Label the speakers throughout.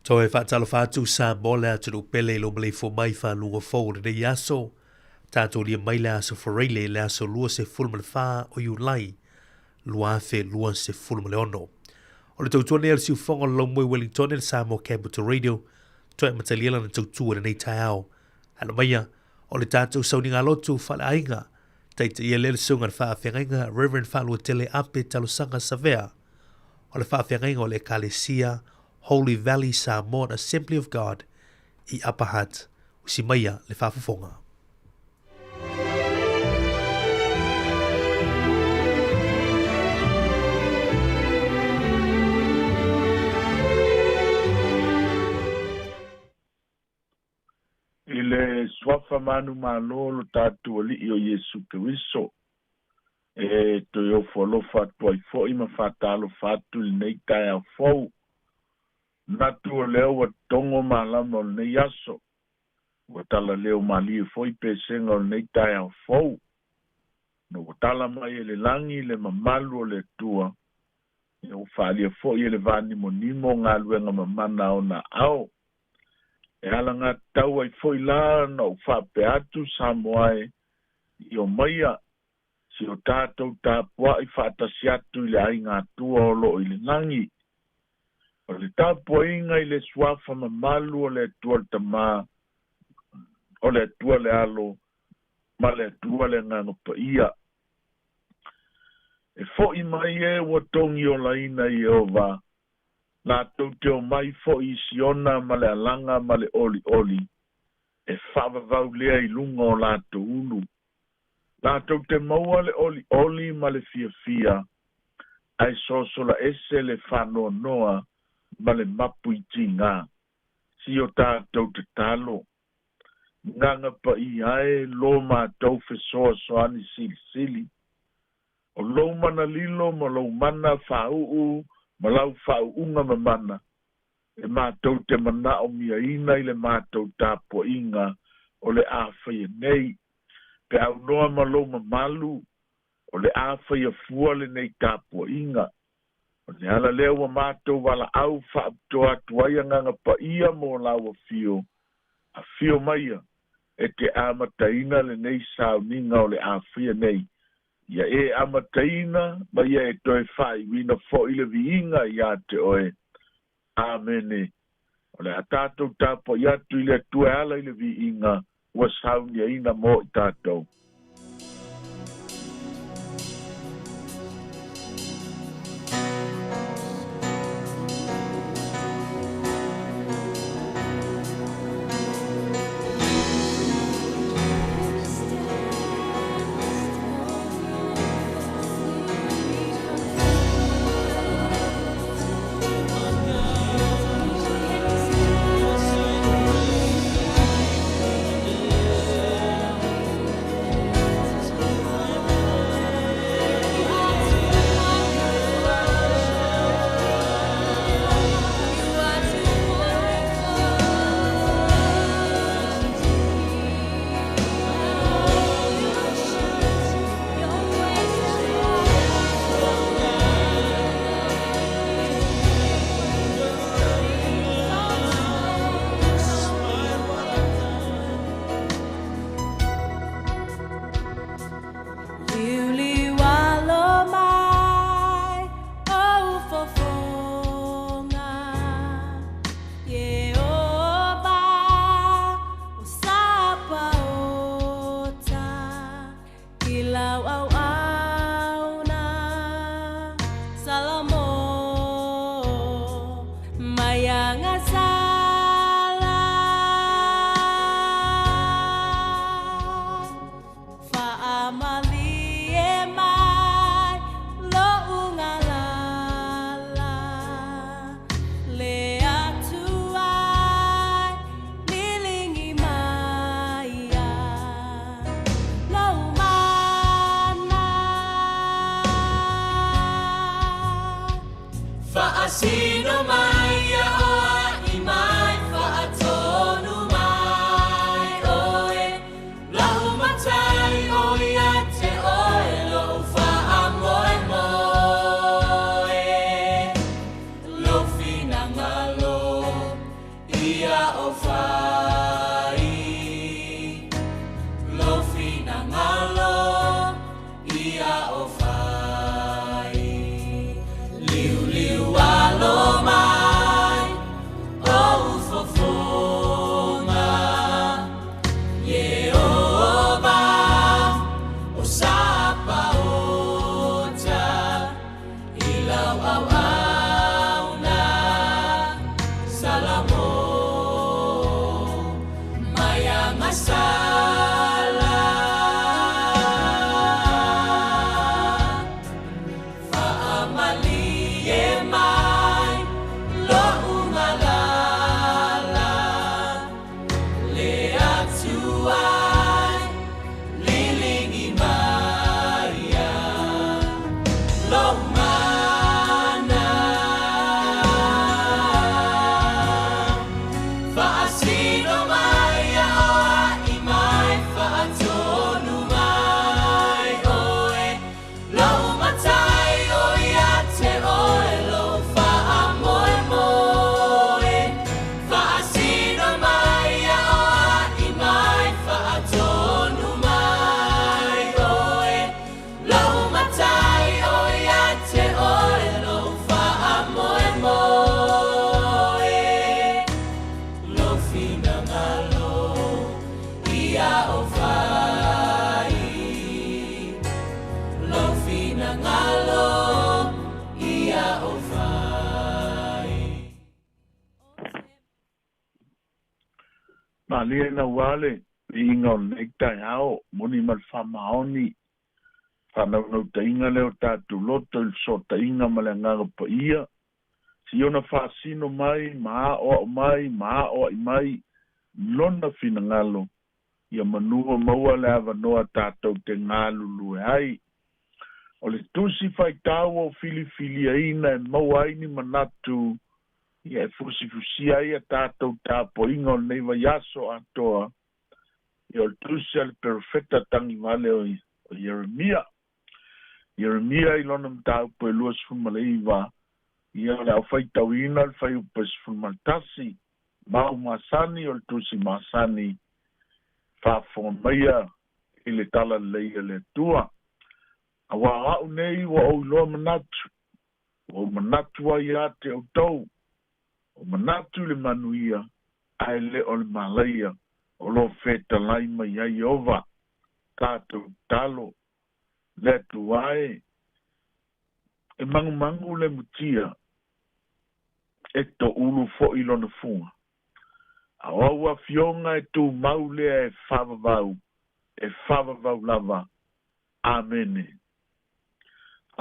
Speaker 1: Toe faatalofa atu Samoa le atunuu pele i lou maleifua mai i faluga fou o lenei aso. Tatou lia mai le aso Faraile le aso 24 o Iulai 2026. O le tautua nei a le siufofoga o le Laumoi Wellington le Samoa Capital Radio, toe amatalia lana tautua i lenei taeao. Alo maia, o le tatou sauniga lotu faaleaiga, taitaia lea le susuga i le faafeagaiga Reverend Faaluatele Ape Talosaga Savea, o le faafeagaiga o le Ekalesia Holy Valley Samoan Assembly of God i Upper Hutt, usi maia le faafofoga.
Speaker 2: I le Suafa manumalo o lo tatou Alii o Iesu Keriso, e toe ofo alofa atu ai foi ma faatalofa atu i lenei taeao fou. Manatu o lea ua togo malama o lenei aso, ua talaleo malie foi pesega o lenei taeao fou. Na ua tala mai e le lagi le mamalu o le Atua, ia ua faaalia foi e le vanimonimo galuega mamana a ona aao. E alagatatau ai foi la ona ou faapea atu Samoa e, i omaia, si o tatou tapuai faatasi atu i le aiga Atua o loo i le lagi. O le tapuaiga i le Suafa mamalu o le Atua le Tamā, o le Atua le Alo, ma le Atua le Agaga Paia. E foʻi mai e ua togiolaina Ieova, latou te omai foi i Siona ma le alaga ma le olioli, e faavavau lea i luga o latou ulu. Latou te maua le olioli ma le fiafia, ae sosola ese le faanoanoa ma le mapu i tigā. Si o tatou tatalo. Agaga Paia e, lo matou fesoasoani silisili. O lou mana lilo ma lou mana faauu ma lau faauuga mamana, e matou te manaomiaina i le matou tapuaiga o le a faia nei. Pe aunoa ma lou mamalu, o le a faia fua lenei tapuaiga. O le ala lea ua matou valaau faapitoa atu ai Agaga Paia mo lau afio, afio maia e te amataina lenei sauniga o le a faia nei. Ia e amataina ma ia e toe faaiuina foi le viiga iā te oe. Amene. O le a tatou tapuai atu i le Atua e ala i le viiga ua sauniaina mo i tatou.
Speaker 3: Faasino mai ia oa i mai, faatonu mai oe, lau matai o ia te oe, lou faamoemoe, lou finagalo. Faumalie mai lo'u galala le Atuai liligi maia lou mana. Fa'asino mai aoa'i mai fa'atonu mai Oe lo'u Matai o ia te Oe lou fa'amoemoe. Fa'asino mai aoa'i mai fa'atonu mai Oe lo'u Matai o ia te Oe lou fa'amoemoe. Lou finagalo ia ou fai, lou finagalo ia ou fai.
Speaker 2: Malie na ua le viiga o lenei taeao, moni ma le faamaoni, faanaunautai lea o tatou loto i le fesootaiga ma le Agaga Paia. Siona faasino mai ma aoao mai ma aoa'i mai lona finagalo ia manua maua le avanoa tatou te galulue ai. O le tusi faitau o filifiliaina e maua ai ni manatu ia e fusifusia ai a tatou tapuaiga o lenei vaiaso atoa, ia o le tusi a le perofeta tagivale o Ieremia. Ieremia i lona mataupu e 29, ia o le aufaitauina le fuaiupu e 11, mau masani o le tusi masani, faafofoga maia i le tala lelei a le Atua. Auā o a'u nei ua ou iloa manatu, ua ou manatu ai ia te outou, o manatu i le manuia, ae le o le malaia, o loo fetalai mai ai Ieova. Tatou tatalo, le Atua e, e magumagu le mutia, e toʻulu foʻi lona fuga. A o au afioga e tumau lea e faavavau, e faavavau lava. Amene.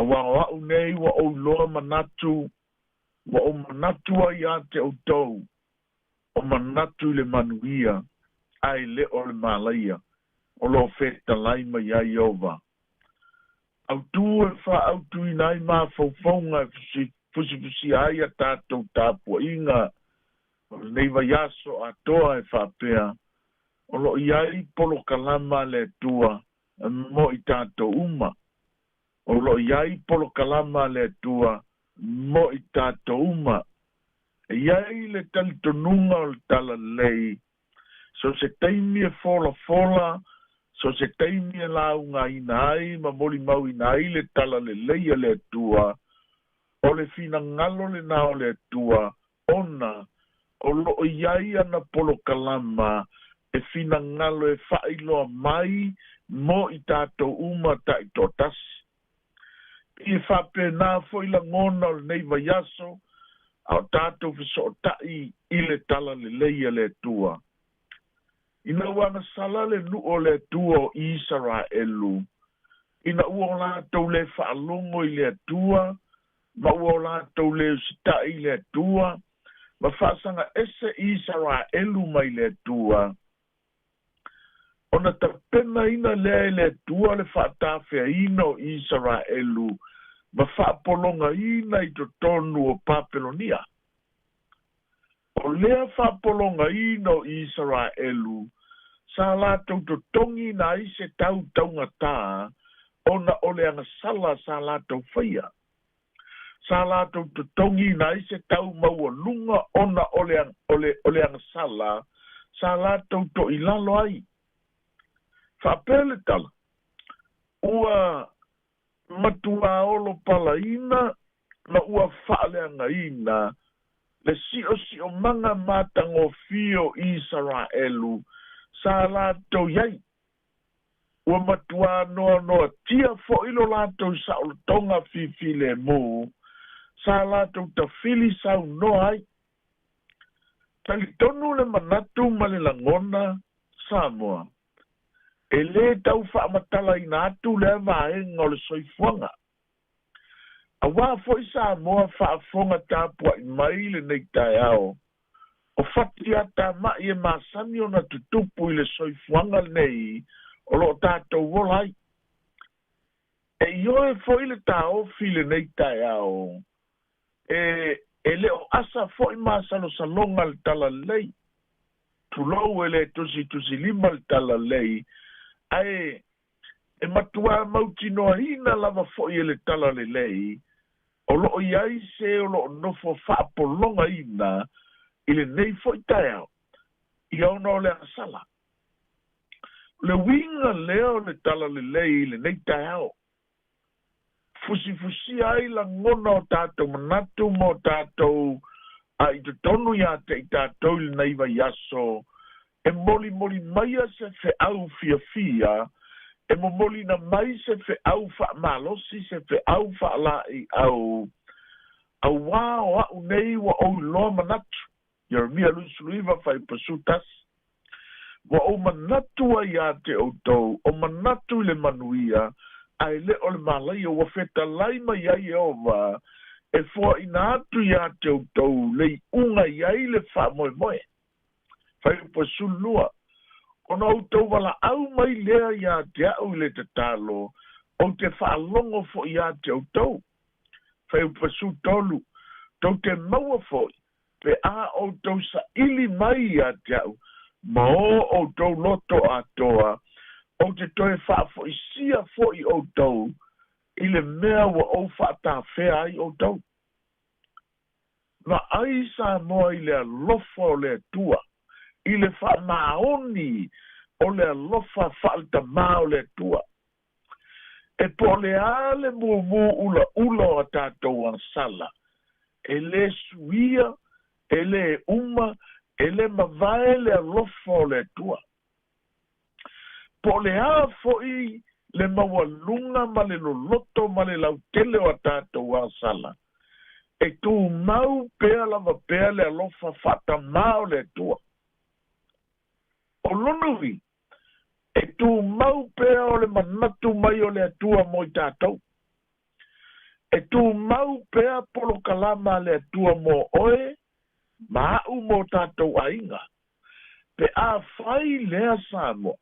Speaker 2: Auā o a'u nei ua ou iloa manatu, ua ou manatu ai ia te outou, o manatu i le manuia, ae le o le malaia, o loo fetalai mai ai Ieova. Autū e faaautuina ai mafaufauga e fusifusia ai a tatou tapuaiga o lenei vaiaso atoa e faapea, o loo i ai polokalama a le Atua mo i tatou uma. O loo i ai polokalama a le Atua mo i tatou uma. E i ai le talitonuga o le talalelei, so se taimi e folafola, so se taimi e laugaina ai ma molimauina ai le talalelei a le Atua, o le finagalo lenā o le Atua, ona o loo i ai ana polokalama e finagalo e faailoa mai mo i tatou uma taitoatasi. E faapena foʻi lagona o lenei vaiaso, a o tatou fesootaʻi i le talalelei a le Atua. Ina ua agasala le nuu o le Atua o Isaraelu, ina ua o latou lē faalogo i le Atua, ma ua o latou lē usitaʻi i le Atua, ma faasaga ese Isaraelu mai le Atua, ona tapenaina lea e le Atua le faatafeaina o Isaraelu ma faapologaina i totonu o Papelonia. O lea faapologaina o Isaraelu, sa latou totogiina ai se tau taugatā ona o le agasala sa latou faia. Sa latou totogiina ai se tau maualuga ona o le, o le, o le agasala sa latou toʻilalo ai. Faapea le tala, ua matuā olo palaina ma ua faaleagaina le siʻosiʻomaga matagofie o Isaraelu sa latou i ai. Ua matuā noanoatia foʻi lo latou saʻolotoga fifilemu sa latou tafili saunoa ai. Talitonu le manatu ma le lagona Samoa, e lē tau faamatalaina atu lea vaega o le soifuaga. Auā foi Samoa faafofoga tapuai mai i lenei taeao, o fatiatama'i e masani ona tutupu i le soifuaga lenei o lo o tatou ola ai. E ioe foi le taofi i lenei taeao, e, e le o asa foi masalosaloga le talalelei. Tulou e le tusitusilima le talalelei, ae e matuā mautinoaina lava foi e le talalelei o lo o i ai se o lo o nofo faapologaina i lenei foi taeao, ia ona o le agasala. O le uiga lea o le talalelei i lenei taeao, fusifusia ai lagona o tatou manatu ma o tatou a i totonu iā te i tatou i lenei vaiaso, e molimoli maia se feau fiafia, e momoliina mai se feau faamalosi, se feau faalaeiau, auā o a'u nei ua ou iloa manatu. Ieremia 29 fuaiupu 11. Ua ou manatu ai iā te outou, o manatu i le manuia, ae le o le malaia, ua fetalai mai ai Ieova e foaina atu iā te outou le iuga i ai le faamoemoe. Fuaiupu 12. Ona outou valaau mai lea iā te a'u i le tatalo, ou te faalogo foi iā te outou. Fuaiupu 13. Tou te maua foi, pe a outou saili mai ia te a'u ma o outou loto atoa, ou te toe faafoisia foi outou i le mea ua ou faatafea ai outou. Vaai Samoa i le alofa o le Atua, i le faamaoni o le alofa faaletamā o le Atua. E po o le a le mumu ulaula o a tatou agasala, e lē suia, e lē uma, e lē mavae le alofa o le Atua. Po o le a foi le maualuga ma le loloto ma le lautele o a tatou agasala, e tumau pea lava pea le alofa faatamā o le Atua. O lona uiga, e tumau pea o le manatu mai o le Atua mo i tatou. E tumau pea polokalama a le Atua mo oe ma a'u ma o tatou aiga. Pe afai lea Samoa,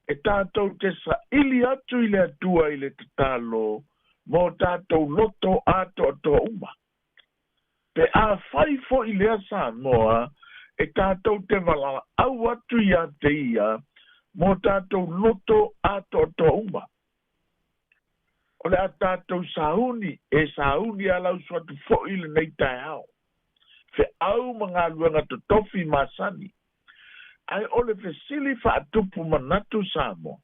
Speaker 2: e tatou te saili atu i le Atua i le tatalo mo o tatou loto atoatoa uma. Pe afai foi lea Samoa, e tatou te valaau atu iā te Ia mo o tatou loto atoatoa uma. O le a tatou sauni, e sauni alausu atu foi i lenei taeao. Feau ma galuega totofi masani. Ae o le fesili faatupu manatu Samoa,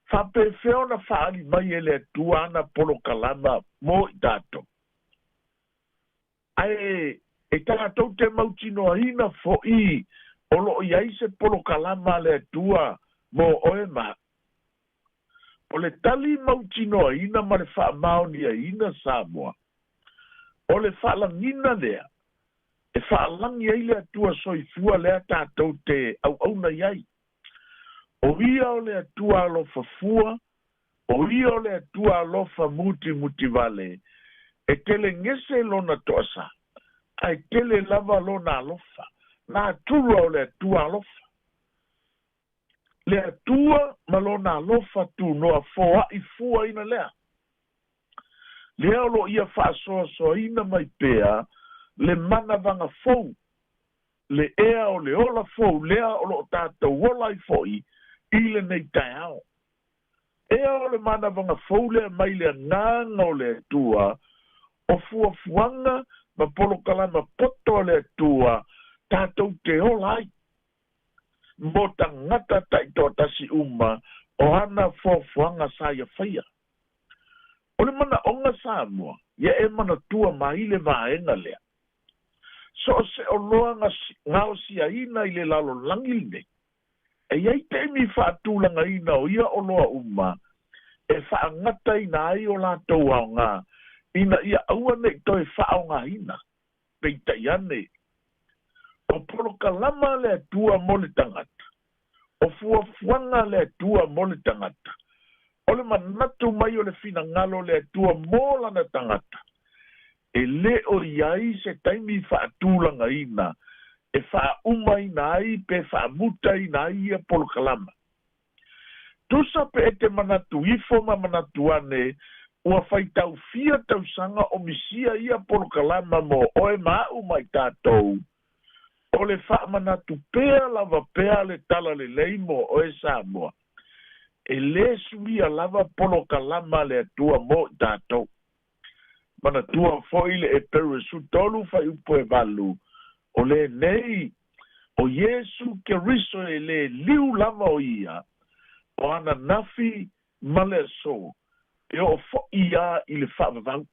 Speaker 2: faapefea ona faaali mai e le Atua ana polokalama mo i tatou? Ae e tatou te mautinoaina foi o lo o i ai se polokalama a le Atua mo oe ma a'u. O le tali mautinoaina ma le faamaoniaina Samoa, o le faalagiga lea e faalagi ai le Atua soifua lea tatou te auauna i ai. O Ia o le Atua alofa fua, o Ia o le Atua alofa mutimutivale, e tele gese Lona toasa, ae tele lava Lona alofa, natura o le Atua alofa. Le Atua ma Lona alofa tunoa foaʻi fuaina lea. Lea o lo o Ia faasoasoaina mai pea le manavaga fou, le ea o le ola fou lea o lo o tatou ola ai foi i lenei taeao. Ea o le manavaga fou lea mai le Agaga o le Atua, o fuafuaga ma polokalama poto a le Atua tatou te ola ai. Mo tagata taitoatasi uma o ana fuafuaga sa ia faia. O le manaʻoga Samoa, ia e manatua mai le vaega lea. So o se oloa gaosiaina i le lalolagi lenei, e i ai taimi faatulagaina o ia oloa uma e faagataina ai o latou aoga ina ia aua ne i toe faaaogaina. Peitai ane, o polokalama a le Atua mo le tagata, o fuafuaga a le Atua mo le tagata, O le manatu mai o le finagalo o le Atua mo lana tagata, e lē o iai se taimi faatulagaina e faaumaina ai pe faamutaina ai ia polokalama. Tusa pe e te manatu ifo ma manatu ane, ua faitaufia tausaga o misia ia polokalama mo oe ma a'u ma i tatou, o le faamanatu pea lava pea le talalelei mo oe Samoa. E lē suia lava polokalama a le Atua mo i tatou. Manatua foʻi le Eperu e 13 fuaiupu e 8, o lenei o Iesu Keriso e lē liu lava o ia, o ananafi ma le asō, e oo foʻi a i le faavavau.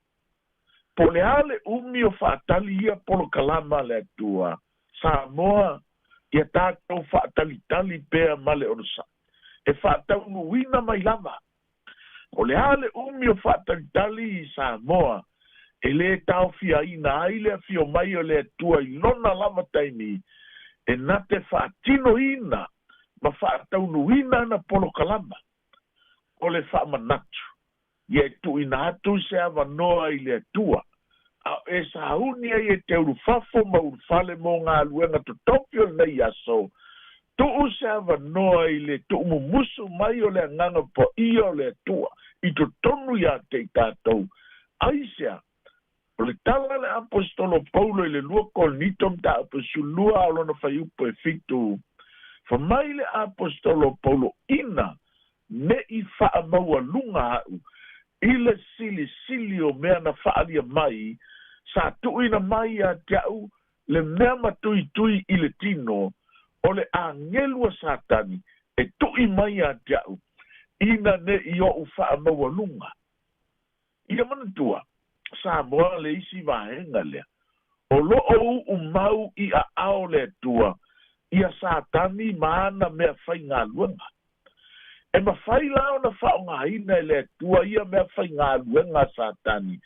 Speaker 2: Po o le a le umi o faatali ia polokalama a le Atua, Samoa, ia tatou faatalitali pea ma le onosaʻi, e faataunuuina mai lava. O le a le umi o faatalitali i Samoa, e lē taofiaina ai le afio mai o le Atua i lona lava taimi, e na te faatinoina ma faataunuuina ana polokalama. O le faamanatu, ia e tuuina atu se avanoa i le Atua, a o e sauni ai e te ulufafo ma ulufale mo galuega totofi o lenei aso, tuu se avanoa i le tuumumusu mai o le Agaga Paia o le Atua i totonu iā te i tatou. Aisea? O le tala a le Aposetolo Paulo i le 2 Korinito mataupu e 12 a o lona fuaiupu e 7, fai mai le Aposetolo Paulo, ina neʻi faamaualuga a'u i le silisili o mea na faaalia mai, sa tuuina mai ia te a'u le mea matuitui i le tino, o le agelu a Satani e tuʻi mai ia te a'u, ina neʻi oʻu faamaualuga. Ia manatua, Samoa, le isi vaega lea, o loo uumau i aao le Atua ia Satani ma ana mea faigaluega. E mafai la ona faaaogaina e le Atua ia mea faigaluega a Satani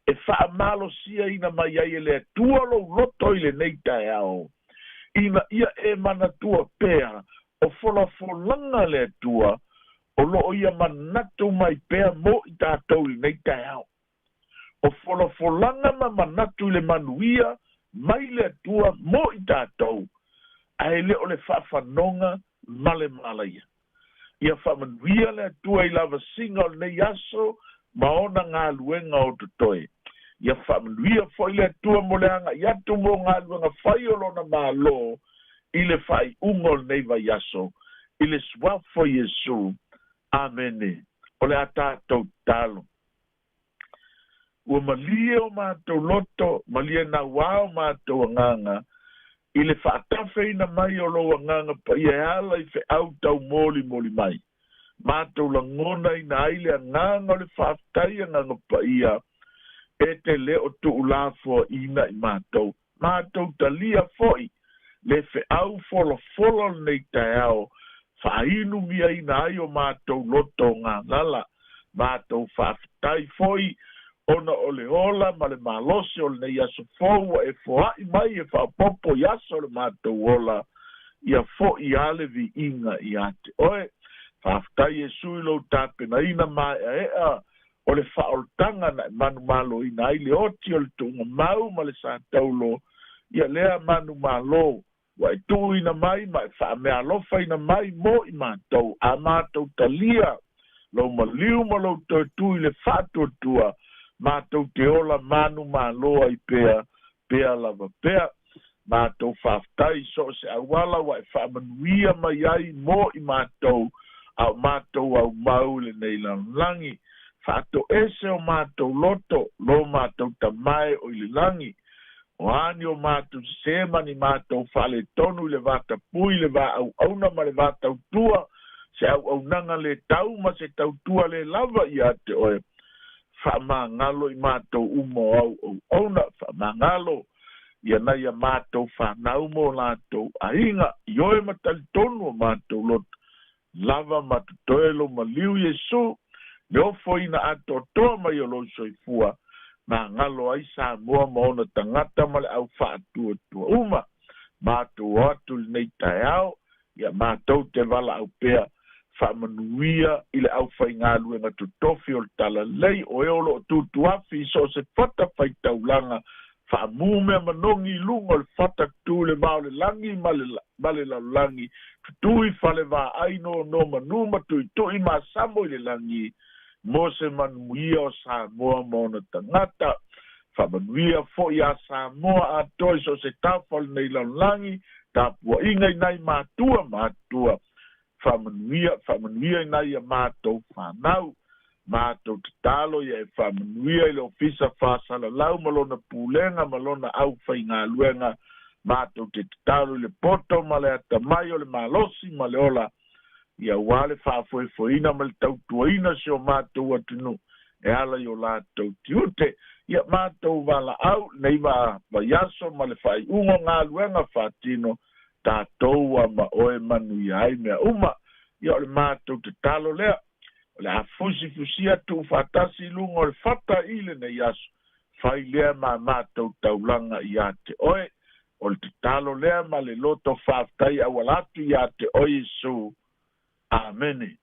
Speaker 2: e faamalosiaina mai ai e le Atua lou loto i lenei taeao, ina ia e manatua pea o folafolaga a le Atua o loo ia manatu mai pea mo i tatou i lenei taeao. O folafolaga ma manatu i le manuia mai le Atua mo i tatou, ae le o le faafanoga ma le malaia. Ia faamanuia le Atua i lavasiga o lenei aso ma ona galuega o totoe. Ia faamanuia foʻi le Atua mo le agaʻi atu mo galuega fai o lona Mālō i le faaiuga o lenei vaiaso, i le suafa o Iesu. Amene. O le a tatou tatalo. Ua malie o matou loto, malie nauā o matou agaga, i le faatafeina mai o lou Agaga Paia e ala i feau taumolimoli mai. Matou lagonaina ai le agaga o le faafetai, Agaga Paia, e te lē o tuulafoaina i matou. Matou talia foʻi le feau folafola o lenei taeao, faainumiaina ai o matou loto galala. Matou faafetai foi ona o le ola ma le malosi o lenei aso fou ua e foaʻi mai e faaopoopo i aso o le matou ola, ia foʻi a le viiga iā te oe. Faafetai Iesu i lou tapenaina maeaea o le faaolataga na e manumaloina ai le oti o le tuugamau ma le sataulo, ia lea manumalo ua e tuuina mai ma e faameaalofaina mai mo i matou, a matou talia lou maliu ma lou toe tu i le faatuatua, matou te ola manumalo ai pea, pea lava pea. Matou faafetai so o se auala ua e faamanuia mai ai mo i matou, a o matou aumau i lenei lalolagi. Faatoese o matou loto, lo matou Tama e o i le lagi, o a ni o matou sesē ma ni matou faaletonu i le vatapui, le vaauauna ma le vatautua, se auaunaga lē tau ma se tautua lē lava iā te oe, faamagalo i matou uma o au auauna, faamagalo ia nai a matou fanau ma o latou aiga, ioe ma talitonu o matou loto, lava ma totoe lou maliu Iesu, le ofoina atoatoa mai o lou soifua, magalo ai Samoa ma ona tagata ma le au faatuatua uma. Matou o atu i lenei taeao, ia matou te valaau pea. Faamanuia i le aufaigaluega totofi o le talalei o e o loo tutuafi i so o se fata faitaulaga faamu mea manogi i luga o le fata tu le vao le lagi ma le, ma le lalolagi tutui fale vaai no manu ma tuitui masamo i le lagi mo se manuia o Samoa ma ona tagata. Faamanuia fo'i a Samoa atoa i so o se tafa o lenei lalolagi tapua'iga i nai matua matua. Faamanuia faamanuia i nai ia matou fanau matou tatalo ia e faamanuia i le ofisa fasalalau ma lona pulega ma lona aufaigaluega. Matou te tatalo i le poto ma le atamai o le malosi ma le ola ia ua le faafoefoeina ma le tautuaina si o matou atunuu e ala i o latou tiute. Ia matou valaau nei va vaiaso ma le faaiuga o galuega faatino tatou ua ma oe manuia ai mea uma. Ia o le matou tatalo lea o le a fusifusia tuufaatasi i luga o le fata i lenei aso fai lea ma matou taulaga iā te oe. O le tatalo lea ma le loto faafetai auala atu iā te oe Iesu. Amene.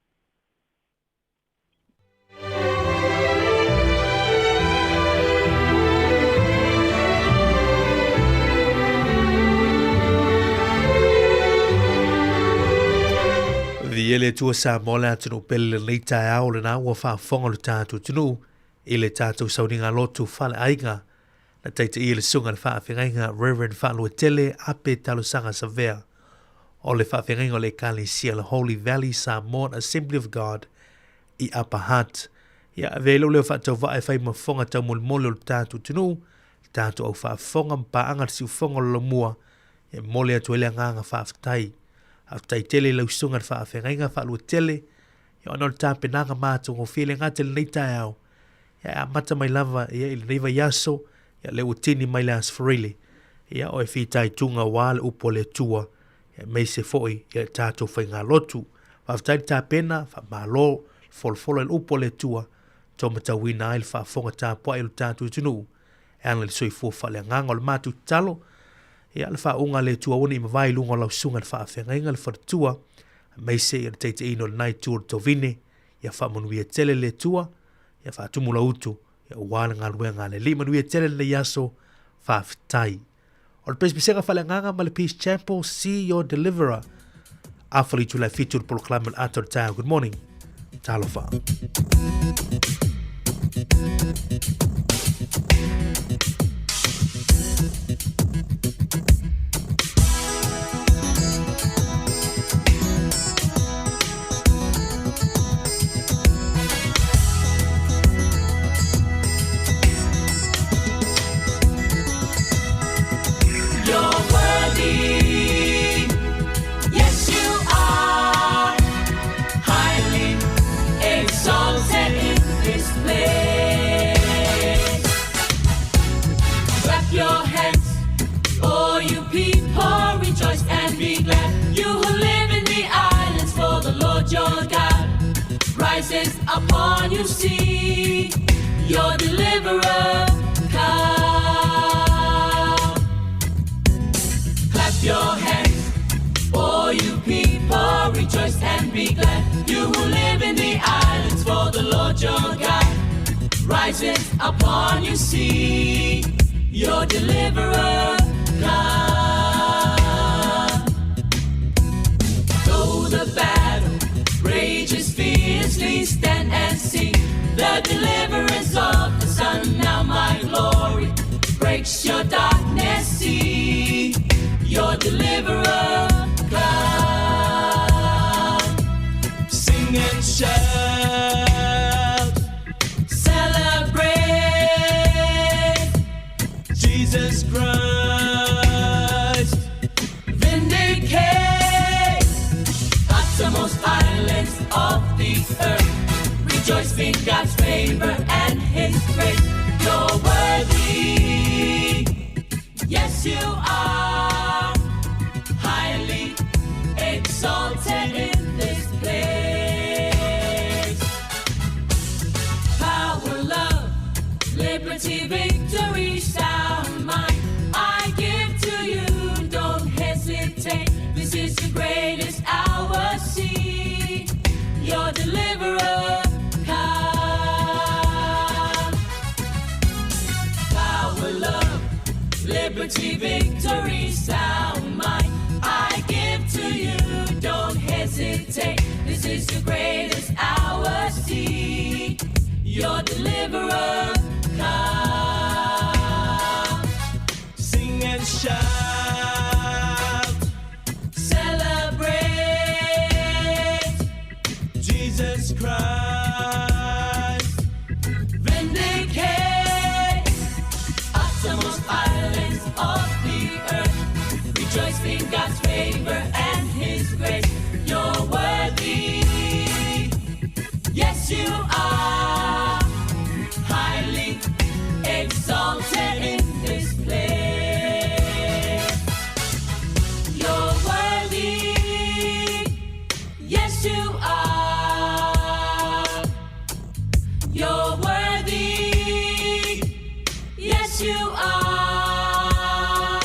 Speaker 1: Viia le Atua Samoa le atunuu pele lenei taeao lena ua faafofoga lo tatou atunuu i le tatou sauniga lotu faleaiga na taitaia le susuga i le faafeagaiga Reverend Faaluetele Ape Talosaga Savea o le faafeagaiga o le Ekalesia le Holy Valley Samoan Assembly of God i Upper Hutt. Ia avea ai lou leo faatauvaa e fai ma fofoga taumolimoli o le tatou atunuu, le tatou au faafofoga ma paaga le siufofoga o le Lamua, e momoli atu ai le agaga faafetai. Faafetai tele i lau susuga i le faafeagaiga Faaluetele, ia ona o le tapenaga matagofie le gata i lenei taeao, ia e amata mai lava ia i lenei vaiaso, ia lea ua tini mai le Aso Faraile, ia o e fitaituga aua le upu a le Atua, ia aemaise foi ia le tatou faigalotu. Faafetai le tapena, faamalo le folafola i le upu a le Atua, tou matauina ai le faafofoga tapuai o le tatou atunuu, e ala i le soifua faaleagaga. O le matou tatalo, ia le faauuga a le Atua aua ne i mavae i luga o lau susuga i le faafeagaiga, le faletua, aemaise ia le taitaiina o lena itu o le tovine, ia faamanuia tele le Atua, ia faatumu lau utu, ia aua le galuega a le Alii. Manuia tele lenei aso, faafetai. O le pesepesega faaleagaga ma le Peace Chapel, See Your Deliverer. Afa le itula e fitu le polokalame o le ata o le taeao. Good morning. Talofa.
Speaker 3: You're worthy. Yes, you are. Highly exalted in this place. Clap your hands, all you people, rejoice and be glad. You who live in the islands, for the Lord your God rises upon you. See your deliverer come. Clap your hands, all you people, rejoice and be glad. You who live in the islands, for the Lord your God rises upon you. See your deliverer come. Though the battle rages fiercely, stand and see the deliverance of the Son. Now my glory breaks your darkness. See your deliverer come. Sing and shout, celebrate Jesus Christ, vindicate uttermost islands of the earth. Rejoice in God's favor and His grace. You're worthy, yes you are, highly exalted in this place. Power, love, liberty, victory, sound mind, I give to you. Don't hesitate. This is your greatest hour. See Liberty, victory, sound mind. I give to you, don't hesitate. This is your greatest hour. See your deliverer come.
Speaker 4: Sing and shout.
Speaker 3: Celebrate.
Speaker 4: Jesus Christ.
Speaker 3: Vindicate. Uttermost islands of the earth. Rejoice in God's favor and His grace. You're worthy. Yes, you are. Highly exalted in this place. You're worthy. Yes, you are. You're worthy. Yes, you are.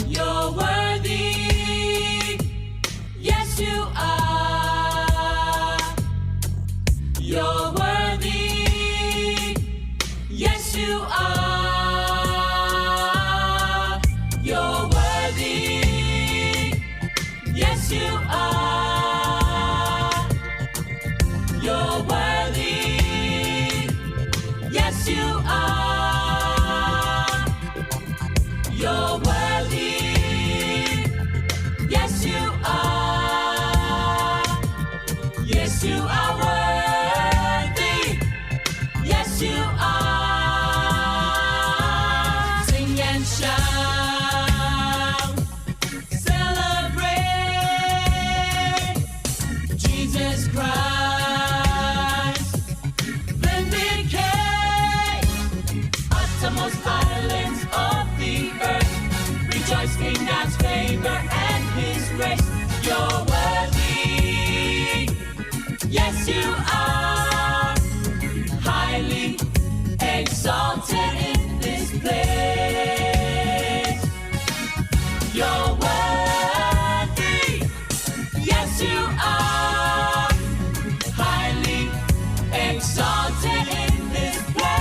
Speaker 3: You're worthy. Yes, you are. You're worthy. Yes, you are. You're worthy. Yes, you are. You're worthy. Yes, you are. You're worthy. Yes, you are. Yes, you are worthy. Yes, you are. Sing and shout. Celebrate. Jesus Christ. Vindicate. Uttermost islands of the earth. Rejoice in God's favor and His grace. You're worthy. Yes, you are. Highly exalted in this place. You're worthy. Yes, you are. Highly exalted in this place.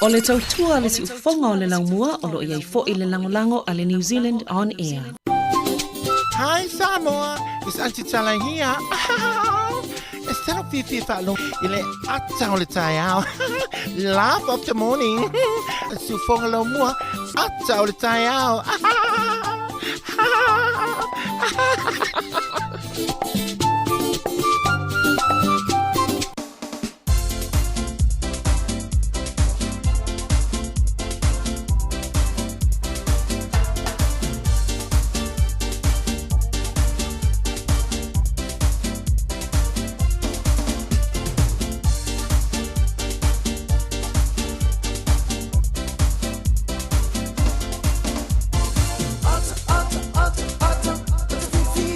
Speaker 5: O le tautua le siufoga o le laumua o loo iai fo'i le lagolago a le New Zealand On Air.
Speaker 6: Hi Samoa, it's Auntie Tala here. E talo fifi whaalo i le ata o le taeao. Laugh of the morning. Siufoga lau mua, ata o le taeao.
Speaker 4: Ata, ata, ata, ata, ata fifi.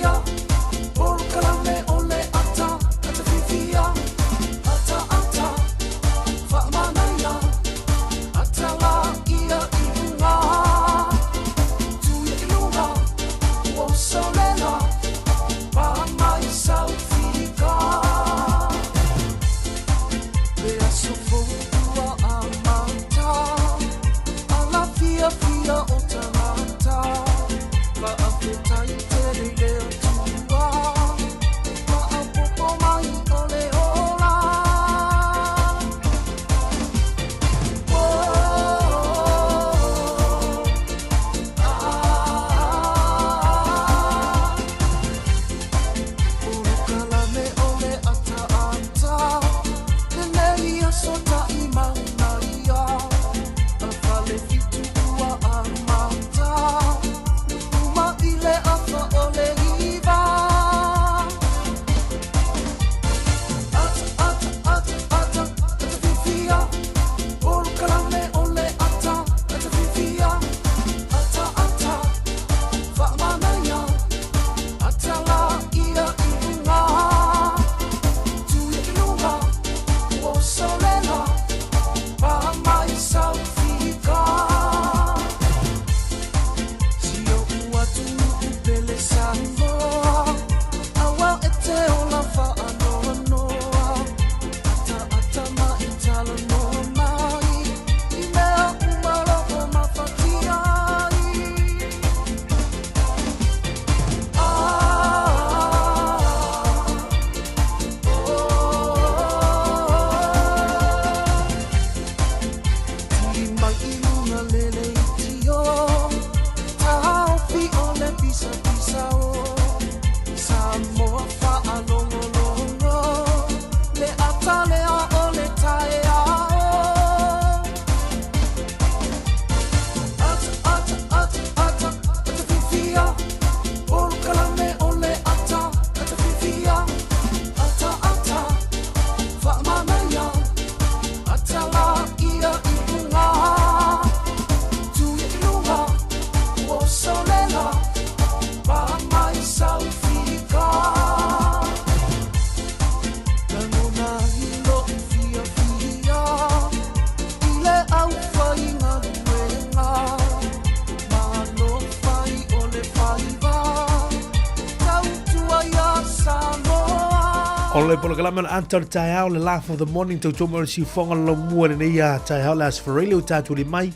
Speaker 1: O le polokalame o le ata o le taeao, le laugh of the morning, tautua mai o le siufoga o le laumua lenei a taeao le aso Faraile o tatou li mai.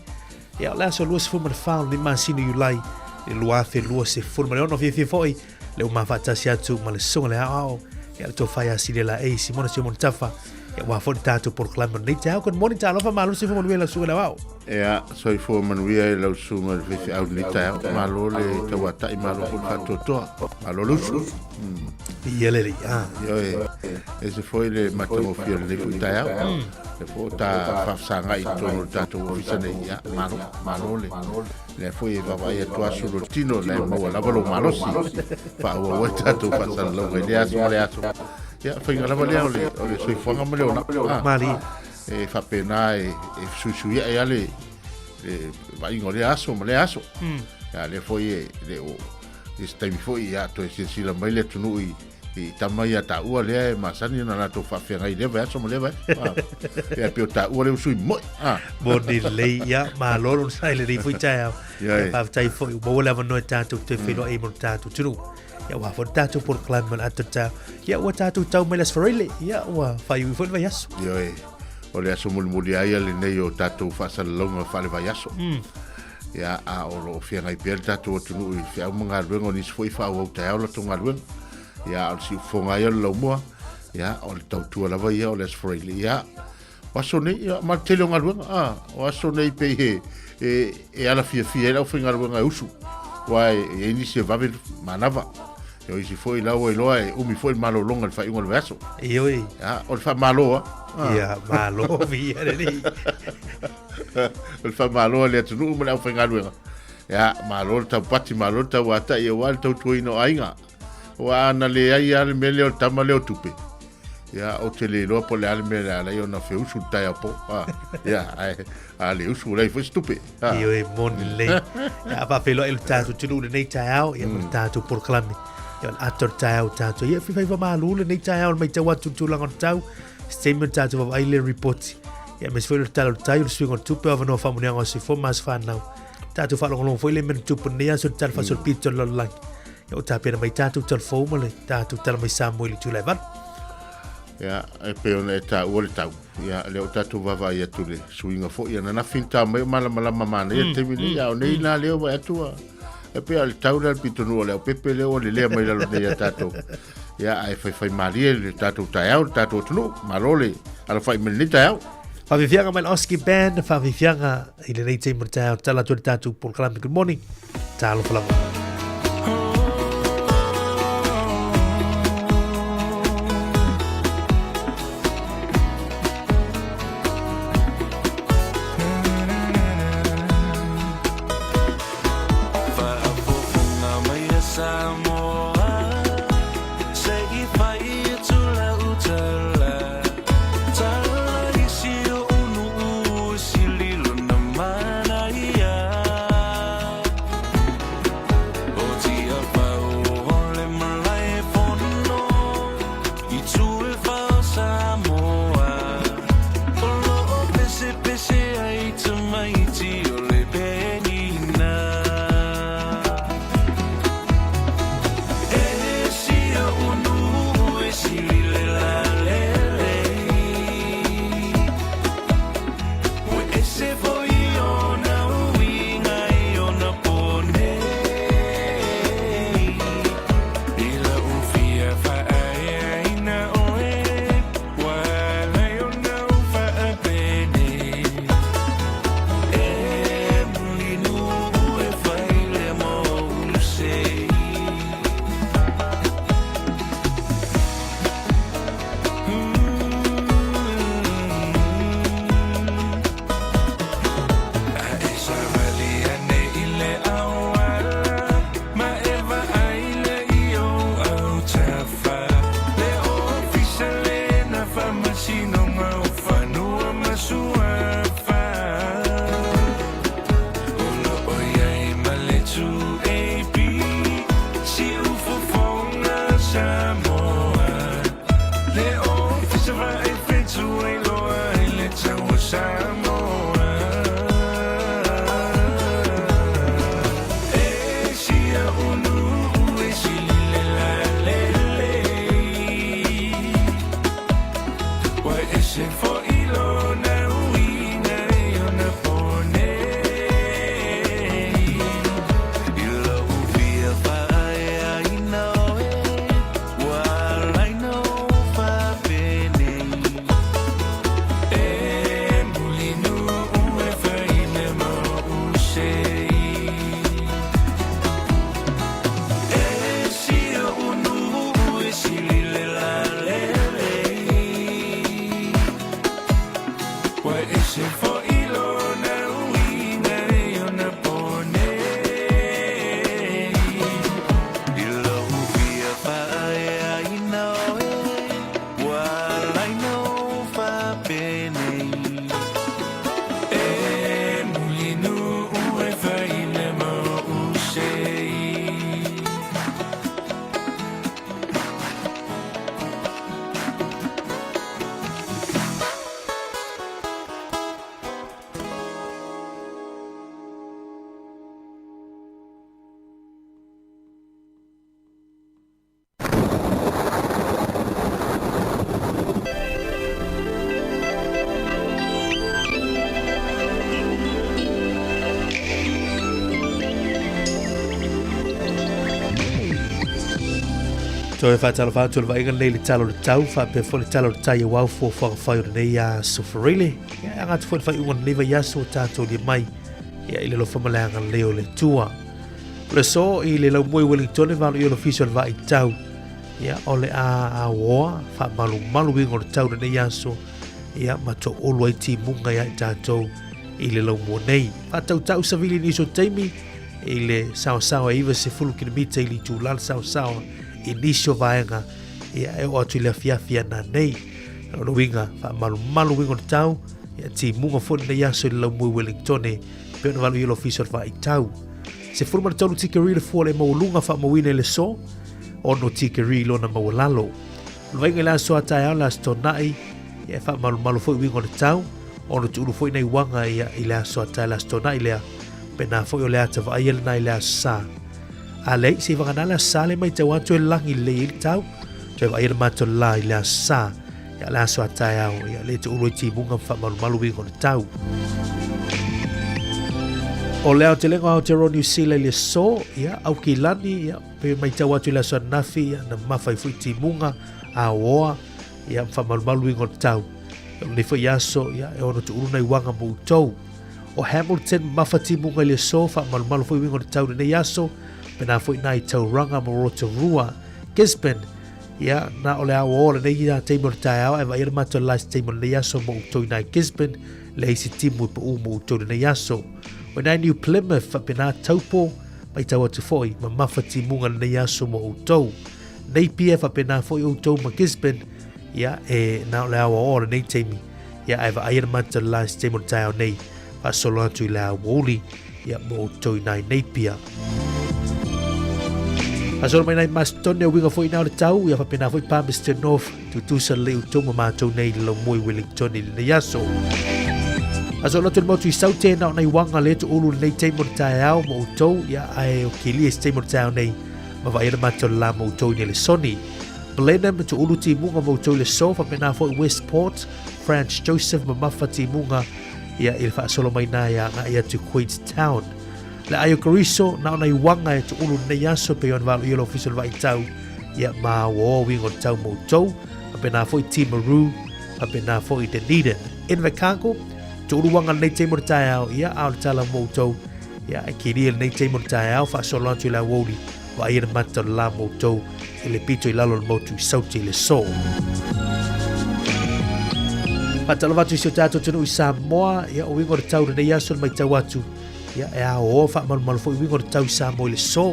Speaker 1: Ia, o le aso 24 o lenei masina Iulai, le 2026, fiafia foi le uma faatasi atu ma le susuga le aoao, ia le tofa ia Silia Laei, Simona Simon Tafa, ia ua foi le tatou polokalame o lenei taeao. Good morning, talofa, malo soifua manuia lau susuga le aoao.
Speaker 4: Ea, soifua manuia i lau susuga i le faifeau i lenei taeao. Malo le tauatai, malo foi le faatoatoa. Malo le usu.
Speaker 1: Ia le lei, ah.
Speaker 4: Ioe, ese foi le matagofie o lenei foi taeao. Le foi o ta faafesagai i totonu o le tatou ofisa nei. Ia, malo, malo le. Lea foi e vaavaai atu aso lo tino, la e maua lava lou malosi. Faaauau ai tatou faasalalauga i lea aso ma lea aso. Ia, faiga lava lea o le, o le soifuaga ma le olaga. Ah.
Speaker 1: Mali.
Speaker 4: E faapena e, e fesuisuia'i lava le, le vaaiga o lea aso ma lea aso. Ia, lea foi e le o i se taimi foi ia toe silasila mai le atunuu i i tama ia taua lea e masani ona latou faafeagai i lea vaiaso ma lea vaiaso. Ah. Ia pei o taua lea ua sui moi. Ah.
Speaker 1: Moni lelei, ia, malo lona sai lenei foi taeao.
Speaker 4: Ia, e.
Speaker 1: Faafetai foi, ua maua le avanoa e tatou toe feiloai ai ma lo tatou atunuu. Ia, ua foi le tatou polokalame ma le ata o le taeao. Ia, ua tatou tau mai le Aso Faraile. Ia, ua faaiuiu foi le vaiaso.
Speaker 4: Ioe, o le aso mulimuli lava ia lenei o tatou faasalalauga faale-vaiaso. Ia, a o lo o feagai pea le tatou atunuu i feau ma galuega, o nisi foi e faaauau taeao latou galuega. Ia, a o le siufofoga lava ia o le laumua, ia, o le tautua lava ia o le Aso Faraile. Ia, o aso nei, ia, ma le tele o galuega, a, o aso nei pei he, e, e alafiafia ai le aufaigaluega e usu, aua e i ai nisi e vave manava. Ia, o isi foi la ua iloa e umi foi le malologa i le faaiuga o le vaiaso.
Speaker 1: Ioe.
Speaker 4: Ia, o le faamalo lava.
Speaker 1: Ia, malo, viia le Alii.
Speaker 4: O le faamalo a le atunuu ma le aufaigaluega. Ia, malo le taupati, malo le tauatai aua le tautuaina o aiga. Aua ana leai lava le mea lea o le tama lea o tupe, ia, ou te le iloa po o le a le mea e ala ai ona feusu le taeao po. Ah, ia, ae a le usu, ua leai foi se tupe.
Speaker 1: Ah. Ioe, moni lelei. Ia, faafeiloai lo tatou atunuu i lenei taeao, ia ma le tatou polokalame. Ia, o le ata o le taeao tatou. Ia, faiva malu lenei taeao, le matau atu i le tulaga o le tau. Se taimi ona tatou vaavaai lea i le ripoti. Ia, aemaise foi o le Tala o le Tai, o le suiga o le tupe, o avanoa faamanuiaga o soifua ma aso fanau. Tatou faalogologo foi le mea na tupu nei aso i le tala faasolopito o le lalolagi. Ia, ua tapena mai tatou tala fou ma le tatou tala mai Samoa i le itula e 8.
Speaker 4: Ia, e pei ona e taua le tau, ia, lea ua tatou vaavaai atu i le suiga foi ananafi na ta mai o malamalama manaia le taimi nei, a o nei la lea ua vaai atu ua, e pei o le tau lea le pitonuu o Leaupepe lea ua lelea mai lalo nei ia tatou. Ia, ae faifaimalie le tatou taeao, le tatou atunuu. Malo le alafai mai lenei taeao.
Speaker 1: Faafiafiaga mai le Oski Band, faafiafiaga i lenei taimi o le taeao. Tala atu i le tatou polokalame. Good morning. Talofa lava.
Speaker 3: Faafofoga mai a Samoa, se i fai atu lau tala. Tala i si oʻu nuu, sili lona manaia.
Speaker 1: Toe faatalofa atu le vaaiga lenei i le tala o le tau, faapea foi le tala o le tai aua fuafuaga fai o lenei aso Fereile. Ia, e aga atu foi le faaiuga o lenei vaiaso ua tatou lia mai ia, i le alofa ma le agalelei o le Atua. O le aso i le laumua i Wellington e valo i olofisa o le vaai tau. Ia, o le a aoa faamalumalu uiga o le tau lenei aso ia, ma toulu ai timuga ia i tatou i le laumua nei. Faatautau savili nisi o taimi i le saosaoa e 90 kilomita i le itula le saosaoa i nisi o vaega ia, e oo atu i le afiafi ana nei. O le uiga faamalumalu uiga o le tau ia, timuga foi lenei aso i le laumua i Wellington e pei ona valo i le ofisa o le vaaitau. 13 tikeri le fua le maualuga faamauina i le so, 6 tikeri lona maualalo. O le vaiga i le aso a taeao le aso Toonai, ia e faamalumalu foi uiga o le tau, ona tuulu foi nai uaga ia i le aso a tae le aso Toonai lea, pena foi o le ata vaaia lena i le aso Sa. A leai, se i vagana le aso Sa le matau atu e lagi lelei ai le tau, toe vaaia le matou la i le aso Sa, ia le aso a taeao, ia le tuulu ai timuga ma faamalumalu uiga o le tau. O le aotelega o Aotearoa New Zealand i le aso, ia, Aukilani, ia, Pe matau atu i le aso ananafi, ia, na mamafa ai foi timuga, aoa, ia, ma faamalumalu uiga o le tau. O lenei foi aso, ia, e ono tuulu nai uaga mo outou. O Hamilton, mamafa timuga i le aso, faamalumalu foi uiga o le tau i lenei aso, pena foi nai Tauranga mo Rotorua. Gisborne, ia, na o le aoao o lenei ia taimi o le taeao, ae vaai le matou last taimi o lenei aso mo outou i nai Gisborne, leai se timu e pau mo outou i lenei aso. O nai New Plymouth, faapena Taupo, Matau atu foi, mamafa timuga lenei aso mo outou. Napier faapena foi outou ma Gisborne, ia, e na o le aoaoa o lenei taimi, ia, ae vaai ana mata le la se taimi o le taeao nei, faasolo atu i le aoauli, ia, mo outou i nai Napier. Faasolo mai nai Macedonia, uiga foi na o le tau, ia faapena foi Palmerston North, tutusa lelei outou ma matou nei i le laumua i Wellington i lenei aso. Aso lotu le motu i Saute na o nei wanga le tu ulu lenei taimi o le taeao mo outou, ia ae o kilia se taimi o le taeao nei ma vaai ana matou le la mo outou i le Sony. Blenheim tu ulu timuga mo outou i le so, faapena foi Westport, Franz Joseph mamafa timuga ia i le faasolo mai na ia ngai atu Queenstown. Le aio Kariso na o nei wanga e tu ulu lenei aso pe ona valo i le ofisa o le vaitau ia ma ua o wingo le tau mo outou. Faapena foi Timaru, faapena foi Dunedin. Invercargill, tu ulu wanga lenei taimi o le taeao, ia a o le tala mo outou, ia e kiria lenei taimi o le taeao, faasolo atu i le aoauli, vaai ana mata o le la mo outou, i le pito i lalo o le motu i Sauti i le so. Faatalofa atu i si o tatou atunuu i Samoa, ia o uiga o le tau lenei aso le matau atu, ia e aoao faamalumalu foi uiga o le tau i Samoa i le so.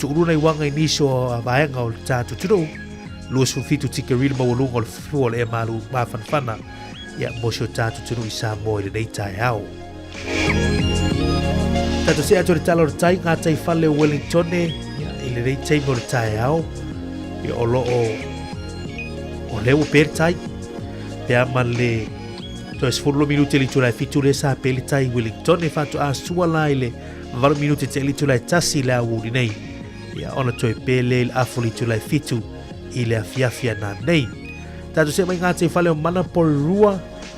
Speaker 1: Tuulu nai uaga i nisi o vaega o le tatou atunuu, 27 tikeri le maualuga o le fua o le ea malu mafanafana, ia mo si o tatou atunuu i Samoa i lenei taeao. Tatou see atu i le tala o le tai, ngā tai whale o Wellington, ia, i lenei taimi o le taeao, ia, o loo, o lea ua pe le tai, pe a ma le toe 12 minute le itula e 7 lea sa pe le tai i Wellington, e whātua a sua la i le 8 minute te itula e 1 le aoauli nei, ia, ona toe pe le i le afo le itula e 7 i le afiafi ana nei. Tatou see mai ngā tai whale o Manapouri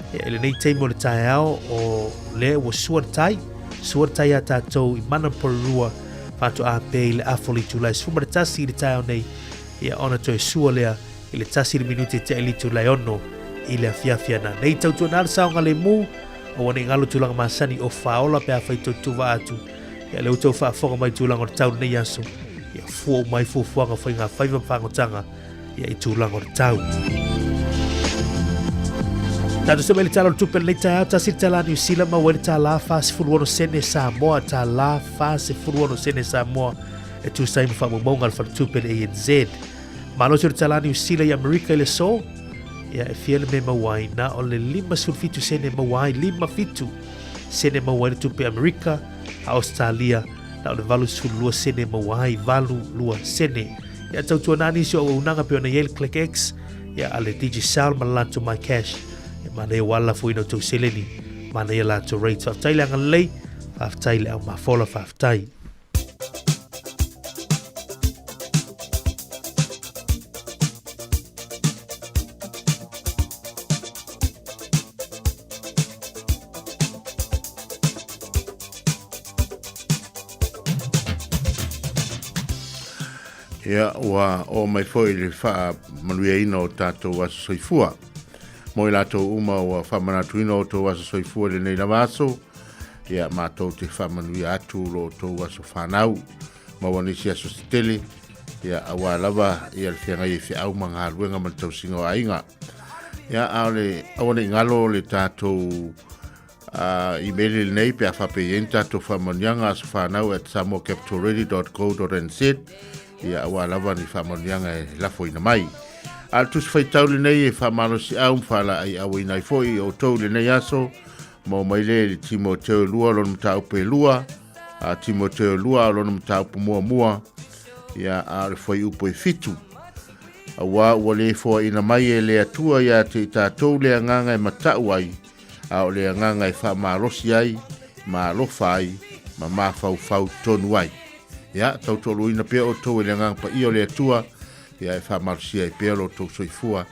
Speaker 1: Ia, i lenei taimi o le taeao, o lea ua sua le tai, sua le tai a tātou i Manapouri faatoa pē i le afo le itula e 11 i le taeao nei, ia ona toe sua lea i le 1 le minute te le itula e 6 i le afiafi ana. Nei tautuana le saogalemu, aua ne i galo tulaga masani o faaola pe afai tou tuva atu. Ia lea ua tou faafofoga mai tulaga o le tau lenei aso, ia fua uma ai fuafuaga faiga faiva ma fagotaga ia i tulaga o le tau. Tatou se mai le tala o le tupe lenei taeao, tasi le tala New Zealand maua ai le tala 46 sene Samoa, tala 46 sene Samoa e tusa ai ma faamaumauga a le faletupe le ANZ. Malosi o le tala New Zealand i Amerika i le aso, ia e fia le mea maua ai, na o le 57 sene maua ai, 57 sene maua ai le tupe Amerika, a Australia na o le 82 sene maua ai, 82 sene. Ia tautuana nisi o auaunaga pei ona i ai le ClickX, ia a le Digicel ma le latou MyCash. Ia manaia ua alafoina outou seleni, manaia latou rates. Faafetai le agalelei, faafetai le aumafola, faafetai.
Speaker 4: Ia, ua oo mai foi i le faamanuiaina o tatou aso soifua. Mo i latou uma ua faamanatuina o outou aso soifua i lenei lava aso, ia matou te faamanuia atu lo outou aso fanau. Maua nisi aso se tele, ia auā lava ia le feagai ai feau ma galuega ma le tausiga o aiga. Ia, a o le aua ne i galo le tatou email lenei pe a faapea i ai ni tatou faamanuiaga aso fanau at samoacapitalradio.co.nz ia auā lava ni faamanuiaga e lafoina mai. A o le tusi faitau lenei e faamalosiau ma faalaaiauina ai foi i outou i lenei aso, maua mai lea i le Timoteo 2 lona mataupu e 2, a Timoteo 2 a o lona mataupu muamua, ia a o le fuaiupu e 7. Auā ua le foaina mai e le Atua ia te i tatou le agaga e mata'u ai, a o le agaga e faamalosi ai, ma alofa ai, ma mafaufau tonu ai. Ia, tautoaluaina pea outou e le Agaga Paia o le Atua, ia e faamalosia ai pea lo outou soifua,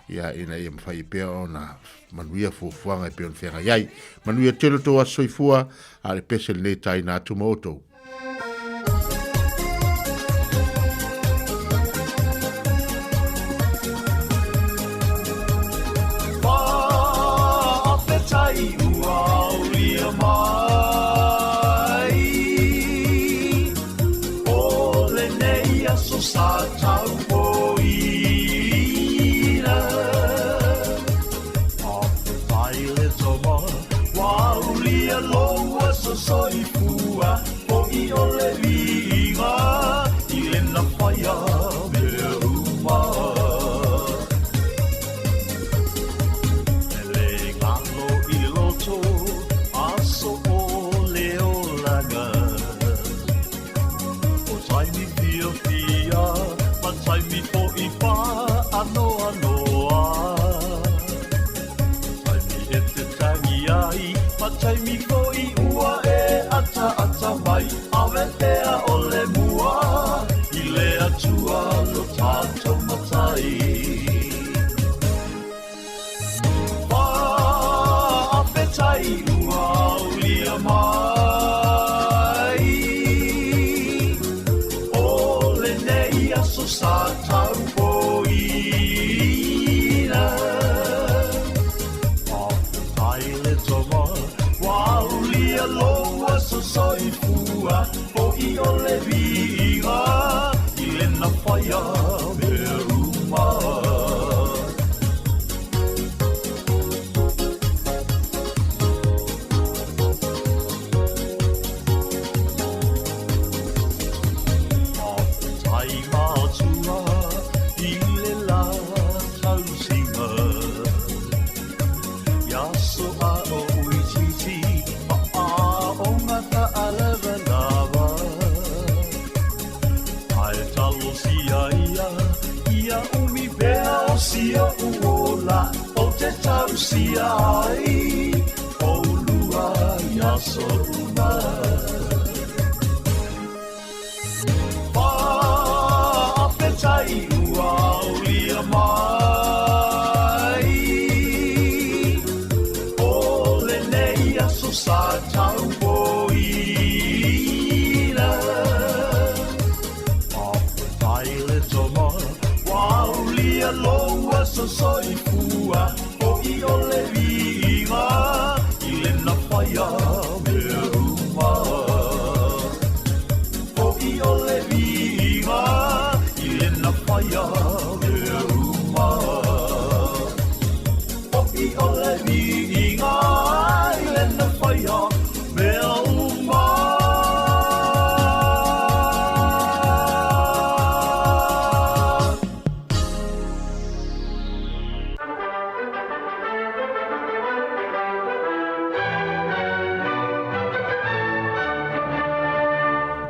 Speaker 4: ia ina ia mafai ai pea ona manuia fuafuaga e pei ona feagai ai. Manuia tele outou aso soifua, a o le pese lenei e taina atu ma outou.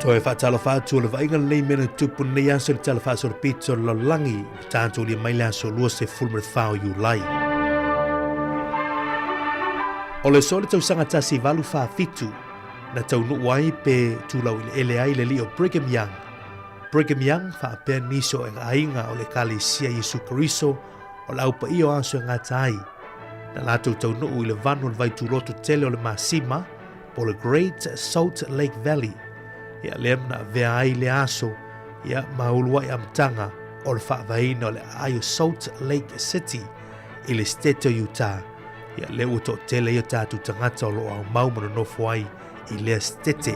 Speaker 1: Toe faatalofa atu o le vaaiga lenei mea na tupu lenei aso i le tala faasolopito o le lalolagi ua tatou lia mai le aso 24 o Iulai. O le aso o le tausaga 1847 na taunuu ai pe tulau eleele ai le alii o Brigham Young. Brigham Young faapea nisi o aiga o le Ekalesia Iesu Keriso o le Au Paia o Aso e Gata Ai. Na latou taunuu i le vanu o le vaituloto tele o le masima po o le Great Salt Lake Valley. Ia lea na avea ai lea aso Ia, ma uluai amataga o le faavaeina o le aai o Salt Lake City i le Setete o Utah. Ia, lea ua toatele ai o tatou tagata o lo o aumau ma nonofo ai i lea setete.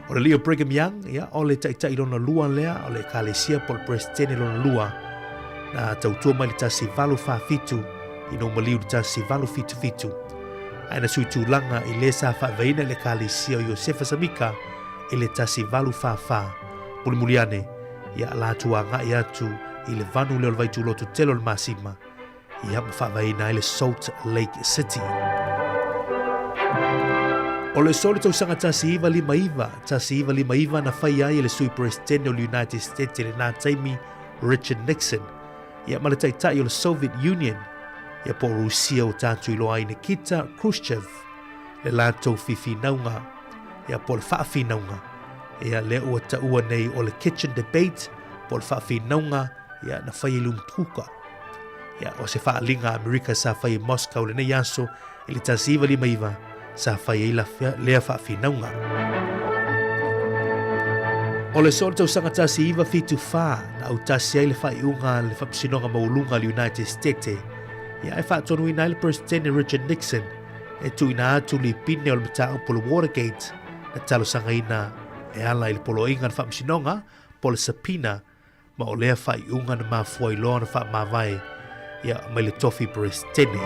Speaker 1: O le alii o Brigham Young, ia, o le taitai lona lua lea o le Ekalesia po o le Peresetene lona lua, na tautua mai le 1847 ina ua maliu i le 1877. Ae na sui tulaga i le sa faavaeina i le Ekalesia o Iosefa Samika i le 1844. Mulimuli ane, ia, latou agai atu i le vanu lea o le vaituloto tele o le masima, ia ma faavaeina ai le Salt Lake City. O le soli tausaga 1959, 1959 na fai ai e le sui Peresetene o le United States i lena taimi Richard Nixon, ia ma le taitai o le Soviet Union, ia po o Rusia ua tatou iloa ai Nikita Khrushchev, le latou fifinauga, ia po o le faafinauga, ia lea ua taua nei o le Kitchen Debate, po o le faafinauga, ia na fai e Lumtuka. Ia, o se faaaliga a Amerika sa fai i Moscow lenei aso i le 1959 sa fai ai la, lea faafinauga. O le soo le tausaga 1974 na autasi ai le faaiuga a le Faamasinoga Maualuga a le United States ia e faatonuina ai le Peresetene Richard Nixon e tuuina atu lipine o le mataupu o le Watergate na talosagaina e ala i le poloaiga a le Faamasinoga po o le subpoena ma o lea faaiuga na mafua ai loa ona faamavae ia mai le tofi Peresetene.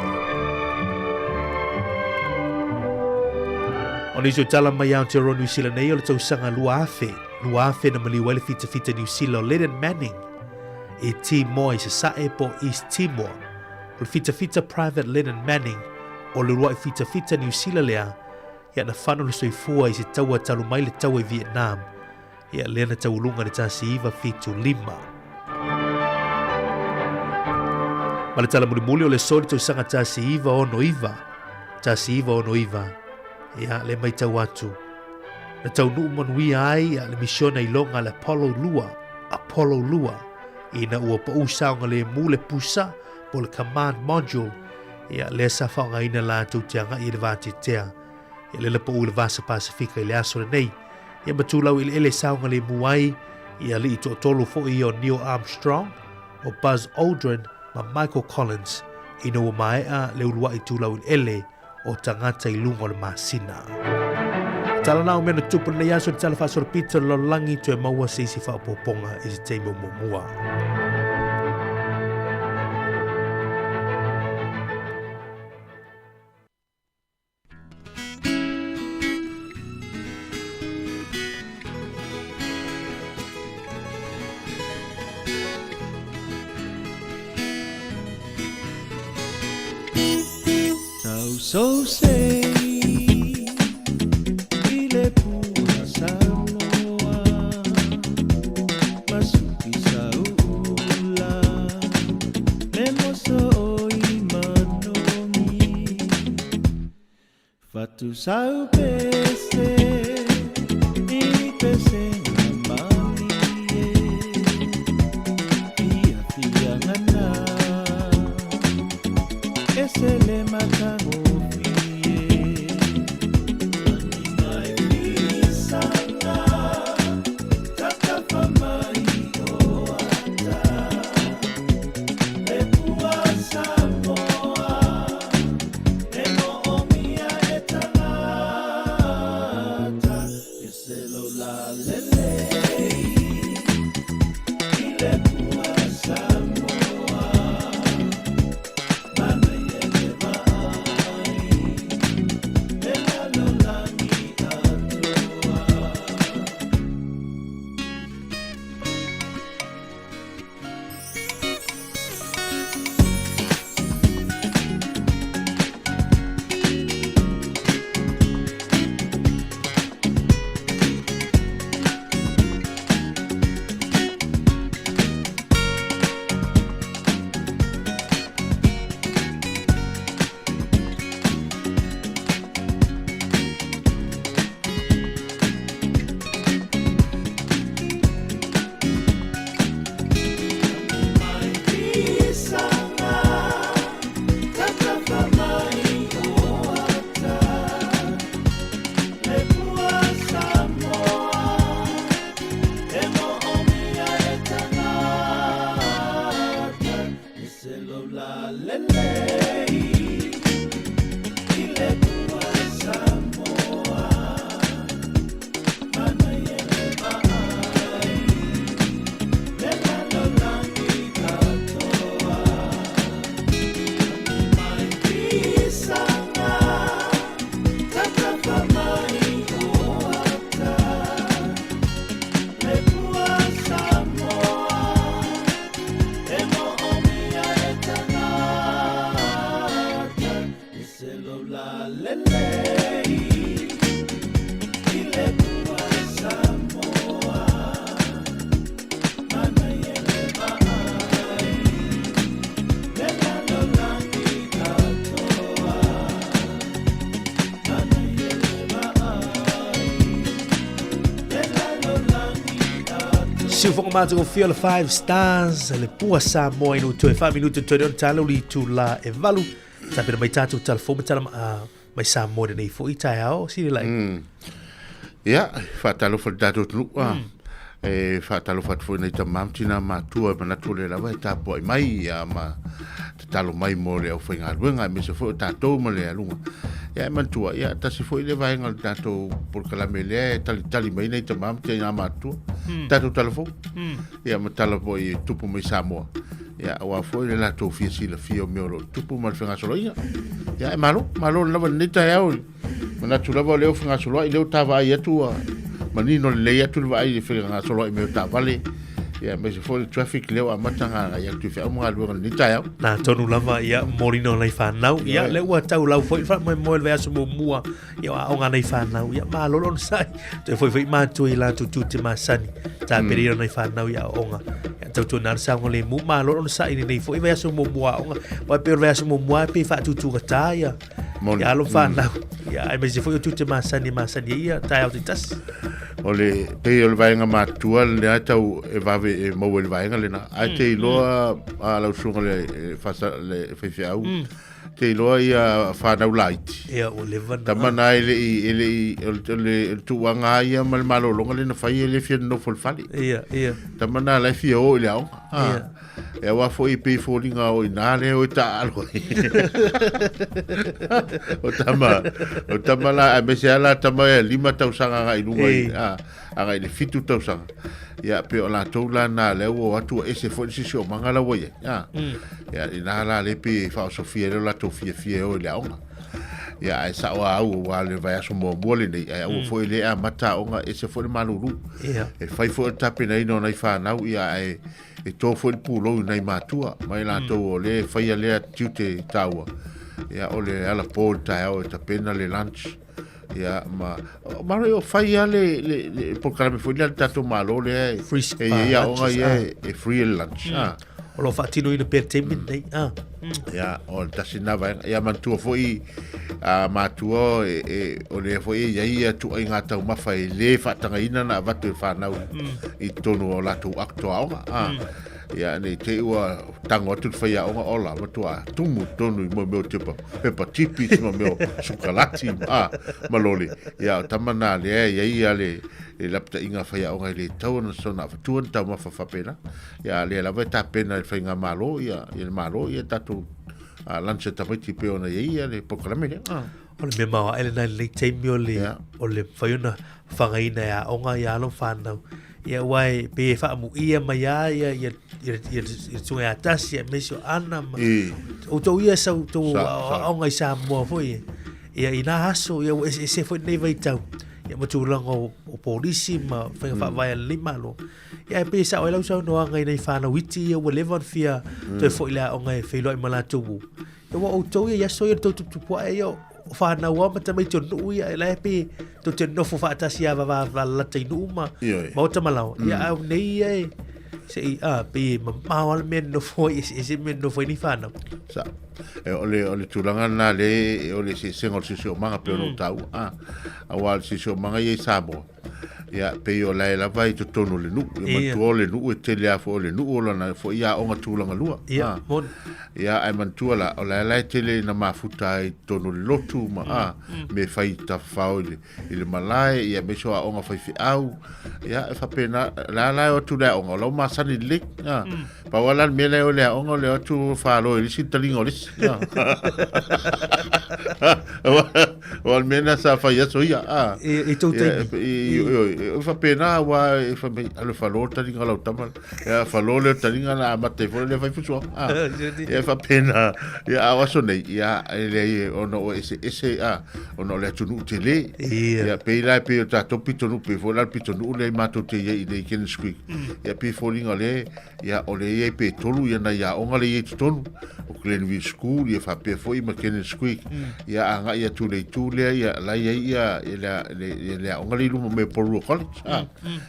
Speaker 1: O nisi o tala mai Aotearoa Niu Sila nei o le tausaga 2000, 2000 na maliu ai le fitafita Niu Sila o Lennon Manning i Timoa i Sasae po o East Timor. O le fitafita Private Lennon Manning o le uluai fitafita Niu Sila lea ia na fano le soifua i se taua talu mai le taua i Vietnam Ia lea na tauuluga i le 1975. Ma le tala mulimuli o le soli tausaga 1969, 1969, ia le maitau atu. Na taunuu manuia ai ia le misiona iloga a le Apollo 2, Apollo 2, ina ua pau saogalemu le pusa po o le command module, ia lea sa faaaogaina latou te agai i le vateatea. Ia lea na pau i le Vasa Pasifika i le aso lenei. Ia ma tulau eleele saogalemu ai i alii toatolu foi ia o Neil Armstrong, o Buzz Aldrin ma Michael Collins ina ua maea le uluai tulau eleele o tagata i luga o le masina. Tala na o mea na tupu lenei aso i le tala faasolopito o le lalolagi toe maua se isi faaopoopoga i se taimi o muamua.
Speaker 3: So say i le pua Samoa Masuki sauula Le moso o i manogi Fatu sau pese i pese malie Fia fia ngana Ese le matagofie Lagi mai fisanga Tatafa mai o ata Le pua Samoa E moomia e tagata.
Speaker 1: siufoga matagofie o le 5 Stars, le pua Samoa ina ua toe faaminuta toe ona tala uli itulā e 8. Tapena mai tatou tala fou ma tala mai Samoa i lenei foi taeao, Sililai.
Speaker 4: Ia, faatalofa i le tatou atunuu. E faatalofa atu foi i nai tama ma tina matua e manatu o lea lava e tapuai mai ia, ma tatalo mai mo le aufaigaluega aemaise foi o tatou ma le aluga. Ia e manatua, ia tasi foi le vaega o le tatou polokalame lea e talitali mai nai tama ma tina matua. Tatou tala fou. Ia ma tala foi e tupu mai Samoa. Ia aua foi le latou fia silafia o mea o lo o tupu ma le fegasoloaiga. Ia e malo, malo lava lenei taeao. Manatu lava o lea ua fegasoloai, lea ua ta vaai atu ua manino lelei atu le vaai i le fegasoloai mai o taavale. Ia, aemaise foi le traffic lea ua amata ona agai atu i feau ma galuega i lenei taeao.
Speaker 1: Na tonu lava, ia, molina o nai fanau. Ia, lea ua tau lau foi le faamoemoe le vaiaso muamua, ia, o aoga a nai fanau. Ia, malo le onosai. Toe foi foi matua i latou tiute masani. Tapena o nai fanau i aoga. Ia, tautuana le saogalemu, malo le onosai i lenei foi vaiaso muamua aoga. Aua e pei o le vaiaso muamua e pei e faatutugata ia.
Speaker 4: Moni.
Speaker 1: Ia alo fanau. Ia, aemaise foi o tiute masani e masani ai ia taeao taitasi.
Speaker 4: O le pei o le vaega matua lea tau e vave e maua i le vaega lena. Ae te iloa a lau susuga le e, fasa, le faifeau, te iloa ia whanau laiti.
Speaker 1: Ia, ua leva na.
Speaker 4: Tama na e le i, e le i, o le, o le, o le tuuanga ia ma le malologa lena fai e le fia nofo i le fale.
Speaker 1: Ia, ia.
Speaker 4: Tama na la e fia o i le aoga. Ah.
Speaker 1: Ia.
Speaker 4: E aua foi pei foliga o inā lea o e taaalo ai. O tama, o tama la, aemaise lava la tama e 5 tausaga agai i luga i, a, agai i le 7 tausaga. Ia, pei o latou la na lea ua o atu ua ese foi le siosiomaga la ua i ai. A. Ia, inā la lea pei e faaosofia ai le latou fiafia e o i le aoga. Ia, ae sao a au aua le vaiaso muamua lenei, ae aua foi le amata aoga, ese foi le malulu.
Speaker 1: Ia.
Speaker 4: E fai foi o le tapenaina o nai fanau, ia, ae e tō foi le pulou i nai matua, mai latou o lea e faia lea tiute taua, ia, o le alapō i le taeao e tapena le lunch, ia, ma, malo o fai lava le, le, le polokalame foi lea a le tatou Malo lea e,
Speaker 1: Free
Speaker 4: e i ai aoga
Speaker 1: lunches,
Speaker 4: ia
Speaker 1: ah.
Speaker 4: e, e free le lunch. Ah.
Speaker 1: O lo o faatinoina pea le taimi lenei. Ah.
Speaker 4: Ia, o le tasi lena vaega. Ia, manatua foi a matua e, e, o lea foi e i ai ia tuaiga taumafa e lē faatagaina na avatu e fanau i totonu o latou akto aoga. Ah. Ia, nei te i ua tango atu le faiaoga ola, matua tumu totonu i mo mea o tepa, pepa tipi, ma mea o sukalati, ah, ma lole. Ia, o tama nā lea e i ai ia le, le lapataiga a faiaoga e le tatau ona soona avatua ni taumafa faapena. Ia, lea lava e tapena e le faigamalo, ia, ia le Malo, ia tatou lunch a tamaiti pei ona i ai ia le polokalame lea. Ah.
Speaker 1: O le mea maoae lena i lenei taimi o le,
Speaker 4: Ia.
Speaker 1: o le mafai ona fagaina e aoga ia alo ma fanau. Ia aua e pei e faamuia mai lava ia, ia, ia, ia, ia le susuga ia Tasi aemaise o Ana ma
Speaker 4: I.
Speaker 1: outou ia sau tou
Speaker 4: Sa- sa.
Speaker 1: aoga i Samoa foi e. Ia i nā aso, ia ua eseese foi lenei vaitau. Ia ma tulaga o, o polisi ma faiga faavae a lenei Malo. Ia e pei e sao ai lau saunoaga i nai fanau iti ia ua leva ona fia toe foi i le aoga e feiloai ma latou ū. Ia ua outou ia i aso ia le tou tuputupuae ia o fanau lava ma tamaiti o nuu ia e la e pei tou te nofo faatasi lava vavalalata i nuu ma
Speaker 4: Ioe.
Speaker 1: maota ma laoa. Ia a o nei ia e se i a pei e mamao lava le mea e nofo ai eseese mea e nofo ai nei fanau.
Speaker 4: Sa. E, o le, o le tulaga lena le o le eseesega o le siosiomaga pei ona ou taua. Ah, aua o le siosiomaga ia i Samoa, Ia, pei o lae lava i totonu o le nuu. Ia, manatua o le nuu e tele lava foi o le nuu o lana foi aoga tulaga lua.
Speaker 1: Ia, moni.
Speaker 4: Ia, ae manatua la, o lae la e tele ina mafuta ai i totonu o le lotu ma, a, mea fai tafafao i le, i le malae, ia, aemaise o aoga faifeau. Ia, e faapena, la la e o atu i le aoga, o la ua masani lelei. A, pau lava la le mea la e o i le aoga, o le o atu falo i le isi le taliga o le isi. A. O le mea lena sa fai aso ia. A.
Speaker 1: I tou taimi.
Speaker 4: I faapena aua e fai mai, alo e falo le taliga o lau tama. Ia falo lea o le taliga na amata ai foi lea fai fusuaga. A. Ia faapena. Ia a o aso nei, ia e leai ona ua eseese a, ona o le atunuu tele. Ia pei la e pei o tatou pitonuu, pei foi la le pitonuu lea matou te i ai i inei i Cannons Creek. Ia pei e foliga lea Ia, o lea e i ai pe tolu ia nai aoga lea e i ai i totonu, o Glenview School, ia faapea foi ma Cannons Creek. Ia agai atu i le itu lea, ia la e i ai ia, ia le, le, ia le aoga lea i luma mai o Porirua College. Ah.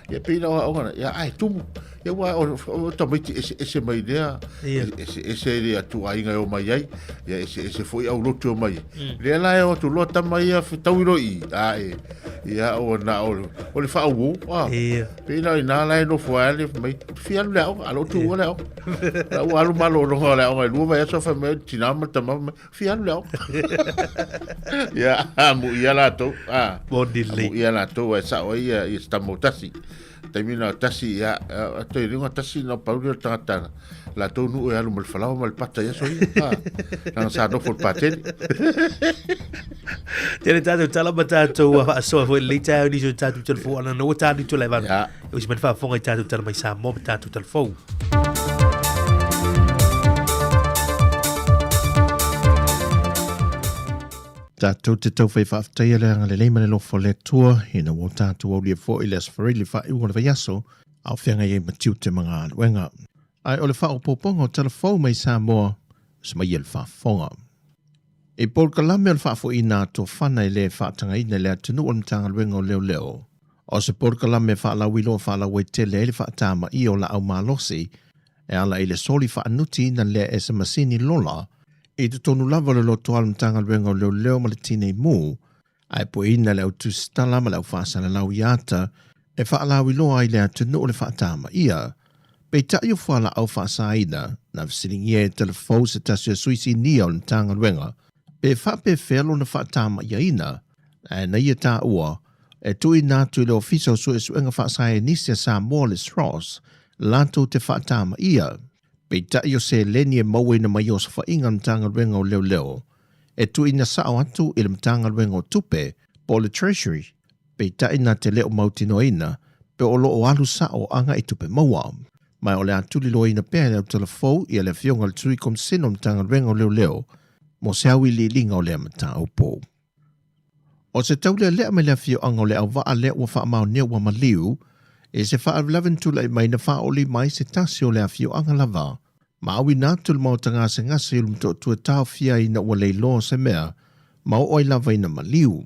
Speaker 4: Ia pei la o aoga na, ia ae tumu. Ia ua o, o tamaiti eseese mai lea, eseese le ituaiga e omai ai, ia eseese foi aulotu e omai ai. Lea la e o atu loa tama ia fetaui loa i i, a e, Ia ua na o o le faauo. Ah.
Speaker 1: Ia.
Speaker 4: Pe ina ina la e nofo ai le mai. Fia alu le aoga, alo tu le aoga. La ua alu malologa o le aoga i lua vaiaso fai mai tina ma tama mai. Fia alu le aoga. Ia, amuia latou. Ah.
Speaker 1: Moni lelei.
Speaker 4: Amuia latou ae sao ai ia ia se tama o tasi. Taimi na o tasi ia, toe luga tasi na pau lea o le tagata latou nuu e alu ma le falaoa ma le pata i aso ia. Ah, leaga sa nofo i le patele.
Speaker 1: Tele tātou tala ma tātou faasoa foi lenei taeao nisi o tātou telefou ana na ua tātou tula e vanu.
Speaker 4: Ia.
Speaker 1: E usi mai le faafofoga i tātou tala mai Samoa ma tātou telefou.
Speaker 7: Tatou te tauwhai faafetaia le agalelei ma le alofa o le Atua, ina ua tatou aulia foi i le Aso Faraile le faaiuga o le vaiaso, a o feagai ai ma tiute ma galuega. Ae o le faaopoopoga o tala fou mai Samoa, usa mai ia le faafofoga. I polokalame o le faafoiina a tofana e le faatagaina i le atunuu o le Matagaluega o Leoleo, o se polokalame faalauiloa faalauaitele ai le faatamaia o laau malosi e ala i le soli faanutiina lea e se masini lola i totonu lava o le lotoa o le Matagaluega o Leoleo ma le Tinei Mu, ae pueina le au tusitala ma le au faasalalau i ata e faalauiloa ai le atunuu le faatamaia. Peitai o fualaau faasaina na fesiligia e Telefou se tasi o sui sinia o le Matagaluega pe faapefea lona faatamaiaina, ae na ia taua e tuuina atu i le Ofisa o Suesuega Faasaenisi a Samoa le SROS latou te faatamaia. Peitai o seleni e mauaina mai osofaiga a le Matagaluega o Leoleo e tuuina sao atu i le Matagaluega o Tupe po o le Treasury, peitai na te le o mautinoaina pe o lo o alu sao agai tupe maua. Ma o le a tuliloaina pea e le Autalafou ia le Afioga i le Sui Komisena o le Matagaluega o Leoleo mo se auiliiliga o lea mataupu. O se taulealea mai le afioaga o Leauvaa lea ua faamaonia ua maliu i se faalavelave na tulai mai na faaoli mai se tasi o le afioaga lava. Ma auina atu le maota gasegase i Ulumotootua taofia ai ina ua leiloa se mea ma oo ai lava ina maliu.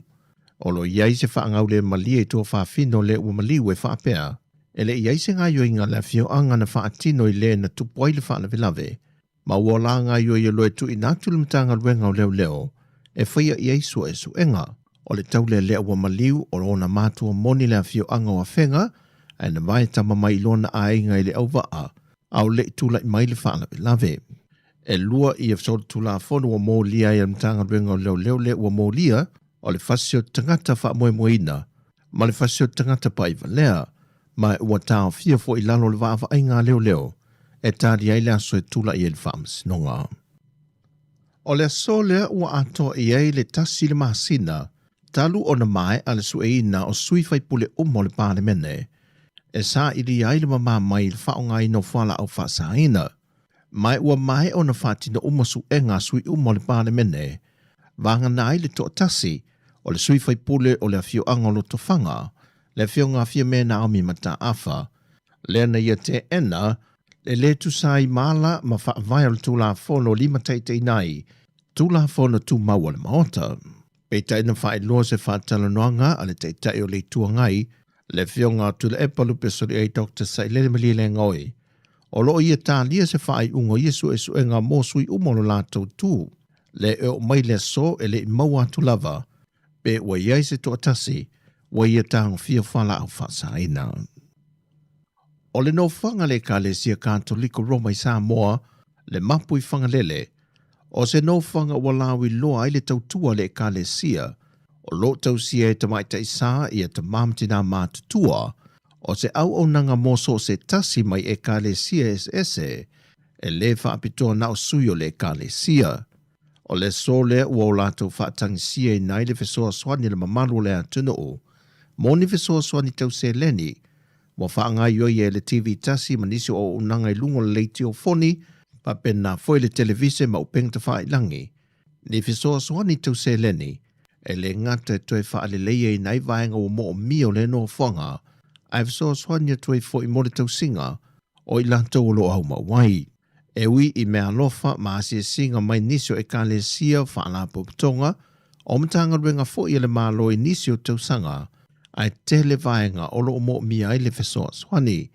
Speaker 7: O lo o i ai se faagaulemalie i tuafafine o le ua maliu e faapea, e le i i ai se gaoioiga a le afioaga na faatino i le na tupu ai le faalavelave, ma ua la gaoioi loa e tuuina atu i le Matagaluega o Leoleo e faia i ai suesuega. O le taulealea ua maliu o ona matua moni le afioaga o Afega, ae na vae tama mai i lona aiga i Leauvaa, a o le i tulai mai le faalavelave. E lua ia solitulafono ua molia ai e le Matagaluega o Leoleo le ua molia, o le fasi o tagata faamoemoeina ma le fasi o tagata paaivalea, ma ua taofia foi i lalo o le vaavaaiga a leoleo e tali ai le aso e tulai ai le faamasinoga. O le aso lea ua atoa i ai le tasi le masina talu ona maea le sueina o sui faipule uma o le Palemene e sailia ai le mamā mai i le faaaogaina o fualaau faasaina. Ma ua maea ona faatino uma suega a sui uma o le Palemene, vagana ai le toatasi o le sui faipule o le afioaga o Lotofaga, le afioga a Fiame Naomi Mataafa, lea na ia teena le lē tusa ai ma ala ma faavae o le Tulafono limataitaiina ai Tulafono Tumau a le Maota. Peitai na faailoa se faatalanoaga a le Taitai o le Itu Agai, le afioga a Tuilaepa Lupesoliai Doctor Sailele Malielegaoi, o lo o ia talia se faaiuga o ia suesuega mo sui uma o lo latou tu, le e oo mai le aso e le i maua atu lava pe ua i ai se toatasi ua ia tagofia fualaau faasaina. O le nofoaga a le Ekalesia Katoliko Roma i Samoa, le mapu i Fagalele, o se nofoaga ua lauiloa ai le tautua a le Ekalesia, o lo o tausia e tamaitai sa ia tama ma tinā matutua, o se auaunaga mo so o se tasi mai Ekalesia eseese, e lē faapitoa na o sui o le Ekalesia. O le aso lea ua o latou faatagisiaina ai le fesoasoani a le mamalu o le atunuu mo ni fesoasoani tau seleni ua faagaoioi e le TV tasi ma nisi o auaunaga i luga o le leitio foni, faapena foi le televise ma upega tafailagi. Ni fesoasoani tau seleni e le gata e toe faaleleia ai vaega ua moomia o le nofoaga, ae fesoasoani atu ai foi mo le tausiga o i latou o lo o aumau ai. E ui i meaalofa ma asiasiga mai nisi o Ekalesia, Faalapotopotoga, o Matagaluega foi a le Malo i nisi o tausaga, ae tele vaega o lo o moomia ai le fesoasoani.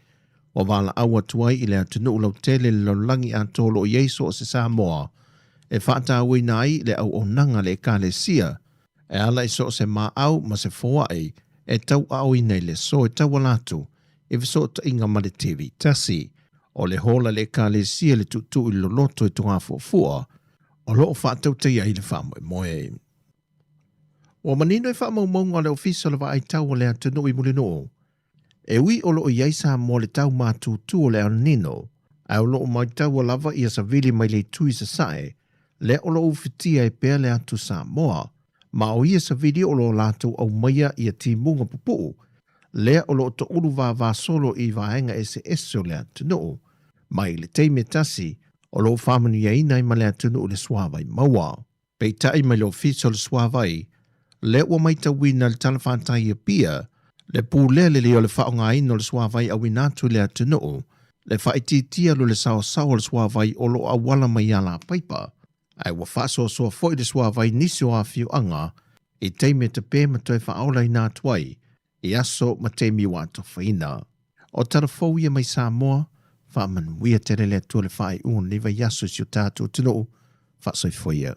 Speaker 7: Ua valaau atu ai i le atunuu lautele le lalolagi atoa o lo o i ai so o se Samoa e faatauaina ai le auaunaga a le Ekalesia e ala i so o se maau ma se foai e tauaaoina i le aso e tauala atu i fesootaiga ma le TV tasi. O le hola le Ekalesia le tuutuu i le loloto i Togafuafua o lo o faatautaia ai le faamoemoe. Ua manino i faamaumauga a le Ofisa o le Vaai Tau o le Atunuu i Mulinuu, e ui o lo o i ai Samoa le tau matutu o le El Nino, ae o lo o maitaua lava ia savili mai le itu i sasae, lea o lo o ufitia ai pea le atu Samoa, ma o ia savili o lo o latou aumaia ia timuga pupuu, lea o lo o toulu vavasolo i vaega eseese o le atunuu, mai le taimi e tasi o lo o faamanuiaina ai ma le atunuu le suavai maua. Peitai mai le Ofisa o le Suavai, lea ua maitauina le Tala Fatai Apia, le pulea lelei o le faaaogaina o le suavai auina atu i le atunuu, le faaitiitia lo le saosao o le suavai o lo o auala mai i alapaipa, ae ua faasoasoa foi le suavai nisi o afioaga i taimi e tape ma toe faaolaina atu ai i aso ma taimi ua atofaina. O tala fou ia mai Samoa, faamanuia tele le Atua le faaiuga o lenei vaiaso i si o tatou atunuu, faasoifua ia.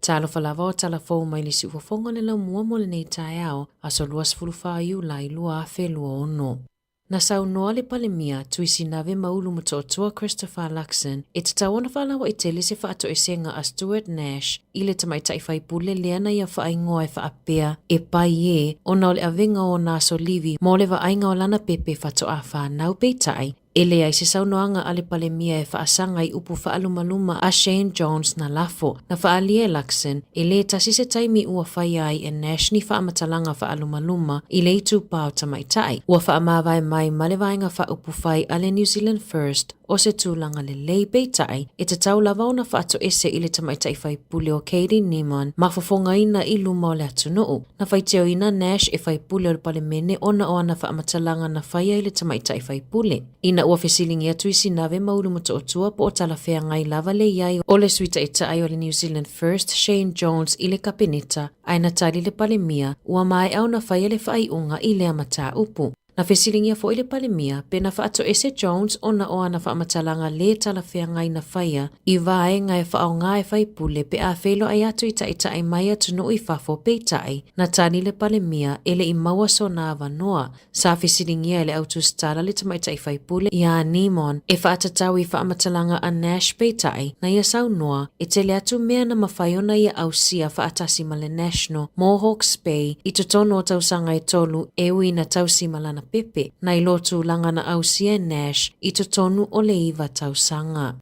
Speaker 5: Talofa lava o tala fou mai le siufofoga o le laumua mo lenei taeao, aso 24 Iulai 2026. Na saunoa le Palemia, Tuisinave Maulu Motootua Christopher Luxon, e tatau ona faalauaitele se faatoesega a Stuart Nash i le tamaitai faipule lea na ia faaigoa e faapea e pai ē ona o le avega o ona aso livi mo le vaaiga o lana pepe faatoa fanau. Peitai, e leai se saunoaga a le Palemia e faasaga i upu faalumaluma a Shane Jones na lafo. Na faaalia e Luxon, e lē tasi se taimi ua faia ai e Nash ni faamatalaga faalumaluma i le itupa o tamaitai. Ua faamavae mai ma le Vaega Faaupufai a le New Zealand First o se tulaga lelei, peitai, e tatau lava ona faatoese i le tamaitai faipule o Katie Nimon ma fofogaina i luma o le atunuu. Na faitioina Nash e faipule o le Palemene ona o ana faamatalaga na faia i le tamaitai faipule. Ina ua fesiligia Tuisinave ma Ulumotootua po o talafeagai lava le i ai o le Sui Taitai o le New Zealand First, Shane Jones i le Kapeneta, ae na tali le Palemia, ua maea ona faia le faaiuga i lea mataupu. Na fesiligia foi le Palemia pe na faatoese Jones ona o ana faamatalaga lē talafeagai na faia i vaega e faaaoga e faipule pe a feiloai atu i taitai mai atunuu i fafo peitai na tali le Palemia e le i maua sona avanoa. Sa fesiligia e le au tusitala le tamaitai faipule iā Nimon e faatatau i faamatalaga a Nash peitai na ia saunoa e tele atu mea na mafai ona ia ausia faatasi ma le National mo Hawke's Bay i totonu o tausaga e tolu e ui na tausi ma lana pepe, nai lo tulaga na ausia e Nash i totonu o le iva tausaga.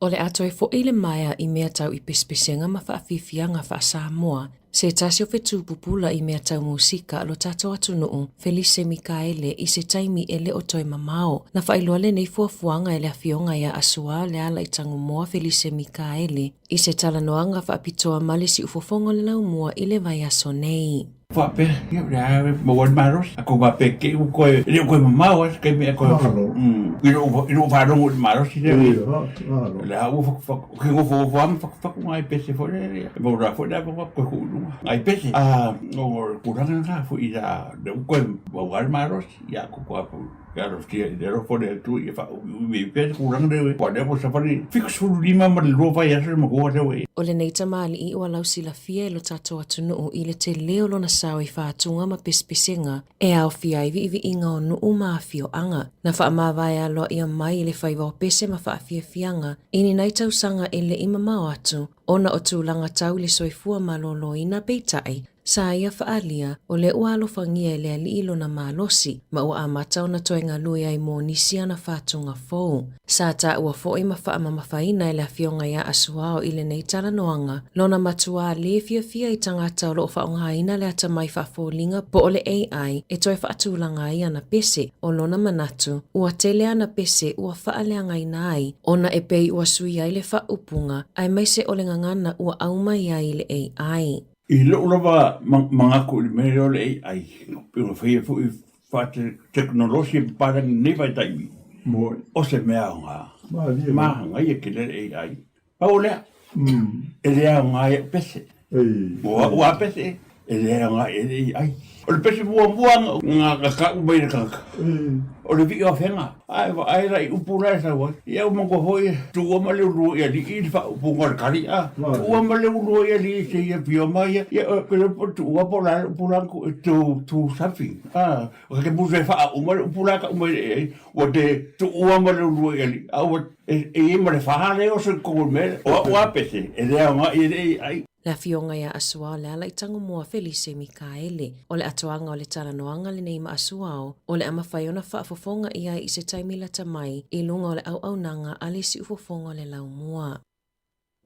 Speaker 5: O le a toe foʻi le maea i mea tau i pesepesega ma faafiafiaga faa-Samoa, se tasi o fetu pupula i mea tau musika lo tatou atunuu, Felise Mikaele, i se taimi e le o toe mamao. Na faailoa lenei fuafuaga e le Afioga ia Asuā Leala i Tagumoa Felise Mikaele i se talanoaga faapitoa ma le siufofoga o le laumua i le vaiaso nei.
Speaker 8: Faapea, ia o le a maua ai le malosi. A kou faapea te i ua toe, e le o toe mamao lava se taimi ae toe, i lou faalogo i le malosi lea. O le a ua fatufatu, ou te nofonofo lava ma fatufatu nai pese foi lea, e maua foi le avanoa toe tuu i luga nai pese. A o le tulaga lena foi i la, lea ua toe maua lava le malosi, ia tou a Ia alofia i le alofa o le Atua ia faaumiumi ai pea le tulaga lea ua i ai. Aua o lea ua savali 75 ma le lua vaiaso le matua lea ua i ai.
Speaker 5: O lenei tamalii ua lausilafia e lo tatou atunuu i le tele o lona sao i faatuga ma pesepesega e aofia ai viiviiga o nuu ma afioaga. Na faamavae aloaia mai i le faiva o pese ma faafiafiaga i ni nai tausaga e le i mamao atu ona o tulaga tau i le soifua maloloina peitai Sa ia faaalia, o lea ua alofagia e le Alii lona malosi, ma ua amata ona toe galue ai mo nisi ana faatuga fou. Sa taua foi ma faamamafaina e le Afioga ia Asuao i lenei talanoaga, lona matuā lē fiafia i tagata o lo o faaaogaina le atamai faafoliga po o le AI e toe faatulaga ai ana pese. O lona manatu, ua tele ana pese ua faaleagaina ai, ona e pei ua sui ai le faaupuga, aemaise o le gagana ua aumai ai i le AI.
Speaker 8: I lou lava manatu i le mea lea o le AI, pei ona faia foi faatekonolosi e papalagi i lenei vaitaimi, o se mea aoga. Manaia tele le AI. Pau lea, e le aoga i au pese. O au a pese, e le aoga e le i ai. O le pese muamua na kau mai le tagata, o le vii o Afega. Ae vaai la i upu la e sau ai. Ia ua manatua foi, tuua ma le ulua i alii le faaupuga o le kali, a. Tuua ma le ulua i alii seia pio mai ia. Ia, ou te iloa po o le tuua po o le a le upu la na tuu, to something, a. O ke musu e faauma le upu la e tau mai ai, ua te tuua ma le ulua i alii, a ua E i ai ma le fā lea o se totonu o le mea lea. O au a pese, e le aoga i le ai.
Speaker 5: Le afioga ia Asuao Leala i Tagomoa Felise Mikaele. O le atoaga o le talanoaga lenei ma Asuao, o le a mafai ona faafofoga i ai i se taimi lata mai i luga o le auaunaga a le siufofoga o le laumua.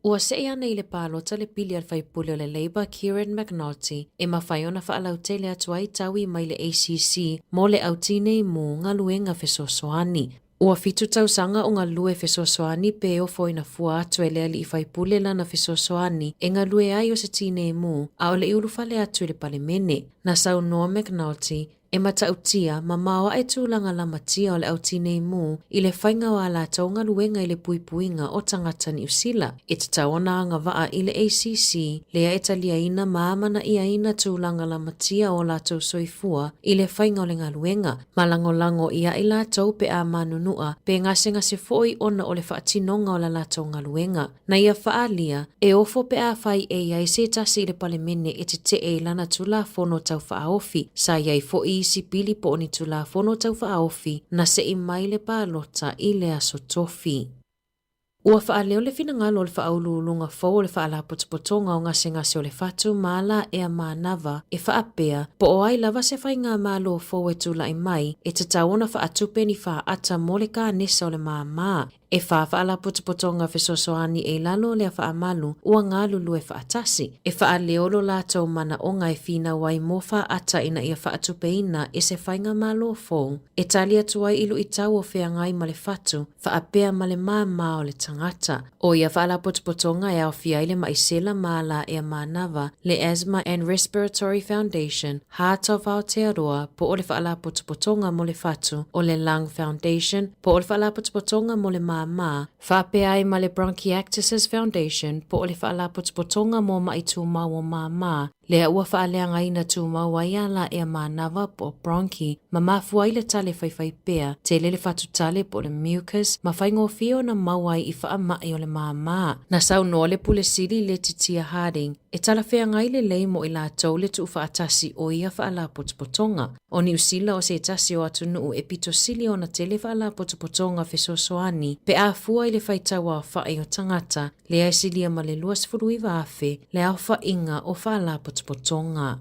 Speaker 5: Ua see ane i le palota le pili a le faipule o le Labour Kieran McNulty e mafai ona faalautele atu ai taui mai le ACC mo le au tinei mu galuega fesoasoani. Ua fitu tausaga o galue fesoasoani pe ofo ina fua atu e le alii faipule lana fesoasoani e galue ai o se tinei mu a o le i ulufale atu i le Palemene. Na saunoa McNulty E matautia, mamao aʻe tulaga lamatia o le au tinei mu i le faiga o a latou galuega i le puipuiga o tagata Niu Sila. E tatau ona agavaa i le ACC lea e taliaina ma amanaʻiaina tulaga lamatia o latou soifua i le faiga o le galuega, ma lagolago ia i latou pe a manunua pe gasegase foi ona o le faatinoga o la latou galuega. Na ia faaalia, e ofo pe afai e i ai se tasi i le Palemene e tetee i lana Tulafono Tau Faaofi, sa i ai foi isi pili po o ni Tulafono Tau Faaofi na seʻi mai le palota i le aso tofi. Ua faaleo le finagalo o le faauluuluga fou o le Faalapotopotoga o Gasegase o le Fatu ma Alaea Manava e faapea, po o ai lava se faigamalo fou e tulai mai, e tatau ona faatupe ni faata mo le kanesa o le māmā. E whā faalapotopotoga fesoasoani e i lalo o lea faamalu ua galulue faatasi, e faaleo lo latou manaoga e finau ai mo faata ina ia faatupeina e se faigamalo fou e tali atu ai i luitau o feagai ma le fatu faapea ma le māmā o le tagata. ʻO ia faalapotopotoga e aofia ai le maʻi sela ma alaea manava, le Asthma and Respiratory Foundation, Heart of Aotearoa, po o le Faalapotopotoga mo le Fatu, o le Lung Foundation, po o le Faalapotopotoga mo le Māmā, faapea ai ma le Bronchiectasis Foundation, po o le Faalapotopotoga mo Maʻi Tumau o Māmā, lea ua faaleagaina tumau ai alaea manava po o bronchi, ma mafua ai le tale faifaipea, tele le fatu tale po o le mucus, ma faigofie ona maua ai i faamai o le māmā. Na saunoa le Pule Sili Letitia Harding, E talafeagai lelei mo i latou le tuufaatasi o ia faalapotopotoga. O Niu Sila o se tasi o atunuu e pito sili ona tele faalapotopotoga fesoasoani pe a fua i le faitau aofai o tagata, lea e silia ma le 29,000 le aofaiga o faalapotopotoga.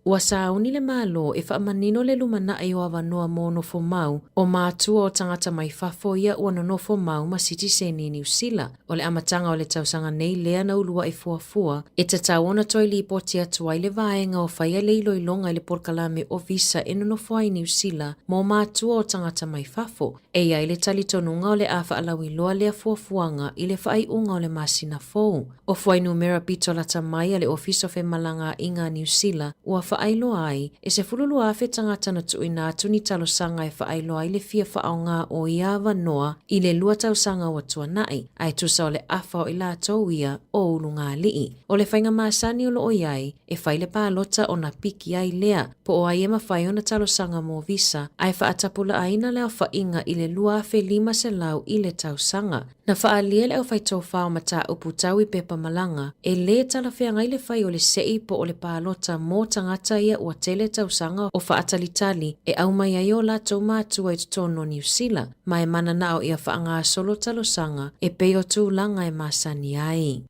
Speaker 5: Ua sauni le Malo e faamanino le lumanai o avanoa mo nofo mau o matua o tagata mai fafo ia ua nonofo mau ma sitiseni i Niu Sila. O le amataga o le tausaga nei lea na uluaʻi fuafua e tatau ona toe lipoti atu ai le vaega o faia le iloiloga i le polokalame o visa e nonofo ai i Niu Sila mo matua o tagata mai fafo. E i ai le talitonuga o le a faalauiloa lea fuafuaga i le faaiuga o le masina fou. O fuainumera pito lata mai a le Ofisa o Femalagaaiga a Niu Sila ua faailoa ai, e 12,000 tagata na tuuina atu ni talosaga e faailoa ai le fia faaaoga o ia avanoa i le lua tausaga ua tuanai, ae tusa o le afa o i latou ia o Ulugalii. O le faiga masani o lo o i ai, e fai le palota ona piki ai lea, po o ai e mafai ona talosaga mo visa, ae faatapulaaina le aofaiga i le 2,500 i le tausaga. Na faaalia le aufaitofa o mataupu tau i pepa malaga, e lē talafeagai le fai o le seʻi po o le palota mo tagata ia ua tele tausaga o faatalitali e aumai ai o latou matua i totonu o Niu Sila, ma e mananao ia faagasolo talosaga e pei o tulaga e masani ai.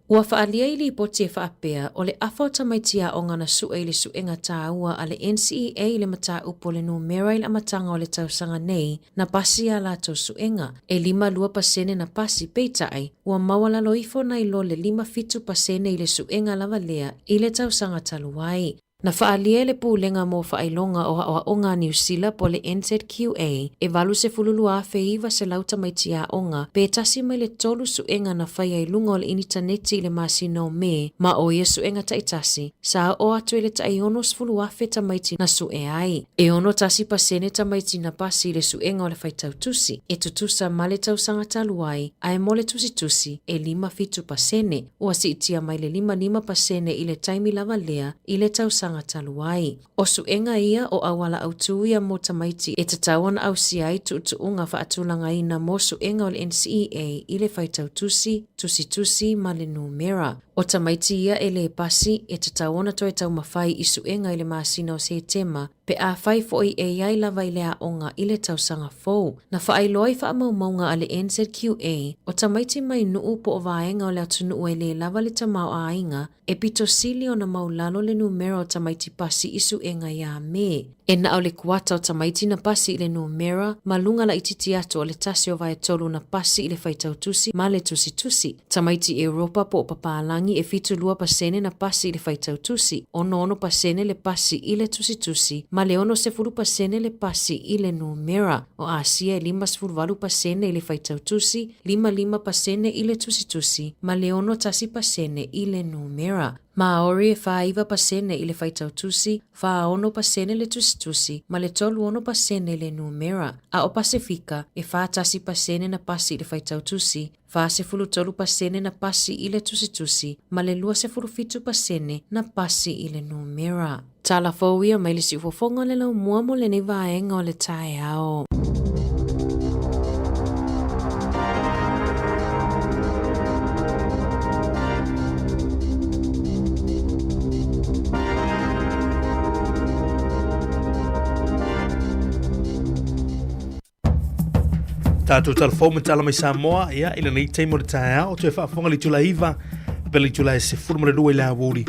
Speaker 5: Ua faaalia i lipoti e faapea, o le afa o tamaiti aoga na sue i le suega tāua a le NCEA i le mataupu o le numera i le amataga o le tausaga nei, na pasi ā latou suega. E 52 pasene na pasi, peitai, ua maualalo ifo nai lo le 57 pasene i le suega lava lea i le tausaga talu ai. Na faaalia e le Pulega mo Faailoga o Aoaoga a Niu Sila po o le NZQA e 82,900 tamaiti aoga pe tasi mai le tolu suega na faia i luga o le initaneti i le masina o Me ma o ia suega taitasi sa oo atu i le tai 60,000 tamaiti na sue ai. E 61 pasene tamaiti na pasi i le suega o le faitau tusi, e tutusa ma le tausaga talu ai, ae mo le tusitusi, e 57 pasene. Ua siitia mai le 55 pasene i le taimi lava lea i le tausaga talu ai. O suega ia o auala autū ia mō tamaiti e tatau ona ausia ai tuutuuga faatulagaina mō suega o le NCEA i le faitau tusi, tusitusi ma le numera. O tamaiti ia e lē pasi, e tatau ona toe taumafai i suega i le masina o Setema pe afai foi e i ai lava i le aoga i le tausaga fou. Na faailoa i faamaumauga a le NZQA, o tamaiti mai nuu po o vaega o le atunuu e lē lava le tamaoaiga, e pito sili ona maulalo le numera o tamaiti pasi i suega iā Me. E na o le kuata o tamaiti na pasi i le numera ma luga laitiiti atu o le 1/3 na pasi i le faitau tusi ma le tusitusi. Tamaiti Europa po o papalagi e 72% na pasi i le faitau tusi, 66% le pasi i le tusitusi ma le 60% le pasi i le numera. O Asia e 58% i le faitau tusi, 55% i le tusitusi ma le 61% i le numera. Māori e 49% i le faitau tusi, 46% le tusitusi ma le 36% le numera. A o Pasefika e 41% na pasi i le faitau tusi, 43% na pasi i le tusitusi ma le 27% na pasi i le numera. Tala fou ia mai le siufofoga o le laumua mo lenei vaega o le taeao.
Speaker 1: Tātou talafou ma tala mai Samoa, ia, i lenei taimi o le taeao, toe faafofoga le itula 9, pe le itula e 12 i le aoauli,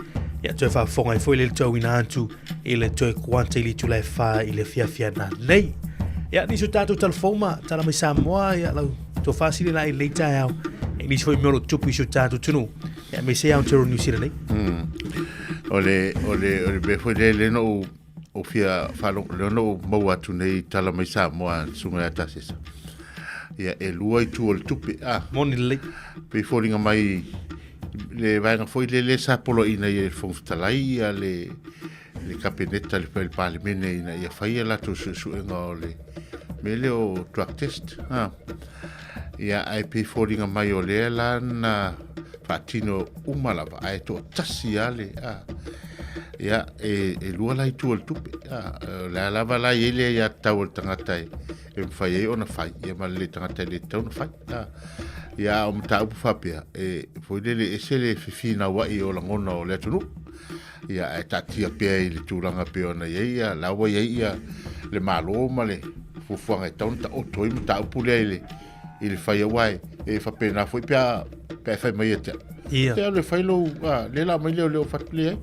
Speaker 1: ia, toe faafofoga ai foi le tauina atu i le toe kuata i le itula e 4 i le afiafi ana nei. Ia, nisi o tātou talafou ma tala mai Samoa, ia, lau tofa sili la i lenei taeao, e nisi foi mea o lo o tupu i si o tātou atunuu, ia, aemaise Aotearoa New Zealand nei.
Speaker 4: O le, o le, o le mea foi lea le no o fia faalogo, lea na ou maua atu nei i tala mai Samoa a le Susuga ia Tasesa. Ia, e lua itu o le tupe, a.
Speaker 1: Moni lelei.
Speaker 4: Pei foliga mai le vaega foi lele lea sa poloaiina i le Fofoga Fetalai ia le, le Kapeneta, le, le Palemene ina ia fai a latou suesuega o le mea lea o drug test. A. Ia, ae pei foliga mai o lea la na faatino uma lava, ae toatasi lava le, a. Ia, e, e lua la itu o le tupe. A, o le a lava la i ai le aiatatau a le tagata e, e mafai ai ona fai, ia ma le le tagata e le tatau ona fai. A, ia, a o mataupu faapea, e, foi lele ese le fefinauai o lagona o le atunuu. Ia, ae taatia pea i le tulaga pei ona i ai, ia, la ua i ai ia le Malo ma le fuafuaga e tatau ona taoto ai mataupu lea i le, i le fai aua e, e faapena foi pe a, pe a e fai mai ia te au.
Speaker 1: Ia.
Speaker 4: Te alu e fai lou, a, le la mai lea o leo fatu le ai.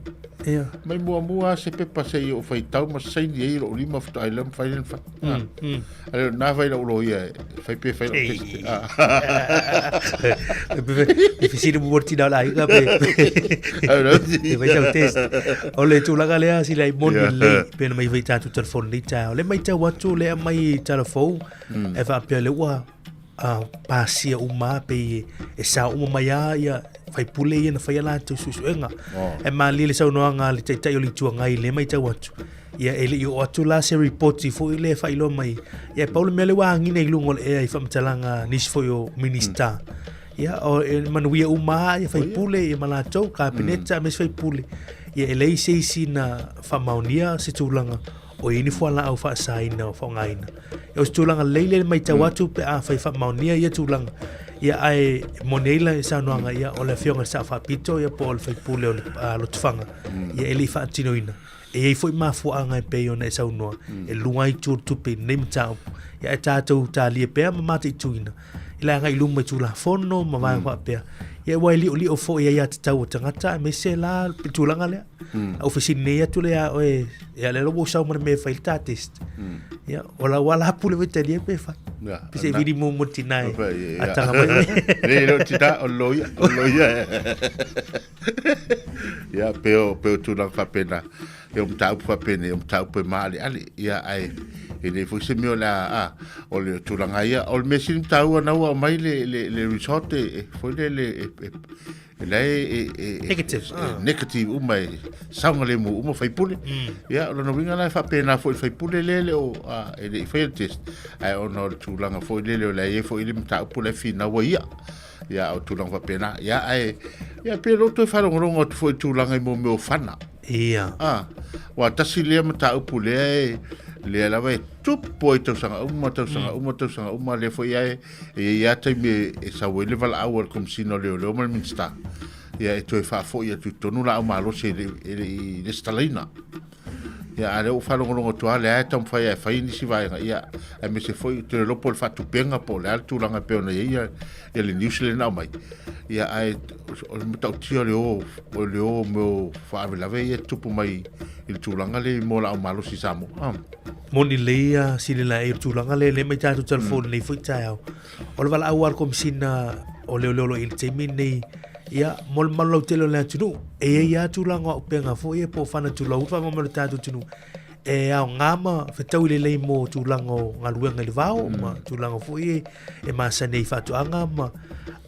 Speaker 1: Ia.
Speaker 4: Mai muamua lava se pepa se i ou faitau ma saini ai lou lima faatoa ai lea ma fai lea na fai. Mm, mm. A leo na fai lau loia e fai pe fai lau test. Ah.
Speaker 1: E fesili mo tina o le aiga pe. E fai sau test. O le tulaga lea sila i moni lelei pe na mai fai tatou telefoni nei taeao. Le matau atu le aumai tala fou e faapea le ua uh, pasia uma pe e sao uma mai a ia faipule ia na faia latou suesuega.
Speaker 4: Oh.
Speaker 1: E malie le saunoaga a le taitai o le Itu Agai le matau atu. Ia e le i oo atu la se ripoti foi le faailoa mai. Ia e pau le mea lea ua agina i luga o le ea i faamatalaga nisi foi o Minista. Ia o e manuia uma lava ia faipule ia ma latou Kapeneta mm. aemaise faipule. Ia e leai se isi na faamaonia se tulaga o i ai ni fualaau faasaina o faaaogaina. O se tulaga lelei lea e matau atu pe afai faamaonia ia tulaga. Ia ae moni ai le saunoaga ia o le afioga i le Sao Faapito ia po o le faipule o le Lotofaga ia e le i faatinoina. E i ai foi mafuaaga e pei ona e saunoa e lua ai itu o le tupe i lenei mataupu. Ia ae tatou talia pea ma mataituina i le agai i luma i Tulafono ma vaega faapea. Ia aua e liolio foi i aiatatau a tagata aemaise la le tulaga lea. Mm. Au fesili nei atu le a oe, ia le ua sau ma le mea e fai le tā test. Mm. Ia, o la ua la pule vai talia pe fai.
Speaker 4: Yeah,
Speaker 1: Pe se vili mo mo tina e.
Speaker 4: Yeah.
Speaker 1: Atanga mai.
Speaker 4: Le lo tina o loia, o loia. Ia, pe o, pe o tulaga faapena. e o mataupu faapenei, o mataupu e maaleale, ia, ae e le foi se mea o le a, a, o le tulaga ia, o le mea sili taua na ua aumai le, le, le result e, e foi le, le, e, e, e la e, e, e,
Speaker 1: Negative,
Speaker 4: e, ah. negative uma e saogalemu uma faipule. Ia, o lona uiga la e faapena foi i le faipule lea e le o, a, e le i faia le test, ae ona o le tulaga foi lele o la e i ai foi le mataupu la e finau ai ia. Ia, o tulaga faapena. Ia, ae, ia, pe lo toe faalogologo atu foi i tulaga i mō mea o fana.
Speaker 1: Ia.
Speaker 4: Ah, ua tasi lea mataupu lea e, lea lava e tupu ai tausaga uma, tausaga uma, tausaga uma, lea foi ae, e i ai lava taimi e, e sau ai le valaau a le Komesina o Leoleo ma le Minisita, ia e toe faafoi atu i totonu laau malosi e le, e le i resitalaina. Ia, a lea ua faalogologo atu lava, lea e taumafai e fai nisi vaega, ia, aemaise foi ou te le iloa po o le faatupega po o le a le tulaga e pei ona i ai ia, ia le news lea na aumai. Ia, ae o le matautia o le o, o le o mea o faalavelave ia e tutupu mai i le tulaga lea mo laau malosi i Samoa. Ah.
Speaker 1: Moni lelei ia silasila i le tulaga lea, lea mai tatou telefoni mm. nei foi taeao. O le valaau a le Komesina o Leoleo o lo o i le taimi lenei, ia, mo le mamalu lautele o le atunuu, e i ai lava tulaga o auupega foi ia po o fana tulou faamamalu o le tatou atunuu, e aoga ma fetaui lelei mo tulaga o galuega i le vao ma tulaga foi e masani ai i faatoaga ma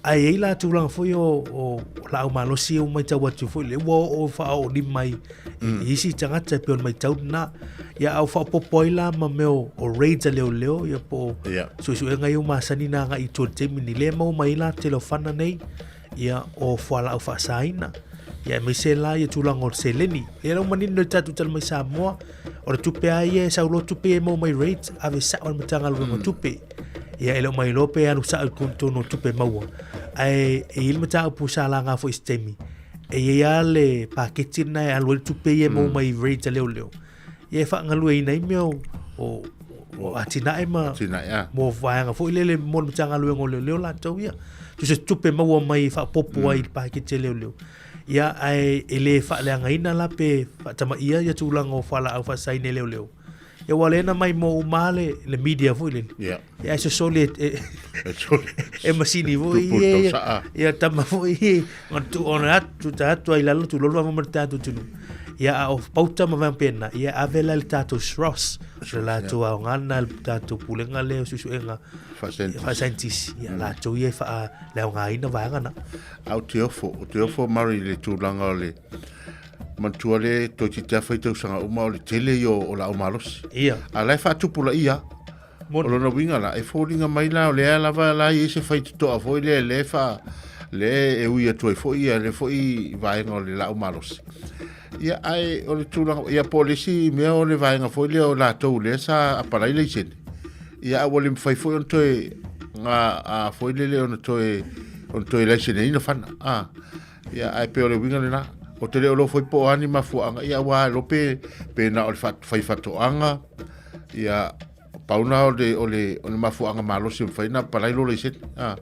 Speaker 1: ae i ai la tulaga foi o, o laau malosi ua matau atu foi le ua oo faaoolima i, i isi tagata e pei ona matau lena. Ia a ua faaopoopo ai la ma mea o, o raids a leoleo ia po o
Speaker 4: Ia.
Speaker 1: suesuega ia ua masani na agai i tua i le taimi nei. Lea e maua mai ai la tele o fana nei ia o fualaau faasaina. Ia aemaise la ia tulaga o le seleni. Lea la ua manino i le tatou tala mai Samoa, o le tupe lava ia e sau loa tupe ia e maua mai raids, ave sao i le Matagaluega o Tupe. Ia e le o mailoa pe alu sao i totonu o tupe maua. Ae e i ai le mataupu sa laga foi i se taimi, e i ai lava le paketi lena e alu ai le tupe ia e maua mai i raids a leoleo, ia e faagalueina ai mea o, o, o atinae ma
Speaker 4: Atinae, ah.
Speaker 1: mo vaega foi lele mo le Matagaluega o Leoleo latou ia. Tusa se tupe maua mai e faaopoopo ai i le paketi a leoleo. Ia, ae e le faaleagaina la pe faatamaia ia tulaga o fualaau faasaina e leoleo. Ia ua lena mai mo uma le, le media foi lele.
Speaker 4: Yeah.
Speaker 1: Ia e sosoli e, e,
Speaker 4: E soli.
Speaker 1: e masini foi
Speaker 4: Tupu
Speaker 1: ia, ia,
Speaker 4: tausaa.
Speaker 1: ia tama foi ia, ona tu, ona atu, ta atu ai lalo, tu lolo ma tatou tunu. Ia a o pauta ma vaega pena, ia ave la le tatou SROS, le latou aoga na le tatou pulega lea o suesuega
Speaker 4: Faa-scientist.
Speaker 1: faa-scientist. Ia latou ia e faa le aogaina vaega na.
Speaker 4: A o te ofo, o te ofo Murray i le tulaga o le manatua le toeitiiti lava fai tausaga uma o le tele ia o laau malosi.
Speaker 1: Ia.
Speaker 4: A la e faatupulaia.
Speaker 1: Moni.
Speaker 4: O lona uiga la, e foliga mai la o lea lava la e i ai se faitotoa foi lea lea e faa lea e ui atu ai foi ia le foi vaega o le laau malosi. Ia ae o le tulaga ia po o le isi mea o le vaega foi lea o latou lea sa apalai laisene. Ia ae ua le mafai foi ona toe ga a foi lele ona toe ona toe laiseneina fana. A ia ae pei o le uiga lena. Ou te le o iloa foi po o a ni mafuaaga ia aua e iloa pe pe na o le fai faatoaga ia pau na o le o le o le mafuaaga malosi e mafai ona apalai lo laisene. A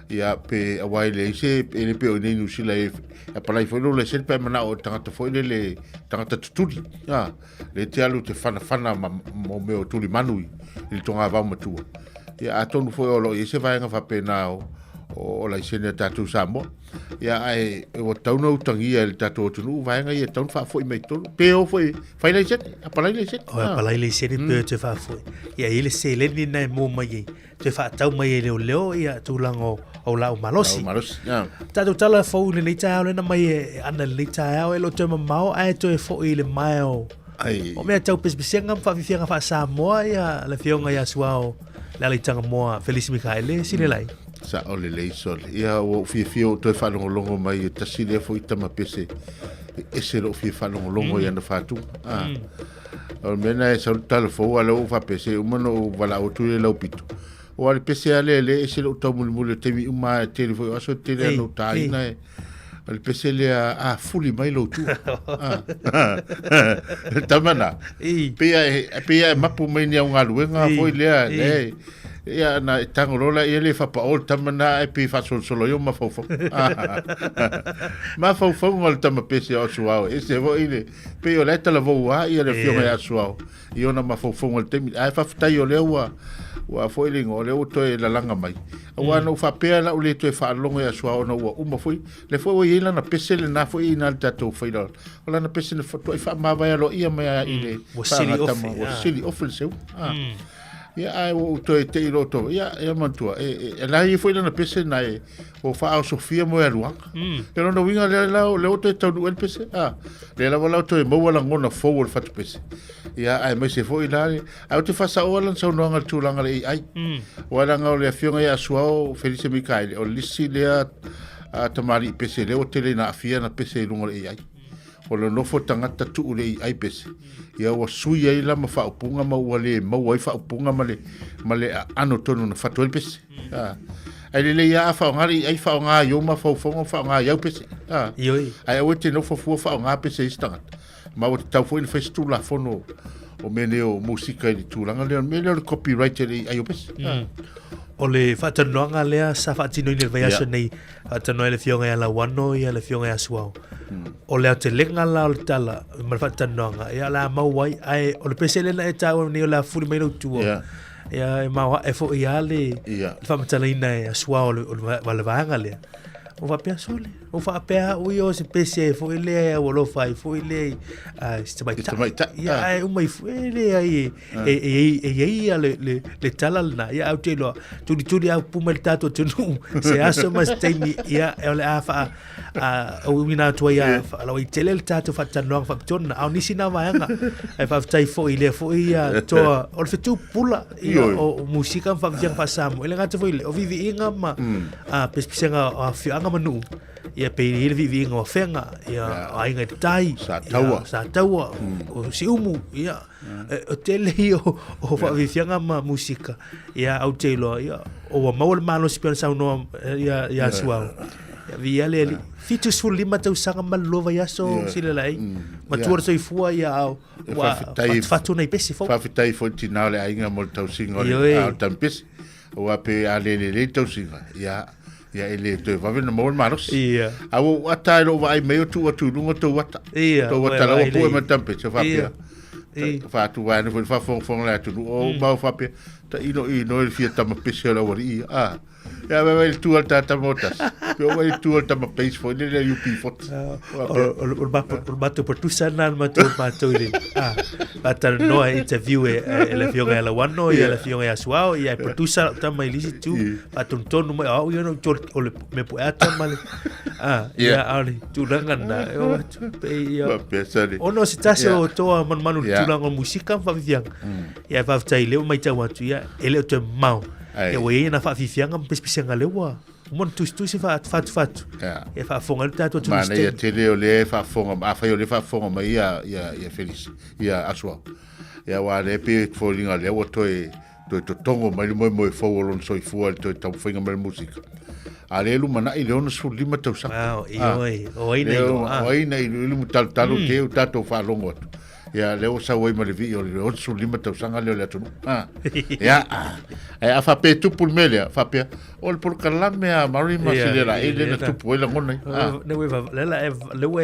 Speaker 4: ia pe aua e leai se e le pei o i inei i Niu Sila e apalai foi lo laisene pe a manao o le tagata foi lele tagata tutuli. A lea e te alu te fanafana ma mo mea o tulimanu i i le togavao matua. Ia atonu foi o lo o i ai se vaega faapena o o laisene a tatou Samoa. Ia ae ua tatau ona utagia e le tatou atunuu vaega ia e tatau ona faafoi mai i totonu. Pe o foi fai laisene, apalai laisene.
Speaker 1: O apalai laisene pe o toe faafoi. Ia e i ai le seleni lena e maua mai ai, toe faatau mai ai e leoleo ia tulaga o, o laau malosi.
Speaker 4: Laau malosi, ia.
Speaker 1: Tatou tala fou i lenei taeao lena mai e ana i lenei taeao e le o toe mamao ae toe foi i le mae o
Speaker 4: Ai.
Speaker 1: o mea tau pesepesega ma faafiafiaga faa-Samoa ia le afioga ia Suao Lealaitagamoa Felisi Mikaele Silelai.
Speaker 4: Sao lelei sole. Ia ua ou fiafia ua ou toe faalogologo mai e tasi lea foi tama pese e ese lou fia faalogologo i ana fatuga. Ah. O le mea lena e sau le tala fou a lea ua ou faapea se uma ona ou valaau atu i le laupito. Aua o le pese lava lea lea e ese lou taumolimoli o taimi uma lava e tele foi o aso e tele lava ona ou taina e o le pese lea a fuli mai lou tua. Ah. Le tama na. Pei e, pei e mapu mai ni au galuega foi lea, le. Ia, na e tago loa lea, ia le faapao le tama na ae pei faasolosolo ai ou mafaufauga. Mafaufauga o le tama pese o Asuao, e ese foi le, pei o la e talavou lava ia le afioga ia Asuao i ona mafaufauga i le taimi. Ae faafetai o lea ua, ua foi le igoa, o lea ua toe lalaga mai. Aua na ou faapea la u le toe faalogo ia Asuao ona ua uma foi, lea foi ua i ai lana pese lena foi i ina i le tatou faila. O lana pese na tuai faamavae aloaia mai lava i le
Speaker 1: Ua sili ofi,
Speaker 4: faagatama, ua sili ofi le seu. Ia, ae ua ou toe te i loa to, ia, ia manatua, e, e, e la ia foi lana pese na e, o faaosofia mo e aluaga. E lona uiga lea la, lea ua toe taunuu ai le pese, a, lea lava la ua toe maua lagona fou o le fatu pese. Ia, aemaise foi la, le, ae ou te faasaoa lana saunoaga i le tulaga o le AI. Aua leaga o le afioga ia Asuao Felise Mikaele, o le isi lea a, tamalii pese lea ua tele ina aafia ana pese i luga o le AI. O le nofo tagata tuu le AI pese, ia ua sui ai la ma faaupuga ma ua le maua ai faaupuga ma le, ma le aano tonu na fatu ai le pese. Ah. Ae lelei lava a faaaoga le AI, faaaoga i ou mafaufauga ma faaaoga i au pese. Ah.
Speaker 1: Ioe.
Speaker 4: Ae aua e te nofo fua faaaoga pese a isi tagata. Ma ua tatau foi ona fai se tulafono o mea nei o musika i le tulaga lea, o le mea lea o le copyright e le AI o pese. Ah.
Speaker 1: O le faatalanoaga lea sa faatinoina i le vaiaso nei, Faatanoa ai le afioga ia Lauano ia le afioga ia Suao. O le aotelega la o le tala ma le faatalanoaga, ia o le a maua ai, ae o le pese lea na e taua nei o le a fuli mai lau tua. Ia e maoae foi lava le le faamatalaina e Suao o le o le vaega lea. Ua faapea, sole, ua faapea au ia o se pese foi lea e aualofa ai foi lea i se tamaitai. Ia ae uma ifo, e leai e E, e, e, e i ai ia le, le, le tala lena, ia au te iloa, tulituli au pu mai le tātou atunuu, se aso ma se taimi, ia, e o le a wha, a, o uina atu ai a, wha, lau i tele le tātou whaatalanoaga whaapitona, a o nisi nā vaega, e whaafetai foi lea foi ia toa, o le fetu pula, ia, o, o musika ma whaafitianga whaasamo, e le ngata foi le, o viviinga ma, a, pesepesega o afioaga ma nuu, ia pe i le viviinga o afenga, ia, o aiga i te tai,
Speaker 4: Sa taua.
Speaker 1: ia, sa taua, o siumu, ia, O tele ia o, o faafiafiaga ma musika, ia au te iloa, ia, o ua maua le malosi pei ona saunoa ia, ia Suao. Ia, viia le Alii. 75 tausaga ma le lua vaiaso yeah. sila lai. Matua le soifua ia au, ua fatufatu nai pese fou.
Speaker 4: Faafetai foi i le tina o le aiga mo le tausiga o le, a o le tamapese. Aua pe a le lelei le tausiga, ia, ia e le toe vave ona maua le malosi.
Speaker 1: Ia.
Speaker 4: A ua ou ata lava i lou vaai mai o tuu atu i luga tou ata.
Speaker 1: Ia,
Speaker 4: Tou
Speaker 1: ua
Speaker 4: ata
Speaker 1: e
Speaker 4: la ua
Speaker 1: vaai
Speaker 4: pue
Speaker 1: lelei.
Speaker 4: mai le tampese, faapea.
Speaker 1: Ia. Ia.
Speaker 4: Faatu vaeane foi le faafogafoga a le atunuu, o mau faapea, tainoino i le fia tamapese o le aualii ia. A. Ia vaai le tu a le ta tama o tasi. Pe o vai le tu a le tama base foi lele a UP40.
Speaker 1: O le matou producer lena na matou matou i le a faatalanoa e interview e e le afioga ia Lauano ia le afioga ia Suao ia e producer lau tama i le isi itu faatonutonu mai o au ia na ou o le mea poe ata ma le a ia a o le tulaga lena e oo atu pe ia
Speaker 4: Faapea sale.
Speaker 1: ona o se tasi o toa manumanu i le tulaga o musika ma faafiafiaga ia e faafetai lea ua matau atu ia e le o toe mamao
Speaker 4: Ai.
Speaker 1: Ia ua i ai ana faafiafiaga ma pisipisiga lea ua uma ona tusitusi faafatufatu.
Speaker 4: Yeah.
Speaker 1: E faafofoga ai le tatou atunuu i se
Speaker 4: Manaia
Speaker 1: taimi.
Speaker 4: tele o lea e faafofoga, afai o lea e faafofoga mai ia, ia, ia Felisi, ia Asuao. Ia aua o lea e pei e foliga lea ua toe, toe totogo mai le moemoe fou o lona soifua i le toe taumafaiga mai o le musika. A o lea e lumanai i le 65 tausaga.
Speaker 1: Wow, ioe, o ai na
Speaker 4: Lea
Speaker 1: iloa.
Speaker 4: o ai na iluilu ma talutalu te u tatou faalogo atu. Ia, lea ua sau ai ma le vii o le 65 tausaga lea o le atunuu. Ha. Ia, ae a faapea e tupu le mea lea, faapea, o le polokalame a Murray ma
Speaker 1: Ia,
Speaker 4: Silia Laei lea
Speaker 1: ia,
Speaker 4: na tupu ai lagona ia. Ha.
Speaker 1: Le ua le la le ua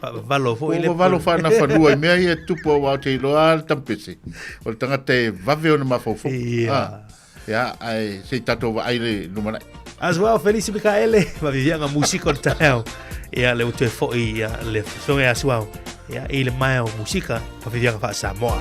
Speaker 1: faavavalo foi le
Speaker 4: Ua vavalo faanafanua i mea ia e tupu aua ou te iloa lava le tampese, o le tagata e vave ona mafaufau.
Speaker 1: Ia.
Speaker 4: Ha. Ia, ae se i tatou vaai le lumanai.
Speaker 1: As well, Felice Mikaele, faafiafiaga musika o le taeao. Ia, le ua toe foi ia, le fesoga ia Suao. Ia, i le maea o musika, faafiafiaga faa-Samoa.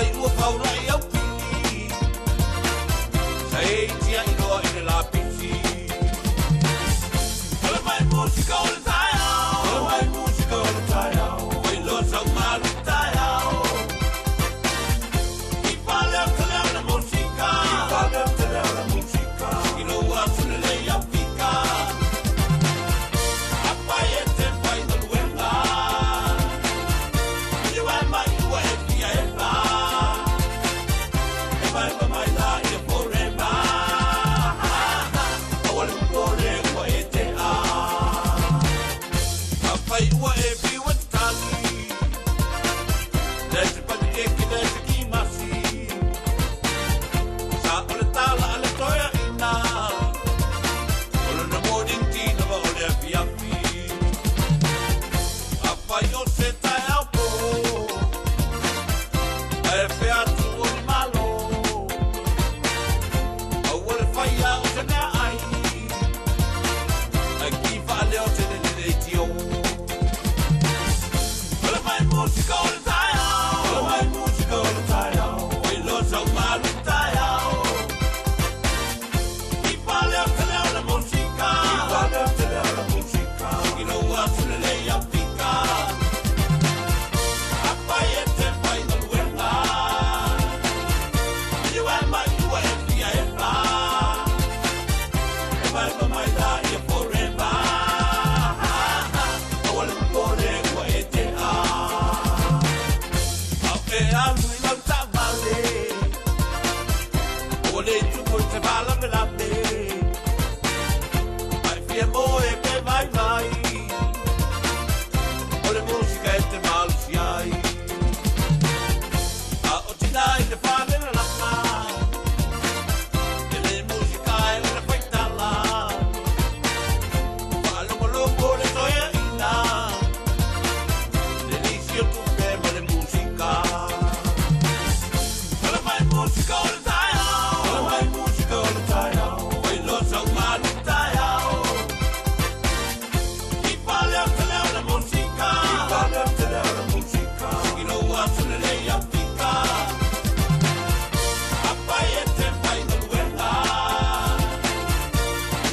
Speaker 3: Afai ua faulai au pili Sa e tia i loa i le lapisi Ola mai musika o le taeao Ola mai musika o le taeao Oi loa sau malu taeao I fale o te leo na musika I fale o te leo na musika I lou aso lelei au fika Apai e te whai galuega Afai o se taeao pō, Ae pea atu o ni malo, Aua le whaia o se mea ai, Ai ki whaaleo te le leitio. Ola mai musika o le taeao, Ola mai musika o le taeao, Oi loa sau malu taeao. I whaleo te leo na musika, I whaleo te leo na musika, I lou aso lelei au fika. Apai e te whai galuega, I ua mai ua e fia e pa. E mai ma mai la ia forever. Aua le popole ua e te a. Au e alu i lau taavale, Ua le tupu i te faalavelave, Ai fia moe pe vaivai, O le musika e te malosi ai. A o tina i le fale lalaka, E le musika e o le faitala, Faalogologo le toeaina, Le lisi o tupe ma le musika. Ola mai musika o le taeao, Ola mai musika o le taeao, Oi loa sau malu taeao. I fale o te leo na musika, I fale o te leo na musika, I lou aso lelei au fika. Apai e te whai galuega,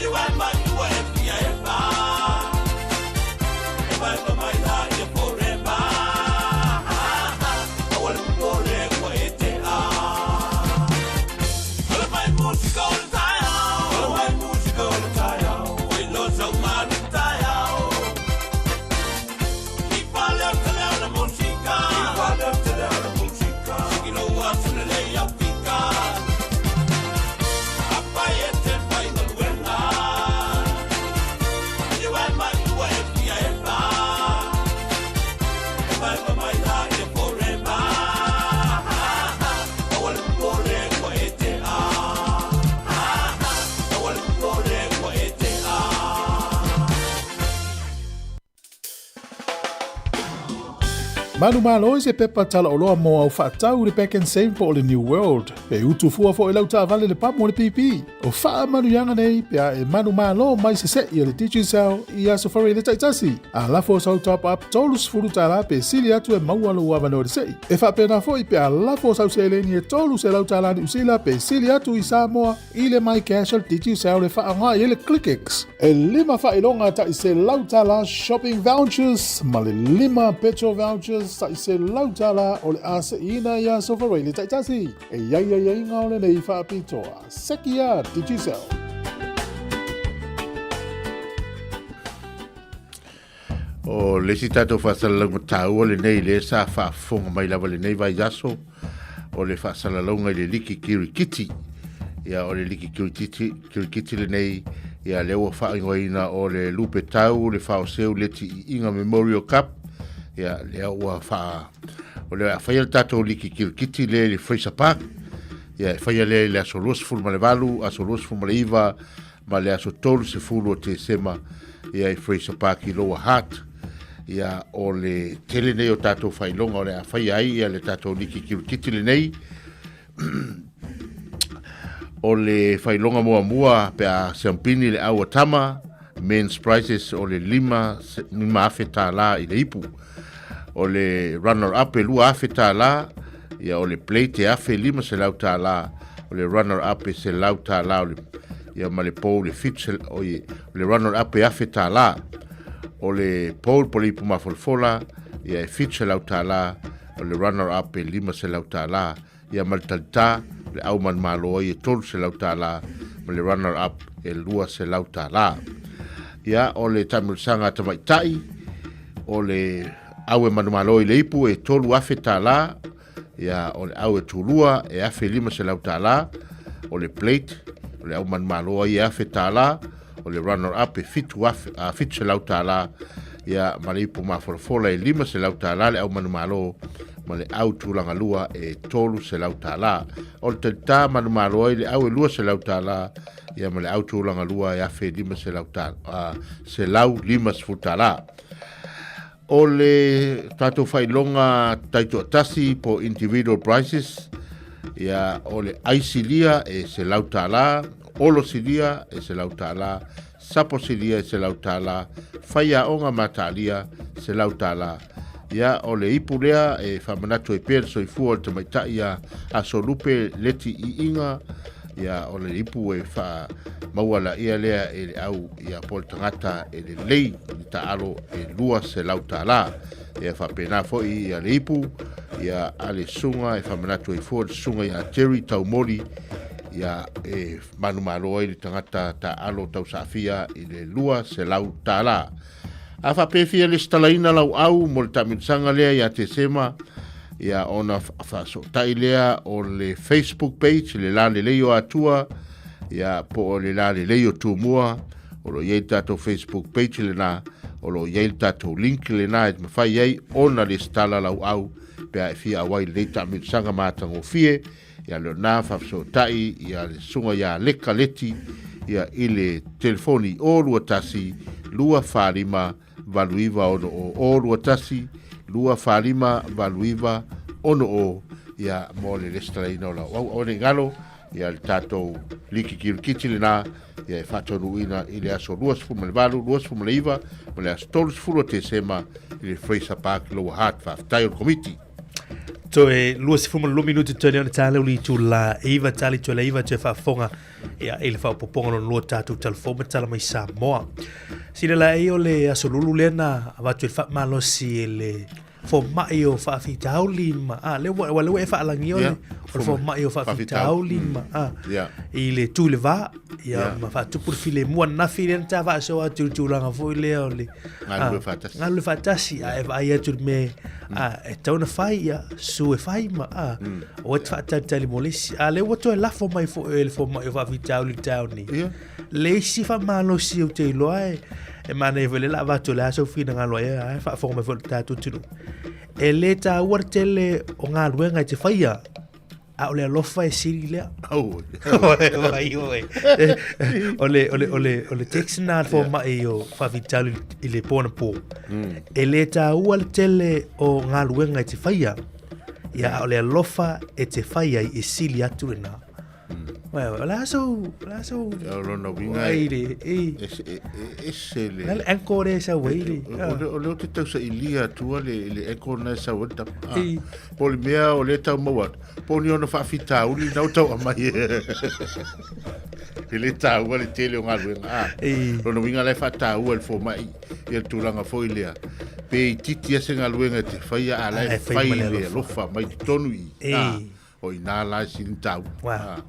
Speaker 3: I uae mai ua e fia e pa. E mai ma mai la ia forever. Aua le popole ua e te a. Ola mai musika o le taeao, Ola mai musika o le taeao, Oi loa sau malu taeao. I fale o te leo na musika, I fale o te leo na musika, I lou aso lelei au fika. Apai e te whai galuega, I uae mai ua e fia e pa. E mai ma mai la ia forever. Aua le popole ua e te a. Aua le popole ua e te a.
Speaker 9: Manumalo i se pepa talaoloa mo au faatau i le Pak'nSave po o le New World. E utu fua foi lau taavale le pamu o le pipi. O faamanuiaga nei pe a e manumalo mai se se'i a le Digicel i Aso Faraile taitasi. A lafo sau top up $30 pe sili atu e maua lou avanoa i le se'i. E faapena foi pe a lafo sau seleni e $300 Niu Sila pe sili atu i Samoa i le MyCash a le Digicel e faaaoga i ai le ClickX. E lima faailoga tai $100 shopping vouchers ma le lima petrol vouchers tai $100 o le a se'iina i Aso Faraile taitasi. E i ai aiaiga o lenei faapitoa. Seki a Digicel.
Speaker 4: O le isi tatou faasalalauga taua lenei lea sa faafofoga mai lava lenei vaiaso, o le faasalalauga i le liki kirikiti. Ia, o le liki kirikiti, kirikiti lenei, ia lea ua faaigoaina o le Lupe Tau, le Faoseu Leti Iiga Memorial Cup. Ia, lea ua faa... O le a faia le tatou liki kirikiti lea i le Fraser Park. Ia, e faia lea i le aso 28, aso 29, ma le aso 30 o Tesema ia i Fraser Park i Lower Hutt. Ia, o le tele nei o tatou faailoga o le a faia ai ia le tatou liki kirikiti lenei. O le faailoga muamua pe a siampini le au a tama, men's prizes o le 5,000 tālā i le ipu. O le runner up e 2,000 tālā, Ia o le plate e $1,500, o le runner up e $100 o le ia ma le pole e 7 oi o le runner up e $1,000. O le pole po le ipu mafolafola ia e $700, o le runner up e $500. Ia ma le talitā le au manumalo ai e $300 ma le runner up e $200. Ia o le taamilosaga a tamaitai o le au e manumalo i le ipu e $3,000, ia o le au e tulua e $1,500, o le plate o le au manumalo ai e $1,000, o le runner up e $700, ia ma le ipu mafolafola e $500 le au manumalo ma le au tulaga lua e $300. O le talitā manumalo ai le au e $200, ia ma le au tulaga lua e $1,500, $150. O le tatou faailoga taitoatasi po individual prices, ia, o le ai silia e $100, olo silia e $100, sapo silia e $100, faiaoga mataalia $100. Ia, o le ipu lea e faamanatu ai pea le soifua o le tamaitai a Asolupe Leti Iiga, ia, o le ipu e faamaua laia lea e le au ia po o le tagata e lelei i taalo e $200. Ia faapena foi ia le ipu ia a le susuga e faamanatu ai fua le susuga ia Jerry Taumoli ia e manumalo ai le tagata taalo tausaafia i le $200. A faapea e fia lesitalaina lau au mo le taamilosaga lea ia Tesema, ia ona faasootai lea o le Facebook page le La Lelei o Atua, ia po o le La Lelei o Tumua, o lo o i ai le tatou Facebook page lena, o lo o i ai le tatou link lena e mafai ai ona lesitala lau au pe a e fia auai i lenei taamilosaga matagofie. Ia lena faafesootai ia le susuga ia Leka Leti ia i le telefoni 021 245 8960 021 245 8960 ia mo le resitalaina o lau au. Aua ne i galo ia le tatou liki kirikiti lena ia e faataunuuina i le aso 28, 29 ma le aso 30 o Tesema i le Fraser Park Lower Hutt. Faafetai o le komiti.
Speaker 1: Toe 22 minuti toe lea ona tāleu li itula 9 tali toe le 9 toe faafofoga ia i le faaopoopoga lona lua tatou talafou ma tala mai Samoa. Sila la ei o le aso lulu lea na avatu i le faamalosi e le fomai o faafitauli ma a le ua le ua e faalagia o le o le fomai o faafitauli ma a i le tū i le vā ia ma faatupu le filemu ananafi lea na ta faasoa atu i le tulaga foi lea o le
Speaker 4: Galulue faatasi.
Speaker 1: Galulue faatasi, a e vaai atu i le mea a, e tatau ona fai, ia, su e fai ma, a, aua e te faatalitali mo le isi. A lea ua toe lafo mai foi e le fomai o faafitauli i le taeao nei. Le isi faamalosi ou te iloa e, e manaia foi lea o le a avatu o le a sou finagalo ai, a e faafofoga mai foi le tatou atunuu. E le taua le tele o galuega e te faia, A o le alofa e sili lea.
Speaker 4: Au.
Speaker 1: Vai oe. O le, o le, o le, o le text na le fomai o faafitauli i le po anapo. E le taua le tele o galuega e te faia, ia a o le alofa e te fai ai e sili atu lena. Vai, o le a sou, o le a sou.
Speaker 4: O lona uiga
Speaker 1: Ai le, e.
Speaker 4: E, e, ese le.
Speaker 1: Le ankle le sau ai le.
Speaker 4: O le, o le o te tausailia atua le, le ankle na e sau ai le tama. Ah, po o le mea o lea tau maua atu, po o ni ona faafitauli na o tau aumai. E le taua le tele o galuega. Ah, lona uiga la e faataua e le fomai ia le tulaga foi lea. Pe itiiti lava se galuega e te faia, a la e fai le alofa mai totonu i i. Ah, O i nā la e sili taua.
Speaker 1: Wow.
Speaker 4: Ah.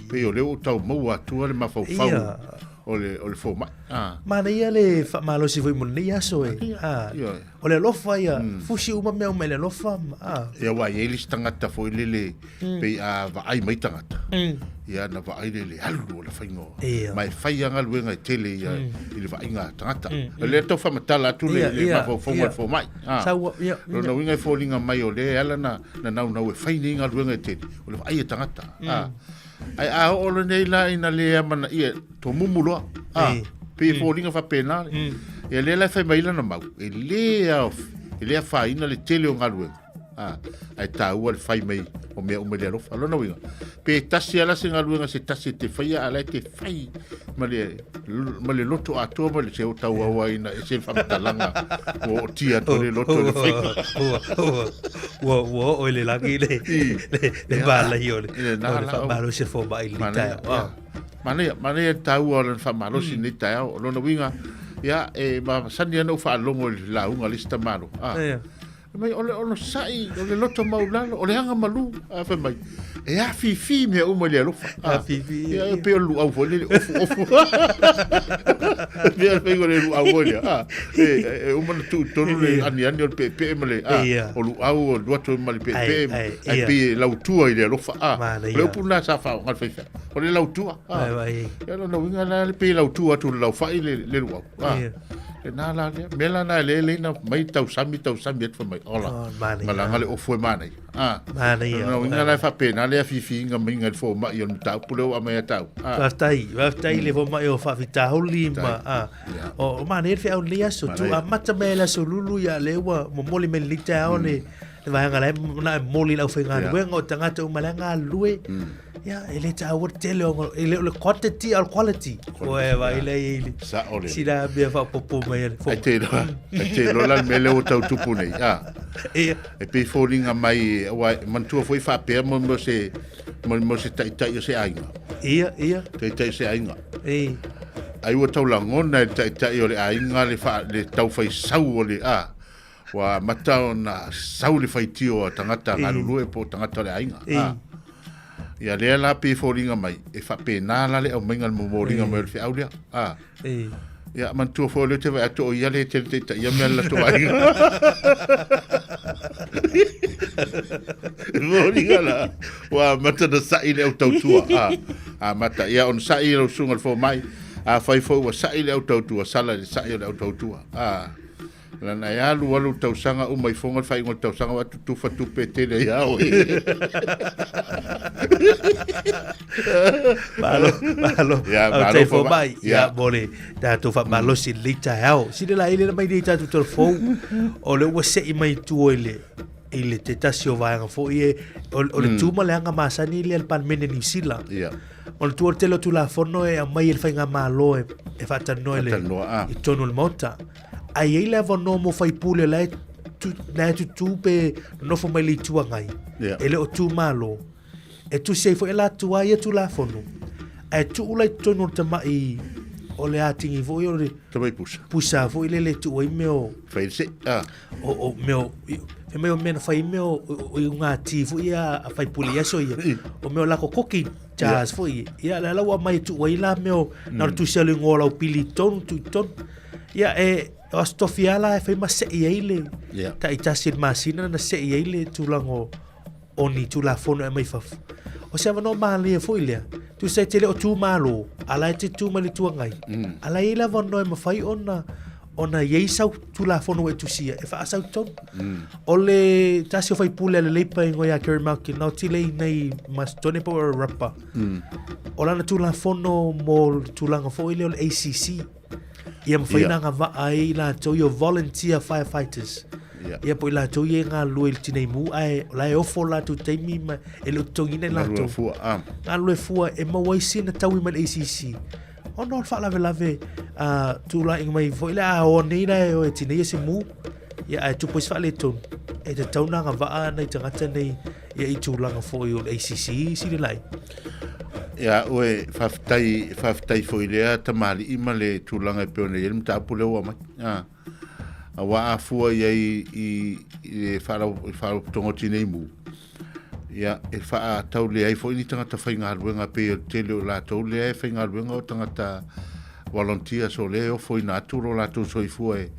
Speaker 4: Pei o lea ua tau maua atua le mafaufau
Speaker 1: Ia.
Speaker 4: o le, o le fomai. Ah.
Speaker 1: Manaia le faamalosi foi mo lenei aso e. Ah.
Speaker 4: Ia.
Speaker 1: O le alofa ia, fusi uma mea uma i le alofa. ma- Ah.
Speaker 4: Ia aua e i ai le isi tagata foi lele pei a vaai mai tagata. Ia na vaai lea i le alu o le faiga o.
Speaker 1: Ia.
Speaker 4: Ma e fai lava galuega e tele ia i le vaaiga a tagata. O lea tau faamatala atu le,
Speaker 1: Ia,
Speaker 4: le
Speaker 1: ia,
Speaker 4: mafaufauga o
Speaker 1: ia.
Speaker 4: le fomai. Ah.
Speaker 1: Sau, ia,
Speaker 4: Lona uiga e foliga mai o lea e ala na, na naunau e fai nei galuega e tele, o le vaai a tagata. Ah. Ae a oo lenei la ina le amanaia, tomumu loa. Ah. Pei e foliga faapena. Ia lea la e fai mai lana mau, e le ao, e le afaina le tele o galuega. Ah, ae taua le fai mai o mea uma i le alofa. Lona uiga, pe tasi lava la se galuega se tasi e te faia, a la e te fai ma le, ma le loto atoa ma le se o tauauaina e se le faamatalaga ua ootia atu le loto i le faiga.
Speaker 1: Ua, ua, Ua ua oo i le lagi le le le malai o le o le faamalosi a fomai i lenei taeao.
Speaker 4: Manaia, manaia le taua o lana faamalosi i lenei taeao. O lona uiga, ia, e masani lava ona ou faalogo i le lauga a le isi tamaloa. Ah. Fai mai, o le onosai, o le loto maulalo, o le aga malu. A fai mai, e afifi mea uma i le alofa.
Speaker 1: Afifi.
Speaker 4: Ia, e pei o le luau foi lele, ofu, ofu. Pei o le luau foi lea. Ah, e, e uma na tuu tonu le aniani o le peepee ma le, ah, o luau o luatu ma le peepee, ai pei e lautua i le alofa. Ah, o le upu lena sa faaaoga le faifeau. O le lautua. Ah, ia lona uiga la le pei e lautua atu i le laufai le, le luau. Ah, lena la lea. Mea la na e le le na mai tausami tausami atu mai. Ola. Oh, Malaga le ofu e manaia. Ah.
Speaker 1: Manaia.
Speaker 4: Lona uiga la e faapena le afiafiga maiga i le fomai o le mataupu lea ua aumai ia tau.
Speaker 1: Ah. Faafetai, faafetai le fomai o faafitauli ma ah. O manaia le feau i lenei aso. Tu amata mai le aso lulu ia lea ua momoli mai lenei taeao le le vaega la e na e momoli i le aufaigaluega o tagata uma la e galulue. Ia, e le taua le tele o e le o le quantity a o le quality. Ua e vaai lea i le
Speaker 4: Sao lea.
Speaker 1: sina mea faaopoopo mai a le
Speaker 4: Ai te iloa, ai te iloa la le mea lea ua tau tupu nei. Ah.
Speaker 1: Ia.
Speaker 4: E pei foliga mai, aua e manatua foi faapea mo mo se mo mo se taitai o se aiga.
Speaker 1: Ia, ia.
Speaker 4: Taitai o se aiga.
Speaker 1: E.
Speaker 4: Ai ua tau lagona e le taitai o le aiga le fa, le tau fai sau o le a. Ua amata ona sau le faitio a tagata galulue po o tagata o le aiga. A. Ia lea la pei e foliga mai, e faapena la le aumaiga le momoliga mai o le feau lea. A. Ia manatua foi o lea ou te vaai atu o ia lea e tele taitaia mea a le latou aiga. E foliga la, ua amata ona sa'i le au tautua. A. Amata, ia ona sa'i lau susuga i le fomai, afai foi ua sa'i le au tautua, sala i le sa'i o le au tautua. A. Lana e alu alu le tausaga uma i foga le faaiuga o le tausaga o atu tufa tupe tele ia oe.
Speaker 1: Malo, malo.
Speaker 4: Ia,
Speaker 1: Au
Speaker 4: malo
Speaker 1: tai
Speaker 4: fo
Speaker 1: fo mai.
Speaker 4: Ia.
Speaker 1: Ia, mo le tatou faamalosi i lenei taeao. Sili la ile mai nei tatou telefou, o le ua sei mai tua i le i le te tasi o vaega foi e, o, o le tu ma le aga masani lea le Palemene Niu Sila.
Speaker 4: Ia.
Speaker 1: O le tu o le tele o Tulafono e aumai e le Faigamalo e, e faatalanoa i le,
Speaker 4: Faatalanoa, ah.
Speaker 1: i totonu o le Maota. Ae i ai le avanoa mo faipule la e, tu, la e tutū pe nonofo mai le Itu Agai,
Speaker 4: Yeah.
Speaker 1: e le o tu malo, e tusi ai foi e latou a ia Tulafono, ae tuu la i totonu o le tamai o le atigi foi o le
Speaker 4: Tamai pusa.
Speaker 1: pusa foi lele e tuu ai mea o,
Speaker 4: Fai le se. Ah.
Speaker 1: o, o mea o, fai mai o mea na fai mea o, o, o iuga ti foi ia a faipule i aso ia, o mea o lako koki jars foi ia, ia la la ua aumai e tuu ai la mea o, na o le tusi o le igoa o lau pili i totonu, tuu i totonu. Ia, e, o Aso Tofi lava la e fai ma sei ai le
Speaker 4: yeah.
Speaker 1: taitasi i le masina na sei ai le tulaga o, o ni tulafono e aumai fafo. O se avanoa malie foi lea, tusa e te le o tu malo, a la e te tu mai le Itu Agai, a la e i ai le avanoa e mafai ona ona i ai sau tulafono ua e tusia e faasau tonu. O le tasi o faipule a le Leipa ingoa ia Kerry Malkin, na oti lei nei Masetone po o Rapa. O lana tulafono mo le tulaga foi lea o le ACC, Ia mawhai
Speaker 4: Ia.
Speaker 1: nā ngā waa ai i lātou i o volunteer firefighters.
Speaker 4: Ia.
Speaker 1: Ia po i lātou i e ngā lue i le tinei mū, ae o la e ofo lātou taimi ma e le o totogina i
Speaker 4: Galue
Speaker 1: lātou.
Speaker 4: fua, ah.
Speaker 1: Ngā lue fua e maua ai sina taui mai le ACC. Ona o le faalavelave uh, tūlaiga mai foi le a o nei la e o e tinei e se mū. Ia ae tupu ai se faaletonu. E tatau nā ngā waa nei tagata nei ia i tulaga foi o le ACC sili lai.
Speaker 4: Ia oe, faafetai, faafetai foi i lea tamalii ma le tulaga e pei ona i ai le mataupu lea ua aumai. A, aua a fua i ai i, i le faalapotopotoga o Tinei Mu, ia, e faataulea ai foi ni tagata faigaluega pei o le tele o latou lea e faigaluega o tagata volunteers o lea e ofoina atu lo latou soifua e,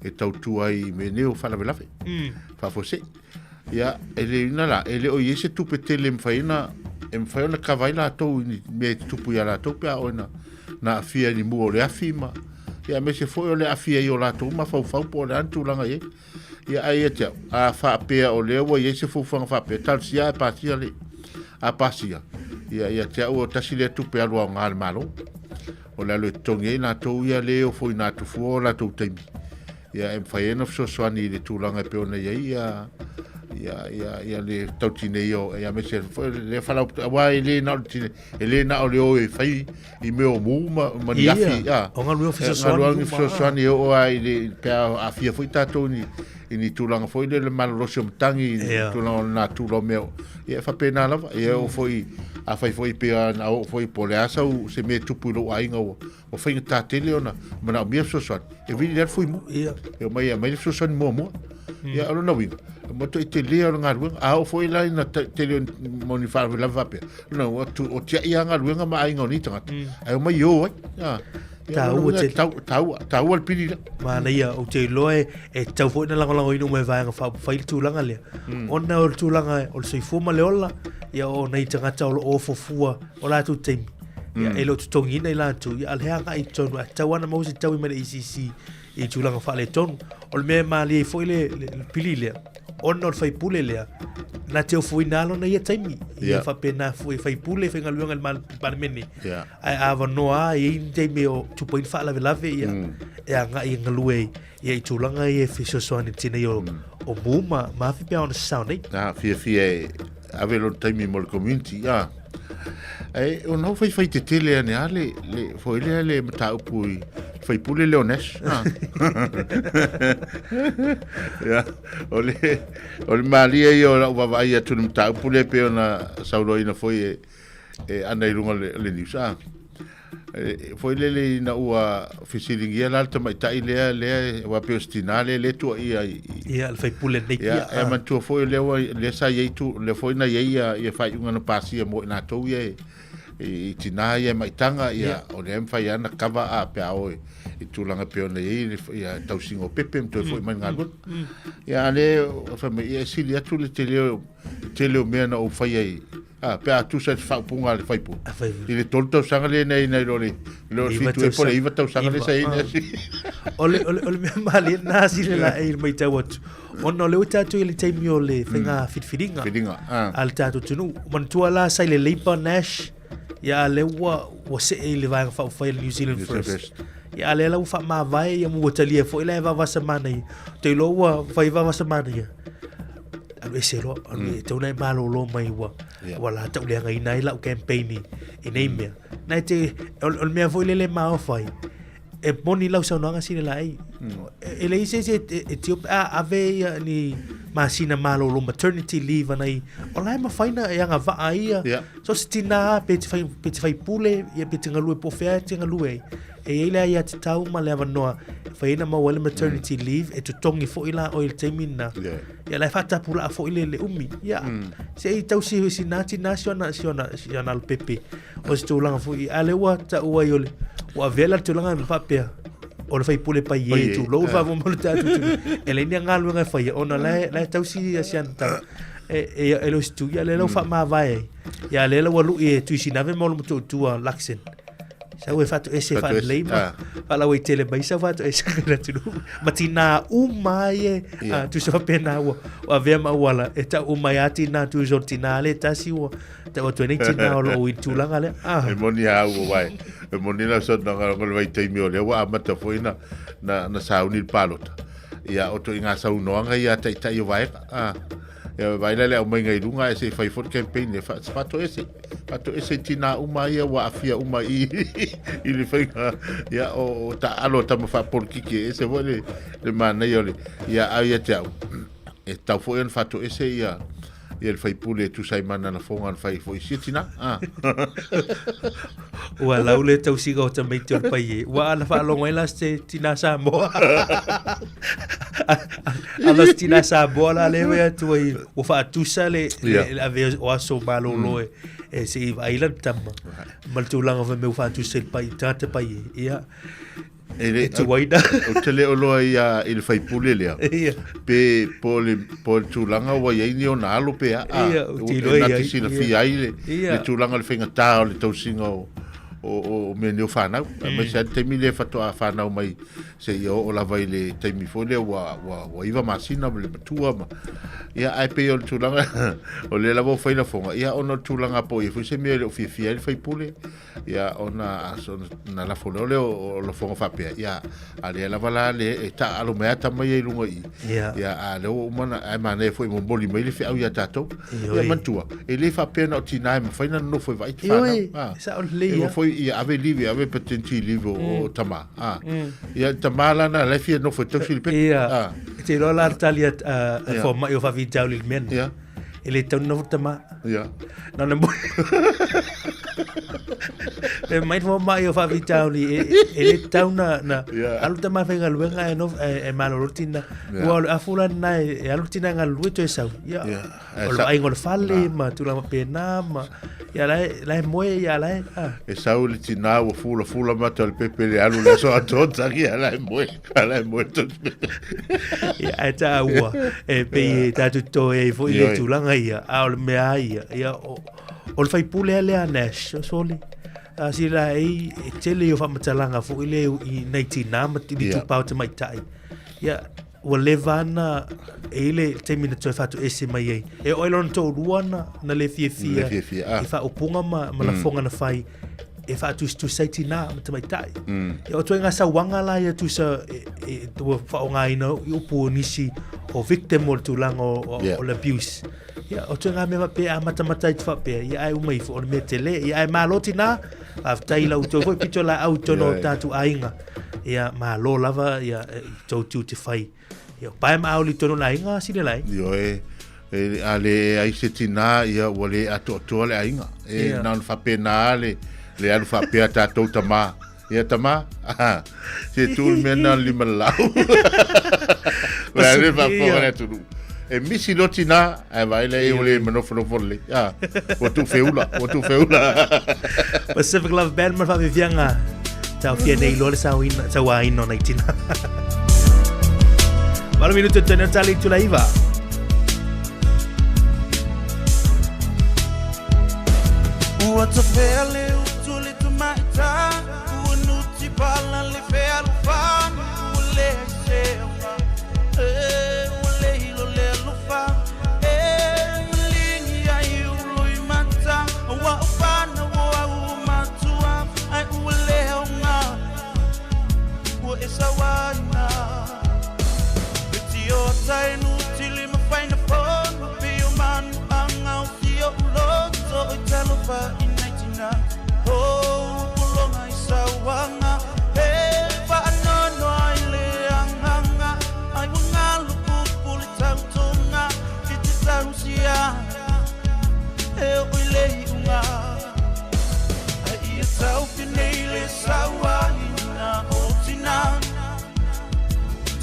Speaker 4: e tautua ai i mea nei o faalavelave, faafuasei. Ia, e le ina la, e le o i ai se tupe tele e mafai ona, e mafai ona kava ai latou i ni mea e tutupu ia latou pe a oo ina na aafia i ni mua o le afi ma, ia aemaise foi o le aafia i o latou mafaufau po o le a le tulaga i ai. Ia, ae ia te au, a faapea o lea ua i ai se fuafuaga faapea, talosia ae pasia le, a pasia, ia, ia te au o tasi lea tupe alu aoga a le Malo. O le alu e totogi ai latou ia le ofoina atu fua o latou taimi. Ia, e mafai ai ona fesoasoani i le tulaga e pei ona i ai ia ia ia ia le tautinei o ia aemaise foi le faalapotopotoga aua e le na o le tine e le na o le o e fai i mea o mu ma, ma ni
Speaker 1: Ia,
Speaker 4: afi a
Speaker 1: o galuega fesoasoani
Speaker 4: galuega
Speaker 1: uma,
Speaker 4: fesoasoani e oo lava i le pe a aafia foi tatou i ni i ni tulaga foi lea le malolosi o matagi i
Speaker 1: Ia.
Speaker 4: tulaga o le natura o mea ia e faapena lava ia e oo foi afai foi pei ona oo foi po o le a sau se mea e tupu i lou aiga ua ua faigata tele ona manaomia fesoasoani e vili lea le fuimu
Speaker 1: Ia.
Speaker 4: e omai e aumai le fesoasoani muamua ia o lona uiga e matuai telē o le galuega a oo foi la ina tele o ni faalavelave faapea lona ua o tiai lava galuega ma aiga o nei tagata ae omai e o ai Ah. Ia, o lona
Speaker 1: Taua
Speaker 4: uiga,
Speaker 1: tele.
Speaker 4: taua taua le pili lea
Speaker 1: Manaia, ou te iloa e, e tatau foi ona lagolagoina uma e Vaega Faaupufai le tulaga lea. Ona o le tulaga o le soifua ma le ola, ia o nai tagata o lo o ofofua o latou taimi. Ia, e le o totogiina i latou, ia a o le agai i totonu, ae tatau lava ona maua se taui mai le ACC i tulaga faaletonu. O le mea e malie ai foi le, le, le pili lea, ona o le faipule lea, na te ofoina lava lona ia taimi. Ia
Speaker 4: Yeah.
Speaker 1: faapena foi faipule, faigaluega i le Palemene.
Speaker 4: Yeah.
Speaker 1: Ae avanoa lava, e i ai ni taimi o tupu ai ni faalavelave, ia, e agai e galue ai ia i tulaga ia e fesoasoani i le tinei o, o mu ma, ma afi pe a ona sasao nei.
Speaker 4: Na, fiafia e ave lona taimi mo le community, a. E, ona o faifai tetele ane a le, le, foi lea le mataupu i faipule lea o Nash. A. Ia, o le, o le malie ia o lau vaavaai atu i le mataupu lea pei ona saunoaina foi e, e ana i luga o le, o le news, a. E, foi lele ina ua fesiligia la le tamaitai lea, lea, aua pei o se tinā lea, lea tuuaia i, i,
Speaker 1: Ia, le faipule nei
Speaker 4: Ia,
Speaker 1: pia.
Speaker 4: e manatua foi o lea ua, lea sa i ai tu, lea foi na i ai ia, ia faaiuga na pasia mo i latou ia e, i, i tinā ia e maitaga, ia, o lea e mafai lava ona cover a pe a o i, i tulaga pei ona i ai le, ia tausiga o pepe ma toe foi mai i le galuega. Ia, a lea, fai mai, ia e sili atu le tele o, tele o mea na ou faia i, Ah, pe a tusa i le faaupuga a le faipule.
Speaker 1: A faipule.
Speaker 4: I le tolu tausaga lea nei nai lo le lo le fitu e po le iva tausaga lea sa i ai.
Speaker 1: O le o le o le mea malie na sile la e mai tau atu. Ona o le ua tatou i le taimi o le faiga filifiliga.
Speaker 4: Filiga. Ah.
Speaker 1: A le tatou atunuu. Manatua la sa i le Labour Nash ia a lea ua ua see i le vaega faaupufai a le New Zealand First. Ia a lea la ua faamavae ia ma ua talia foi la e vavasa manaia. Ou te iloa ua fai vavasa manaia. Alu ese loa, alu e tau na e malolo mai ua,
Speaker 4: Yeah.
Speaker 1: ua la tauleagaina ai lau campaign i, i nei mea. Na e te, o, o le mea foi lele e maofa ai, e moni lau saunoaga sile la ei. E, e leai se isi e, e, e tio pe a ave ia ni masina malolo maternity leave ana i, o la e mafai na e agavaa ai ia.
Speaker 4: Yeah.
Speaker 1: So se tinā pe te whai, pe te whaipule, ia pe te ngalue po whea e te ngalue ai. E i ai le aiatatau ma le avanoa e fai ai na maua ai le maternity leave e totogi foi la oe i le taimi lena.
Speaker 4: Yeah.
Speaker 1: Ia la e faatapulaa foi le le umi. Ia se i tausi si na tina si ona si ona si ona alupepe o se tulaga foi a lea ua taua ai o le ua avea la le tulaga ma faapea o le faipule paie
Speaker 4: Paie,
Speaker 1: tulou
Speaker 4: ah.
Speaker 1: faafo mo le tatou atunuu. E leai ni galuega e faia ona la e la e tausi ia si ana tama. E e e le o se tu ia lea la ua faamavae ai. Ia a lea la ua lui e Tuisinave ma Olomotuutua Luxon. Sau e faatoese
Speaker 4: Faatoese,
Speaker 1: faalelei ma
Speaker 4: ah.
Speaker 1: faalauaitele mai sau faatoese i le atunuu. Ma tinā uma ai e
Speaker 4: Ia.
Speaker 1: ah, tusa faapena ua ua avea ma auala e tau uma ai lava tinā tusa o le tinā lea e tasi ua tau atu ai nei tinā o loo i le tulaga lea. Ah.
Speaker 4: E moni a ua wae. E moni lau saunoaga o le vaitaimi o lea ua amata foi na, na, na sauni le palota. Ia, o ituaiga saunoaga ia a taitai o vaega. Ah. Ia, vaai la le aumaiga i luga ae se i fai foi le campaign e fa, faatoese. Faatoese i tinā uma ia ua aafia uma i i le faiga ia o, o taaalo a tama faapolikiki e ese foi le, le manaia o le ia au ia te au e tatau foi ona faatoese ia ia le faipule e tusa ai ma ana lafoga na fai foi i sia tinā. Ah.
Speaker 1: Ua lau le tausiga o tamaiti o le paie. Ua ana faalogo ai la se tinā Samoa. Ala se tinā Samoa la le wea atu ai. Ua faatusa le, le,
Speaker 4: Yeah.
Speaker 1: le ave o aso malolo e, e se i vaai la le tama. Ma le tulaga fai mea ua faatusa i le pai, tagata paie. Ia,
Speaker 4: E le,
Speaker 1: e tuaina.
Speaker 4: ou te le o loa ia i le faipule lea.
Speaker 1: Ia.
Speaker 4: Pe po o le, po o le tulaga ua i ai ni ona alo pe a, a,
Speaker 1: Ia, ou te
Speaker 4: e
Speaker 1: iloa
Speaker 4: na
Speaker 1: i
Speaker 4: te
Speaker 1: ai,
Speaker 4: silafia
Speaker 1: ia.
Speaker 4: ai le,
Speaker 1: Ia.
Speaker 4: le tulaga o le faigata o le tausiga o, o, o, o mea nei o fanau. Aemaise lava le taimi lea faatoa fanau mai seia oo lava i le taimi foi lea ua, ua, ua iva masina ma le matua ma. Ia, ae pei o le tulaga, o lea lava ua fai lafoga, ia ona o le tulaga po o i ai foi se mea e le o fiafia ai le faipule, ia ona na lafo lea o le o lafoga faapea, ia a lea lava la le e taaalo mai lava tama ia i luga i i.
Speaker 1: Ia.
Speaker 4: Ia a lea ua uma ona ae manaia foi e momoli mai le feau ia tatou.
Speaker 1: Ioe.
Speaker 4: Ia manatua, e le faapea na o tinā e mafai ona nonofo e vaai te fanau.
Speaker 1: Ioe,
Speaker 4: Ah.
Speaker 1: e sao lelei
Speaker 4: E
Speaker 1: lava.
Speaker 4: foi ia ave livi, ave paternity leave o tama. A. Ia tama la na la e fia nofo e tausi le pepe.
Speaker 1: Ia.
Speaker 4: A.
Speaker 1: E te iloa la le tali a a fomai o faafitauli i le mea lena.
Speaker 4: Ia.
Speaker 1: E le tatau ona nofo le tama.
Speaker 4: Ia.
Speaker 1: Na ona moe. Pe mai le fomai o faafitauli e e le tatau na na alu le tama e faigaluega ae nofo ae malolo le tina.
Speaker 4: Ia.
Speaker 1: Aua o le afu la lena e alu le tina e galulue toe sau. Ia.
Speaker 4: Ia.
Speaker 1: O le vaaiga o le fale ma tulaga faapena ma ia la e la e moe ia la e a.
Speaker 4: E sau le tinā ua fulafula mata o le pepe le alu le aso atoa taki a la e moe, a la e moe tonu pepe.
Speaker 1: Ia ae taua e pei e tatou totoe ai foi le tulaga ia a o le mea lava ia ia o o le faipule lea a Nash o sole a sila e e tele o faamatalaga foi lea i nai tinā ma itupa o tamaitai ia Ua leva ana e i le taimi na toe faatoese mai ai. E oo ai lona toalua na, na le fiafia,
Speaker 4: Le fiafia, ah.
Speaker 1: i faaupuga ma, ma lafoga na fai e faatusatusa ai tinā ma tamaitai. Ia o ituaiga sauaga la ia tusa e, e, ua faaaogaina i upu o nisi o victim o le tulaga o, o,
Speaker 4: Yeah.
Speaker 1: o le abuse. Ia o ituaiga mea faapea a matamata ai te faapea, ia ae uma ifo o le mea tele. Ia ae malo tinā, faafetai i la outou foi pitolaau i totonu o
Speaker 4: Yeah.
Speaker 1: tatou aiga. Ia, malo lava ia i tou tiute fai. Ia, pae ma auli tonu la inga sile lai.
Speaker 4: Ioe, e, a le ai se tinā, ia, ua le atoatoa le aiga. E,
Speaker 1: Ia.
Speaker 4: na ona faapena le, le alu faapea tatou tamā. Ia tamā, aha, se tu le mea na o le lima lau. O le a le faafofoga le atunuu. E misi loa tinā, ae vaai lea ua le manofonofo lelei. Ah, ua tuufeula, ua tuufeula.
Speaker 1: Pacific Love Band ma le faafiafiaga taofia nei loa le sauina, sauaina o nai tina. 8 minutu e tene o tali tula iva.
Speaker 3: Ua tafea le utu le tamaita Ua nuti pala le fealofani Ua le sefa E ua le hilo le alofa E malingi ai ulo i mata Ua opana ua au matua Ai ua le aunga Ua e sawaina E tio tai nu tili mafaina fono Pio manu anga o sio uloto O talofa i nai tina O pulonga i sawanga E whaanono ai le anganga Ai wa ngalu pupuli tautonga I te tausia E o i le iunga Ai ia taupi nei le sawaina o tina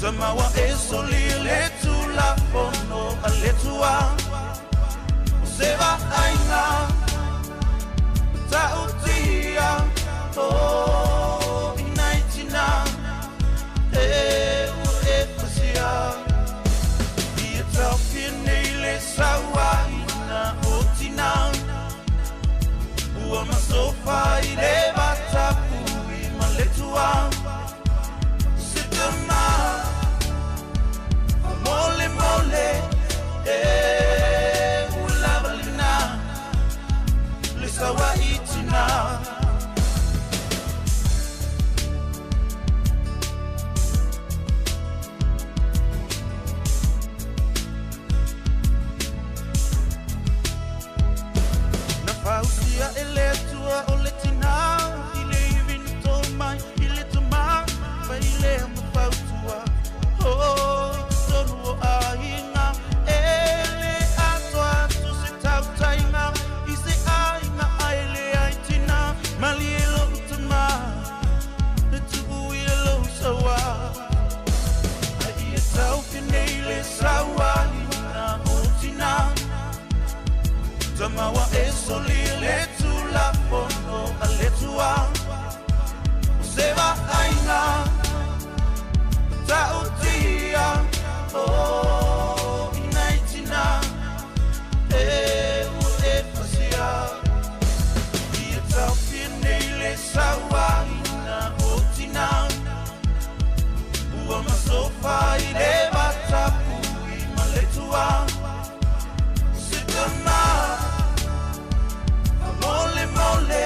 Speaker 3: Tamawa e soli le tulafono a le tua O se vaaiga Ta'utia O i nai tina E ua e pasia Ia taofia nei le sauaina o tina Ua masofa i le vatapui ma le tua Se tama Mole mole E ua lava lena Le sauai tina Na fausia e le Atua o le tinā I le ivi na tō mai i le tamā Fai lea ma fautua O i totonu o aiga E le atoa atu se tautaiga I se aiga ai le ai tinā Malie lou tamā Le tuu i lou sauā Ai ia taufi nei le sauaina o tinā Tamawa e soli le tulafono a le tua O se vaaiga Ta'utia O i nai tina E ua e pasia Ia taofia nei le sauaina o tina Ua masofa i le vatapui ma le tua Se tama Mole mole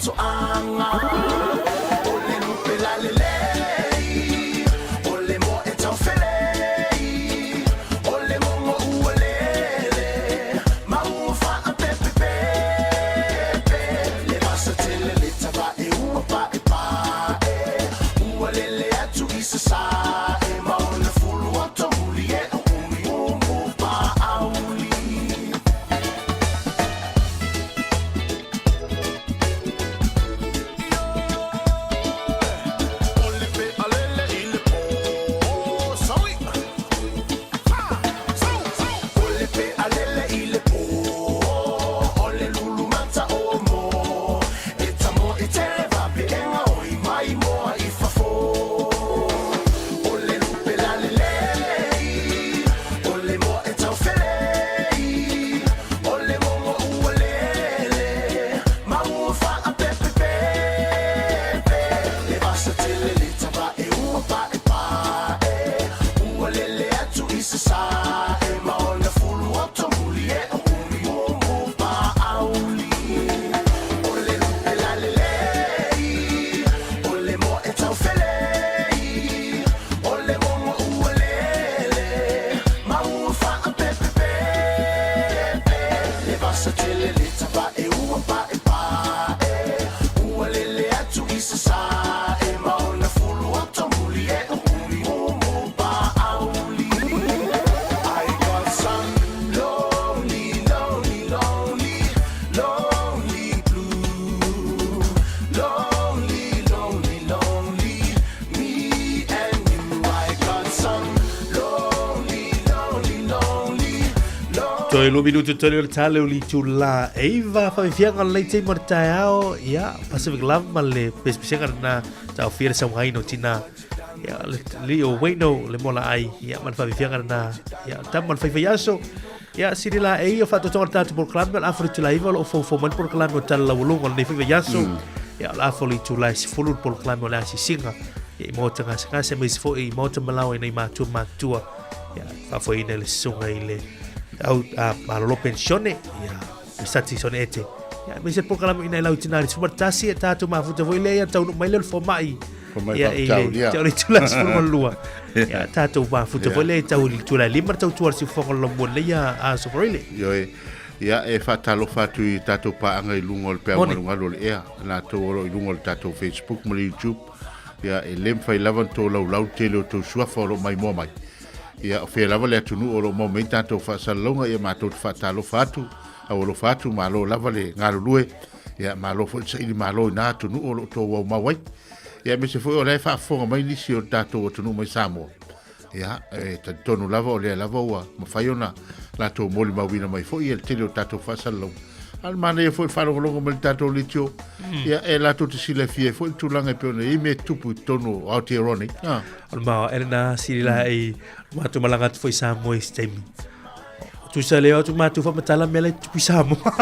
Speaker 3: faatoaga. O le lupe lalelei, o le moa e taufelei, o le mogo ua lele, ma ua faapepepepe. Le vasa tele le tavae ua paepae, ua lele atu i sasae, ma ona fulu oto muli e o umuumu paauli. O le mogo ua lele, ma ua faapepepepe. Le vasa tele le tavae ua paepae, ua lele atu i sasae, ma ona fulu oto muli e o umuumu paauli. O le lupe lalelei, o le moa e taufelei, o le mogo ua lele, ma ua faapepepepe. Le vasa tele le tavae ua paepae, ua lele atu i sasae, ma ona fulu oto muli e o umuumu paauli. I got some lonely, lonely, lonely, lonely blue. Lonely, lonely, lonely, me and you. I got some lonely, lonely, lonely, lonely.
Speaker 1: Toe lua minutu tonu o le tale o le itula 9 fafiafiaga o lenei taimi o le taeao, ia, Pacific Love ma le pesepesega lena taofia le saugaina o tina, ia, le alii o Wayno le mola ai, ia, ma le fafiafiaga lena, ia, tama le faifai aso, ia, sili la e ia faatoatoga le tatou polokalame o le afa o le itula 9 o lo o foufou mai le polokalame o Tala Lauologo o lenei foi vaiaso, ia, o le afa o le itula e 10 le polokalame o le asiasiga, ia, i maota gasegase aemaise foi i maota malaoa i nai matua matutua, ia, faafoeina i le susuga i le au a malolo pensione, ia, Misati Sone Ete. Ia, aemaise le polokalame ina i lau tina le 11 e tātou mafuta foi lea ia taunuu mai lea o le fomai.
Speaker 4: Fomai
Speaker 1: Ia, i le
Speaker 4: faafitauli, ia.
Speaker 1: te o le itula 12. Ia, tātou mafuta foi lea i tau i le itula 5 le tautua le siufofoga o le lamua nei a a Sofarile.
Speaker 4: Ioe. Ia, e faatalofa atu i tatou paaga i luga o le peau
Speaker 1: Moni.
Speaker 4: galugalu o le ea, latou o lo o i luga o le tatou Facebook ma le YouTube. Ia, e le mafai lava ona tolaulau le tele o tou suafa o lo o maimoa mai. Ia, o fea lava le atunuu o lo o maua mai ai tatou faasalalauga, ia matou te faatalofa atu, aualofa atu, malo lava le galulue, ia malo foi le saili malo i na atunuu o lo o outou aumau ai. Ia, aemaise foi o la e faafofoga mai nisi o le tatou atunuu mai Samoa. Ia, e talitonu lava o lea lava ua mafai ona latou molimauina mai foi ia le tele o tatou faasalalauga. A o le manaia foi le faalogologo mai le tatou leitio, ia e latou te silafia ai foi le tulaga e pei ona i ai mea tutupu i totonu o Aotearoa nei. Ah.
Speaker 1: O le mao e lena sili la i matou malaga atu foi i Samoa i se taimi. Tusa leo atu matou faamatala mea la e tutupu i Samoa.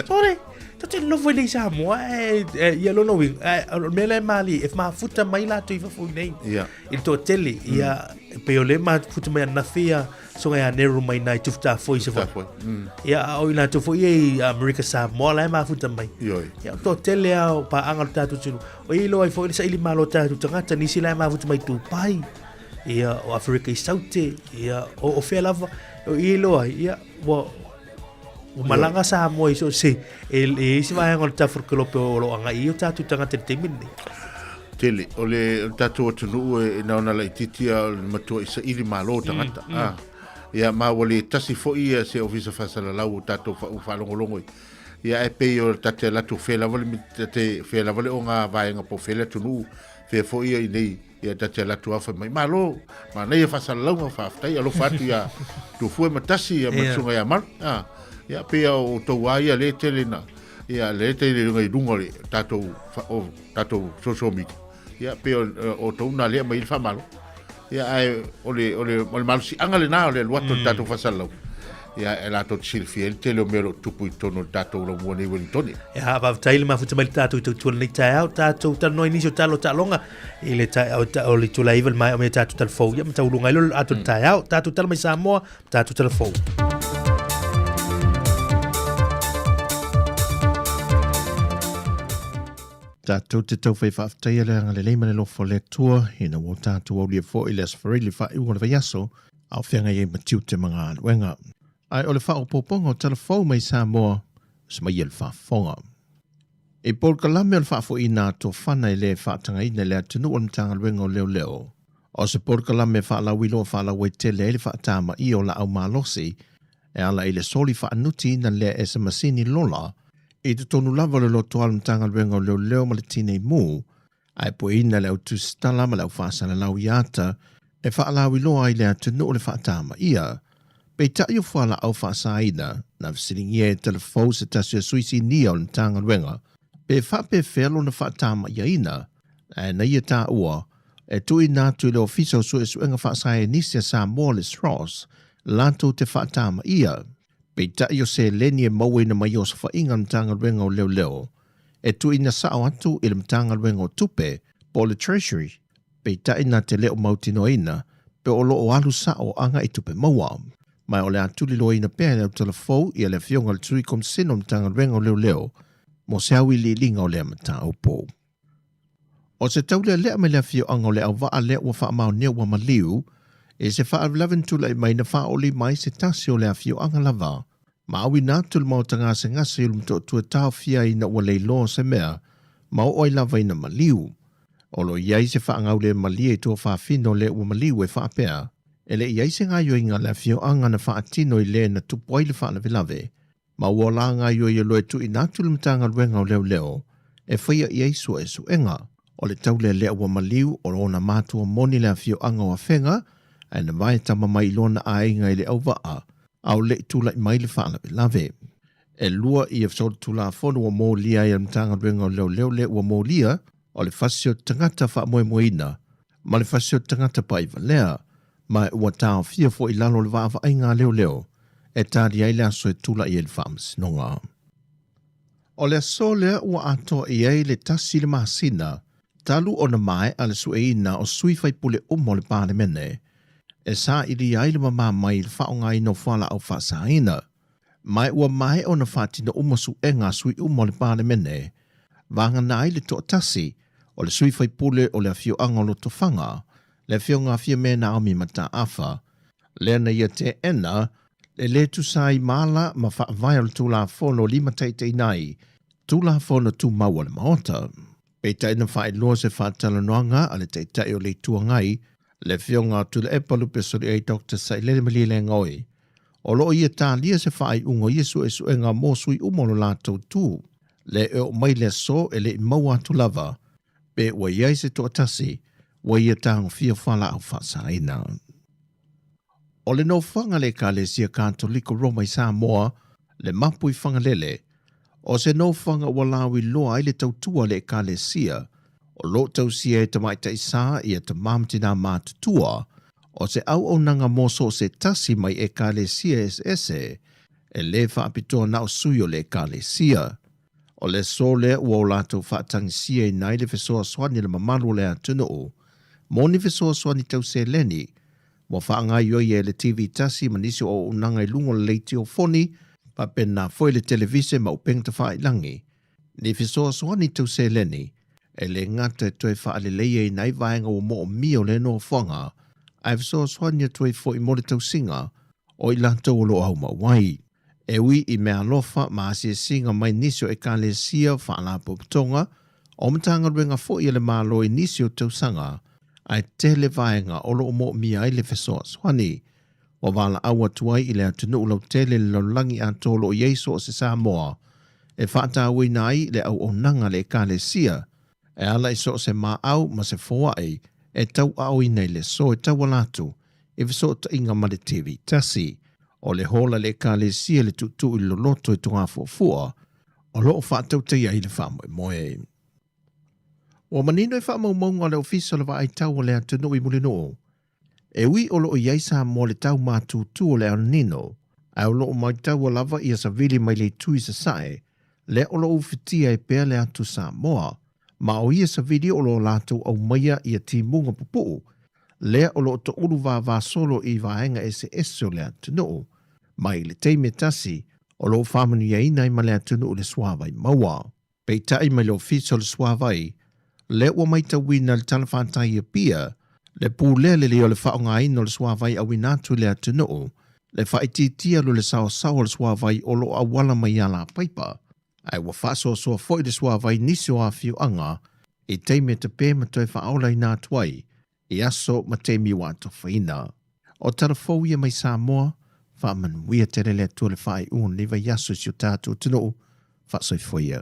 Speaker 1: Sorry, ta te nofo i nei Samoa e, e, ia lona uiga, e, o le mea la e malie, e mafuta mai latou i fafo i nei.
Speaker 4: Ia.
Speaker 1: I le toatele, ia, e pei o lea e mafuta mai ananafi ia, soga ia Nehru mai nai Tufutafoe i Savaii.
Speaker 4: Tufutafoe. Mm.
Speaker 1: Ia, a o i latou foi ia i Amerika Samoa la e mafuta mai.
Speaker 4: Ioe.
Speaker 1: Ia, o le toatele lava o paaga o le tatou atunuu. O i iloa ai foi le saili malo o tatou tagata, nisi la e mafuta mai Dubai, ia, o Aferika i Saute, ia, o, o fea lava, o i iloa ai, ia, ua, ua malaga Samoa i so o se, e, e i ai se vaega o le tafakelope o lo o agai i ai o tatou tagata i le taimi lenei.
Speaker 4: Tele, o le, o le tatou atunuu e, e na ona laitiiti a o le matua i saili malo tagata. Mm, mm. Ah. Ia, ma ua le tasi foi ia se ofisa faasalalau o tatou fa, faalogologo i. Ia, ae pei o ta te alu atu fea lava le, ta te, fea lava le oga vaega po o fea le atunuu, fea foi ia i nei, ia ta te alu atu lava fai mai, malo, manaia faasalalauga, faafetai, alofa atu ia Tufue ma Tasi, ia ma le susuga ia Maru. Ah. Ia, pei o outou lava ia lea e tele na, ia lea e tele i luga o le tatou, o tatou social media. Ia, pei o outou na lea e aumai ai le faamalo. Ia, ae o le, o le, o le malosiaga lena o le alu atu o le tatou faasalalau. Ia, e latou te silafia ai le tele o mea o lo o tupu i totonu o le tatou laumua nei i Wellingtone.
Speaker 1: Ia, faafetai le mafuta mai le tatou i tautua lenei taeao, tatou talanoa i nisi o tala o taaloga i le taeao o le itula e 9 le maea o mea tatou tala fou. Ia, ma tauluga ai loa le ato o le taeao, tatou tala mai Samoa, tatou tala fou.
Speaker 7: Tatou te taufai faafetaia le agalelei ma le alofa o le Atua ina ua tatou aulia foi le Aso Faraile faaiuga o le vaiaso, a o feagai ai ma tiute ma galuega. Ae o le faaopoopoga o tala fou mai Samoa, semaia le faafofoga. I polokalame o le faafoiina tofana e le faatagaina i le atunuu o le Matagaluega o Leoleo, o se polokalame faalauiloa faalauaitele ai le faatamaia o laau malosi e ala i le soli faanutiina lea e se masini lola i totonu lava o le lotoa o le Matagaluega o Leoleo ma le Tinei Mu, ae pueina le au tusitala ma le au faasalalau i ata e faalauiloa ai le atunuu le faatamaia. Peitai o fualaau faasaina, na fesiligia e Talafou se tasi o sui sinia o le Matagaluega pe faapefea lona faatama'iaina, ae na ia taua e tuuina atu i le Ofisa o Suesuega Faasaenisi a Samoa le SROS latou te faatamaia. Peitai o seleni e mauaina mai osofaiga a le Matagaluega o Leoleo e tuuina sao atu i le Matagaluega o Tupe po o le Treasury, peitai na te le o mautinoaina pe o lo o alu sao agai i tupe maua. Ma o le a tuliloaina pea e le Autalafou ia le Afioga i le Sui Komisena o le Matagaluega o Leoleo mo se auiliiliga o lea mataupu. O se taulealea mai le afioaga o Leauvaa lea ua faamaonia ua maliu i se faalavelave na tulai mai na faaoli mai se tasi o le afioaga lava. Ma auina atu le maota gasegase i Ulumotootua e taofia ai ina ua leiloa se mea ma oo ai lava ina maliu. O lo o i ai se faagaulemalie i tuafafine o le ua maliu e faapea, e le i ai se gaoioiga a le afioaga na faatino i le na tupu ai le faalavelave, ma ua la gaoioi loa e tuuina atu i le Matagaluega o Leoleo e faia i ai suesuega. O le taulealea ua maliu o ona matua moni le afioaga o Afega, ae na vae tama mai i lona aiga i Leauvaa, a o le i tulai mai le faalavelave. E lua ia solitulafono ua molia ai e le Matagaluega o Leoleo le ua molia, o le fasi o le tagata faamoemoeina ma le fasi o le tagata pa'ivalea, ma ua taofia foi i lalo o le vaavaaiga a leoleo e tali ai le aso e tula'i ai le faamasinoga. O le aso lea ua atoa i ai le tasi le masina talu ona mae'a le sueina o sui faipule uma o le Palemene e sailia ai le mamā mai i le faaaogaina o fualaau faasaina. Ma ua maea ona faatino uma suega a sui uma o le Palemene, vagana ai le toatasi o le sui faipule o le afioaga o Lotofaga, le Afioga a Fiame Naomi Mataafa, lea na ia teena le lē tusa ai ma ala ma faavae o le Tulafono limataitaiina ai Tulafono Tumau a le Maota. Peitai na faailoa se faatalanoaga a le Taitai o le Itu Agai, le Afioga a Tuilaepa Lupesoliai Doctor Sailele Malielegaoi, o lo o ia talia se faaiuga o ia suesuega mo sui uma o lo latou tu, le e oo mai le aso e le i maua atu lava pe ua i ai se toatasi ua ia tagofia fualaau faasaina. O le nofoaga a le Ekalesia Katoliko Roma i Samoa, le mapu i Fagalele, o se nofoaga ua lauiloa ai le tautua a le Ekalesia, o lo o tausia e tamaitai sa ia tama ma tinā matutua, o se auaunaga mo so o se tasi mai Ekalesia eseese, e lē faapitoa na o sui o le Ekalesia. O le aso lea ua o latou faatagisiaina ai le fesoasoani a le mamalu o le atunuu mo ni fesoasoani tau seleni ua faagaoioi e le TV tasi ma nisi o auaunaga i luga o le leitiofoni, faapena foi le televise ma upega tafailagi. Ni fesoasoani tau seleni e le gata e toe faaleleia ai vaega ua moomia o le nofoaga, ae fesoasoani atu ai foi mo le tausiga o i latou o lo o aumau ai. E ui i meaalofa ma asiasiga mai nisi o ekalesia, faalapotopotoga, o Matagaluega foi a le Malo i nisi o tausaga, ae tele vaega o lo o moomia ai le fesoasoani. Ua valaau atu ai i le atunuu lautele le lalolagi atoa o lo o i ai so o se Samoa e faatauaina ai le auaunaga a le ekalesia e ala i so o se maau ma se foai e tauaaoina i le aso e tauala atu i fesootaiga ma le TV tasi. O le hola le ekalesia le tuutuu i le loloto i Togafuafua o lo o faatautaia ai le faamoemoe. Ua manino i faamaumauga o le Ofisa o le Vaai Tau o le Atunuu i Mulinuu, e ui o lo o i ai Samoa le tau matutu o le El Nino, ae o lo o maitaua lava ia savili mai le itu i sasae, lea o lo o ufitia ai pea le atu Samoa, ma o ia savili o lo o latou aumaia ia timuga pupuu, lea o lo o toulu vavasolo i vaega eseese o le atunuu, mai le taimi e tasi o lo o faamanuiaina ai ma le atunuu le suavai maua. Peitai mai le Ofisa o le Suavai, lea ua maitauina i le talafatai i Apia, le pulea lelei o le faaaogaina o le suavai auina atu i le atunuu, le faaitiitia alu le saoasao o le suavai o lo o auala mai i alapaipa, ae ua faasoasoa foi le suavai i nisi o afioaga i taimi e tape ma toe faaolaina atu ai i aso ma taimi ua atofaina. O tala fou ia mai Samoa, faamanuia tele le Atua i le faaiuga o lenei vaiaso i si o tatou atunuu, faasoifua ia.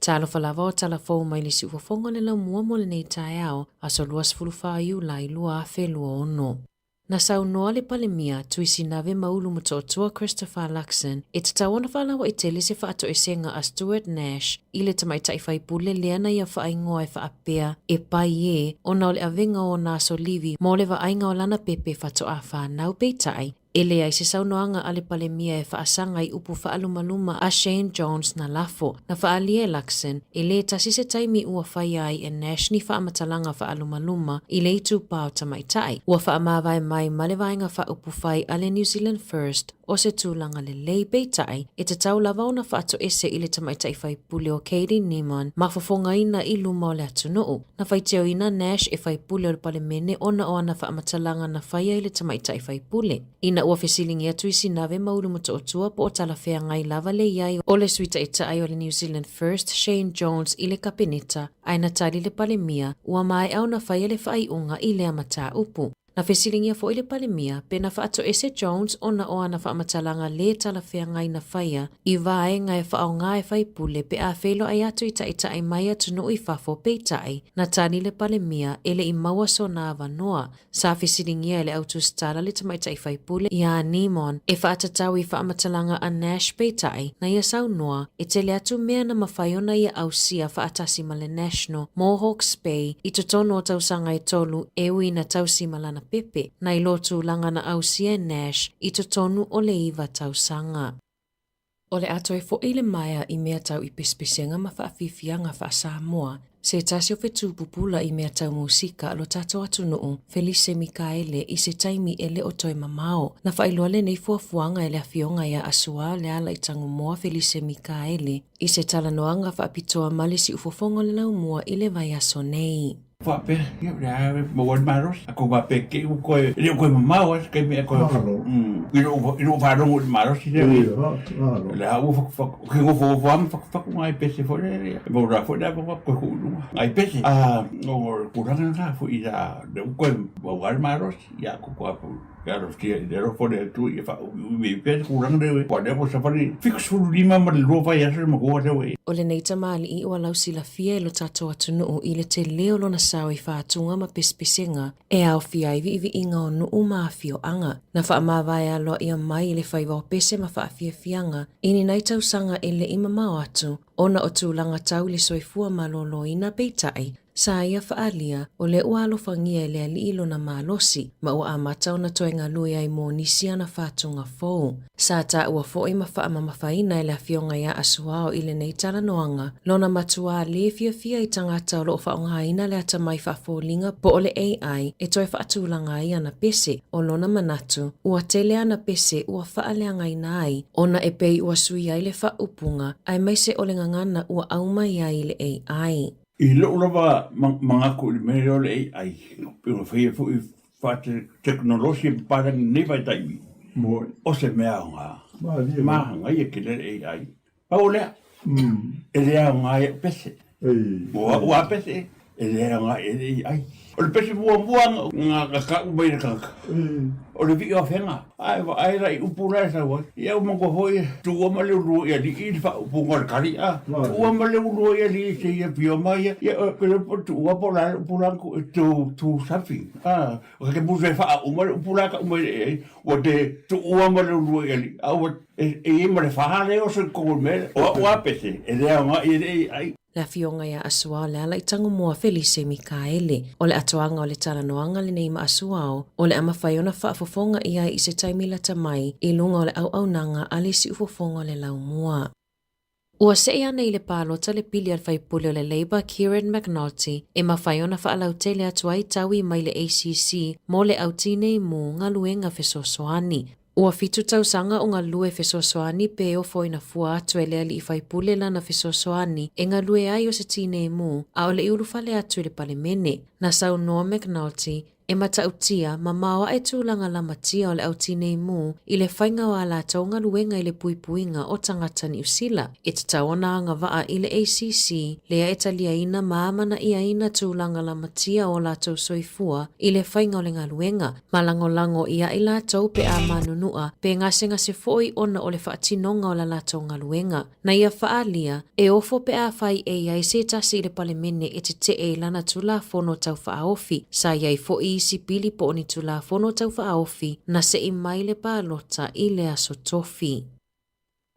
Speaker 5: Talofa lava o tala fou mai le siufofoga o le laumua mo lenei taeao, aso 24 Iulai 2026. Na saunoa le Palemia, Tuisinave Maulu Motootua Christopher Luxon, e tatau ona faalauaitele se faatoesega a Stuart Nash i le tamaitai faipule lea na ia faaigoa e faapea e pai ē ona o le avega o ona aso livi mo le vaaiga o lana pepe faatoa fanau. Peitai, e leai se saunoaga a le Palemia e faasaga i upu faalumaluma a Shane Jones na lafo. Na faaalia e Luxon, e lē tasi se taimi ua faia ai e Nash ni faamatalaga faalumaluma i le itupa o tamaitai. Ua faamavae mai ma le Vaega Faaupufai a le New Zealand First o se tulaga lelei, peitai, e tatau lava ona faatoese i le tamaitai faipule o Katie Nimon ma fofogaina i luma o le atunuu. Na faitioina Nash e faipule o le Palemene ona o ana faamatalaga na faia i le tamaitai faipule. Ina ua fesiligia Tuisinave ma Ulumotootua po o talafeagai lava le i ai o le Sui Taitai o le New Zealand First, Shane Jones i le Kapeneta, ae na tali le Palemia, ua maea ona faia le faaiuga i lea mataupu. Na fesiligia foi le Palemia pe na faatoese Jones ona o ana faamatalaga lē talafeagai na faia i vaega e faaaoga e faipule pe a feiloai atu i taitai mai atunuu i fafo peitai na tali le Palemia e le i maua sona avanoa. Sa fesiligia e le au tusitala le tamaitai faipule iā Nimon e faatatau i faamatalaga a Nash peitai na ia saunoa e tele atu mea na mafai ona ia ausia faatasi ma le National mō Hawke's Bay i totonu o tausaga e tolu e ui na tausi ma lana pepe, nai lo tulaga na ausia e Nash i totonu o le iva tausaga. O le a toe foʻi le maea i mea tau i pesepesega ma faafiafiaga faa-Samoa, se tasi o fetu pupula i mea tau musika a lo tatou atunuu, Felise Mikaele, i se taimi e le o toe mamao. Na faailoa lenei fuafuaga e le Afioga ia Asuā Leala i Tagumoa Felise Mikaele i se talanoaga faapitoa ma le siufofoga o le laumua i le vaiaso nei.
Speaker 8: Faapea, ia, o le a maua ai le malosi. A kou faapea te i ua toe, e le o toe mamao lava se taimi e toe, i lou faalogo i le malosi lea. O le a ua fatufatu, ou te nofonofo lava ma fatufatu nai pese foi lea, e maua foi le avanoa toe tuu i luga nai pese. A o le tulaga lena foi lea ua toe maua ai le malosi, ia atu atu. Ia alofagia i le alofa o le Atua ia faaumiumi ai pea le tulaga lea ua aua o lea ua savali 75 ma le lua vaiaso le matua lea ua i ai.
Speaker 5: O lenei tamalii ua lausilafia e lo tatou atunuu i le tele o lona sao i faatuga ma pesepesega e aofia ai viiviiga o nuu ma afioaga. Na faamavae aloaia mai i le faiva o pese ma faafiafiaga i ni nai tausaga e le i mamao atu ona o tulaga tau i le soifua maloloina peitai Sa ia faaalia, o lea ua alofagia e le Alii lona malosi, ma ua amata ona toe galue ai mo nisi ana faatuga fou. Sa taua foi ma faamamafaina e le Afioga ia Asuao i lenei talanoaga, lona matuā lē fiafia i tagata o lo o faaaogaina le atamai faafoliga po o le AI e toe faatulaga ai ana pese. O lona manatu, ua tele ana pese ua faaleagaina ai, ona e pei ua sui ai le faaupuga, aemaise o le gagana ua aumai ai i le AI.
Speaker 8: I lou lava manatu i le mea lea o le AI, pei ona faia foi faatekonolosi e papalagi i lenei vaitaimi, o se mea aoga. Manaia tele le AI. Pau o lea, e le aoga i au pese. O au lava pese, e le aoga i le AI. O le pese muamua na tau mai e le tagata, o le vii o Afega. Ae vaai la i upu la e sau ai. Ia ua manatua foi, tuua ma le ulua i alii le faaupuga o le tali, a. Tuua ma le ulua i alii se ia pio mai ia. Ia, ou te iloa po o tuua po o le a le upu la na tuu, to, to something, a. Ta te musu e faauma le upu la e tau mai ai, ua te tuua ma le ulua i alii, a ua, e i ai ma le fa lea e oso i totonu o le mea lea. O au lava pese, e le aoga i le AI.
Speaker 5: Le Afioga ia Asuao Lealaitangomoa Felise Mikaele. O le. atoaga o le talanoaga lenei ma Asuao, o le a mafai ona faafofoga i ai i se taimi lata mai i luga o le auaunaga a le siufofoga o le laumua. Ua seʻi ane i le palota le pili a le faipule o le Labour Kieran McAnulty e mafai ona faalautele atu ai taui mai le ACC mo le au tinei mu galuega fesoasoani. Ua fitu tausaga o galue fesoasoani pe ofoina fua atu e le alii faipule lana fesoasoani e galue ai o se tinei mu a o le i ulufale atu i le Palemene. Na saunoa McAnulty E matautia, mamao aʻe tulaga lamatia o le au tinei mu i le faiga o a latou galuega i le puipuiga o tagata Niu Sila. E tatau ona agavaa i le ACC lea e taliaina ma amanaiaina tulaga lamatia o latou soifua i le faiga o le galuega, ma lagolago ia i latou pe a manunua pe gasegase foi ona o le faatinoga o la latou galuega. Na ia faaalia, e ofo pe afai e i ai se tasi i le Palemene e tetee i lana Tulafono Tau Faaofi, sa i ai foi isi pili po o ni Tulafono Tau Faaofi na seʻi mai le palota i le aso tofi.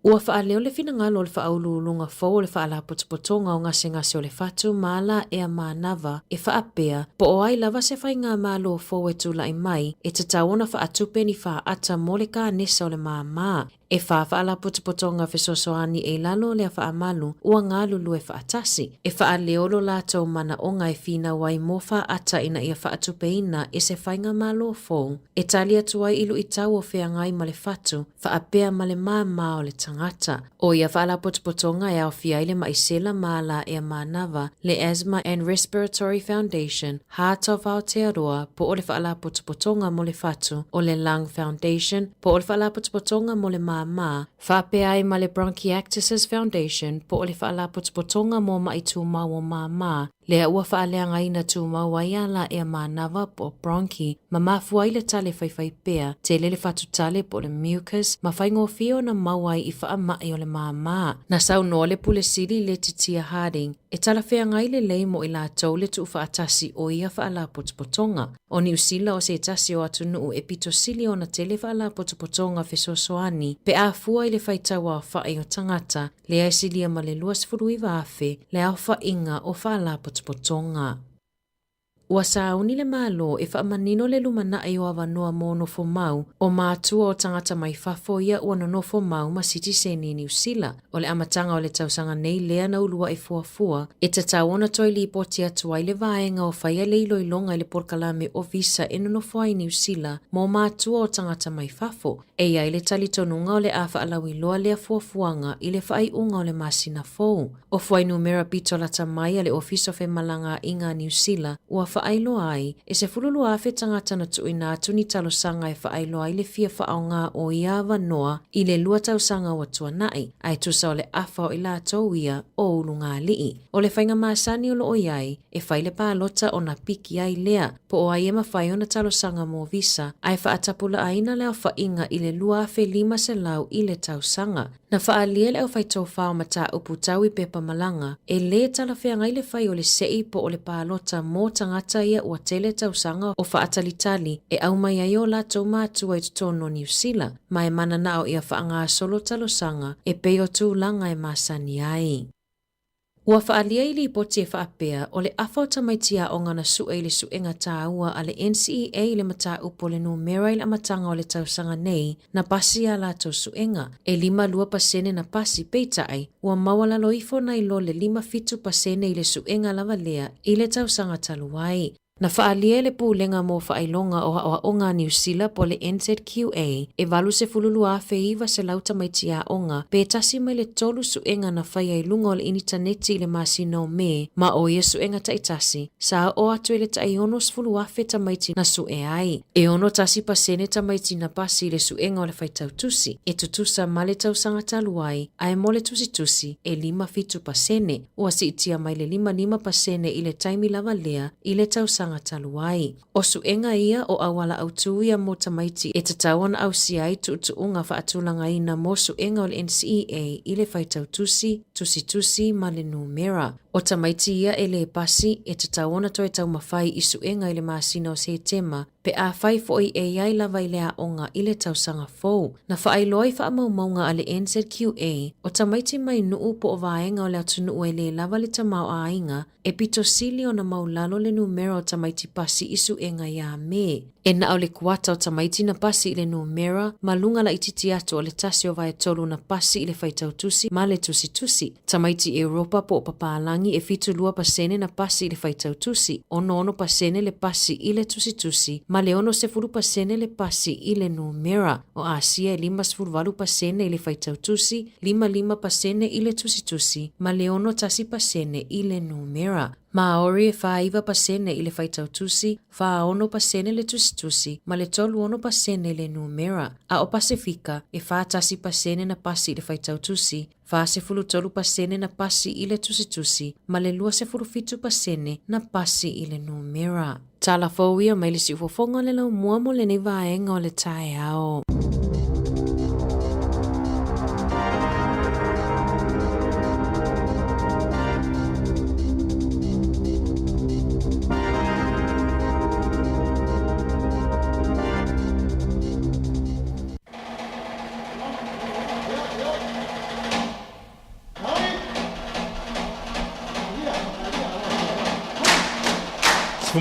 Speaker 5: Ua faaleo le finagalo o le faauluuluga fou o le Faalapotopotoga o Gasegase o le Fatu ma Alaea Manava e faapea, po o ai lava se faigamalo fou e tulai mai, e tatau ona faatupe ni faata mo le kanesa o le māmā. E whā faalapotopotoga fesoasoani e i lalo o lea faamalu ua galulue faatasi, e faaleo lo latou manaoga e finau ai mo faata ina ia faatupeina e se faigamalo fou e tali atu ai i luitau o feagai ma le fatu faapea ma le māmā o le tagata. ʻO ia faalapotopotoga e aofia ai le maʻi sela ma alaea manava, le Asthma and Respiratory Foundation, Heart of Aotearoa, po o le Faalapotopotoga mo le Fatu, o le Lung Foundation, po o le Faalapotopotoga mo le Māmā, faapea ai ma le Bronchiectasis Foundation, po o le Faalapotopotoga mo Maʻi Tumau o Māmā, lea ua faaleagaina tumau ai alaea manava po o bronchi, ma mafua ai le tale faifaipea, tele le fatu tale po o le mucus, ma faigofie ona maua ai i faamaʻi o le māmā. Na saunoa le Pule Sili Letitia Harding, E talafeagai lelei mo i latou le tuufaatasi o ia faalapotopotoga. ʻO Niu Sila o se tasi o atunuu e pito sili ona tele faalapotopotoga fesoasoani pe a fua i le faitau aofaʻi o tagata, lea e silia ma le 29,000 le aofaʻiga o faalapotopotoga. Ua sauni le Malo e faamanino le lumanai o avanoa mo nofo mau o mātua o tagata mai fafo ia ua nonofo mau ma sitiseni i Niu Sila. O le amataga o le tausaga nei lea na uluaʻi fuafua e tatau ona toe lipoti atu ai le vaega o faia le iloiloga i le polokalame o visa e nonofo ai i Niu Sila mo mātua o tagata mai fafo. E i ai le talitonuga o le a faalauiloa lea fuafuaga i le faaiuga o le masina fou. ʻO fuainumera pito lata mai a le Ofisa o Femalagaaiga a Niu Sila ua faailoa ai, e 12,000 tagata na tuuina atu ni talosaga e faailoa ai le fia faaaoga o ia avanoa i le lua tausaga ua tuanai, a e tusa o le afa o i latou ia o ulugalii. ʻO le faiga masani o lo o i ai, e fai le palota ona piki ai lea, po o ai e mafai ona talosaga mo visa, a e faatapulaaina le aofaiga i le 2,500 i le tausaga. Na faaalia le aufaitofa o mataupu tau i pepa malaga, e lē talafeagai le fai o le seʻi po o le palota mo tagata ia ua tele tausaga o faatalitali e aumai ai o latou matua i totonu o Niu Sila, ma e mananao ia faagasolo talosaga e pei o tulaga e masani ai. Ua faaalia i lipoti e faapea, o le afa o tamaiti aoga na suʻe i le suʻega tāua a le NCEA i le mataupu o le numera i le amataga o le tausaga nei, na pasi a latou suʻega. E 52 pasene na pasi, peitai, ua maualalo ifo nai lo le 57 pasene i le suʻega lava lea i le tausaga talu ai. Na faaalia e le Pulega mo Faailoga o Aoaoga a Niu Sila po o le NZQA e 82,900 tamaiti aoga pe tasi mai le tolu suʻega na faia i luga o le initaneti i le masina o Me, ma o ia suʻega taitasi, sa oo atu i le tai 60,000 tamaiti na suʻe ai. E 61 pasene tamaiti na pasi i le suʻega o le faitau tusi, e tutusa ma le tausaga talu ai, a e mo le tusitusi, e 57 pasene. Ua siitia mai le 55 pasene i le taimi lava lea i le tausaga talu ai. ʻO suʻega ia o auala autū ia mo tamaiti e tatau ona ausia ai tuutuuga faatulagaina mo suʻega o le NCEA i le faitau tusi, tusitusi ma le numera. ʻO tamaiti ia e lē pasi, e tatau ona toe taumafai i suʻega i le masina o Setema pe afai foi e i ai lava i le aoga i le tausaga fou. Na faailoa i faamaumauga a le NZQA, o tamaiti mai nuu po o vaega o le atunuu e lē lava le tamaoaiga, e pito sili ona maulalo le numera o tamaiti pasi i suega iā Me. E na o le kuata o tamaiti na pasi i le numera ma luga laitiiti atu o le 1/3 na pasi i le faitau tusi ma le tusitusi. Tamaiti Europa po o papalagi e 72% na pasi i le faitau tusi, 66% le pasi i le tusitusi ma le 60% le pasi i le numera. O Asia e 58% i le faitau tusi, 55% i le tusitusi ma le 61% i le numera. Māori e 49% i le faitau tusi, 46% le tusitusi ma le 36% le numera, a o Pasefika e 41% na pasi i le faitau tusi, 43% na pasi i le tusitusi ma le 27% na pasi i le numera. Tala fou ia mai le siufofoga o le laumua mo lenei vaega o le taeao.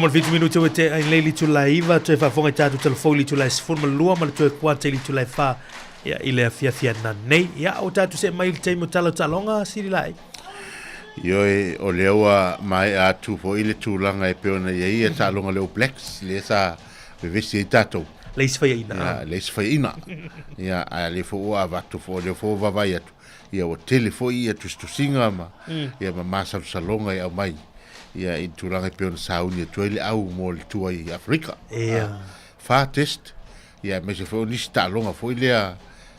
Speaker 1: 17 minute ua tea ai nei le itula e 9, toe faafofoga i tatou telefoni i le itula e 12 ma le toe kuata i le itula e 4 ia, i le afiafi ananei. Ia, o tatou see mai i le taimi o tala o taaloga, sili lai.
Speaker 4: Ioe, o lea ua maea atu foi le tulaga e pei ona i ai ia taaloga le All Blacks, lea sa vevesi ai tatou.
Speaker 1: Le isi faiaina.
Speaker 4: Ia, le isi faiaina. Ia, ae lea foi ua avatu foi, lea foi ua vaavaai atu, ia ua tele foi ia tusitusiga ma, ia ma masalosaloga e aumai, ia i le tulaga e pei ona sauni atu ai le au mo le tua i Aferika.
Speaker 1: Ia.
Speaker 4: Fa test, ia aemaise foi o nisi taaloga foi lea,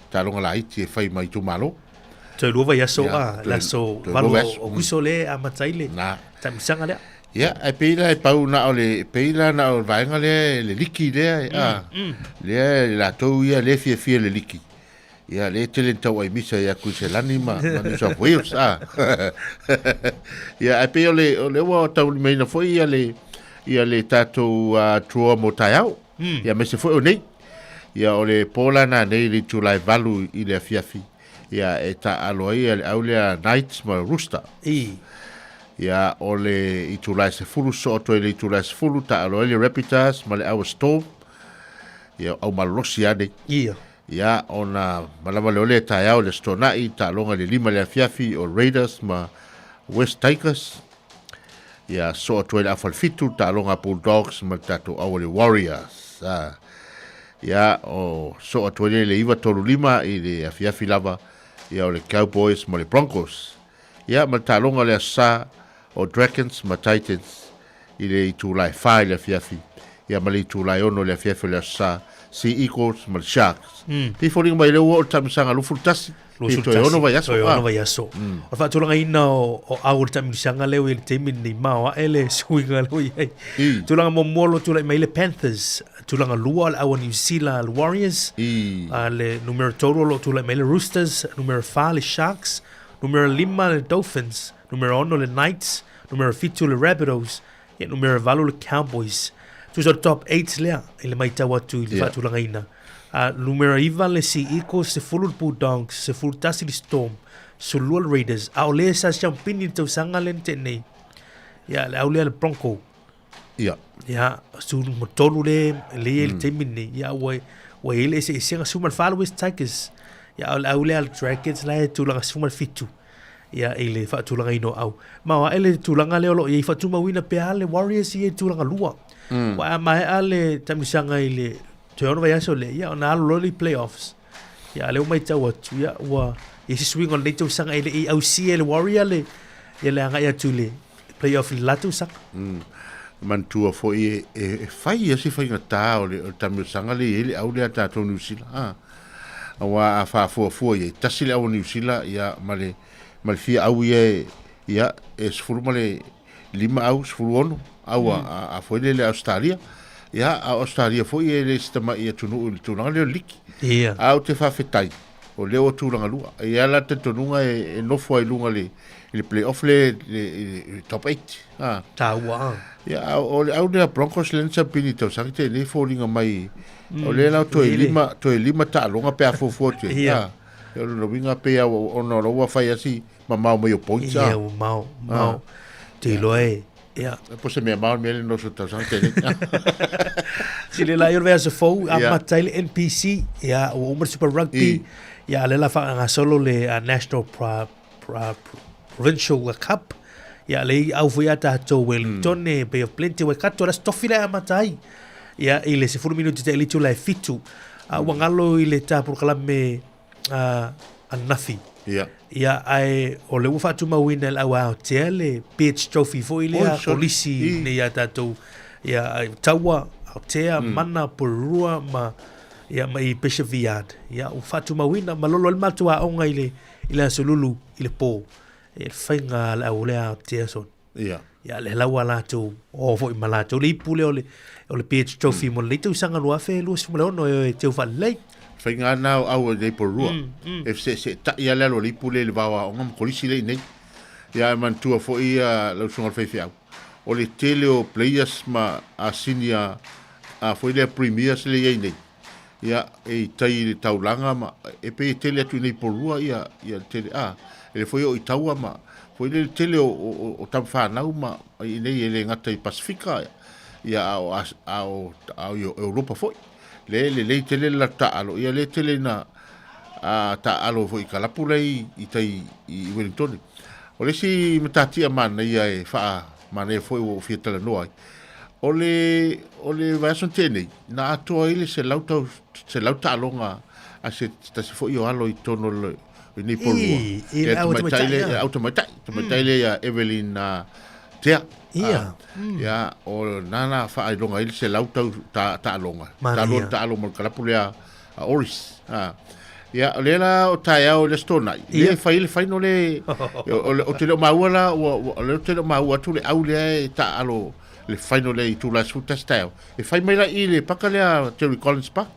Speaker 4: taaloga laiti e fai ma itumalo.
Speaker 1: Toe lua vaiaso a, le aso 8 o Aokuso lea e amata ai le taamisaga lea.
Speaker 4: Ia, ae pei la e pau na o le, pei la na o le vaega lea, le liki lea, a, lea e latou ia lea e fiafia i le liki. Ia, lea e tele ni tauaimisa ia Kuiselani ma, ma New South Wales, a. Ia, ae pei o le, o lea ua taulimaina foi ia le, ia le tatou uh, draw mo taeao. Ia, aemaise foi o nei. Ia, o le po la nanei i le itula e 8 i le afiafi. Ia, e taaalo ai ia le au lea Knights ma Rooster.
Speaker 1: I.
Speaker 4: Ia, o le itula e 10 soo atu ai le itula e 10, taaalo ai le Rabbitohs ma le Aua Storm. Ia, au malolosi lava nei.
Speaker 1: Ia.
Speaker 4: Ia, ona malama lea o le taeao i le Aso Toonai, taaloga i le 5 i le afiafi o Raiders ma West Tigers. Ia, soo atu ai le afa le 7, taaloga a Bulldogs ma le tatou au le Warriors. Ah. Ia, o soo atu ai lea i le 9:35 i le afiafi lava, ia o le Cowboys ma le Broncos. Ia, ma le taaloga o le Aso Sa o Dragons ma Titans i le itula e 4 i le afiafi, ia ma le itula e 6 i le afiafi o le Aso Sa, Sea Eagles ma le Sharks. Pei foliga mai lea ua oo le taamilosaga 21, pe toe 6 vaiaso.
Speaker 1: Toe 6 vaiaso. O le faatulagaina o au o le taamilosaga lea ua i ai i le taimi lenei, maoae le suiga lea ua i ai. Tulaga muamua o lo o tulai mai le Panthers, tulaga lua o le au a Niu Sila le Warriors, a le numera 3 o lo o tulai mai le Roosters, numera 4 le Sharks, numera 5 le Dolphins, numera 6 le Knights, numera 7 le Rabbitohs, ia numera 8 le Cowboys. Tusa o le top 8 lea i le matau atu i le faatulagaina. Numera 9 le Sea Eagles, 10 le Bulldogs, 11 le Storm, 12 le Raiders. A o lea sa siampini le tausaga lea na tea nei. Ia, le au lea le Bronco.
Speaker 4: Ia.
Speaker 1: Ia, 13 le le i le taimi lenei. Ia, ua i ai le eseesega, 14 le West Tigers. Ia, o le au lea le Dragons la e tulaga 17. Ia, i le faatulagaina o au. Ma o ae le tulaga lea o lo o i ai faatumauina pea le Warriors ia i tulaga lua. Ua a maea le taamilosaga i le toe 6 vaiaso lea, ia ona alu loa lea i playoffs. Ia, a lea ua matau atu, ia, ua i ai se suiga o lenei tausaga e le i ausia e le Warrior le, ia le agai atu i le playoff i le la tausaga.
Speaker 4: Manatua foi e, e, e fai ia se faigata o le, o le taamilosaga lea e i ai le au lea a tatou Niu Sila. A. Aua a faafuafua i ai, tasi le au a Niu Sila, ia, ma le, ma le fia au ia e, ia, e 15 au, 16 au a, a, a foi lele a Ausetalia. Ia, a o Ausetalia foi e le se tama'i atunuu i le tulaga lea o le liki.
Speaker 1: Ia.
Speaker 4: A ou te faafetai, o lea ua tulaga lua. E i ai la le talitonuga e, e nofo ai i luga i le, i le play-off lea, i le, i le top 8. A.
Speaker 1: Taua a.
Speaker 4: Ia, a o le au lea Broncos lea na siapili i tausaga tea nei e foliga mai, o lea la toe lima, toe lima taaloga pe a fuafua atu ai.
Speaker 1: Ia.
Speaker 4: A. O lona uiga pei lava ona o la ua fai lava si mamao mai o points a.
Speaker 1: Ia, ua mao, mao. Te iloa e. Ia.
Speaker 4: Po se mea mao le mea le noso tausaga tele.
Speaker 1: Sile la i o le vaiaso fou, amata ai le NPC, ia, ua uma le Super Rugby, ia, a lea la faagasolo le National Pro, Pro, Provincial Cup, ia, lea i au foi a tatou Wellington, mm. Bay of Plenty, Waikato, la se tofi lea amata ai. Ia, i le 10 minuti te elitu la e fitu. A ua ngalo i le tā polokalame ananafi.
Speaker 4: Ia.
Speaker 1: Ia, ae o le ua faatumauina e le au Aotea le Beach Trophy foi lea, kolisi nei a tatou, ia, Taua, Aotea, Mana, Porirua ma, ia, ma i Bishop Viard. Ia, ua faatumauina, malolo ai le matou aoga i le, i le Aso Lulu i le pō. E le faiga a le au lea Aotea son.
Speaker 4: Ia.
Speaker 1: Ia, le lau a latou, o foi ma latou le ipu lea o le, o le PH Trophy mm. mo lenei tausaga 2026 e, e teu faalelei.
Speaker 4: Faiga na o au nei porua. Mm, mm. E se se ta ia le alo le ipu le le vao aoga ma kolisi le nei. Ia e manatua foi ia lau susuga i le faifeau. O le tele o players ma a senior a foi lea premiers le i ai nei. Ia, e i tai i le taulaga ma, e pei e tele atu i nei Porirua ia, ia le tele, a, e le foi o i taua ma, foi le tele o, o, o tama whanau ma, i nei e le gata i Pasifika, ia, a o, a o, a o i Europa foi. Le, le lei tele le latou taalo, ia le tele ina, a, taalo foi i kalapu lei i tai i Wellingtone. O le isi matatia manaia e wha, manaia foi ua ou fia talanoa ai, O le, o le vaiaso na tea nei, na atoa ai le selau tau, selau taaloga a se tasi foi o alo i totonu o le, o lenei polua.
Speaker 1: I, i le au tamaitai
Speaker 4: le, au tamaitai, tamaitai le ia Evelyn Tea.
Speaker 1: Ia.
Speaker 4: Ia, o nana faailoga ai le selau tau ta, taaloga. Taaloa le taalo ma le kalapu lea a Oris. Ia, o lea la o taeao i le Aso Toonai, lea e fai ai le final le, o te le o maua la, ua, o lea ou te le o maua atu le au lea e taaalo le final lea i itula e 11 taeao. E fai mai la i le paka lea Terry Collins Park.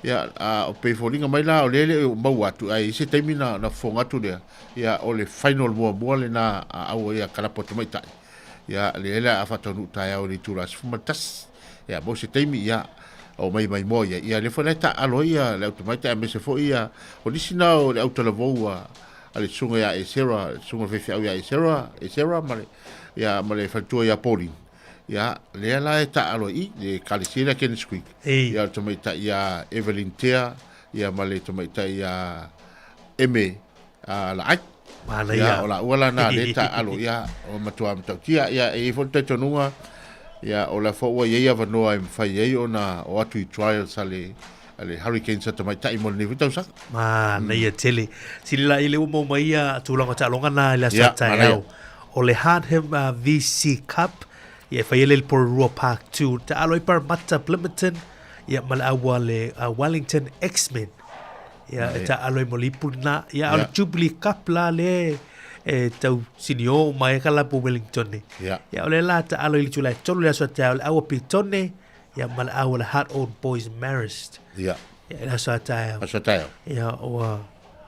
Speaker 4: Ia, a, o pei foliga mai la, o lea e le o maua atu, ae i se taimi na, na fofoga atu lea, ia, o le final muamua lena a au ia kalapu a tamaitai. Ia, lea la a faataunuu taeao i le itula 11. Ia, mo se taimi, ia, o mai mai moa ia. Ia, lea foi la e taaalo ai ia le au tamaitai aemaise foi ia, o nisi na o le autalavou a, a le susuga ia Esera, le susuga faifeau ia Esera, Esera ma le, ia, ma le faletua ia Pauline. Ia, lea la e taaalo ai i le ekalesia lea Kenneth Creek. Ia, o le tamaitai ia Evelyn Tea, ia ma le tamaitai ia Eme a Laai.
Speaker 1: Manaia.
Speaker 4: Ia, o laua la na lea taaalo, ia, o matua matautia. Ia, e i ai foi le talitonuga, ia, o la foi ua i ai avanoa e mafai ai ona o atu i trials a le, a le Hurricanes a tamaitai mo lenei foi tausaga.
Speaker 1: Manaia tele. Sili la i le ua maua mai ia tulaga o taaloga na i le aso
Speaker 4: Ia,
Speaker 1: taeao.
Speaker 4: manaia.
Speaker 1: O le Hardham VC Cup, ia e fai ai le Porirua Park 2. Taalo ai Parramatta Plimmerton, ia ma le au a le Wellington X-Men. Ia, e taalo ai mo le ipu lena. Ia, a o le Jubilee Cup la lea e tau sinio uma ai ka lapu Wellington nei.
Speaker 4: Ia.
Speaker 1: Ia, o lea la taalo i le itula e tolu le aso a taeao, le au a Petone, ia, ma le au a le Heart Old Boys Marist.
Speaker 4: Ia.
Speaker 1: Ia, i le aso a taeao.
Speaker 4: Aso a taeao.
Speaker 1: Ia, ua,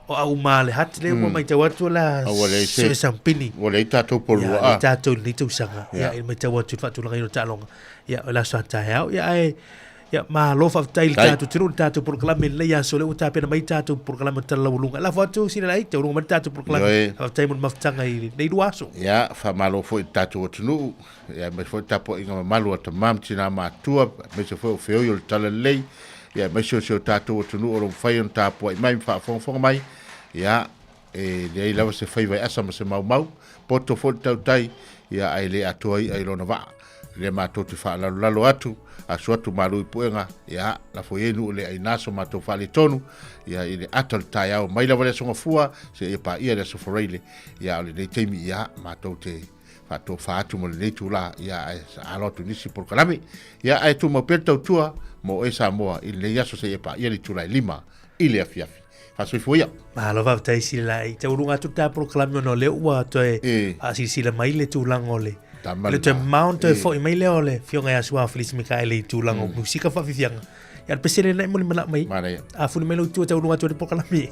Speaker 1: o au ma le hat lea ua maitau atu la
Speaker 4: A ua leai se-
Speaker 1: se sampini.
Speaker 4: Ua leai tatou polua,
Speaker 1: Ia,
Speaker 4: a.
Speaker 1: leai tatou i lenei tausaga.
Speaker 4: Ia.
Speaker 1: Ia, i le maitau atu i le faatulagaina o taaloga. Ia, o le aso a taeao. Ia, ae, Ia, malo faafetai i le tatou atunuu, le tatou polokalame i lenei aso, lea ua tapena mai tatou polokalame o Tala Laualuga. Lafo atu sina laiti, taualuga mai le tatou polokalame.
Speaker 4: Ioe.
Speaker 1: Faafetai mo le mafutaga i lenei lua aso.
Speaker 4: Ia, faamalo foi i le tatou atunuu, ia, aemaise foi le tapuaiga mamalu a tama ma tina matua, aemaise foi o feoi o le Talalelei, ia, aemaise o si o tatou atunuu o lo o mafai ona tapuai mai ma faafogafoga mai. Ia, e leai lava se faiva e asa ma se maumau, poto foi le tautai, ia ae le atoa i'a i lona vaa. Lea matou te faalalolalo atu, asu atu malu i puega, ia lafo i ai nuu le aina so matou faaletonu, ia i le ata o le taeao mai lava le Aso Gafua seia paia le Aso Faraile, ia o lenei taimi, ia matou te faatofa atu mo lenei itula, ia ae alo atu nisi polokalame, ia ae tumau pea le tautua mo oe Samoa i lenei aso seia paia le itula e lima i le afiafi. Faasoifua ia.
Speaker 1: Malo faafetai Silai. Taualuga atu le ta polokalame ona o lea ua toe faasilasila mai le tulaga o le
Speaker 4: Tama
Speaker 1: le toe
Speaker 4: lena.
Speaker 1: mamao ona toe foi mai lea o le Afioga ia Suao Felisi Mikaele i tulaga o musika faafiafiaga. Ia o le pese lena e molimala mai.
Speaker 4: Manaia.
Speaker 1: A fuli mai lou tua taualuga atu ai le polokalame.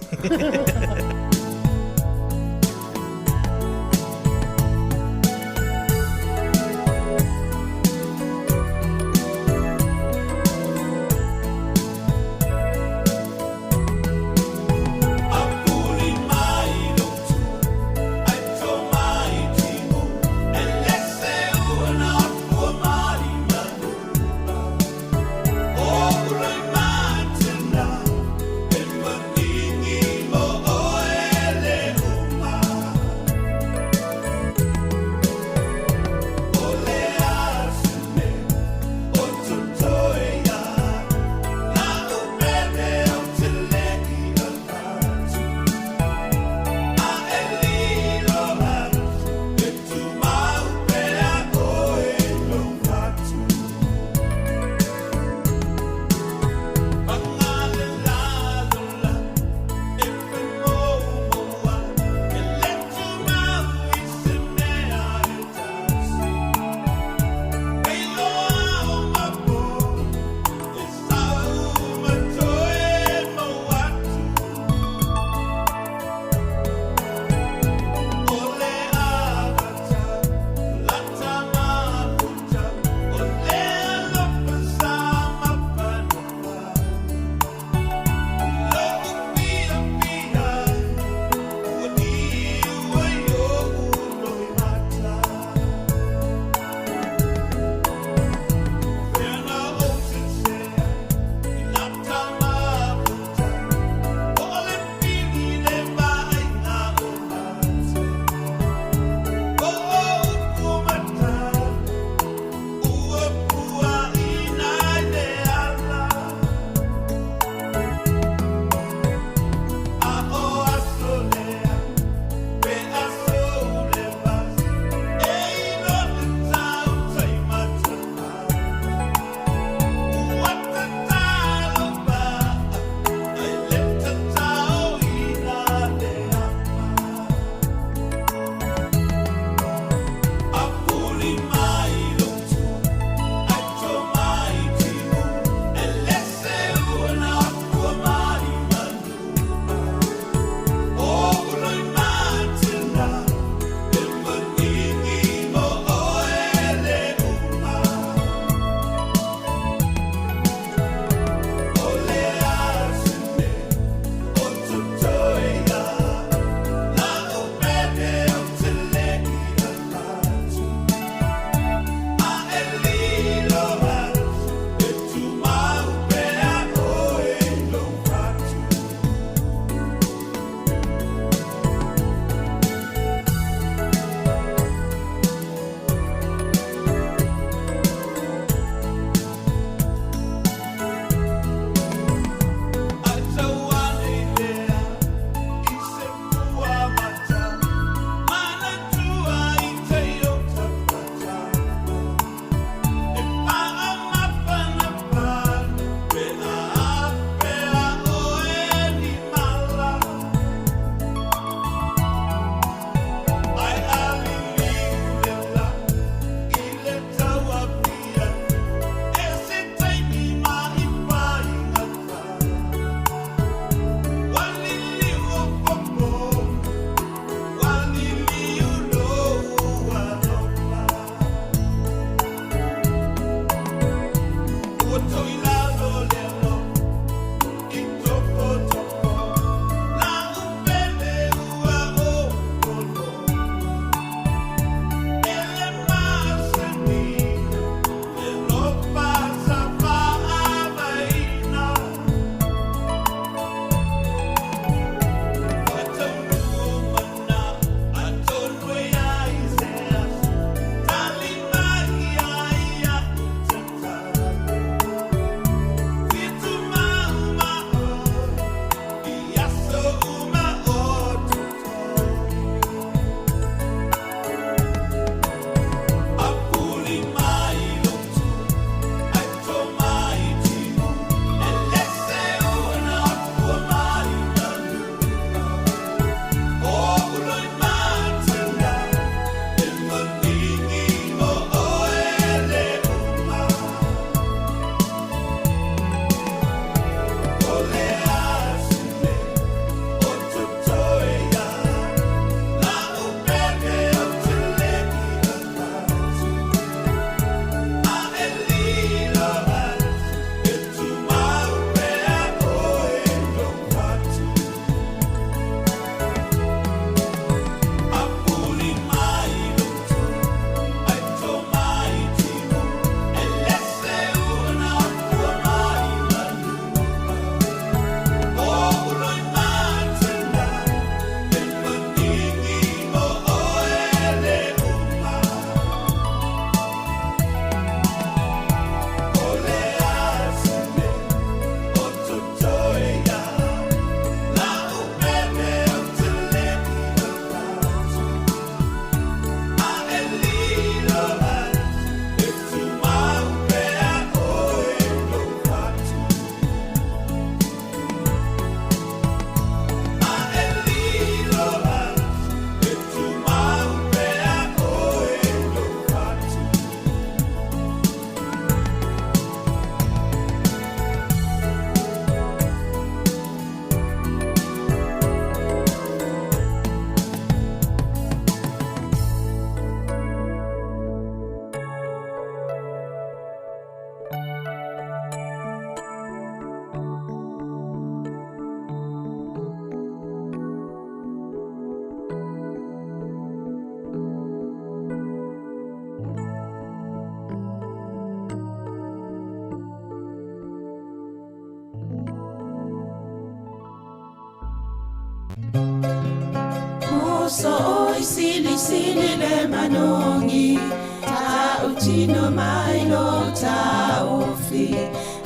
Speaker 3: Muso oi sili sili le manogi Tautino mai lo taofi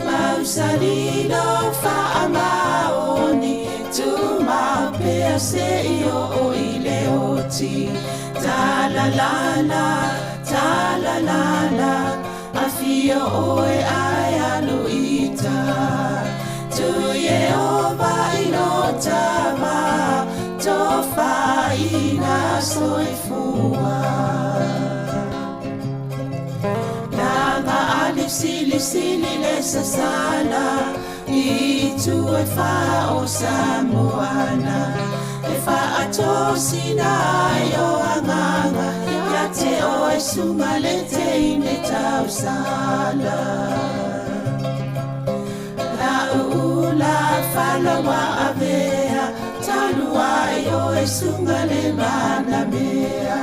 Speaker 3: Mausali lo faamaoni Tumau pea se i oo i le oti Talalala, talalala Afio oe ae alu ita Tu Ieova i lo tava Tofaina soifua Langa ali sili sili le sasala I tu e wha o Samoana E whaatosina ai o anganga Ia te oe sunga le teine tausala La uula falawa avea Talu ai oe sunga le manamea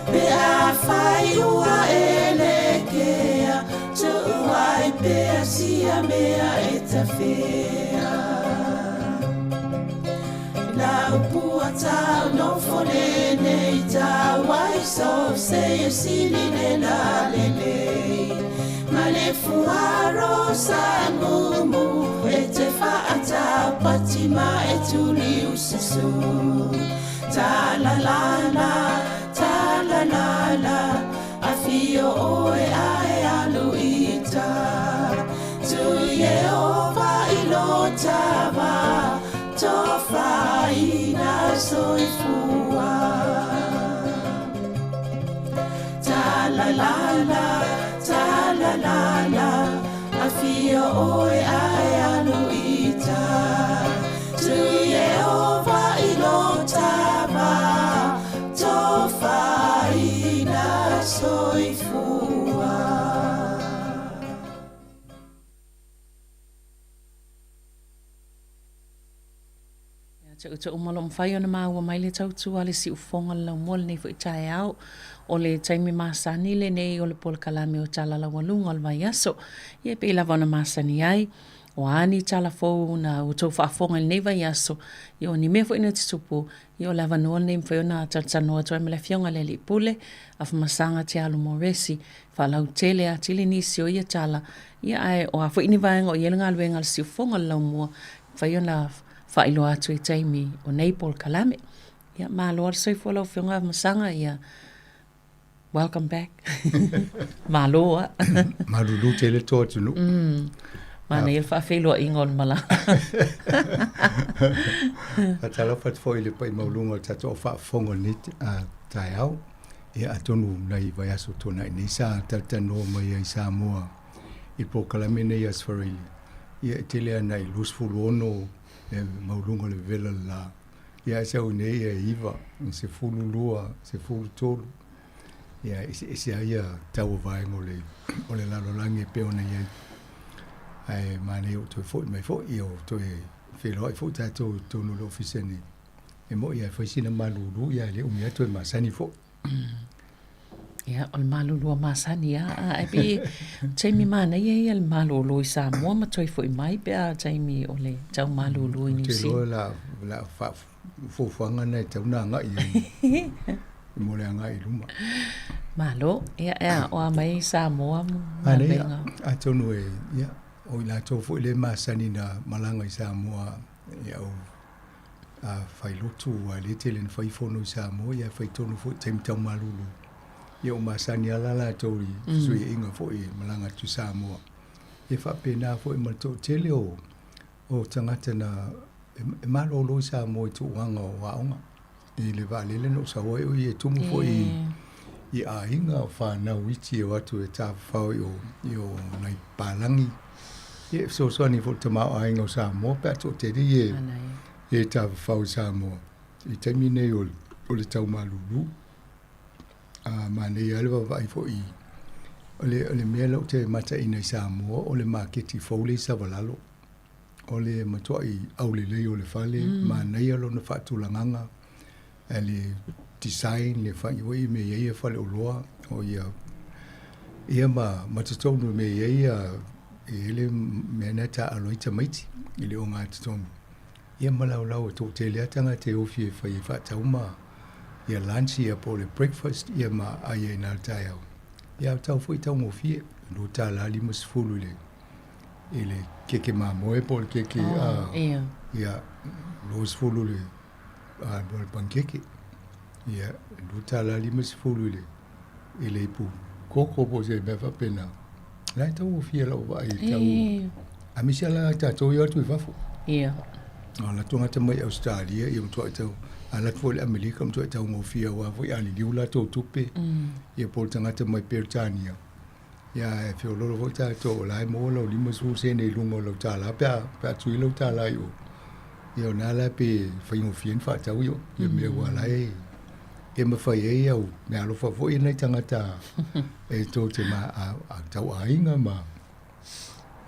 Speaker 3: Pe a fai ua elekea Tuu ai pea sia mea e tafea La upua tau nofo lenei tau ai so se e sili le la lelei Ma le fuaro sa mumu e te whaatau pati ma e tuli ususu Ta la la la, ta la la la Afio oe ae alu ita Tu Ieova i lo tava Tofaina soifua Ta la la la, ta la la la Afio oe ae alu ita Tu Ieova i lo tava Tofaina soifua
Speaker 5: Tuutuu ma o lo o mafai ona maua mai le tautua a le siufofoga o le laumua lenei foi taeao. O le taimi masani lenei o le polokalame o Tala Laualuga o le Vaiaso. Ia e pei lava ona masani ai, o a ni tala fou na outou faafofoga i lenei vaiaso, ia o ni mea foi na tutupu, ia o le avanoa lenei e mafai ona talatalanoa atu ai ma le Afioga i le Alii Pule, Afamasaga Tialu Moresi, faalautele atili nisi o ia tala, ia ae o a foi ni vaega o i ai le galuega a le siufofoga o le laumua, e mafai ona faailoa atu i taimi o nei polokalame. Ia, malo lava le soifua lau Afioga Afamasaga, ia welcome back. Malo lava.
Speaker 10: Malulu tele to atunuu.
Speaker 5: Manaia le faafeiloaiga o le malaga.
Speaker 10: Faatalofa atu foi i le paia maualuga o le tatou au faafofoga i lenei taeao. Ia atonu nai vaiaso tuanai nei sa talatalanoa mai ai Samoa i le polokalame nei a Sfaraili. Ia e tele ana i 26 e maualuga o le vevela le la. Ia ae sau nei e 9, 12, 13. Ia e eseese lava ia tau o vaega o le o le lalolagi e pei ona i ai. Ae manaia ua toe foi mai foi, ia ua toe feiloai foi tatou i totonu o le ofisa nei. E moni lava e fai sina malulu, ia e le umi atu e masani foi.
Speaker 5: Ia, o le malulu masani lava, ae pei o taimi manaia ia le malolo i Samoa ma toe foi mai pe a taimi o le tau malulu i Niu Sila.
Speaker 10: Ou te iloa o le a fuafuaga lena e tatau ona agai i ai mo le agai i luma.
Speaker 5: Malo, ia, ia, o a mai Samoa ma
Speaker 10: galuega. Atonu e, ia, o i latou foi lea e masani na malaga i Samoa, ia, o a fai lotu aua e le tele ina fai fono i Samoa ia e fai tonu foi i taimi tau malulu. Ia ua masani lava la latou i fesuiaiga foi e malaga atu i Samoa. Ia faapena foi ma le toatele o o tagata na e malolo i Samoa i tulaga o aoga. I le vaalele na ou sau ai o ia e tumu foi i aiga o fanau iti e o atu e tafafao i o i o nai palagi. Ia e fesoasoani foi i le tamaoaiga o Samoa pe a toatele ia e tafafao i Samoa i taimi nei o o le tau malulu. A manaia lava le vaavaai foi i o le o le mea lea ou te mataina i Samoa o le maketi fou lea i Savalalo. O le matuai aulelei o le fale, manaia lona faatulagaga, le design, le fai foi mea i ai faleoloa, o ia ia ma ma totonu i mea i ai e i ai le mea lena e taaalo ai tamaiti i le ogatotonu. Ia ma laulau e toatele lava tagata e ofi e fai e faatau ma ia lunch ia po o le breakfast ia ma ai ai i na le taeao. Ia a o tau foi taugofie, $2.50 i le i le keke mamoe po o le keke oh, a
Speaker 5: ia.
Speaker 10: Ia 20 le a po o le pankeke. Ia $2.50 i le i le ipu koko po o se mea faapena. La e taugofie lau vaai i tau. Aemaise la tatou ia atu i fafo.
Speaker 5: Ia.
Speaker 10: O latou tagata mai Ausetalia ia matuai tau alu atu foi i le Amerika matuai taugofie aua foi a liliu latou tupe. Ia po o le tagata mai Peretania. Ia e feololo foi tatou o la e maua lau 50 sene i luga o lau $1 pe a pe a tui lau $1 i o. Ia o na la pe faigofie ona faatau i o. Ia mea ua la e e mafai ai au meaalofa foi nai tagata e tou te ma a, a tau aiga ma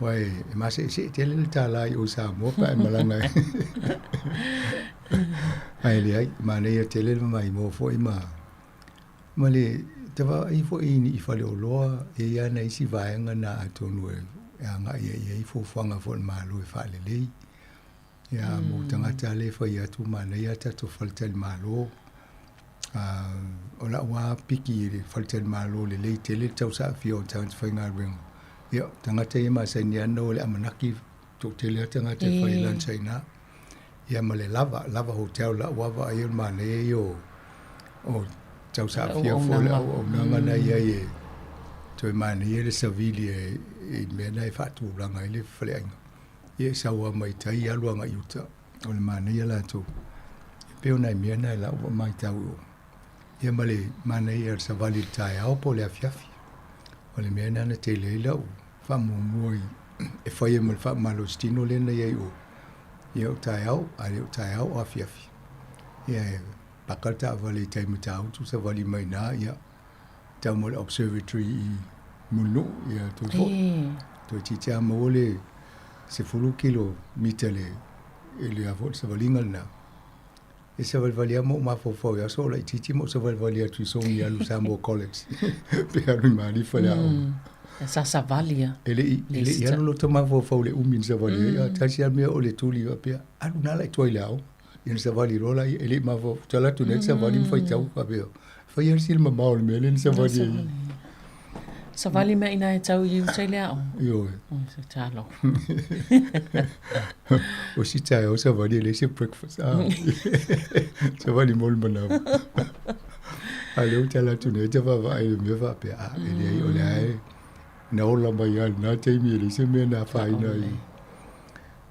Speaker 10: aua e, e maseesee tele le $1 i o i Samoa pe a e malaga ai. Ae leai, manaia tele le maimoa foi ma ma le tavaai foi i ni faleoloa, e i ai lava nai isi vaega na atonu e agai ai i ai fuafuaga foi a le Malo e faalelei. Ia, mo tagata lea e fai atu manaia a tatou faletalimalo. O lau lava piki i le faletalimalo lelei tele le tausaafia o tagata faigaluega. Ia, o tagata ia e masani lava ona o i le amanaki, toatele lava tagata e fai lunch ai i ina. Ia ma le lava, lava hotel, lau lava vaai o le manaia ia o tausaafia foi le auaunaga na i ai e toe manaia le savili i mea na e faatulaga ai le faleaiga. Ia e sau lava mai tai alu agai i uta, o le manaia latou. E pei o nai mea na i lau matau i o. Ia ma le manaia o le savali i le taeao po o le afiafi. O le mea lena na tele ai lau faamuamua i e fai ai ma le faamalositino lea na i ai i o. Ia o taeao, a le o taeao o afiafi. Ia e paka le taavale i tai Matautu, savali mai i ina, ia tau ma le observatory i Mulinuu, ia toe foi. Toeitiiti lava maua le 10 kilo mita le, i le a foi le savaliga lena. E savalivali lava ma ou mafaufau i aso o laitiiti ma ou savalivali atu i Sogi alu i Samoa College pe alu i Malifa i le aoga.
Speaker 5: Sa savali a.
Speaker 10: E le i, e le i alu lota mafaufau i le umi na savali ai, a tasi lava mea o le tuli faapea, alu na la i tua i le aoga. Ia na savali loa la, e le i mafaufau, tala atu nei savali ma faitau faapea, fai lava sina mamao o le mea lea na savali ai.
Speaker 5: Savali mea ina e tau i uta i le aoga.
Speaker 10: Ioe.
Speaker 5: Oi, se talo.
Speaker 10: O si taeao savali e leai se breakfast. Ah. Savali mo le manawa. A lea ua tala atu nei ta vaavaai i le mea faapea, ah, e leai, o lea e na ola mai lava i lena taimi e leai se mea na afaina ai.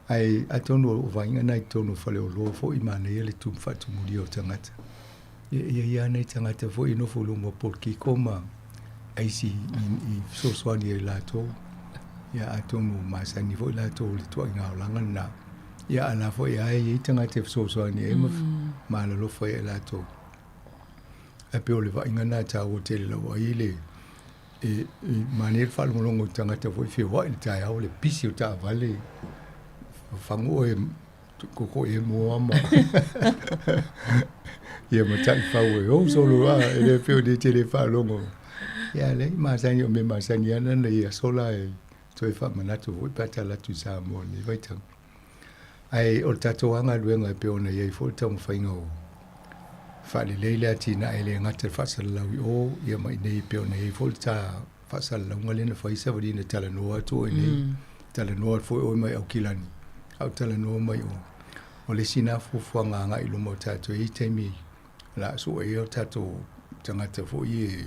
Speaker 10: Ae atonu o vaaiga na i totonu o faleoloa foi manaia le tumu faatumulia o tagata. Ia e i ai lava nai tagata foi e nofo i luma o polokiko ma aisi i fesoasoani ai latou. Ia atonu masani foi latou i le tuaiga olaga lena. Ia a la foi lava e i ai tagata e fesoasoani ai ma ma alolofa ai latou. Ae pei o le vaaiga lena e taua tele lava ai le e manaia le faalogologo i tagata foi feoai i le taeao le pisi o taavale fagu oe koko e moa ma ia ma taifau e ou solo a e le pei o le tele faalogo. Ia leai masani o mea masani ana na ia sola e toe faamanatu foi pe a tala atu i Samoa i lenei vaitau. Ae o le tatou lava galuega e pei ona i ai foi le taumafaiga o faalelei le atinae e le gata i le faasalalau i o ia ma i inei e pei ona i ai foi le ta faasalalauga lea na fai savali na talanoa atu oe nei, talanoa atu foi oe mai Aukilani, a o talanoa mai o. O le isi lena fuafuaga agai i luma o tatou, e i ai taimi o le a sue ai o tatou tagata foi e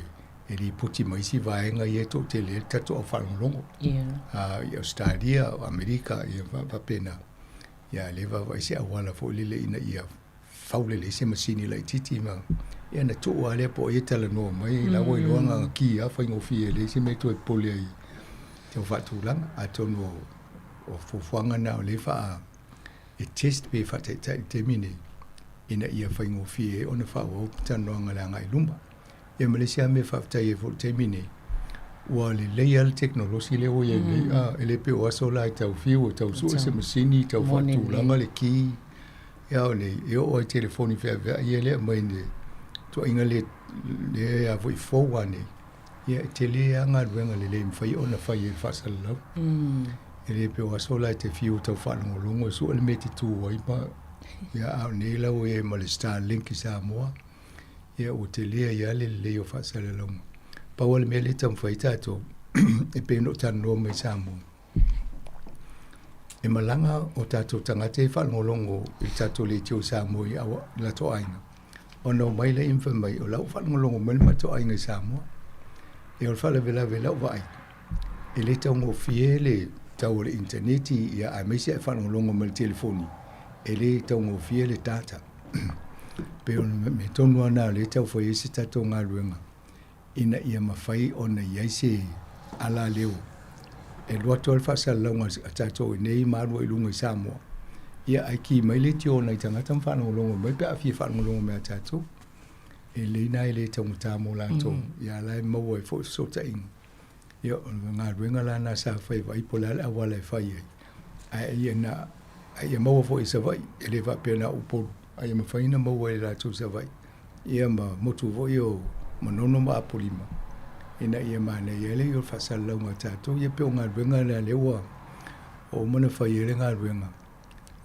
Speaker 10: e lipoti mai isi vaega ia e toatele ai le tatou au faalogologo.
Speaker 5: Yeah.
Speaker 10: I Ausetalia, o Amerika, ia faapena. Ia lea vaavaai se auala foi lele ina ia fau lelei se masini laitiiti ma ia ona tuu lava lea po o ai e talanoa mai, la ua iloa na ona ki lava faigofie e leai se mea e toe popole ai tau faatulaga. Atonu o fuafuaga na o lea e faa e test pe faataitai i le taimi nei ina ia faigofie ai ona faaauau talanoaga i le agai i luma. Ia ma le isi lava mea e faafetai ai foi i le taimi nei, ua lelei lava le tekonolosi lea ua i ai nei, a, e le pei o aso la e tau fiu e tau sue se masini, tau faatulaga le ki. Ia o nei, e oo lava i telefoni feaveai ia lea e aumai i le tuuaiga lea lea foi fou lava nei, ia e tele lava galuega lelei e mafai ona fai e le faasalalau. E le pei o aso la e te fiu tau faalogologo e sue le mea e te tu ai ma ia a o nei la ua i ai ma le Starlink i Samoa, ia ua tele ai lava le lelei o faasalalauga. Pau lava le mea lea e taumafai ai tatou e pei ona ou talanoa mai i Samoa, e malaga o tatou tagata e faalogologo i le tatou leitio i Samoa i latou aiga, ona omai lea ma fai mai, o la ua faalogologo mai le matou aiga i Samoa. Ia o le faalavelave i lau vaai, e le taugofie le tau o le initaneti ia aemaise a e faalogologo mai i le telefoni, e le taugofie le data. Pei o le mea tonu lava lena o lea e tau fai ai se tatou galuega ina ia mafai ona i ai se alaleo e alu atu ai le faasalalauga a tatou i inei ma alu ai i luga i Samoa. Ia ae ki mai le leitio a nai tagata ma faalogologo mai pe a fia faalogologo mai ia tatou. E lelei lena e le taugata mo latou, ia a o la e maua ai foi fesootaiga. Ia, o le galuega la lena sa fai vaai po o le a le auala e fai ai, ae ia na, ae ia maua foi i Savaii, e le faapea na o Upolu, ae ia mafai ona maua e latou i Savaii, ia ma motu foi o Manono ma Apolima, ina ia manaia ai le ia o le faasalalauga a tatou. Ia pei o galuega lea lea ua uma ona fai ai le galuega,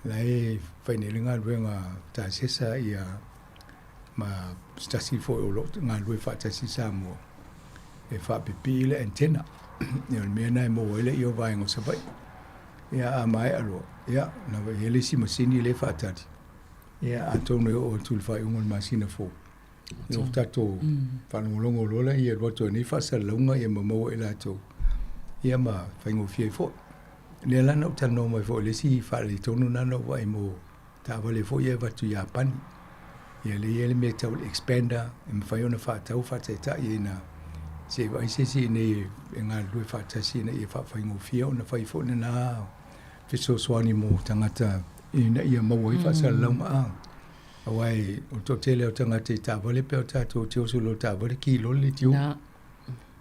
Speaker 10: la e fai nei le galuega a Tasesa ia ma se tasi foi o lo o galulue faatasi i Samoa e faapipii le antenna. Ia o le mea lena e maua ai le ia o vaega o Savaii. Ia a maea loa, ia ona i ai le isi masini lea e faatali, ia atonu e oo atu i le faaiuga o le masina fou, ia ua tatou faalogologo loa lea e alu atu ai nei faasalalauga ia ma maua e latou, ia ma faigofie ai foi. O lea la na ou talanoa mai foi i le isi faaletonu lena na ou vaai mo taavale foi ia e avatu i Iapani. Ia lea e i ai le mea tau le expander e mafai ona faatau faataitai ina se i vaai se isi i inei e galulue faatasi ina ia faafaigofie ona fai foi lena fesoasoani mo tagata ina ia maua ai faasalalauga. A aua o le toatele o tagata i taavale pei o tatou te oso loa i le taavale ki loa le leitio.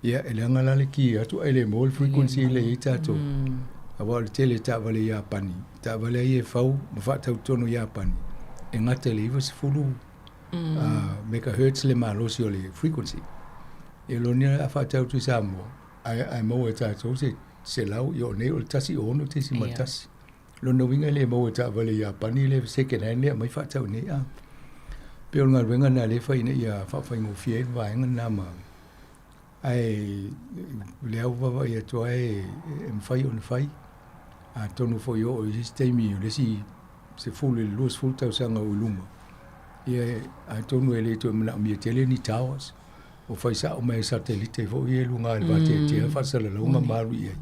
Speaker 10: Ia, e leaga la le ki atu ae le maua le frequency lea e i ai tatou. Aua o le tele o taavale i Iapani, taavale lava ia e fau ma faatau i totonu o Iapani, e gata i le 90 megahertz le malosi o le frequency. Ia lona uiga a faatau atu i Samoa, ae maua e tatou se 100, ia o nei o le 106.1. Lona uiga e le maua e taavale i Iapani le second hand lea e aumai faatau i inei. A pei o le galuega lena lea e fai ina ia faafaigofie ai le vaega lena ma ae o lea ua vaavaai atu lava e mafai ona fai. Atonu foi e oo i isi taimi o le isi 10 i le 20 tausaga o i luma, ia atonu e le toe manaomia tele ni towers. Ua fai sao mai e satelite foi ia i luga i le vateatea faasalalauga ma alu i ai.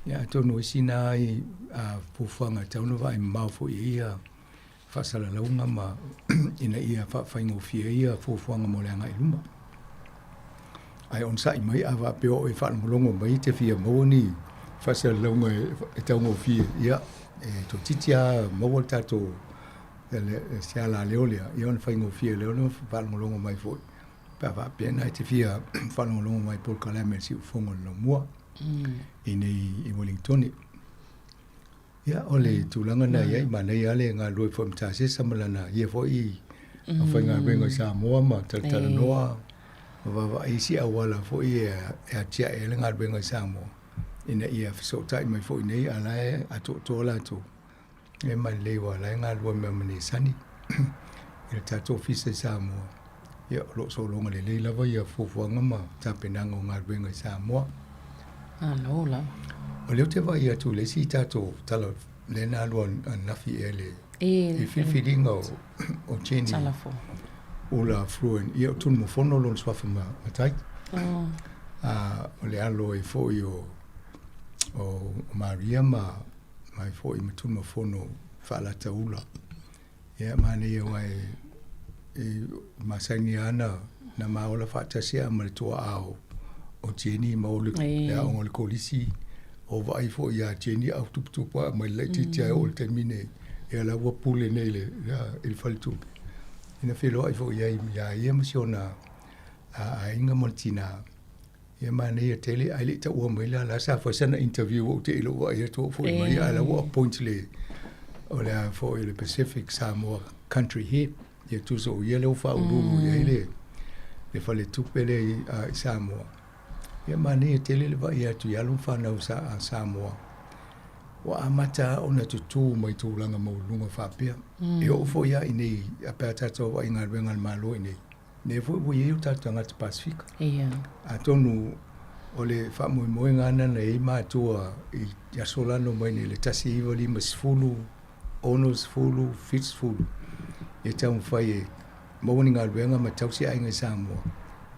Speaker 10: Ia atonu o isi na ai fuafuaga e tatau ona vaai mamao foi i ai ia faasalalauga ma ina ia faafaigofie ai ia fuafuaga mo le agai i luma. Ae onosai mai a faapea o oe e faalogologo mai e te fia maua ni faasalalauga e taugofie, ia e toeitiiti lava maua le tatou se alaleo lea, ia ona faigofie lea ona faalogologo mai foi. Pe a faapea na e te fia faalogologo mai i polokalame a le Siufofoga o le Laumua i nei i Wellingtone. Ia, o le tulaga na i ai, manaia lava le galulue foi ma Tasesa ma lana ia foi aufaigaluega i Samoa ma talatalanoa ma vaavaai isi auala foi e atiae ai le galuega i Samoa ina ia fesootai mai foi nei a o la e atoatoa latou. E mai lelei aua o la e galulue mai ma Nesani i le tatou ofisa i Samoa. Ia, o lo o sologa lelei lava ia fuafuaga ma tapenaga o galuega i Samoa.
Speaker 5: Malo lava.
Speaker 10: O lea ou te vaai atu i le isi tatou tala lea na alu ananafi ea i le i filifiliga o, o Jenny Ula Fruin. Ia, o Tunumafono lona suafa matai.
Speaker 5: Oh.
Speaker 10: A, o le alo ai foi o, o Maria ma mai foi ma Tunumafono Faalataula. Ia, manaia aua e, e masani lava na, na ma ola faatasi lava ma le tuaa o, o Jenny ma o le, le aoga o le kolisi. O vaai foi iā Jenny a o tuputupu ae mai le laitiiti ae oo i le taimi nei, ia la ua pule nei i le, i le faletupe. Ina feiloai foi i ai iā ia ma si ona aiga ma le tinā. Ia manaia tele ae le i taua mai la la sa fai sana interview ou te i lou vaai atu ou foi mai a la ua appoint le o le a foi le Pacific Samoa Country Head ia tusa o ia lea ua faauluulu i ai le le faletupe lea i, i Samoa. Ia manaia tele le vaai atu i alo ma fanau sa, a Samoa. Ua amata lava ona tutū mai tulaga maualuluga faapea. E oo foi lava i inei pe a tatou vaai i galuega a le Malo i inei, lea foi ua i ai o tatou tagata Pasefika. Atonu o le faamoemoega lava lena na i ai matua i aso la na omai nei i le 1950, 60, 70, ia taumafai e maua ni galuega ma tausi aiga i Samoa,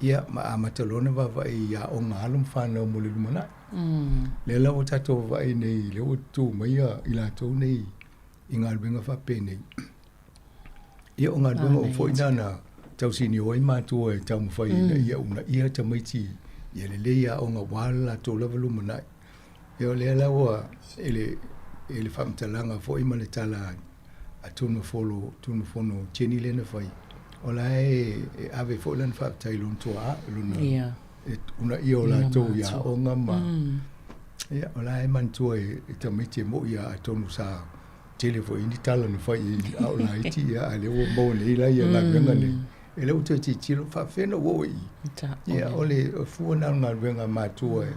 Speaker 10: ia ma amata loa ona vaavaai i aoga a alo ma fanau mo le lumanai. Lea la ua tatou vaavaai nei, lea ua tu mai i latou nei i galuega faapenei. Ia o galuega uma foi na na tausinio ai matua e taumafai ina ia uunaia tamaiti ia lelei aoga aua le latou lava lumanai. Ia o lea la ua i le, i le faamatalaga foi ma le tala a Tunofolo, Tunumafono Jenny lea na fai, o la e ave foi lana faafetai i lona tuaa, lona e uunaia o latou i aoga ma ia o la e manatua e tamaiti e mo'i lava atonu sa tele foi ni tala na fai i a o laiti ia a lea ua maua nei la ia galuega nei e lea ua toe tilotilo faapefea ona ou oo i i. Ia o le fua lena o le galuega a matua e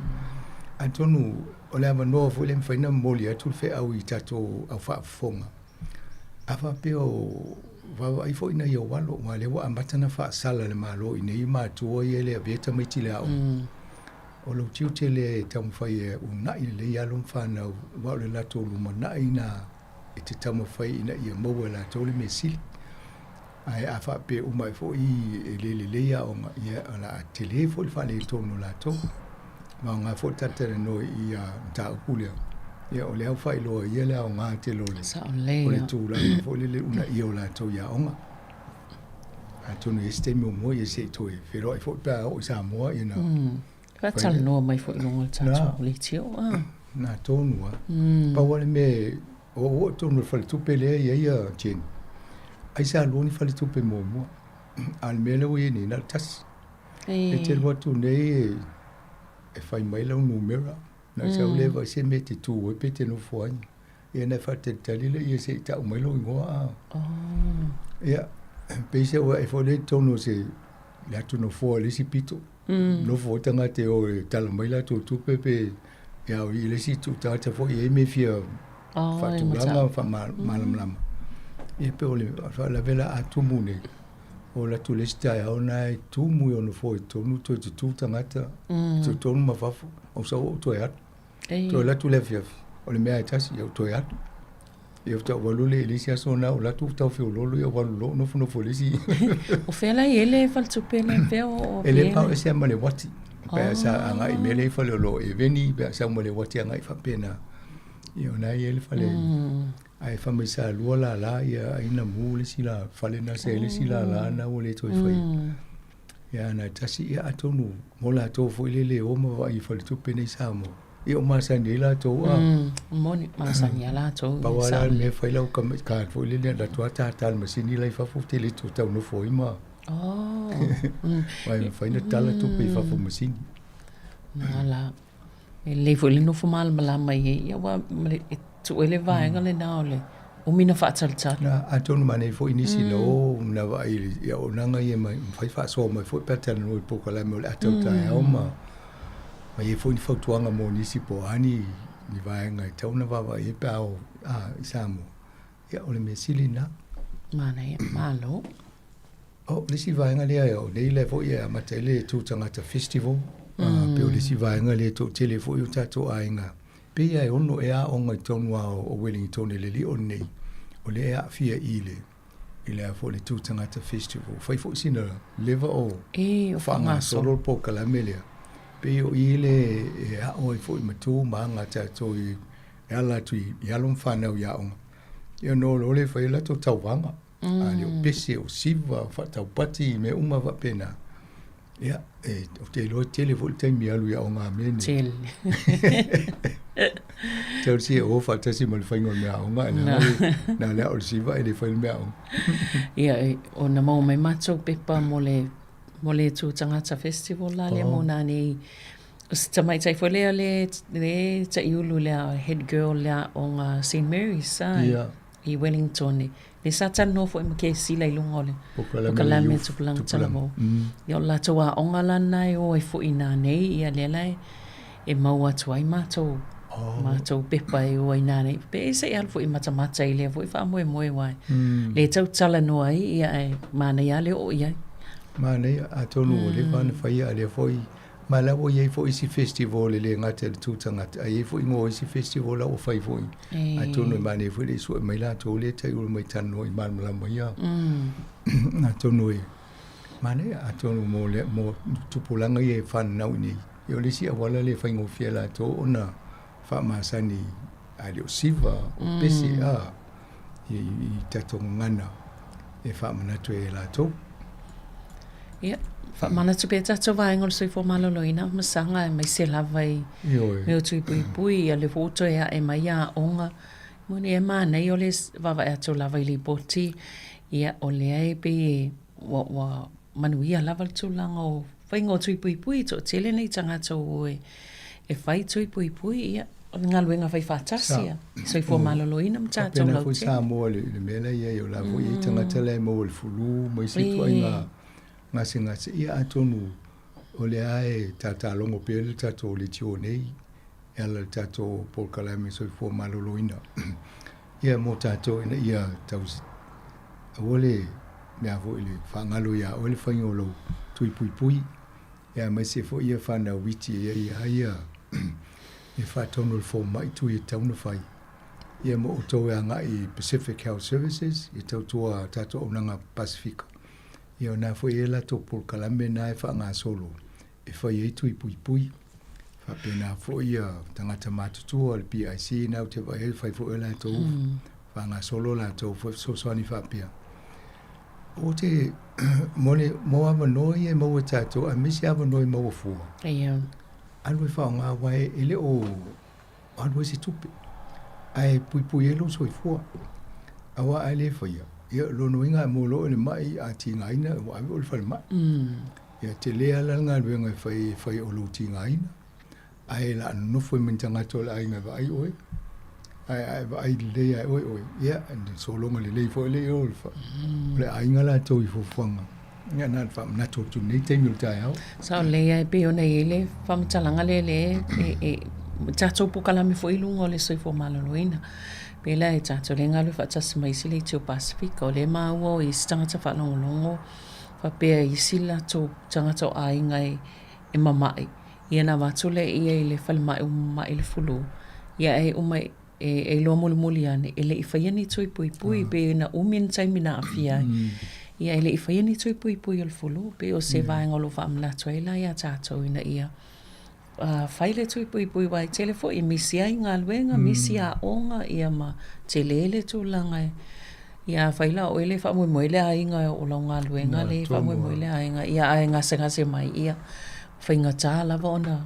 Speaker 10: atonu o le avanoa foi lea e mafai ona momoli atu le feau i tatou au faafofoga a faapea o vaavaai foi nai ou alo aua o lea ua amata ona faasala e le Malo i nei matua ia e le avea tamaiti i le aoga. O lou tiute lea e taumafai e uunai lelei alo ma fanau aua o le latou lumanai lena e te taumafai ina ia maua e latou le mea sili. Ae a faapea uma ai foi e le lelei aoga, ia o le a tele foi le faaletonu o latou. Ma aoga foi le talatalanoa i ia mataupu lea. Ia o lea ua faailoa ia le aoga tele o le, o le tulaga foi lele uunaia o latou i aoga. Atonu e i ai se taimi o mua ia se i toe feiloai foi pe a oo i Samoa ia na
Speaker 5: Faatalanoa mai foi i luga o le tatou leitio.
Speaker 10: Na tonu lava. Pau lava le mea, o oo tonu i le faletupe lea e i ai a Jenny, ai sa lua ni faletupe muamua. A o le mea lea ua i ai nei, na o le tasi. E te alu atu nei e fai mai lau numera, na sau lea vaai se mea e te tu ai pe te nofo ai. Ia ona e faatalitali lea se i tau mai lou igoa a. Ia, pei se ua e foi lea i totonu o se le atu nofoa i le isi pito. Nofo ai tagata e o e tala mai latou tupe pe ia o i le isi itu tagata foi e i ai mea e fia faatulaga ma faamalamalama. Ia pei o le faalavelave la a tumu nei, o alu atu le isi taeao na e tumu i ona nofoa i totonu toe tutu tagata, totonu ma fafo, ou sau ou toe alu. Toe alu atu le afiafi, o le mea lava e tasi, ia ou toe alu. Ia faatoa ou alu lea i le isi aso lena, ou alu atu ou tau feoloolo, ia ou alu loa ou nofonofo i le isi.
Speaker 5: O fea la e i ai le faletupe lea, fea o
Speaker 10: E le pao ese lava ma le uati. Pe a sa agai i mea lea i Faleolo o Eveni, pe a sau ma le uati agai faapena. Ia o lena e i ai le fale. Ae fai mai sa lua lala, ia ai na mu le isi la fale na sa i le isi lala na ua le toe faia. Ia na tasi, ia atonu mo latou foi le le o ma vaai i faletupe nei i Samoa, ia o masani ai latou a.
Speaker 5: Moni, masani a latou.
Speaker 10: Pau lava la le mea fai lau card foi lele alu atu lava tata le masini la i fafo te le toe tau nofo ai ma.
Speaker 5: Oh.
Speaker 10: Aua e mafai ona tala tupe i fafo masini.
Speaker 5: Na la. E lelei foi le nofo malamalama i ai, ia aua e tuu ai le vaega lena o le umi na faatalitali.
Speaker 10: Na, atonu manaia foi nisi na o na vaai i auaunaga ia ma mafai faasoa mai foi pe a talanoa i polokalame o le ata o taeao ma ma i ai foi ni fautuaga mo nisi po o a ni ni vaega e tatau ona vaavaai ai pe a o i Samoa. Ia, o le mea sili lena.
Speaker 5: Manaia, malo.
Speaker 10: O le isi vaega lea, o nei lea foi e amata ai le Tu Tagata Festival, mm. pei o le isi vaega lea e toatele foi o tatou aiga. Pei lava e ono ea aoga i totonu lava o Wellington i le lio lenei, o lea e aafia i le i le a foi le Tu Tagata Festival. Fai foi sina leva o
Speaker 5: e, o
Speaker 10: faagasolo le polokalame lea. Pei o i le e ao ai foi ma tu ma aga tatou i e ala atu i alo ma fanau i aoga. Ia no lo le fai latou tauvaga. A le o pese, o siva, o faataupati, mea uma faapena. Ia, e, ou te iloa e tele foi le taimi e alu i aoga a mea nei.
Speaker 5: Tele.
Speaker 10: Tau si e o faatasi ma le faiga o le mea aoga, e leaga le, na le ao le siva e le fai le mea aoga.
Speaker 5: Ia, e, ona maua mai matou pepa mo le, mo le Tu Tagata Festival la lea mo nā nei. O se tamaitai foi lea le, le taiulu lea, head girl le aoga St. Mary's, a.
Speaker 10: Ia.
Speaker 5: I Wellington. Lea sa talanoa foi ma Kesila i luga o le polokalame Tupulaga Talavou. Ia o le latou aoga la lena e o ai foi i nanei, ia lea la e maua atu ai matou
Speaker 11: Matou pepa e o ai nā nei. Pe e se i alu foi matamata i lea foi faamoemoe aua e le tau talanoa ai ia ae manaia lava le oo i ai.
Speaker 10: Manaia, atonu ua leva ona faia a lea foi ma la ua i ai foi isi festival e le gata i le tu tagata ae i ai foi igoa o isi festival la ua fai foi. Atonu e manaia foi le i sue mai latou lea tai ulu mai talanoa i malamalama ia. Atonu e manaia atonu mo le mo tupulaga ia e fananau i inei. Ia o le isi auala lea e faigofie ai latou ona faamasani a le o siva o pese a i, i tatou gagana e faamanatu ai e latou.
Speaker 11: Ia, faamanatu pea tatou vaega o le soifua maloloina ma saga aemaise lava i mea o tui puipui, ia lea foi ua toe ae mai aoga. Moni e manaia o le vaavaai atu lava i lipoti, ia o lea e pei e ua, ua manuia lava le tulaga o faiga o tui puipui, toatele nei tagata ua o e fai tui puipui, ia, o le galuega fai faatasi a soifua maloloina ma tatou
Speaker 10: lautele. Faapena foi Samoa i le mea la e i ai, o la foi e i ai tagata la e maua i le flu ma isi ituaiga gasegase, ia atonu o lea e tatalogo pea le tatou leitio nei e ala i le tatou polokalame soifua maloloina ia mo tatou ina ia tau aua le mea foi le faagalo ia oe le faiga o lou tui puipui ia aemaise foi ia fanau iti ia ia ia e faatonu le fomai tui e tatau ona fai ia mo outou e agai i Pacific Health Services e tautua tatou auaunaga Pasifika ia o na foi e latou polokalame na e faagasolo e fai ai tui puipui. Faapena foi ia tagata matutua o le PIC na ou te vaai ai fai foi latou faagasolo latou foi fesoasoani faapea. O te mo le mo avanoa ia e maua e tatou aemaise avanoa e maua fua.
Speaker 11: Ia.
Speaker 10: Alu e faaaoga aua e le o alu ai se tupe ae puipui ai lou soifua. Aua a le faia, ia o lona uiga a maua loa oe i le mai a tigaina ua ave oe i le falemai. Ia tele lava la le galuega e fai e fai o lou tigaina, ae o le a nonofo ai ma ni tagata o le aiga e vaai oe. Ae a e vaai lelei lava e oe oe, ia e sologa lelei foi lea i o o le aiga latou i fuafuaga. Ia na ona faamanatu atu i lenei taimi o le taeao.
Speaker 11: Sao lelei lava e pei ona i ai le faamatalaga lea lea e tatou polokalame foi i luga o le soifua maloloina. Pei la e tatou lea e galulue faatasi ma isi leitio Pasefika, o lea e maua o isi tagata faalogologo faapea i isi latou tagata o aiga e mama'i, ia ona avatu lea i le falemai ua mama'i le fulu, ia ae uma e iloa mulimuli ane, e le i faia ni tui puipui, pei na umi le taimi na aafia ai. Ia e le i faia ni tui puipui o le fulu, pei o se vaega o lo o faamanatu ai la ia tatou ina ia fai le tui puipui aua e tele foi e misi ai galuega, misi aoga, ia ma tele le tulaga e Ia afai la o oe lea e faamoemoe le aiga o lau galuega lea e faamoemoe le aiga, ia ae gasegase mai, ia faigata lava ona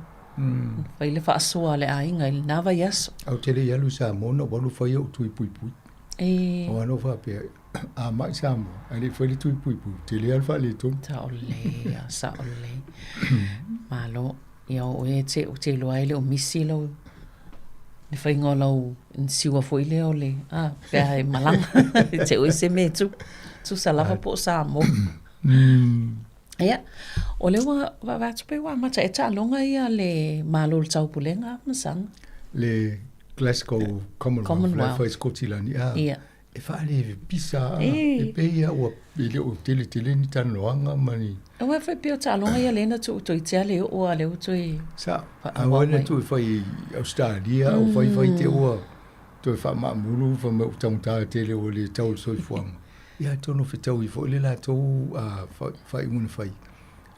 Speaker 11: fai le faasoa a le aiga i lena vaiaso.
Speaker 10: Ae ou te le i alu i Samoa na ou alu fai ou tui puipui. Aua na ou faapea, a mai Samoa ae le i fai le tui puipui, tele lava le faaletonu.
Speaker 11: Sao lelei, ia, sao lelei. Malo. Ia o oe te, ou te iloa e le o misi lau, le faiga o lau siua foi lea o le, a, pe a e malaga, e te o i se mea e tupu, tusa lava po o Samoa. Ia, o lea ua vaavaai atu pei ua amata ea taaloga ia a le Malo o le Taupulega ma Saga.
Speaker 10: Le Glasgow Commonwealth, Commonwealth. la e fai i Skotilani, a.
Speaker 11: Ia.
Speaker 10: E faalepisa e pei lava ua e le o tele tele ni talanoaga ma ni.
Speaker 11: Aua e fai pei o taaloga ia lea na tuu toeitiiti le oo a lea ua toe.
Speaker 10: Sa, aua na tuu e fai i Ausetalia o fai fai te ua toe faamaamulu fai mai ua taugata tele ua le tau le soifuaga. Ia atonu fetaui foi le latou faaiuga na fai.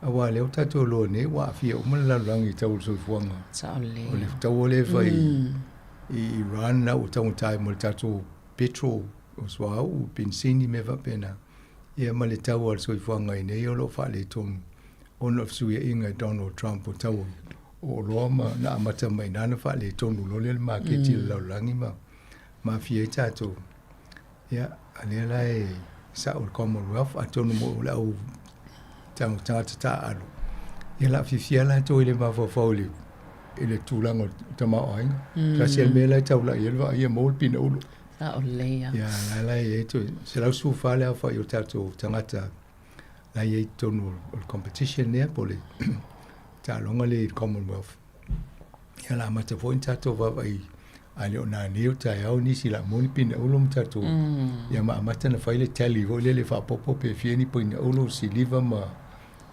Speaker 10: Aua o lea ua tatou iloa nei ua aafia uma le lalolagi i tau o le soifuaga.
Speaker 11: Sao lelei.
Speaker 10: O le taua lea e fai i Iran la ua taugata ai ma le tatou petrol, o suauu, penisini, mea faapena. Ia ma le tau o le soifuaga i nei o lo o faaletonu ona o le fesuiaiga e Donald Trump o tau o oloa ma na amata mai i ina na faaletonu loa lea le maketi i le lalolagi ma aafia ai tatou. Ia, a lea la e sao le Commonwealth, atonu mo le au tagata taaalo, ia la fiafia latou i le mafaufau i le i le tulaga o le tamaoaiga. Tasi lava le mea la e taulai ai le vaai ia maua le pinaulu.
Speaker 11: Sao lelei lava.
Speaker 10: Ia, la la e i ai toe 114 le aofai o tatou tagata la e i ai i totonu o le competition lea po o le taaloga lea i le Commonwealth. Ia la amata foi ona tatou vaavaai a le o nanei o taeao nisi la moni pinaulu ma tatou mm. ia ma amata na fai le tally foi lele faapopo pe fia ni pinaulu siliva ma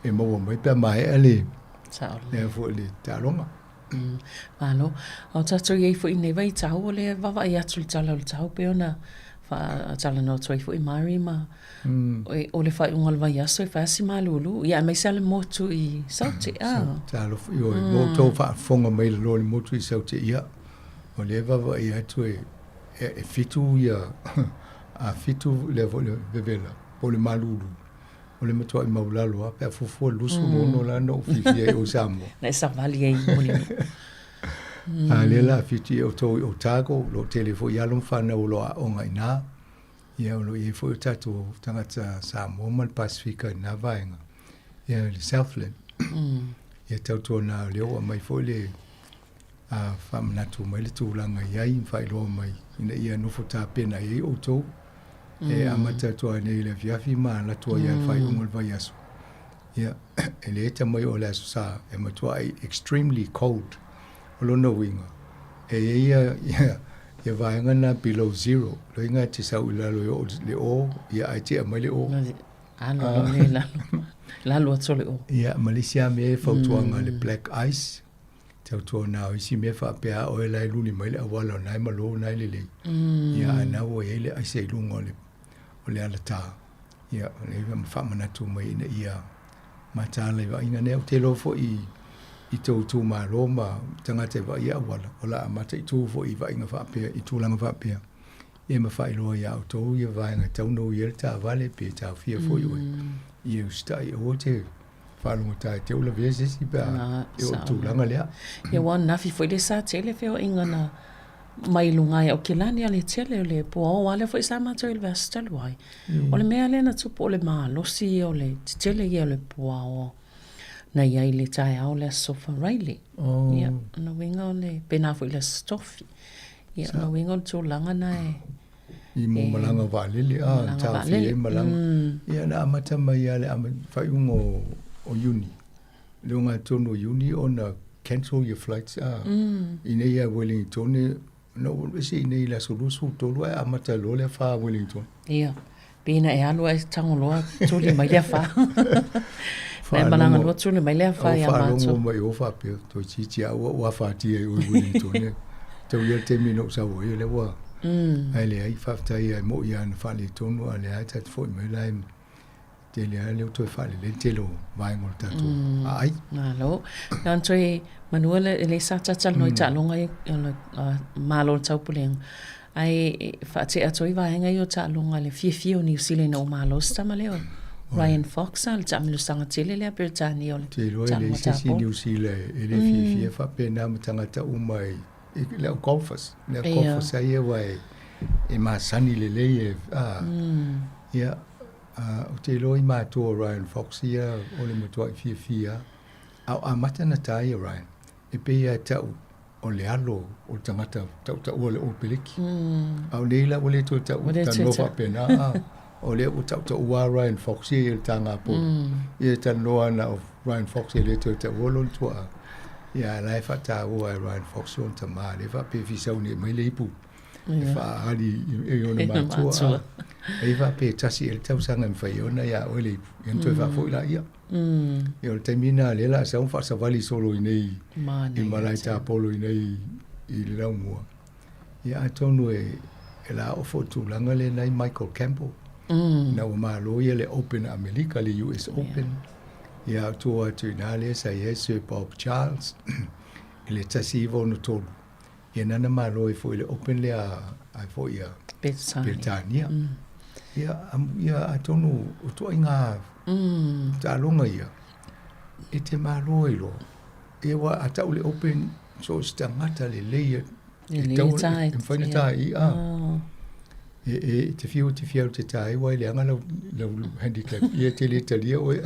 Speaker 10: e maua mai pe maea le le foi le taaloga.
Speaker 11: Mm. Malo. A o tatou i ai foi nei vaitau o le vaavaai atu i le tala o le tau pei ona faatalanoa atu ai foi Mari ma mm. o le faaiuga o le vaiaso e fai si malulu ia aemaise lava le motu i Saute.
Speaker 10: Ah. Talofa ioe, mm. mo outou faafofoga mai le loa le motu i Saute ia. O lea vaavaai atu e e, e fitu ia a fitu le foi le vevela po le malulu. O le matuai maulalo a pe a fuafua 26 la na ou fiafia ai o Samoa.
Speaker 11: Na e savali ai mo le
Speaker 10: mm. A lea la fitu i outou i Otago, lo tele foi alo ma whanau o lo aoga iina. Ia o lo o i ai foi o tatou tagata Samoa ma le Pasefika i lena vaega, ia le Southland. Mm. Ia tautuana o lea ua aumai foi le a faamanatu mai le tulaga i ai ma faailoa mai ina ia nofo tapena i ai outou. Mm. E amata atu ai nei i le afiafi ma alu atu ai mm. le faaiuga o le vaiaso. Ia, e le eta mai o le Aso Sa, e matuai extremely cold. O lona uiga, e i ai ia, ia, ia vaega na below zero. Loiga e te sau i lalo e oo le o, ia ae tea mai le o.
Speaker 11: Alo ah. le lalo. Lalo atu le o.
Speaker 10: Ia, ma le isi lava mea e fautuaga mm. le black ice. Tautuana o isi mea faapea a oe la e luli mai le auala o na e malo na e lelei. Mm. Ia, a na ua i ai le aisa i luga o le, o le alatā. Ia, o le faamanatu mai ina ia mataala i vaaiga nei. Ou te iloa foi i, i tou itumalo ma tagata e vaaia auala, o le a mataitu foi i vaaiga faapea, i tulaga faapea. Ia ma faailoa iā outou ia vaega e tatau ona ui ai le taavale pe taofia foi oe. Mm. Ia usitai aua te faalogotā e te ula lavea se isi pe a e oo i le tulaga lea.
Speaker 11: Ia ua nafi foi le sa tele feoaiga na mai luga ai o Kilani a le tele o le puaoa lea foi sa matou i le vaiaso talu ai. O le mea lea na tupu o le malosi ia o le tetele ia o le puaoa na i ai i le taeao o le Aso Faraile. Oh. Ia, o lona uiga o le, pēnā foi i le Aso Tofi. Ia, o lona uiga o le tulaga na e...
Speaker 10: I mō malaga vaalele, a, taofia ai malaga. Mm. Ia, na amata mai lava le faaiuga o, o Iuni. Le ogatotonu o Iuni ona cancel your flights, a. Mm. I nei a Wellington, Na ou alu ese i inei i le aso 23 ae amata loa le afa Wellington.
Speaker 11: Ia, pei na e alu ae tago loa tuli mai le afa. Na e malaga loa tuli mai le afa ia matou.
Speaker 10: Faalogo mai o faapea, toeitiiti lava ua ou afatia i o i Wellington. Tau ia le taimi na ou sau ai, o lea ua... Mm. Ae leai, faafetai e mo'i lava na faaletonu, a o lea lava e ta te foi mai la e Tele lava lea ua toe faalelei le tele o vaega o le tatou mm. aai.
Speaker 11: Malo. Na ona toe manua le, le sa tatalanoa i mm. taaloga i o le Malo o le Taupulega. Ae faatea atu ai vaega ia o taaloga le fiafia o Niu Sila ina ua malo se tama lea o Ryan Fox a le taamilosaga tele lea Peretania o le
Speaker 10: Te iloa e leai se isi Niu Sila e le fiafia mm. faapena ma tagata uma i le au golfers. Le au golfers ai aua e, e masani lelei e, a, mm. ia, Ou te iloa i matua o Ryan Fox ia o le matuai fiafia a o amata na tā ia Ryan e pei lava e ta'u o le alo o le tagata ta'utaua o le Old Peleki. Mm. A o nei la ua le toe ta'u talanoa faapena a o lea ua ta'utaua Ryan Fox ia i le tāgapolo. Mm. Ia e talanoa ana o Ryan Fox e le toe ta'ua lona tua'a. Ia a la e faataua e Ryan Fox lona tamā lea faapea e fia sauni e aumai le ipu. e faaali i ona matua. E faapea e tasi ea le tausaga e mafai ai ona ia oe le ipu, ia ona toe faafoi laia. Ia o le taimi lena lea o le a sau ma faasavali solo i inei i malae tapolo i inei i le laumua. Ia atonu e e la oo foi i le tulaga lea na i ai Michael Campbell. Ina ua malo ia le Open a Amerika, le US Open. Ia a o tua atu i ina lea sa i ai Sir Bob Charles i le 1963. Ia nana malo ai foi i le Open lea a foi a Peretania. Mm. Ia, ia atonu o ituaiga mm. taaloga ia, e te malo ai loa. Ia aua a tau le Open, so o se tagata lelei e, e tau, e mafai ona ta i a. E, e te fiu te fiu te tā ai, wai leaga lau, lau handicap, ia te le talia oe.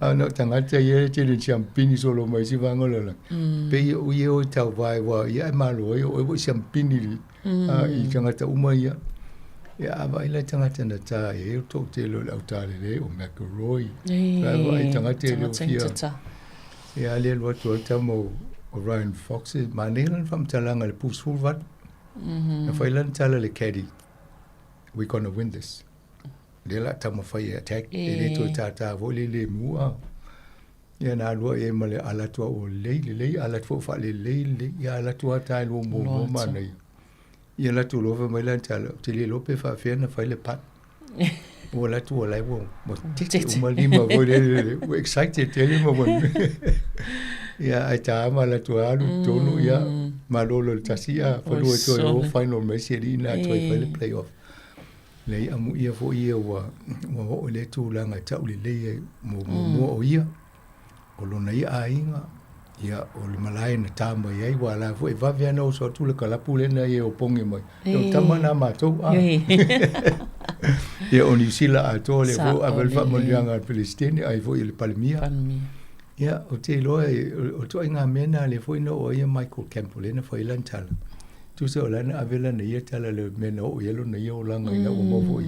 Speaker 10: A na o tagata ia e te le siampini solo mai si vaega o le lalolagi. Mm. Pei o ia o i tauvae wa ia e malo ai oe ua i siampini li, mm. a, i tagata uma ia. Ia a vaai la tagata na tā i ai o toatele o le autalelei o McElroy. E, vaai tagata e le o fia. Ia a le alu atu ai tama o O Ryan Fox e manaia lana faamatalaga i le pu 18. Na fai lana tala i le caddy, We gonna win this. Lea o le a taumafai e attack, e le toe tātā foi le lemu a. Ia na alu ai ma le ala atu ua lelei lelei, ala atu foi faalelei lelei, ia ala atu lava ta e lua muamua manaia. Ia alu atu loa fai mai lana tala, ou te le iloa pe faapefea ona fai le putt. Ua alu atu ua la ua tete uma lima foi lele, ua excited tele ma ua Ia ae ta ma alu atu alu i totonu, ia malolo i le tasi, ia falua e toe o final ma isi alii na toe fai le play off. Leai amuia foi ia ua ua oo i lea tulaga e taulelei ai mo muamua o ia, o lona ia aiga, ia o le malae na ta mai ai, aua o la foi e vave lava ona oso atu le kalapu lea na ia e opogi mai. Ia o tama na a matou a. Ia o Niu Sila atoa lea foi ua ave ai le faamanuiaga a le Peresetene ai foi i le Palemia. Ia, ou te iloa o ituaiga mea na lea foi na oo ai Michael Campbell lea na fai ai lana tala. Tusa o la na ave lana ia tala i le mea na oo i ai lona ia olaga ina ua maua foi.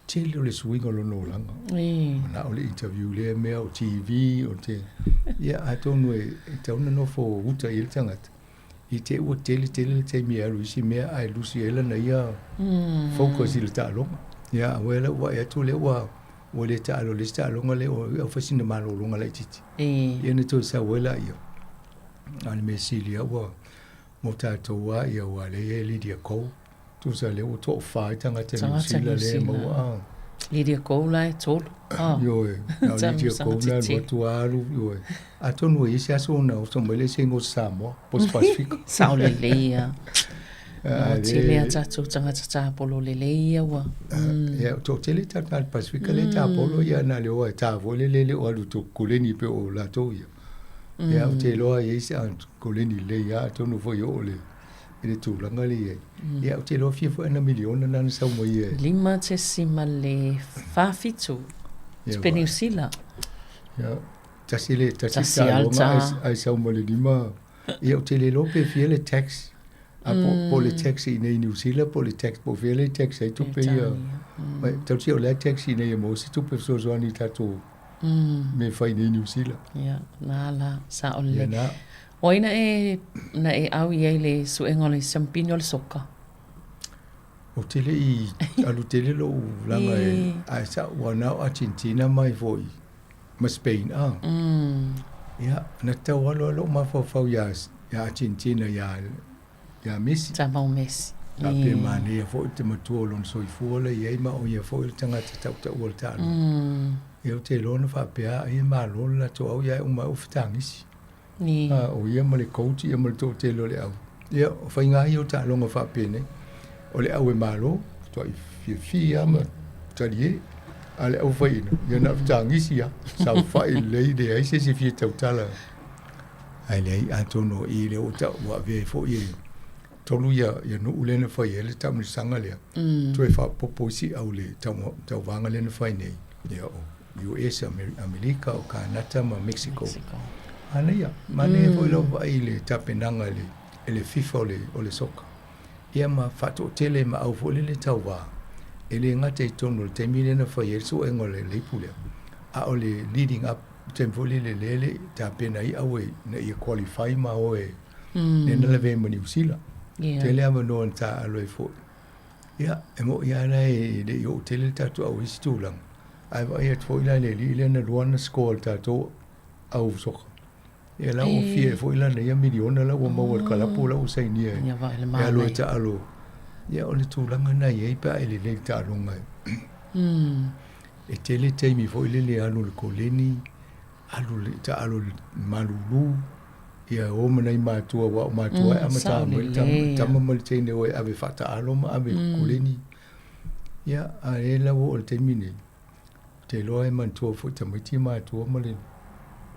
Speaker 10: Tele o le suiga o lona olaga. Manao le interview lea mea o TV o te ia atonu e tatau ona nofo uta i ai le tagata. I te i ua tele tele le taimi e alu i isi mea ae lusi ai lana ia focus i le taaloga. Ia aua o lea ua vaai atu lea ua ua le taalo i le isi taaloga lea ua fai sina malologa laitiiti. Ia ona toe sau ai laia. A o le mea sili lava ua mo tatou lava ia aua o lea e i ai Lydia Ko. Tusa lea ua toafa ai tagata Niu Sila lea e maua a.
Speaker 11: Lydia Ko la e tolu.
Speaker 10: Ioe, na o Lydia Ko na alu atu alu, ioe. Atonu e i ai se aso ona oso mai lea se igoa o se Samoa, po o se Pasifika.
Speaker 11: Sao lelei lava. Ua tele a tatou tagata tapolo lelei ia ua.
Speaker 10: Ia, toatele tagata Pasifika lea e tapolo, ia na o le o lava e ta foi lele e le o alu i koleni pei o latou ia. Ia, ou te iloa e i ai se koleni lelei lava, atonu foi e oo i le i le tulaga lea i ai. Ia, ou te iloa fia foi ana miliona na na sau mai ai.
Speaker 11: 5.47 tupe Niu Sila.
Speaker 10: Ia, tasi le, tasi le taaloga ae sau ma le lima. Ia, ou te le iloa pe fia le tax. A po, po le tax i inei i Niu Sila, po le tax, po o fea le tax ai tupe ia. Mai, tausia o le a tax i inei e maua se tupe fesoasoani i tatou mea fai i inei i Niu Sila.
Speaker 11: Ia, na la, sao lelei. Ia na. O ai na e, na e ʻau i ai i le suega o le siamupini o le soka?
Speaker 10: Ou te le i alu tele lou laga e, ae sa, ua na o Argentina mai foi ma Spain a. Ia, na tau alu lava lou mafaufau ia, ia Argentina ia, ia Messi.
Speaker 11: Sa mau Messi.
Speaker 10: A pe manaia foi te matua o lona soifua la i ai ma o ia foi o le tagata tautaua o le taaloga. Ia ou te iloa na faapea ai e malo le latou au ia e uma ai ua fetagisi. A, o ia ma le coach ia ma le toatele o le au. Ia, o faiga ia o taaloga faapenei. O le au e malo, matuai fiafia lava ma talie. A o le au faiaina, ia na o le fetagisi lava, saofai lelei, leai se isi e fia tautala. Ae leai, atonu o i lea ua tau, ua avea ai foi e tolu ia, ia nuu lea na fai ai le taamilosaga lea. Toe faaopoopo isi au i le tauvaga lea na fai nei, ia o US, Amerika, o Kanata ma Mexico. Manaia, manaia foi lau vaai i le tapenaga e le, e le FIFA o le, o le soka. Ia ma faatoatele ma au foi lele tauva, e le gata i totonu o le taimi lea na fai ai le suega o le leipu lea, a o le leading up, le taimi foi lele lea e le i tapena ai au ina ia qualify ma o e, lea na lavea ai ma Niu Sila. Tele avanoa na taaalo ai foi. Ia, e moni lava la e le i oo tele le tatou au i isi tulaga, ae vaai atu foi la i le alii lea na lua ana score i le tatou au soka. Ia la ua fia ai foi lana ia miliona la ua maua i le kalapu la ua sainia e alu ai taalo. Ia o le tulaga lena e i ai pe a e lelei i le taaloga. E tele taimi foi lele e alu i le koleni, alu le taalo i le malulu, ia o ma nai matua aua o matua e amata mai le tama ma le teine o e ave faataalo ma ave i koleni. Ia, a lea la ua oo i le taimi nei, ou te iloa e manatua foi tamaiti matua ma le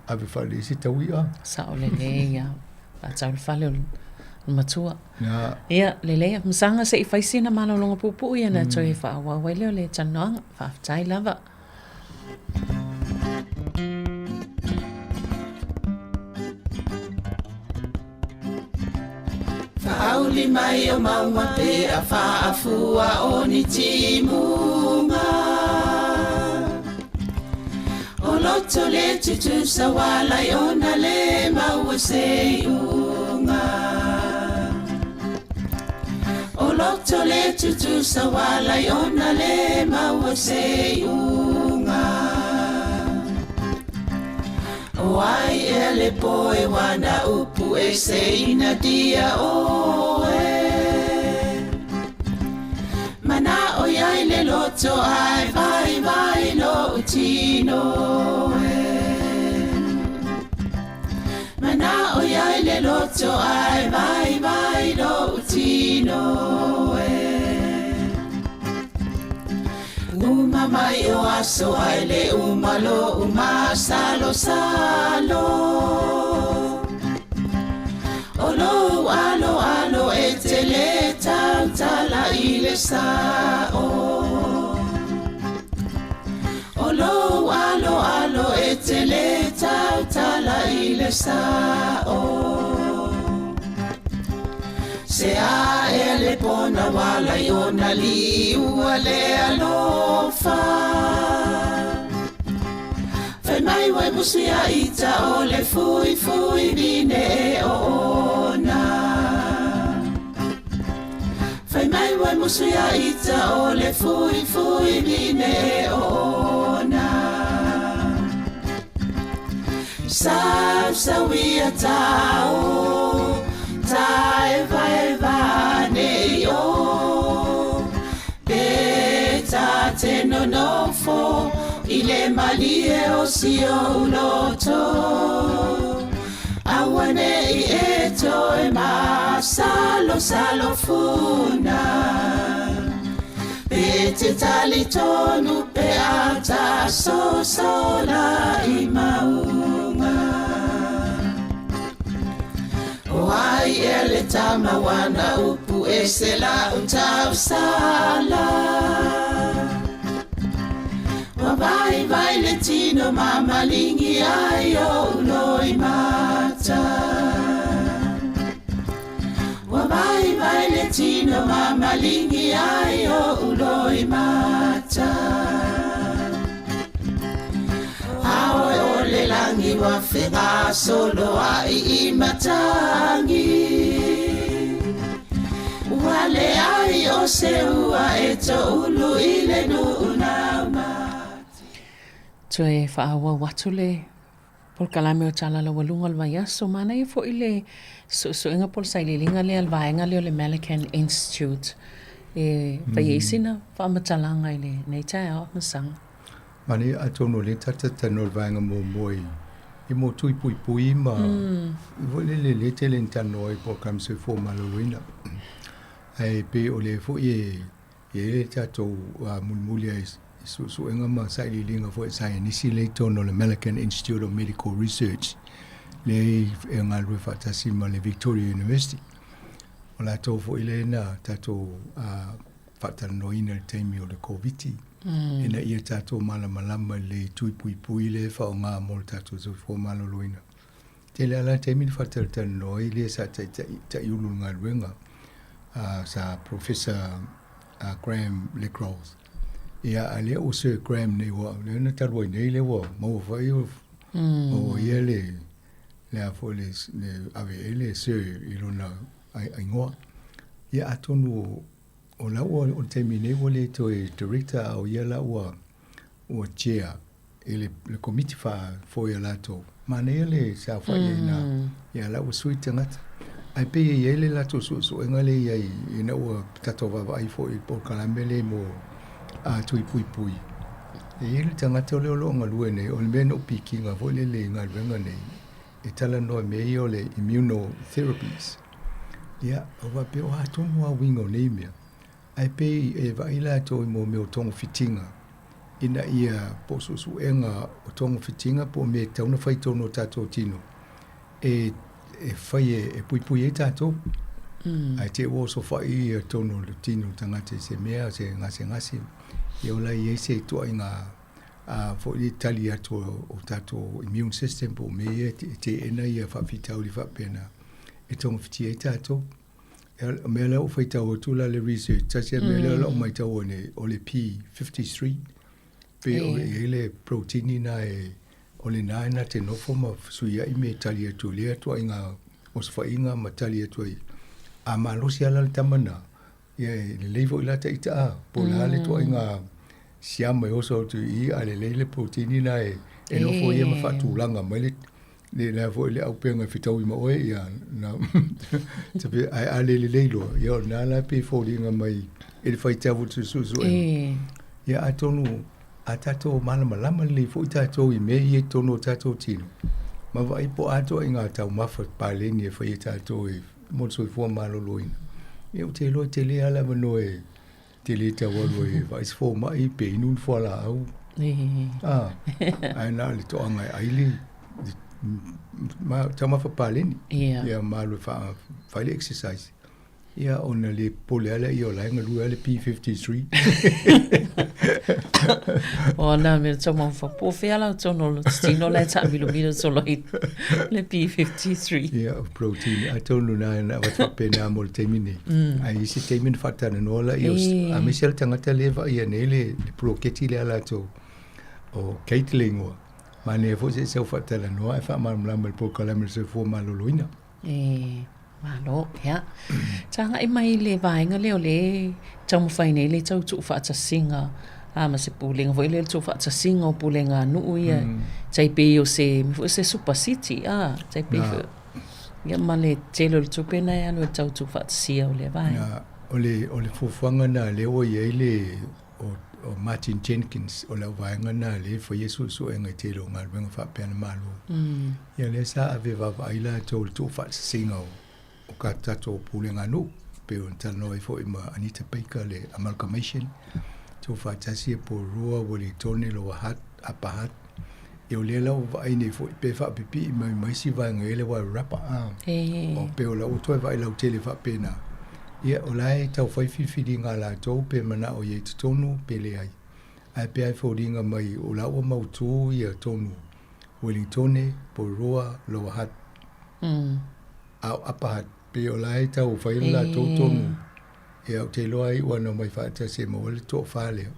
Speaker 10: ave faalelei se taui a.
Speaker 11: Sao lelei ia. Faatau le fale o le matua. Na. Ia, lelei. Masaga se i fai sina malologa puupuu ia na toe faaauau ai lea o le talanoaga. Faafetai lava.
Speaker 3: Faauli mai o mauga pe a faafua o ni timuga. O loto le. tutusa walai ona le maua se iuga. O loto le tutusa walai ona le maua se iuga. O ai ea le poe wana upu e se ina dia oe. Mana o iai le loto ai vai vai lo utino e. Mana o iai le loto ai vai vai lo utino e. Uma mai o aso ai le uma lo uma salo salo. O lou alo alo e te le tautala i le sa'o. O lou alo alo e te le tautala i le sa'o. Se a ea le pona wala i ona liua le alofa. Fai mai wai musia ita o le fui fui vine e o ona. Fai mai wai musia ita o le fui fui vine e o ona. Sau sauia tau, ta e vai va nei o. Pe ta te nonofo i le malie o si o uloto. Aua nei e toe masalo salo funa. Pe te tali tonu pe ata so sola i maunga. O ai e le tama wana upu e se la utau sala. Wa vai vai le tino mamalingi ai o uloi mata. Wa vai vai le tino mamalingi ai o uloi mata. Aoe o le langi wa whenga solo ai i matangi. Ua le ai o se ua e to ulu i le nuu na
Speaker 11: Toe faaauau atu le polokalame o Tala Laualuga o le Vaiaso. Manaia foi le suesuega po o le sailiiliga lea a le vaega lea o le Malacan Institute e fai ai sina faamatalaga i lenei taeao masaga.
Speaker 10: Manaia atonu o lea ta talanoa i le vaega muamua i i mo tui puipui ma foi lele lea tele ina talanoa ai i polokalame soifua maloloina. Ae pei o lea foi e i ai le tatou mulimuli ai i suesuega ma sailiiliga foi a saienisi lea i totonu o le Millikan Institute of Medical Research lea e galulue faatasi ma le Victoria University. O latou foi lea na tatou faatalanoaina i le taimi o le Koviti ina ia tatou malamalama lelei i tui puipui lea e faaaoga mo le tatou soifua maloloina. Tele lava la taimi na faatalatalanoa ai lea sa taiulu i le galuega sa Professor Graham Le Gros. Ia, a lea ua Sir Graham nei, ua, lea na talu ai nei lea ua maua foi o maua ia le, le a foi le, le ave i ai le Sir i lona igoa. Ia, atonu o la ua, o le taimi nei ua le toe Director a o ia la ua, ua Chair i le, le komiti faafoe a latou. Manaia le saofai ai ina, ia la ua sui tagata. Ae pei e i ai le latou suesuega lea i ai ina ua tatou vaavaai foi i le polokalame lea mo a tui puipui. E i ai le tagata lea o lo o galue nei, o le mea na ou pikiga foi lele i galuega nei, e talanoa i mea ia o le immunotherapies. Ia, ua faapea, o a tonu lava uiga o nei mea? Ae pei e vaai latou i mea o togafitiga ina ia po o suesuega o togafitiga po o mea e tatau ona fai i totonu o tatou tino e e fai e puipui ai tatou. Ae te i ua osofai ia totonu o le tino o le tagata i se mea, se gasegase, ia ola i ai se ituaiga foi lea tali atu o tatou immune system po o mea ia e teena ia faafitauli faapena e togafitia ai tatou. O mea lea ua faitau atu la le research, tasi a mea lea o lau maitau nei, o le P53, pe o i ai le protein na e, O lena e na te nofo ma fesuiaʻi me e tali atu i lea ituaiga osofaiga ma tali atu ai. A malosi lava la le tama lena, ia e lelei foi la ta ita a, po o le a le ituaiga siama e oso atu i i a lelei le protein lena e e nofo ia ma faatulaga mai le le la foi le aupega e fetaui ma oe ia na tape ae a le lelei loa ia o lena la pei e foliga mai i le faitau o le suesuega. Ia atonu a tatou malamalama lelei foi tatou i mea ia i totonu o tatou tino, ma vaai po o a ituaiga taumafa paleni e fai e tatou e mo le soifua maloloina. Ia ou te iloa e tele lava le avanoa e te le tau alu ai e vaai se fomai pe inu ni fualaau. Ah, ae na o le toaga e ai le taumafa paleni. Ia ma alu e fai le exercise. Ia ona le popole lava lea o la e galue lava le P53.
Speaker 11: O na mea taumafa po o fea la totonu o le tino la e taamilomilo solo ai le P53.
Speaker 10: Ia, o protein atonu na na avatu faapena mo le taimi nei. Ae i isi taimi na faatalanoa laia o aemaise lava le tagata lea e vaaia nei le poloketi lea a latou o Kate le igoa. Manaia foi se i sau faatalanoa ae faamalamalama i le polokalame o le soifua maloloina.
Speaker 11: E, malo, ia. Tagai mai i le vaega lea o lea e taumafai nei le tau tuufaatasiga a ma se pulega foi lea le tuufaatasiga o pulega a nuu ia tai pei o se mea foi se super city a tai pei foi ia ma le tele o le tupe na e alu e tau tuufaatasia o lea vaega.
Speaker 10: O le o le fuafuaga na lea ua i ai le o, o Martin Jenkins o le auvaega na lea e faia suesuega i tele o galuega faapea a le Malo. Ia lea sa ave vaavaai latou i le tuufaatasiga o, o ka tatou pulega nuu, pei ona talanoa ai foi ma Anita Baker le amalgamation, tuufaatasi e Porirua, Uelintone, Lower Hutt, Upper Hutt. Ia o lea la ua vaai nei foi pe faapipii mai ma isi vaega i le Wairarapa a. O pei o la ua toe vaai lautele faapena. Ia o la e tau fai filifiliga a latou pe manao i ai i totonu pe leai. Ae pei lava e foliga mai o la ua mautu ia tonu Wellingtone, Porirua, Lower Hutt. A o Upper Hutt pei o la e tau fai le latou tonu. Ia ou te iloa ai ua na omai faatasi e maua ai le toafa lea.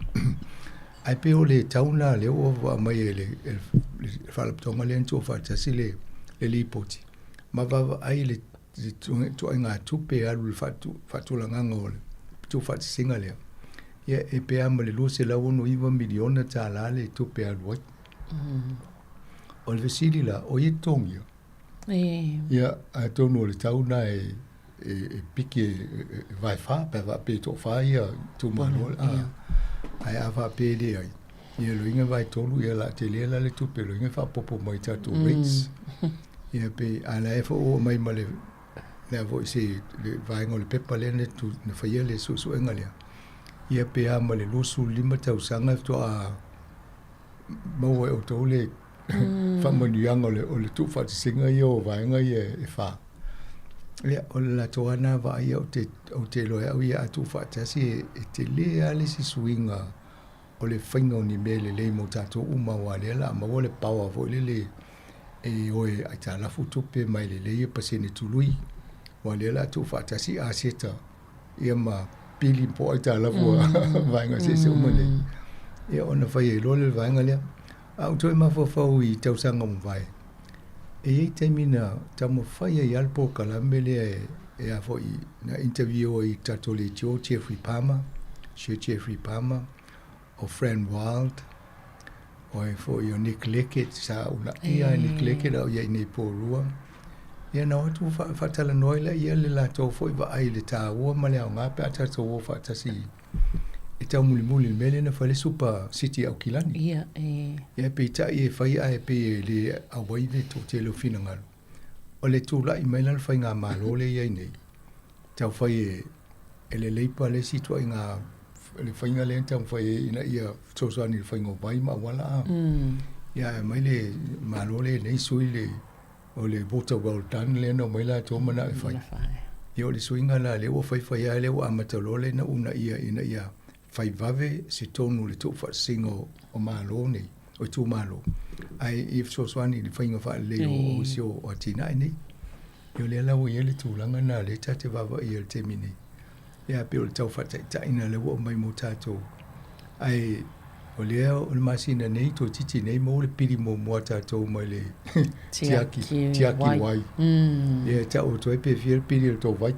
Speaker 10: Ae pei o le tau lena lea ua aumai e le, e le faalapotopotoga lea na tuufaatasi le, le lipoti ma vaavaai i le ituaiga tupe e alu i le faatulagaga o le tuufaatasiga lea. Ia e pe a ma le $269 miliona tala le tupe e alu ai. O le fesili la, o ai e totogia? Ia, atonu o le tau lena e, e, e piki e, e, e vaefa, pe a faapea e toafa ia itumalo. A, ae a faapea e leai, ia loiga e vaetolu, ia o le a tele la le tupe, loiga e faaopoopo mai i tatou rates. Ia pei, a la e foi ua aumai ma le, le a foi se, le vaega o le pepa lea na, tu, na faia le suesuega lea. Ia pe a ma le 25 tausaga faatoa maua e outou le faamanuiaga o le, o le tuufaatasiga ia o vaega ia e fa. Ia, o le latou lava lena vaai ia ou te, ou te iloa e au ia a tuufaatasi e, e tele lava le isi suiga o le faiga o ni mea lelei mo tatou uma aua o lea o le a maua le power foi lele e o e aitalafu tupe ma e lelei ia pasene tului, aua o lea o le a tuufaatasi aseta ia ma pili po o aitalafu a vaega eseese uma nei. Ia ona fai ai loa lea o le vaega lea. A ou toe mafaufau i tausaga ua mavae, e i ai taimi na taumafai ai lava le polokalame lea e, e a foi, na interview ai i tatou leitio Geoffrey Palmer, Sir Geoffrey Palmer, o Fran Wilde, o ai foi o Nick Leckett, sa uunaia e Nick Leckett a o i ai i nei i Porirua. Ia na o atu faatalanoa ai laia le latou foi vaai i le taua ma le aoga pe a tatou o faatasi e taumulimuli i le mea lea na fai le Super City i Aukilani.
Speaker 11: Ia, e.
Speaker 10: Ia, peitai e fai ae pei e le auai le toatele o finagalo. O le tulai mai la o le faigamalo lea e i ai nei, tau fai e, e le Labour le isi ituaiga le faiga lea na taumafai ai ina ia fesoasoani i le faiga o vai ma auala a. Ia ae aumai le Malo lea nei sui le o le water well done lea na omai latou manao e fai. Ia o le suiga la lea ua faifai lava lea ua amata loa lea na uunaia ina ia fai vave se tonu o le tuufaatasiga o Malo nei, o itumalo, ae ia fesoasoani i le faiga faalelei o isi o atinae nei. Ia o lea la ua i ai le tulaga lena lea ta te vaavaai ai i le taimi nei. Ia pei o le tau faataitai lena lea ua aumai mo tatou. Ae O lea o le masina nei toeitiiti nei maua le pili muamua a tatou mai le tiaki, tiaki wai. Ia e tau atu ai pe fia le pili o le tou vai.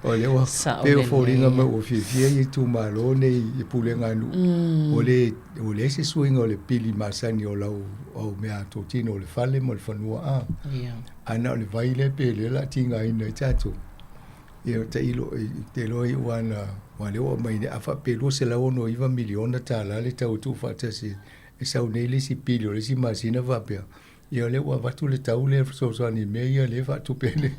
Speaker 10: O lea ua pei o foliga mai ua fiafia ia itumalo nei i pulega a nuu. Ua le ua leai se suiga o le pili masani o lau au meatotino o le fale ma le fanua a. Ae na o le vai lea pe lea o le a tigaina ai tatou. Ia tailo i te iloa i ua na ua lea ua aumai nei a faapea e $269 miliona tala le tau e tuufaatasi e sau nei le isi pili o le isi masina faapea, ia o lea ua avatu le tau lea e fesoasoani i mea ia lea e faatupe nei.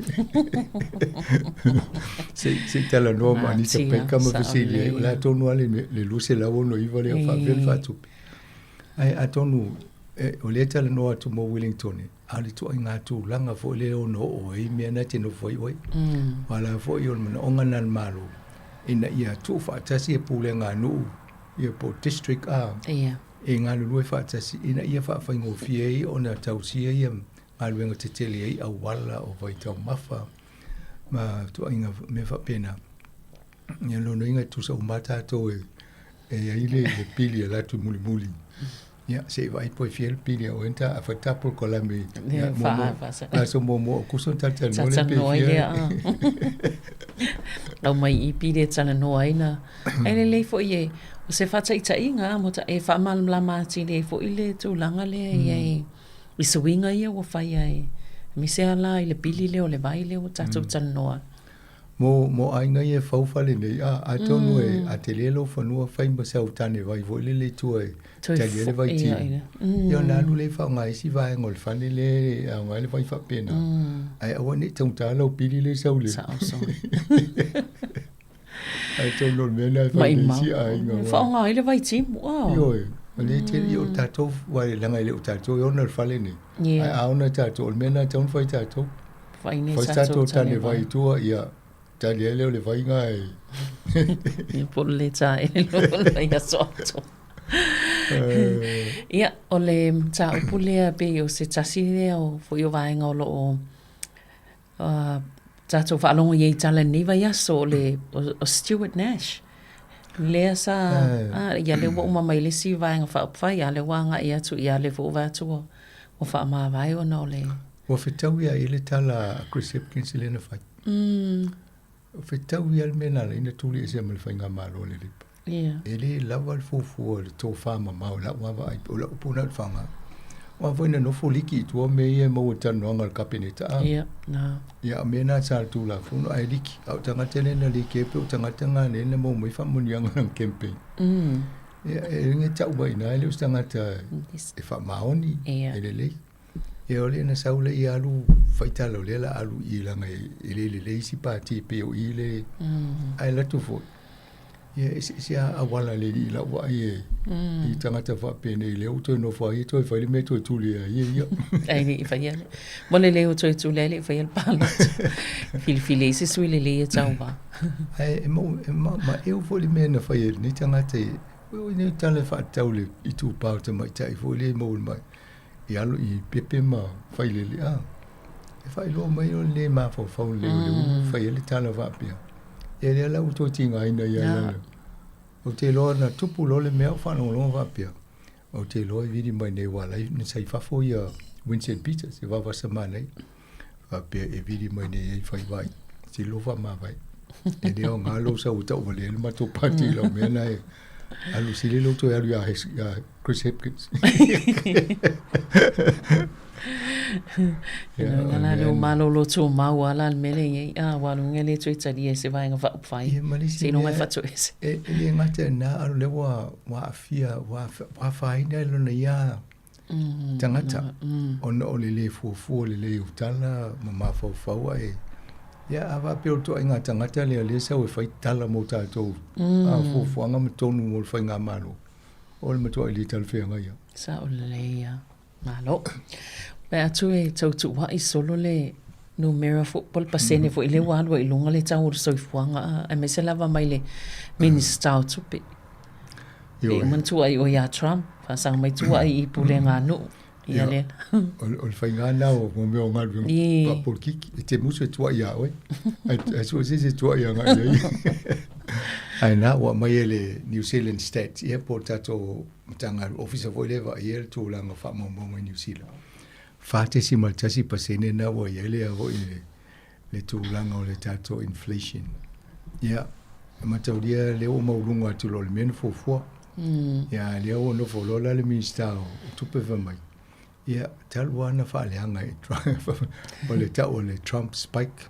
Speaker 10: Se i se i talanoa ma Anita Baker ma fesili ai, o le a tonu lava le le 269 lea o faapefea ona faatupe. Ae atonu o lea e talanoa atu mo Wellington, a o le ituaiga tulaga foi lea e ono oo ai mea na e te nofo ai oe. Aua o la foi o le manaoga lena o le Malo, ina ia tuufaatasi ia pulega a nuu, ia po o district a, e galulue faatasi ina ia faafaigofie ai ona tausia ia galuega tetele ai auala o vaitaumafa ma ituaiga mea faapena. Ia lona uiga e tutusa uma lava tatou e i ai le pili e alu atu mulimuli. Ia se i vaai po e fia le pili a oe ta a fai ta polokalame ia muamua aso muamua o Akuso ta talanoa lea pe fia.
Speaker 11: Aumai i pili e talanoa ai na. Ae lelei foi e o se faataitaiga mo ta e faamalamalama atili ai foi le tulaga lea i ai i suiga ia ua fai ai aemaise lava la i le pili lea o le vai lea ua tatou talanoa.
Speaker 10: Mo, mo aiga ia e fau fale nei, a, atonu e, a tele lou fanua fai ma sau tane vai foi lele i tua e tali ai le vai timu. Ia ona alu lea e faaaoga ai isi vaega o le fale lea e aoga ai le vai faapena. Ae aua ne i taugata lau pili lea e sau le. Atonu o le mea lena e fai nei isi aiga.
Speaker 11: E faaaoga ai le vai timu, a.
Speaker 10: Ioe, o lea e tele, ia o tatou, aua leaga e le o tatou e ona le fale nei. Ae a ona tatou, o le mea lena e tatau ona fai tatou.
Speaker 11: Fai nei sa
Speaker 10: tatou tane vai i tua, ia, tali ai lea o le vaiga e.
Speaker 11: Ia po o le taele loa o le vaiaso atoa. Ia, o le mataupu lea pei o se tasi lea o foi o vaega o lo o tatou faalogo i ai i tala i lenei vaiaso o le o Stuart Nash. Lea sa, ia lea ua uma mai le isi Vaega Faaupufai, a o lea ua agai atu, ia lea foi ua vaai atu ua faamavae ona o le
Speaker 10: Ua fetaui lava i ai le tala a Chris Hipkins lea na fai. Ua fetaui lava le mea na ala ai ona tuli ese ma le faigamalo a le Labour. E le lava le fuafua o le tofa mamao i lau vaavaai, o lau upu lena o le faaaoga. Aua foi na nofo liki i tua mea ia e maua i talanoaga a le Kapeneta. Ia, o mea na sa le Tulafono ae liki. A o tagata lea na liki ai pei o tagata na lea na maua mai faamanuiaga i lana campaign. Ia, e le tau mai i ina e le o se tagata e faamaoni, e lelei. Ia o lea na sau lea ia alu faitala o lea la alu i leaga e le lelei isi pati pei o i le ae alu atu foi. Ia e eseese lava auala a le alii i lau vaai e i tagata faapenei lea ua toe nofo ai toe fai le mea toe tuli ai e ia.
Speaker 11: Ae le i faia le. Mo le lei o toe tuli ai le i faia le palota. Filifili ai se sui lelei e tauva.
Speaker 10: Ae e mau e ma ma eu foi le mea na fai e lenei tagata i o nei tala e faatatau i le itupa o le tamaitai foi lea e maua mai. i alo i pepe ma failele a e faailoa mai o le mafaufau lelei o le ulu fai ai le tala faapea. Ia lea la ua toe tigaina ia ia. Ou te iloa na tupu loa le mea o faalogologo faapea. Ou te iloa e vili mai nei aua la e sa i fafo ia Winston Peters e vavasa manaia. Faapea e vili mai nei ai fai vai. Sili lou faamavae. E le aoga lou sau e tauvalea ai le matou pati i lau mea lena e alu sili lou toe alu ia Chris Hipkins.
Speaker 11: Ia la le malolo tumau lava la le mea lea e i ai, a ua alu inga le toe talia e se vaega faaupufai.
Speaker 10: Ia ma le isi
Speaker 11: Seiloga e fatoese.
Speaker 10: E le gata i lena, a o lea ua aafia, ua afaina lona ia tagata ona o le le fuafua lelei o tala ma mafaufau ae ia a faapea o le ituaiga tagata lea lea e sau e fai tala mo tatou a fuafuaga ma tonu mo le faigamalo o le matuai le talafeagai lava.
Speaker 11: Sao lelei lava. Malo. Vaai atu e tau tuua'i solo le numera foi po o le pasene foi lea ua alu ai i luga le tau o le soifuaga aemaise lava mai le Minisita o Tupe. Ioe. E manatua ai oe ia Trump, faasaga mai tuua'i i pulega a nuu. Ia lea.
Speaker 10: O le faiga lena o mo mea o galuega faapolokiki, e te musu e tuua'i ia oe, ae sue se isi e tuua'i agai i ai. Ae na ua aumai e le New Zealand Stats, ia po o le tatou Matagaluega, Ofisa foi lea e vaaia le tulaga o faamaumauga i Niu Sila, 4.1% lena ua i ai le a foi le, le tulaga o le tatou inflation. Ia, e mataulia lea ua maualuga atu loa le mea na fuafua. Ia, a lea ua nofo loa la le Minisita o Tupe fai mai, Ia, talu lava ona faaleaga e Trump, o le tau o le Trump spike,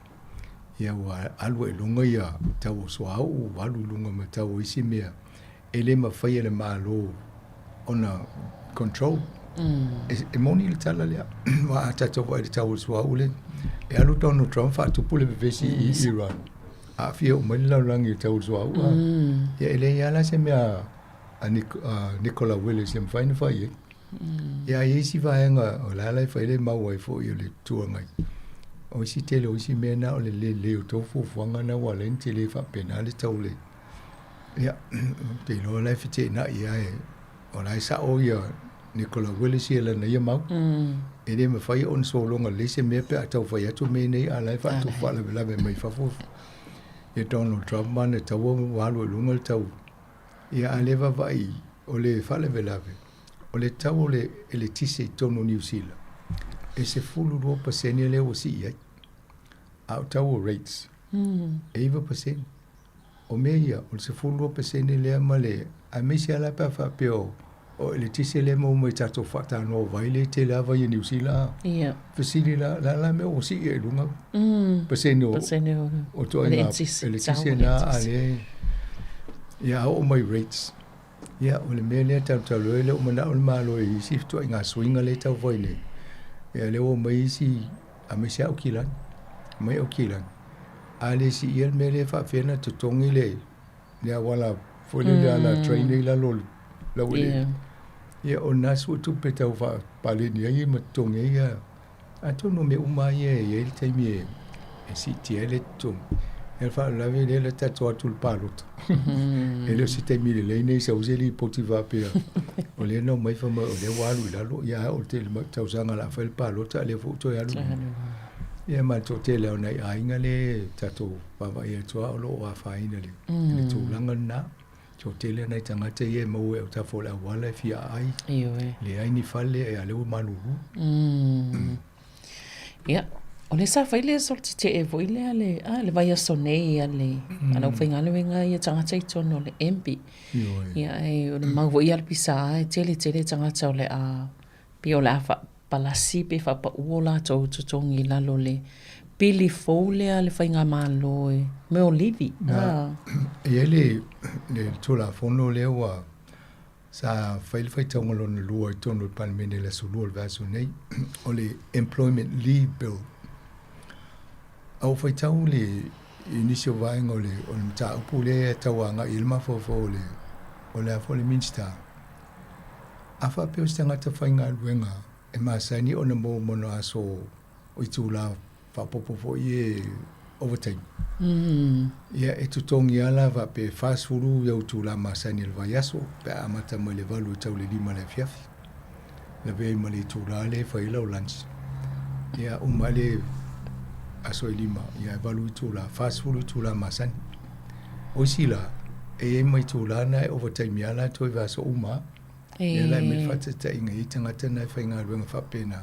Speaker 10: ia ua alu ai i luga ia tau o suauu, ua alu i luga ma tau o isi mea, e le mafai e le Malo ona control. E moni le tala lea, aua a tatou vaai i le tau o le suauu lea, e alu Donald Trump faatupu le vevesi i Iran, aafia uma ai le lalolagi i le tau o le suauu. Ia e leai lava la se mea a Nicola Willis e mafai ona fai ai. Ia, a i ai isi vaega o la la e fai le mau ai foi o le Itu Agai. O isi tele o isi mea na o le lelei o tou fuafuaga na ua ala ai ona tele faapena le tau le ia ou te iloa la e feteenai lava e o la e sao ia Nicola Willis ia lana ia mau. E le mafai ona sologa lelei se mea pe a tau fai atu mea nei a la e faatupu faalavelave mai fafo ia Donald Trump ma ana taua ua alu ai i luga le tau. Ia a le vaavaai o le faalavelave o le tau o le eletise i totonu o Niu Sila, e 12% lea ua sii ai. A o tau o rates, e 9%. O mea ia, o le 12% lea ma le, aemaise lava la pe a faapea o, o eletise lea e maua mai i tatou faatanoa vai lea e tele lava vai a Niu Sila.
Speaker 11: Ia.
Speaker 10: Fesili la, la la mea ua sii ai i luga pasene o,
Speaker 11: Pasene o,
Speaker 10: o ituaiga
Speaker 11: eletise,
Speaker 10: eletise na a lea, ia a oo mai rates. Ia, o le mea lea talutalu ai, lea ua manao le Malo i isi ituaiga suiga lea e tau fai nei. Ia, lea ua omai isi, aemaise lava Aukilani, omai Aukilani. A le siia le mea lea e faapefea ona totogi le, le auala foi lea, le ala train lea i lalo o le laueleele. Ia, o lena suetupe tau faapaleni ai ma totogi ai ia Atonu o mea uma lava ia e i ai le taimi e siitia ai le totogi. Ia o le faalavelave lea la tatou o atu i le palota. E le o se taimi lelei nei sau se lipoti faapea o lea na omai fai mai o lea ua alu i lalo, ia a oo i le tausaga o le a fai le palota a o lea foi ua toe alu i luga. Ia ma le toatele lava o nai aiga lea e tatou vaavaai atu lava o lo o afaina i le tulaga lena. Toatele nai tagata ia e maua i autafa o le auala e fia aai.
Speaker 11: Ioe.
Speaker 10: Leai ni fale, a lea ua malulu.
Speaker 11: Ia, o lea sa fai le solo tetee foi lea le, a, le vaiaso nei a le, a le aufaigaluega ia tagata i totonu o le MB.
Speaker 10: Ioe.
Speaker 11: Ia, e, o le mau foi a le PSA e tele tele tagata o le a, pei o le a faapalasi pe faapau o latou totogi i lalo o le pili fou lea a le faigamalo e mea o livi.
Speaker 10: Na, e i ai le, le Tulafono lea ua sa fai le faitauga lona lua i totonu o le Palemene i le aso Lua o le vaiaso nei, o le Employment Leave Bill. A ua faitau le, i nisi o vaega o le, o le mataupu lea e tau agai i ai le mafaufau o le, o le a foi le Minisita, A faapea o se tagata faigaluega e masani ona maua ma ona aso o itula faaopoopo foi e overtime, ia e totogi lava la faapea e 40 ia itula masani o le vaiaso pe a amata mai le 8 e tau i le 5 i le afiafi. Lavea ai ma le itula lea e fai ai lau lunch. Ia uma ai le aso e 5, ia e 8 itula, 40 itula masani. O isi la, e i ai ma itula na e overtime lava latou i vaiaso uma lava. Lea la e aumai le faataitaiga e i ai tagata na e faigaluega faapena,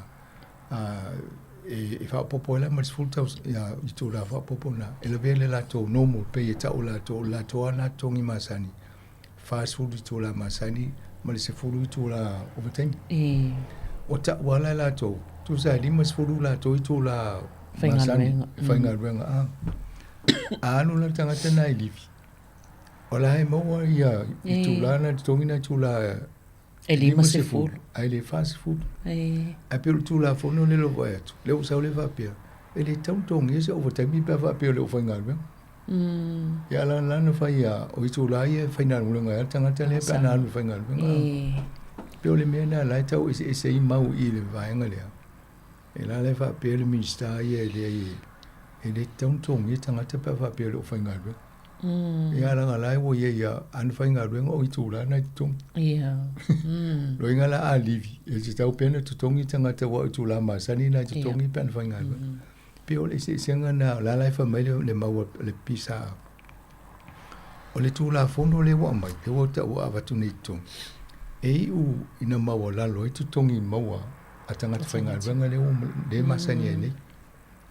Speaker 10: e faaopoopo ai la ma le 10 tausaga itula faaopoopo na, e lavea le latou normal pay e tau e latou, o le latou lava na totogi masani, 40 itula masani ma le 10 itula overtime. O tau lava la e latou, tusa e 50 latou itula masani e faigaluega. A alu la le tagata na i livi, o la e maua ia itula na totogi na itula
Speaker 11: e 50,
Speaker 10: ae le 40. Ae pei o le Tulafono lea o vaai atu, lea ua sau lea faapea, e le tatau ona totogia se overtime pe a faapea o le aufaigaluega. Ia la la na fai ia, o itula ia e faigaluega ai le tagata lea pe a na alu e faigaluega. Pei o le mea lena la e tau eseese ai mau i le vaega lea. E la la e faapea le Minisita ia e leai e le tatau ona totogia tagata pe a faapea o le aufaigaluega. Ia leaga la ua i ai ia ana faigaluega o itula na e totogi.
Speaker 11: Ia.
Speaker 10: Loiga la a livi, e tatau pea ona totogi tagata aua o itula masani na e totogi pe ana faigaluega. Pei o le eseesega lena, o la la e fai mai le mau a le PSA. O le Tulafono lea ua aumai, lea ua ua avatu nei i totonu, e iu ina maualalo ai totogi maua a tagata faigaluega lea ua lea e masani ai nei.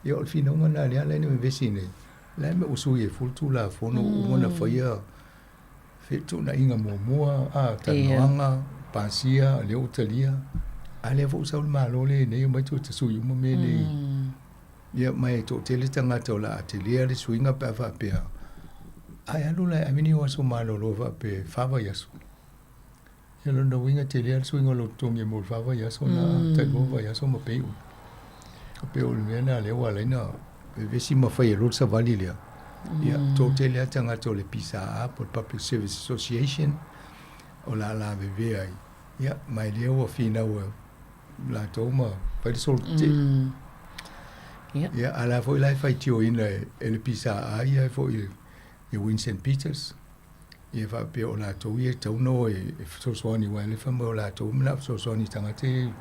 Speaker 10: Ia o le finauga lena lea ala ai ona vevesi nei, o le a le mea ua sui ai fua le Tulafono ua uma ona faia fetuunaiga muamua, a, talanoaga, pasia, lea ua talia, a lea foi ua sau le Malo lea nei omai toe tasui uma mea nei. Ia ma e toatele tagata o le a telea le suiga pe a faapea, Ae alu la e ave ni ou aso malolo faapea e fa vaiaso. Ia lona uiga telea le suiga o lou totogi mo le fa vaiaso na tailua vaiaso ma pay uma. E pei o le mea lena lea ua ala ai ona vevesi ma fai ai loa le savali lea. Ia toatele lava tagata o le PSA po o le Public Service Association o le a lavevea ai. Ia ma e lea ua finau e latou ma fai le solo tetee.
Speaker 11: Ia.
Speaker 10: Ia, a la foi la e faitioina e, e le PSA ia foi e Winston Peters. Ia faapea o latou ia e tatau ona o e, e fesoasoani aua e le fai mai o latou ma na fesoasoani i tagata ia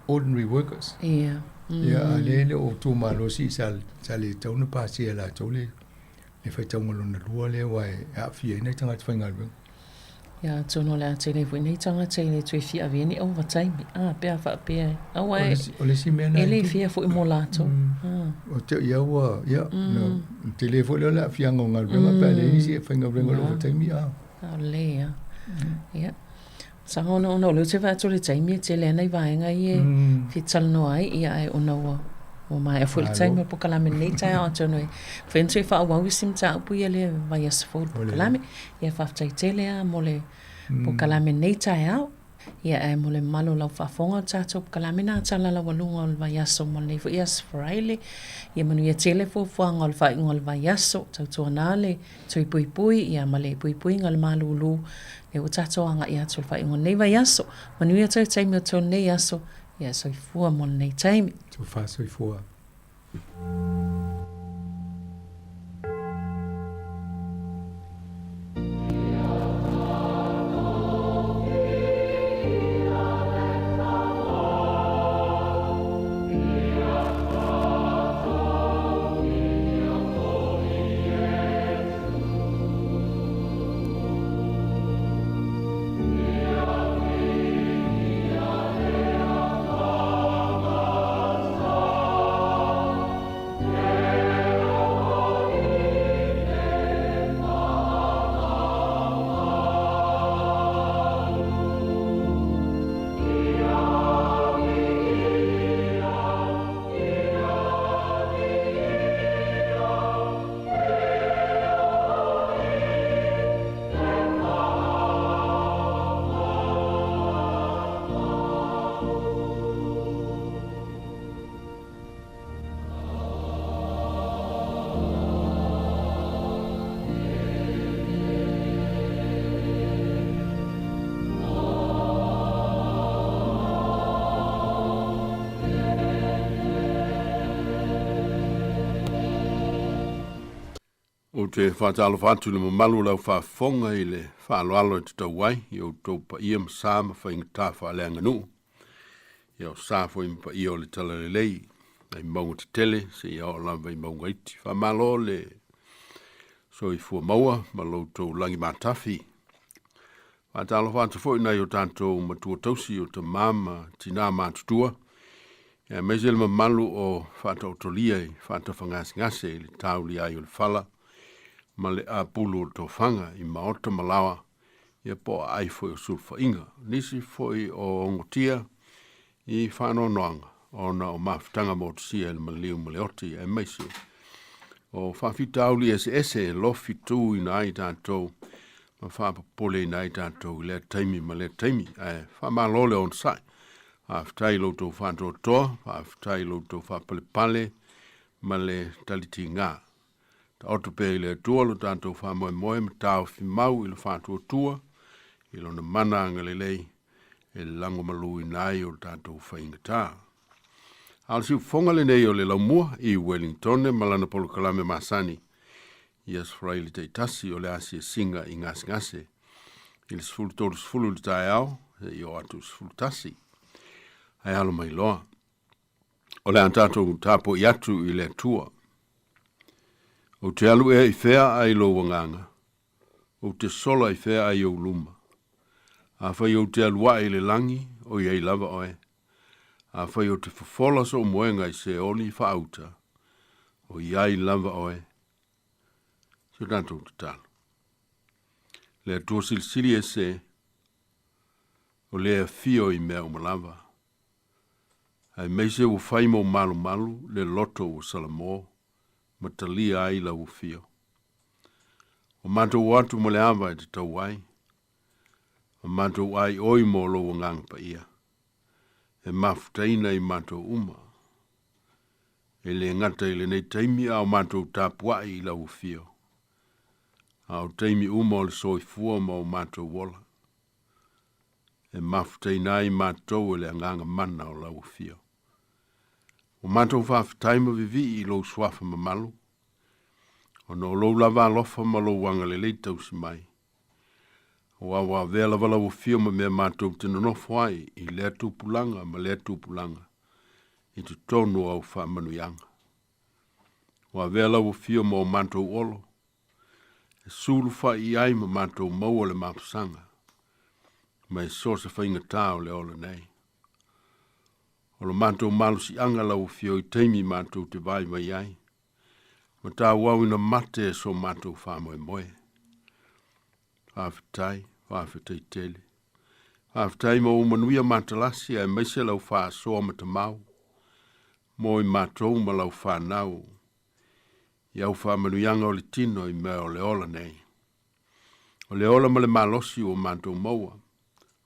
Speaker 10: ordinary workers.
Speaker 11: Ia.
Speaker 10: Ia, a lea e le o tumalosi sa, sa le tatau ona pasia e latou le, le faitauga lona lua lea aua e aafia ai nai tagata faigaluega.
Speaker 11: Ia atonu o le a tele foi nei tagata e le toe fia avea ni ovataimi, a, pe a faapea e, aua e,
Speaker 10: O le isi mea
Speaker 11: e le fair foi mo latou.
Speaker 10: O te ia ua, ia, no, tele foi lea o le aafiaga o galuega pe a leai nisi e faigaluega i le ovataimi, a.
Speaker 11: A lelei lava. Ia. Saga ona ona o lea ou te vaai atu i le taimi e tele lava nai vaega ia e fia talanoa ai, ia ae ona ua ua maea foi le taimi o le polokalame i lenei taeao atonu e mafai ona toe faaauau isi mataupu ia i le vaiaso fou i le polokalame. Ia faafetai tele lava mo le polokalame i lenei taeao. Ia ae mo le mamalu o lau faafofoga o le tatou polokalame na tala laualuga o le vaiaso mo lenei foi aso Faraile. Ia manuia tele fuafuaga o le faaiuga o le vaiaso, tautuana le Tui puipui, ia ma le puipuiga o le malūlū, lea ua tatou agai atu i le faaiuga o lenei vaiaso. Manuia toe taimi o toe lenei aso, ia soifua mo lenei taimi.
Speaker 10: Tofa soifua.
Speaker 4: Ou te faatalofa atu i le mamalu o le au faafofoga i le faaaloalo e tatau ai i outou paia ma sa ma faigata faaleaganuu. Ia o sa foi ma paia o le Talalelei, mai mauga tetele seia oo lava i mauga iti. Faamalo le soifua maua ma lo outou lagi matafi. Faatalofa atu foi nai o tatou matua tausi o tamā ma tinā matutua, aemaise le mamalu o faataotolia i faatafagasegase i le taulia ai o le fala ma le apulu o le tofaga i maota ma laoa, ia po o aai foi o sulufaiga. Nisi foi o ogotia i faanoanoaga ona o mafutaga motusia i le maliu ma le oti, aemaise o faafitauli eseese e lofi tuina ai tatou ma faapopoleina ai tatou i lea taimi ma lea taimi. Ae faamalo le onosai. Faafetai i lo outou faatoatoa, faafetai i lo outou faapalepale ma le talitiga. Taoto pea i le Atua lo tatou faamoemoe ma taofi mau i le faatuatua i lona mana agalelei e lagomaluina ai o tatou faigata. A o le siufofoga lenei o le laumua i Wellingtone ma lana polokalame masani i Aso Faraile taitasi o le asiasiga i gasegase i le 13:30 i le taeao seia oo atu i le 11. Ae alo mai loa. O le a tatou tapuai atu i le Atua. Ou te alu ea i fea ai lou agaga?
Speaker 12: Ou te sola i fea ai ou luma? Afai ou te alu ae i le lagi, o i ai lava oe. Afai ou te fofola sou moega i Seoli i faauta, o i ai lava oe. Si o tatou tatalo. Le Atua Silisili Ese, o le afio i mea uma lava. Aemaise ua fai mou malumalu le loto ua salamo ma talia ai lau afio. Ua matou o atu ma le ava e tatau ai, ma matou ai oi mo lou agaga paia, e mafutaina i matou uma. E le gata i lenei taimi a o matou tapuai i lau afio, a o taimi uma o le soifua ma o matou ola, e mafutaina ai matou e le agaga mana o lau afio. Ua matou faafetai ma vivii i lou suafa mamalu, ona o lou lava alofa ma lou agalelei tausi mai. Aua ua avea lava lau afio ma mea matou te nonofo ai i lea tupulaga ma lea tupulaga i totonu o au faamanuiaga. Ua avea lau afio ma o matou olo, e sulufai i ai ma matou maua le mapusaga, ma e so o se faigata o le ola nei. O lo matou malosiaga lau afio i taimi matou te vaivai ai, ma tauau ina mate e so matou faamoemoe. Faafetai, faafetai tele. Faafetai mo ou manuia matalasi aemaise lau faasoa matamau mo i matou ma lau fanau i au faamanuiaga o le tino i mea o le ola nei. O le ola ma le malosi ua matou maua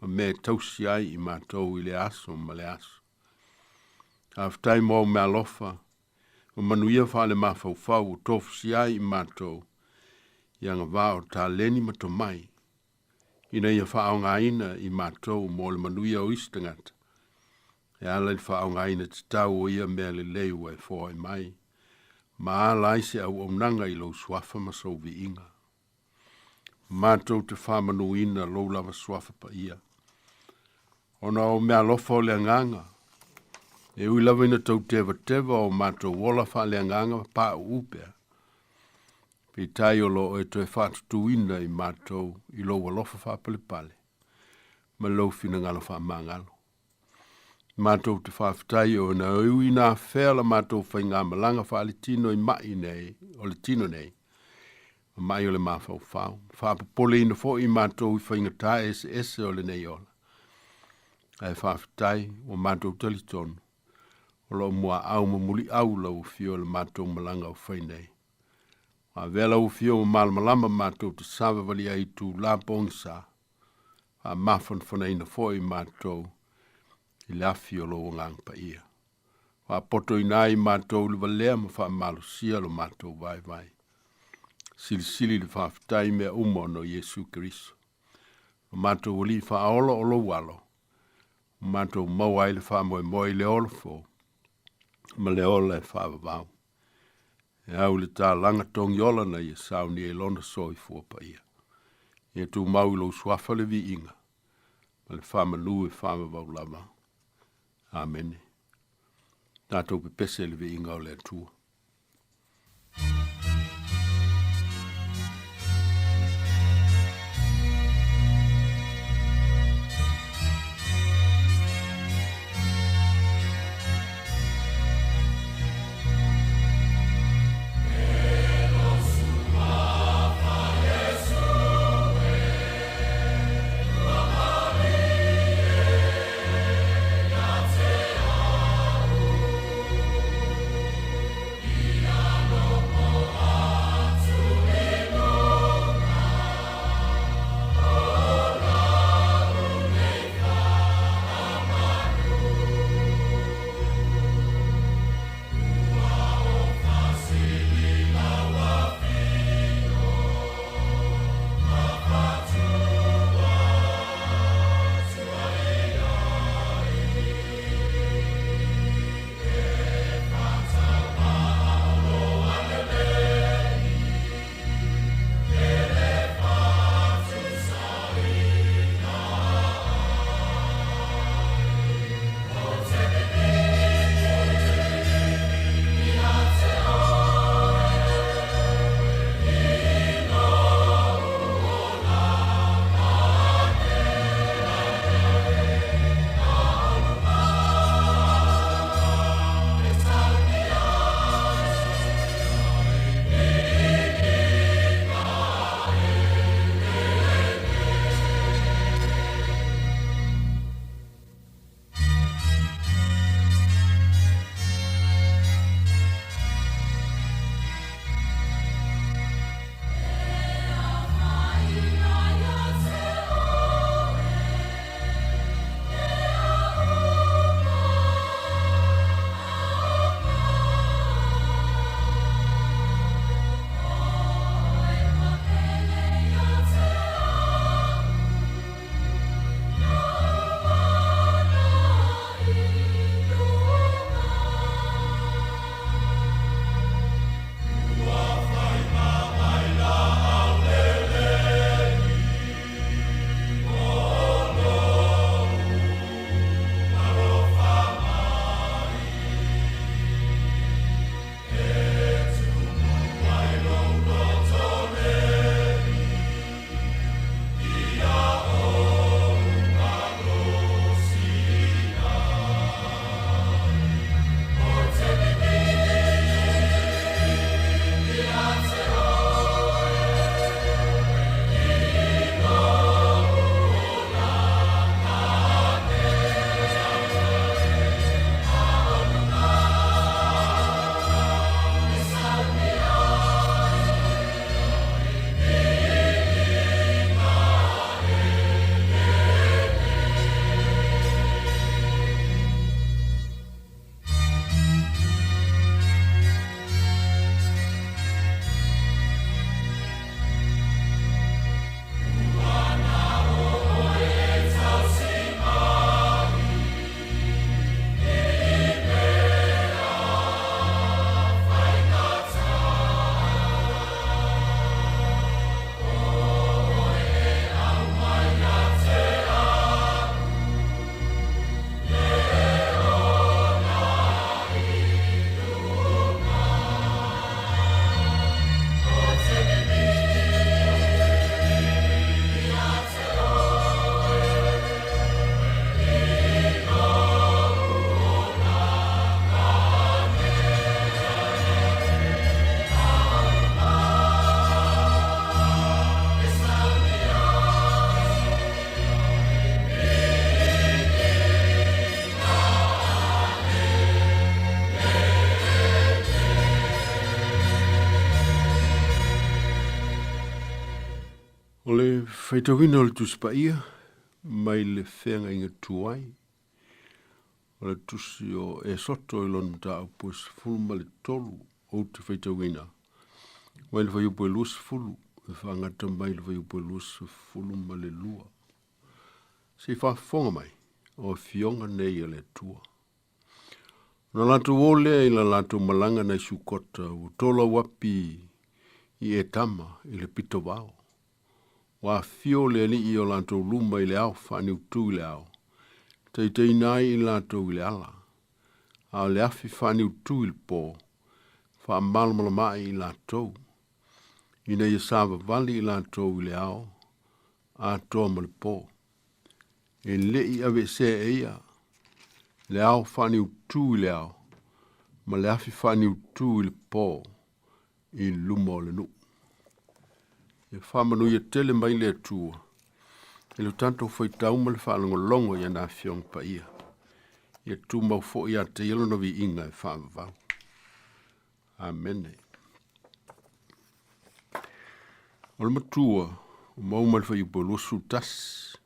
Speaker 12: ma mea e tausi ai i matou i le aso ma le aso. Faafetai mo au meaalofa ma manuia faalemafaufau ua tofusia ai i matou i agavaa o taleni ma tomai ina ia faaaogaina i matou mo le manuia o isi tagata e ala i le faaaogaina tatau o ia mea lelei ua e foai mai ma ala ai se auaunaga i lou suafa ma sou viiga. Matou te faamanuina lou lava suafa paia. Ona o meaalofa o le agaga, e ui lava ina tou tevateva o matou ola faaleagaga ma pauu pea, peitai o lo o e toe faatutuina i matou i lou alofa faapalepale ma lou finagalo faamagalo. Matou te faafetai o na ui ina afea la matou faigamalaga faaletino i mai nei, o le tino nei, ma mai o le mafaufau, faapopoleina foi i matou i faigata eseese o lenei ola. Ae faafetai ua matou talitonu, o lo o muaau ma muliau lau afio i le matou malaga o fai nei. Ua avea lau afio ma malamalama matou te savavali ai i itula pogisa, faamafanafanaina foi matou i le afi o lou Agaga Paia. Faapotoina ai matou i le valea ma faamalosia lo matou vaivai. Silisili le faafetai i mea uma ona o Iesu Keriso. Lo matou Alii faaola o lou alo, ua matou maua ai le faamoemoe i le ola fou ma le ola e faavavau. E au i le talaga togiola na ia saunia i lona soifua paia. Ia tumau i lou suafa le viiga ma le faamanu e faavavau lava. Amene. Tatou pepese i le viiga o le Atua. Faitauina o le Tusi Paia mai le Feagaiga Tuai, o le Tusi o Esoto i lona mataupu e 13 ou te faitauina, mai le fuaiupu e 20 e faagata mai le fuaiupu e 22. Se i faafofoga mai, o afioga nei a le Atua. Ona latou o lea i la latou malaga nai Sukota, ua tolau api i Etama i le pito vao. Ua afifio le alii i o latou luma i le ao faaniutu i le ao, taitaiina ai i latou i le ala, a o le afi faaniutu i le po, faamalamalama ai i latou, ina ia savavali i latou i le ao atoa ma le po. E le i aveesea e ia le ao faaniutu i le ao ma le afi faaniutu i le po i luma o le nuu. E faamanuia tele mai le Atua i lo tatou faitau ma le faalogologo i ana Afioga Paia. Ia tumau foi ia te ia lona viiga e faavavau. Amene. O le matua, o mau mai le fuaiupu e 21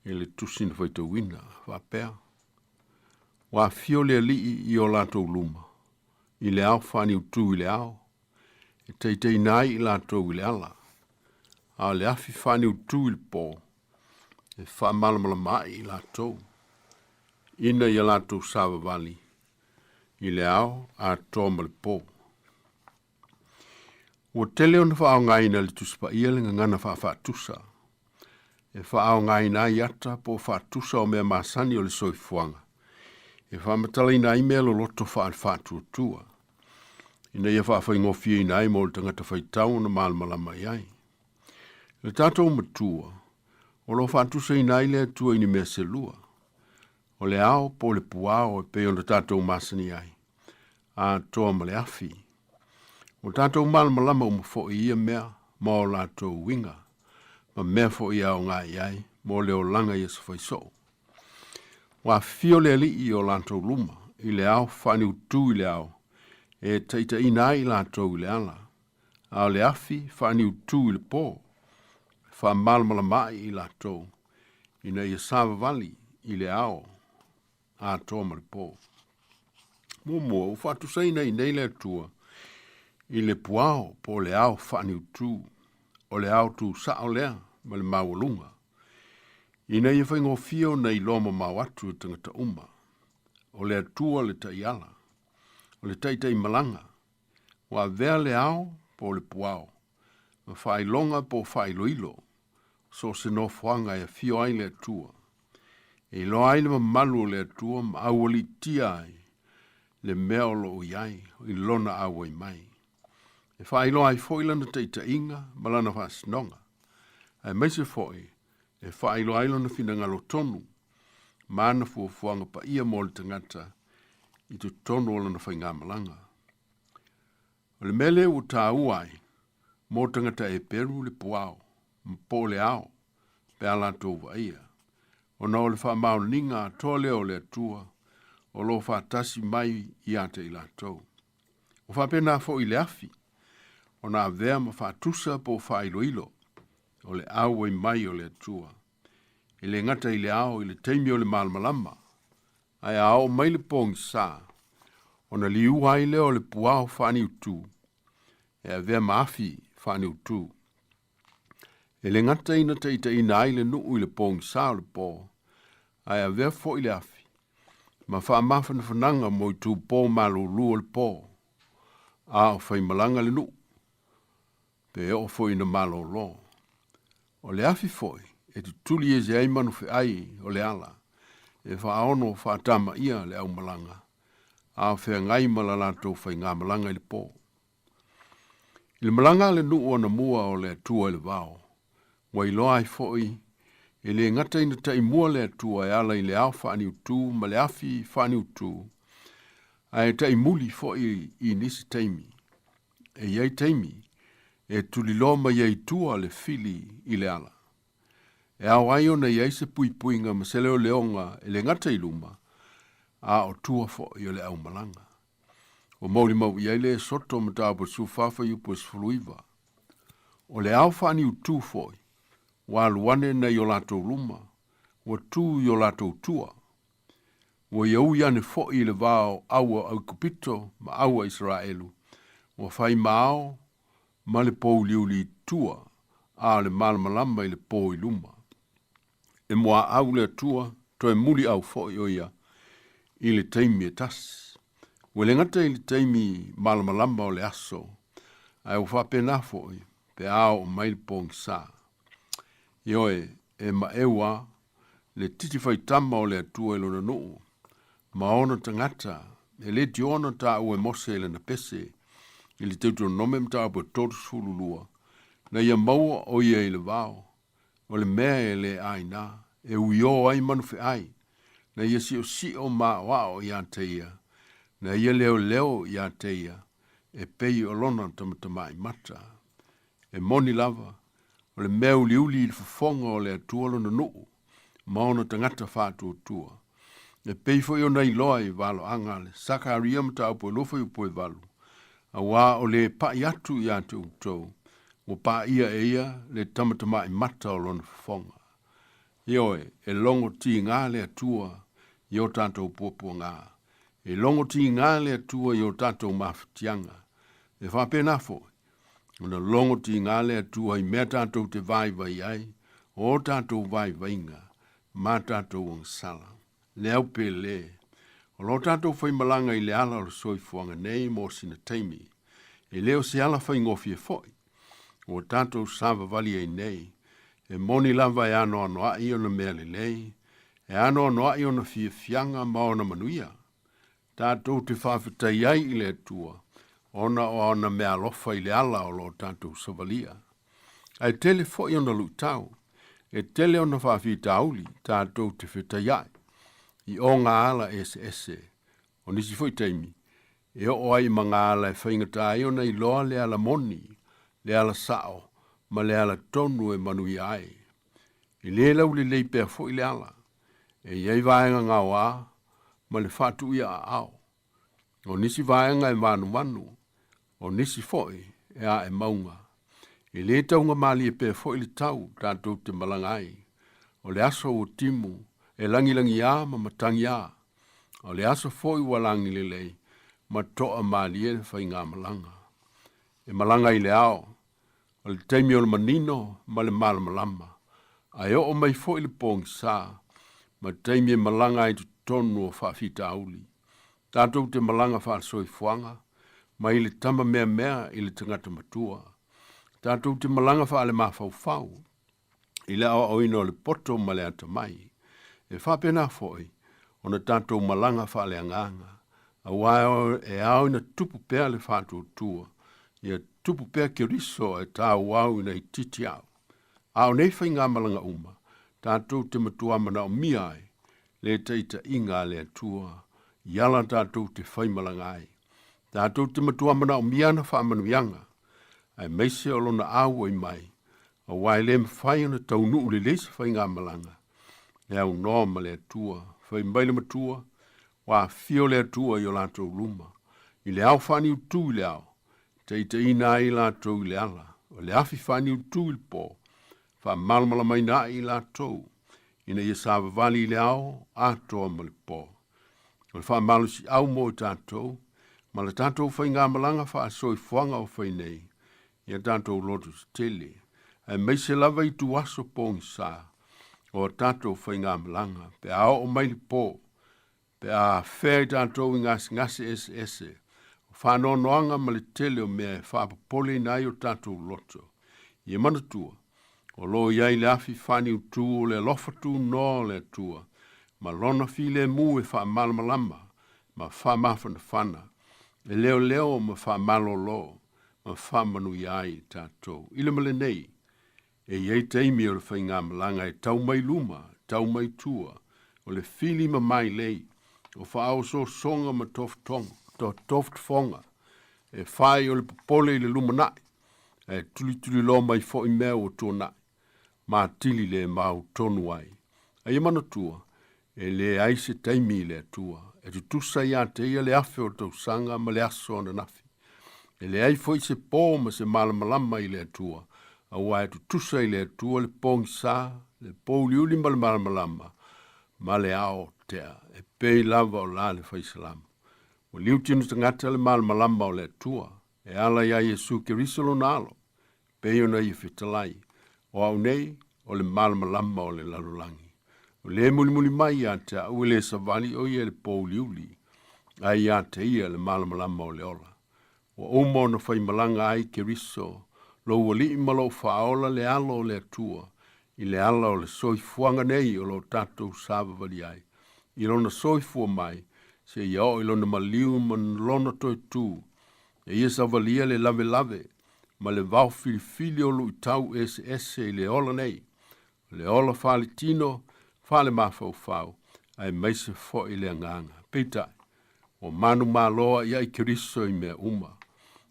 Speaker 12: i le tusi na faitauina, faapea, Ua afio le alii i o latou luma, i le ao faaniutu i le ao, e taitaiina ai i latou i le ala, a o le afi faaniutu i le po, e faamalamalama ai i latou, ina ia latou savavali i le ao atoa ma le po. Ua tele ona faaaogaina e le Tusi Paia le gagana faafaatusa e faaaogaina ai ata po o faatusa o mea masani o le soifuaga e faamatalaina ai mea loloto faale-faatuatua ina ia faafaigofieina ai mo le tagata faitau ona malamalama i ai. Le tatou matua, o lo o faatusaina ai le Atua i ni mea se lua, o le ao po o le puao e pei ona tatou masani ai, atoa ma le afi. Ua tatou malamalama uma foi i ia mea ma o latou uiga, ma mea foi e aoga i ai mo le olaga i aso faisoo. Ua afifio le Alii i o latou luma, i le ao faaniutu i le ao, e taitaiina ai i latou i le ala, a o le afi faaniutu i le po, e faamalamalama ai i latou, ina ia savavali i le ao atoa ma le po. Muamua, ua faatusaina i nei le Atua i le puao po o le ao faaniutu, o le ao tu sao lea ma le maualuga, ina ia faigofie ona iloa mamao atu e tagata uma, o le Atua le taiala, o le taitaimalaga, ua avea le ao po o le puao, ma faailoga po o faailoilo, so o se nofoaga e afio ai le Atua, e iloa ai le mamalu o le Atua ma aualiitia ai le mea o lo o i ai i lona auai mai. E faailoa ai foi lana taitaiga ma lana faasinoga, aemaise foi e faailoa ai lona finagalo tonu ma ana fuafuaga paia mo le tagata i totonu o lana faigamalaga. O le mea lea ua taua ai mo tagata Eperu le puao po o le ao pe a latou vaaia, ona o le faamaoniga atoa lea o le Atua o lo o faatasi mai ia te i latou. Ua faapena foi le afi, ona avea ma faatusa po o faailoilo o le auai mai o le Atua. E le gata i le ao i le taimi o le malamalama, ae a oo mai le pogisa, ona liua ai lea o le puao faaniutu, e avea ma afi faaniutu. E le gata ina taitaiina ai le nuu i le pogisa o le po, ae avea foi le afi ma faamafanafanaga mo itupo malulu o le po, a o faimalaga le nuu, pe oo foi ina malolo. O le afi foi e tutuli ese ai manufeai o le ala, e faaono faatamaia le aumalaga, a o feagai ma la latou faigamalaga i le po. I le malaga a le nuu anamua o le Atua i le vao, ua iloa ai foi e le gata ina taimua le Atua e ala i le ao faaniutu ma le afi faaniutu, ae taimuli foi i nisi taimi. E i ai taimi e tuliloa mai ai i tua le fili i le ala. E ao ai ona i ai se puipuiga ma se leoleoga e le gata i luma, a o tua foi o le aumalaga. Ua molimau i ai le Soto mataupu e 14 fuaiupu e 19. O le ao faaniutu foi, Ua alu ane nai o latou luma, ua tu i o latou tua. Ua ia ui ane foi i le va o au a Aikupito ma au a Isaraelu, ua fai ma ao ma le pouliuli i tua, a o le malamalama i le po i luma. E muaau le Atua, toe muliau foi o ia i le taimi e tasi. Ua le gata i le taimi malamalama o le aso, ae ua faapena foi pe a oo mai le pogisa. Ioe, e maeu a le titi faitama o le Atua i lona nuu, ma ona tagata, e le tiona taua e Mose i lana pese, i le Teutoronome mataupu e 32, na ia maua o ia i le vao, o le mea e le ʻāina, e uiō ai manufeʻai, na ia siʻosiʻo maʻoaʻo iā te ia, na ia leoleo iā te ia, e pei o lona tamatamaʻi mata. E moni lava, o le mea uliuli i le fofoga o le Atua lona nuʻu, ma ona tagata faatuatua. E pei foi ona iloa i valoaga a le Sakaria mataupu e 28, auā o le paʻi atu iā te outou, ua paʻia e ia le tamatamaʻi mata o lona fofoga. Ioe, e logo tigā le Atua i o tatou puapuagā. E logo tigā le Atua i o tatou mafatiaga. E faapena foi, ona logo tigā le Atua i mea tatou te vaivai ai, o tatou vaivaiga, ma tatou agasala. Le au pele, o lo tatou faimalaga i le ala o le soifuaga nei mo sina taimi. E le o se ala faigofie foi. Ua tatou savavali ai nei, e moni lava e anoanoai ona mea lelei, e anoanoai ona fiafiaga ma ona manuia. Tatou te faafetai ai i le Atua ona o ana meaalofa i le ala o lo tatou savalia. Ae tele foi ona luitau, e tele ona faafitauli tatou te fetaiaʻi i o ngā ala eseese. O nisi foi taimi, e oo ai ma ngā ala e faigata ai ona iloa le ala moni, le ala sao, ma le ala tonu e manuia ai. E le laulelei pea foi le ala, E i ai vaega gaoā ma le faatuia aao. O nisi vaega e manumanu, o nisi foi e ae mauga. E le taugamalie pea foi le tau tatou te malaga ai. O le aso ua timu, e lagilagiā ma matagiā. O le aso foi ua lagilelei ma toa malie le faigamalaga. E malaga i le ao, O le taimi o le manino ma le malamalama, ae oo mai foi le pogisa ma le taimi e malaga ai totonu o faafitauli. Tatou te malaga faale-soifuaga mai le tama meamea i le tagata matua. Tatou te malaga faale-mafaufau i le aoaoina o le poto ma le atamai. E faapena foi ona tatou malaga faaleagaga, auā e ao ina tupu pea le faatuatua, ia tupu pea Keriso e tāuau ina itiiti au. A o nei faigamalaga uma, tatou te matua manaomia ai le taitaiga a le Atua i ala tatou te faimalaga ai. Tatou te matua manaomia ana faamanuiaga, aemaise o lona auai mai Aua e le mafai ona taunuu lelei se faigamalaga e aunoa ma le Atua. Fai mai le Matua, ua afio le Atua i o latou luma, i le ao faaniutu i le ao, taitaiina ai i latou i le ala, o le afi faaniutu i le po, faamalamalamaina ai i latou, ina ia savavali i le ao atoa ma le po. O le faamalosiau mo i tatou, ma le tatou faigamalaga faasoifuaga o fai nei, i a tatou loto tetele, aemaise lava i ituaso pogisa o a tatou faigamalaga pe a oo mai le po, pe a afea i tatou i gasegase eseese, o faanoanoaga ma le tele o mea e faapopoleina ai o tatou loto. Ia manatua, o lo o i ai le afi faaniutū o le alofa tunoa o le Atua ma Lona filemu e faamalamalama ma faamafanafana, e leoleo ma faamalolo ma faamanuia ai i tatou. I le male nei, e i ai taimi o le faigamalaga e tau mai luma, tau mai tua, o le fili ma mailei, o faaosoosoga ma tofotofoga, e fai o le popole i le lumanai, ae tulituliloa mai foi mea ua tuanai, ma atili le mau tonu ai. A ia manatua, e leai se taimi i le Atua, e tutusa iā te ia le afe o tausaga ma le aso ananafi. E leai foi se pō ma se malamalama i le Atua, Auā e tutusa i le Atua le pogisa, le pouliuli ma le malamalama, ma le ao tea, e pei lava o la le faisalamo. Ua liutino tagata le malamalama o le Atua, e ala iā Iesu Keriso lona Alo, pei ona ia fetalai, O au nei, o le malamalama o le lalolagi. O le mulimuli mai ia te au e le savali o ia i le pouliuli, ae ia te ia le malamalama o le ola. Ua uma ona faimalaga ai Keriso, lou Alii ma lou Faaola le alo o le Atua, i le ala o le soifuaga nei o lo o tatou savavali ai, i lona soifua mai, seia oo i lona maliu ma lona toe tu, e ia savalia le lavelave ma le vao filifili o luitau eseese i le ola nei, o le ola faaletino, faalemafaufau, aemaise foi le agaga. Peitai, ua manumalo ai ai Keriso i mea uma.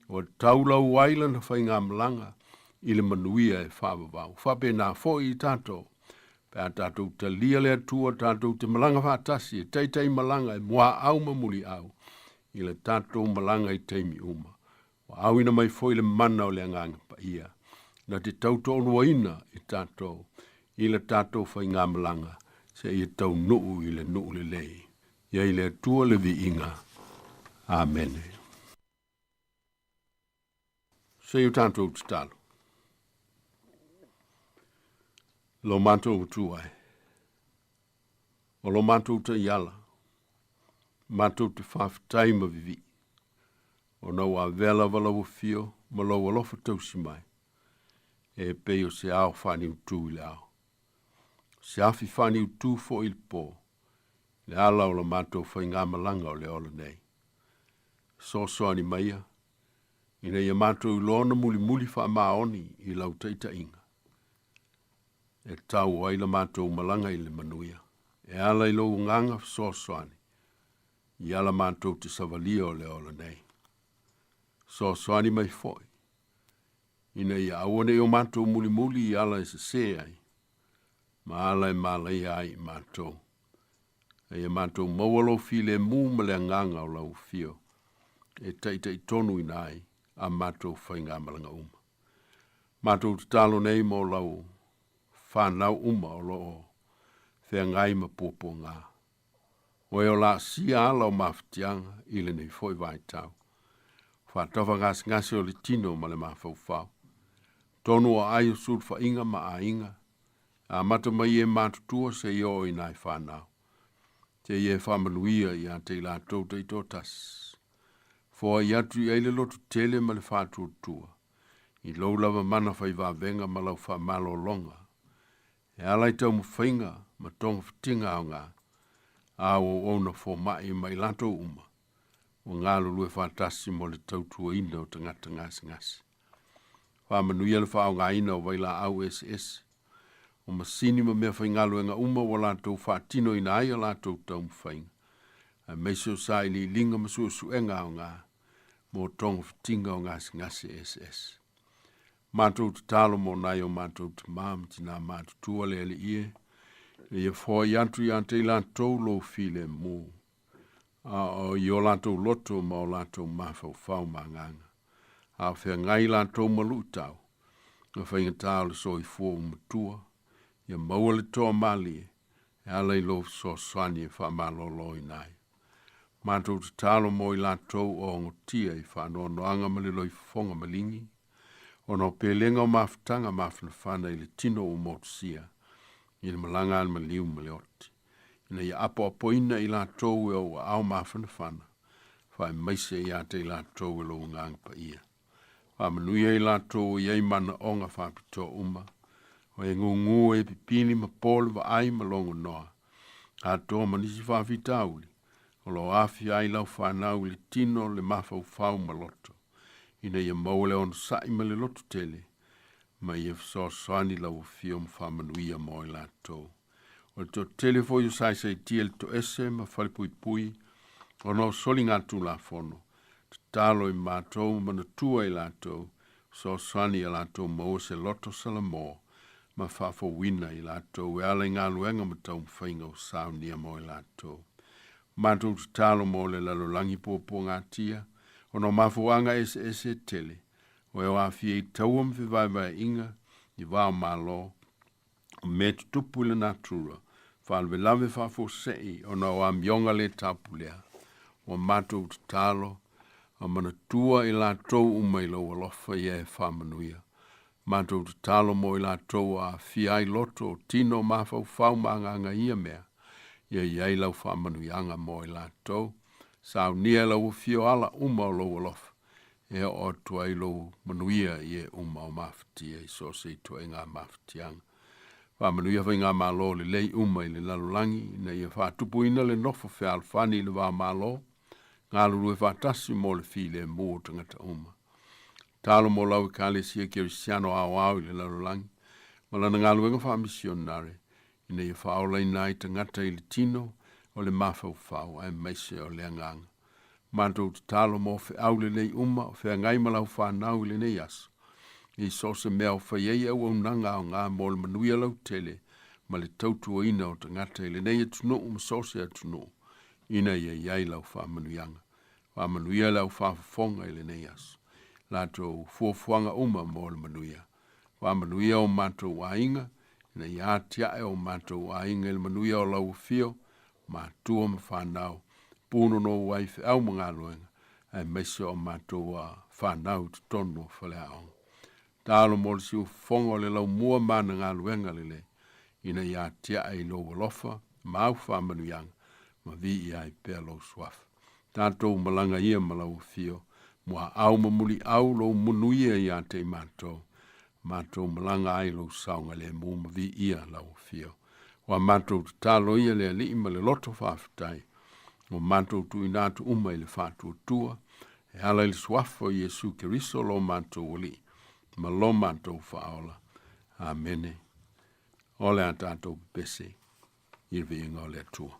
Speaker 12: Ua taulau ai lana faigamalaga i le manuia e faavavau. Faapena foi i tatou, pe a tatou talia le Atua tatou te malaga faatasi e taitai malaga e muaau ma muliau i le tatou malaga i taimi uma. Ua auina mai foi le mana o le Agaga Paia na te tautoaluaina i tatou i le tatou faigamalaga seia taunuu i le nuu lelei. Ia i le Atua le viiga. Amene. Se i o tatou tatalo. Lo matou Atua e, o lo matou taiala, matou te faafetai ma vivii Ona ua avea lava lau afio ma lou alofa tausi mai, e pei o se ao faaniutū i le ao, se afi faaniutū foi i le pō, le ala o la matou faigamalaga o le ola nei. Fesoasoani maia, ina ia matou iloa ona mulimuli faamaoni i lau taitaiga, e tau ai la matou malaga i le manuia, e ala i lou agaga fesoasoani, i ala matou te savalia o le ola nei. Fesoasoani mai foi, ina ia aua ne i o matou mulimuli i ala e sesē ai, ma ala e malaia ai i matou. A ia matou maua lou filemu ma le agaga o lau afio, e taitaitonuina ai a matou faigamalaga uma. Matou tatalo nei mo lau fanau uma o lo o feagai ma puapuaga. O e o laasia ala o mafatiaga i lenei foi vaitau. Faatafa gasegase o le tino ma le mafaufau. Tonu o aai o sulufaiga ma aiga, amata mai e matutua seia oo i nai fanau. Seia e faamanuia ia te i latou taitoatasi. Foai atu i ai le loto tele ma le faatuatua, i lou lava mana fai vavega ma lau faamalologa. E ala i taumafaiga ma togafitiga aoga, a ua auauna fomai ma i latou uma, ua galulue faatasi mo le tautuaina o tagata gasegase. Faamanuia le faaaogaina o vailaau eseese, o masini ma mea faigaluega uma ua latou faatinoina ai a latou taumafaiga, aemaise o sailiiliga ma suesuega aoga mo togafitiga o gasegase eseese. Matou tatalo mo nai o matou tamā ma tinā matutua le Alii e, ina ia foai atu ia te i latou lou filemu, a o i o latou loto ma o latou mafaufau ma agaga, a o feagai latou ma luitau, ma faigata o le soifua ua matua, ia maua le toamalie e ala i lou fesoasoani e faamaloloina ai. Matou tatalo mo i latou o ogotia i faanoanoaga ma le loifofoga maligi, ona o pelega o mafutaga mafanafana i le tino ua motusia i le malaga a le maliu ma le oti, ina ia apoapoina i latou e ou aao mafanafana, faemaise ia te i latou e lou Agaga Paia. Faamanuia i latou o i ai manaoga faapitoa uma, o e gūgū e pipili ma po le vaai ma logonoa, atoa ma nisi faafitauli o lo o aafia ai lau fanau i le tino, le mafaufau ma loto, ina ia maua le onosai ma le lototele, ma ia fesoasoani lau afio ma faamanuia mo i latou. O le toatele foi o saisaitia i le toese ma falepuipui ona o soligatulafono, tatalo i matou ma manatua i latou, fesoasoani ia latou maua se loto salamo ma faafouina i latou e ala i galuega ma taumafaiga o saunia mo i latou. Matou tatalo mo le lalolagi puapuagatia ona o mafuaaga eseese e tele, o e o aafia i taua ma fevaevaeaiga, i va o Malo, o mea tutupu i le natura, faalavelave faafuasei ona o amioga le taupulea. Ua matou tatalo, a manatua i latou uma i lou alofa ia e faamanuia. Matou tatalo mo i latou ua aafia ai loto, tino, mafaufau ma agaga i ia mea, ia i ai lau faamanuiaga mo i latou. Saunia e lau afio ala uma o lou alofa, e oo atu ai lou manuia i e uma o mafatia i so o se ituaiga mafatiaga. Faamanuia faigamalo lelei uma i le lalolagi ina ia faatupuina le nofo fealofani i le va Malo, galulue faatasi mo le filemu o tagata uma. Talo mo lau Ekalesia Kerisiano aoao i le lalolagi ma lana galuega faamisionare ina ia faaolaina ai tagata i le tino o le mafaufau aemaise o le agaga. Matou tatalo mo feau lelei uma o feagai ma lau fanau i lenei aso, i so o se mea o fai ai auaunaga aoga mo le manuia lautele ma le tautuaina o tagata i lenei atunuu ma so o se atunuu, ina ia i ai lau faamanuiaga. Faamanuia le au faafofoga i lenei aso, latou fuafuaga uma mo le manuia. Faamanuia o matou aiga, ina ia atiae o matou aiga i le manuia o lau afio, matua ma fanau, punonou ai feau ma galuega, aemaise o matou fanau i totonu o faleaoga. Talo mo le siufofoga o le laumua ma ana galuega lelei, ina ia atiae i lou alofa ma au faamanuiaga, ma viia ai pea lou suafa. Tatou malaga ia ma lau afio, muaau ma muliau lou manuia ia te i matou, matou malaga ai lou saogalemu ma viia lau afio. Ua matou tatalo ia le Alii ma le loto faafetai, ua matou tuuina atu uma i le faatuatua, e ala i le suafa o Iesu Keriso lo matou Alii ma lo matou Faaola. Amene. O le a tatou pepese i le viiga o le Atua.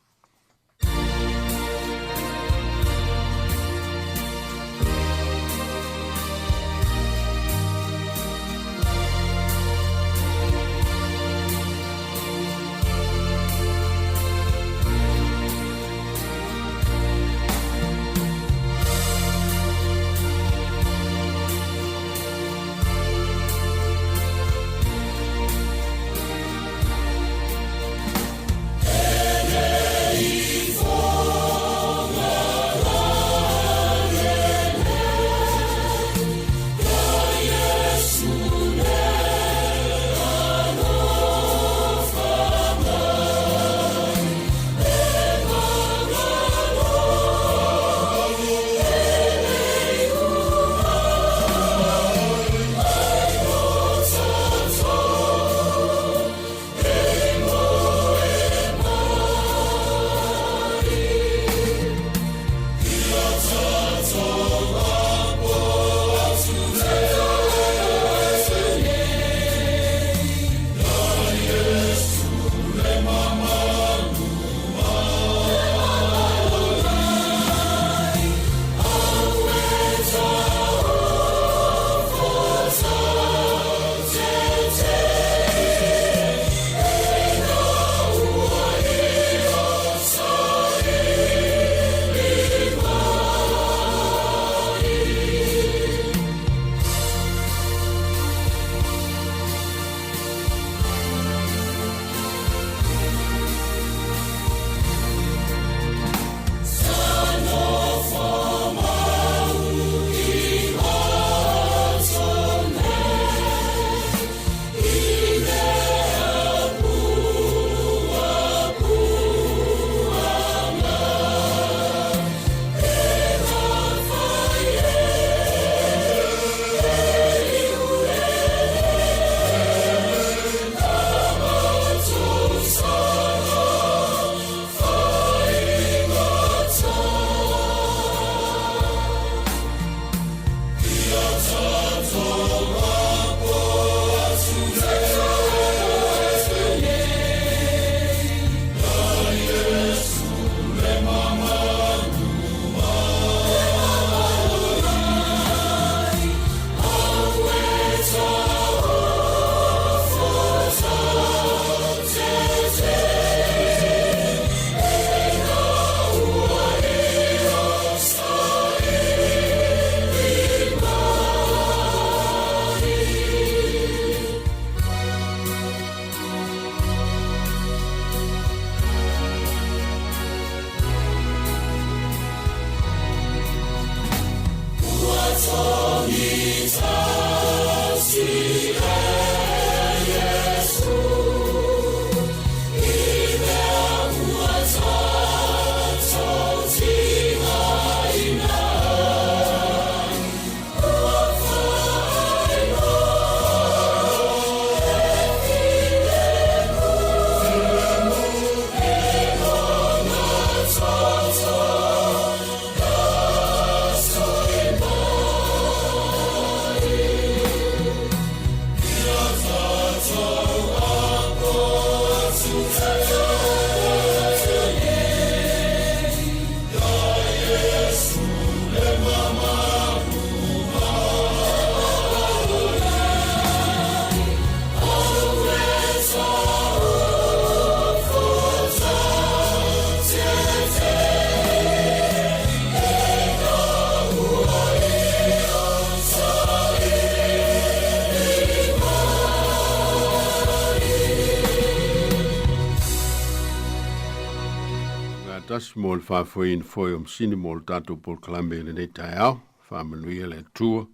Speaker 12: Tasi mo le faafoeina foi o masini mo le tatou polokalame i lenei taeao. Faamanuia le Atua,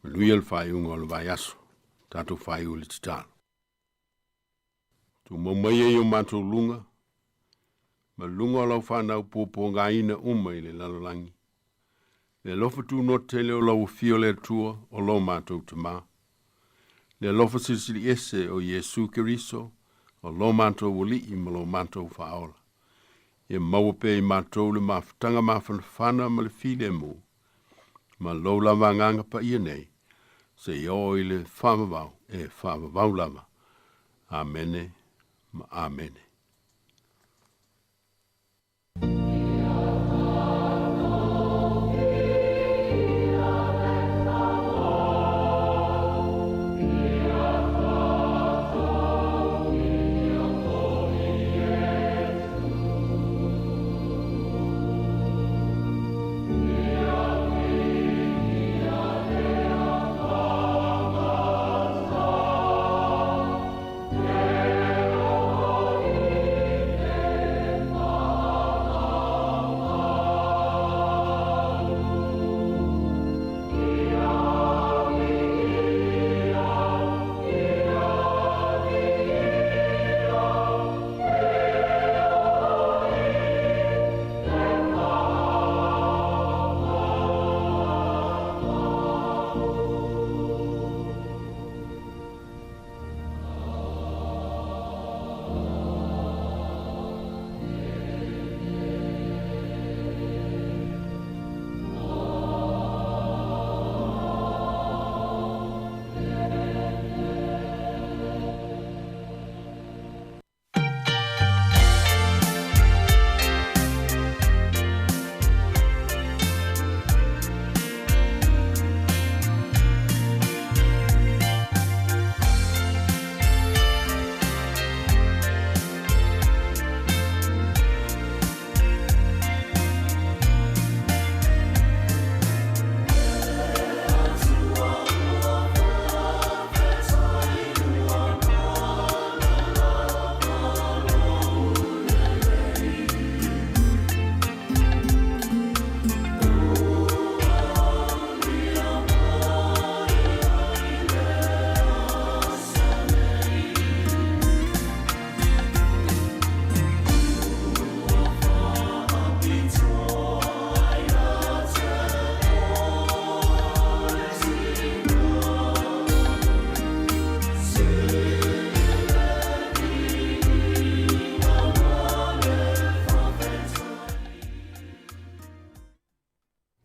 Speaker 12: manuia le faaiuga o le vaiaso. Tatou faaiu i le tatalo. Tumau mai ai o matou luga, ma luga o lau fanau puapuagaina uma i le lalolagi. Le alofa tunoa tele o lau afio le Atua o lo matou Tamā. Le alofa silisili ese o Iesu Keriso o lo matou Alii ma lo matou Faaola. Ia maua pea i matou le mafutaga mafanafana ma le filemu, ma lou lava Agaga Paia nei, seia oo i le faavavau e faavavau lava. Amene ma Amene.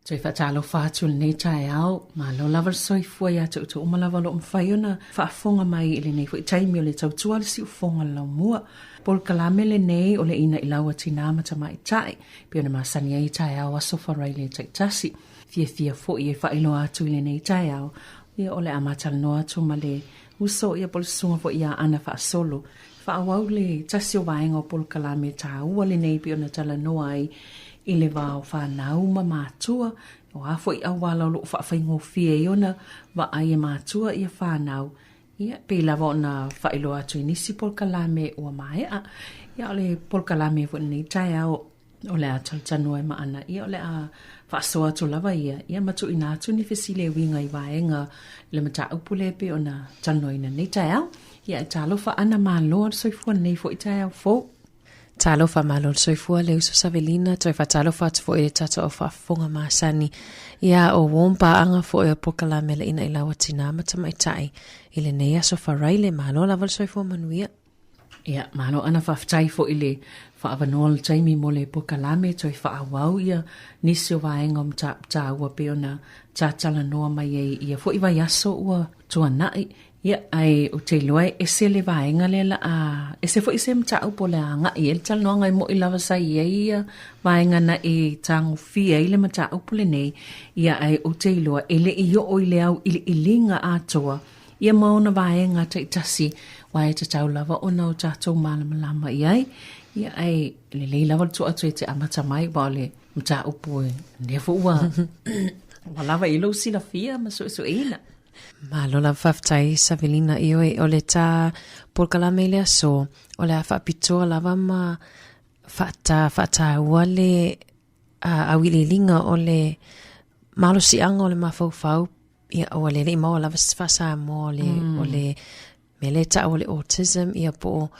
Speaker 11: Toe faatalofa atu i lenei taeao, malo lava le soifua ia te outou uma lava o lo o mafai ona faafofoga mai i lenei foi taimi o le tautua a le siufofoga o le laumua. Polokalame lenei o le ina i lau a tinā ma tamaitai, pei ona masani ai i taeao Aso Faraile taitasi. Fiafia foi e faailoa atu i lenei taeao, ia o le a matalanoa atu ma le uso ia po o le susuga foi ia Ana Faasolo. Faaauau le tasi o vaega o polokalame taua lenei pei ona talanoa ai i le va o fanau ma matua, o a foi auala o lo o faafaigofie ai ona vaai e matua ia fanau, ia pei lava ona faailoa atu i nisi polokalame ua maea. Ia o le polokalame foi lenei taeao. O le a talatalanoa ai ma Ana, ia o le a faasoa atu lava ia, ia ma tuuina atu ni fesili e uiga i vaega i le mataupu lea e pei ona talanoaina nei taeao. Ia e talofa Ana malo le soifua nei foi taeao fou.
Speaker 5: Talofa malo le soifua le uso Savelina, toe faatalofa atu foi i le tatou au faafofoga masani. Ia o uo paaga foi o polokalame le ina i lau tinā ma tamaitai i lenei aso Faraile, malo lava le soifua manuia.
Speaker 11: Ia, malo Ana faafetai foi i le faaavanoa o le taimi mo le polokalame toe faaauau ia nisi o vaega o mataupu taua pei ona tatalanoa mai ai ia foi vaiaso ua tuanai. Ia, ae ou te iloa e ese le vaega lea la a ese foi se mataupu o le a agai i ai le talanoaga e moni lava sa i ai ia vaega na e tagofia ai le mataupu lenei, ia ae ou te iloa e le i oo i le auiliiliga atoa ia ma ona vaega taitasi aua e tatau lava ona o tatou malamalama i ai. Ia, ae lelei lava le tuu atu e te amata mai aua o le mataupu e lea foi ua ua lava i lou silafia ma suesueina.
Speaker 5: Malo lava faafetai Savelina ioe o le ta polokalame i le aso o le a faapitoa lava ma faata faataua le auiliiliga o le malosiaga o le mafaufau ia ua le le i maua lava se faa-Samoa o le o le mea lea e tau o le autism ia po o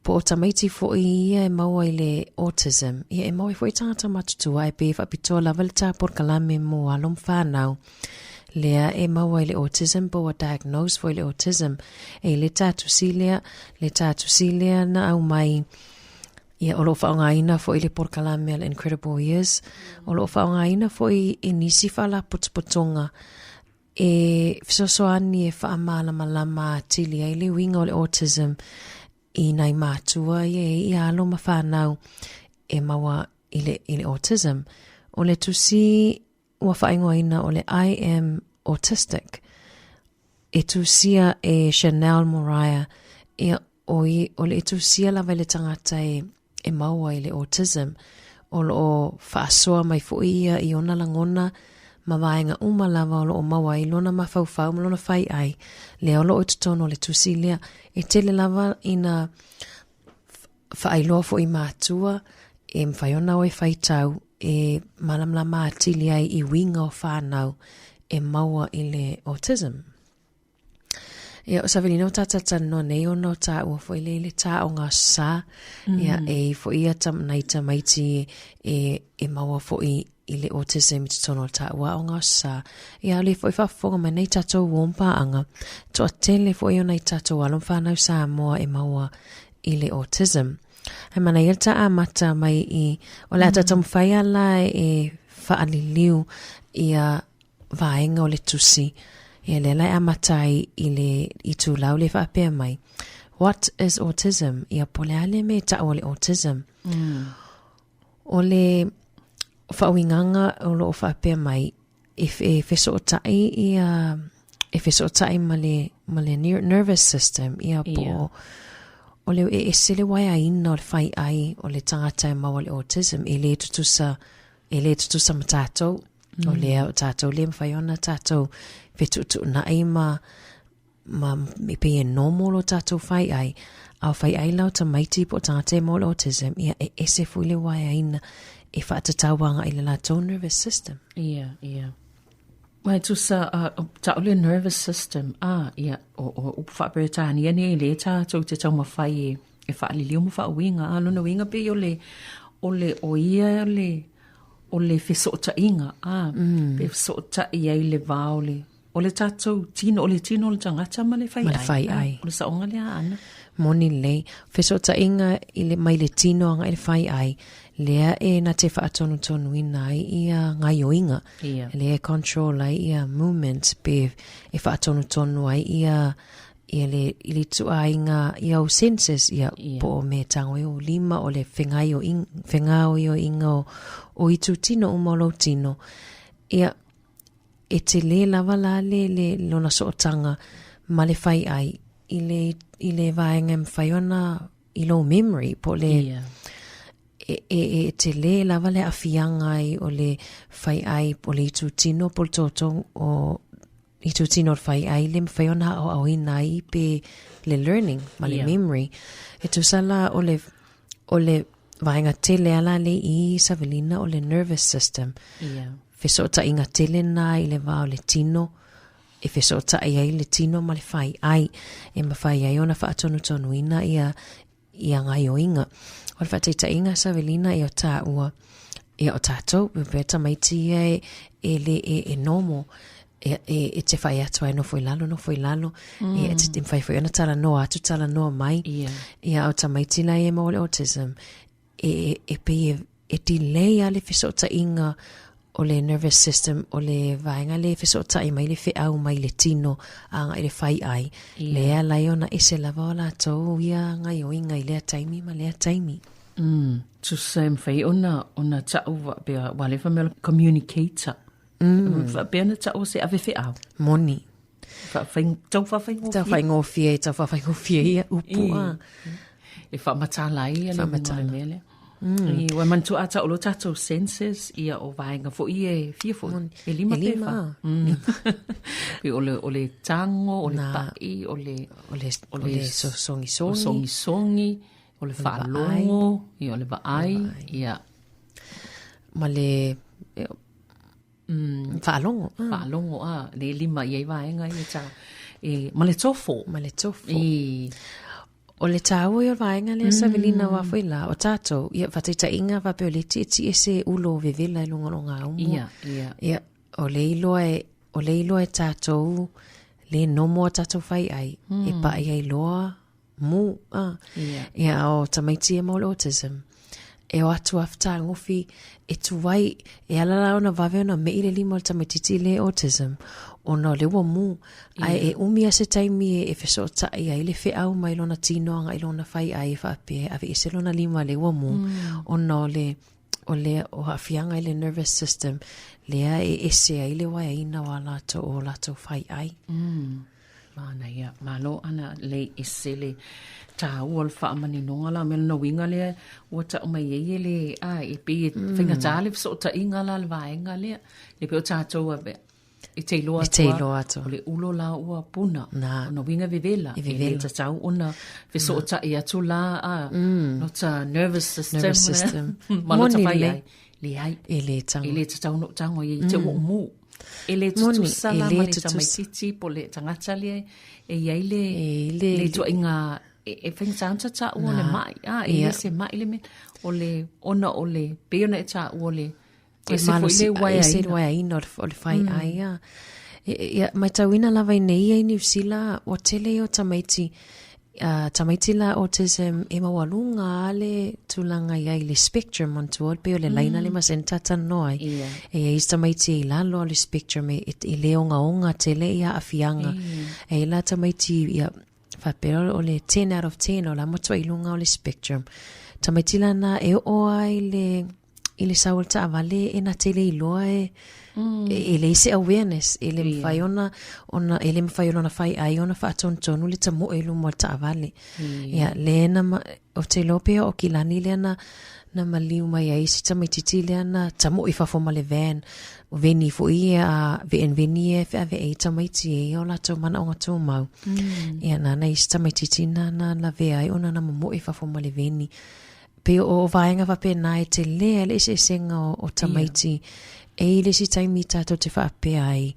Speaker 5: po o tamaiti foi ia e maua i le autism ia e maua ai foi tagata matutua ae pei e faapitoa lava le ta polokalame mo alo ma fanau lea e maua i le autism po ua diagnose foi i le autism e i le ta tusi lea le ta tusi lea na aumai Ia, o lo o faaaogaina foi le polokalame a le Incredible Years. O lo o faaaogaina foi e nisi faalapotopotoga e fesoasoani e faamalamalama atili ai le uiga o le autism i nai mātua ia e i alo ma whānau e maua i le, i le autism. O le tusi ua faaigoaina o le I am autistic e tusia e Chanel Moriah ia o, i, o le tusia lava i le tagata e, e maua i le autism o lo o faasoa mai foi ia i ona lagona ma vaega uma lava o lo o maua ai lona mafaufau ma lona faiai lea o lo o i totonu o le tusi lea e tele lava ina faailoa foi i matua e mafai ona o e faitau e malamalama atili ai i uiga o whānau e maua i le autism. Ia, o Savelina o tātou talanoa nei ona o tāua foi le i le tā o ngā sā. Ia, e i foi ia tam, nai tamaiti e, e maua foi i le autism i totonu o tāua o ngā sā. Ia, le foi whaafofoga mai nei tātou uo mpaanga. Toa tele foi o nei tātou alo whānau Samoa e maua i le autism. Hei mana ia tā amata mai i, o le ata taumawhai ala e whaaliliu ia vaega o le tusi, ia lea la e amata ai i le itulau le faapea mai, What is autism? Ia po o le a le mea e tau o le autism? O le faauigaga o lo o faapea mai, e, e fesootai ia e fesootai ma le, ma le nervous system, ia po o, o le e ese le waeaina o le faiai o le tagata e maua le autism, e le tutusa, e le tutusa ma tātou. O lea o tātou le mawhai ona tātou fetuutuunai ma, ma me pei e normal o tātou whai ai. A o whai ai lau tamaiti po o tangata e maua le autism, ia e ese foi le waeaina e whaatatau anga i le latou nervous system.
Speaker 11: Ia, ia. Mai tusa, uh, tau le nervous system, ah, ia, o, o upu faa-Peretania nei le tātou te taumawhai e, e whaaliliu ma whaauiga, a lona uiga pei o le, o le, o ia le, o le fesootaiga, ā, pe fesootai ai le va o le, o le tatou tino, o le tino o le tagata ma le faiai.
Speaker 5: Ma le faiai.
Speaker 11: O le saoga lea a Ana.
Speaker 5: Moni lelei. Fesootaiga i le, mai le tino agai i le faiai, lea e na te faatonutonuina ai ia gaioiga.
Speaker 11: Ia.
Speaker 5: Lea e control ai ia movement pe e faatonutonu ai ia ia le i le ituaiga i au senses ia yeah. po o me tango e o lima o le whengai o ing, whengaoioiga o, o itu tino uma o lou tino ia e te lē lava la le, le lona sootanga ma le whai ai i le, i le vaega e mawhai ona i lou memory po le
Speaker 11: yeah.
Speaker 5: e, e, e te lē lava le afianga ai o le whai ai o le itu tino po le tōtō o itu tino o le whai ai le mawhai ona aoaoina ai pe le learning ma le
Speaker 11: Yeah.
Speaker 5: memory e tusa la o le o le vaega tele a la le i Savelina o le nervous system.
Speaker 11: Ia.
Speaker 5: Fesootaiga tele na i le va o le tino, e fesootai ai le tino ma le faiai, e mafai ai ona faatonutonuina ia ia gaioiga. O le faataitaiga Savelina ia o taua, ia o tatou, e pei o tamaiti ia e, e le e, e normal, e, e, e te whai atu ai nofo i lalo, nofo i lalo. E, te, e mawhai foi ona talanoa atu, talanoa mai.
Speaker 11: Ia.
Speaker 5: Ia, o tamaiti la e maua le autism, e, e, e pei e, e delay a le fesootaiga o le nervous system, o le vaega le fesootai mai le feau mai le tino agai le faiai.
Speaker 11: Ia.
Speaker 5: Lea lai ona ese lava o latou ia gaioiga i lea taimi ma lea taimi.
Speaker 11: Tusa e mafai ona, ona ta'u faapea, ua le fai mai o le communicator. Faapea ona ta'u o se ave feau.
Speaker 5: Moni.
Speaker 11: Faafai, tau faafaigofie.
Speaker 5: Tau faigofie, tau faafaigofie ia upu a.
Speaker 11: E faamatala ai ia le
Speaker 5: Faamatala.
Speaker 11: uiga o le mea lea. I, ua manatua a ta'u loa tatou senses, ia o vaega foi ia e fia foi. E lima
Speaker 5: E
Speaker 11: pe
Speaker 5: lima.
Speaker 11: fa. Pe o le, o le tago, o le
Speaker 5: Na.
Speaker 11: pa'i, o le,
Speaker 5: O le, o le sosogisoni.
Speaker 11: o sogisogi, o le faalogo, ia o le vaai, ia.
Speaker 5: Ma le faalogo.
Speaker 11: Faalogo a, le lima i ai vaega ia ta e ma le tofo.
Speaker 5: Ma le tofo.
Speaker 11: I
Speaker 5: O le tāua i o le vaega lea Savelina wā foi la, o tātou, ia whataitaiga faapea o le tietie se ulo o vevela i luga o ngā umu.
Speaker 11: Ia, ia.
Speaker 5: Ia, o le iloa e, o le iloa e tātou, le nomo a tātou whai ai, e pa'i ai loa, mu, a.
Speaker 11: Ia.
Speaker 5: Ia, o tamaiti e mau le autism. E o atu a whatagofi, e tuai, e ala la ona vave ona mei le lima o le tamaititi le autism, ona o le ua mu, ae e umi a se taimi e, e fesotai ai le wheau mai lona tinoanga i lona whai ai e whaapea, ave ese lona lima le ua mu, ona o le, o le o haafiaga i le nervous system, lea e ese ai le waeaina o a latou, o latou whai ai.
Speaker 11: Manaia, malo ana le ese le tāua o le faamaninoga la me lona uiga lea ua ta'u mai ai e le a e pei e faigata le feso'ota'iga la le vaega lea le pei o tatou a e te iloa
Speaker 5: E te iloa atu.
Speaker 11: o le ulo la ua puna
Speaker 5: Na.
Speaker 11: ona uiga vevela
Speaker 5: E
Speaker 11: e le
Speaker 5: vevela.
Speaker 11: tatau ona feso'ota'i atu la a lota nervous system
Speaker 5: Nervous system.
Speaker 11: ma lota
Speaker 5: Moni
Speaker 11: fai
Speaker 5: lelei.
Speaker 11: ai leai
Speaker 5: E le tago.
Speaker 11: e le tatau ona ou tago ai i te ua ou mu E le
Speaker 5: Moni,
Speaker 11: tutusa
Speaker 5: e
Speaker 11: la
Speaker 5: le
Speaker 11: ma le
Speaker 5: tutusa.
Speaker 11: tamaitiiti po le tagata lea e i ai le,
Speaker 5: E le-
Speaker 11: le tuaiga e, e faigata ona taua o le
Speaker 5: Na.
Speaker 11: ma'i a e
Speaker 5: Ia.
Speaker 11: le se ma'i le mea o le ona o le pei ona e taua o le
Speaker 5: O le
Speaker 11: ese foi
Speaker 5: malosi-
Speaker 11: le
Speaker 5: ese le
Speaker 11: uaeaina.
Speaker 5: uaeaina o le, o le faiai a. E, e, ia, matauina lava i nei ia i Niu Sila, ua tele ia o tamaiti, uh, tamaiti la autism e maualuga a le tulaga i ai i le spectrum manatua o le pei o le laina le masani tatalanoa ai.
Speaker 11: Ia.
Speaker 5: E i ai isi tamaiti e i lalo o le spectrum e, e, e le ogaoga tele ia aafiaga. E i ai la tamaiti ia faapea o le 10 out of 10 o la matua i luga o le spectrum. Tamaiti lana e oo ai le i le sau o le taavale e na te le iloa e e, e leai se awareness e le mafai ona ona e le mafai o lona fai ai ona faatonutonu le tamoe i luma o le taavale. Ia lea na ma, o te iloa pea o kilani lea na na maliu mai ai si tamaititi lea na tamoe i fafo ma le van. O veni foi ia a veen veni ia e feaveai ai tamaiti e ia o latou manaoga tumau. Ia nana i si tamaititi na na lavea ai ona na momoe i fafo ma le veni. Pei o vaega faapena e tele ai le eseesega o, o tamaiti. E i le isi taimi tatou te faapea ai,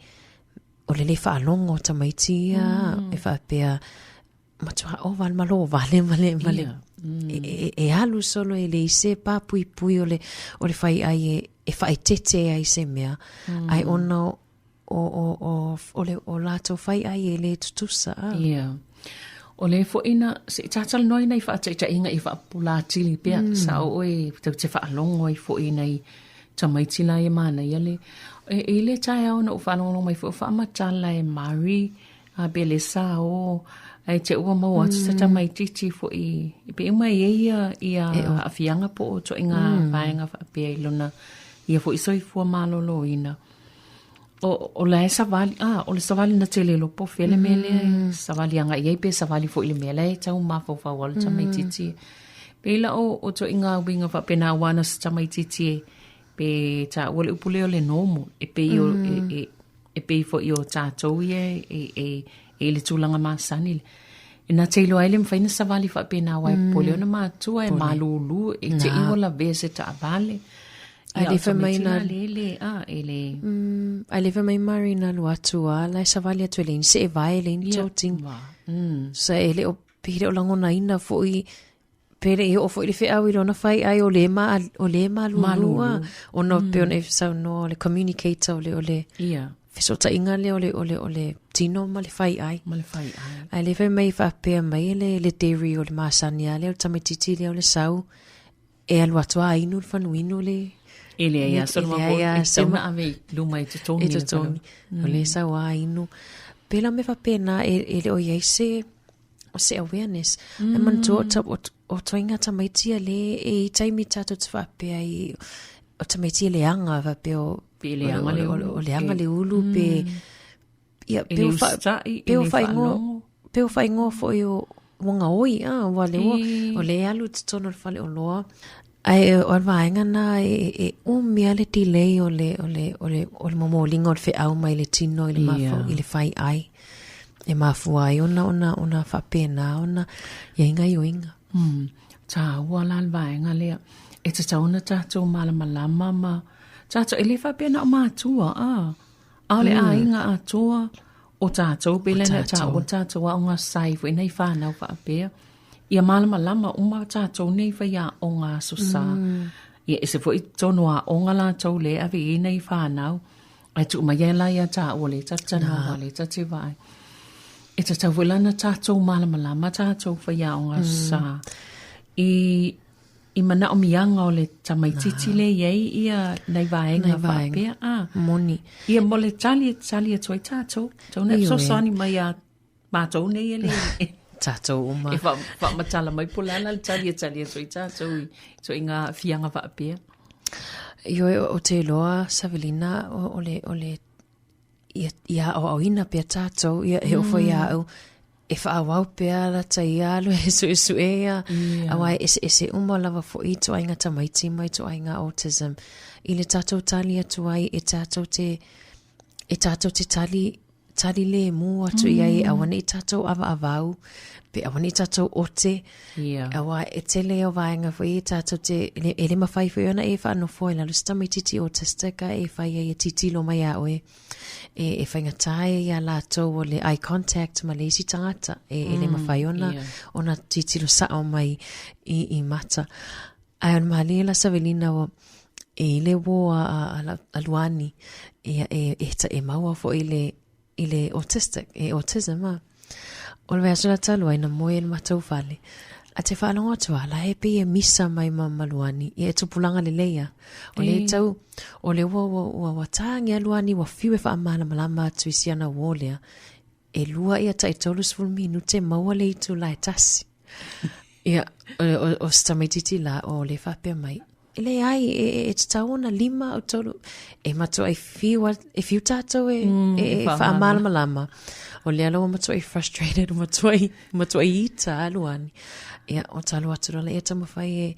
Speaker 5: o le le faalogo o tamaiti ia, e faapea, matua ova le malo vale ma le, ma le, e, e, e alu solo e leai se papuipui o le, o le faiai e, e faaeteete ai se mea, ae ona o, o, o, o le o latou faiai e le tutusa a.
Speaker 11: Ia. O le foi na, se i tatalanoa i nai faataitaiga i faapupula atili pea, sao oe tou te faalogo ai foi i nai tamaiti la e manaia le, e, e i le taeao na ou faalogologo mai foi o faamatala e Mari, a pe le sa o, ae te ua maua atu se tamaitiiti foi, e pei uma e i ai ia, ia aafiaga po o ituaiga vaega faapea i lona ia foi soifua maloloina. O, o la e savali, a, o le savali na te le iloa po o fea le mea lea e savali agai i ai pe savali foi i le mea la e tau mafaufau ai le tamaitiiti. Pei la o, o ituaiga uiga faapena aua na se tamaitiiti e, pe taua le upu lea o le normal, e pei o, e, e, e pei foi o tatou ia e, e, e i le tulaga masani. E na te iloa ai le mafai ona savali faapena aua e popole ona matua e malūlū e te i ua lavea i se taavale.
Speaker 5: Ai le fai mai na
Speaker 11: le le a e le
Speaker 5: Ai le fai mai Mari na alu atu a la e savali atu e leai ni see vae leai ni toting. So e le o pe le o lagonaina foi pe le i oo foi le feau i lona fai ai o le ma o le malūlū a ona pei ona e saunoa o le communicator o le o le fesootaiga lea o le o le o le tino ma le fai ai.
Speaker 11: Ma le fai ai.
Speaker 5: Ae le fai mai faapea mai le le theory o le masani a lea o le tamaitiiti lea o le sau e alu atu a inu le fanuinu le
Speaker 11: E leai a se
Speaker 5: e leai a
Speaker 11: se ma ave i luma i totogi.
Speaker 5: I totogi. O le sau a inu. Pela me faapena e, e le o iai se o se awareness. E manatua o, ta, o, o toinga tamaiti a le e i taimi tātou te whaapea i o tamaiti e leanga whaapea o
Speaker 11: Pe leanga le ulu.
Speaker 5: O, leanga le ulu pe ia
Speaker 11: pe o wha,
Speaker 5: pe o whaingoa pe o whaingoa foi o wanga oi a ua le ua o le alu totonu o le fale o loa Ae o le vaega na e, e umi a le delay o le, o le, o le, o le momoliga o le feau mai le tino i le mafau, i le fai ai. E mafua ai ona, ona, ona faapena ona i ai gaioiga.
Speaker 11: Tāua la le vaega lea. E tatau ona tātou malamalama ma tātou, e le faapea na o mātua, a. A o le aiga atoa o tātou, pei la na tāua tātou aoga sai foi nei whānau faapea. Ia malamalama uma tātou nei whaiaoga aso sa. Ia ese foi tonu aoga latou le ave i nei whānau. Ae tuu mai ai la ia tāua le tatanoa le tativae. E tatau foi la na tātou malamalama tātou whaiaoga aso sa. I i manaomiaga o le tamaitiiti le i ai ia nai vaega faapea a.
Speaker 5: Moni.
Speaker 11: Ia mo le tali e tali atu ai tātou. Tau na fesoasoani mai iā mātou nei e le
Speaker 5: Tātou uma.
Speaker 11: E whaamatala mai po le ala le tali e tali atu ai tātou i ituaiga aafiaga faapea.
Speaker 5: Ioe, o te iloa Savelina o, o le, o le ia, ia aoaoina pea tātou, ia he ofo ia au, e whaawau pea lata ia alu e suesue ia, yeah. Aua e eseese uma lava fo'i ituaiga tamaiti ma ituaiga autism. I le tātou tali atu ai e tātou te, e tātou te tali tali lēmū atu i ai, aua neʻi tātou avaavau, pe aua neʻi tātou ote,
Speaker 11: Yeah.
Speaker 5: Aua e tele o vaega foi e tātou te, e, e le mawhai foi ona e whaanofo i lalo se tamaitiiti autistic a e whai ai e titilo mai a oe. E, e whaingatā ai i a lātou o le eye contact ma le isi tangata. E, e le mawhai ona,
Speaker 11: yeah.
Speaker 5: ona titilo sao mai i, i mata. Ae o le malie la Savelina o e i le wō a, a, a, a Luani, e, e, e, e maua foi le, i le autistic, e autism a. O le vaiaso la talu ai na moe i le matou fale. A te faalogo atu a la e pei e misa mai ma ma Luani, ia e tupulaga lelei a. O le tau, o le ua ua ua ua tāgi a Luani ua fiu e faamalamalama atu i si ana uō lea. E lua ia tai 30 minute maua le itula e tasi. Ia, o, o, o se tamaitiiti la, o le faapea mai, E leai, e, e, e tatau ona lima o tolu, e matua e whiu, e whiu tātou e, e, e whaamalamalama. O lea la ua matua i frustrated, ua matua i, matua i ita a Luani. Ia, o talo atu loa ia taumawhai e,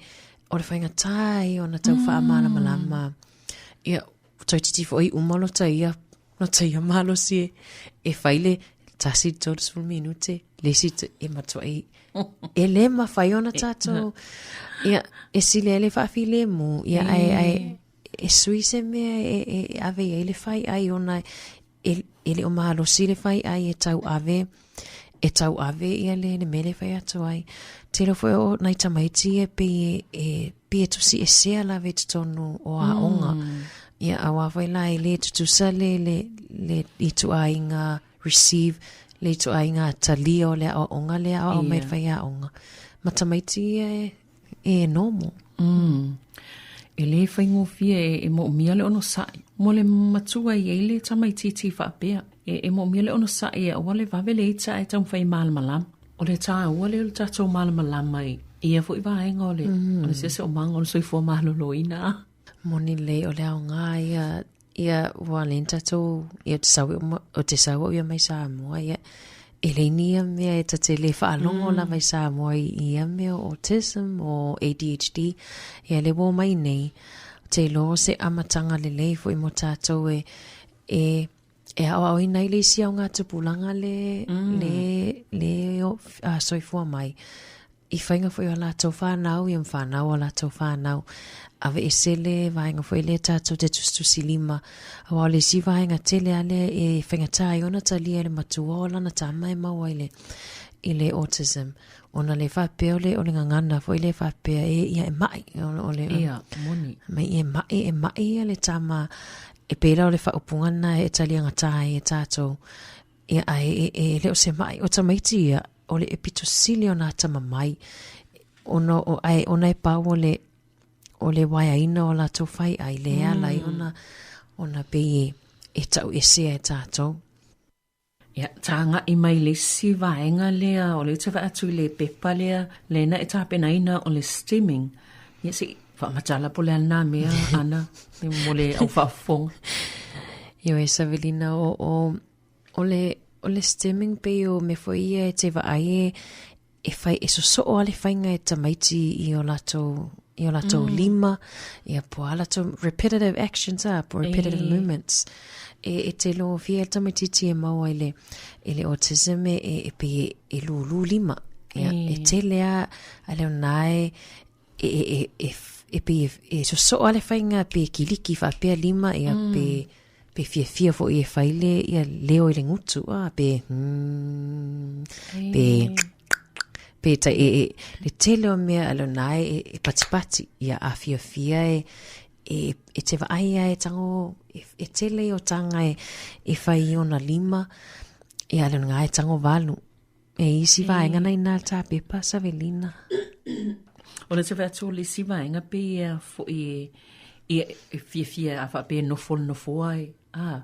Speaker 5: o le whaingatā i ona tau whaamalamalama. Ia, toititi foi uma lota ia, lota ia malosi e, e whai le tasi 30 minute, le isi e matua i, e le mawhai ona tātou. Ia, e sili ai le whaafilemu, ia, ai, ai, e sui se mea e, e, e ave i ai le whai ai ona, e, e le o malosi le whai ai e tau ave, e tau ave ia le, le mea le whai atu ai. Telo foi o nai tamaiti e pei e, e, pei e tusi esea lava i totonu o aoga. Ia, auā foi la e le tutusa le, le, le ituaiga receive, le ituaiga talia o le aoaoga lea aoao mai le faiaoga. Ma tamaiti ia e, e normal.
Speaker 11: E lē faigofie e, e moomia le onosaʻi mo le matua i ai le tamaitiiti faapea. E, e moomia le onosaʻi e aua le vave le ita ae taumafai e malamalama. O le tāua lea o le tatou malamalama i ia foi vaega o le, o le siosiomaga o le soifua malōlōina.
Speaker 5: Moni lelei o le aoga ia ia ua le tatou ia te sau o te sau au ia mai Samoa ia e leai ni ia mea e ta te le faalogo lava i Samoa i ia mea o autism o ADHD ia le ua omai nei te iloa o se amataga lelei foi mo tatou e e. E aoaoina ai le isi augatupulaga le, mm. le, le uh, soifua mai i faiga foi o latou whanau, ia ma whanau o latou whanau. Ave e sele vaega foi lea tātou te tusitusi lima. Aua o le isi vaega tele a lea e faigata ai ona talia e le matua o lana tama e maua i le, i le autism. Ona le faapea o le, o le gagana foi lea faapea e ia e mai. O, o le,
Speaker 11: Ia, moni.
Speaker 5: Mai e mai, e mai ia le tama e pērā o le faaupuga lena e taliagatā ai e tātou. Ia, ae e, e, e le o se maʻi o tamaiti ia, o le e pito sili ona atamamai, ona, o, ae ona e pau o le, o le waeaina o latou faiʻai, le mm. ala ai ona, ona pei e, e taʻuesea e tātou.
Speaker 11: Ia, tāgaʻi mai le isi vaega lea, o lea ou te vaai atu i le pepa lea, lea na e tapenaina o le steaming. Ia, se i faamatala po o le a lena mea, Ana, mo le au faafofoga.
Speaker 5: Ioe, Savelina, o, o, o le, o le steaming pei o mea foi ia e te vaai e, e whai, e sosoo a le whainga e tamaiti i o latou, i o latou mm. lima, ia po a latou repetitive actions a, po repetitive e. movements. E, e te lo fia e tamaititi e maua i le, i le autism e, e, e pe e, e lūlū lima. Ia, e, e tele a, a leo nae, e, e, e, e, e pe e, e sosoo a le whainga pe kiliki whaapea lima, ia mm. pe, pe fiafia foi e fai le ia leo i le gutu a pe mm, pe pe ta e, e le tele o mea a lona e, e patipati ia a fiafia e e, e te vaai ia e tango e, e tele o tanga e, e fai i ona lima ia lona ngai e tango valu E isi vaega na ina tā pepa Savelina.
Speaker 11: O le te vaai atu o le isi vaega pe ia foi e, e, e fiafia a faapea e nofo le nofoa e, a,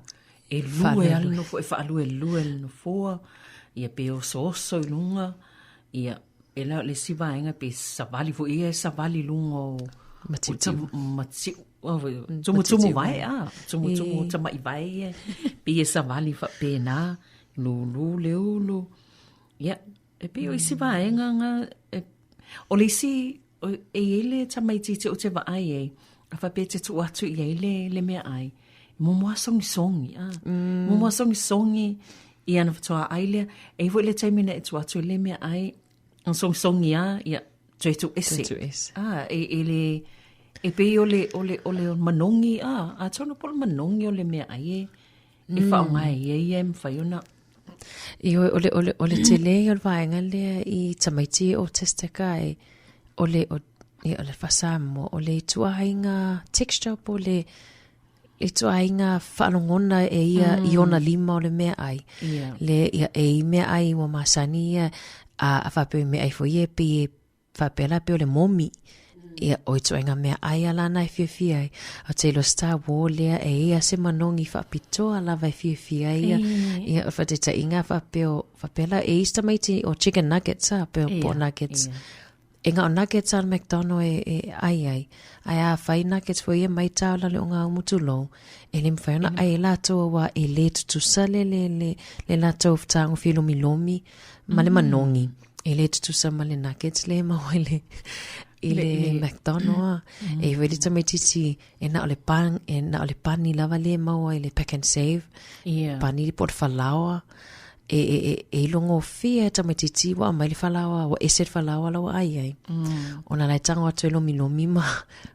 Speaker 11: e lue a le nofo, e faaluelue le nofoa, ia pe osooso i luga, ia, e la o le isi vaega pe savali foi ia e savali i luga o
Speaker 5: Matiutiu.
Speaker 11: Matiu, tumutumu vae, a, tumutumu tamaʻi vae ia, pe ia savali faapena, Lūlū le ulu. Ia, e pei o isi vaega nga, e, o le isi, o, e i ai le tamaitiiti o te vaai ai, a faapea te tuu atu i ai le, le meaai, muamua sogisogi, a. Mm. Muamua sogisogi i ana faatoa ai lea. E i ai foi le taimi na e tuu atu i le meaai, na sogisogi a, ia, toe tuu ese.
Speaker 5: Toe tuu ese.
Speaker 11: A, e, e le, e pei o le, o le, o le manogi, a, atonu po o le manogi o le meaai e, e faaaoga e ia ia e mafai ona
Speaker 5: Ioe, o le, o le, o le tele ia o le vaega lea i tamaiti e autistic ai, o le, o, ia, o le faa-Samoa, o le ituaiga texture po o le ituaiga faalogona e ia mm. i ona lima o le meaai.
Speaker 11: Yeah.
Speaker 5: Le, ia, e i meaai ua masani ia, a, a faapea i meaai foi ia e pei e Faapea la pei o le momi. Ia, o ituaiga meaai a lana e fiafia ai. O te iloa Star War lea e i ai se manogi faapitoa lava e fiafia ai ia. Ia, o le faataitaiga faapea o, faapea la, e i si tamaiti o chicken nuggets a, po o nuggets. E na o nuggets a le McDonald e, e ai ai. Ae a fai nuggets foi ia mai tao la le ogaumu tulou, e le mafai ona ai e latou auā e le tutusa le, le, le, le latou fetagofie lomilomi ma le manogi. E le tutusa ma le nuggets le maua i le, i le, le McDonald a. Mm. E wele tamaitiiti e na o le pan, e na o le pani lava le maua i le Pak'nSave.
Speaker 11: Yeah.
Speaker 5: Pani po o le falaoa. E, e, e, e ilogofie e tamaitiiti ua aumai le falaoa, ua ese le falaoa la ua ai ai. Mm. Ona la e tago atu e lomilomi ma,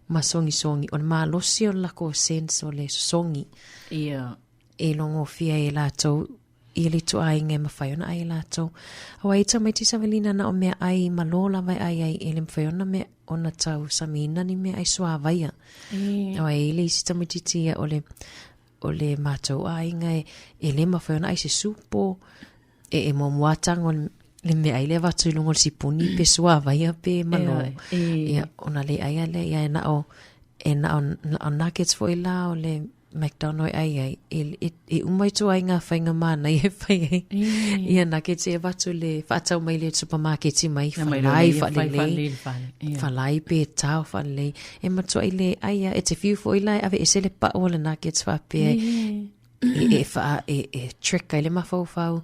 Speaker 5: ma sogisogi. O le malosi o le lako sense o le sosogi.
Speaker 11: Yeah.
Speaker 5: E ilogofie ai e latou i le ituaiga e mafai ona ai e latou. Aua e tamaiti savalina na o meaai malo lava e ai ai e le mafai ona mea ona tau samiina ni meaai suāvaia.
Speaker 11: E.
Speaker 5: Aua e i le isi tamaititi ia o le o le matou aiga e, e le mafai ona ai se supo e, e muamua tago le meaai lea avatu i luga o le sipuni pe suāvaia pe malo.
Speaker 11: E.
Speaker 5: Ia, ona le ai a lea ia e na o e na o, na o nuggets foi la o le McDonald e ai ai, e, e, e uma ituaiga faiga manaia e fai ai. Ia nuggets e avatu le faatau mai le supamaketi mai, falai faalelei, falai pe tao faalelei. E matuai le ai a, e te fiu foi la e aveese le pau o le nuggets faapea e, e, e, faa, e, e trick ai le mafaufau.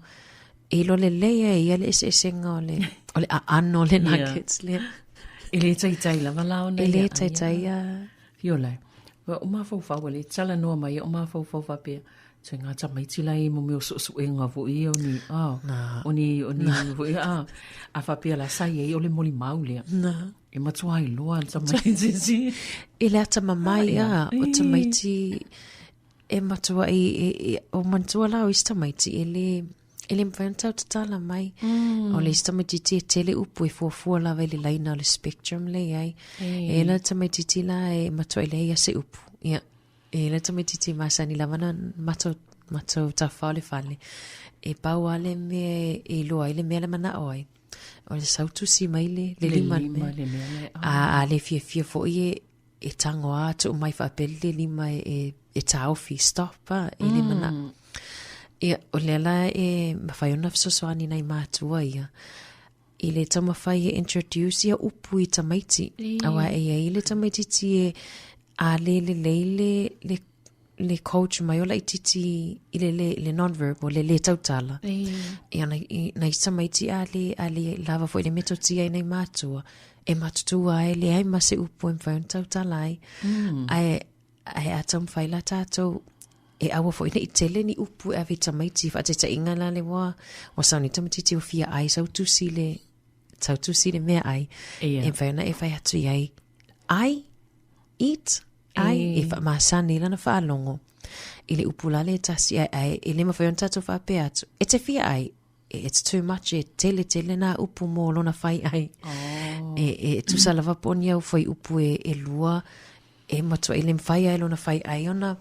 Speaker 5: E iloa lelei e ia le eseesega o le, o le aano o le nuggets lea.
Speaker 11: E le taitai lava la ona
Speaker 5: E le taitai a.
Speaker 11: Fiola, ua ou mafaufau e le talanoa mai, o mafaufau faapea, Ituaiga tamaiti la ia mo mea o suesuega foi ia o ni, o ni, o ni foi a, a faapea la sa i ai o le molimau lea.
Speaker 5: Na.
Speaker 11: E matua iloa le tamaiti.
Speaker 5: I le atamamai a, o tamaiti e matua i, e, e, o manatua la o isi tamaiti e le, e le mafai ona tau tatala mai. O le isi tamaitiiti e tele upu e fuafua lava i le laina o le spectrum le i ai. E la tamaitiiti la e matua i leai a se upu. Ia, e le tamaitiiti masani lava na matou, matou tafao le fale. E pau lava le mea e iloa ai le mea le manao ai. O le sau tusi mai le, le lima le mea. A, a le fiafia foi e, e tango a tuu mai faapea le lima e, e, e taofi, stop a, e le manao. Ia, o lea la e mafai ona fesoasoani nai matua ia i le taumafai e introduce ia upu i tamaiti. Aua e i ai le tamaitiiti e a le lelei le, le, le coach mai o laitiiti i le, le, le non-verbal, le lē tautala. Ia, nai, nai tamaiti a le, a le lava foi le metotia i nai matua, e matutua ai, leai ma se upu e mafai ona tautala ai. Ae, ae a taumafai la tātou e aua foi nei tele ni upu e ave i tamaiti, faataitaiga la le ua, ua sau nei tamaitiiti ua fia ai sau tusi le, sau tusi le meaai, e mafai ona e fai atu i ai, ai, eat, ai, e faamasani i lana faalogo i le upu la le tasi, ae, ae e le mafai ona tātou faapea atu, e te fia ai, it's too much, e tele tele nā upu mō lona whai ai. Oh. E, e tusa lava po ni au whai upu e, e lua, e matua i le mwhai ai lona whai ai ona,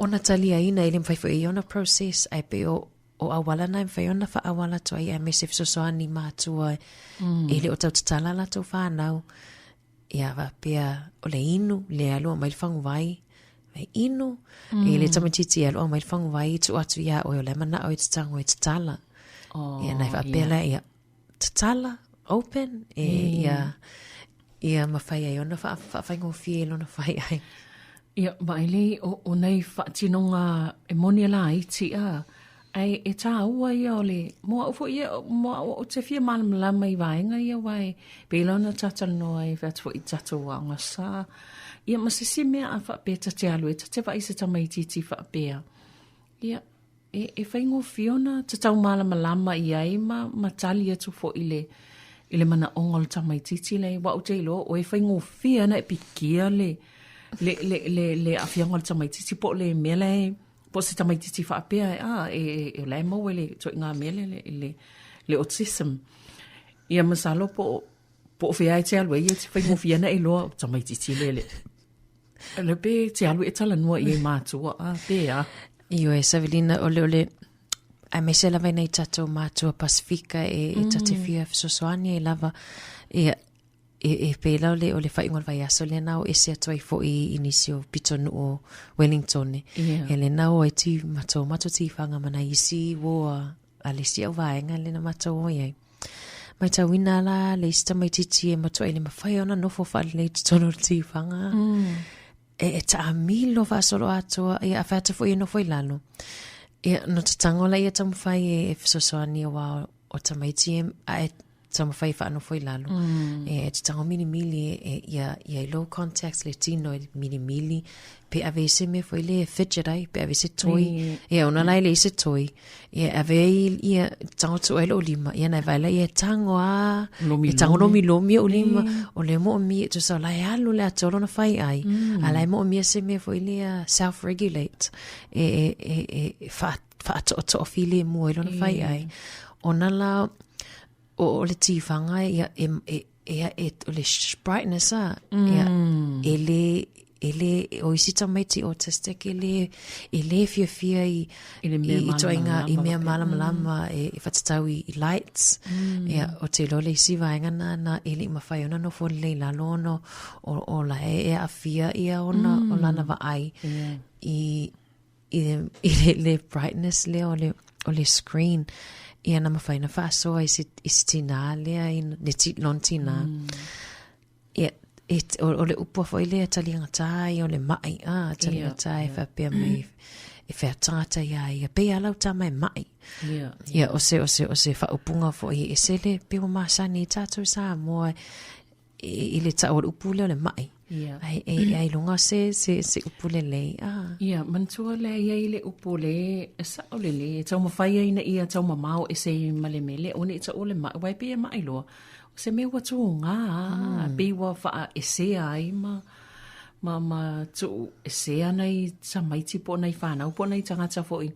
Speaker 5: ona taliaina i le mwhai fo i ona process, ai pe o, o awala na mwhai ona wha awala to ai, ai me se fesoasoani mātua, e le o tau tatala latou whānau, Ia faapea o le inu, le alu mai le faguvai, me inu, e le tamaitiiti e alu mai le faguvai, tuu atu iā oe o la e manao e te tago e tatala.
Speaker 11: Oh,
Speaker 5: Ia na e faapea lea, ia tatala, open, e ia, ia mafai ai ona faafaigofie i lona fai ai.
Speaker 11: Ia, vaai o, o nei faatinoga e moni e laiti a, ae e tāua ia o le, mo au foi ia, mo au ou te fia malamalama i vaega ia aua e pei la ona talanoa ai fai atu foi i tatou aoga sa. Ia ma se isi mea a faapea ta te alu e ta te vaai i se tamaitiiti faapea, ia, e, e faigofie ona tatau malamalama i ai ma, ma tali atu foi i le, i le manaoga o le tamaitiiti lea, aua ou te iloa o e faigofie ana e pikia le, le, le, le, le aafiaga o le tamaitiiti po o le mea la e, po o se tamaitiiti faapea e, a, e, e, o la e maua i le ituaiga mea lea, le, le, le autism. Ia masalo po o, po o fea e te alu ai, e te faigofie ana e iloa o tamaitiiti lea le, Le pe te alu e talanoa i ai mātua, a, pe a.
Speaker 5: Ioe, Savelina, o le, o le, aemaise lava i nai tatou mātua Pasifika e, e ta te fia fesoasoani ai lava, ia, e, e pēlā o le, o le faaiuga o le vaiaso lea na o ese atu ai foi i nisi o pitonuu o Wellington.
Speaker 11: Ia.
Speaker 5: Ia lea na o ai ti matou, matou tifaga ma nai isi uo a, a le isi au vaega lea na matou o i ai. Matauina la le isi tamaitiiti e matua i le mafai ona nofo faalelei i totonu o le tifaga. E, e taamilo faasolo atoa, ia a fai atu foi e nofo i lalo. Ia, no tatango la ia taumafai e, e fesoasoani aua o, o tamaiti e, a e taumafai e faanofo i lalo. E, e tatango milimili e, e, ia, ia i low contact le tino e milimili, pe ave i se mea foi le e fidget ai, pe ave i se toi. Ia, ona la e leai se toi. Ia, ave ai ia, tango atu ai lou lima. Ia, na e vaai la ia e tango a,
Speaker 11: Lomi
Speaker 5: e tango
Speaker 11: lomi.
Speaker 5: lomilomi ou lima. O lea moomia, tusa o la e alu le atoa lona fai ai. A la e moomia se mea foi lea self-regulate. E, e, e, e, e wha, whaatoatoa filemu ai lona fai ai. Ona la, o, o le tifaga ia, e, e, e, e, o le brightness a, ia, e le, e le, o isi tamaiti autistic e le, e le fiafia i,
Speaker 11: I le mea
Speaker 5: i, i ituaiga, i mea
Speaker 11: malamalama.
Speaker 5: malamalama e, e whatatau i, i lights. Ia, o te iloa le isi vaega na, na e le i mafai ona nofo lelei i lalo ona o, o la e, e aafia ia ona, o lana vaai i, i le, i le, le brightness lea o le, o le screen, ia na mafai ona faasoa i se, i se tinā lea, i le ti, lona tinā. Ia, e, o, o le upu foi lea taligatā ia o le ma'i, a, taligatā e faapea mai, e whea tangata ia ia, pei a lau tama e ma'i. Ia, o se, o se, o se faaupuga foi e ese le, pe ua masani i tātou Samoa, i, i le tau o le upu lea o le ma'i. Ia. Ai e ailoga se se se upu lelei a.
Speaker 11: Ia, manatua lea e i ai le upu le e sa'o lelei e taumafai ai ina ia taumamao ese ai ma le mea lea aua ne i ta'ua le ma'i aua e pei e ma'i loa o se mea ua tuga a pei ua faaesea ai ma ma ma tuuesea nai tamaiti po o nai fanau po o nai tagata foi.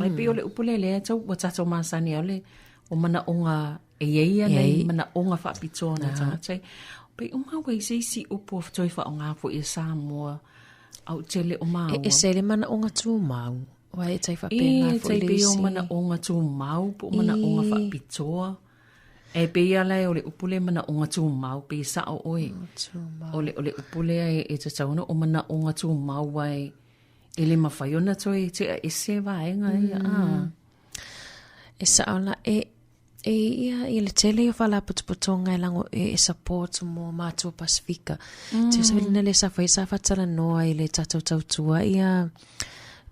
Speaker 11: Ae pei o le upu lea lea tau ua tatou masani ai o le o manaʻoga E i ai ia nai manaʻoga faapitoa o nai tagata ia. Pei uma ua i se isi upu o toe faaaoga foi e Samoa a ou te le o maua.
Speaker 5: E ese le manaʻoga tumau. Aua e tai faapena
Speaker 11: foi
Speaker 5: le isi. E tai
Speaker 11: pei o manaʻoga tumau po o manaʻoga faapitoa. E pei lava la o le upu lea manaʻoga tumau, pei e saʻo ʻoe. O le, o le upu lea e tatau ona o manaʻoga tumau aua e le mafai ona toe tea ese vaega ia.
Speaker 5: E saʻo la, e, E ia i le tele o faalapotopotoga e lago e, e support mo mātua Pasifika. Mm. Te sa le sa fai sa fatalanoa i le tatou tautua ia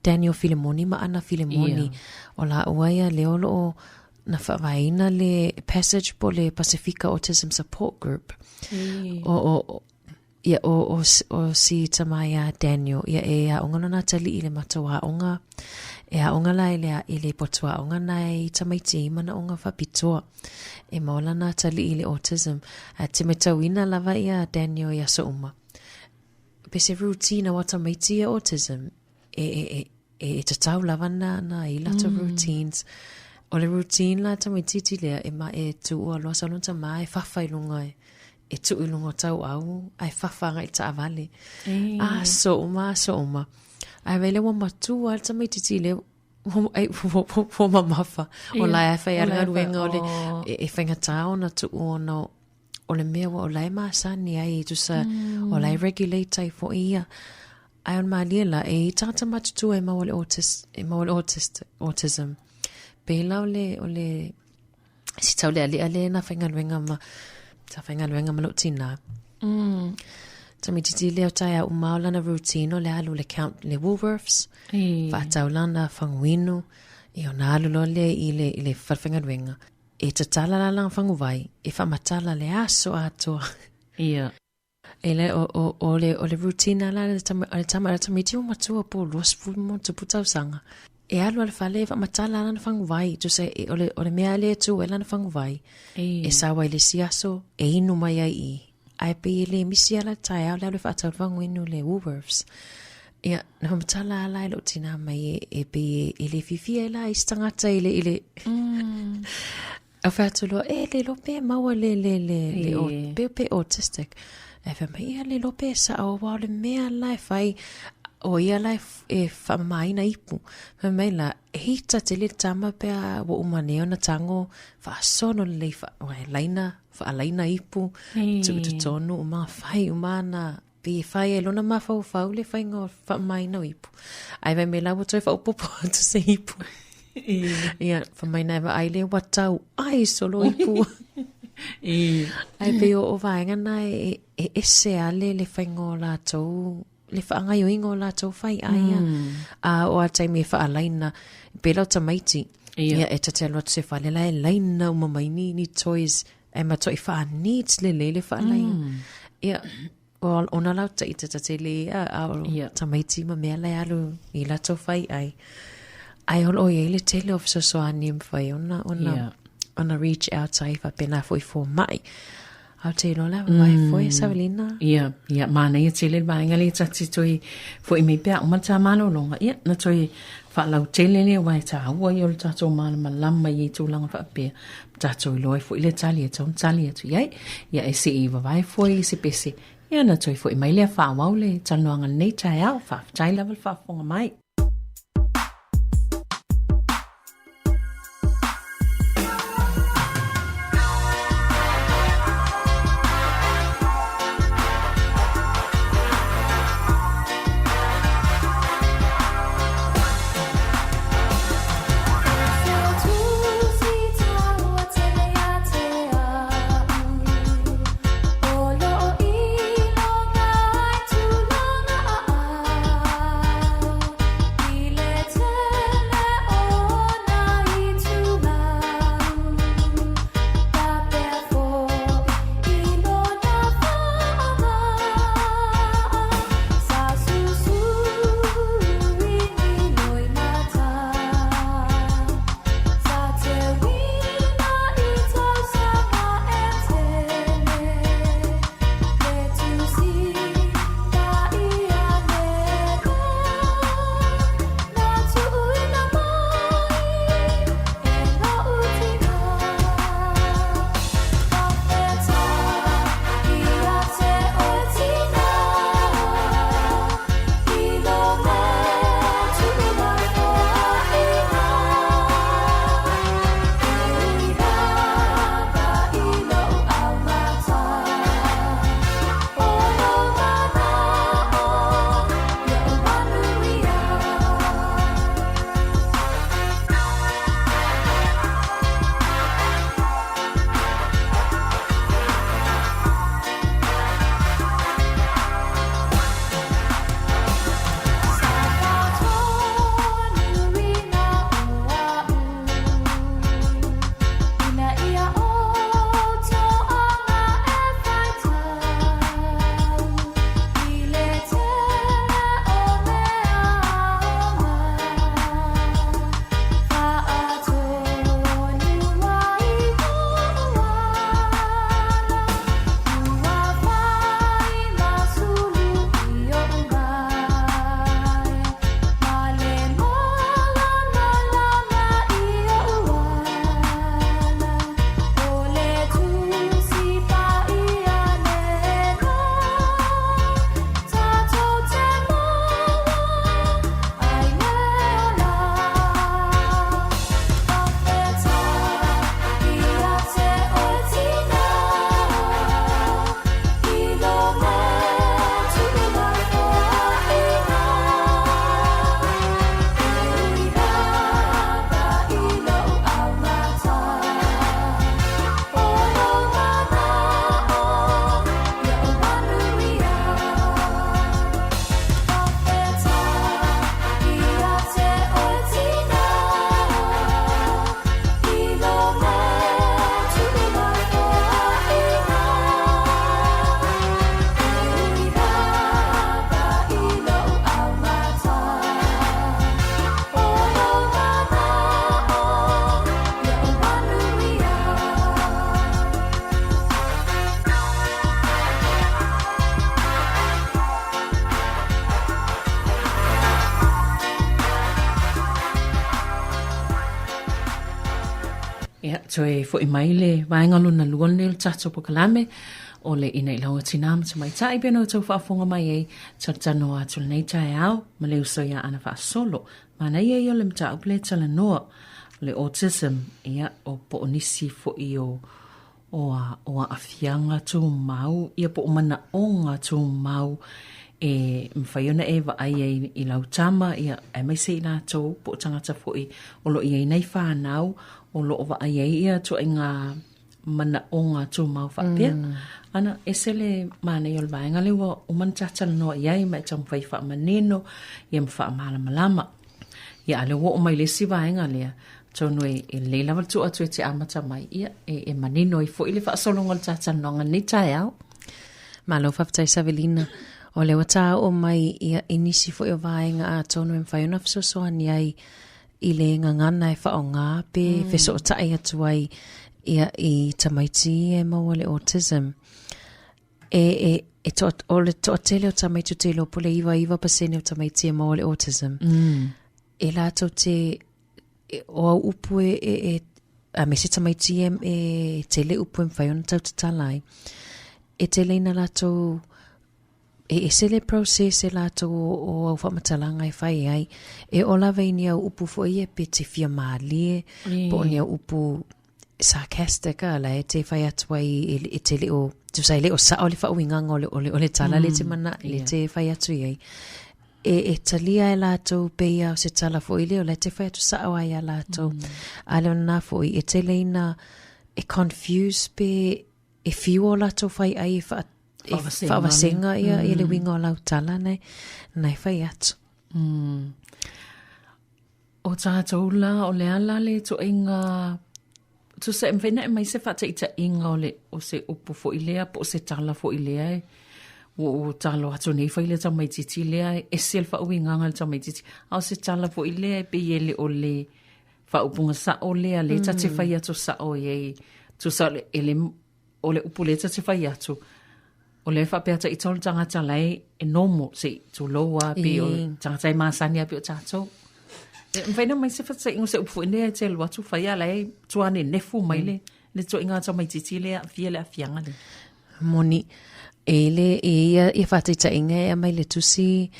Speaker 5: Daniel Filemoni ma Ana Filemoni. Yeah. O la ua ia le olo o na whaavaina le passage po le Pasifika Autism Support Group. Mm. O, o, Ia, o, o, o si tama iā Daniel, ia e aoga lona atalii i le matou aoga, e aoga la i le, i le potu aoga na i tamaiti i manaoga faapitoa. E maua lana atalii i le autism. A te matauina lava ia Daniel i aso uma. Pe se routine aua tamaiti ia autism, e, e, e, e, e tatau lava na, na i latou routines. O le routine la tamaitiiti lea, e ma e tuua loa sau lona tama e fafa i luga e, e tuu i luga o tauau ae fafa agai i taavale. Aso uma, aso uma. Ae vaai lea ua matua le tamaitiiti lea, ai ua mamafa. O la e fai a le galuega o le e faigata ona tuu ona o le mea ua o la e masani ai tusa o la e regulate ai foi ia. Ae o le malie la, e i tagata matutua e maua le autis, e maua le autist, autism. Pēlā o le, o le si taulealea le na faigaluega ma sa faigaluega ma lou tinā. Mm. Tamaitiiti lea o taeao uma o lana routine o le alu le count le Woolworths. E. Faatau lana faguinu. E ona alu loa lea i le, i le fale faigaluega. E tatala la lana faguvai, e faamatala le aso atoa.
Speaker 11: Ia.
Speaker 5: E le, o, o, o le, o le routine la le tama, le tama, le tamaiti o matua po 20 ma tupu tausaga. E alu a le fale e faamatala lana faguvai, tusa e, o le, o le mea lea e tu ai lana faguvai. E, e sao ai le isi aso, e inu mai ai i. Ae pei e le misi ala le taeao le alu e faatau le faguinu le Woolworths. Ia, na faamatala ala e lou tinā mai e, e pei e, e le fiafia ai la isi tagata i le, i le, mm. Au fai atu loa, e le iloa pe maua le, le, le, le, o, pe, pe autistic. Ae fai mai, ia le iloa pe sao, aua o le mea la e fai, o ia la e, e faamamaina ipu. Fai mai la, e hita tele le tama pe a ua uma nei ona tago, faasono lelei, fa, e laina, faalaina ipu, tuu i totonu, uma, fai uma ana Pei e fai ai lona mafaufau le faiga o faamamaina o ipu. Ae fai mai la ua toe faaopoopo atu se ipu. Ia, fai mai na e vaai lea ua tau ai solo ipu. Ae pei o, o vaega na e, e ese a le, le faiga o latou, le faagaoioiga o latou fai ai ia. A o a taimi e faalaina, pei la o tamaiti. Ia, e ta te alu atu se fale la e laina uma mai ni, ni toys E matuai faa-neat lelei le faalaina. Ia, o ona lau taita ta te le a, a o yeah. tamaiti ma mea lai alu i latou fai ai. Ai o loo iai le tele o fesoasoani e mafai ona, ona, yeah. ona reach out ai faapena foi fomai. Ae ou te iloa la vae foi e Savelina.
Speaker 11: Ia, ia, manaia tele le vaega lea ta te toe foi mai pea uma le ta malologa. Ia, na toe faalautele lea aua e taua ia o le tatou malamalama i tulaga faapea. Tatou iloa ai foi le tali e tatau ona tali atu i ai. Ia, e se i vavae foi se pese, ia ona toe foi mai lea faaauau le talanoaga i lenei taeao. Faafetai lava le faafofoga mai. Ia, toe foi mai le vaega lona lua lenei o le tatou polokalame, o le Ina i Lau Tinā ma Tamaitai pei ona outou faafofoga mai ai, talatalanoa atu lenei taeao ma le uso ia Aana Faasolo. Manaia ia o le mataupu lea e talanoa, o le autism, ia, o po o nisi foi o, o, a, o aafiaga tumau, ia po o manaoga tumau e mafai ona e vaai ai i lau tama, ia, aemaise i latou po o tagata foi o lo o i ai nai fanau o lo o vaai ai ia ituaiga manaoga tumau faapea. Ana, ese le manaia o le vaega lea ua uma ona talatalanoa i ai ma e taumafai e faamanino ia ma faamalamalama. Ia, a o lea ua oo mai i le isi vaega lea, atonu e, e lelei lava le tuu atu e te amata mai, ia, e, e manino ai foi le faasologa o le talatalanoaga i lenei taeao.
Speaker 5: Malo faafetai Savelina. O lea ua ta oo mai ia, i nisi foi o vaega atonu e mafai ona fesoasoani ai i le gagana e faaaoga pe fesootai atu ai ia, i tamaiti ia e maua le autism. E, e, e to, o le toatele o tamaiti ou te iloa po o le 99% o tamaiti e maua le autism. E latou te, e, o au upu e, e, e a me se tamaiti e, e tele upu e mafai ona tau tatala ai. E tele ina latou e ese le process e latou o, o au faamatalaga e fai ai. E oo lava i ni au upu foi ia pe te fia mālie, po o ni au upu sarcastic a la e te fai atu ai e, e te le o, tusa e le o sao le faauigaga o le, o le, o le tala le te mana, le te fai atu i ai. E, e talia e latou pei a o se tala foi lea o la e te fai atu sao ai iā latou. A le o lena foi, e tele ina e confuse pe e fiu o latou fai ai e wha, e faavasega ia, ia le uiga o lau tala nei, na e fai atu.
Speaker 11: O tatou la, o le a la le ituaiga tusa e mafai ona e aumai se faataitaiga o le o se upu foi lea po o se tala foi lea e ua ou talo atu nei fai le tamaitiiti lea e ese le faauigaga a le tamaitiiti a o se tala foi lea e pei e le o le faaupuga sao lea lea ta te fai atu sao i ai tusa o le e le o le upu lea ta te fai atu o lea e faapea taita o le tagata la e e normal se i tulou lava pei o le tagata e masani lava pei o tatou. E mafai ona aumai se faataitaiga o se upu foi lea e te alu atu fai a la e matua nenefu mai le le ituaiga tamaitiiti lea e aafia le aafiaga lea.
Speaker 5: Moni, e le e ia ia faataitaiga e aumai le tusi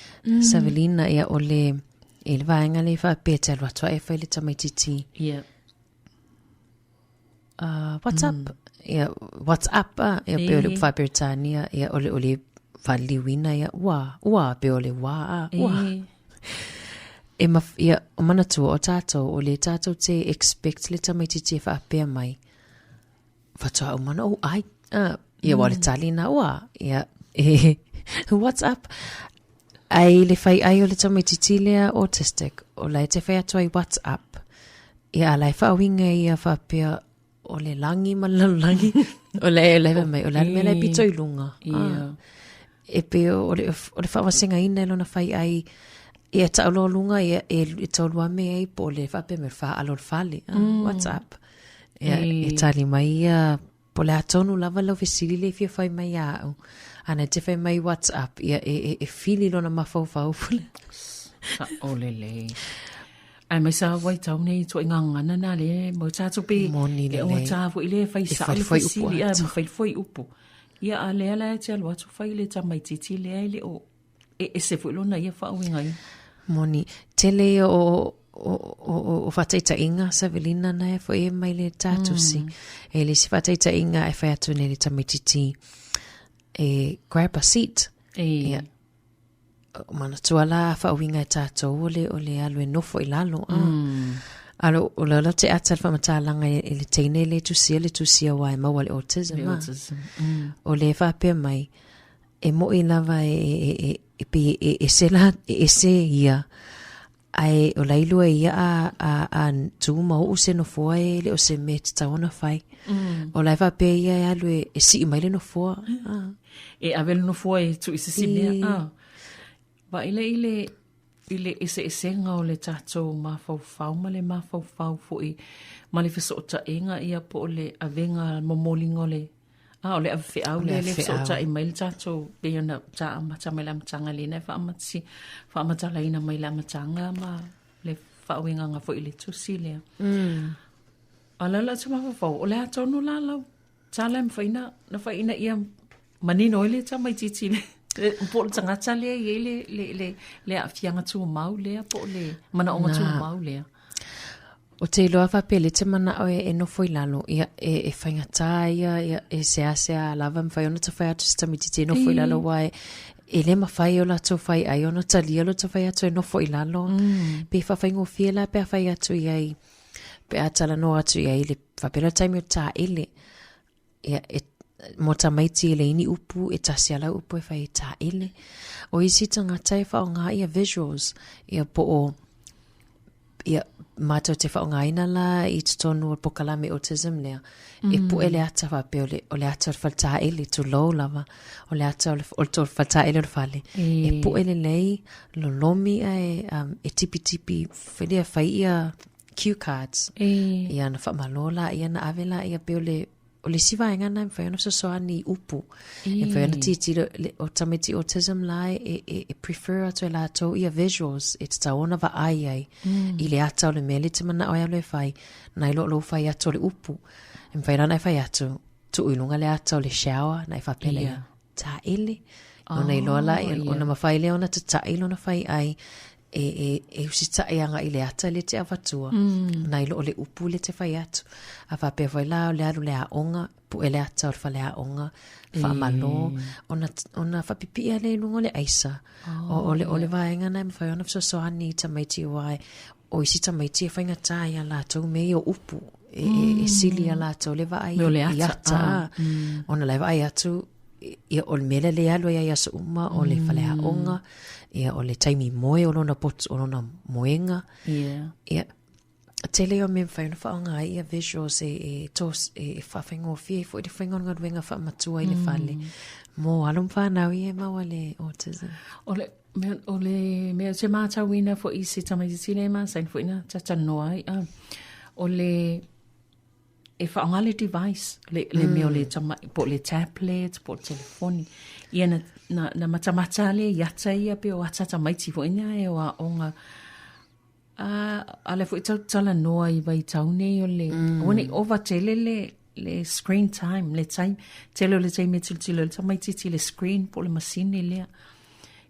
Speaker 5: Savelina ia o le e le vaega lea e faapea e te alu atu a e fai le tamaitiiti.
Speaker 11: Yeah.
Speaker 5: What's up? Ia, what's up a? Ia, pei o le upu faa-Peretania, ia, o le, o le faaliliuina, ia, ua, ua, pei o le wā a, ua. E maf, ia, o manatua o tātou, o le tātou te expect le tamaitiiti e faapea mai, faatoa uma ona ou ai, a, ia, ua o le tali na, ua, ia, e, what's up? Ai le whai ai o le tamaitiiti lea autistic, o la e te whai atu ai what's up, ia a la e whaawinga ia whapea o le langi ma le lalolagi, o le e lewa mai, o le mea la e pito i lunga.
Speaker 11: Yeah.
Speaker 5: E pe o le, o le whaawasenga ina e lona whai ai, ia tauloa lunga, ia e, e taulua me ai, po o le whapea me whaalo le whale, what's up? Ia, e tali mai ia, Po o le a tonu lava lau fesili lea e fia fai mai ia au. Ana e te fai mai what's up, ia e, e, e fili lona mafaufau pule.
Speaker 11: Sa'o lelei. Aemaise a vaitau nei ituaiga gagana na le mau tatou pe
Speaker 5: Moni
Speaker 11: e
Speaker 5: lelei.
Speaker 11: augata foi le fai
Speaker 5: E
Speaker 11: sa'o
Speaker 5: fai
Speaker 11: le
Speaker 5: foi upu
Speaker 11: fesili a
Speaker 5: atu.
Speaker 11: ma fai foi upu. Ia a lea la e te alu atu fai le tamaitiiti lea e le o e ese foi lona ia faauiga ia.
Speaker 5: Moni, tele ia o, o, o, o, o faataitaiga Savelina na e foi e mai le tātusi. E le isi faataitaiga e fai atu nei le tamaitiiti e grab a seat.
Speaker 11: E.
Speaker 5: Ia. O manatua la faauiga e tātou o le, o le alu e nofo i lalo. Mm. Alo, o le te ata le faamatalaga e, e le teine le tusia le tusia wa e maua le autism.
Speaker 11: Le
Speaker 5: a.
Speaker 11: autism. Mm.
Speaker 5: O le faapea mai, E moʻi lava e, e, e, e pei e ese la, e ese ia, ae o la ilua ia a, a, a tū ma uu se nofoa e le o se mea e tatau ona fai. O la e faapea ia e alu e, e sii mai le nofoa. Ah.
Speaker 11: E ave le nofoa e tuu i se isi mea.
Speaker 5: E.
Speaker 11: Ah. Vaai i le, i le eseesega o le tatou mafaufau ma le mafaufau foi ma le fesootaiga ia po o le avega momoliga o le A o le ave feau lea le fesootai mai le tatou pei ona sa amata mai le amataga lena e faamatasi faamatalaina mai le amataga ma le faauigaga foi i le tusi lea. A le ala te mafaufau, o le a tonu la lau tala e mafai na, na fai ina ia manino ai le tamaitiiti le, po o le tagata lea e i ai le, le, le, le aafiaga tumau lea po o le manaoga tumau lea.
Speaker 5: Ou te iloa faapea lea e te manao e, e nofo i lalo, ia, e, e faigata ia, ia, e seasea lava mafai ona ta fai atu i se tamaitiiti e nofo i lalo, aua e, e le mafai e o latou faiai ona talia lo ta fai atu e nofo i lalo. Pe faafaigofie la pe a fai atu i ai, pe a talanoa atu i ai i le faapea la le taimi o taele. Ia, e, mo tamaiti e leai ni upu, e tasi a lau upu e fai e taele. O isi tagata e faaaoga ia visuals, ia po o, ia, matou te faaaogaina la i totonu o le pokalame autism lea, e pue le ata faapea o le, o le ata o le fale taele, tulou lava, o le ata o le, o le fale taele o le fale. E pue lelei, lolomi ae um, e tipitipi, foi lea fai ia cue cards. Ia ona faamalo laia ona ave laia pei o le o le isi vaega lena e mafai ona fesoasoani i upu. E mafai ona tilotilo o tamaiti autism la e, e, e prefer atu e latou ia visuals e tatau ona vaai ai i le ata o le mea lea e te manao e alu e fai, nai lo lou fai atu o le upu. E mafai la ona e fai atu, tuu i luga le ata o le shower, ona e faapea lea, taele. Ona iloa lea, ona mafai lea ona tata'i lona faiai e, e, e usitai agai i le ata lea e te avatua, mm. nai lo o le upu lea e te fai atu. A faapea foi la o le alu i le aoga, pue le ata o le faleaoga, faamalo, ona, ona faapipii lea i luga o le aisa. Oh, o, o, le, o le vaega lena e mafai ona fesoasoani i tamaiti aua e, o isi tamaiti e faigata ia latou mea ia o upu. E, mm. e, e sili ia latou le vaai i ata. Ah. Mm. Ona la e vaai atu, ia o le mea lea e alu ai i aso uma o le faleaoga, ia o le taimi moe o lona potu, o lona moega.
Speaker 11: Yeah.
Speaker 5: Ia, tele ia o mea e mafai ona faaaoga ai ia visuals e, e, tos, e, e faafaigofie ai foi le faiga o le galuega faamatua i le fale mo alo ma fanau ia e maua le autism.
Speaker 11: O le mea, o le mea ou te matauina foi i se tamaitiiti lea e masani foi ona talatalanoa ai, ah, o le e faaaoga le device, le, le mea o le tama, po o le tablet, po o le telefoni. Ia na, na, na matamata lea i ata ia pe o ata tamaiti foi nea e o aoga. A, a le foi tau talanoa i vaitau nei o le, mm. aua nei ova tele le, le screen time, le time, tele o le taimi e tilotilo le tamaitiiti i le screen po o le masini lea.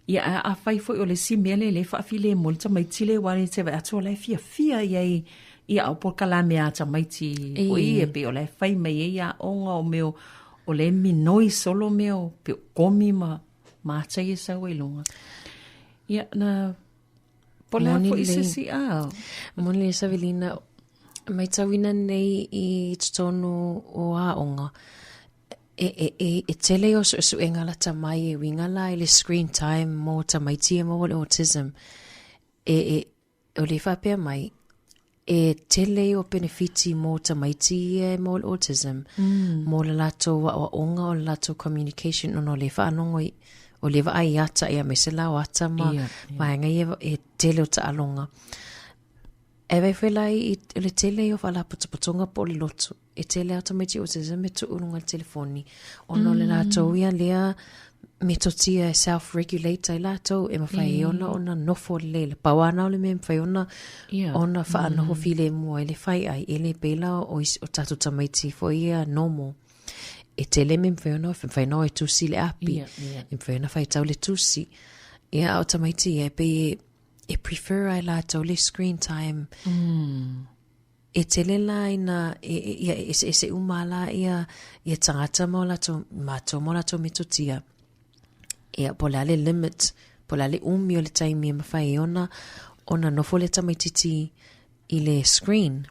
Speaker 11: Ia, a, afai foi o le isi mea lea lea e faafilemu ai le tamaiti lea aua e te vaai atu o la e fiafia i ai i au polokalame a tamaiti foi ia pei o la e fai mai ai aoga o mea o lea e minoi solo mea o pei o komi ma ma ata ia e sau ai i luga. Ia, na, po o le a foi se isi, a.
Speaker 5: Moni lelei Savelina, matauina nei i totonu o aoga, E, e, e, e tele o suesuega lata mai e uiga la i le screen time mo tamaiti e maua le autism. E, e, o le faapea mai, e tele o penefiti mo tamaiti ia e maua le autism, mm. mo le latou aoaoga o le latou communication ona o le faalogo i, o le vaai i ata ia aemaise la o ata ma yeah, yeah. vaega ia e tele o taaloga. E vaai foi la i, i le tele o faalapotopotoga po o le lotu e tele a tamaiti autism e tuu i luga i le telefoni ona o le latou ia lea metotia e self regulate ai latou e mafai ai ona ona nofo lelei le pau lava na o le mea e mafai ona ona faanoho filemu ai le faiai e le pei la o isi o tatou tamaiti foi ia normal e tele mea e mafai ona mafai ona o e tusi le api e mafai ona faitau le tusi ia a o tamaiti ia e pei e e prefer ai latou le screen time E tele la ina e, e, ia e eseese uma la ia, ia tagata ma o latou, matou ma o latou metotia. Ia, po o le a le limit, po o le a le umi o le taimi e mafai ai ona, ona nofo le tamaitiiti i le screen.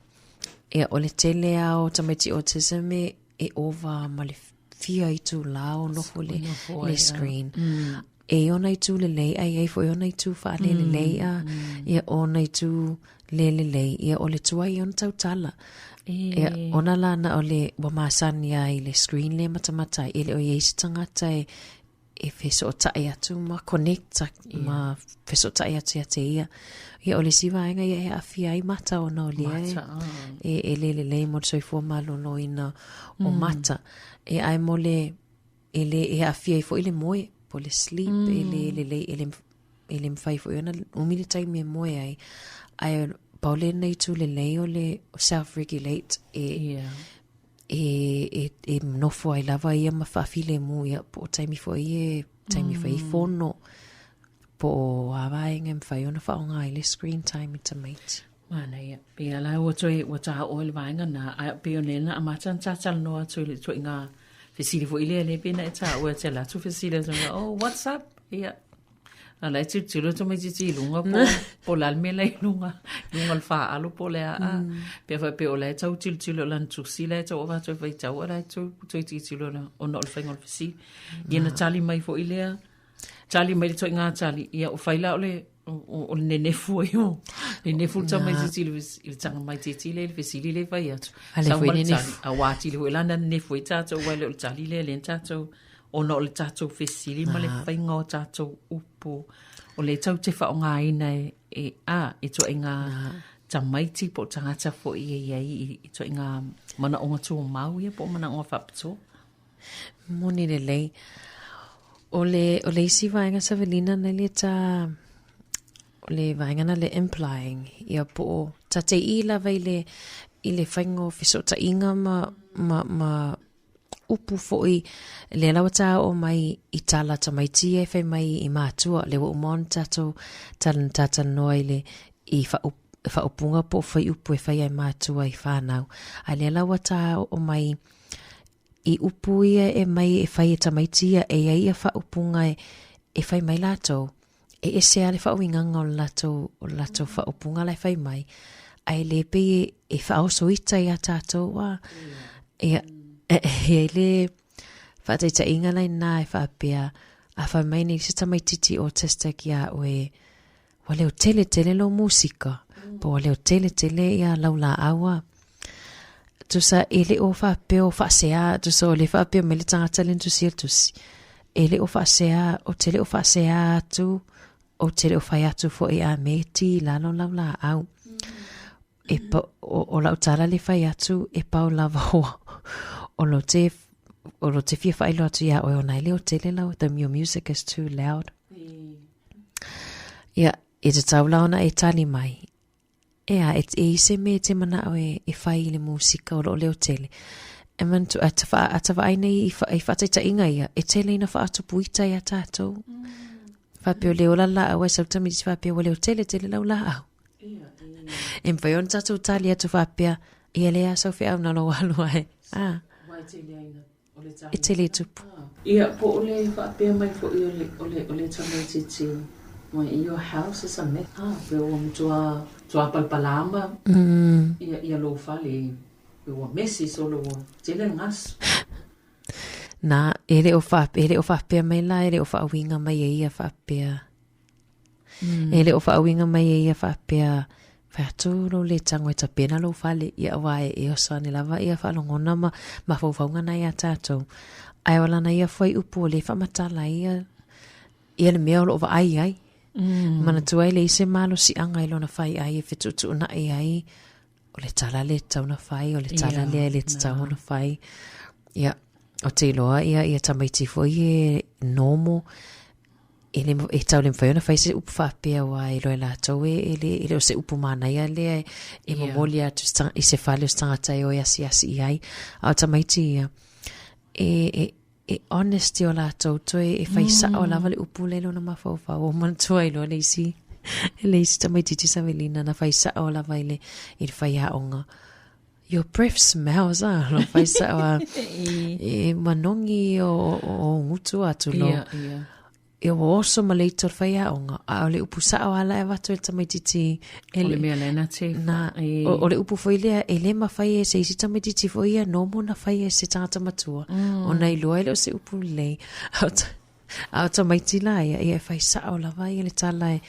Speaker 5: Ia, o le tele lava o tamaiti autism e, e ova ma le fia itulā o nofo le, le screen. E i ona itu lelei, a e i ai foi ona itu faalelelei, a ia ona itu le lelei, ia o le tuai ia ona tautala. Ia, ona la na o le ua masani ai i le screen lea e matamata ai, e le o i ai se tagata e, e fesootai atu ma connect ma fesootai atu ia te ia. Ia o le isi vaega ia e aafia ai mata ona o lea e, e, e le lelei mo le soifua maloloina o mata. E ae mo le e le e aafia ai foi le moe po o le sleep mm. e le lelei e le e le mafai foi ona umi le taimi e moe ai. Ae Pau lenei itu lelei o le self-regulate e, yeah. e, e, e nofo ai lava ia ma faafilemu ia po o taimi foi e taimi mm. fai fono po o a vaega e mafai ona faaaoga ai le screen time i tamaiti.
Speaker 11: Manaia. Pei la ua toe ua tao'o i le vaega na, ae pei o lea na amata ona talanoa atu i le ituaiga fesili foi lea lea pei ona e taua e te alu atu fesili atu oh what's up? Ia. A la e tilotilo tamaitiiti i luga po po o le a le mea la i luga, i luga o le faalo po o le a a. Pe a faapea o la e tau tilotilo i lana tusi la e tau avatu e faitau a o la e toe tilotilo ona o le faiga o le fesili. Ia na tali mai foi lea Tali mai le ituaiga tali, ia o fai la o le o le nenefu ai o nenefu le tamaitiiti i le tamaitiiti lea i le fesili lea e fai atu.
Speaker 5: Ale
Speaker 11: Sau
Speaker 5: foi
Speaker 11: ma le tali,
Speaker 5: nenefu.
Speaker 11: a ua atili foi la na nenefu ai tatou aua e le o le tali lea lea na tatou ona o le tatou fesili ma le faiga o tatou upu o lea tatou te faaaogaina e e a i ituaiga tamaiti po o tagata foi e i ai i ituaiga manaoga tumau ia po o manaoga faapitoa.
Speaker 5: Moni lelei. O le, o le isi vaega Savelina na le ta, o le vaega na le implying, ia po o ta te i lava i le, i le faiga o fesootaiga ma, ma, ma upu foi, lea lava ta oo mai i tala tamaiti ia e fai mai i matua, lea ua uma ona tatou talatalanoa i le, i faaupuga po o fuaiupu e fai ai matua i whanau. A lea la ua ta oo mai i upu ia e mai e fai e tamaiti ia, e iai ia faaupuga e, e fai mai latou, e ese a le faauigaga o le latou, o le latou faaupuga la e fai mai, ae le pei e, e faaoso ita ia tatou a. Ia, e, e iai le faataitaiga la ina e faapea, a fai mai nei se tamaititi autistic ia oe, Ua leo tele tele lou musika, po ua leo tele tele ia lau laau a. Tusa e le o faapea o faasea, tusa o le faapea mai le tagata le na tusia le tusi. E le o faasea, ou te le o faasea atu, ou te le o fai atu foi a me ti i lalo lau laau. E pa, o, o lau tala le fai atu, e pau lava o, o lo te, o lo te fia faailoa atu ia oe ona e leo tele lau, the, your music is too loud. Ia, e tatau la ona e tali mai. Ea, e, e i se mea e te manao e, e whai i le musika o lo leo tele. E manatua, a ta, wha, a ta vaai nei i, wha, i whaataitaiga ia, e tele ina whaatupu ita ia tātou. Whapea o leo la laau ai sau tamaiti whapea ua leo tele tele lau laau. E mawhai ona tātou tali atu whapea, ia lea sau wheau na lo alu ai. Ah. E tele tupu.
Speaker 11: Ia, po o le faapea mai foi o le, o le, o le tamaitiiti, my, your house is a mess. Ah, pe ua matua palapala ma ia, ia lou fale, pe ua mesi solo ua tele le gasu.
Speaker 5: Na, e le o wha, e le o whapea mai la, e le o whaawinga mai e ia whapea. E le o faauiga mai e ia faapea, Fai atu lou le tago e tapena lou fale, ia aua e e oso ane lava ia faalogona ma mafaufauga na iā tatou. Ae o lana ia fuaiupu o lea e faamatala ai ia, ia le mea o loo vaai ai. Manatua ai leai se malosiaga i lona faiai e fetuutuunai ai, o le tala lea e tatau ona fai, o le tala lea e le tatau ona fai. Ia, ou te iloa ia, ia tamaiti foi e normal, e le, e tau le mawhai ona whai se upu whaapea wa e loe lātou e, e le, e le o se upu mānaia lea e, e yeah. momoli atu i se whale o se tangata e oi asi asi i ai. A o tamaiti ia, e, e, e honest o lātou toe e whai mm. sao lava le upu le lona mafaufau o manatua i loa le isi, le isi tamaiti ti Savelina na whai sao lava i le, i le whai aonga. Your breath smells, ah, lo whai sao a, e manongi o, o, o ngutu atu lo.
Speaker 11: Yeah, yeah.
Speaker 5: E ua oso ma le ito o le faiaoga, a o le upu sao lava la e avatu e le tamaitiiti
Speaker 11: e O le mea lea na te
Speaker 5: Na,
Speaker 11: e.
Speaker 5: o, o le upu foi lea, e le mafai e se isi tamaitiiti foi ia nomo na fai e se tagata matua. Ona iloa e le o se upu lelei. A o ta, a o tamaiti la ia, ia e fai sao lava ia le tala e,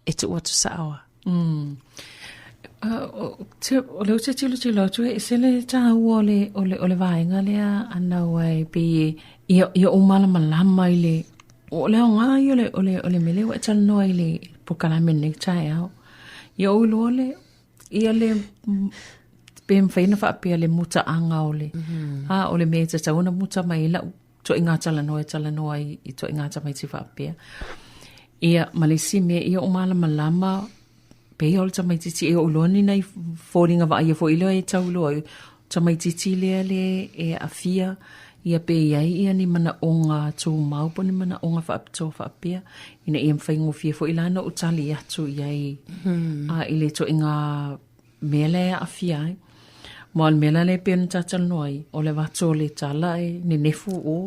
Speaker 5: e tuu atu sao a.
Speaker 11: O lea ou te tilotilo atu e ese le taua o le, o le, o le vaega lea ana ua e pei e, ia, ia ou malamalama i le, o le aoga ia o le, o le, o le mea lea ua e talanoa i le polokalame lenei taeao. Ia ou iloa le, ia le, pe mafai ona faapea le mutaaga o le, a, o le mea e tatau ona muta mai ai lau ituaiga talanoa e talanoa ai i ituaiga tamaiti faapea. Ia, ma le isi mea, ia o malamalama Pei o le tamaitiiti e oo loa ni nai foliga vaaia foi lea e tau iloa ai, tamaitiiti lea le e aafia ia pe i ai ia ni manaoga tumau po o ni manaoga faapitoa faapea ina ia faigofie foi la ona ou tali atu i ai i le ituaiga mea lea e aafia ai. Ma o le mea la lea e pei ona talatalanoa ai, o le avatu o le tala e nenefu o,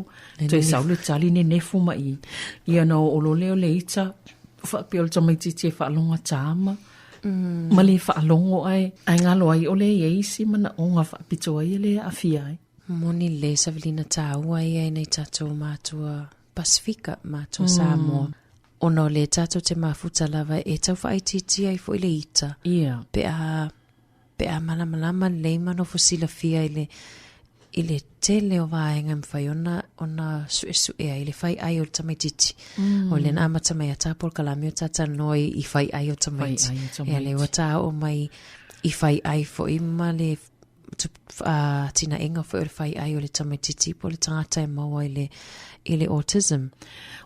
Speaker 11: toe sau le tali nenefu ma i. Ia ona oo loa lea o le ita, faapea o le tamaitiiti e faalogogata ma, ma le faalogo ae, ae galo ai ʻole e i ai isi manaoga faapitoa ia lea e aafia ai.
Speaker 5: Moni lelei Savelina tāua ia i nai tātou mātua Pasifika, mātua Samoa. Ona o lea tātou te mafuta lava e tau whaaitiitia ai foi le ita. Pe a, pe a malamalama lelei ma nofo silafia i le, i le tele o vaega e mafai ona, ona suesue ai le fai ai o le tamaitiiti. O lea na amata mai a tā polokalame o tātalanoa i, i fai ai o tamaiti.
Speaker 11: Fai ai o tamaiti.
Speaker 5: Ia lea ua tā oo mai i fai ai foi ma le atinaega foi o le fai ai o le tamaitiiti po o le tagata e maua i le, i le autism.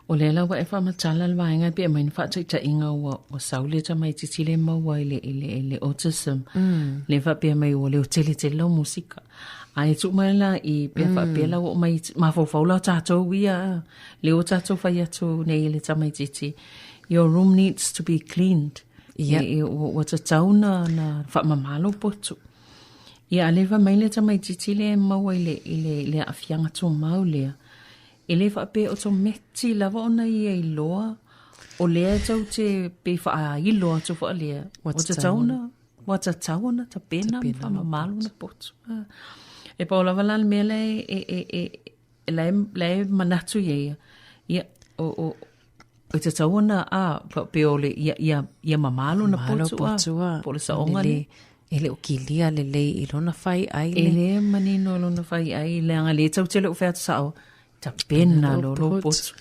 Speaker 11: O lea la ua e faamatala le vaega e pei e aumai ni faataitaiga ua, ua sau le tamaitiiti lea e maua i le, i le, i le autism. Lea faapea mai ua leo tele tele lau musika. Ae tuu mai la i pea faapea la ua oo mai mafaufau la o tatou ia, lea ua tatou fai atu nei i le tamaitiiti, your room needs to be cleaned.
Speaker 5: Ia.
Speaker 11: E, e, ua, ua tatau na, na faamama lou potu. Ia, a le fai mai le tamaitiiti lea e maua i le, i le, i le aafiaga tumau lea, e le faapea otometi lava ona ia iloa o lea e tou te pei faailo atu faalea, ua tatau ona, ua tatau ona tapena ma faamama lona potu. E pau lava la le mea lea e, e, e, e, la e, la e manatu i ai ia, ia, o, o, e tatau ona, a, pe o le, ia, ia, ia mamā lona
Speaker 5: potu,
Speaker 11: potu a, po o le saoga
Speaker 5: le. E le o kilia lelei i lona fai ai
Speaker 11: le. E le manino i lona fai ai, leaga lea tou te le o fai atu sao, tapena lo lou potu.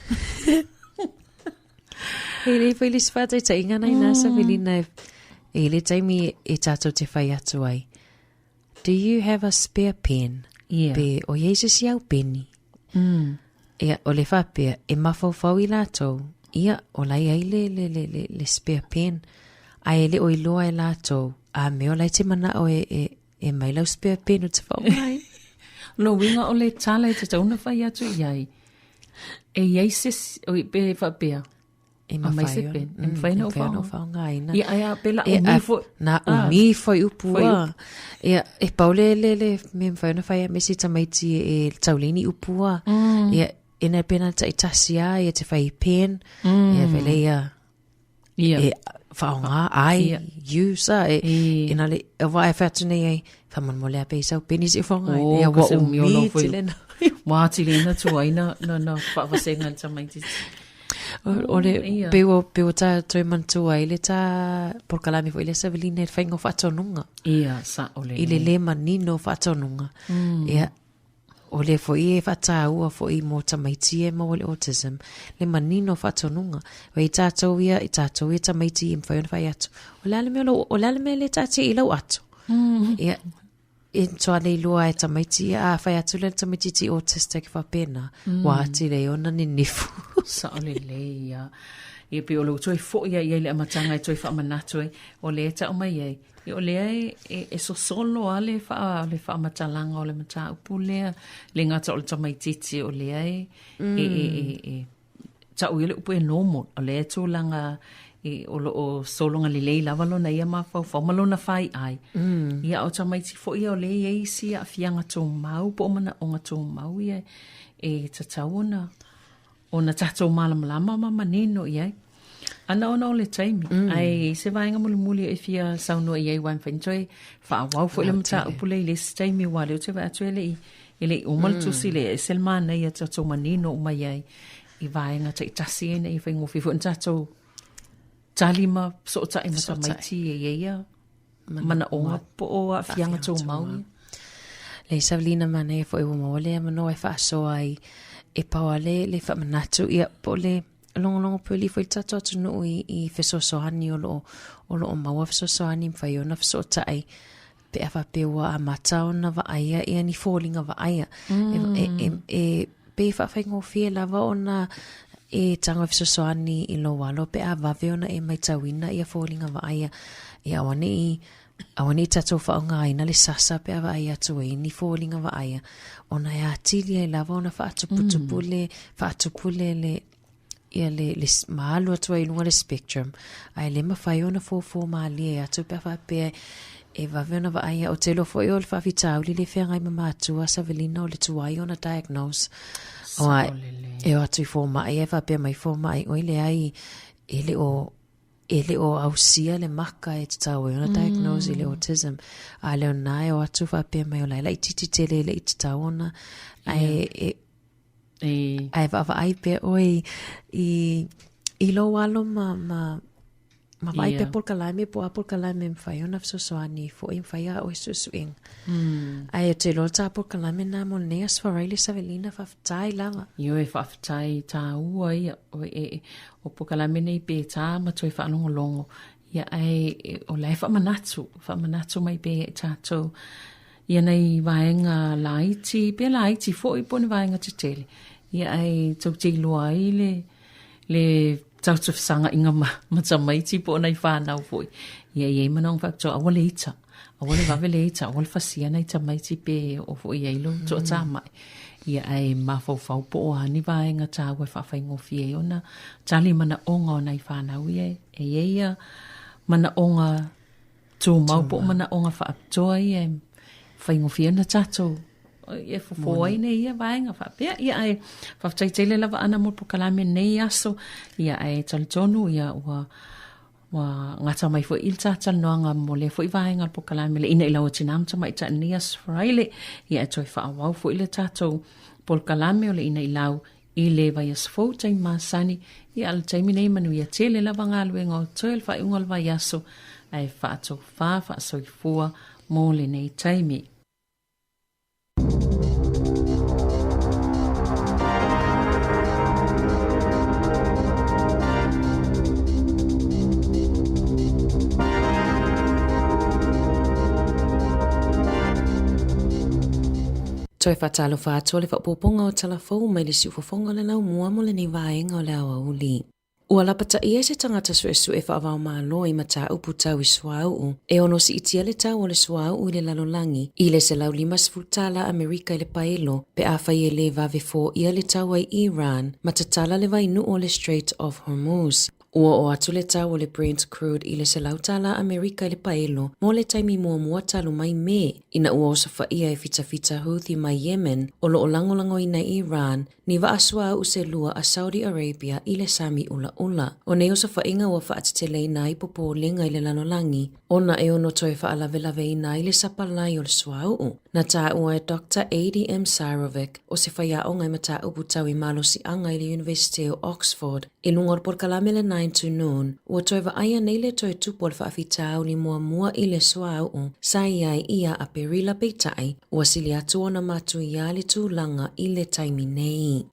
Speaker 5: E le fai le isi faataitaiga na ina sa Velina e, e le taimi e tātou te whai atu ai. Do you have a spare pen?
Speaker 11: Yeah.
Speaker 5: Pe o iai se isi au peni. Ia, o le faapea, e mafaufau i latou, ia, o la e i ai le, le, le, le, le spare pen, ae e le o iloa e latou, a mea o la e te manao e, e, e mai lau spare pen ou te faaaoga ai.
Speaker 11: Lona uiga o le tala e tatau ona fai atu i ai, e i ai se isi, oi, pe faapea,
Speaker 5: E mawhai se pen.
Speaker 11: E mawhai na o
Speaker 5: whaongaina.
Speaker 11: Ia, ai a, pela umi foi.
Speaker 5: Na umi foi upu a. Ia, e pau le, le, le, me mawhai na whai a mesi tamaiti e tauleni upu a. Ia, e na pena tai tasi a, ia te whai pen. Ia, whai ia,
Speaker 11: Ia.
Speaker 5: e whaonga, ai, use a, e, e na le, e wā e whai atu nei ai, whamanmole a pe i sau peni se whaonga.
Speaker 11: Oh,
Speaker 5: Ia,
Speaker 11: ka
Speaker 5: wa
Speaker 11: se umi o lau
Speaker 5: umi
Speaker 11: foi.
Speaker 5: tele na.
Speaker 11: Wā tile na tuai na, na, na whaavasenga le tamaiti.
Speaker 5: O le,
Speaker 11: Ia.
Speaker 5: pe ua, pe ua tā toe manatua i le tā polokalame foi le Savelina i le whainga o whaatonuga.
Speaker 11: Ia, sa o le.
Speaker 5: I le le manino o whaatonuga. Ia, o le foi e whataua foi mō tamaiti e maua le autism, le manino o whaatonuga. Wai i tātou ia, i tātou ia tamaiti i mwhai ona whai atu. O le a le mea, o le a le mea le tātia i lau ato. Ia, E toa nei loa e tamaiti, a whai atu le tamaiti autistic whapena, mm. wā ati lei ona ninifu.
Speaker 11: Sao lelei ia. Ia pe o le toe foi ia ia i le amataga e toe faamanatu ai, o lea e tau mai ai, ia o lea e, e, e sosolo a le wha, le faamatalaga o le mataupu lea, le gata o le tamaitiiti o lea e, mm. e, e, e, e Tau ia le upu e normal, o lea tulaga e, o lo o sologa lelei lava lona ia mafaufau ma lona faiai. Ia o tamaiti foi ia o lea e i ai isi aafiaga tumau po o manaoga tumau ia e tatau ona ona tatou malamalama ma manino i ai. Ana ona o le taimi, ae i ai se vaega mulimuli e fia saunoa i ai aua e mafai ona toe faaauau foi le mataupu lea i le isi taimi aua o lea ou te vaai atu e le i E le i uma le tusi lea, e ese le manaia tatou manino uma i ai i vaega taitasi ina ia faigofie foi ona tatou tali ma fesootai ma tamaiti e i ai ia manaoga po o aafiaga tumau ia.
Speaker 5: Lei Savelina manaia foi ua maua le avanoa e faasoa ai e pau lava le le faamanatu ia po o le logologo puli foi le tatou atunuu i i fesoasoani o lo o o lo o maua fesoasoani mafai ona fesootai pe a faapea ua amata ona vaaia ia ni foliga vaaia. E, e, e, e pei e faafaigofie lava ona e tago e fesoasoani i lou alo pe a vave ona e matauina ia foliga vaaia, ia auaneʻi auaneʻi tatou faaaogaina le sasa pe a vaai atu ai ni foliga vaaia, ona e atili ai lava ona faatuputupu le faatupu le le ia le, le ma alu atu ai i luga le spectrum, ae le mafai ona fofo mālie atu pe a faapea e vave ona vaaia. Ou te iloa foi o le faafitauli le feagai ma matua Savelina o le tuai ona diagnose. Aua e o atu i fomai ae faapea mai fomai, oi leai, e le o e le o ausia le maka e tatau ai ona diagnose i le autism. A le o na e o atu faapea mai o la e laitiiti tele e le i tatau ona ae e, Ae vaavaai pea ʻoe i, i lou alo ma, ma, ma vaai pea polokalame po o a polokalame e mafai ona fesoasoani foi e mafai a ʻoe suesuega. Ae ou te iloa ta polokalame na mo lenei Aso Faraile Savelina, faafetai lava.
Speaker 11: Ioe, faafetai tāua ia. O, e, e, o polokalame nei pe tā ma toe faalogologo. Ia, ae o la e faamanatu, faamanatu mai pea ia i tātou. Ia nei vaega laiti, pe laiti foi po o ni vaega tetele, ia ae tou te iloa ai le, le tatou fesagaiga ma, ma tamaiti po o nai whānau foi. Ia i ai manaoga faapitoa, aua le ita, aua le vave le ita, aua le fasia nai tamaiti pe o foi i ai lou toatamai. Ia ae mafaufau po o a ni vaega tāua e faafaigofie ai ona tali manaoga o nai whānau ia e i ai ia manaoga Tumau po o manaʻoga faapitoa ia e faigofie ona tatou e fofo ai nei ia vaega faapea. Ia ae faafetai tele lava Ana mo le polokalame nei aso. Ia ae talitonu ia ua ua gata mai foi i le talatalanoaga mo lea foi vaega o le polokalame le ina i lau tina ma tamaitai i lenei aso Faraile. Ia e toe faaauau foi le tatou polokalame o le ina i lau I le vaiaso fou taimi masani, ia a le taimi nei manuia tele lava galuega o totoe le faaiuga o le vaiaso ae faatofā faasoifua mo lenei taimi. Toe faatalofa atu o le faaopoopoga o tala fou mai le siufofoga o le laumua mo lenei vaega o le aoauli. Ua lapataia se tagata suesue faavaomalo i mataupu tau i suauu e ono siitia le tau o le suauu i le lalolagi i le $150 tala Amerika i le paelo pe afai e le vave foia le taua i Iran ma tatala le vainuu o le Strait of Hormuz. Ua oo atu le tau o le Brent Crude i le $100 Amerika i le paelo mo le taimi muamua talu mai Me, ina ua osofaia e fitafita Houthi mai Yemen o lo o lagolagoina i Iran ni vaa suauu se lua a Saudi Arabia i le sami ulaula. O nei osofaiga ua faateteleina ai popolega i le lalolagi ona e ono toe faalavelaveina ai le sapalai o le suauu. Na taua e Doctor ADM Sarovic, o se faiaoga i mataupu tau i malosiaga i le Iunivesite o Oxford, I luga o le polokalame le Nine to Noon, ua toe vaaia nei le toe tupu o le faafitauli muamua i le suauu sa i ai ia Aperila peitai, ua sili atu ona matuia le tulaga i le taimi nei.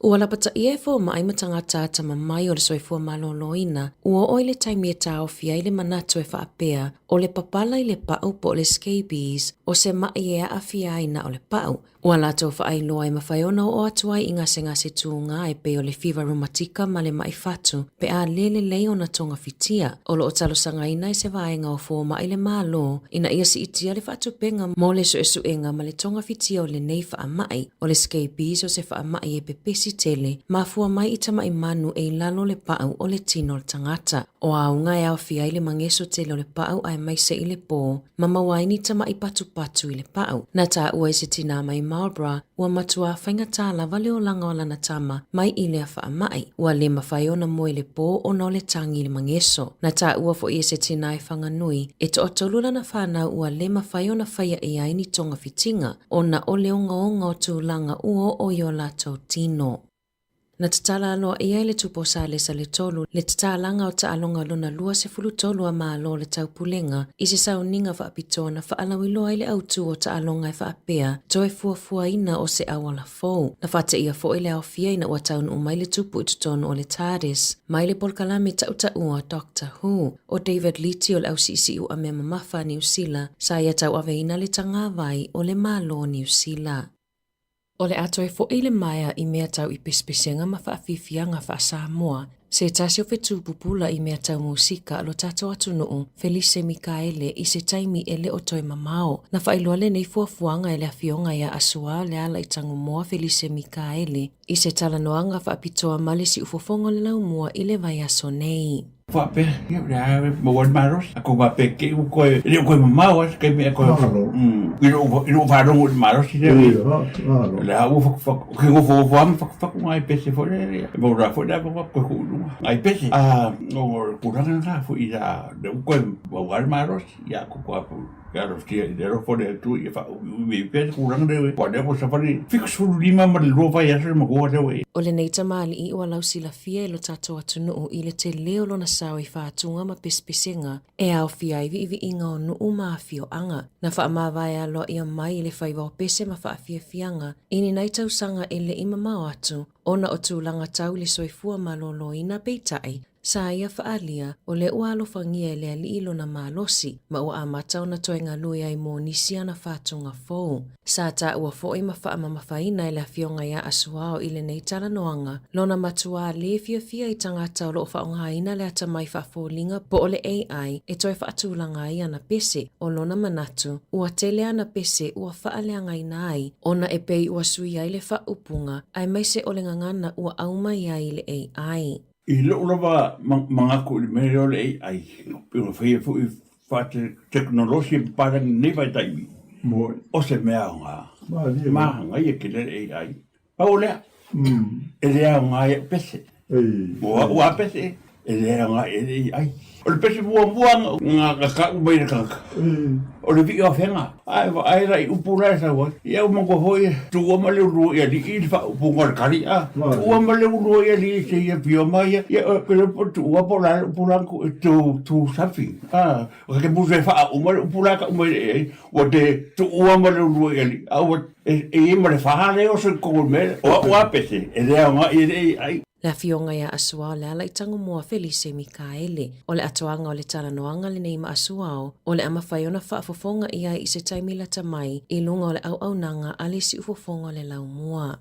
Speaker 11: Ua lapataia e fomai ma tagata atamamai o le soifua maloloina, ua oo i le taimi e taofi ai le manatu e faapea o le papala i le pau po o le scabies o se maʻi e aafia ai na o le pau. Ua latou faailoa e mafai ona oo atu ai i gasegase tūgā e pei o le fiva rumatika ma le maʻi fatu pe a le lelei ona togafitia. O lo o talosagaina e se vaega o fomai le Malo ina ia siitia le faatupega mo le suesuega ma le togafitia o lenei faamai. O le scabies o se faamai e pepesi tele, mafua mai i tamaʻi manu e i lalo o le pau o le tino o le tagata. O auga e aofia ai le mageso tele o le pau aemaise i le pō, ma maua ai ni tamaʻi patupatu i le pau. Na taua e se tinā mai Marlborough, ua matuā faigata lava le olaga o lana tama mai i lea faamai. Ua le mafai ona moe i le pō ona o le tagi i le mageso. Na taua foi e se tinā e Whanganui, e toatolu lana whānau ua le mafai ona whaia i ai ni togafitiga, ona o le ogaoga o tulaga ua oo i o latou tino. Na tatala aloaia e le Tupu o Salesa le Tolu le tatalaga o taaloga lona 23 a Malo o le Taupulega i se sauniga faapitoa na faalauiloa ai le autū o taaloga e faapea toe fuafuaina o se auala fou. Na faateia foi le aofia ina ua taunuu mai le Tupu i totonu o le TARDIS mai le polokalame tautaua Doctor Who. O David Liti o le ausiisii uamea mamafa a Niu Sila sa ia tauaveina le tagavai o le Malo o Niu Sila.
Speaker 5: O le a toe foʻi le maea i mea tau i pesepesega ma faafiafiaga faa-Samoa, se tasi o fetu pupula i mea tau musika a lo tatou atunuu, Felise Mikaele, i se taimi e le o toe mamao. Na faailoa lenei fuafuaga e le Afioga ia Asuā Leala i Tagumoa Felise Mikaele i se talanoaga faapitoa ma le siufofoga o le laumua i le vaiaso nei.
Speaker 8: Faapea, ia, o le a maua ai le malosi. A kou faapea te i ua toe, e le o toe mamao lava se taimi e toe, i lou faalogo i le malosi lea. O le a ua fatufatu, ou te nofonofo lava ma fatufatu nai pese foi lea, e maua foi le avanoa toe tuu i luga nai pese. A o le tulaga lena foi lea ua toe maua lava le malosi, ia tou alofagia i le alofa o le Atua ia faaumiumi ai pea le tulaga lea, aua o lea ua savali 75 ma le 2 vaiaso le matua lea ua i ai.
Speaker 5: O lenei tamalii ua lausilafia e lo tatou atunuu i le tele o lona sao i faatuga ma pesepesega e aofia ai viiviiga o nuu ma afioaga. Na faamavae aloaia mai i le faiva o pese ma faafiafiaga i ni nai tausaga e le i mamao atu ona o tulaga tau i le soifua maloloina peitai Sa ia faaalia, o lea ua alofagia e le alii lona malosi, ma ua amata ona toe galue ai mo nisi ana faatuga fou. Sa taua foi ma faamamafaina e le afioga ia Asuao i lenei talanoaga, lona matuā lē fiafia i tagata o lo o faaaogaina le atamai faafoliga po o le AI e toe faatulaga ai ana pese. O lona manatu, ua tele ana pese ua faaleagaina ai, ona e pei ua sui ai le faaupuga, aemaise o le gagana ua aumai ai i le AI.
Speaker 8: I lou lava manatu i le mea lea o le AI, pei ona faia foi faatekonolosi e papalagi i lenei vaitaimi, o se mea aoga. Manaia tele le AI. Pau o lea, e le aoga i au pese. Mo au lava pese, e le aoga i le AI. O le pese muamua na tau mai e le tagata, o le vii o Afega. Ae vaai la i upu la e sau ai. Ia ua manatua foi, tuua ma le ulua i alii le faaupuga o le kali, a. Tuua ma le ulua i alii se ia pio mai ia. Ia, pe le po tuua po o le a le upu la na tuu, to something, a. O ke musu e faauma le upu la e tau mai ai, ua te tuua ma le ulua i alii, a ua e i ai ma le fa lea o se totonu o le mea lea. O au lava pese, e le aoga i le AI.
Speaker 5: Le afioga ia Asuao Lealaitagomoa Felise Mikaele. O le atoaga o le talanoaga lenei ma Asuao, o le a mafai ona faafofoga i ai i se taimi lata mai i luga o le auaunaga a le siufofoga o le laumua.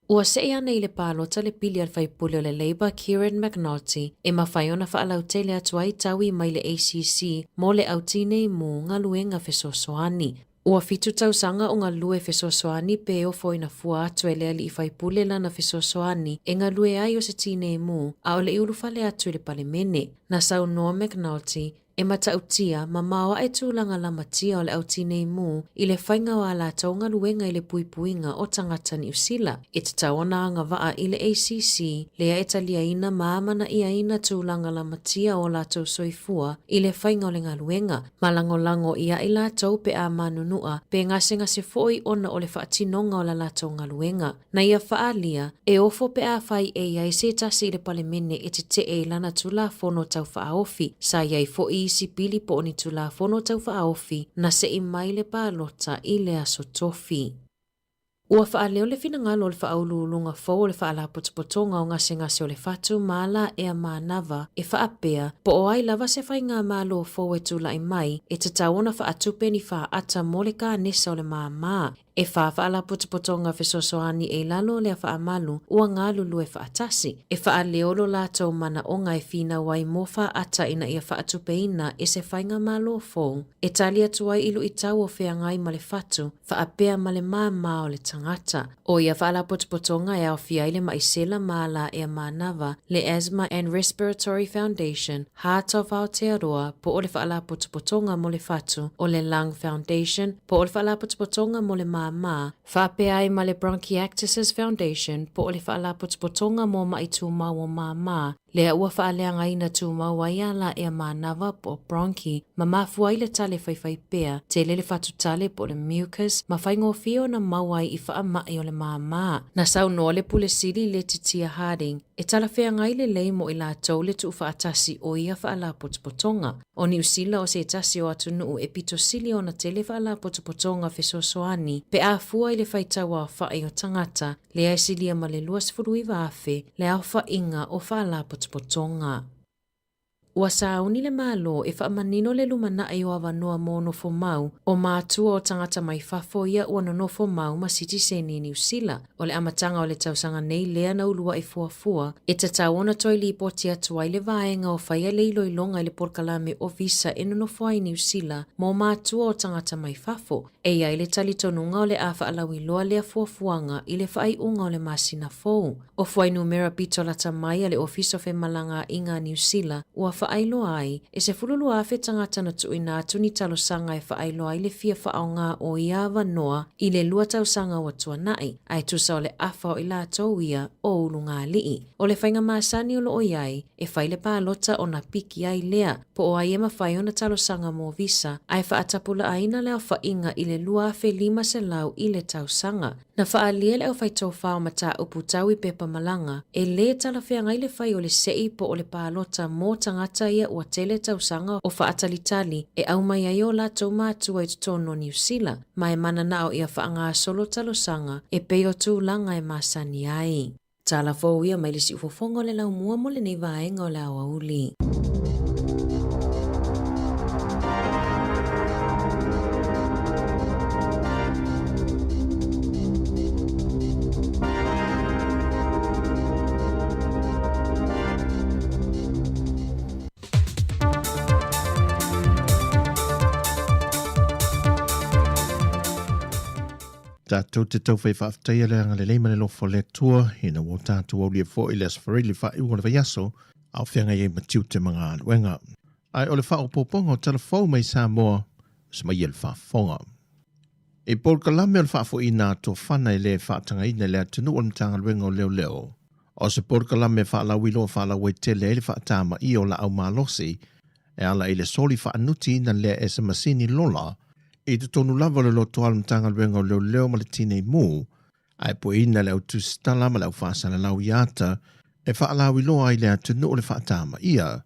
Speaker 5: Ua see ane i le palota le pili a le faipule o le Labour Kieran McNulty e mafai ona faalautele atu ai taui mai le ACC mo le au tinei mu galuega fesoasoani. Ua fitu tausaga o galue fesoasoani pe ofo ina fua atu e le alii faipule lana fesoasoani e galue ai o se tinei mu a o le i ulufale atu i le Palemene. Na saunoa McNulty, e matautia, mamao aʻe tulaga lamatia o le au tinei mu i le faiga o a latou galuega i le puipuiga o tagata Niu Sila. E tatau ona agavaa i le ACC lea e taliaina ma amanaiaina tulaga lamatia o latou soifua i le faiga o le galuega, ma lagolago ia i latou pe a manunua pe gasegase foi ona o le faatinoga o la latou galuega. Na ia faaalia, e ofo pe a fai e i ai se tasi i le Palemene e tetee i lana Tulafono Tau Faaofi. Sa i ai foi isi pili po o ni Tulafono Tau Faaofi na seʻi mai le palota i le aso Tofi. Ua faaleo le finagalo o le faauluuluga fou o le Faalapotopotoga o Gasegase o le Fatu ma Ala Ea Manava e faapea, po o ai lava se faigamalo fou e tulai mai, e tatau ona faatupe ni faata mo le kanesa o le māmā. E whā faalapotopotoga fesoasoani e i lalo o lea faamalu ua galulue faatasi, e faaleo lo latou manaoga e finau ai mo faata ina ia faatupeina e se faigamalo fou e tali atu ai i luitau o feagai ma le fatu faapea ma le māmā o le tagata. ʻO ia faalapotopotoga e aofia ai le maʻi sela ma ala ea manava, le Asthma and Respiratory Foundation, Heart of Aotearoa, po o le Faalapotopotoga mo le Fatu, o le Lung Foundation, po o le Faalapotopotoga mo le Māmā, faapea ai ma le Bronchiectasis Foundation, po o le Faalapotopotoga mo Maʻi Tumau o Māmā, lea ua faaleagaina tumau ai ala ea manava po o bronchi ma mafua ai le tale faifaipea, tele le fatu tale po o le mucus ma faigofie ona maua ai i faamai o le māmā. Na saunoa le Pule Sili Letitia Harding, e talafeagai lelei mo i latou le tuufaatasi o ia faalapotopotoga. O Niu Sila o se tasi o atunuu e pito sili ona tele faalapotopotoga fesoasoani pe a fua i le faitau aofai o tagata, lea e silia ma le 29,000 le aofaiga o faalapotopotoga. Ua sauni le Malo e faamanino le lumanai o avanoa mo nofo mau o matua o tagata mai fafo ia ua nonofo mau ma sitiseni i Niu Sila. O le amataga o le tausaga nei lea na ulua'i fuafua e tatau ona toe lipoti atu ai le vaega o faia le iloiloga i le polokalame o visa e nonofo ai i Niu Sila mo matua o tagata mai fafo. E i ai le talitonuga o le a faalauiloa lea fuafuaga i le faaiuga o le masina fou. O fuainumera pito lata mai a le Ofisa o Femalagaaiga a Niu Sila ua faailoa ai, e 12,000 tagata na tuuina atu ni talosaga e faailoa ai le fia faaaoga o ia avanoa i le lua tausaga ua tuanai, ae tusa o le afa o i latou ia o ulugalii. O le faiga masani o lo o i ai, e fai le palota ona piki ai lea, po o ai e mafai ona talosaga mo visa, ae faatapulaaina le aofaiga i le 2,500 i le tausaga. Na faaalia le aufaitofa o mataupu tau i pepa malaga, e lē talafeagai le fai o le seʻi po o le palota mo tagata ia ua tele tausaga o faatalitali e aumai ai o latou matua i totonu o Niu Sila, ma e mananao ia faagasolo talosaga e pei o tulaga e masani ai. Tala fou ia mai le siufofoga o le laumua mo lenei vaega o le aoauli.
Speaker 7: Tatou te tauwhai faafetaia le agalelei ma le alofa o le Atua ina ua tatou aulia foi le Aso Faraile le faaiuga o le vaiaso, a o feagai ai ma tiute ma galuega. Ae o le faaopoopoga o tala fou mai Samoa, se mai ia le faafofoga. I polokalame o le faafoiina a tofana e le faatagaina i le atunuu o le Matagaluega o Leoleo, o se polokalame faalauiloa faalauaitele ai le faatamaia o laau malosi e ala i le soli faanutiina lea e se masini lola i totonu lava o le lotoa o le Matagaluega o Leoleo ma le Tinei Mu, ae pueina le au tusitala ma le au faasalalau i ata e faalauiloa ai le atunuu le faatamaia.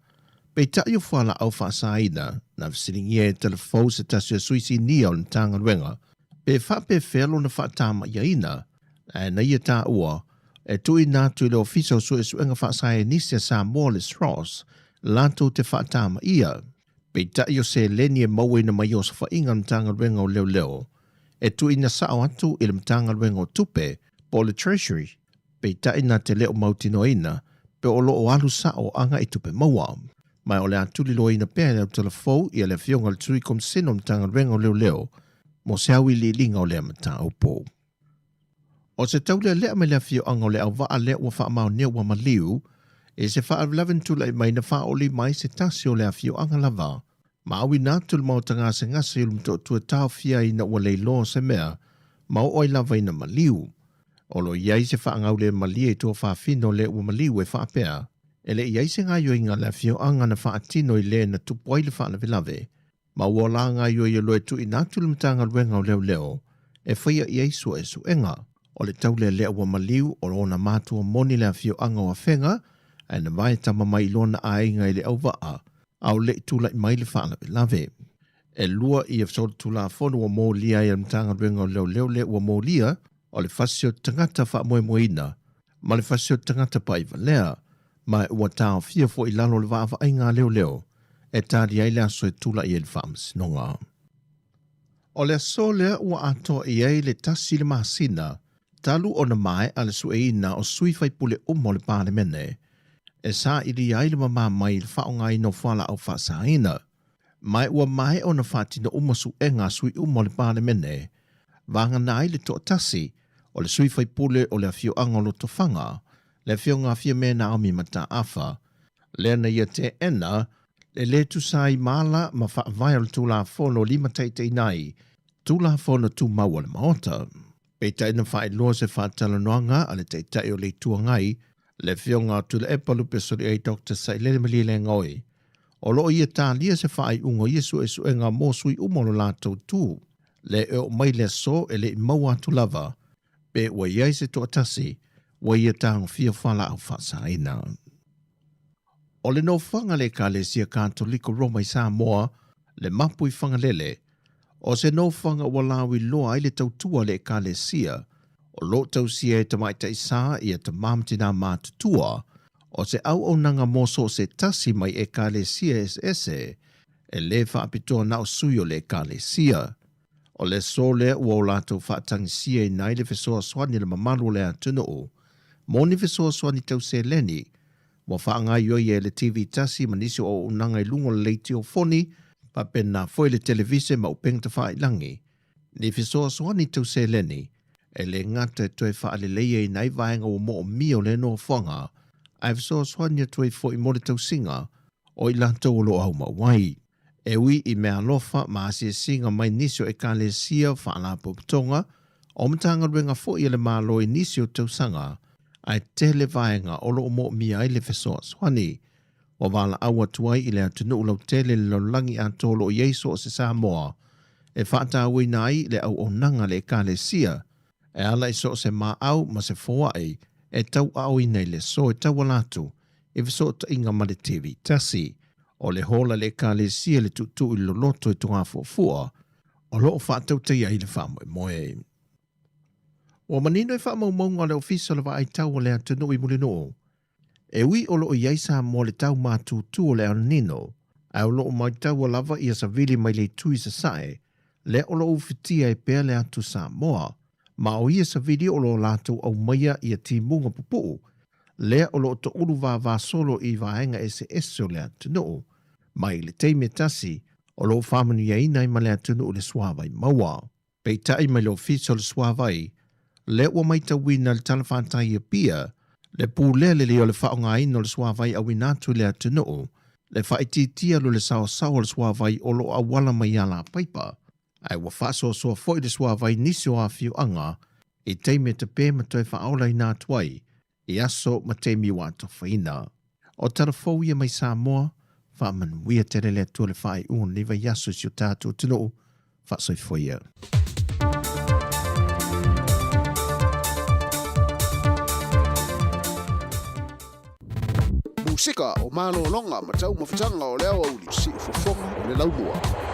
Speaker 7: Peitai o fualaau faasaina na fesiligia e Talafou se tasi o sui sinia o le Matagaluega pe faapefea lona faatamaiaina, ae na ia taua e tuuina atu i le Ofisa o Suesuega Faasaenisi a Samoa le SROS latou te faatamaia. Peitai o seleni e mauaina mai osofaiga a le Matagaluega o Leoleo e tuuina sao atu i le Matagaluega o Tupe po o le Treasury, peitai na te le o mautinoaina pe o lo o alu sao agai tupe maua. Ma o le a tuliloaina pea e le Autalafou ia le Afioga i le Sui Komisena o le Matagaluega o Leoleo mo se auiliiliga o lea mataupu. O se taulealea mai le afioaga o Leauvaa lea ua faamaonia ua maliu i se faalavelave na tulai mai na faaoli mai se tasi o le afioaga lava. Ma auina atu le maota gasegase i Ulumotootua taofia ai ina ua leiloa se mea ma oo ai lava ina maliu. O lo o i ai se faagaulemalie i tuafafine o le ua maliu e faapea, e le i i ai se gaoioiga a le afioaga na faatino i le na tupu ai le faalavelave, ma ua la gaoioi loa e tuuina atu i le Matagaluega o Leoleo e faia i ai suesuega. O le taulealea ua maliu o lona matua moni le afioaga o Afega, ae na vae tama mai i lona aiga i Leauvaa, a o le i tulai mai le faalavelave. E lua ia solitulafono ua molia ai e le Matagaluega o Leoleo lea ua molia, o le fasi o tagata faamoemoeina ma le fasi o tagata paaivalea, ma ua taofia foi i lalo o le vaavaaiga a leoleo e tali ai le aso e tulai ai le faamasinoga. O le aso lea ua atoa i ai le tasi le masina talu ona maea le sueina o sui faipule uma o le Palemene e sailia ai le mamā mai i le faaaogaina o fualaau faasaina. Ma ua maea ona faatino uma suega a sui uma o le Palemene, vagana ai le toatasi o le sui faipule o le afioaga o Lotofaga, le Afioga a Fiame Naomi Mataafa, lea na ia teena le lē tusa ai ma ala ma faavae o le Tulafono limataitaiina ai Tulafono Tumau a le Maota. Peitai na faailoa se faatalanoaga a le Taitai o le Itu Agai, le Afioga a Tuilaepa Lupesoliai Doctor Sailele Malielegaoi, o lo o ia talia se faaiuga o ia suesuega mo sui uma o lo latou tu, lea e oo mai le aso e le i maua atu lava pe ua i ai se toatasi ua ia tagofia fualaau faasaina. O le nofoaga a le Ekalesia Katoliko Roma i Samoa, le mapu i Fagalele, o se nofoaga ua lauiloa ai le tautua a le Ekalesia, o lo o tausia e tamaitai sa ia tama ma tinā matutua. O se auaunaga mo so o se tasi mai Ekalesia eseese, e lē faapitoa na o sui o le Ekalesia. O le aso lea ua o latou faatagisiaina ai le fesoasoani a le mamalu o le atunuu mo ni fesoasoani tau seleni ua faagaoioia e le TV tasi ma nisi o auaunaga i luga o le leitio foni faapena foi le televise ma upega tafailagi. Ni fesoasoani tau seleni e lē gata e toe faaleleiaina ai vaega ua moomia o le nofoaga, ae fesoasoani atu ai foi mo le tausiga o i latou o lo o aumau ai. E ui i meaalofa ma asiasiga mai nisi o Ekalesia, Faalapotopotoga, o Matagaluega foi a le Malo i nisi o tausaga, ae tele vaega o lo o moomia ai le fesoasoani. Ua valaau atu ai i le atunuu lautele i le lalolagi atoa o lo o i ai so o se Samoa e faatauaina ai le auaunaga a le Ekalesia e ala i so o se maau ma se foai e tauaaoina i le aso e tauala atu i fesootaiga ma le TV tasi. O le hola le Ekalesia le tuutuu i le loloto i Togafuafua o lo o faatautaia ai le faamoemoe. Ua manino i faamaumauga a le Ofisa o le Vaai Tau o le Atunuu i Mulinuu, e ui o lo o i ai Samoa le tau matutu o le El Nino, ae o lo o maitaua lava ia savili mai le itu i sasae, lea o lo o ufitia ai pea le atu Samoa, ma o ia savili o lo o latou aumaia ia timuga pupuu, lea o lo o toulu vavasolo i vaega eseese o le atunuu, mai le taimi e tasi o lo o faamanuiaina ai ma le atunuu le suavai maua. Peitai mai le Ofisa o le Suavai, lea ua maitauina i le talafatai i Apia, le pulea lelei o le faaaogaina o le suavai auina atu i le atunuu, le faaitiitia lo le saosaoa o le suavai o lo o auala mai i alapaipa, ae ua faasoasoa foi le suavai i nisi o afioaga i taimi e tape ma toe faaolaina atu ai i aso ma taimi ua atofaina. O tala fou ia mai Samoa, faamanuia tele le Atua le faaiuga o lenei vaiaso i si o tatou atunuu, faasoifua ia.
Speaker 13: Musika o malologa ma taumafataga o le aoauli siufofoga o le laumua.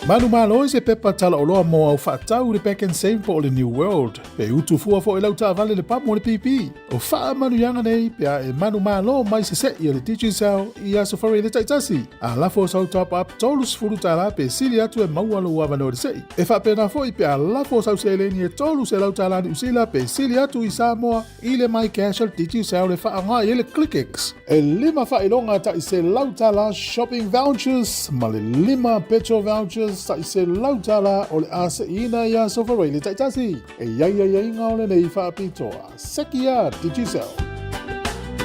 Speaker 9: Manumalo i se pepa talaoloa mo au faatau i le Pak'nSave po o le New World. E utu fua foi lau taavale le pamu o le pipi. O faamanuiaga nei pe a e manumalo mai sese'i a le Digicel i Aso Faraile taitasi. A lafo sau top up $30 pe sili atu e maua lou avanoa i le se'i. E faapena foi pe a lafo sau seleni e $300 Niu Sila pe sili atu i Samoa i le MyCash a le Digicel e faaaoga i ai le ClickX. E lima faailoga tai $100 shopping vouchers ma le lima petrol vouchers tai $100 o le a se'iina i Aso Faraile taitasi. E i ai aiaiga o lenei faapitoa. Sekia Digicel.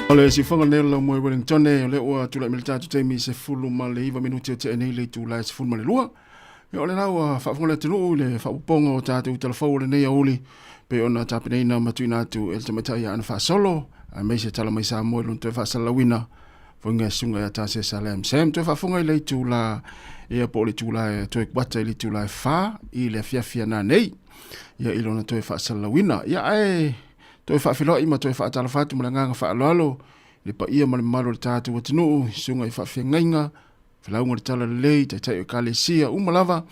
Speaker 14: O le siufoga lenei o le laumua i Wellington, o lea ua tulai mai le tatou taimi 19 minute o tea nei le itula e 12. Ia o lena ua faafofoga le atunuu i le faaopoopoga o tatou talafou o lenei aoauli pei ona tapenaina ma tuuina atu e le tamaitai ia Ana Faasolo, aemaise tala mai Samoa i lona toe faasalalauina foiga e susuga ia Tase Salem Sam. Toe faafofoga i le itula ia po o le itula e toe kuata i le itula e 4 i le afiafi ana nei ia i lona toe faasalalauina. Ia ae toe faafeiloai ma toe faatalofa atu ma le agaga faaaloalo i le paia ma le mamalu o le tatou atunuu i susuga i faafeagaiga, felauga o le talalelei, taitai o ekalesia uma lava,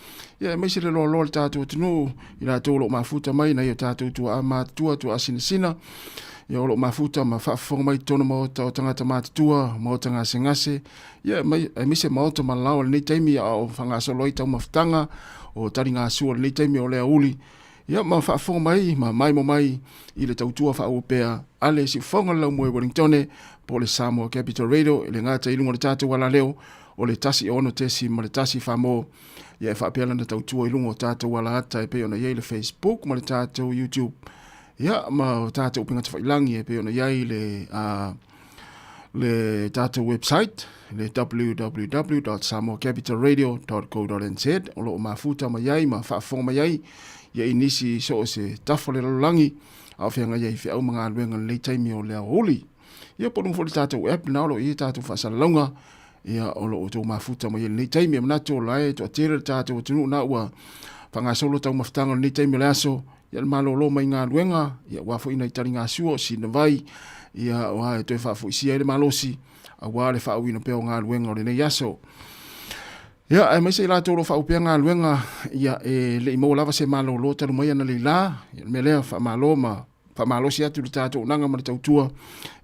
Speaker 14: ia aemaise le loaloa o le tatou atunuu, i latou o lo o mafuta mai nai o tatou tuaa matutua, tuaa sinasina, ia o lo o mafuta ma faafofoga mai i totonu o maota o tagata matutua, maota gasegase, ia aemaise maota malao o lenei taimi a o faagasolo ai taumafataga o taligasua o lenei taimi o le aoauli, ia ma faafofoga mai ma maimo mai i le tautua faaauau pea a le Siufofoga o le Laumua i Wellingtone po o le Samoa Capital Radio e le gata i luga o le tatou alaleo o le 106.1 Famo ia e faapea lana tautua i luga o tatou alaata e pei ona i ai le Facebook ma le tatou YouTube ia ma o tatou upega tafailagi e pei ona i ai le le tatou website le www.samoacapitalradio.co.nz o lo o mafuta mai ai ma faafofoga mai ai ia i nisi so o se tafa o le lalolagi a o feagai ai i feau ma galuega i lenei taimi o le aoauli. Ia po o luga foi o le tatou app lena o lo o i ai tatou faasalalauga ia o lo o outou mafuta mai ai i lenei taimi. E manatu o la e toatele le tatou atunuu na ua faagasolo taumafataga o lenei taimi o le aso ia le malolo mai galuega, ia aua foi nai taligasua o sinavai, ia aua e toe faafoisia ai le malosi, aua le faaauauina pea o galuega o lenei aso. Ia, aemaise i latou o lo o faaauau pea galuega, ia e le i maua lava se malolo talu mai analeila, ia le mea lea, faamalo ma faamalosi atu i le tatou auaunaga ma le tautua,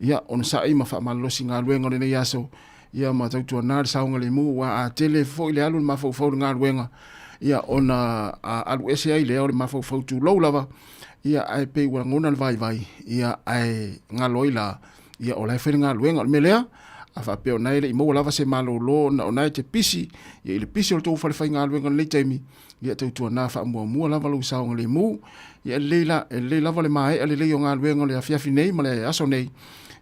Speaker 14: ia onosai ma faamalolosi galuega o lenei aso, ia ma tautuana le saogalemu, aua a tele foi le alu le mafaufau i le galuega, ia ona alu ese ai lea o le mafaufau tulou lava, ia ae pei ua lagona le vaivai, ia ae galo ai la, ia o la e fai le galuega. O le mea lea, a faapea o na e le i maua lava se malolo ona o na e te pisi, ia i le pisi o le tou falefaigaluega i lenei taimi, ia tautuana faamuamua lava lou saogalemu, ia e lelei la, e lelei lava le maea lelei o galuega o le afiafi nei ma le aso nei,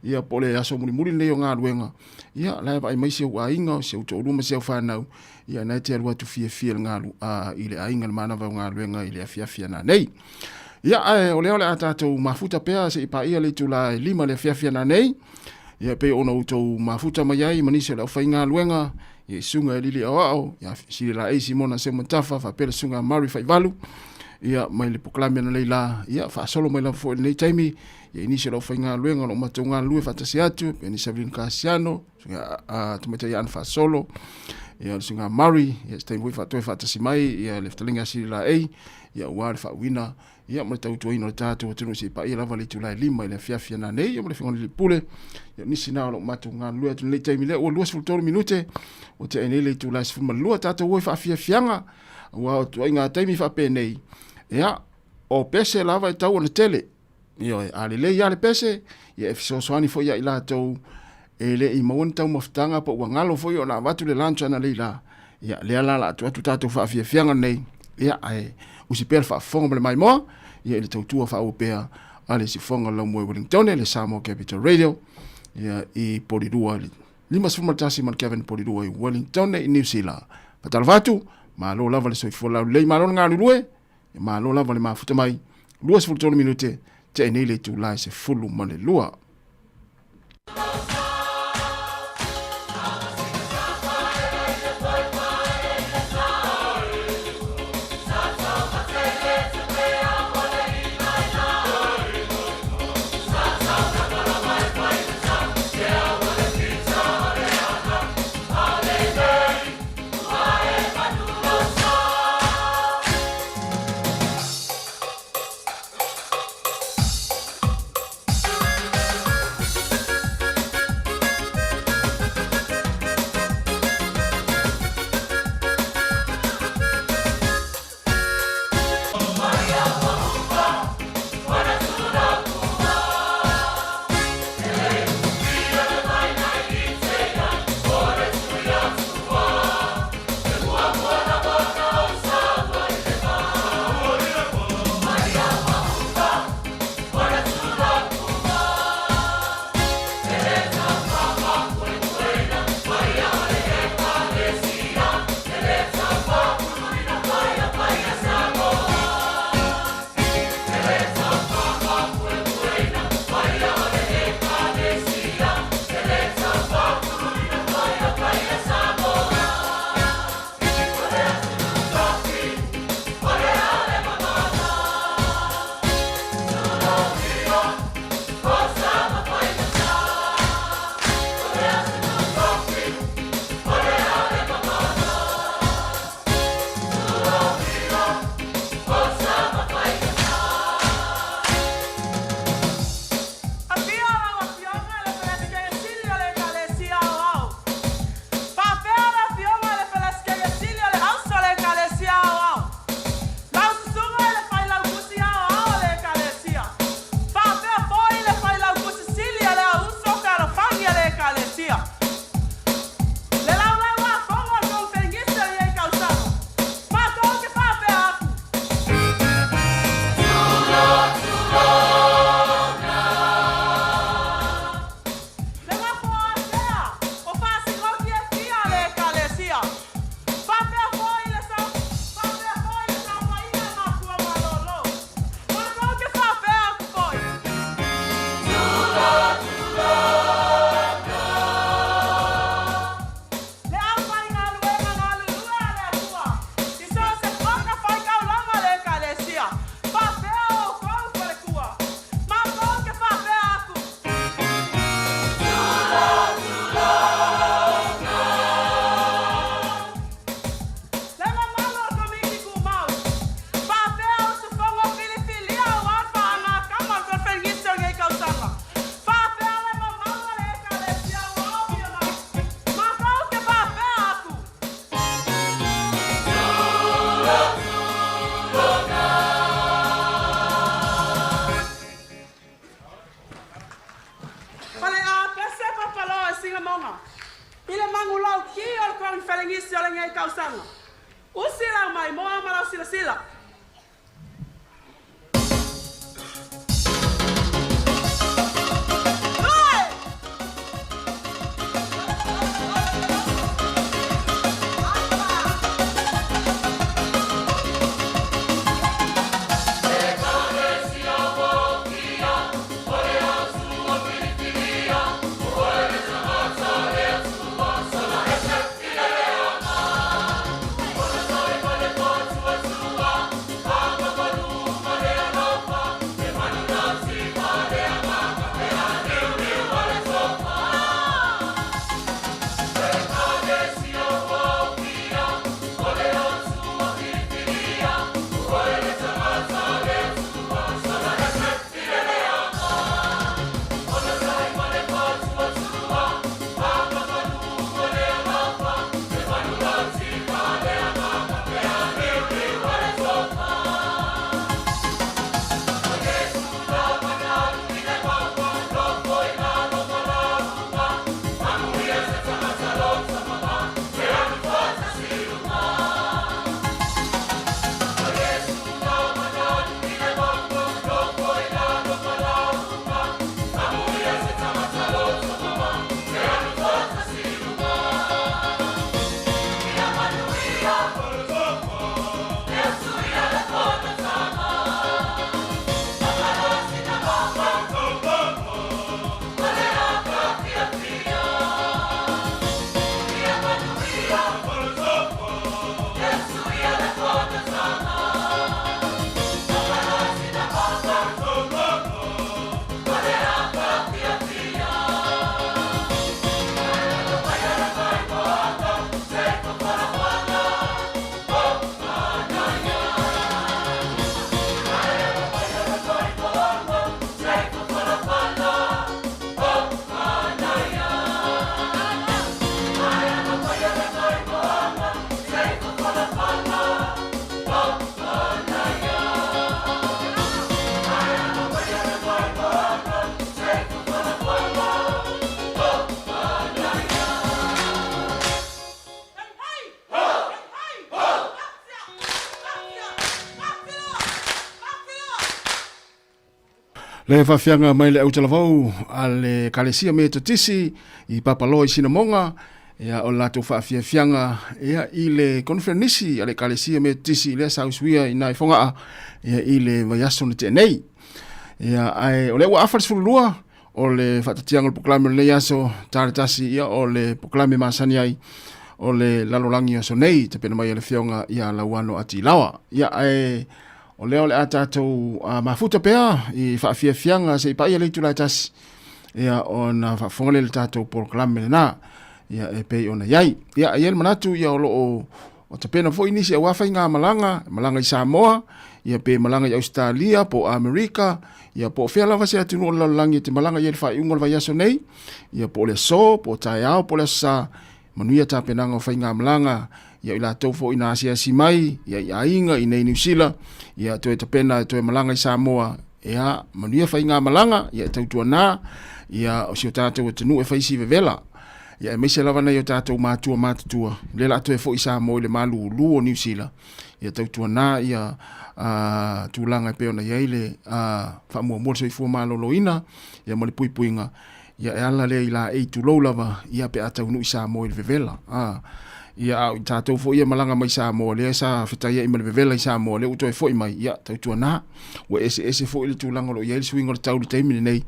Speaker 14: ia po o le aso mulimuli lenei o galuega, ia la e vaai mai si ou aiga, si ou toalua ma si au fanau, ia na e te alu atu fiafia i le galu, a, i le aiga i le manava o galuega i le afiafi ana nei. Ia, ae o lea o le a tatou mafuta pea se i paia le itula e 5 le afiafi ana nei, ia pei ona outou mafuta mai ai ma nisi o le aufaigaluega, ia i susuga e Lili Aoao, ia Sili Laei Simona Seumatafa, faapea le susuga Mary Faivalu, ia mai le polokalame analeila la, ia faasolo mai lava foi i lenei taimi, ia i nisi o le aufaigaluega o lo o matou galulue faatasi atu, pei ni Savelino Kasiano, susuga Tamaitai Ana Faasolo, ia le susuga Mary, ia se taimi foi faatoe faatasi mai, ia le fetalaiga a Sili Laei, ia aua le faauuina ia ma le tautuaina o le tatou atunuu seia paia lava le itula e 5 i le afiafi ana nei, ia ma le Afioga i le Pule, ia nisi na o lo o matou galulue atu i lenei taimi lea ua 23 minute ua tea nei le itula e 12 tatou o i faafiafiaga aua o ituaiga taimi faapenei, ia o pese lava e tau ona tele. Ioe, a lelei lava le pese, ia e fesoasoani foi ia i latou e le i maua ni taumafataga po ua galo foi ona avatu le lunch analeila. Ia, lea la o le a tuu atu tatou faafiafiaga nei, ia, ae usi pea le faafofoga ma le maimoa, ia, i le tautua faaauau pea a le Siufofoga o le Laumua i Wellingtone, le Samoa Capital Radio, ia, i Polilua, i le 51 ma le Kevin Polilua i Wellingtone i Niu Sila. Faatalofa atu, malo lava le soifua laulelei, malo le galulue, ia malo lava le mafuta mai, 23 minute, tea nei le itula e 12. Le faafiaga mai le autalavou a le Ekalesia Metotisi i Papaloa i Sinamoga, ia o le latou faafiafiaga ia i le koneferenisi a le Ekalesia Metotisi lea sa usuia i nai Fogaa ia i le vaiaso na tea nei. Ia ae o lea ua afa le 12 o le faatatiaga o le polokalame o lenei aso ta le tasi ia o le polokalame masani ai o le lalolagi o aso nei tapena mai e le Afioga ia Lauano Atilaoa. Ia ae O lea o le a tatou mafuta pea i faafiafiaga se i paia le itula e tasi, ia ona faafofoga lea i le tatou polokalame lena, ia e pei ona i ai. Ia, e i ai le manatu ia o lo o o tapena foi nisi aua faigamalaga, malaga i Samoa, ia pe malaga i Ausetalia po o Amerika, ia po o fea lava se atunuu o le lalolagi e te malaga i ai i le faaiuga o le vaiaso nei, ia po o le aso, po o taeao, po o le aso Sa, Manuia tapenaga o faigamalaga ia i latou foi na asiasi mai ia i aiga i nei Niu Sila, ia toe tapena e toe malaga i Samoa, ia manuia faigamalaga ia e tautuana ia o si o tatou atunuu e fai si vevela. Ia aemaise lava nai o tatou matua matutua, lea la toe foi i Samoa i le malulu o Niu Sila, ia tautuana ia tulaga e pei ona i ai le faamuamua le soifua maloloina ia ma le puipuiga Ia e ala lea i laei tulou lava, ia pe a taunuu i Samoa i le vevela. A, ia a o i tatou foi ia malaga mai Samoa, lea sa fetaiai ma le vevela i Samoa, lea ua toe foi mai, ia tautuana. Ua eseese foi le tulaga o lo o i ai le suiga o le tau i le taimi lenei,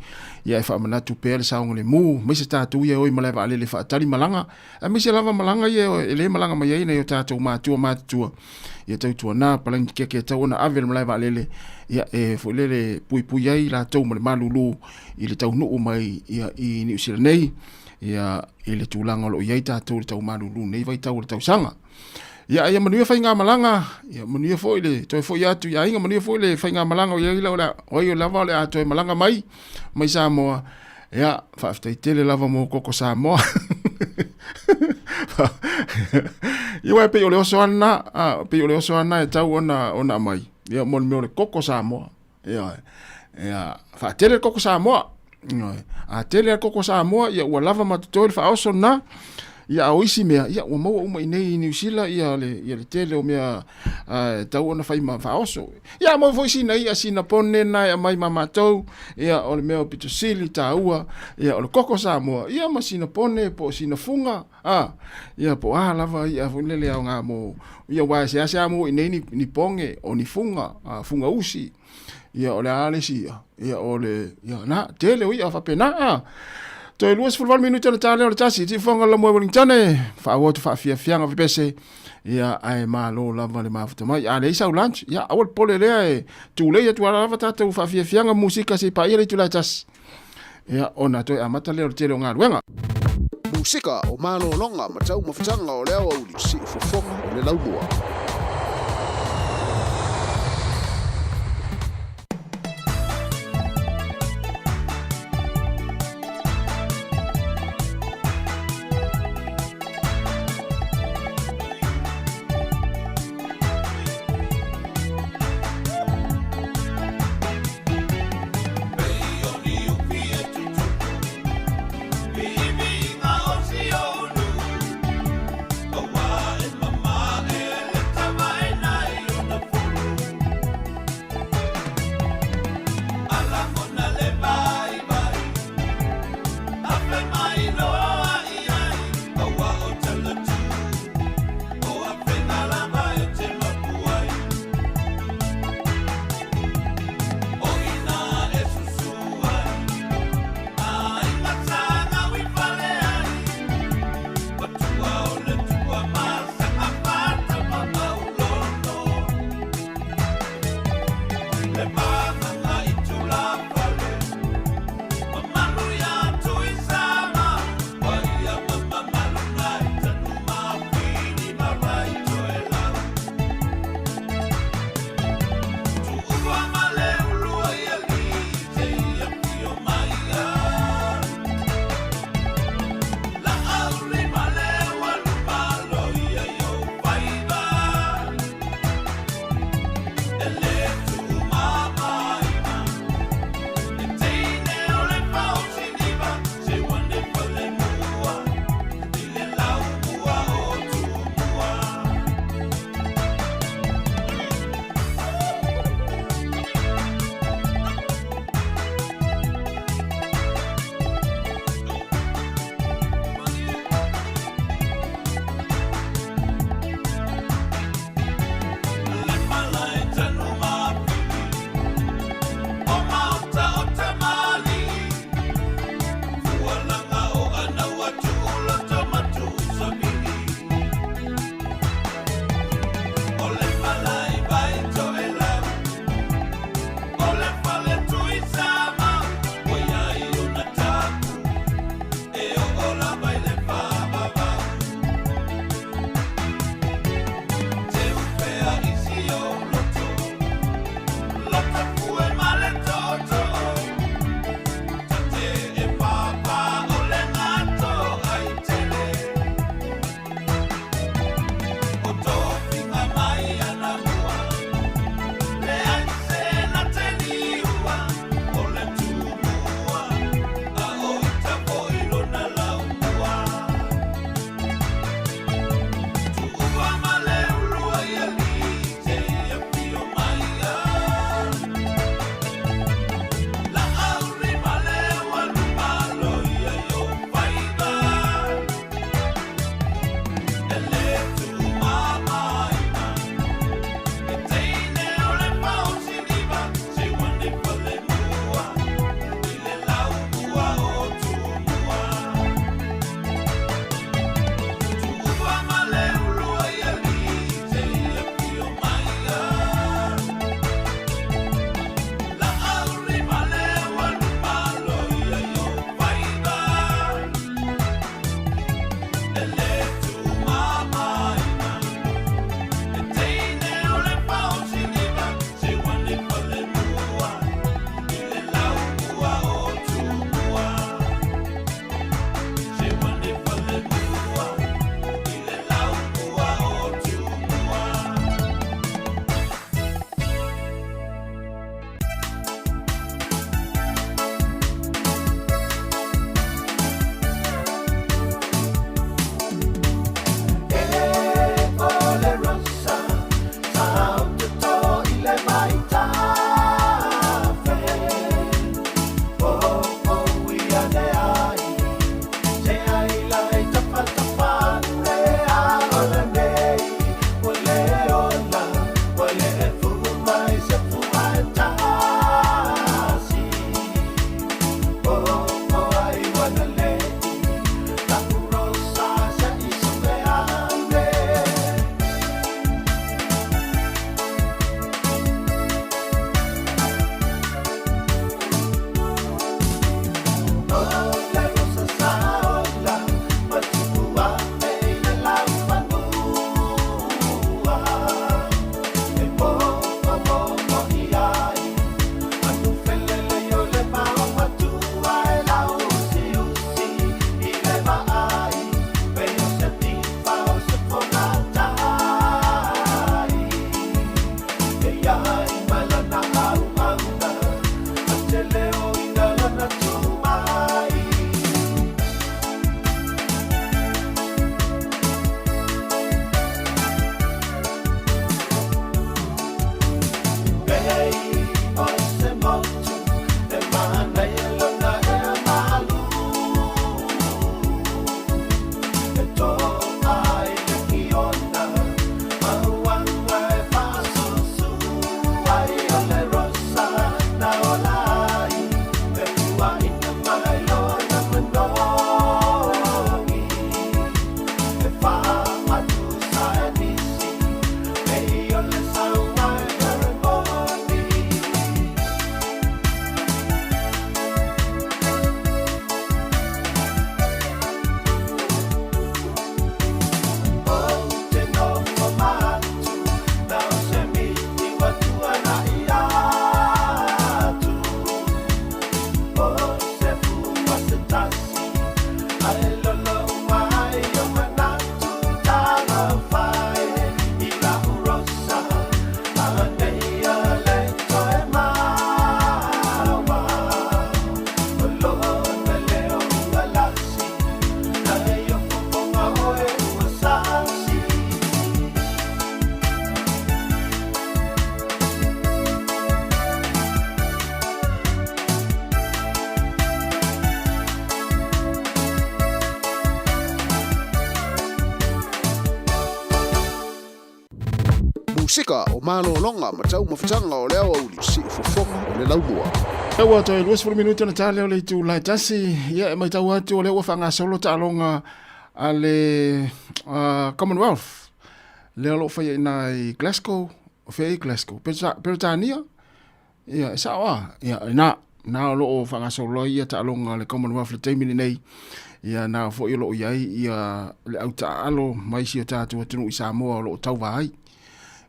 Speaker 14: ia e faamanatu pea le saogalemu, aemaise tatou ia e o i malae vaalele e faatali malaga, aemaise lava malaga ia e le malaga mai ai nai o tatou matua matutua, ia tautuana palagi keke e tatau ona ave i le malae vaalele, ia e foi lele puipui ai latou ma le malulu i le taunuu mai ia, i Niu Sila nei ia, i le tulaga o lo o i ai tatou i le taumalulu nei vaitau o le tausaga. Ia, ia manuia faigamalaga, ia manuia foi le toe foi atu i aiga, manuia foi le faigamalaga o i ai o le, o ai lava o le a toe malaga mai, mai Samoa. Ia, faafetai tele lava mo koko Samoa. Ia, uae pei o le oso ana, a, pei o le oso ana e tau ona, ona aumai. Ia, mo le mea o le koko Samoa. Ioe. Ia, faatele le koko Samoa. Ioe. A tele le koko Samoa, ia ua lava ma totoe le faaoso lena. Ia, a o isi mea, ia ua maua uma i nei i Niu Sila ia le, ia le tele o mea e tau ona fai ma faaoso. Ia, a maua foi sina i'a, sina pone na e aumai ma matou, ia, o le mea o pito sili taua, ia, o le koko Samoa, ia ma sina pone po o sina fuga, a, ia, po o a lava i'a foi lele aoga mo, ia, aua e seasea maua i nei ni, ni poge, o ni fuga, a, fuga usi, ia, o le a le isi i'a, ia, o le, ia, na, tele o i'a faapena, a. Toe 28 minute ona ta lea o le tasi, tiufofoga o le Lamoe Wellingtone, faaauau atu faafiafiaga pepese, ia, ae malo lava le mafuta mai. A leai sau lunch, ia, aua le popole lea e tulei atu lava tatou faafiafiaga musika se i paia le itula e tasi. Ia, ona toe amata lea o le tele o galuega.
Speaker 13: Musika o malologa ma taumafataga o le aoauli siufofoga o le laumua. Pasika o malologa ma taumafataga o le aoauli siufofoga o le laumua.
Speaker 14: Ua toe 20 minute ona ta lea o le itula e tasi. Ia, e matau atu o lea ua faagasolo taaloga a le Commonwealth lea o lo o faia i ina i Glasgow, o fea i Glasgow? Peretania? Ia, e sao a? Ia, ina, na o lo o faagasolo ai ia taaloga a le Commonwealth i le taimi lenei. Ia, na foi o lo o i ai ia le au taaalo mai si o tatou atunuu i Samoa o lo o tauva ai.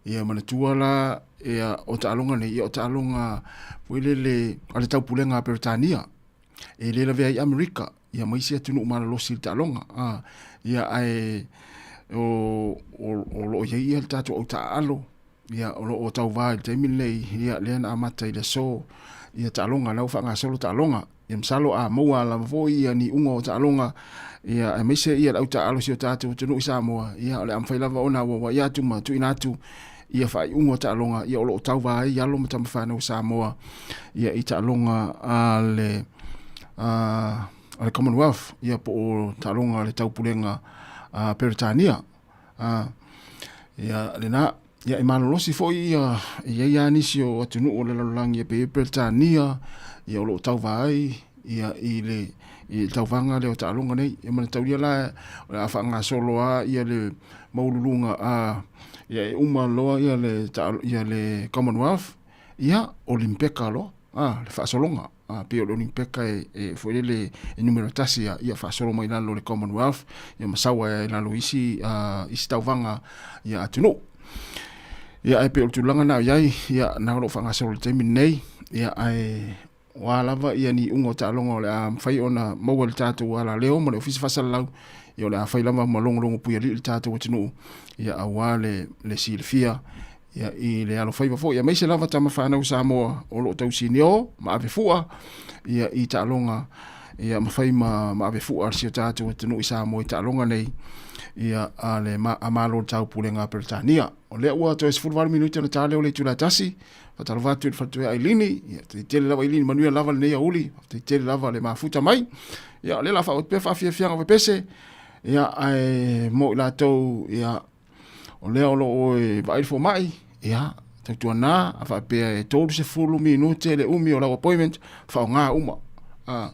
Speaker 14: Ia, manatua la, ia, o taaloga nei, ia, o taaloga foi lele a le taupulega a Peretania. E le lavea ai Amerika, ia ma isi atunuu malolosi i le taaloga. A, ia, ae o, o, o lo o i ai ia le tatou au taaalo, Ia, o lo o tauvā i le taimi lenei, ia, lea na amata i le aso, ia, taaloga, la ua faagasolo taaloga. Ia, masalo a maua lava foi ia ni iuga o taaloga, ia, aemaise ia le au taaalo o si o tatou atunuu i Samoa, ia, o le a mafai lava ona auauai atu ma tuuina atu ia faaiuga o taaloga, ia, o lo o tauvā ai alo ma tama fanau a Samoa, ia, i taaloga a le, a le Commonwealth, ia, po o taaloga a le Taupulega a Peretania. Ia, lena, ia, e malolosi foi ia, e i ai lava nisi o atunuu o le lalolagi e pei ai Peretania, ia o lo o tauva ai ia i le i le tauvaga lea o taaloga nei. Ia manataulia la o le a faagasolo lava ia le maualuluga a ia e uma loa ia le ia le Commonwealth, ia Olimpeka loa, a le faasologa. A, pei o le Olimpeka e, e foi lele e numera tasi a, ia faasolo mai lalo le Commonwealth, ia ma sau ai lalo isi, isi tauvaga ia atunuu. Ia ae pei o le tulaga na o iai, ia na o lo o faagasolo i le taimi lenei, ia ae o a lava ia ni iuga o taaloga o le a mafai ona maua i le tatou alaleo ma le Ofisa Faasalalau, ia o le a fai lava ma logologo puialii le tatou atunuu, ia aua le, le silafia ia, i le alofaiva foi, aemaise lava tama fanau Samoa o lo o tausinio ma ave fua ia, i taaloga ia, ma fai ma, ma ave fua a si o tatou atunuu i Samoa i taaloga nei ia, a le ma, a Malo o le Taupulega a Peretania. O lea ua toe 18 minute ona ta lea o le itula e tasi. Faatalofa atu i le faletua Ailini, ia, faafetai tele lava Ailini, manuia lava lenei aoauli, faafetai tele lava le mafuta mai. Ia, o lea la faaauau atu pea faafiafiaga o pepese, ia, ae mo i latou, ia, O lea o lo o e vaai le fomai, ia, tautuana, a faapea e 30 minute le umi o lau appointment, faaaoga uma. A,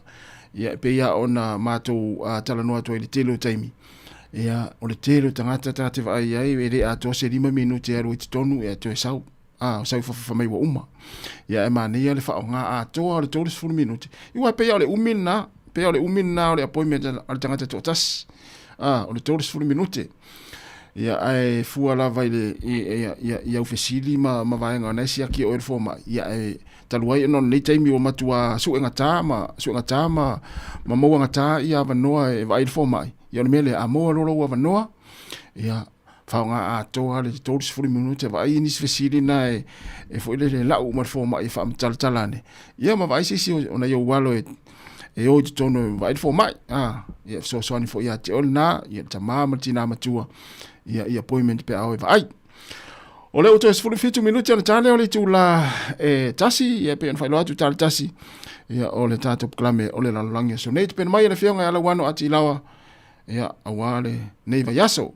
Speaker 14: ia, e pei lava ona matou talanoa atu ai i le tele o taimi, ia, o le tele o tagata ta te vaai ai, e le atoa se 5 minute e alu ai i totonu, ia, toe sau. A, sau i fafo fai mai ua uma. Ia, e manaia le faaaoga atoa o le 30 minute. Aua e pei lava o le umi lena, pei lava o le umi lena o le appointment a le tagata e toatasi. A, o le 30 minute. Ia, ae fua lava i le, i, i, i, i au fesili ma, ma vaega o na e siaki e oe le fomai. Ia, ae talu ai ona o lenei taimi ua matua suegata ma, suegata ma, ma mauagata ia avanoa e vaai le fomai. Ia, o le mea lea, a maua loa lou avanoa, ia, faaaoga atoa le 30 minute, vaai nisi fesili na e, e foi lele lau uma le fomai e faamatalatala ane. Ia, ma vaai se isi o nai ou alo e, e o i totonu e vaai le fomai. A, ia, fesoasoani foi ia te oe lena, ia le tamā ma le tinā matua, ia, i appointment pe a o e vaai. O lea ua toe 17 minute ona ta lea o le itula e tasi, ia pei ona faailoa atu ta le tasi, ia o le tatou polokalame o le lalolagi aso nei. Tapena mai e le Afioga ia Lauano Atilawa, ia aua lenei vaiaso.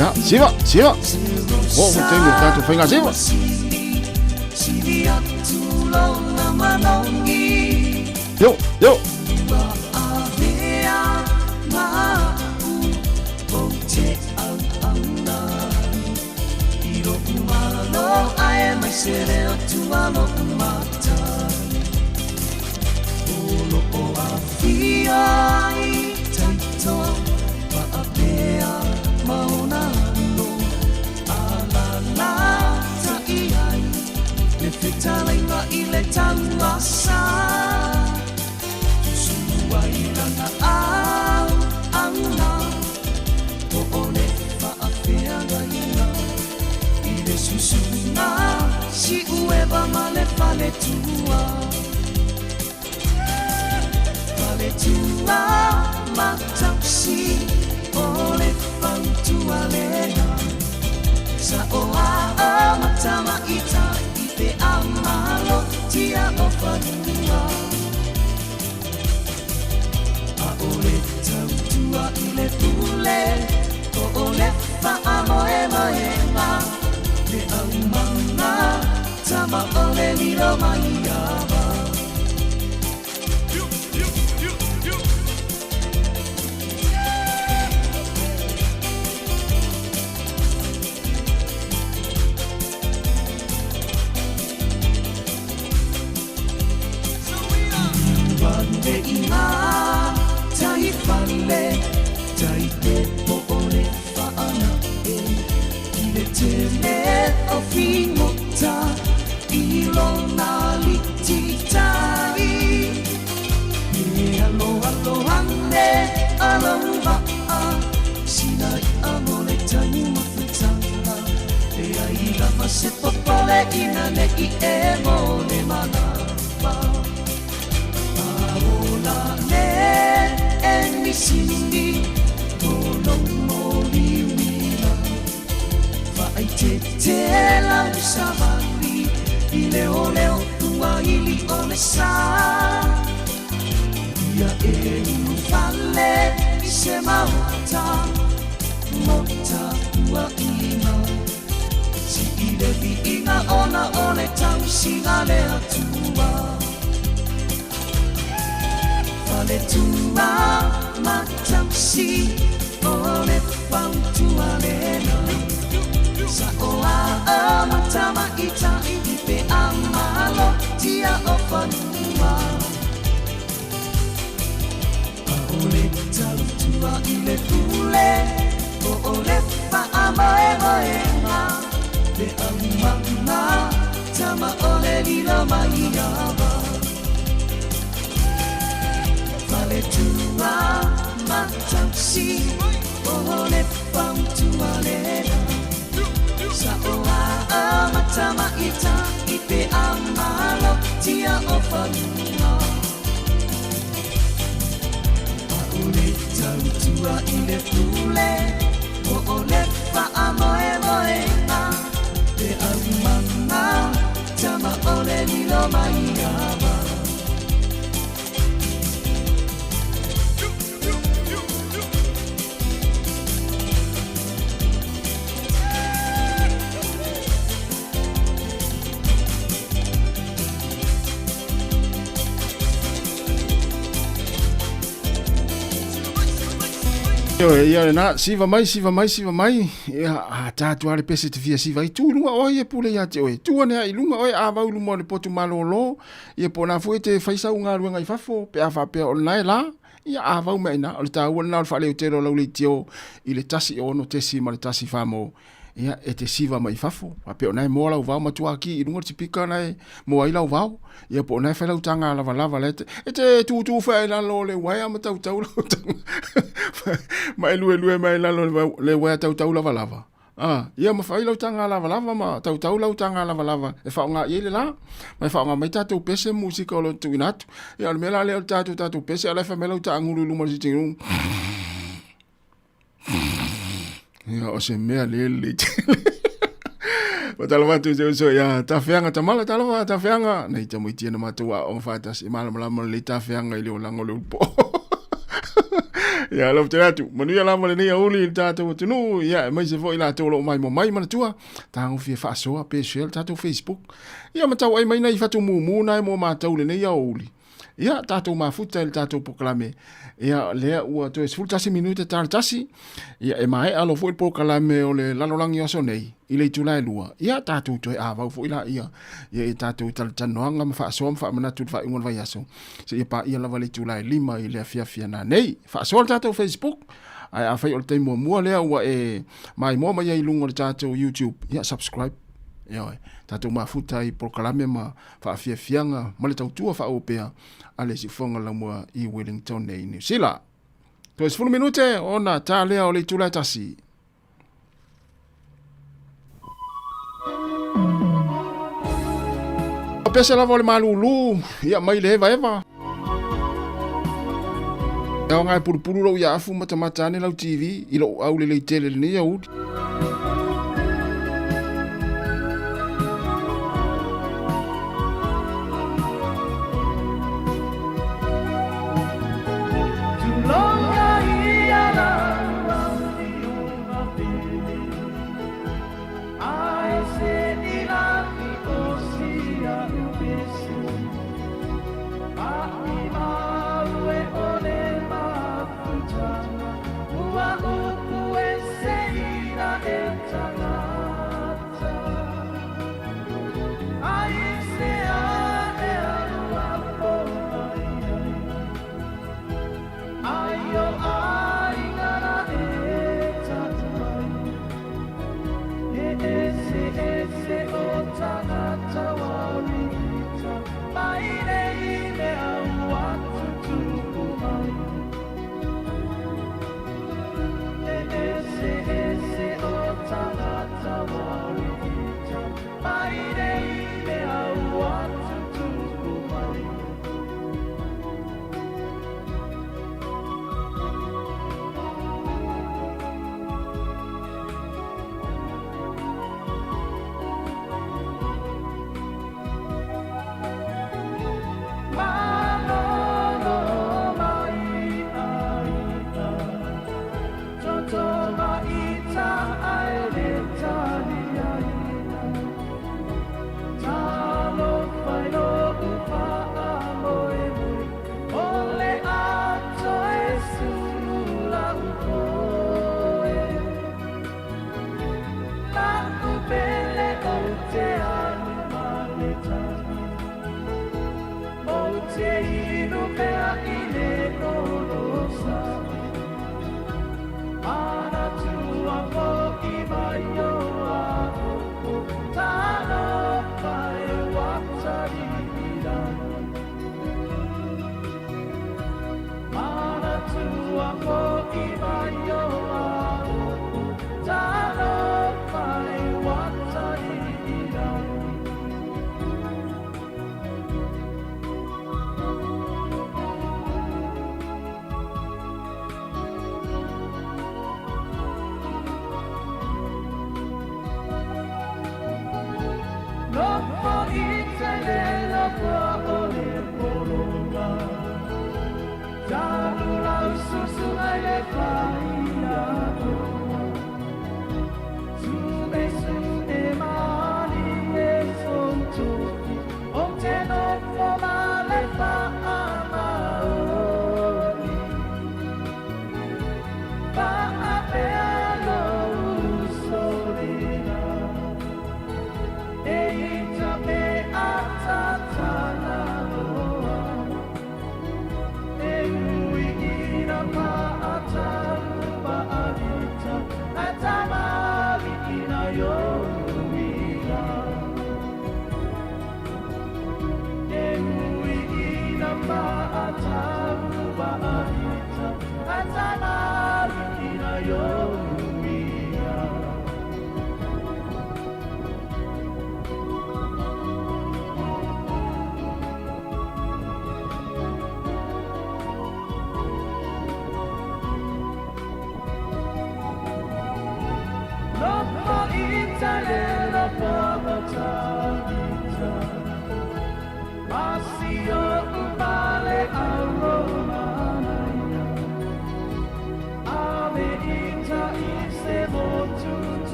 Speaker 14: Ia, siva, siva. O, o taimi o tātou whainga siva. Yo, yo.
Speaker 3: o le tautua i le pule, o le faamoemoega, le aumaga, tama o le lilo mai ava. Se popole ina ne i e mo le manapa. Aola ne e misini o mo liwila. Vaai te te lau savali i leo leo tua ili o le sa. Ia e ulufale i se maota, mota ua ima. Si i le viiga ona o le tausiga le Atua. Faletua matausi o le fautua lena. Sa o a matama i tai i pe a malo tia o fanua. A o le tautua i le pule, o le faamoemoega, le aumaga, tama o le lilo mai ava. Faletua matausi o le fautua lena. Sa o a matama i tai pe a malo tia o fanua. A o le tautua i le pule, o le faamoemoega, le aumaga, tama o le lilo mai ava.
Speaker 14: Ia lena, siva mai, siva mai, siva mai. Ia, a tātu ale pese te fia siva i tu lunga oe e pule ia te oe. Tu ane i lunga oe a vau luma o le potu malolo. Ia po nā fue te whaisa unga luenga i fafo. Pe a whapea o nae la. Ia a vau mea ina. O le tā ua na o le whaale o te lau le tio i le tasi ono tesi ma le tasi whamo. Ia, e te siva mai fafo. A pe o nai moa lau vao matua ki i lunga te pika nai moa i lau vao. Ia po o nai whai lau tanga lava lava le te. E te tūtū whai lalo le waia ma tau tau lau tanga. Ma e lue lue mai lalo le waia tau tau lava lava. Ah, ia ma whai lau tanga lava lava ma tau tau lau tanga lava lava. E whaonga i le la. Ma e whaonga mai tātou pese musika o lo tuinatu. Ia o le mea la leo tātou tātou pese. Ala e wha me lau tānguru luma le sitingu. Ia o se mea le le tele. Ma tala watu se uso ia tawheanga tamala tala wa tawheanga. Nei te mui tia na matua o whatas i malamalama le tawheanga i le olango le upo. Ia lau te atu. Manuia lama le nei auli i tātou atunu. Ia mai se foi la tō lo mai mo mai manatua. Tāngu fia whaasoa pe share tātou Facebook. Ia matau ai mai nei whatu mumu nai mo mātou le nei auli. Ia, tātou mafuta i le tātou pokalame. Ia, lea ua toe 11 minute tāle tasi. Ia, e mae alo foi le pokalame o le lalolangi o aso nei, i le itula e lua. Ia, tātou toe āvau foi la ia. Ia, e tātou talatanoanga ma whaasoa ma whaamanatu le whaingoa le vai aso. Se ia pā ia lava le itula e lima i le afiafi ana nei. Whaasoa le tātou Facebook. Ai, a whai o le taimua mua lea ua e maimoa mai ai lunga o le tātou YouTube. Ia, subscribe. Ia oe, tātou mafuta i polokalame ma whaafiafianga ma le tautua whaopea a le sifonga lamua i Wellington nei New Zealand. Toe 10 minute ona tā lea o le itula e tasi. Pese lava o le malulu, ia mai le eva eva. Ia o ngai pulupulu lou ia afu matamata ane lau TV i lou au le lei tele lenei auli.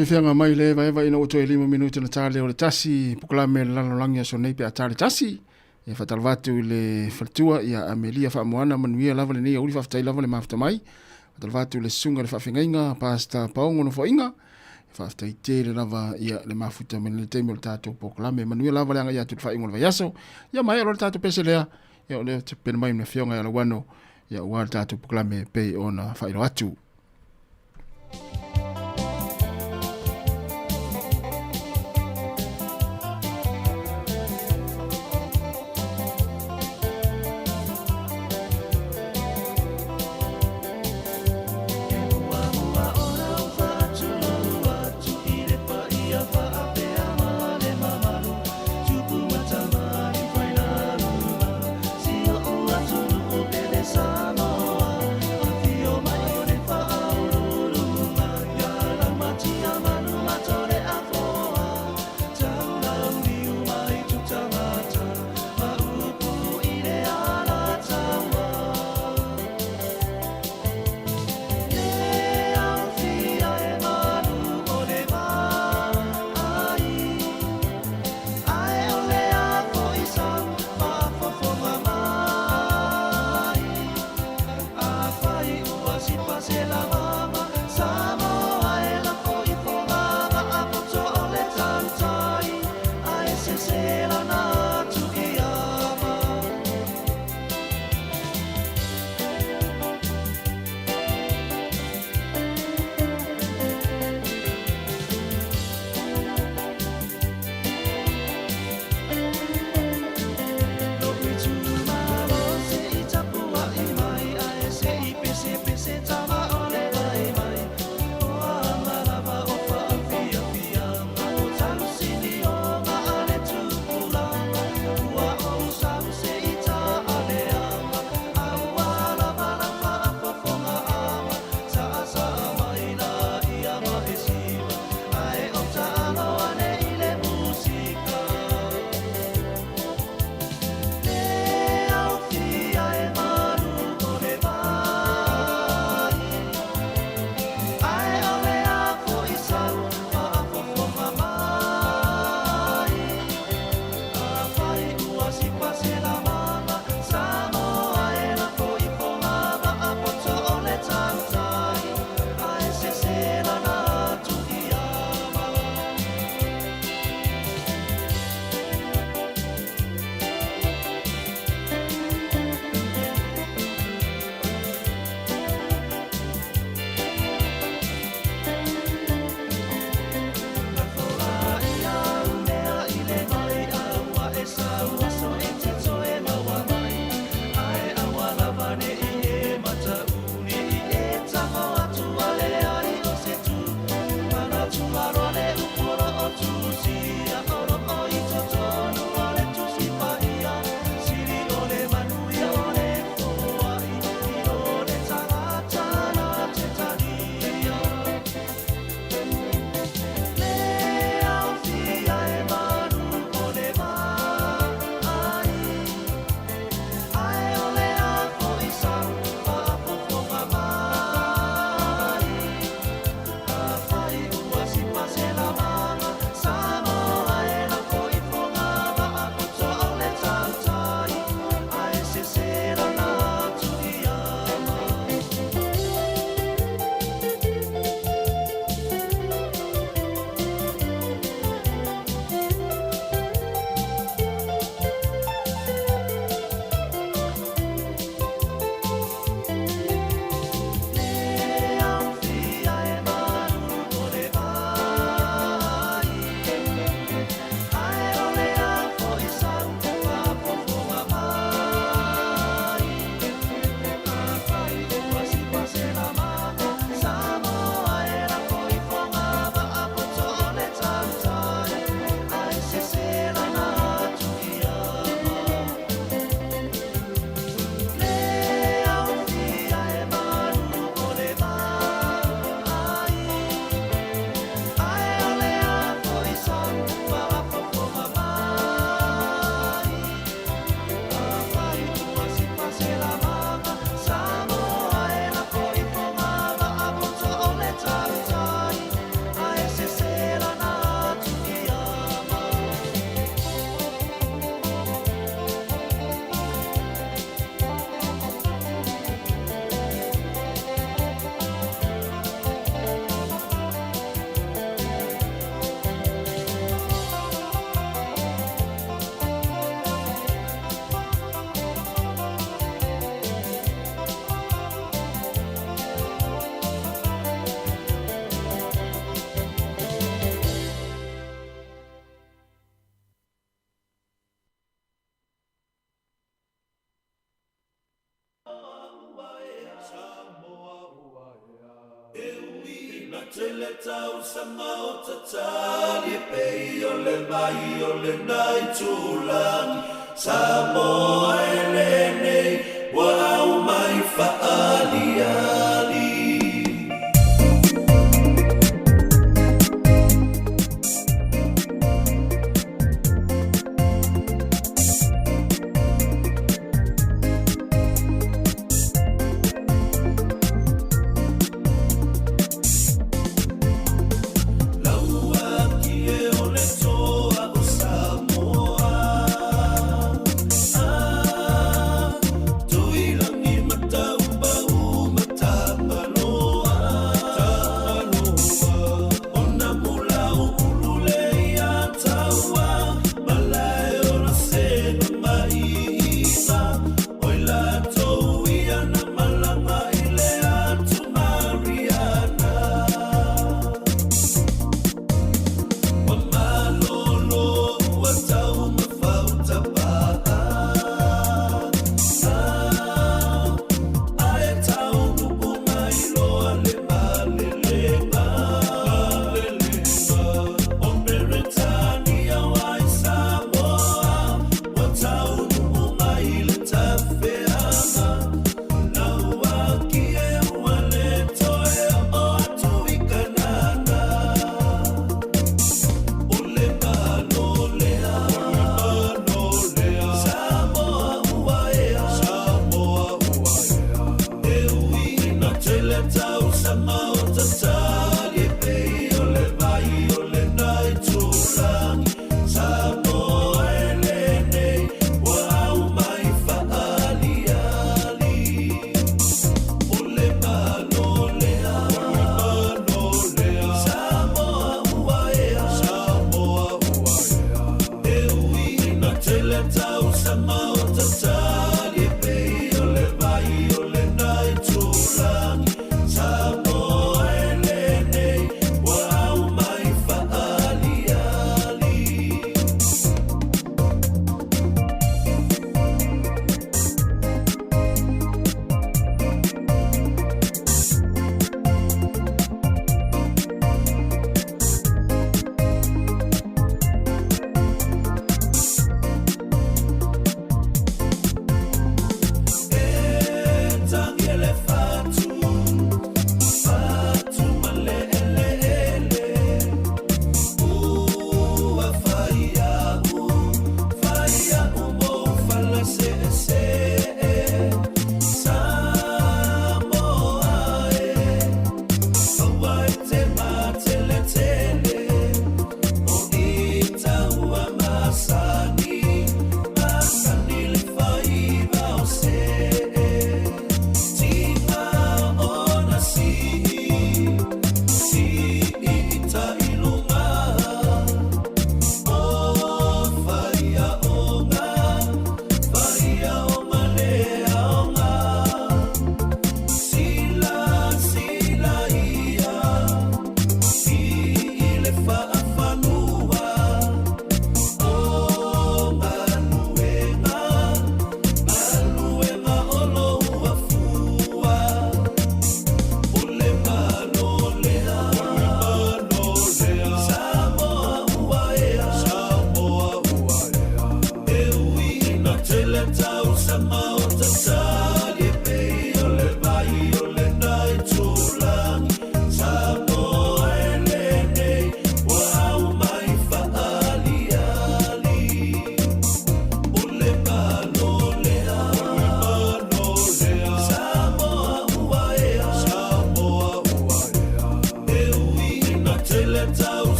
Speaker 14: Fiaga mai le evaeva ina ua toe 5 minute na ta lea o le tasi polokalame le lalolagi aso nei pe a ta le tasi. Ia faatalofa atu i le faletua ia Amelia Faamoana manuia lava lenei aoauli faafetai lava le mafuta mai. Faatalofa atu i le susuga i le faafeagaiga Pastor Paogo Nofoaiga. Faafetai tele lava ia le mafuta mai le taimi o le tatou polokalame. Manuia lava le agai atu i le faaiuga o le vaiaso. Ia maea loa le tatou pese lea. Ia o lea ou te pena mai ma le afioga ia Lauano ia aua le tatou polokalame e pei ona faailoa atu.
Speaker 3: Tele tausaga o tatali e pei o le vai o lena itulagi Samoa e lenei ua aumai faaaliali.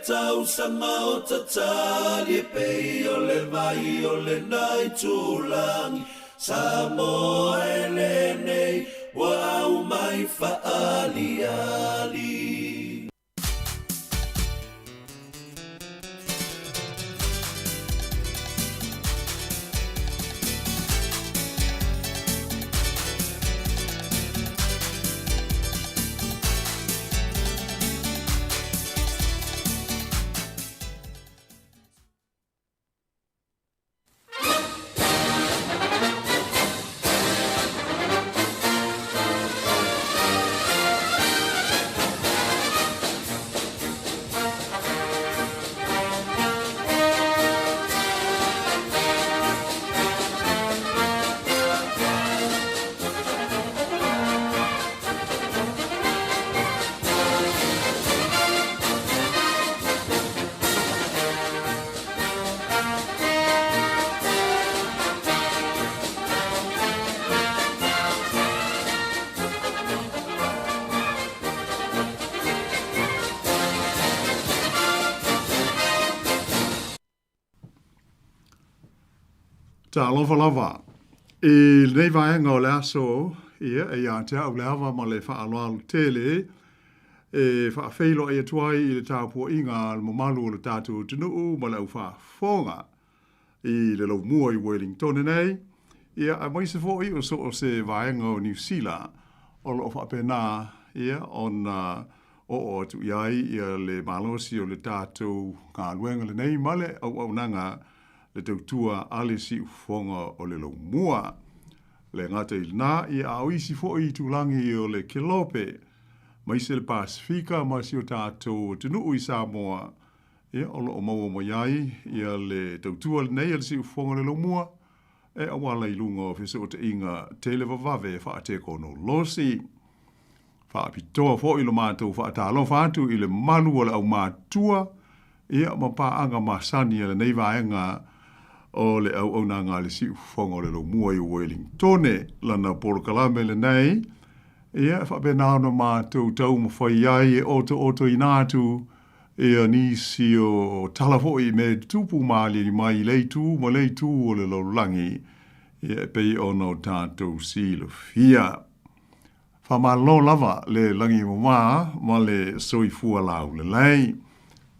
Speaker 3: Tausaga o tatali e pei o le vai o lena itulagi Samoa e lenei ua aumai faaaliali.
Speaker 15: Talofa lava. I lenei vaega o le aso, ia, e ia te au le ava ma le faaaloalo tele e faafeiloai atu ai i le tapuaiga a le mamalu o le tatou atunuu ma le au faafofoga i le laumua i Wellingtone nei, ia, aemaise foi o so o se vaega o Niu Sila o lo o faapena, ia, ona oo atu i ai ia le malosi o le tatou galuega lenei ma le auaunaga le tautua a le siufofoga o le laumua. Le gata i lena, ia a o isi foi itulagi o le Kelope, maise le Pasefika ma si o tatou atunuu i Samoa, ia o lo o maua mai ai ia le tautua lenei a le siufofoga o le laumua e auala i luga o fesootaiga televavave faatekonolosi. Faapitoa foi lo matou faatalofa atu i le malu o le aumātua, ia ma paaga masani a lenei vaega o le auaunaga a le Siufofoga o le Laumua i Uelingtone. Lana polokalame lenei, ia e faapena ona matou taumafai ai e otootoina atu ia nisi o tala foi i mea e tutupu ma aliali mai i lea itu ma lea itu o le lalolagi, ia e pei ona o tatou silafia. Faamalo lava le lagi mama ma le soifua laulelei.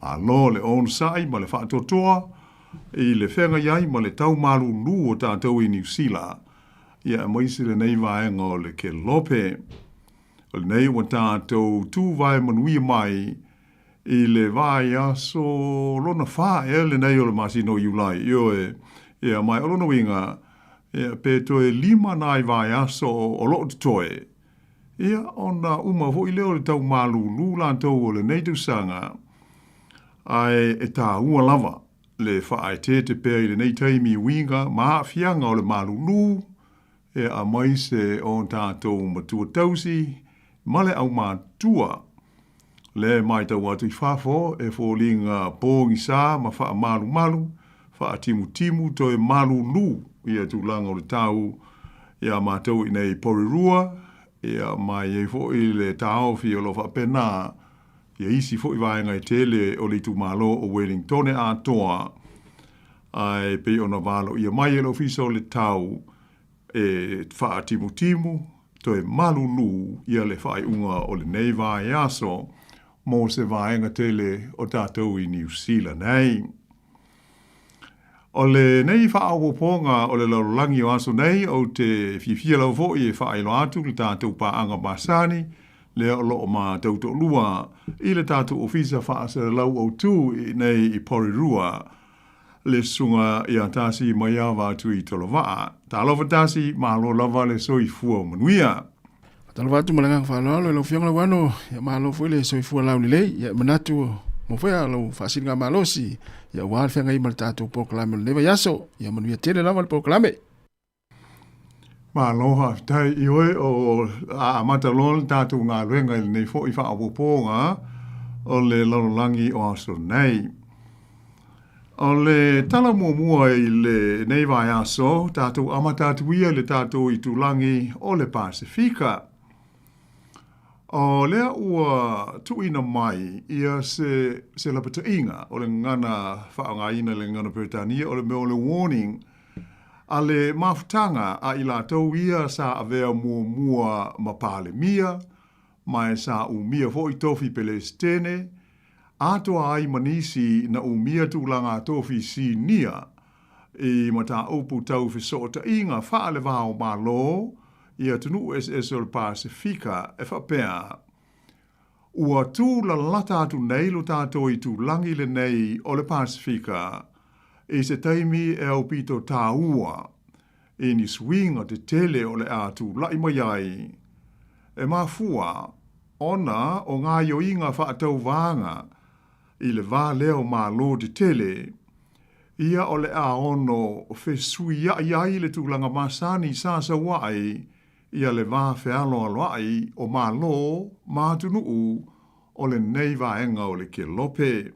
Speaker 15: Malo le onosai ma le faatoatoa i le feagai ai ma le tau malūlū o tatou i Niu Sila, ia aemaise lenei vaega o le Kelope. O lenei ua tatou tuvae manuia mai i le vaiaso lona fa ea lenei o le masina o Iulai, ioe, ia, ma o lona uiga, ia, pe toe lima nai vaiaso o loo totoe, ia, ona uma foi lea o le tau malūlū latou o lenei tausaga, ae e tāua lava le faaeteete pea i lenei taimi i uiga ma aafiaga o le malūlū, e aemaise o tatou matua tausi ma le aumātua. Lea e matau atu i fafo e foliga pogisa ma faamalumalu, faatimutimu toe malūlū ia tulaga o le tau iā matou i inei i Porirua, ia ma e i ai foi le taofi o lo o faapena ia isi foi vaega e tele o le itumalo o Wellingtone atoa, ae pei ona valoia mai e le Ofisa o le Tau e faatimutimu toe malūlū ia le faaiuga o lenei vaiaso mo se vaega tele o tatou i Niu Sila nei. O lenei faaopoopoga o le lalolagi o aso nei, ou te fiafia lava foi e faailoa atu le tatou paaga masani lea o lo o matou toalua i le tatou Ofisa Faasalalau Autu i inei i Porirua, le Susuga ia Tasi Maiava Tuitolovaa. Talofa Tasi, malo lava le soifua manuia.
Speaker 14: Faatalofa atu ma le agaga faaaloalo i lau Afioga Lauano, ia malo foi le soifua laulelei, ia e manatu mo foi a lau faasiliga malosi, ia aua le feagai ma le tatou polokalame o lenei vaiaso, ia manuia tele lava le polokalame.
Speaker 15: Malo faafetai i oe o a amata loa le tatou galuega i lenei foi faaopoopoga o le lalolagi o aso nei. O le tala muamua i lenei vaiaso, tatou amata atu ia i le tatou itulagi o le Pasefika. O lea ua tuuina mai ia se, se lapataiga o le gagana faaaogaina i le gagana Peretania o le mea o le warning a le mafutaga a i latou ia sa avea muamua ma Palemia, ma e sa umia foi tofi Pelesitene, atoa ai ma nisi na umia tulaga tofi sinia i mataupu tau fesootaiga faale-va-o-Malo i atunuu eseese o le Pasefika e faapea, Ua tūlalata atu nei lo tātou itulagi lenei o le Pasefika i se taimi e aupito tāua i ni suiga tetele o le a tula'i mai ai e mafua ona o gaoioiga faatauvaga i le va lea o Malo tetele ia o le a ono fesuia'i ai le tulaga masani sa saua'i ia le va fealoaloa'i o Malo ma atunuu o lenei vaega o le Kelope.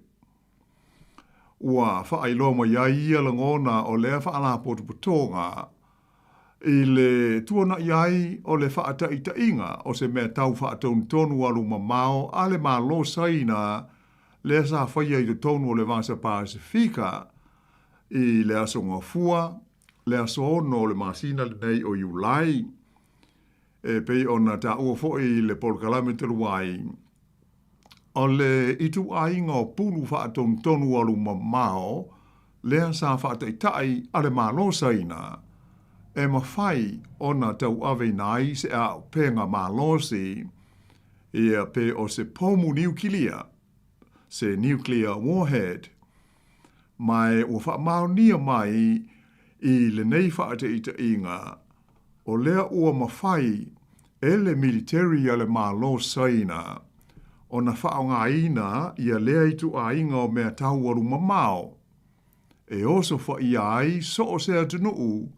Speaker 15: Ua faailoa mai ai ia lagona o lea faalapotopotoga i le tuana'i ai o le faataitaiga o se mea tau faatonutonu alu mamao a le Malo Saina lea sa faia i totonu o le Vasa Pasefika i le Aso Gafua. le aso 6 o le masina lenei o Iulai. E pei ona taua foi i le polokalame talu ai, o le ituaiga o pulu faatonutonu alumamao lea sa faataitai a le Malo Saina e mafai ona tauaveina ai se auupega malosi, ia pe o se pomu niukilia, se nuclear warhead. Ma ua faamaonia mai i lenei faataitaiga, o lea ua mafai e le militeri a le Malo Saina ona faaaogaina ia lea ituaiga o mea tau alumamao e osofaia ai so o se atunuu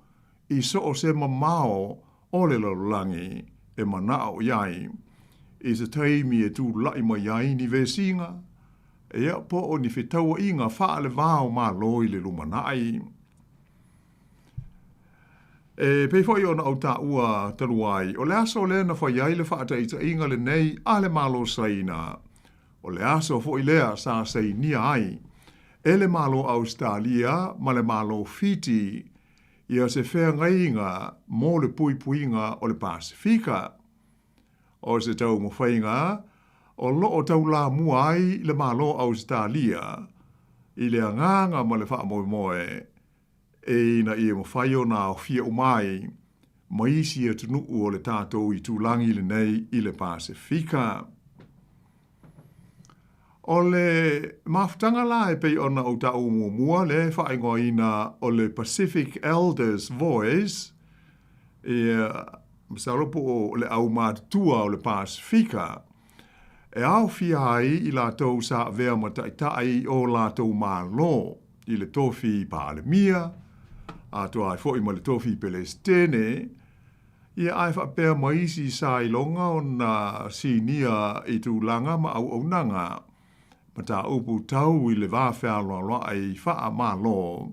Speaker 15: i so o se mamao o le lalolagi e manao i ai i se taimi e tulai mai ai ni vesiga, ia po o ni fetauaiga faale-va o Malo i le lumanai. E pei foi ona ou taua talu ai, o le aso lea na fai ai le faataitaiga lenei a le Malo Saina, o le aso foi lea sa sainia ai e le Malo Ausetalia ma le Malo Fiti ia se feagaiga mo le puipuiga o le Pasefika. O se taumafaiga o lo o taulamua ai le Malo Ausetalia i le agaga ma le faamoemoe ina ia mafai ona aofia uma ai ma isi atunuu o le tatou itulagi lenei i le Pasefika. O le mafutaga la e pei ona ou taua muamua lea e faaigoaina o le Pacific Elders Voice, ia, masalo po o le aumatutua o le Pasefika, e aofia ai i latou sa avea ma taitai o latou Malo i le tofi Palemia, atoa ai foi ma le tofi Pelesitene, ia ae faapea ma isi sa iloga ona sinia i tulaga ma auaunaga mataupu tau i le va fealoaloai fa'a-Malo,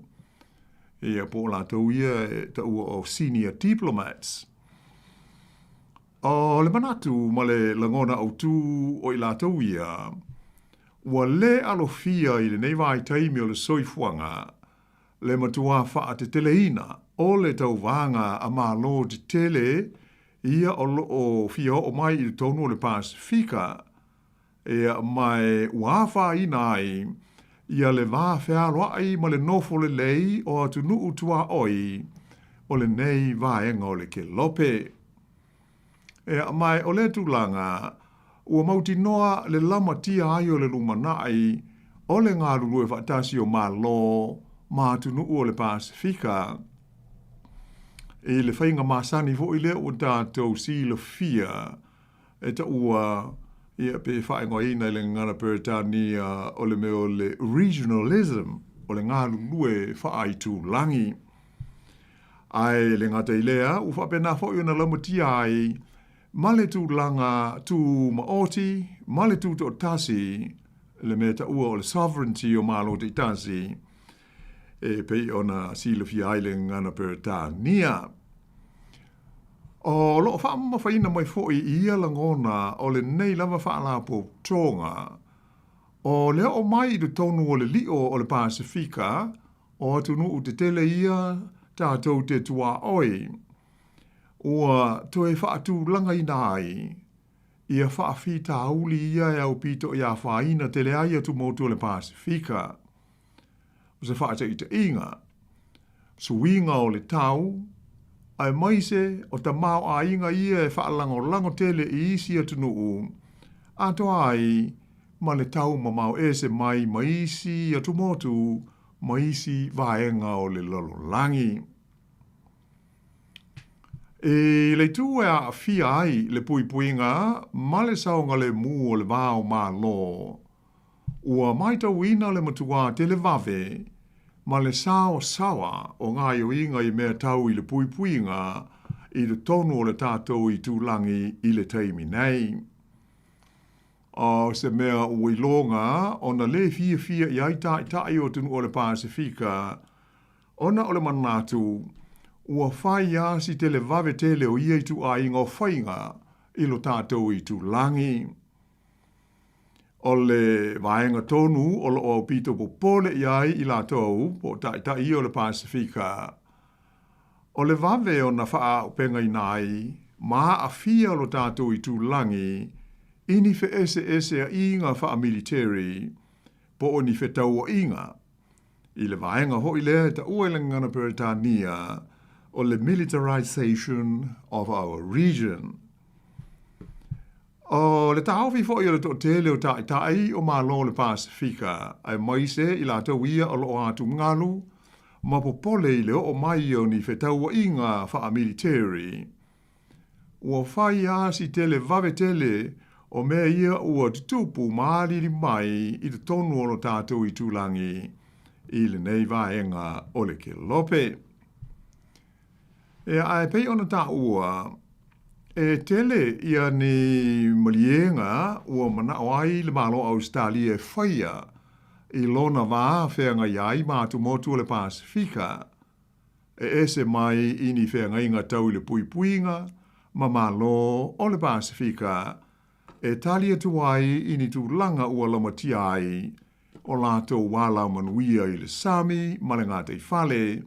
Speaker 15: ia po o latou ia e taua o senior diplomats. O le manatu ma le lagona autū o i latou ia, ua lē alofia i lenei vaitaimi o le soifuaga le matuā faateteleina o le tauvaga a Malo tetele ia o lo o fia oo mai i totonu o le Pasefika, ia ma ua afaina ai ia le va fealoai ma le nofo lelei o atunuu tuaoi o lenei vaega o le kelope. Ia, ma o lea tulaga, ua mautinoa le lamatia ai o le lumanai o le galulue faatasi o Malo ma atunuu o le Pasefika. I le faiga masani foi lea ua tatou silafia e taua, ia, pe faaigoaina i le gagana Peretania o le mea o le regionalism, o le galulue faaitulagi. Ae le gata i lea, ua faapena foi ona laumatia ai ma le tulaga tumaoti ma le tutoatasi, le mea taua o le sovereignty o Malo taitasi, e pei ona silafia ai le gagana Peretania. O lo o faamamafaina mai foi i ia lagona o lenei lava faalapotopotoga, o le oo mai i totonu o le lio o le Pasefika o atunuu tetele ia tatou te tuaoi, ua toe faatulagaina ai ia faafitauli ia e aupito i afaina tele ai atumotu o le Pasefika. O se faataitaiga, suiga o le tau, aemaise o tamaoaiga ia e faalagolago tele i isi atunuu, atoa ai ma le tau mamao ese mai ma isi atumotu ma isi vaega o le lalolagi. I le itu e aafia ai le puipuiga ma le saogalemu o le va o Malo, ua matauina le matuā televave ma le saosaoa o gaoioiga i mea tau i le puipuiga i totonu o le tatou itulagi i le taimi nei. O se mea ua iloga ona lē fiafia i ai taitai o atunuu o le Pasefika, ona o le manatu ua fai lava si televave tele o ia ituaiga o faiga i lo tatou itulagi. O le vaega tonu o lo o aupito popole i ai i latou po o taitai ia o le Pasefika. O le vave ona faaaupegaina ai ma aafia lo tatou itulagi i ni feeseeseaiga faamiliteri po o ni fetauaiga i le vaega foi lea e taua i le gagana Peretania o le militarisation of our region. O le taofi foi o le toatele o taitai o Malo o le Pasefika, aemaise i latou ia o lo o atugalu ma popole i le oo mai o ni fetauaiga faamiliteri, ua fai lava si tele vave tele o mea ia ua tutupu ma alili mai i totonu o lo tatou itulagi i lenei vaega o le kelope. Ea, ae pei ona taua, e tele ia ni maliega ua manao ai le Malo o Ausetalia e faia i lona vā feagai ai ma atumotu o le Pasefika, e ese mai i ni feagaiga tau i le puipuiga ma Malo o le Pasefika e tali atu ai i ni tulaga ua lamatia ai o latou alamanuia i le sami ma le gataifale,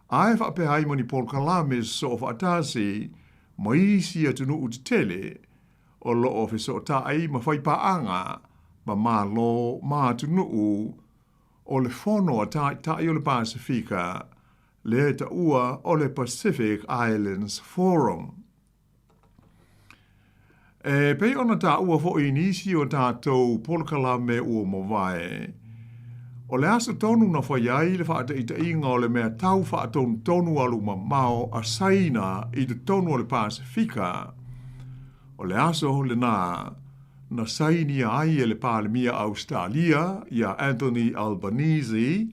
Speaker 15: ae faapea ai ma ni polokalame sosoo faatasi ma isi atunuu tetele o lo o fesootai ma fai paaga ma Malo ma atunuu o le Fono a Taitai o le Pasefika, lea e taua o le Pacific Islands Forum. E pei ona taua foi i nisi o tatou polokalame ua mavae, o le aso tonu na fai ai le faataitaiga o le mea tau faatonutonu alumamao a Saina i totonu o le Pasefika, o le aso lena na sainia ai e le Palemia Ausetalia ia Anthony Albanese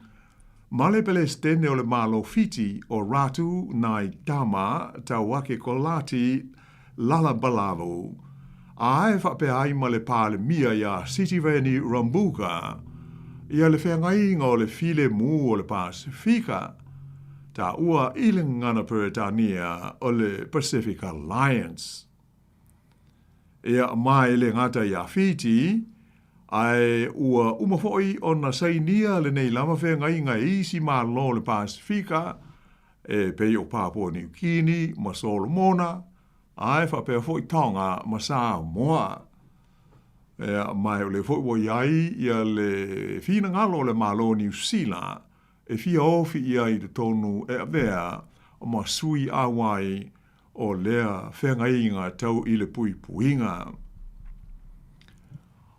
Speaker 15: Ma le Pelesitene o le Malo Fiti o Ratu Nai Tama Tauake Kolati Lalabalavu, ae faapea ai ma le Palemia iā Sitiveni Rabuka, ia le feagaiga o le Filemu o le Pasefika, taua i le gagana Peretania o le Pacific Alliance. Ia, ma e le gata iā Fiti, ae ua uma foi ona sainia lenei lava feagaiga e isi Malo o le Pasefika, e pei o Papua Niu Kini ma Solomona, ae faapea foi Tonga ma Samoa. Ia, ma o lea foi ua i ai ia le finagalo o le Malo o Niu Sila e fia ofi i ai i totonu e avea ma sui auai o lea feagaiga tau i le puipuiga.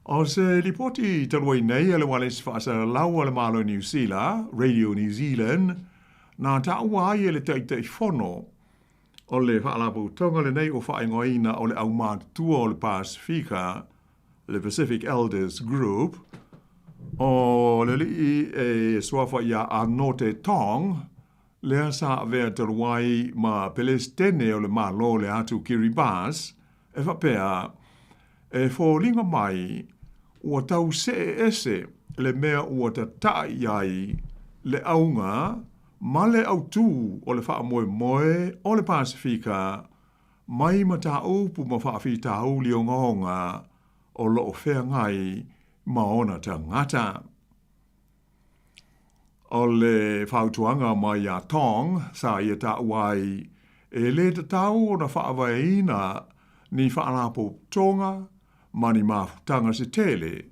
Speaker 15: O se lipoti talu ai nei a le Ualesi Faasalalau a le Malo Niu Sila, Radio New Zealand, na taua ai e le Taitaifono o le Faalapotopotoga lenei ua faaigoaina o le Aumatutua o le Pasefika, le Pacific Elders Group, o le alii e suafa ia Anote Tong, lea sa avea talu ai ma Pelesitene o le Malo o le Atu Kiribati, e faapea, E foliga mai ua tau see ese le mea ua tataa i ai le auga ma le autū o le faamoemoe o le Pasefika mai mataupu ma faafitauli ogaoga o lo o feagai ma ona tagata. O le fautuaga mai iā Tong sa ia taua ai, e lē tatau ona faavaeina ni faalapotopotoga ma ni mafutaga se tele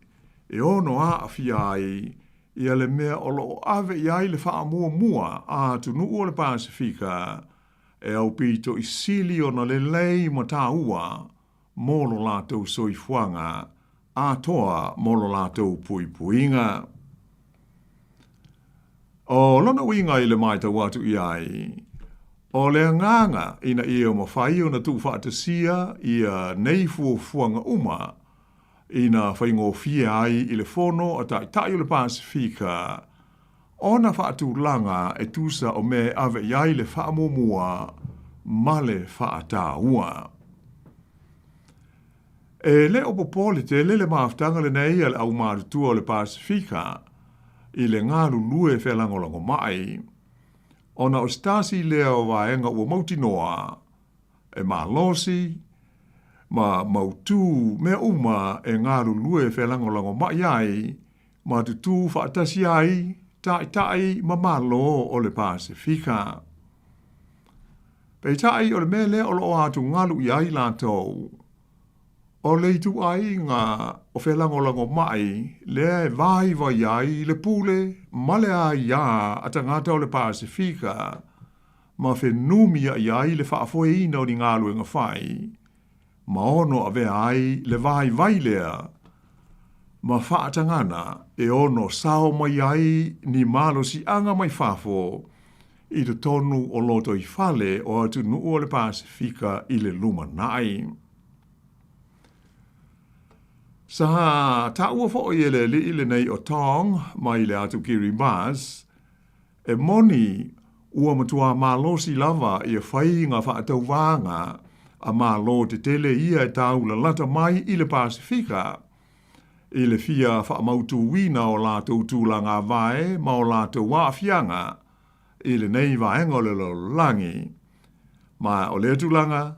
Speaker 15: e ono aafia ai ia le mea o lo o ave i ai le faamuamua a atunuu o le Pasefika e aupito i sili ona lelei ma taua mo lo latou soifuaga atoa mo lo latou puipuiga. O lona uiga i le matau atu i ai, o le agaga ina ia mafai ona tuufaatasia ia nei fuafuaga uma ina faigofie ai i le Fono a Taitai o le Pasefika ona faatulaga e tusa o mea e ave i ai le faamuamua ma le faataua. E le o popole tele le mafutaga lenei a le aumatutua o le Pasefika i le galulue felagolagomai, ona o se tasi lea o vaega ua mautinoa e malosi ma mautū mea uma e galulue felagolagomai ai ma tutū faatasi ai Taitai ma Malo o le Pasefika. Peitai o le mea lea o lo o atugalu i ai latou, o le ituaiga o felagolagomai lea e vaivai ai le pule ma le aia a tagata o le Pasefika ma fenumiai ai le faafoeina o ni galuega fai ma ono avea ai le vaivai lea ma faatagana e ono sao mai ai ni malosiaga mai fafo i totonu o lotoifale o atunuu o le Pasefika i le lumanai. Sa taua foi e le alii lenei o Tong mai le atu Kiribati, e moni ua matua malosi lava ia faiga faatauvaga a Malo tetele ia e taulalata mai i le Pasefika, i le fia faamautuina o latou tulaga vae ma o latou aafiaga i lenei vaega o le lalolagi. Ma o lea tulaga,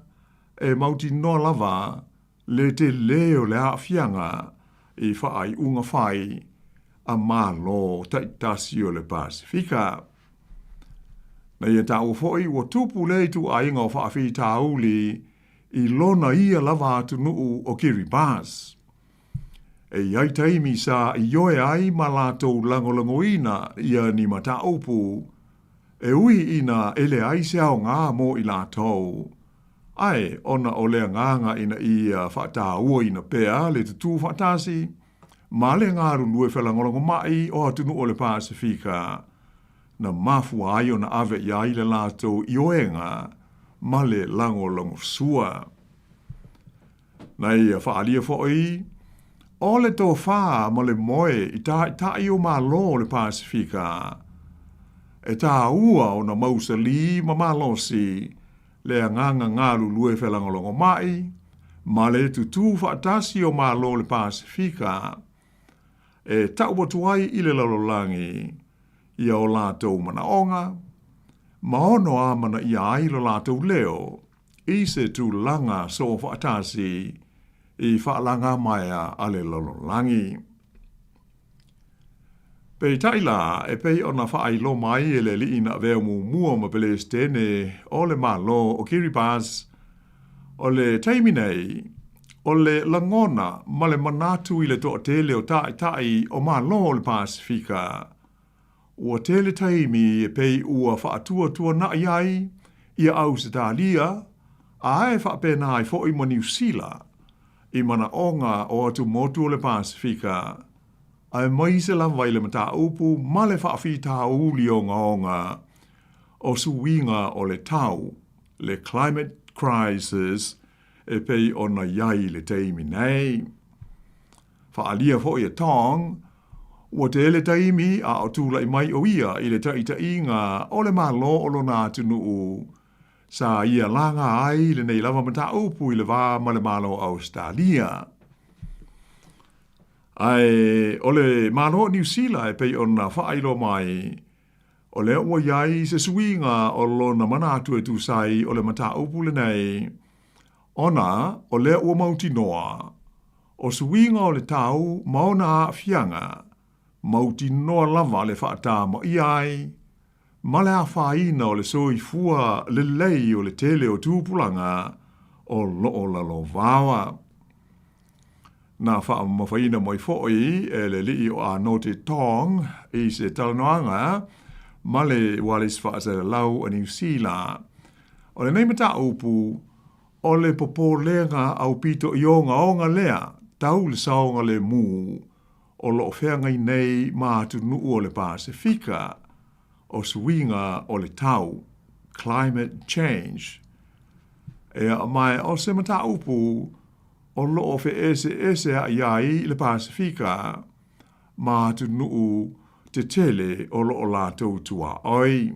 Speaker 15: e mautinoa lava le telē o le aafiaga i faaiuga fai a Malo taitasi o le Pasefika. Na ia taua foi ua tupu lea ituaiga o faafitauli i lona ia lava atunuu o Kiribati. E i ai taimi sa ioe ai ma latou lagolagoina ia ni mataupu e ui ina e leai se aoga mo i latou, ae ona o le agaga ina ia faatauaina pea le tutū faatasi ma le galulue felagolagomai o atunuu o le Pasefika, na mafua ai ona ave i ai le latou ioega ma le lagolagosua. Na ia faaalia foi o le tofā ma le moe i taitai o Malo o le Pasefika, e tāua ona mausalī ma malosi le agaga galulue felagolagomai ma le tutū faatasi o Malo o le Pasefika e tau atu ai i le lalolagi ia o latou manaoga ma ono amanaia ai lo latou leo i se tulaga soofaatasi i faalagamaea a le lalolagi. Peitai la, e pei ona faailoa mai e le alii na avea muamua ma Pelesitene o le Malo o Kiribati, o le taimi nei, o le lagona ma le manatu i le toatele o taitai o Malo o le Pasefika, ua tele taimi e pei ua faatuatuana'i ai ia Ausetalia ae faapena ai foi ma Niu Sila i manaoga o atumotu o le Pasefika, aemaise lava i le mataupu ma le faafitauli ogaoga o suiga o le tau, le climate crisis, e pei ona i ai i le taimi nei. Faaalia foi e Tong, ua tele taimi a o tulai mai o ia i le taitaiga o le Malo o lona atunuu, sa ia laga ai lenei lava mataupu i le va ma le Malo o Ausetalia. Ae o le Malo o Niu Sila e pei ona faailoa mai, o lea ua i ai se suiga o lona manatu e tusa ai o le mataupu lenei, ona o lea ua mautinoa, o suiga o le tau ma ona aafiaga, mautinoa lava le faatamaia ai ma le afaina o le soifua lelei o le tele o tupulaga o lo o lalovaoa. Na faamamafaina mai foi e le alii o Anote Tong i se talanoaga ma le ualesi faasalalau a Niu Sila. O lenei mataupu, o le popolega aupito i ogaoga lea tau le saogalemu o lo o feagai nei ma atunuu o le Pasefika, o suiga o le tau, climate change. Ea ma o se mataupu o lo o feeseesea'i ai le Pasefika ma atunuu tetele o lo o latou tuaoi.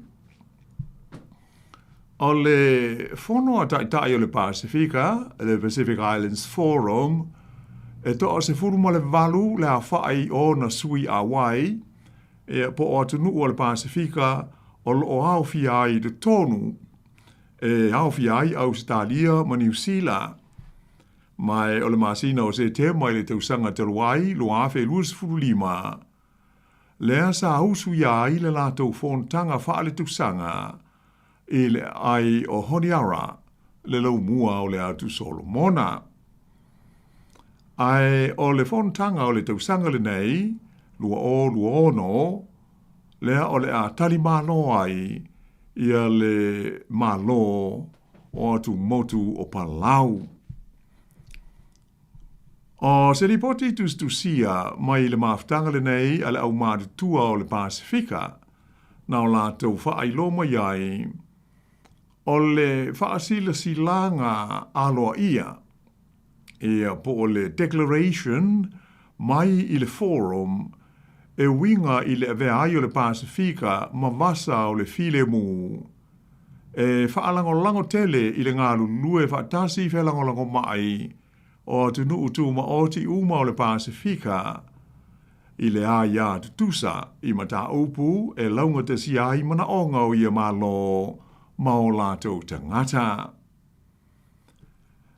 Speaker 15: O le Fono a Taitai o le Pasefika, le Pacific Islands Forum, e 18 le afa'i o ona sui auai, ia, po o atunuu o le Pasefika o lo o aofia ai i totonu, e aofia ai Ausetalia ma Niu Sila. Ma o le masina o Setema i le tausaga talu ai 2025, lea sa usuia ai le latou fonotaga faaletausaga. i le aai o Honiara, le laumua o le Atu Solomona. Ae o le fonotaga o le tausaga lenei, 2026, lea o le a talimalo ai ia le Malo o Atumotu o Palau. O se lipoti tusitusia mai le mafutaga lenei a le aumatutua o le Pasefika, na o latou faailoa mai ai, o le faasilasilaga aloaia, ia po o le Declaration mai i le Forum e uiga i le avea ai o le Pasefika ma vasa o le filemu, e faalagolago tele i le galulue faatasi felagolagomai o atunuu tumaoti uma o le Pasefika i le aia tutusa i mataupu e laugatasia ai manaoga o ia Malo ma o latou tagata.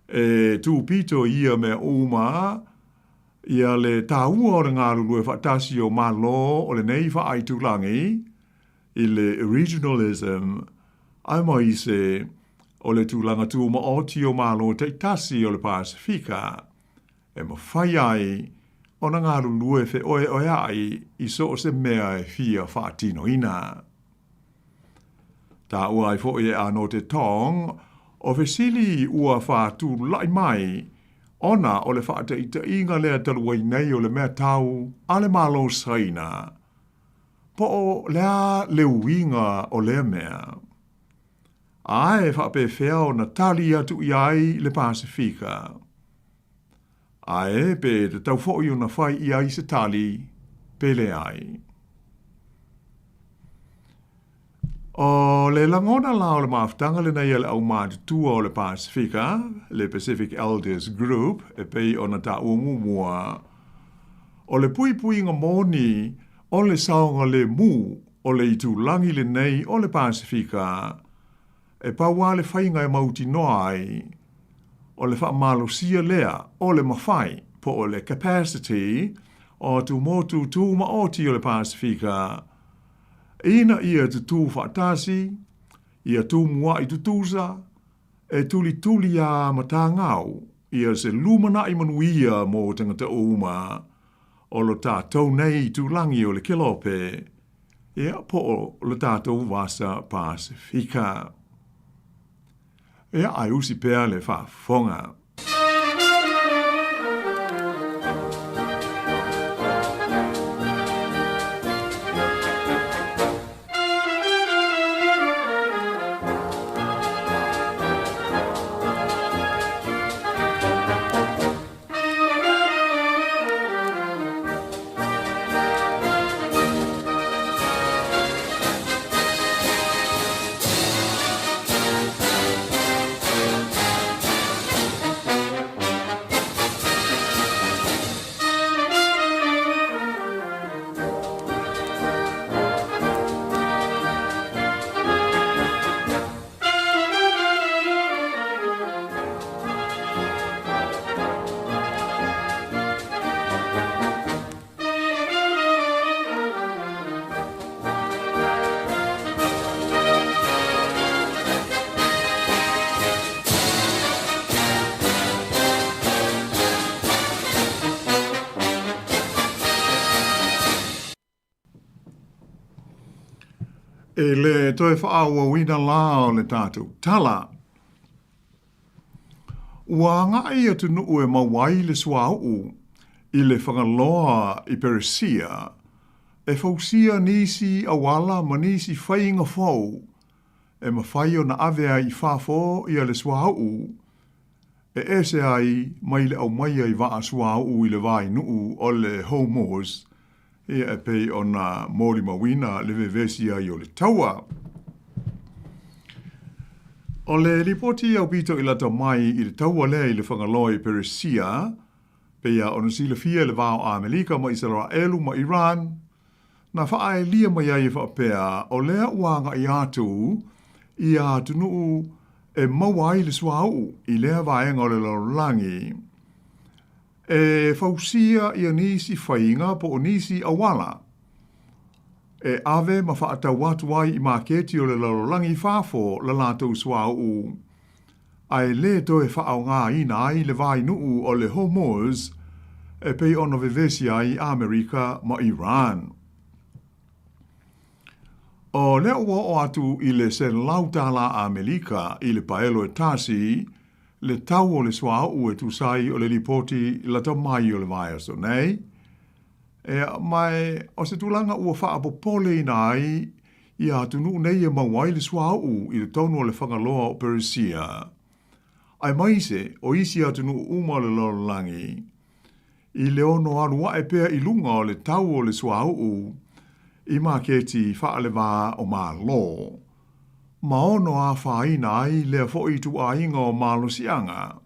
Speaker 15: E tūpito i ia mea uma ia le tāua o le galulue faatasi o Malo o lenei faaitulagi i le regionalism aemaise o le tulaga tumaoti o Malo taitasi o le Pasefika e mafai ai ona galulue feoeoeaʻi i so o se mea e fia faatinoina. Taua ai foi e Anote Tong, o fesili ua faatulaʻi mai ona o le faataitaiga lea talu ai nei o le mea tau a le Malo Saina, po o le a le uiga o lea mea? A e faapefea ona tali atu i ai le Pasefika? Ae pe tatau foi ona fai i ai se tali, pe leai. O le lagona la o le mafutaga lenei a le aumatutua o le Pasefika, le Pacific Elders Group, e pei ona taua muamua, o le puipuiga moni o le saogalemu o le itulagi lenei o le Pasefika, E pau lava le faiga e mautinoa ai, o le faamalosia lea o le mafai, po o le capacity, o atumotu tumaoti o le Pasefika, ina ia tutū faatasi, ia tumuaʻi tutusa, e tulituli a matagau ia se lumanai manuia mo tagata uma o lo tatou nei itulagi o le Kelope, ia po o le tatou Vasa Pasefika. Ia, ae usi pea le faafofoga. E le toe faaauauina la o le tatou tala. Ua agai atunuu e maua ai le suauu i le Fagaloa i Peresia e fausia nisi auala ma nisi faiga fou e mafai ona ave ai i fafo ia le suauu e ese ai mai le aumaia i vaa suauu i le vainuu o le Hormuz, ia e pei ona molimauina le vevesi ai o le taua. O le lipoti aupito i lata mai i le taua lea i le Fagaloa i Peresia, pei lava ona silafia e le va o Amelika ma Isaraelu ma Iran, na faaelia mai ai e faapea o lea ua agai atu ia atunuu e maua ai le suauu i lea vaega o le lalolagi e fausia ia nisi faiga po o nisi auala. e ave ma faatau atu ai i maketi o le lalolagi i fafo le latou suauu, ae lē toe faaaogāina ai le vainuu o le Hormuz e pei ona vevesi ai Amerika ma Iran. O lea ua oo atu i le $100 Amelika i le paelo e tasi le tau o le suauu e tusa ai o le lipoti lata mai o le vaiaso nei. Ea, ma o se tulaga ua faapopoleina ai ia atunuu nei e maua ai le suauu i totonu o le Fagaloa o Peresia, aemaise o isi atunuu uma o le lalolagi, i le ono alu ae pea i luga o le tau o le suauu i maketi faale-va o Malo, ma ono afaina ai lea foi ituaiga o malosiaga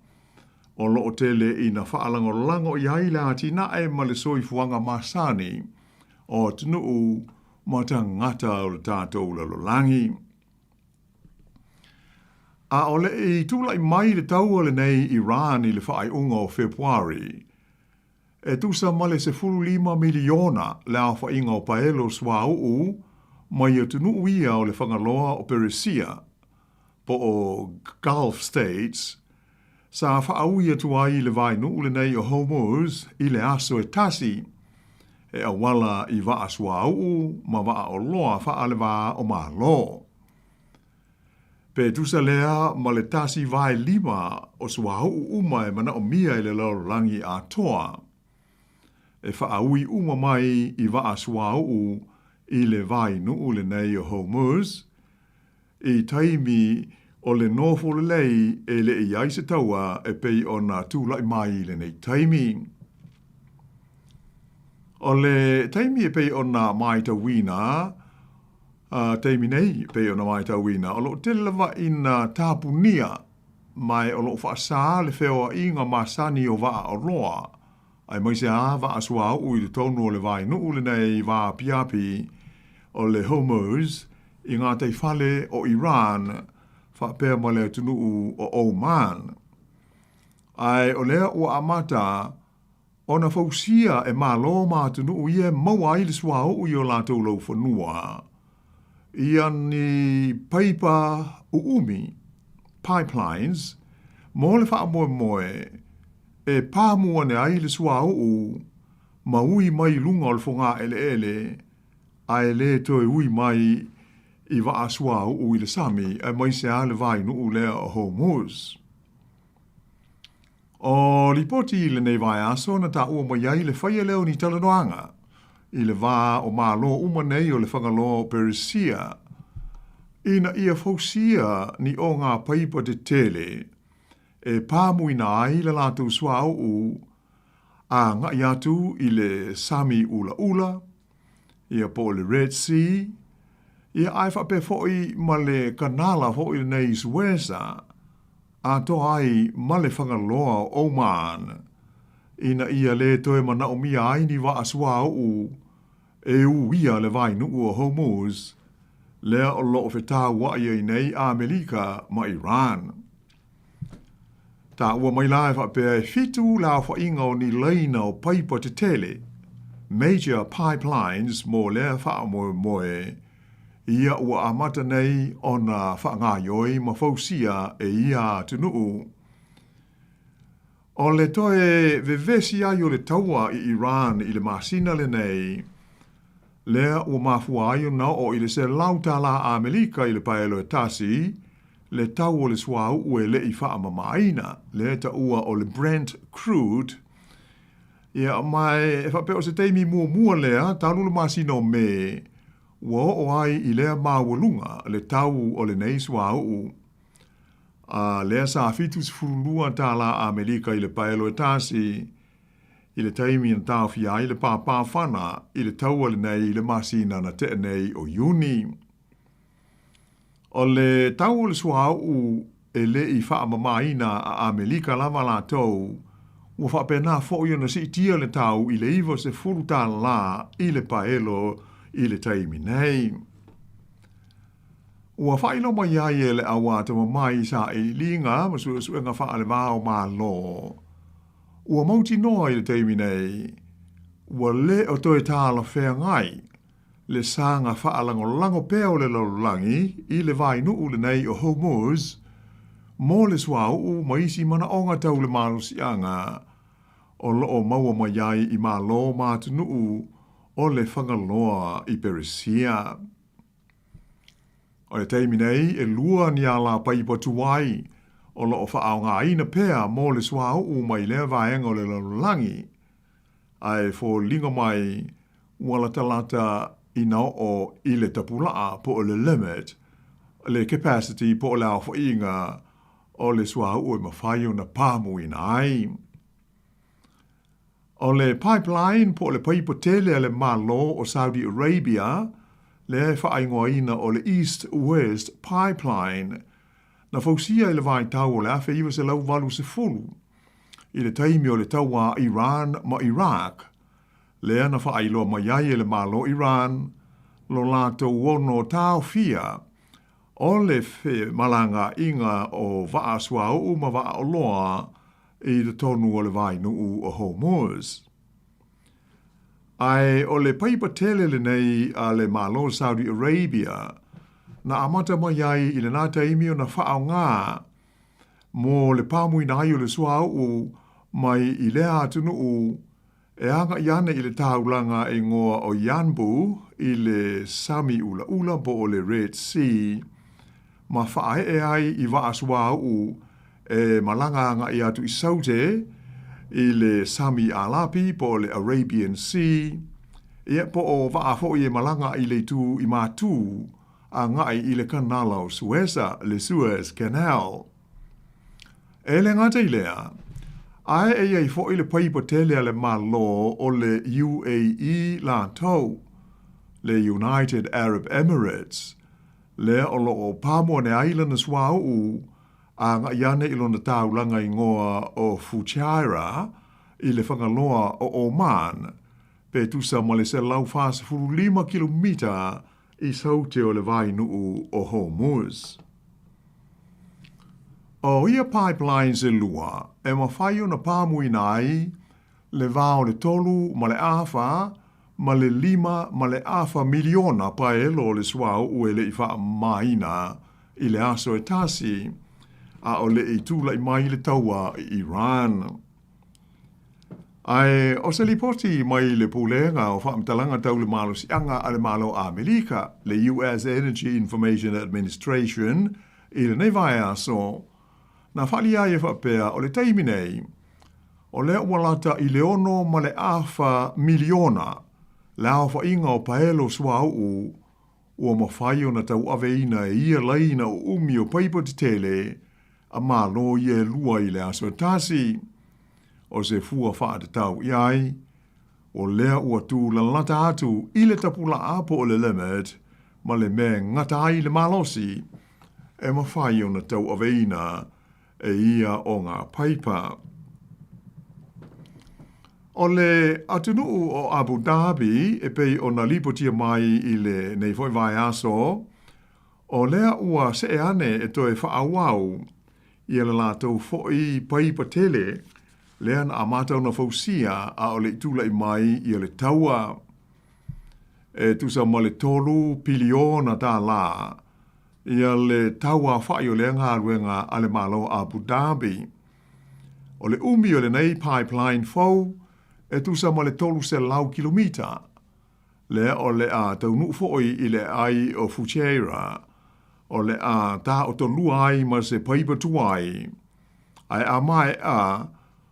Speaker 15: o lo o tele ina faalagolago i ai le atinae ma le soifuaga masani o atunuu ma tagata o le tatou lalolagi. A o le i tulai mai le taua lenei Iran i le faaiuga o Fepuari, e tusa ma le 15 miliona le aofaiga o paelo suauu mai atunuu ia o le Fagaloa o Peresia, po o Gulf States, sa faaui atu ai i le vainuu lenei o Hormuz i le aso e tasi, e auala i vaa suauu ma vaa oloa faale-va o Malo. Pe tusa lea ma le 1/5 o suauu uma e manaomia i le lalolagi atoa, e faaui uma mai i vaa suauu i le vainuu lenei o Hormuz, i taimi o le nofo lelei e le i ai se taua e pei ona tulai mai i lenei taimi. O le taimi e pei ona matauina, a taimi nei e pei ona matauina, o lo o tele lava ina tapunia ma o lo o faasā le feoaiga masani o vaa oloa, aemaise lava vaa suauu i totonu o le vainuu lenei vaapiapi o le Hormuz i gataifale o Iran faapea ma le atunuu o Oman. Ae o lea ua amata ona fausia e Malo ma atunuu ia e maua ai le suauu i o latou laufanua ia ni paipa uumi, pipelines, mo le faamoemoe e pamu ane ai le suauu ma ui mai i luga o le fogaeleele ae lē toe ui mai i vaa suauu i le sami, aemaise lava le vainuu lea o Hormuz. O lipoti i lenei vaiaso na taua mai ai le faia lea o ni talanoaga i le va o Malo uma nei o le Fagaloa o Peresia ina ia fausia ni ogapaipa tetele e pamuina ai le latou suauu agai atu i le Sami Ulaula, ia po o le Red Sea, ia ae faapea foi ma le Kanala foi lenei i Suesa, atoa ai ma le Fagaloa o Oman, ina ia lē toe manaomia ai ni vaa suauu e uia le vainuu o Hormuz, lea o lo o fetauai ai nei Amerika ma Iran. Taua mai la e faapea e fitu le aofaiga o ni laina o paipa tetele, major pipelines, mo lea faamoemoe ia ua amata nei ona faagaoioi ma fausia e ia atunuu. O le toe vevesi ai o le taua i Iran i le masina lenei, lea ua mafua ai ona oo i le $100 Amerika i le paelo e tasi, le tau o le suauu e le i faamamaina, lea e taua o le Brent Crude. Ia, ma e faapea o se taimi muamua lea, talu le masina o Me, ua oo ai i lea maualuga le tau o lenei suauu. A lea sa $72 Amerika i le paelo e tasi, i le taimi na taofia ai le pāpāwhana i le taua lenei i le masina na tea nei o Iuni. O le tau o le suauu e le i faamamaina a Amelika lava latou, ua faapena foi ona siitia le tau i le $90 i le paelo i le taimi nei. Ua faailoa mai ai e le Au Atamamai i Sailiiliga ma Suesuega Faale-va o Malo, ua mautinoa i le taimi nei, ua le o toe talafeagai. le saga faalagolago pea o le lalolagi i le vainuu lenei o Hormuz mo le suauu ma isi manaoga tau le malosiaga o loo maua mai ai i Malo ma atunuu o le Fagaloa i Peresia. O le taimi nei, e lua ni alapaipa tuai o loo faaaogaina pea mo le suauu mai lea vaega o le lalolagi, ae foliga mai ua latalata ina oo i le tapulaa po o le limit, le capacity po o le aofaiga o le suauu e mafai ona pamuina ai. O le pipeline po o le paipa tele a le Malo o Saudi Arabia, lea e faaigoaina o le East-West Pipeline, na fausia i le vaitau o le 1980, i le taimi o le taua a Iran ma Iraq, lea na faailoa mai ai e le Malo Iran lo latou ono taofia o le femalagaaiga o vaa suauu ma vaa oloa i totonu o le vainuu o Hormuz. Ae o le paipa tele lenei a le Malo Saudi Arabia na amata mai ai i lena taimi ona faaaoga mo le pamuina ai o le suauu mai i lea atunuu e agai ane i le taulaga e igoa o Yanbu i le Sami Ulaula po o le Red Sea, ma faaee ai i vaa suauu e malaga agai atu i Saute i le Sami Alapi po o le Arabian Sea, ia po o vaa foi e malaga i le itu i Matu agai i le Kanala o Suesa, le Suez Canal. E le gata i lea, ae e i ai foi le paipa tele a le Malo o le UAE latou, le United Arab Emirates, lea o lo o pamu ane ai lana suauu agai ane i lona taulaga igoa o Fujairah i le Fagaloa o Oman, pe tusa ma le 145 kilomita i saute o le vainuu o Hormuz. O ia pipelines e lua, e mafai ona pamuina ai le va o le tolu ma le afa ma le lima ma le afa miliona paelo o le suauu e le i faamamaina i le aso e tasi, a o le i tulai mai le taua i Iran. Ae o se lipoti mai le Pulega o Faamatalaga Tau le Malosiaga a le Malo Amerika, le US Energy Information Administration, i lenei vaiaso, na faaalia ai e faapea o le taimi nei, o lea ua lata i le ono ma le afa miliona le aofaiga o paelo suauu ua mafai ona tauaveina e ia laina uumi o paipa tetele a Malo ia e lua i le aso e tasi. O se fua faatatau i ai, o lea ua tūlalata atu i le tapulaa po o le limit ma le mea e gata ai le malosi e mafai ona tauaveina e ia o ngā paipa. O le atunuu o Abu Dhabi e pei ona lipotia mai i lenei foi vaiaso, o lea ua see ane e toe faaauau ia le latou foi paipa tele lea na amata ona fausia a o le i tulai mai ia le taua e tusa ma le tolu piliona tālā ia le tauaofai o lea galuega a le Malo o Abu Dhabi. O le umi o lenei pipeline fou e tusa ma le 300 kilomita, lea o le a taunuu foi i le aai o Fujairah, o le a taotolua ai ma se paipa tuai, ae a maea,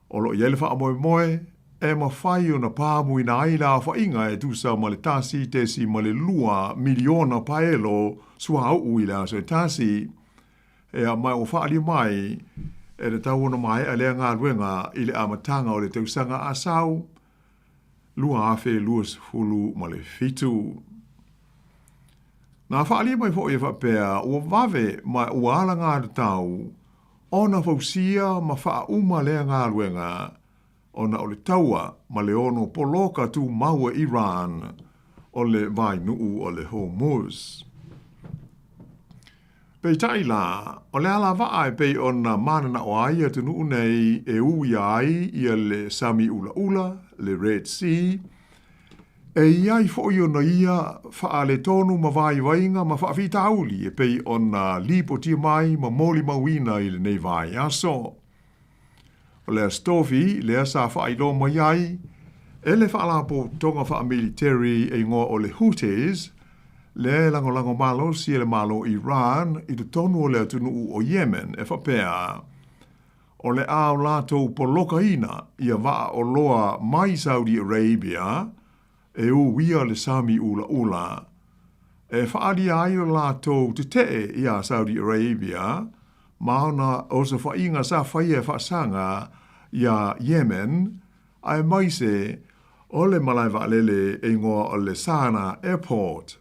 Speaker 15: o lo o i ai le faamoemoe e mafai ona pamuina ai le aofaiga e tusa ma le 1.2 miliona paelo suauu i le aso e tasi. Ea ma ua faaalia mai e tatau ona maea lea galuega i le amataga o le tausaga a sau 2027. Na faaalia mai foi e faapea ua vave ma ua alagatatau ona fausia ma faauma lea galuega ona o le taua ma le ono poloka tumau e Iran o le vainuu o le Hormuz. Peitai la, o le alavaa e pei ona mananao ai atunuu nei e uia ai ia le Sami Ulaula, le Red Sea, E i ai foi ona ia faaletonu ma vaivaiga ma faafitauli e pei ona lipotia mai ma molimauina i lenei vaiaso. O le Aso Tofi lea sa faailoa mai ai e le Faalapotopotoga Faamiliteri e igoa o le Houthis, lea e lagolago malosi e le Malo Iran i totonu o le atunuu o Yemen e faapea, o le a o latou polokaina ia vaa oloa mai Saudi Arabia e uia le sami ulaula, e faaalia ai lo latou tetee iā Saudi Arabia ma ona osofaiga sa faia e faasaga iā Yemen, aemaise o le malae vaalele e igoa o le Sanaa Airport.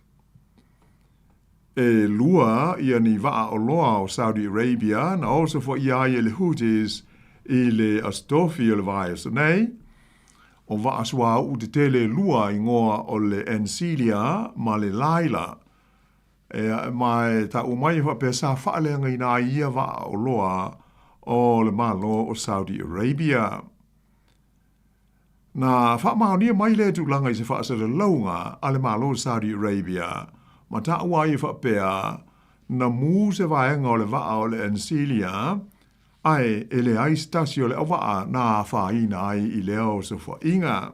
Speaker 15: E lua ia ni vaa oloa o Saudi Arabia na osofaia ai e le Houthis i le Aso Tofi o le vaiaso nei. O vaa suauu tetele e lua igoa o le Encelia ma le Laila. E ma e taua mai e faapea sa faaleagaina ai ia vaa oloa o le Malo o Saudi Arabia. Na faamaonia mai lea tulaga i se faasalalauga a le Malo o Saudi Arabia, ma taua ai e faapea, na mu se vaega o le vaa o le Encelia, ae e leai se tasi o le auvaa na afaina ai i lea osofaiga.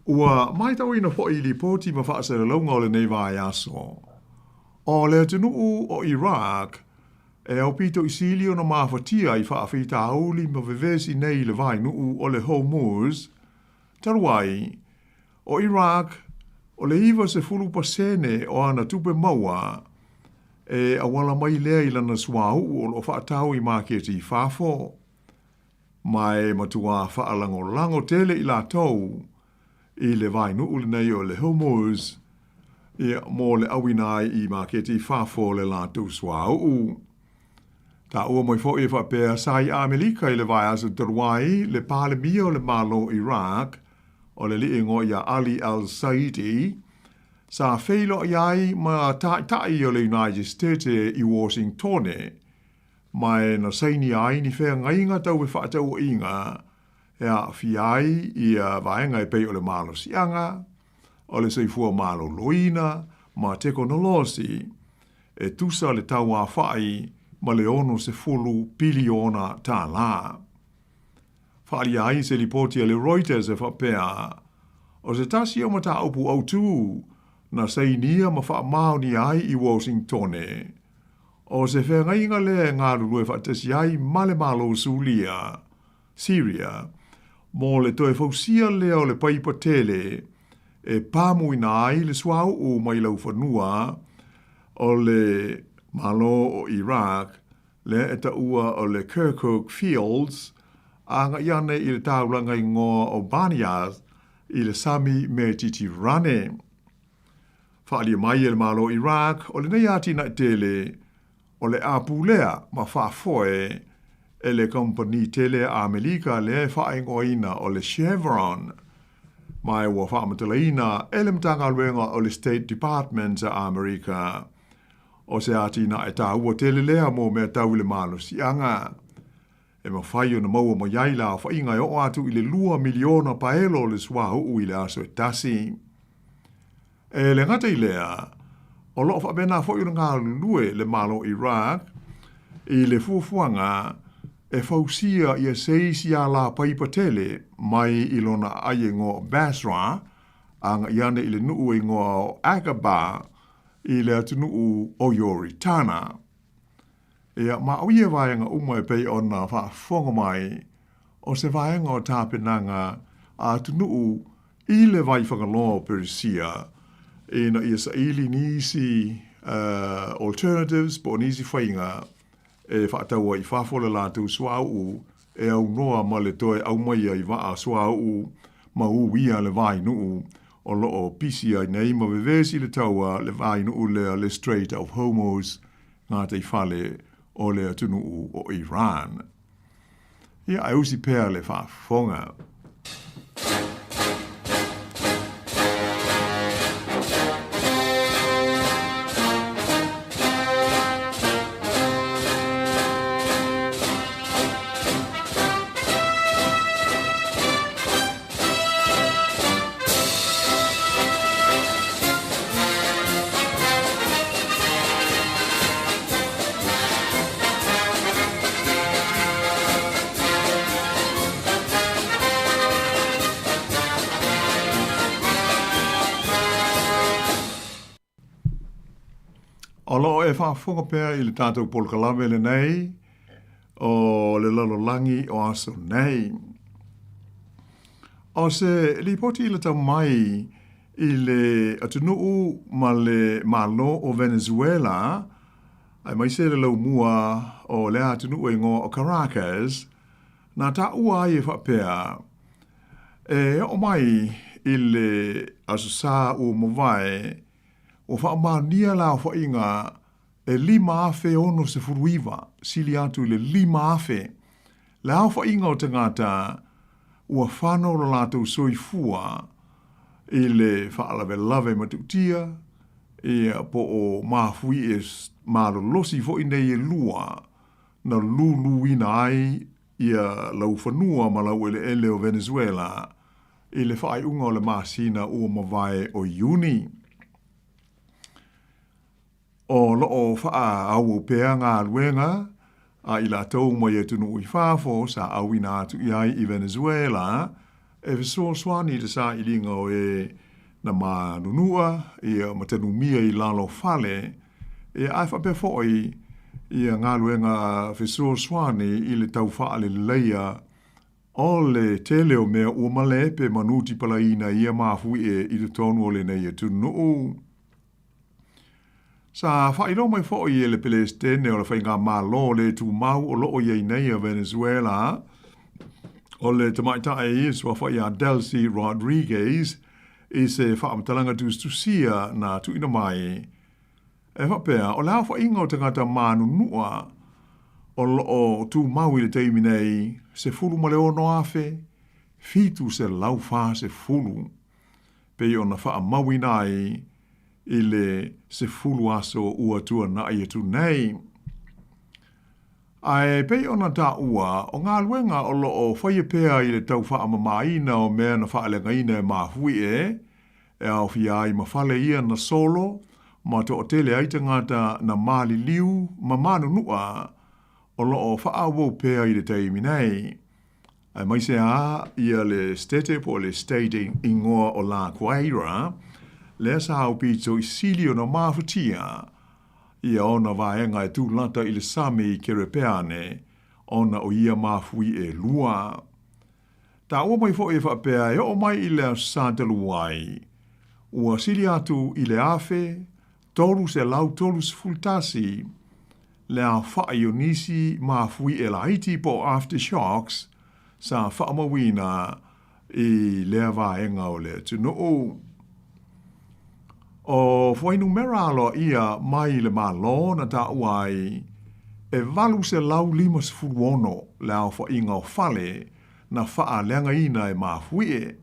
Speaker 15: Ua matauina foi i lipoti ma faasalalauga o lenei vaiaso, o le atunuu o Iraq e aupito i sili ona mafatia i faafitauli ma vevesi nei i le vaenuu o le Hormuz, talu ai, o Iraq o le 90% o ana tupe maua e auala mai lea i lana suauu o lo o faatau i maketi i fafo. Ma e matuā faalagolago tele i latou i le vaenuu lenei o le Hormuz, ia, mo le auina ai i maketi i fafo o le latou suauu. Taua mai foi e faapea sa i Amelika i le vaiaso talu ai le Palemia o le Malo o Iraq, o le alii igoa ia Ali al-Saidi, sa feiloai ai ma taitai o le United States i Washingtone, ma e na sainia ai ni feagaiga tau fefaatauaiga e aafia ai ia vaega e pei o le malosiaga, o le soifua maloloina ma tekonolosi, e tusa le tauafa'i ma le 60 piliona tālā. Faaalia ai se lipoti a le Reuters e faapea, o se tasi o mataupu autū na sainia ma faamaonia ai i Washingtone, O se feagaiga lea e galulue faatasi ai ma le Malo o Sulia, Syria, mo le toe fausia lea o le paipa tele e pamuina ai le suauu mai laufanua o le Malo o Iraq lea e taua o le Kirkuk Fields agai ane i le taulaga igoa o Banias i le Sami Metitirane. Faaalia mai e le Malo o Iraq o lenei atinae tele o le a pulea ma faafoe e le kamupani tele a Amelika lea e faaigoaina o le Chevron, ma e ua faamatalaina e le Matagaluega o le State Department a Amerika o se atinae taua tele lea mo mea tau i le malosiaga e mafai ona maua mai ai le aofaiga e oo atu i le 2 miliona paelo o le suauu i le aso e tasi. E le gata i lea, o lo o faapena foi ona galulue le Malo o Iraq i le fuafuaga e fausia ia se isi ala paipa tele mai i lona aai e igoa o Basra agai ane i le nuu e igoa o Aqaba i le atunuu o Ioritana. Ia, ma o ia vaega uma e pei ona faafofoga mai, o se vaega o tapenaga a atunuu i le vai Fagaloa o Peresia ina ia saili nisi alternatives po o nisi faiga e faatau ai i fafo le latou suauu e aunoa ma le toe aumaia i vaa suauu ma uia le vainuu o lo o pisi ai nei ma vevesi le taua le vainuu lea le Strait of Hormuz gataifale o le atunuu o Iran. Ia, ae usi pea le faafofoga. O lo o e faafofoga pea i le tatou polokalame lenei o le lalolagi o aso nei. O se lipoti i lata mai i le atunuu ma le Malo o Venezuela, aemaise le laumua o lea atunuu e igoa o Caracas, na taua ai e faapea, E oo mai i le Aso Sa ua mavae, ua faamaonia le aofaiga e 5,069, sili atu i le 5,000, le aofaiga o tagata ua fano lo latou soifua i le faalavelave matautia, ia, po o mafuie malolosi foi nei e lua na luluina ai ia laufanua ma laueleele o Venezuela i le faaiuga o le masina ua mavae o Iuni. O lo o faaauau pea galuega a i latou mai atunuu i fafo sa auina atu i ai i Venezuela e fesoasoani i le sailiga o e na manunua ia ma tanumia i lalo o fale, ia ae faapea foi ia galuega fesoasoani i le tau faaleleia o le tele o mea ua malepe ma nutipalaina ia mafuie i totonu o lenei atunuu. Sa faailoa mai foi e le Peresetene o le Faigamalo le Tumau o lo o i ai nei a Venezuela, o le tamaitai suafa ia Delcy Rodriguez i se faamatalaga tusitusia na tuuina mai e faapea, o le aofaiga o tagata manunua o lo o tumau i le taimi nei, 16,740, pei ona faamauina ai i le 10 aso ua tuanai atu nei. Ae pei ona taua, o galuega o lo o faia pea i le tau faamamaina o mea na faaleagaina e mafuie, e aofia ai ma fale ia na solo ma toatele ai tagata na maliliu ma manunua, o lo o faaauau pea i le taimi nei. Aemaise a ia le Setete po o le State igoa o La Guaira, lea sa aupito i sili ona mafatia ia ona vaega e tulata i le sami i Kerepeane ona o ia mafui e lua. Taua mai foi e faapea e oo mai i le Aso Sa talu ai, ua sili atu i le 1331 le aofai o nisi mafuie laiti po o aftershocks sa faamauina i lea vaega o le atunuu. O fuainumera aloaia mai le Malo na taua ai e 856 le aofaiga o fale na faaleagaina e mafuie,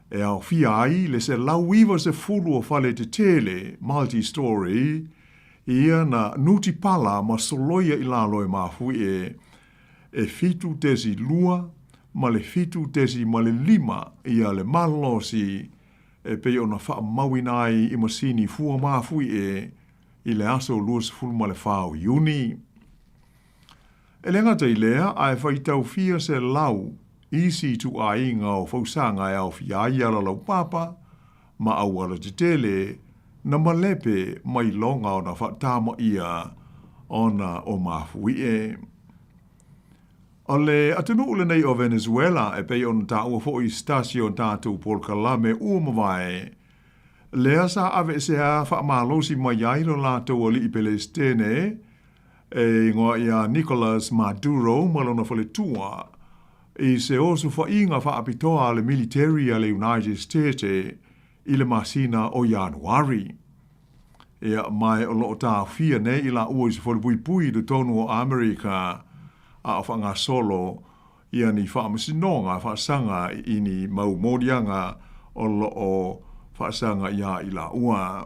Speaker 15: e aofia ai le 190 o fale tetele, multi-storey, ia na nutipala ma soloia i lalo e mafuie e 7.2 ma le 7.5 ia le malosi e pei ona faamauina ai i masini fua mafuie i le aso 24 o Iuni. E le gata i lea, ae faitau fia selau isi ituaiga o fausaga e aofia ai ala laupapa ma auala tetele na malepe mai loga ona faatamaia ona o mafuie. O le atunuu lenei o Venezuela e pei ona taua foi i se tasi o tatou polokalame ua mavae, lea sa aveesea faamalosi mai ai lo latou alii Pelesitene e igoa ia Nicolas Maduro ma lona faletua i se osofaiga faapitoa a le militeri a le United States i le masina o Ianuari. Ia, mae o lo o taofia nei i laua i se falepuipui i totonu o Amerika a o faagasolo ia ni faamasinoga faasaga i ni mau moliaga o lo o faasaga iā i laua.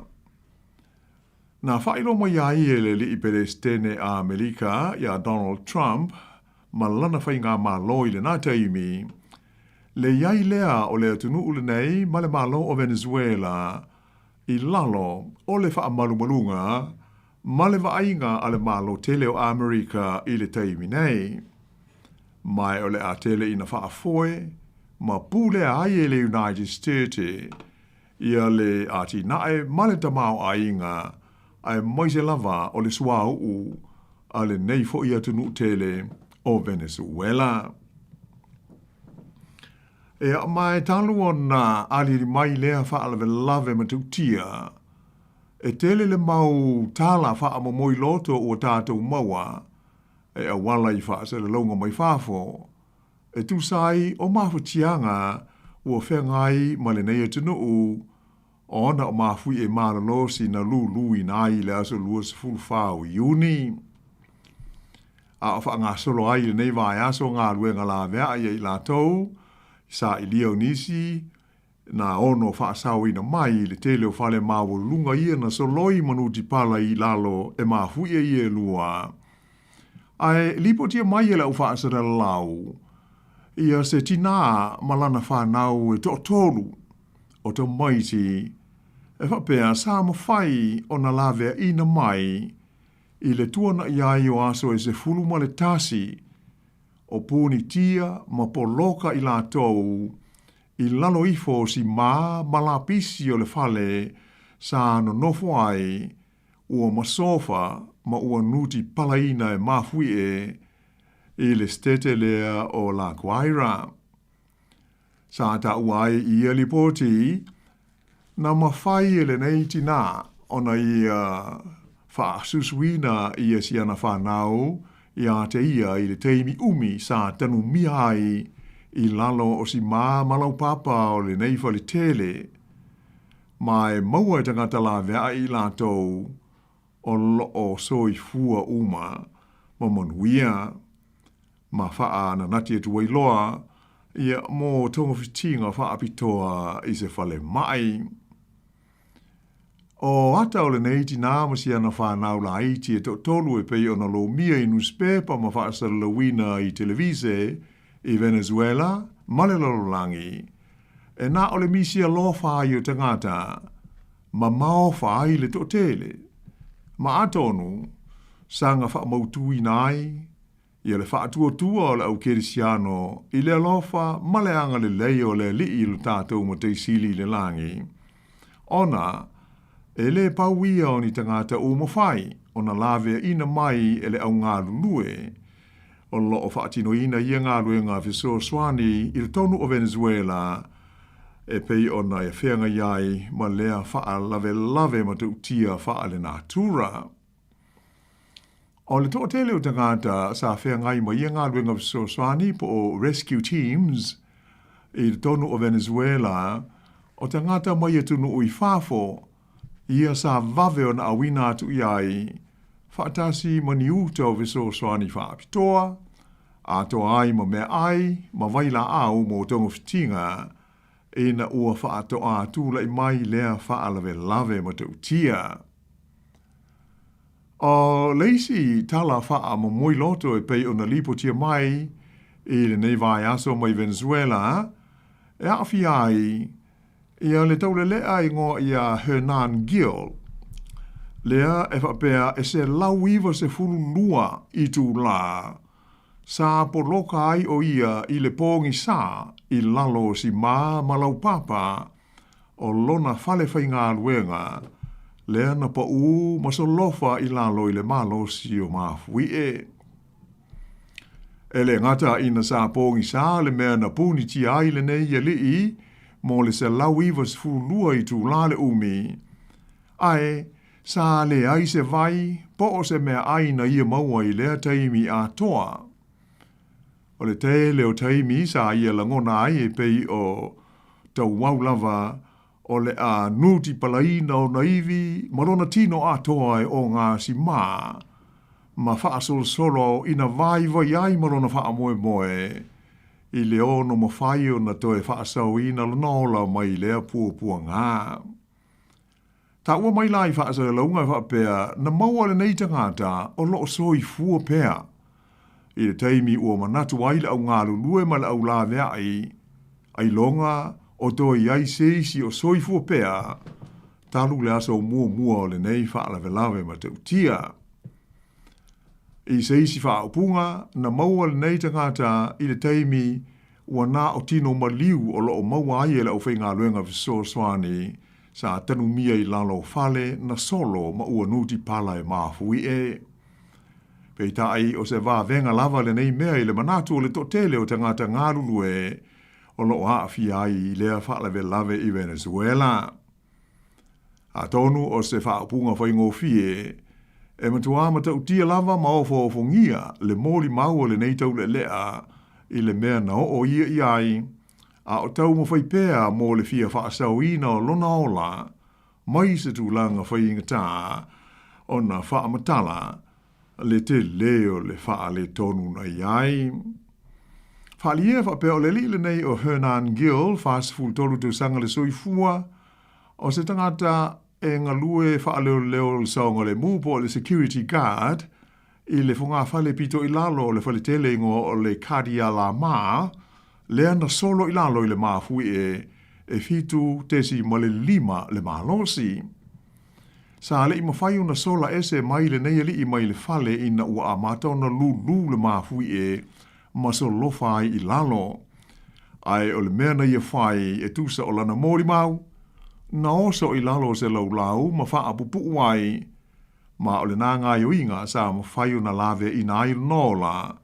Speaker 15: Na faailoa mai ai e le Alii Peresetene a Amerika iā Donald Trump ma lana faigamalo i lena taimi, le i ai lea o le atunuu lenei ma le Malo o Venezuela i lalo o le faamalumaluga ma le vaaiga a le Malo tele o Amerika i le taimi nei. Ma o le a tele ina faafoe ma pulea ai e le United States ia le atinae ma le tamaoaiga Aemaise lava o le suauu a lenei foi atunuu tele o Venezuela. Ia, ma e talu ona aliali mai lea faalavelave matautia, e tele le mau tala faamomoi loto ua tatou maua e auala i faasalalauga mai fafo, e tusa ai o mafatiaga ua feagai ma lenei atunuu ona o mafuie malolosi na luluina ai i le aso 24 o Iuni. A o faagasolo ai i lenei vaiaso galuega laveai ia i latou i sailia o nisi na ono faasaoina mai i le tele o fale maualuluga ia na soloi ma nutipala i lalo e mafuie ia e lua. Ae lipotia mai e le au faasalalau ia se tinā ma lana fanau e toatolu o tamaiti e faapea sa mafai ona laveaina mai i le tuana'i ai o aso e 11 o punitia ma poloka i latou i lalo ifo o simā ma lapisi o le fale sa nonofo ai ua masofa ma ua nutipalaina e mafuie i le setete lea o La Guaira. Sa taua ai i ia lipoti, na mafai e lenei tinā ona ia faasusuina ia si ana fanau iā te ia i le taimi umi sa tanumia ai i lalo o simā ma laupapa o lenei faletele, ma e maua e tagata laveai i latou o lo o soifua uma ma manuia, ma faananati atu ai loa ia mo togafitiga faapitoa i se falemai. O ata o lenei tinā ma si ana fanau laiti e toatolu e pei ona lomia i nusipepa ma faasalalauina i televise i Venezuela ma le lalolagi, e na o le misi alofa ai o tagata ma maofa ai le toatele, ma atonu saga faamautuina ai ia le faatuatua o le au kerisiano i le alofa ma le agalelei o le Alii lo tatou Matai Sili i le lagi, ona e lē pau ia o ni tagata uma fai ona laveaina mai e le au galulue o lo o faatinoina ia galuega fesoasoani i totonu o Venezuela e pei ona e feagai ai ma lea faalavelave matautia faalenatura. O le toatele o tagata sa feagai ma ia galuega fesoasoani po o rescue teams i totonu o Venezuela, o tagata mai atunuu i fafo ia sa vave ona auina atu i ai, faatasi ma ni uta o fesoasoani faapitoa, atoa ai ma meaai ma vailaau mo togafitiga ina ua faatoa tulai mai lea faalavelave matautia. O le isi tala faamomoi loto e pei ona lipotia mai i lenei vaiaso mai Venezuela, e aafia ai ia le taulelea igoa ia Hernan Gil, lea e faapea e 192 itulā sa poloka ai o ia i le pogisā i lalo o simā ma laupapa o lona fale faigaluega lea na paū ma solofa i lalo i le malosi o mafuie. E le gata ina sa pogisā le mea na punitia ai lenei alii mo le 192 itulā le umi, ae sa leai se vai po o se meaai na ia maua i lea taimi atoa. O le tele o taimi sa ia lagona ai e pei o tauau lava o le a nutipalaina ona ivi ma lona tino atoa e ogasimā ma faasolosolo ina vaivai ai ma lona faamoemoe i le ono mafai ona toe faasaoina lona ola mai lea puapuaga. Taua mai la i faasalalauga e faapea na maua lenei tagata o lo o soifua pea i le taimi ua manatu ai le au galulue ma le au laveai ailoga o toe i ai se isi o soifua pea talu le aso muamua o lenei faalavelave matautia. I se isi faaupuga, na maua lenei tagata i le taimi ua na o tino maliu o lo o maua ai e le aufaigaluega fesoasoani Sa tanumia i lalo o fale na solo ma ua nutipala e mafuie. Peitai, o se vavega lava lenei mea i le manatu o le toatele o tagata galulue o lo o aafia ai i lea faalavelave i Venezuela. Atonu o se faaupuga faigofie, e matuā matautia lava ma ofoofogia le molimau a lenei taulealea i le mea na oo ia i ai, a o taumafai pea mo le fia faasaoina o lona ola mai se tulaga faigata ona faamatala le tele o le faaletonu na i ai. Faaalia faapea o le alii lenei o Hernan Gil, 43 tausaga le soifua, o se tagata e galue faaleoleo le saogalemu po o le security guard i le fogafale pito i lalo o le faletele igoa o le Cardia La Mar, lea na solo i lalo i le mafuie e 7.5 le malosi. Sa le i mafai ona sola ese mai lenei alii mai le fale ina ua amata ona lūlū le mafuie ma solofa ai i lalo. Ae o le mea na ia fai e tusa o lana molimau, na oso i lalo o se laulau ma faapupuu ai, ma o lena gaoioiga sa mafai ona laveaina ai lona ola,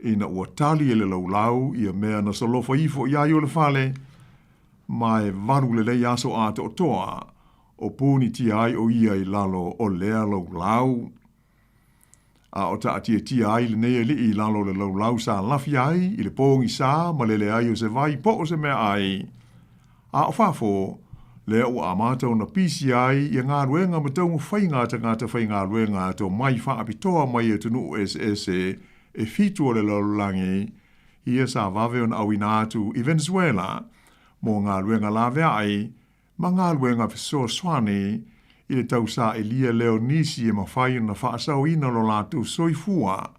Speaker 15: ina ua tali e le laulau ia mea na solofa ifo i ai o le fale, ma e valu lelei aso atoatoa o punitia ai o ia i lalo o lea laulau. A o taatiatia ai lenei alii i lalo o le laulau sa lafi ai i le pogisa ma le leai o se vai po o se meaai. A o fafo, lea ua amata ona pisi ai ia galuega ma taumafaiga a tagata faigaluega tomai faapitoa mai atunuu eseese e fitu o le lalolagi, ia sa vave ona auina atu i Venezuela mo galuega laveai ma galuega fesoasoani i le tausaili lea o nisi e mafai ona faasaoina lo latou soifua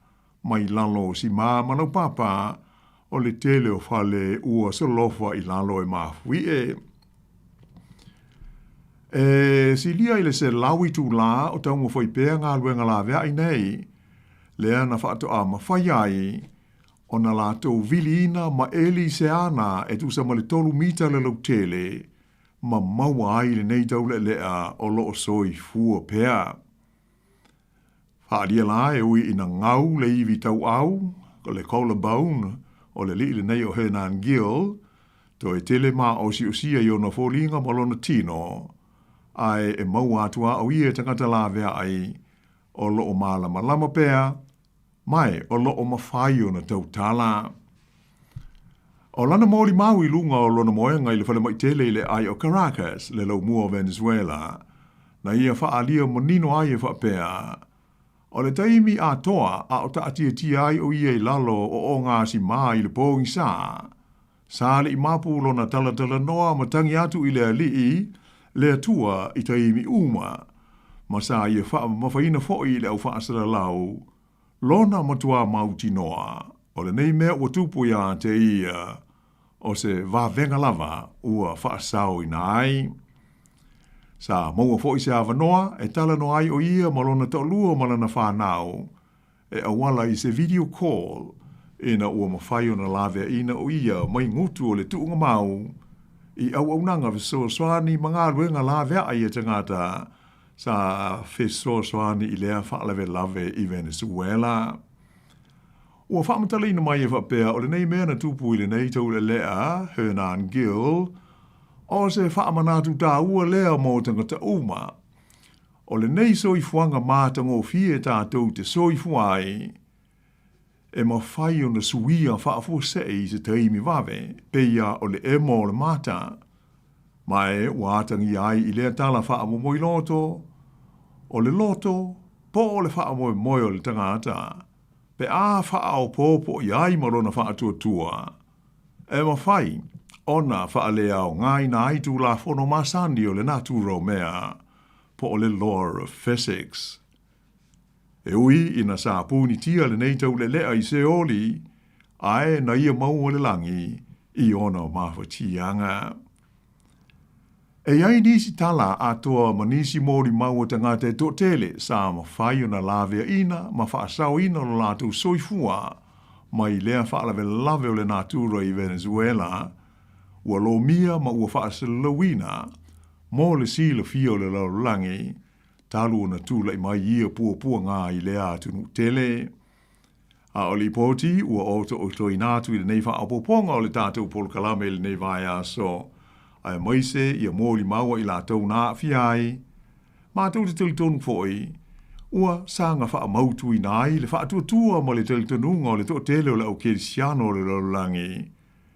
Speaker 15: mai lalo o simā ma laupapa o le tele o fale ua solofa i lalo e mafuie. E silia i le 100 itulā o taumafai pea galuega laveai nei, lea na faatoa mafai ai ona latou viliina ma eli i se ana e tusa ma le tolu mita le lautele, ma maua ai lenei taulealea o lo o soifua pea. Faaalia la e ui ina gau le ivi tauau, le collarbone, o le alii lenei o Hernan Gil, toe tele maosiosia i ona foliga ma lona tino, ae e maua atu a o ia e tagata laveai o lo o malamalama pea, mae o lo o mafai ona tautala. O lana molimau i luga o lona moega i le falemai tele i le aai o Caracas, le laumua o Venezuela, na ia faaalia manino ai e faapea, O le taimi atoa a o taatiatia ai o ia i lalo o ogasimā i le pogisa, sa le i mapu lona talatalanoa ma tagi atu i le Alii, le Atua i taimi uma, ma sa ia faamamafaina foi i le au faasalalau, lona matuā mautinoa, o lenei mea ua tupu iā te ia, o se vavega lava ua faasaoina ai. Sa maua foi se avanoa e talanoa ai o ia ma lona toalua ma lana fanau, e auala i se video call ina ua mafai ona laveaina o ia mai gutu o le tuugamau i auaunaga fesoasoani ma galuega laveai a tagata sa fesoasoani i lea faalavelave i Venezuela. Ua faamatalaina mai e faapea o lenei mea na tupu i lenei taulealea, Hernan Gil, o se faamanatu taua lea mo tagata uma. O lenei soifuaga matagofie tatou te soifua ai, e mafai ona suia faafuasei i se taimi vave, peia o le emo o le mata. Ma e ua atagia ai i lea tala faamomoiloto, o le loto po o le faamoemoe o le tagata, pe a faaopoopo i ai ma lona faatuatua, e mafai ona faaleaogaina ai tulafono masani o le natura o mea, po o le law of physics. E ui ina sa punitia lenei taulealea i Seoli, ae na ia maua le lagi i ona mafatiaga. E i ai nisi tala atoa ma nisi molimau a tagata e toatele sa mafai ona laveaina ma faasaoina lo latou soifua mai lea faalavelave o le natura i Venezuela, ua lomia ma ua faasalalauina. Mo le silafia o le lalolagi, talu ona tula'i mai ia puapuaga i lea atunuu tele. A o lipoti ua otootoina atu i lenei faaopoopoga o le tatou polokalame i lenei vaiaso, aemaise ia molimau a i latou na aafia ai, matou te talitonu foi, ua saga faamautuina ai le faatuatua ma le talitonuga o le toatele o le au kerisiano o le lalolagi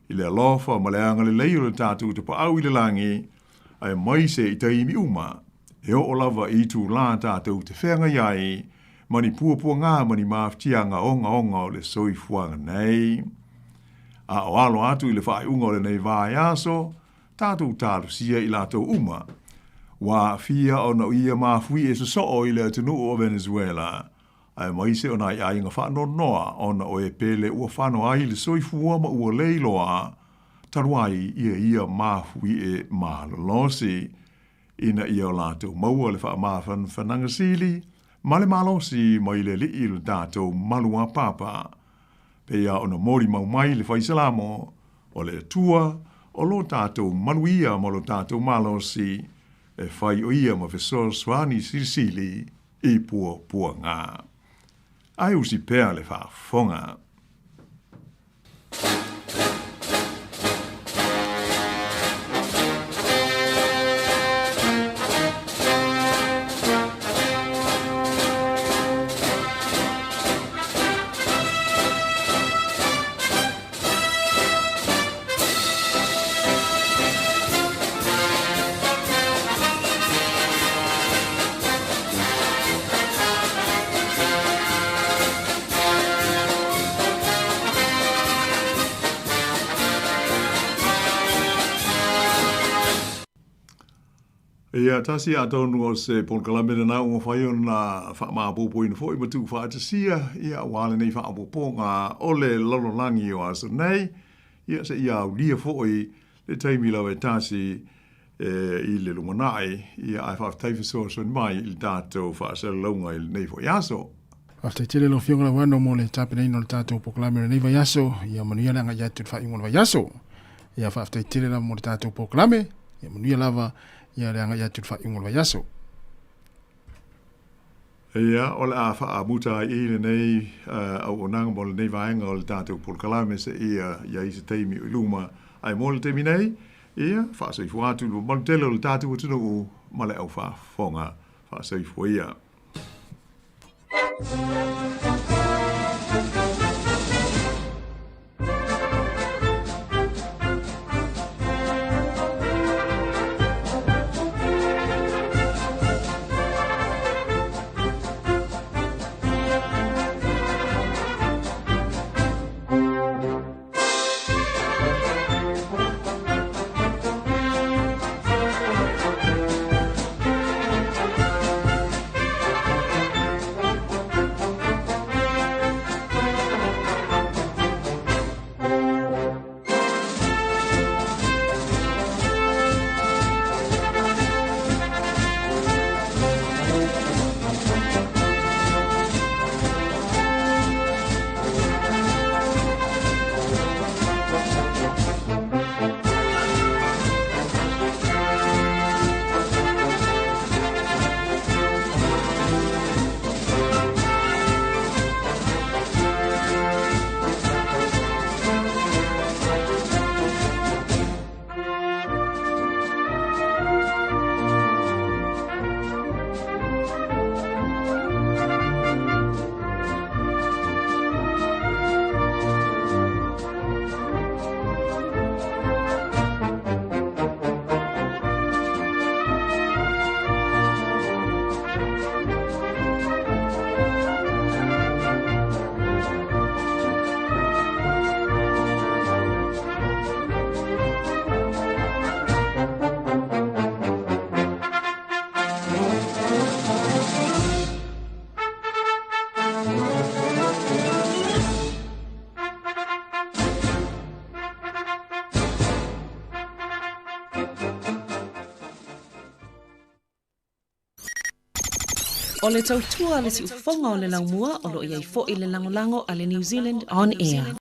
Speaker 15: i le alofa ma le agalelei o le tatou Tapaau i le lagi, aemaise i taimi uma, e oo lava i itulā tatou te feagai ai ma ni puapuaga ma ni mafatiaga ogaoga o le soifuaga nei. A o alo atu i le faaiuga o lenei vaiaso, tatou talosia i latou uma ua aafia ona o ia mafuie sosoo i le atunuu o Venezuela, aemaise o nai aiga faanoanoa ona o e pele ua fano ai le soifua ma ua le iloa talu ai ia ia mafuie malolosi, ina ia o latou maua le faamafanafanaga sili ma le malosi mai le Alii lo tatou maluapapa. Pei lava ona molimau mai le Fai Salamo, O le Atua o lo tatou malu ia ma lo tatou malosi, e fai o ia ma fesoasoani silisili i puapuaga. Ae usi pea le faafofoga. Ia, tasi atonu o se polokalame lena ua mafai ona faamaopoopoina foi ma tuufaatasia, ia, aua lenei faaopoopoga o le lalolagi o aso nei. Ia, seia aulia foi le taimi lava e tasi e, i le lumanai, ia, ae faafetai fesoasoani mai i le tatou faasalalauga i lenei foi aso.
Speaker 14: Faafetai tele lau Afioga Lauano mo le tapenaina o le tatou polokalame o lenei vaiaso. Ia manuia le agai atu i le faaiuga o le vaiaso. Ia faafetai tele lava mo le tatou polokalame. Ia manuia lava ia le agai atu i le faaiuga o le vaiaso.
Speaker 15: Ia, o le a faamuta ai i lenei auaunaga mo lenei vaega o le tatou polokalame seia i ai se taimi o i luma. Ae mo le taimi nei, ia, faasoifua atu i le mamalu tele o le tatou atunuu ma le au faafofoga. Faasoifua ia.
Speaker 11: O le tautua a le siufofoga o le laumua o lo o i ai foi le lagolago a le New Zealand On Air.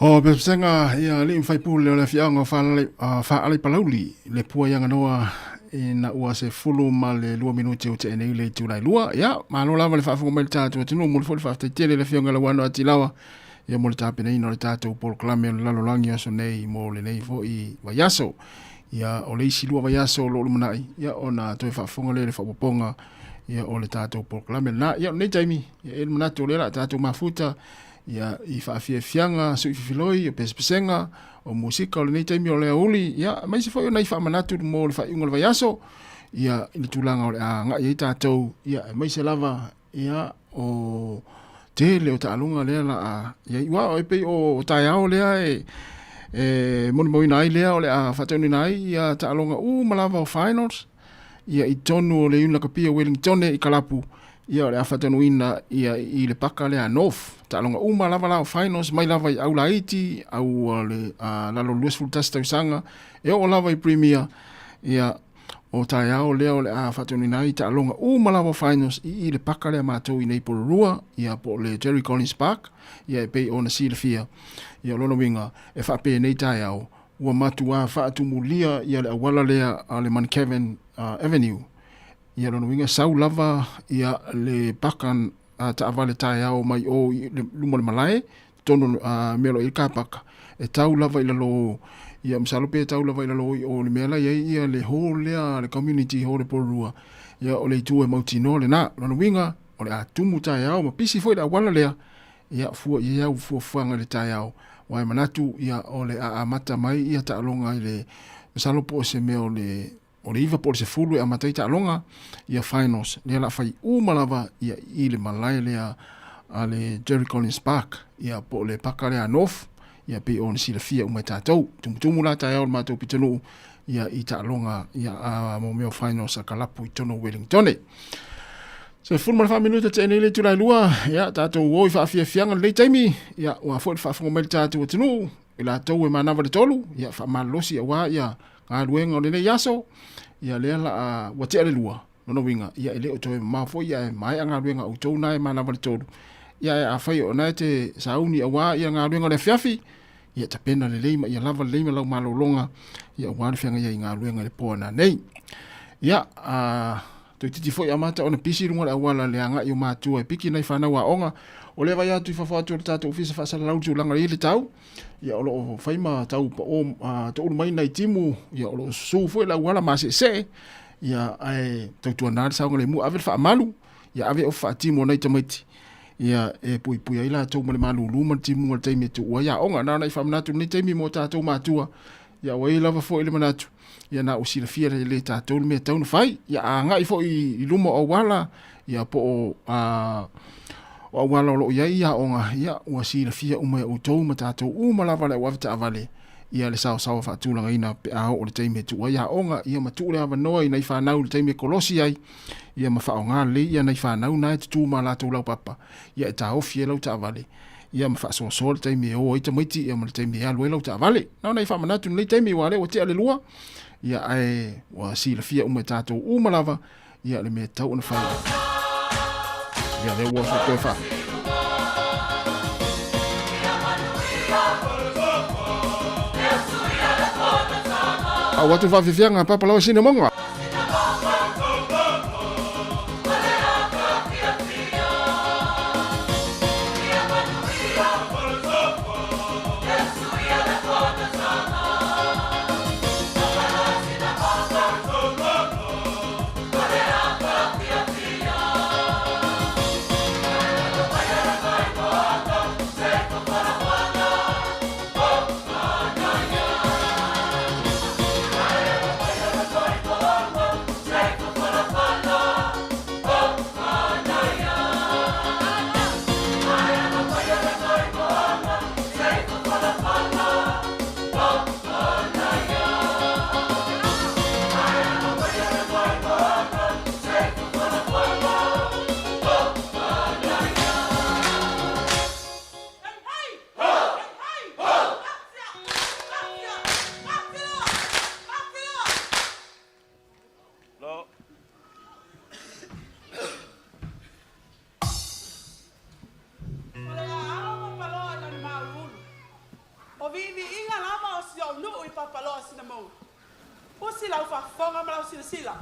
Speaker 14: O pesega ia alii ma faipule o le afioaga o Faaalaipalauli le pua i Aganoa ina ua 12 minute ua tea nei le itula e 2. Ia, malo lava le faafofoga mai i le tatou atunuu, momoli foi le faafetai tele i le Afioga ia Lauano Atilawa ia mo le tapenaina o le tatou polokalame o le lalolagi o aso nei mo lenei foi vaiaso. Ia, o le isi 2 vaiaso o lo o lumanai, ia ona toe faafofoga lea i le faaopoopoga Ia, o le tatou polokalame lena. Ia, o lenei taimi, ia, e i ai le manatu o lea o le a tatou mafuta, ia, i faafiafiaga suififiloi, o pesepesega, o musika o lenei taimi o le aoauli, ia, aemaise foi o nai faamanatu mo le faaiuga o le vaiaso, ia, i le tulaga o le a agai ai tatou, ia, aemaise lava, ia, o tele o taaloga lea la a i ai. Aua e pei o taeao lea e, e molimauina ai lea o le a faataunuuina ai ia taaloga uma lava o finals, ia i totonu o le Iuni Lakapi o Wellingtone i Kalapu, ia o le a faataunuuina ia i le paka lea a North. Taaloga uma lava la o finals mai lava i au laiti, au o le lalo 21 tausaga, e oo lava i Premier, ia o taeao lea o le a faataunuuina ai taaloga uma lava o finals i i le paka lea a matou i nei Porirua, ia po o le Jerry Collins Park, ia e pei ona silafia. Ia o lona uiga, e faapenei taeao, ua matuā faatumulia ia le auala lea a le Mount Kevin Avenue. Ia lona uiga sau lava ia le paka taavale taeao mai o i luma o le malae, totonu o mea o lo o i ai le car paka, e tau lava i lalo, ia masalo pe tau lava i lalo i o le mea la i ai ia le hall lea le community hall i Porirua, ia o le itu e mautinoa lena. Lona uiga o le a tumu taeao ma pisi foi le auala lea, Ia, fua i ai au fuafuaga i le taeao, aua e manatu, ia, o le a amata mai ia taaloga i le, masalo po o se mea o le, o le 9 po o le 10 e amata ai taaloga, ia finals, lea o le a fai uma lava ia i le malae lea a le Jerry Collins Park, ia, po o le paka lea a North, ia, pei ona silafia uma e tatou. Tumutumu la taeao i le matou pitonuu, ia, i taaloga, ia, a, mo mea o finals a kalapu i totonu o Wellingtone. 14 minute tea nei le itula e lua, ia, tatou o i faafiafiaga lenei taimi, ia, ua foi le faafofoga mai le tatou atunuu, i latou e manava le tolu, ia, faamalolosi aua, ia, galuega o lenei aso, ia, lea la a, ua tea le lua, lona uiga, ia, e le o toe mamao foi, ia, e maea galuega a outou na e manava le tolu, ia, ae afai o na e te sauni aua, ia, galuega o le afiafi, ia, tapena lelei ma ia lava lelei ma lau malologa, ia, aua le feagai ai i galuega i le po a nanei. Ia, a, Toeitiiti foi amata ona pisi i luga o le auala le agai o matua e piki nai fanau aoga. O lea vaai atu i fafo atu o le tatou ofisa faasalalau i tulaga i le tau, ia o lo o fai ma tau pao toulu mai nai timu, ia o lo o susu foi le auala maseesee, ia ae tautuana le saogalemu, ave le faamalu, ia ave ofi faatimu o nai tamaiti, ia e puipui ai latou ma le malulu ma le timuga i le taimi e tuua ai aoga. Na ona i faamanatu i lenei taimi mo tatou matua, Ia ua i ai lava foi le manatu, ia na ua silafia lelei e tatou le mea e tatau ona fai. Ia a agai foi i luma o auala, ia po o a, o auala o lo o i ai aoga, ia ua silafia uma e outou ma tatou uma lava le au avetaavale, ia le saosaoa faatulagaina pe a oo i le taimi e tuu ai aoga, ia ma tuu le avanoa i nai fanau i le taimi e kolosi ai, ia ma faaaoga lelei ia nai fanau na e tutū ma latou laupapa, ia e taofi ai lau taavale. ia ma faasoasoa le taimi e o ai tamaiti ia ma le taimi e alu ai lau taavale. Na ona i faamanatu lenei taimi aua o lea ua tea le lua, ia ae ua silafia uma e tatou uma lava ia le mea e tatau ona fai. Ia lea ua toe faa Au atu faafiafiaga Papa Laoa Sinamoga.
Speaker 16: O le aao papaloa i lana mauulu. O viiviiga lava o si ou nuu i Papaloa Sinamou. Usi lau faafofoga ma lau silasila.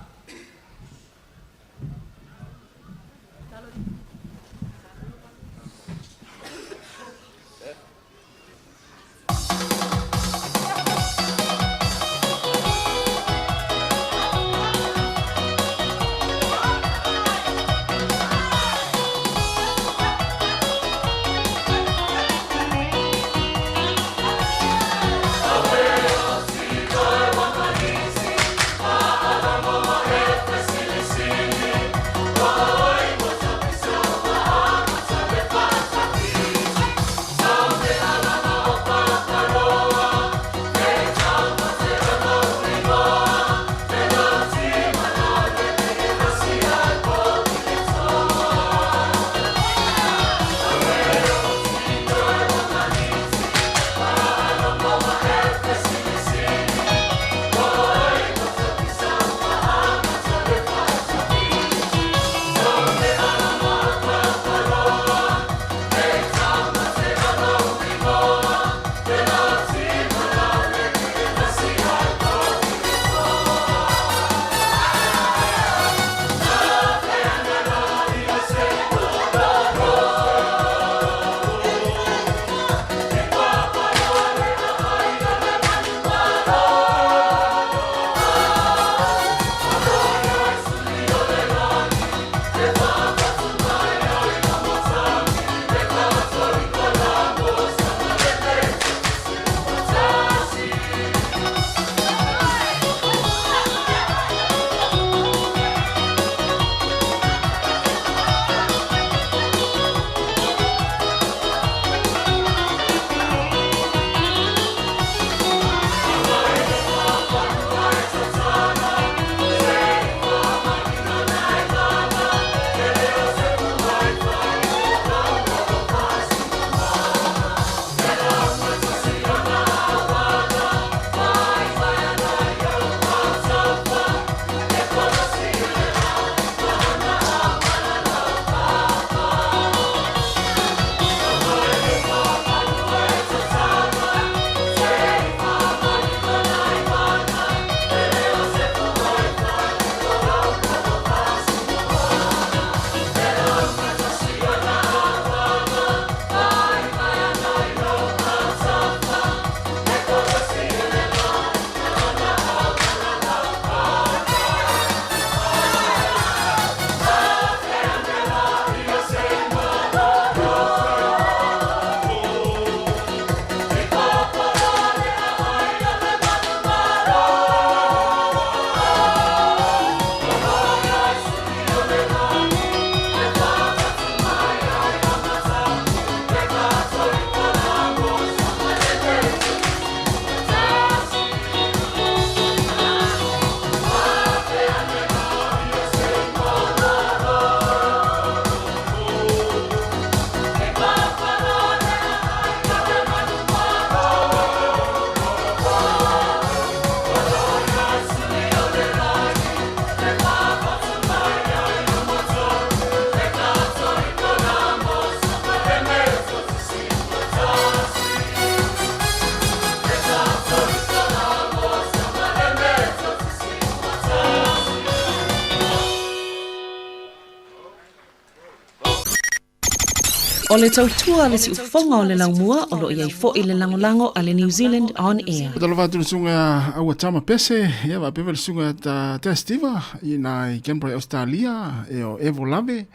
Speaker 5: O le tautua a le siufofoga o le laumua o lo o i ai foi le lagolago a le New Zealand On Air.
Speaker 14: Talofa atu le susuga Aua Tama Pese, ia faapea foi le susuga Tea Steva i ina i Canberra i Ausetalia, ia o Evo Lave,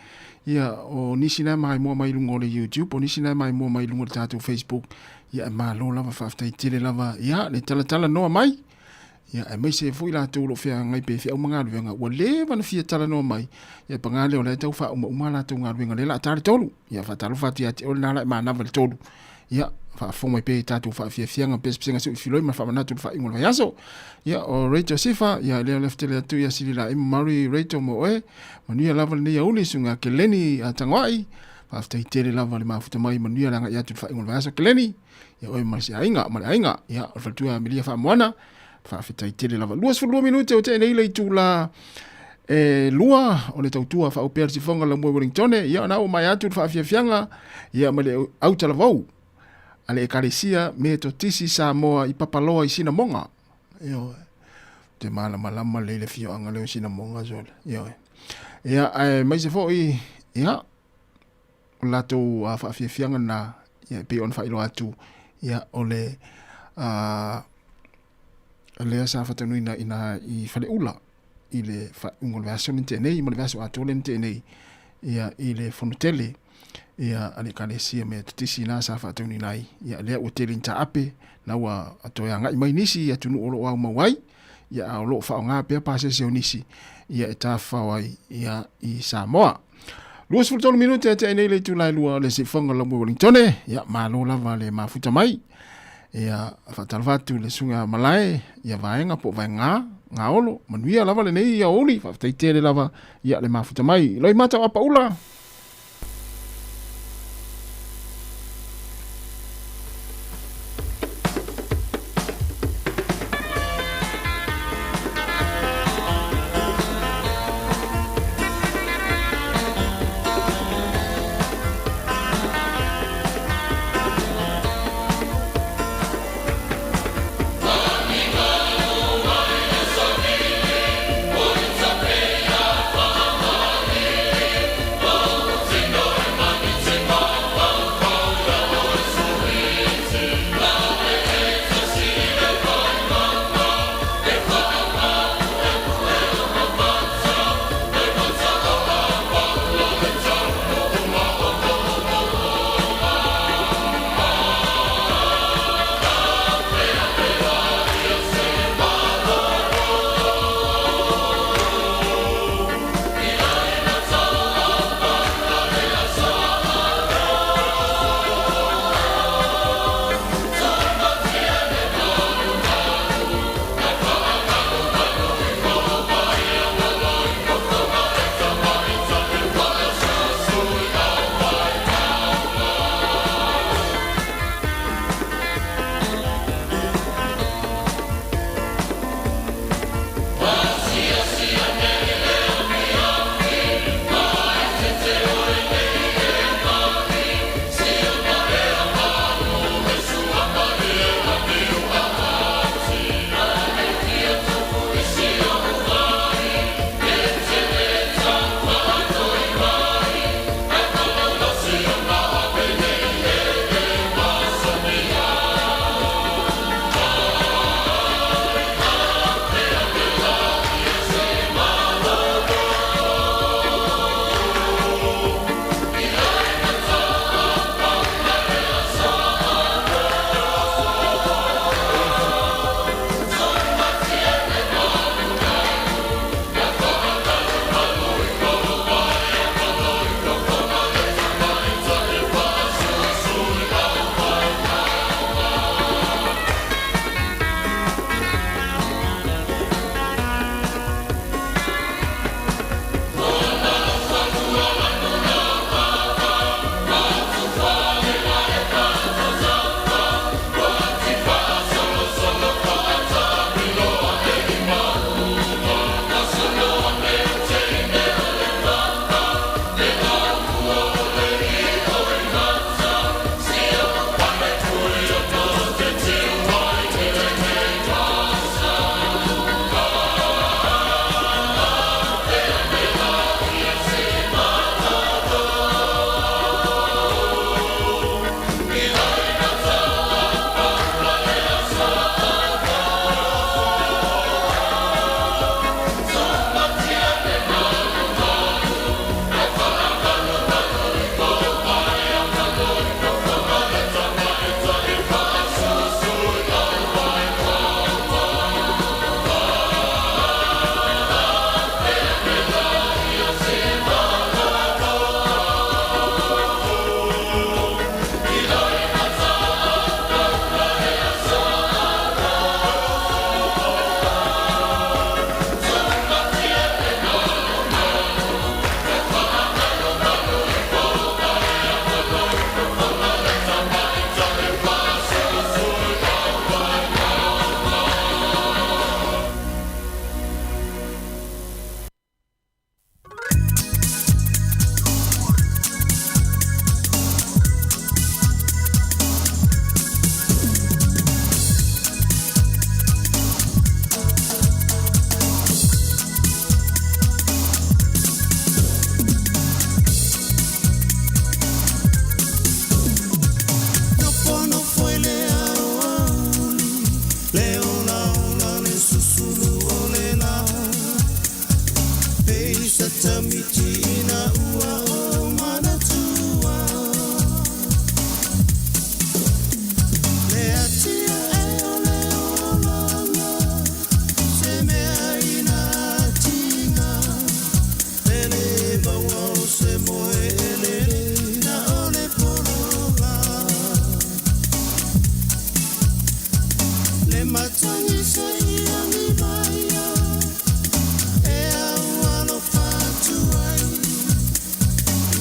Speaker 14: ia o nisi na e maimoa mai i luga o le YouTube, o nisi na e maimoa mai i luga o le tatou Facebook, ia e malo lava, faafetai tele lava, ia le talatala noa mai. Ia, aemaise foi latou o lo o feagai pe feau ma galuega, ua leva ona fia talanoa mai, ia paga lea o la e tau faaumauma a latou galuega, lea o le a ta le tolu. Ia, faatalofa atu ia te oe lena la e manava i le tolu. Ia, faafofoga mai pea i tatou faafiafiaga, pesepesega suifiloi ma le faamanatu i le faaiuga o le vaiaso. Ia, o Rachel Sifa, ia, lea o le tele atu ia Sili Laai Murray Rachel mo oe. Manuia lava lenei aoauli, susuga Keleni Tagoai. Faafetai tele lava le mafuta mai, manuia le agai atu i le faaiuga o le vaiaso Keleni. Ia oe ma se aiga, ma le aiga. Ia, o le faletua Amelia Faamoana, faafetai tele lava. 22 minute o tea nei le itula e lua o le tautua faaupea le sifoga la mua Wellingtone. Ia, na o mai atu le faafiafiaga, ia ma le autalavou a le Ekalesia Metotisi Samoa i Papaloa i Sinamoga. Ia, te malamalama lelei le afioaga lea o Sinamoga sole. Ia, ia aemaise foi, ia, o le latou faafiafiaga lena ia e pei ona faailoa atu ia o le lea sa faataunuina ina i Faleula i le faaiuga o le vaiaso lea na tea nei ma le vaiaso atoa lea na tea nei ia i le fono tele ia a le Ekalesia Metotisi ina sa faataunuina ai ia lea ua tele ina taape na ua toe agai mai nisi i atunuu o lo o aumau ai ia a o lo o faaaoga pea pasese o nisi ia e tafafao ai ia i Samoa. 23 minute e tea nei le itula e lua o le siufofoga o Laumua i Wellingtone. Ia, malo lava le mafuta mai. Ia, faatalofa atu le susuga Malae, ia vaega po o vaega, gaolo, manuia lava lenei aoauli, faafetai tele lava ia le mafuta mai. Loimata o Apaula.
Speaker 17: tatamiti ina ua ou manatua. Le atia e o le olaga, se mea ina atiga. E le maua o se moe elele na o le pologa. Le matagi se i agi maia, e au alofa atu ai.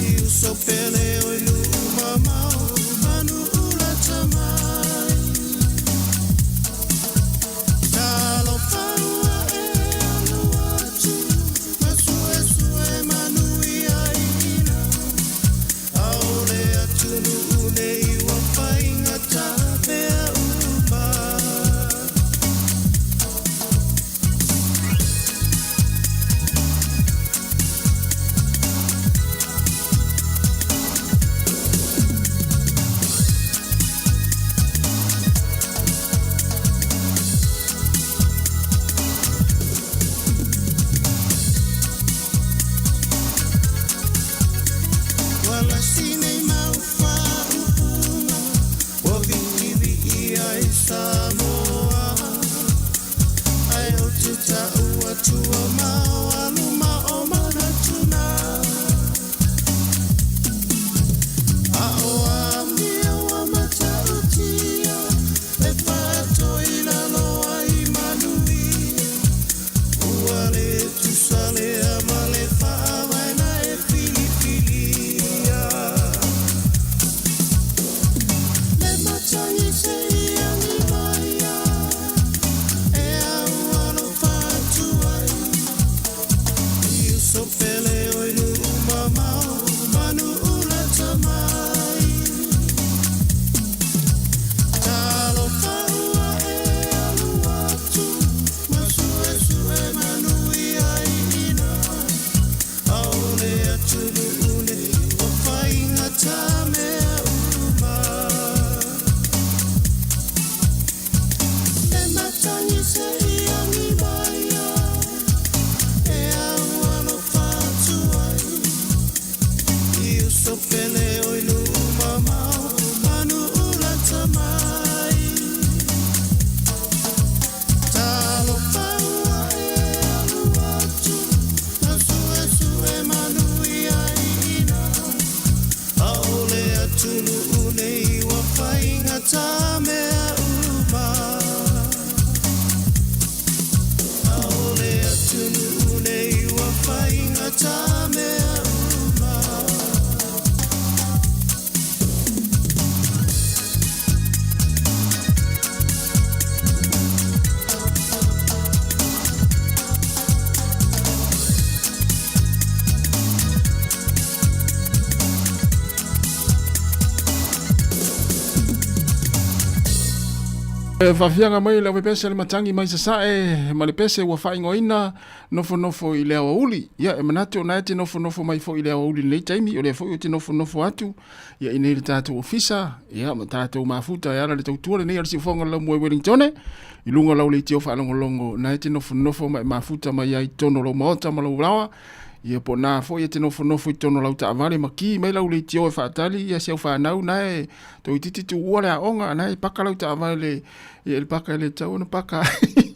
Speaker 17: I uso pele o i nuu mamao, manu ulata mai. Talofa ua e alu atu, ma suesue manuia ina. Aole atunuu nei ua faigata mea uma. Ua lasi nei mau faaupuga, ua viivii ai Samoa. Ae ou te taʻu atu o mao a luma o manatu na. A o amio ua matautia, e faatoi lalo ai manuia. Ua le tusa lea ma le faavae na e filifilia. Le matagi se i agi maia, e au alofa atu ai. I uso pele o i nuu mamao, manu ulata mai. Talofa ua e alu atu, ma suesue manuia ina. Aole atunuu nei ua faigata mea uma. Le matagi se i agi maia, e au alofa atu ai. I uso pele o i nuu mamao, manu ulata mai. Talofa ua e alu atu, ma suesue manuia ina. Aole atunuu nei ua faigata mea uma. Aole atunuu nei ua faigata mea uma.
Speaker 14: E faafiaga mai le aufaipese le matagi mai sasae ma le pese ua faaigoaina nofonofo i le aoauli. Ia, e manatu o na e te nofonofo mai foi i le aoauli i lenei taimi, o lea foi ou te nofonofo atu ia i nei le tatou ofisa, ia ma tatou mafuta e ala le tautua lenei a le siufoga o le laumua i Wellingtone, i luga o lau leitio faalogologo, na e te nofonofo ma e mafuta mai ai i totonu o lou maota ma lou laoa, ia po o na foi e te nofonofo i totonu o lau taavale ma ki mai lau leitio e faatali ia si au fanau na e toeitiiti tuua le aoga, na e paka lau taavale ia i le paka e le tatau ona paka ai.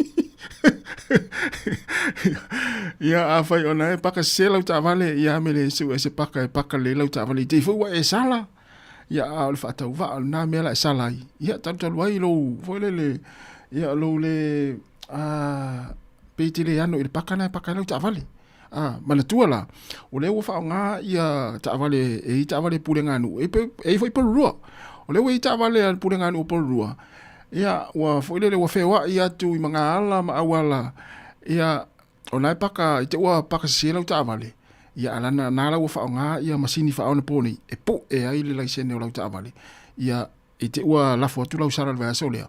Speaker 14: Ia afai o na e paka sese lau taavale, ia me le seu e se paka e paka lelei lau taavale i te i foi ua e sala. Ia a o le faatauvaa o lena mea la e sala ai. Ia talutalu ai lou foi lele, ia lou le a pe i te le ano i le paka na e paka ai lau taavale. A, manatua la, o lea ua faaaoga ia taavale e i taavale pulega a nuu, e, e i foi Porirua. O lea ua i taavale a le pulega a nuu o Porirua, ia, ua foi lele ua feoai atu i magaala ma auala, ia, o na e paka, i te ua paka sese lau taavale, ia, a lana, na la ua faaaoga ia masini faaonapo nei, e pu'e ai le laisene o lau taavale, ia, i te ua lafo atu lau sala i le vaiaso lea,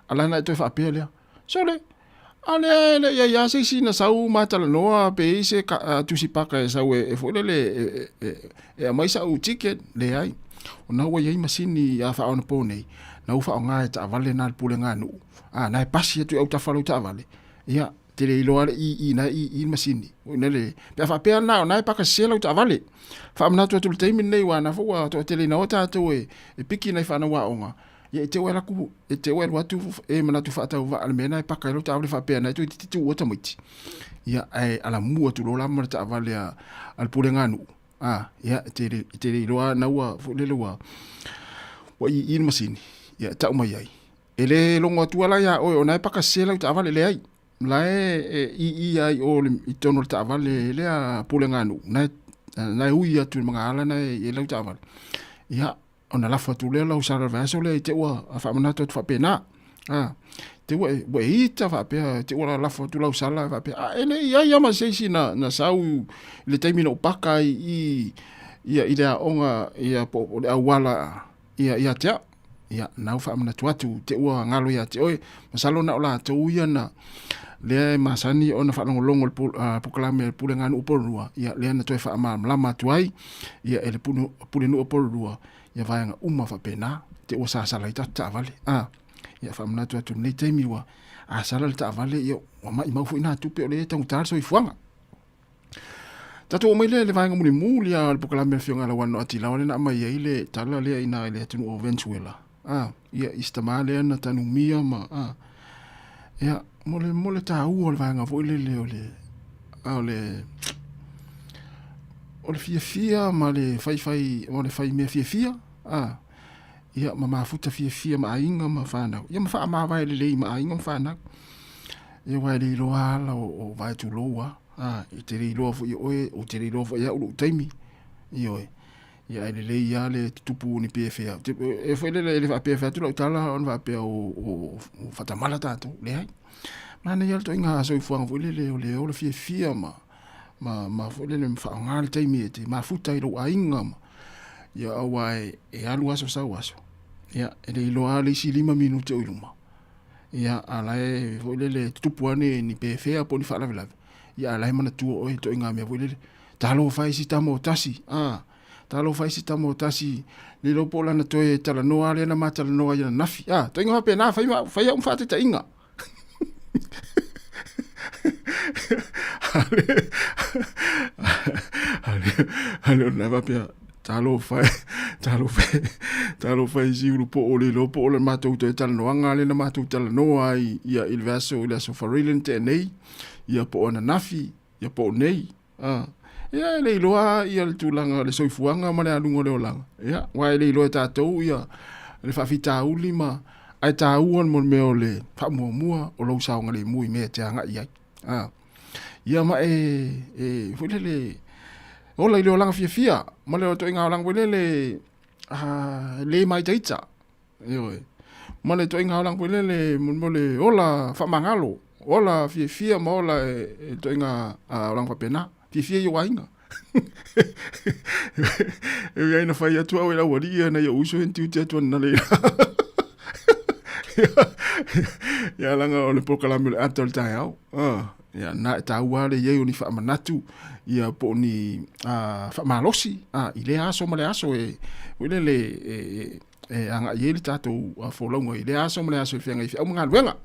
Speaker 14: a lana e toe faapea lea, Sole, a lea e le i ai lava se isi na sau ma talanoa pe i ai se tusi paka e sau e foi lele e aumai sa'u ticket, leai. Ona ua i ai masini a faaonapo nei, na ua faaaoga e taavale na le pulega a nuu, a na e pasi atu i autafa o lau taavale, ia, te le iloa le i i na i i masini. O ina le, pe a faapea na o na e paka sese lau taavale. Faamanatu atu le taimi lenei aua na foi ua toatele ina o tatou e, e piki nai fanau aoga, ia e te ua laku, e te ua alu atu e manatu faatauvaa le mea na e paka ai lau taavale faapea na e toeitiiti tuua tamaiti. Ia ae alamua atu loa la ma le taavale a, a le pulega a nuu. A, ia e te le, e te le iloa na ua foi lele ua, ua i i le masini, ia e tau mai ai. E le logo atu la iā oe o na e paka sese lau taavale, leai. La e, e i i ai o le, i totonu o le taavale lea pulega a nuu, na e, na e ui atu i le magaala na e i ai lau taavale. Ia, ona lafo atu lea lau sala o le vaiaso lea i te ua faamanatu atu faapena. A, te ua e, ua e ita faapea, te ua lafo atu lau sala faapea, a e le i ai lava ma se isi na, na sau i le taimi na ou paka ai i, ia, i le aoga, ia, po o le auala, ia, ia te au. Ia, na au faamanatu atu, te ua galo ia te oe, masalo na o latou ia na, lea e masani ona faalogologo i le polokalame a le Pulega a Nuu Pololua, ia, lea na toe faamalamalama atu ai, ia, e le Pulenuu o Pololua, ia vaega uma faapena, te ua sasala ai tatou taavale. A, ia, faamanatu atu i lenei taimi ua a sala le taavale, ia, ua maimau foi nā tupe o lea e taugata le soifuaga. Tatou oo mai lea i le vaega mulimuli lava o le polokalame a le Afioga ia Lauano Atilao lea na aumai ai le tala lea i ina i le atunuu o Venezuela. A, ia, i si tama lea na tanumia ma, a, ia, mo le, mo le taua o le vaega foi lele o le, a, o le, o le fiafia ma le faifai, o le fai mea fiafia, a, ia, ma mafuta fiafia ma aiga ma fanau, ia ma faamavae lelei ma aiga ma fanau. Ia, aua e le iloa ala o, o vaetulou lava. A, e te le iloa foi e oe, ou te le iloa foi e au lou taimi. Ioe. Ia ae lelei lava le tutupu o ni pefea. E foi lele e le faapefea atu lau tala ona faapea o, o, o faatamala tatou. Leai. Manaia le ituaiga soifuaga foi lele o le ola fiafia ma, ma, ma foi lele ma faaaoga le taimi e te mafuta ai i lou aiga ma, ia aua e, e alu aso sau aso. Ia, e le iloa lava le isi 5 minute o i luma. Ia, a la e foi lele tutupu ane ni pefea po o ni faalavelave, ia a la e manatua oe i ituaiga mea foi lele. Talofa e si tama o tasi, a, talofa e si tama o tasi, le iloa po o lana toe talanoa lea na ma talanoa ai ananafi. A, ituaiga faapena, fai, ma, fai au ma faataitaiga. A le, a le, a le, faapea, Talofa e, talofa e, talofa e si ulu po'o le iloa po o le matou toe talanoaga lea na matou talanoa ai ia i le vaiaso i le aso Faraile na tea nei, ia po o ananafi, ia po o nei. A, ia e le iloa ia le tulaga o le soifuaga ma le aluga o le olaga. Ia, aua e le iloa e tatou ia le faafitauli ma ae taua le mea o le faamuamua o lou saogalemu i mea e te agai i ai. A, ia ma e, e foi lele, ola i le olaga fiafia, ma le ituaiga olaga foi lele, a, le māitaita, ioe. Ma le ituaiga olaga foi lele, mo le ola faamagalo, ola fiafia ma ola e, e ituaiga olaga faapena, fiafia i ou aiga. E ui ai na fai atu au e lau alii ia nai ou uso e tiute atu ana leila. Ia langa o le polokalame o le ata o le taeao. Ah, ia na e taua le iai o ni faamanatu ia po o ni faamalosi ah, i lea aso ma le aso e foi lele e, e, e agai ai le tatou folauga i lea aso ma le aso e feagai feau ma galuega.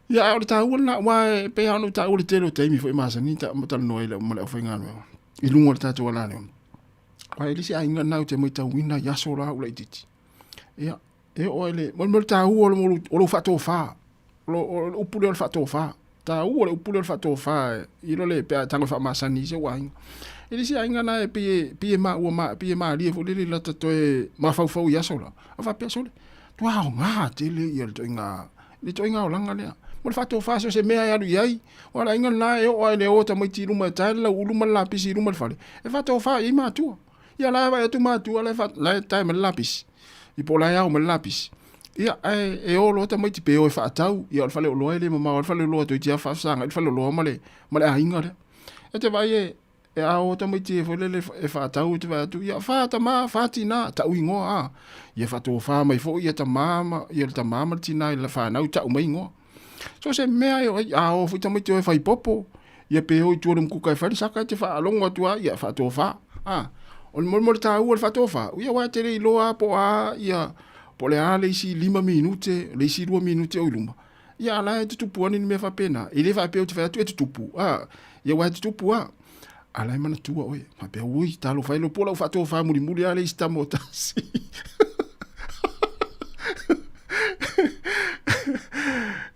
Speaker 14: Ia, a o le taua lena, aua e pei lava ona ou taua le tele o taimi foi masani ta ma talanoa ai ma le aufaigaluega i luga o le tatou alaleo. Aua e le isi aiga lena ou te matauina i aso la ou laitiiti. Ia, e oo lava i le, mo le taua o lou faatofa, o le upu lea o le faatofa. Taua le upu lea o le faatofa i lo le pe a tago e faamasani i si ou aiga. E le isi aiga lena e pei e, pei e maua, pei e malie foi lele i lata toe mafaufau i aso la. A faapea, sole, tua aoga tele ia le ituaiga le ituaiga olaga lea. Mo le faatofa so o se mea e alu i ai, aua o le aiga lena e oo lava i le o tamaiti i luma e tae le lauulu ma le lapisi i luma o le fale, e faatofa i ai matua. Ia la e vaai atu matua la e, fa, la e tae mai le lapisi, i po o la e ao mai le lapisi. Ia, ae e o loa tamaiti pe o e faatau, ia o le faleoloa e le mamao, o le faleoloa toeitiiti lava faafesagai le faleoloa ma le, ma le aiga lea. E te vaai e, e a o tamaiti e foi lele e faatau e te vaai atu, ia fa tama, fa tina, tau igoa a. Ia faatofa mai foi ia tama ma, ia le tama ma le tina i le fanau tau mai igoa. So se mea e oi, a o foi tamaiti o e fai popo, ia pe o i tua le mukuka e fai le saka e te faalogo atu a, ia faatofa. A, o le molemole taua le faatofa, ia aua e te le iloa po o a ia, po o le a le isi 5 minute, le isi 2 minute o i luma. Ia, a la e tutupu lava ni mea faapena. E le faapea ou te fai atu e tutupu, a, ia aua e tutupu lava. A la e manatua oe, faapea, ui, talofa e, iloa po o lau faatofa mulimuli lava le isi tama o tasi.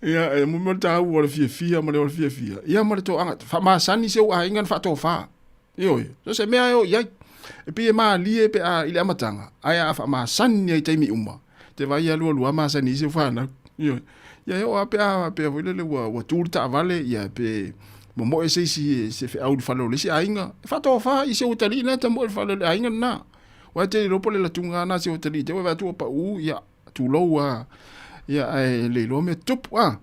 Speaker 14: Ia, e mo mea o le taua o le fiafia ma le ola fiafia. Ia ma le toaga, faamasani si ou aiga na faatofa. Ioe, so se mea e o i ai. E pei e malie pe a i le amataga, ae a faamasani ai i taimi uma, te vaai a lualua masani ai si ou fanau. Ioe. Ia e oo lava pe a faapea foi lele ua, ua tu le taavale, ia pe momoe se isi se feau i le fale o le isi aiga, e faatofa i si ou atalii lena e tamoe i le fale o le aiga lena. Aua e te le iloa po o le latuga lena a si ou atalii te i ua vaai atu ua pau, ia, tulou lava, ia, ae le iloa mea tutupu, a.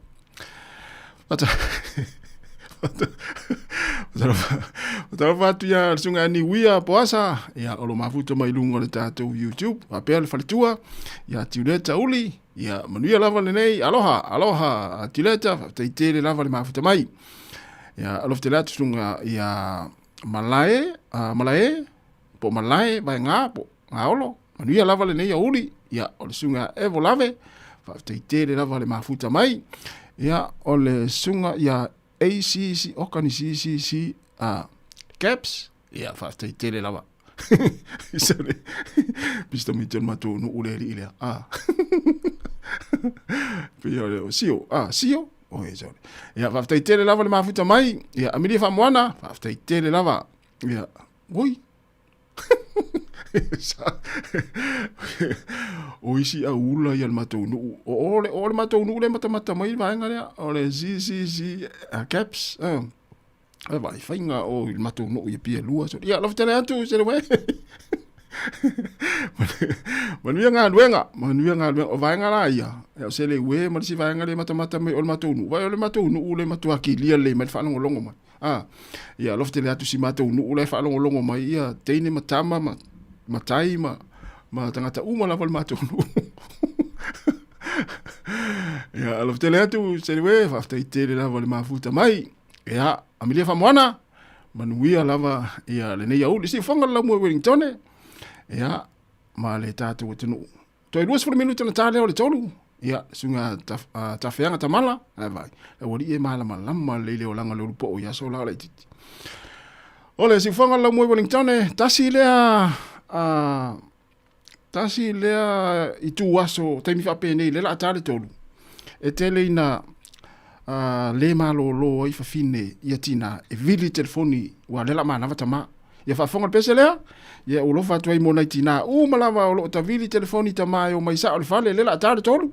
Speaker 14: Faatalofa atu ia le susuga ia Niuia Poasa, ia, o lo o mafuta mai luga o le tatou YouTube, faapea le faletua ia Tiuleta Uli, ia, manuia lava lenei, aloha, aloha Tiuleta, faafetai tele lava le mafuta mai. Ia, alofa tele atu susuga ia Malae, Malae, po o Malae, Vaega, po o Gaolo, manuia lava lenei aoauli, ia, o le susuga ia Evo Lave, faafetai tele lava le mafuta mai, ia, o le susuga ia ACC, oka ni CCC, Caps, ia, faafetai tele lava. Sorry. Pista mai te matou nuu le alii lea. Ah. Pei o le sio. Ah, sio. Oi, sorry. Ia, faafetai tele lava le mafuta mai. Ia, Amelia Faamoana, faafetai tele lava. Ia, oi. O isi au ula ia le matou nuu. O le, o le matou nuu le matamata mai le vaega lea. O le ZZZ caps. E vai whainga o i le matou nuu ia pia lua. So, ia, alofa tele atu, se le we. Manuia galuega, manuia galuega. O vaega la ia, e o se le ue ma le isi vaega le matamata mai o le matou nuu. Vai o le matou nuu le matua kilia lelei mai le faalogologo mai. A, ia alofa tele atu si matou nuu la e faalogologo mai, ia teine ma tama ma matai ma, ma tagata uma lava o le matou nuu. Ia alofa tele atu, se le ue, faafetai tele lava le mafuta mai. Ia, Amelia Faamoana, manuia lava ia lenei aoauli. Siufofoga le laumua i Wellingtone, ia, ma le tatou atunuu. Toe 20 minute ona ta lea o le tolu, ia, susuga taf, Tafeaga Tamala, ae vaai, le aualii e malamalama lelei le olaga o le ulupoo i aso la o laitiiti. O le siufofoga le laumua i Wellingtone, tasi lea, tasi lea itu aso, taimi faapenei, lea o le a ta le tolu, e tele ina le malolo ai fafine ia tinā e vili telefoni ua lea o le a manava tamā. Ia faafofoga le pese lea, ia ou alofa atu ai mo nai tinā uma lava o lo o tavili telefoni tamā e omai sao i le fale, lea o le a ta le tolu.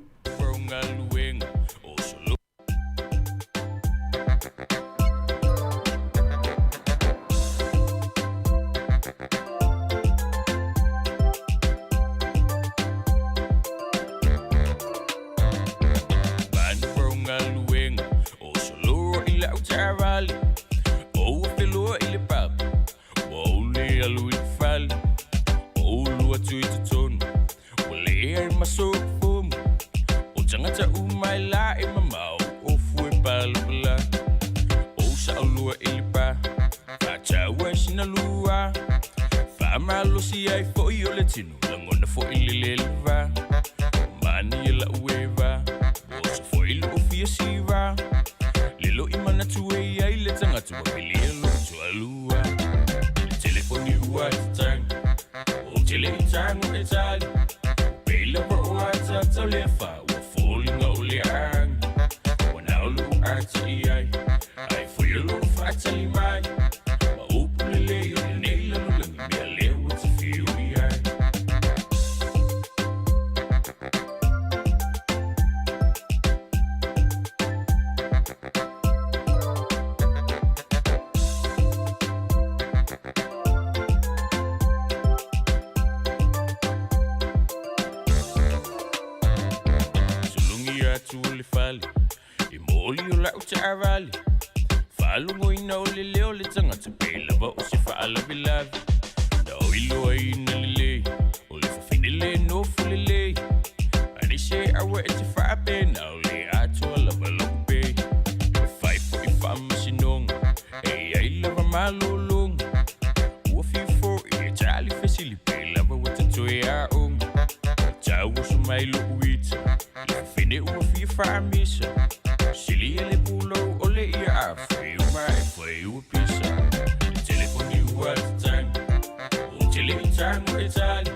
Speaker 3: tago e tali.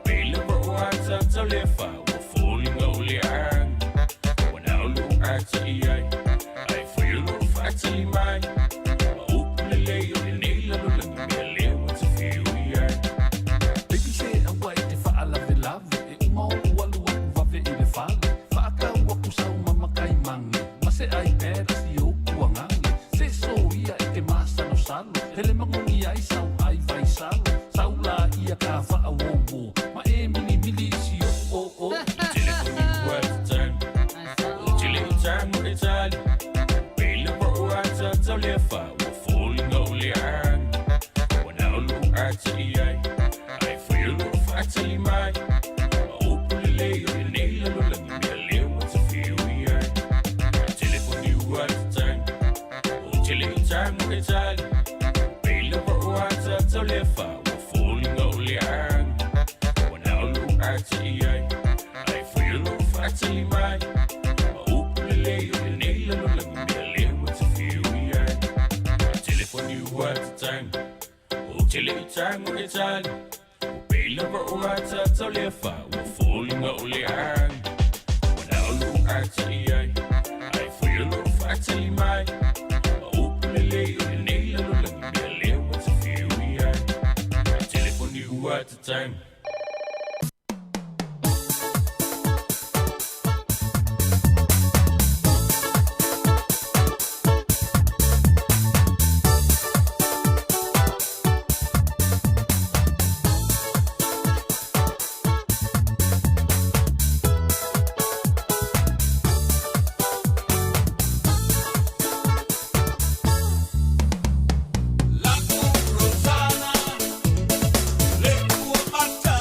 Speaker 3: Pele pa o ata tau le fa, ua foliga o le agi. Ua nao lou ata i ai, ae faia lou faatali mai. Ma upu lelei o lenei lalolagi mea lea ua te fiu i ai.
Speaker 18: Baby se aua e te faalavelave e uma ou alu aku vave i le fale faatau aku sau mama kaimagi ma se iPad a si ou kuagage se soia e te masalosalo hele magogi ai sau ai vaisalo sau laia ka faauouo ma e milimili i si ou oo.
Speaker 3: Telefoni ua tatagi, ou te le i tago e tali. Pele pa o ata tau le fa, ua foliga o le agi. Ua nao lou ata i ai, ae faia lou faatali mai. Ma upu lelei o lenei lalolagi mea lea ua te fiu i ai. Telefoni ua tatagi, ou te le i tago e tali. Pele pa o ata tau le fa, ua foliga o le agi. Ua nao lou ata i ai, ae faia lou faatali mai. Ma upu lelei o lenei lalolagi mea lea ua te fiu i ai. Telefoni ua tatagi, ou te le i tago e tali. Ua pele pa o ata tau le fa, ua foliga o le agi. Ua nao lou ata i ai, ae faia lou faatali mai. Ma upu lelei o lenei lalolagi mea lea ua te fiu i ai. Telefoni ua tatagi.
Speaker 17: Rosana, le ua mata.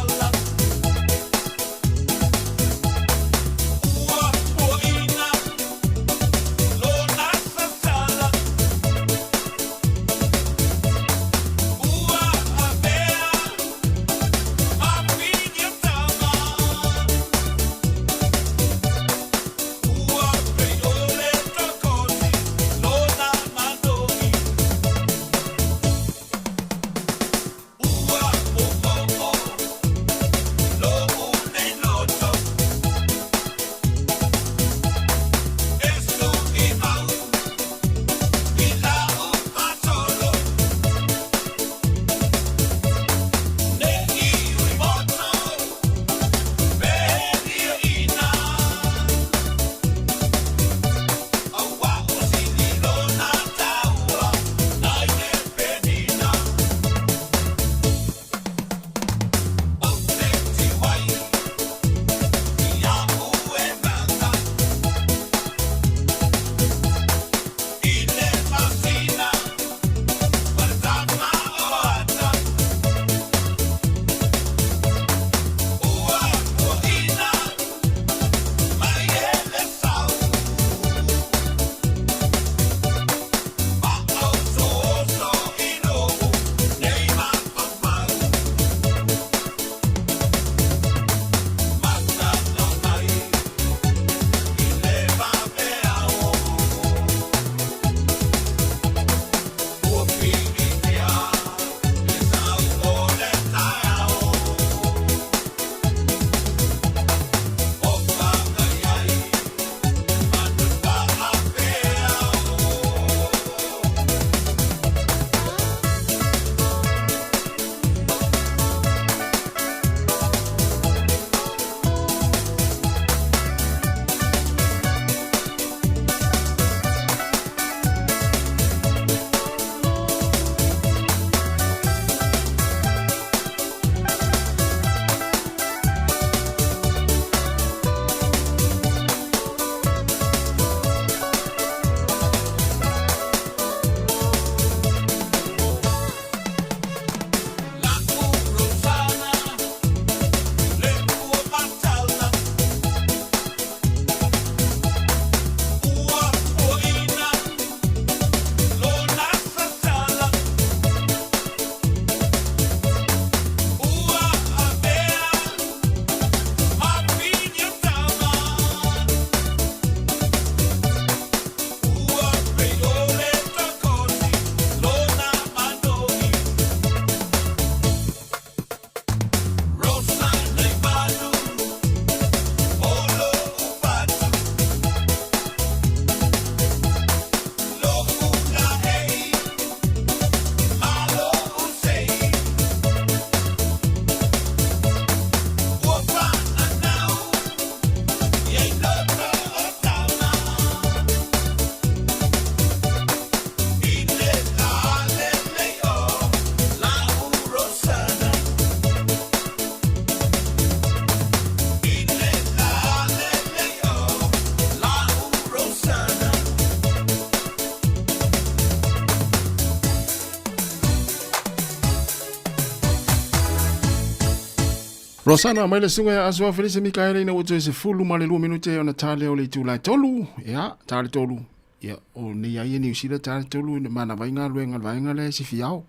Speaker 14: Rosana mai le susuga ia Asoa Felise Mikaele ina ua toe 12 minute ona ta lea o le itula e tolu. Ia, ta le tolu. Ia, o nei ai e Niu Sila ta le tolu ina manava ai galuega a le vaega lea e sifiao.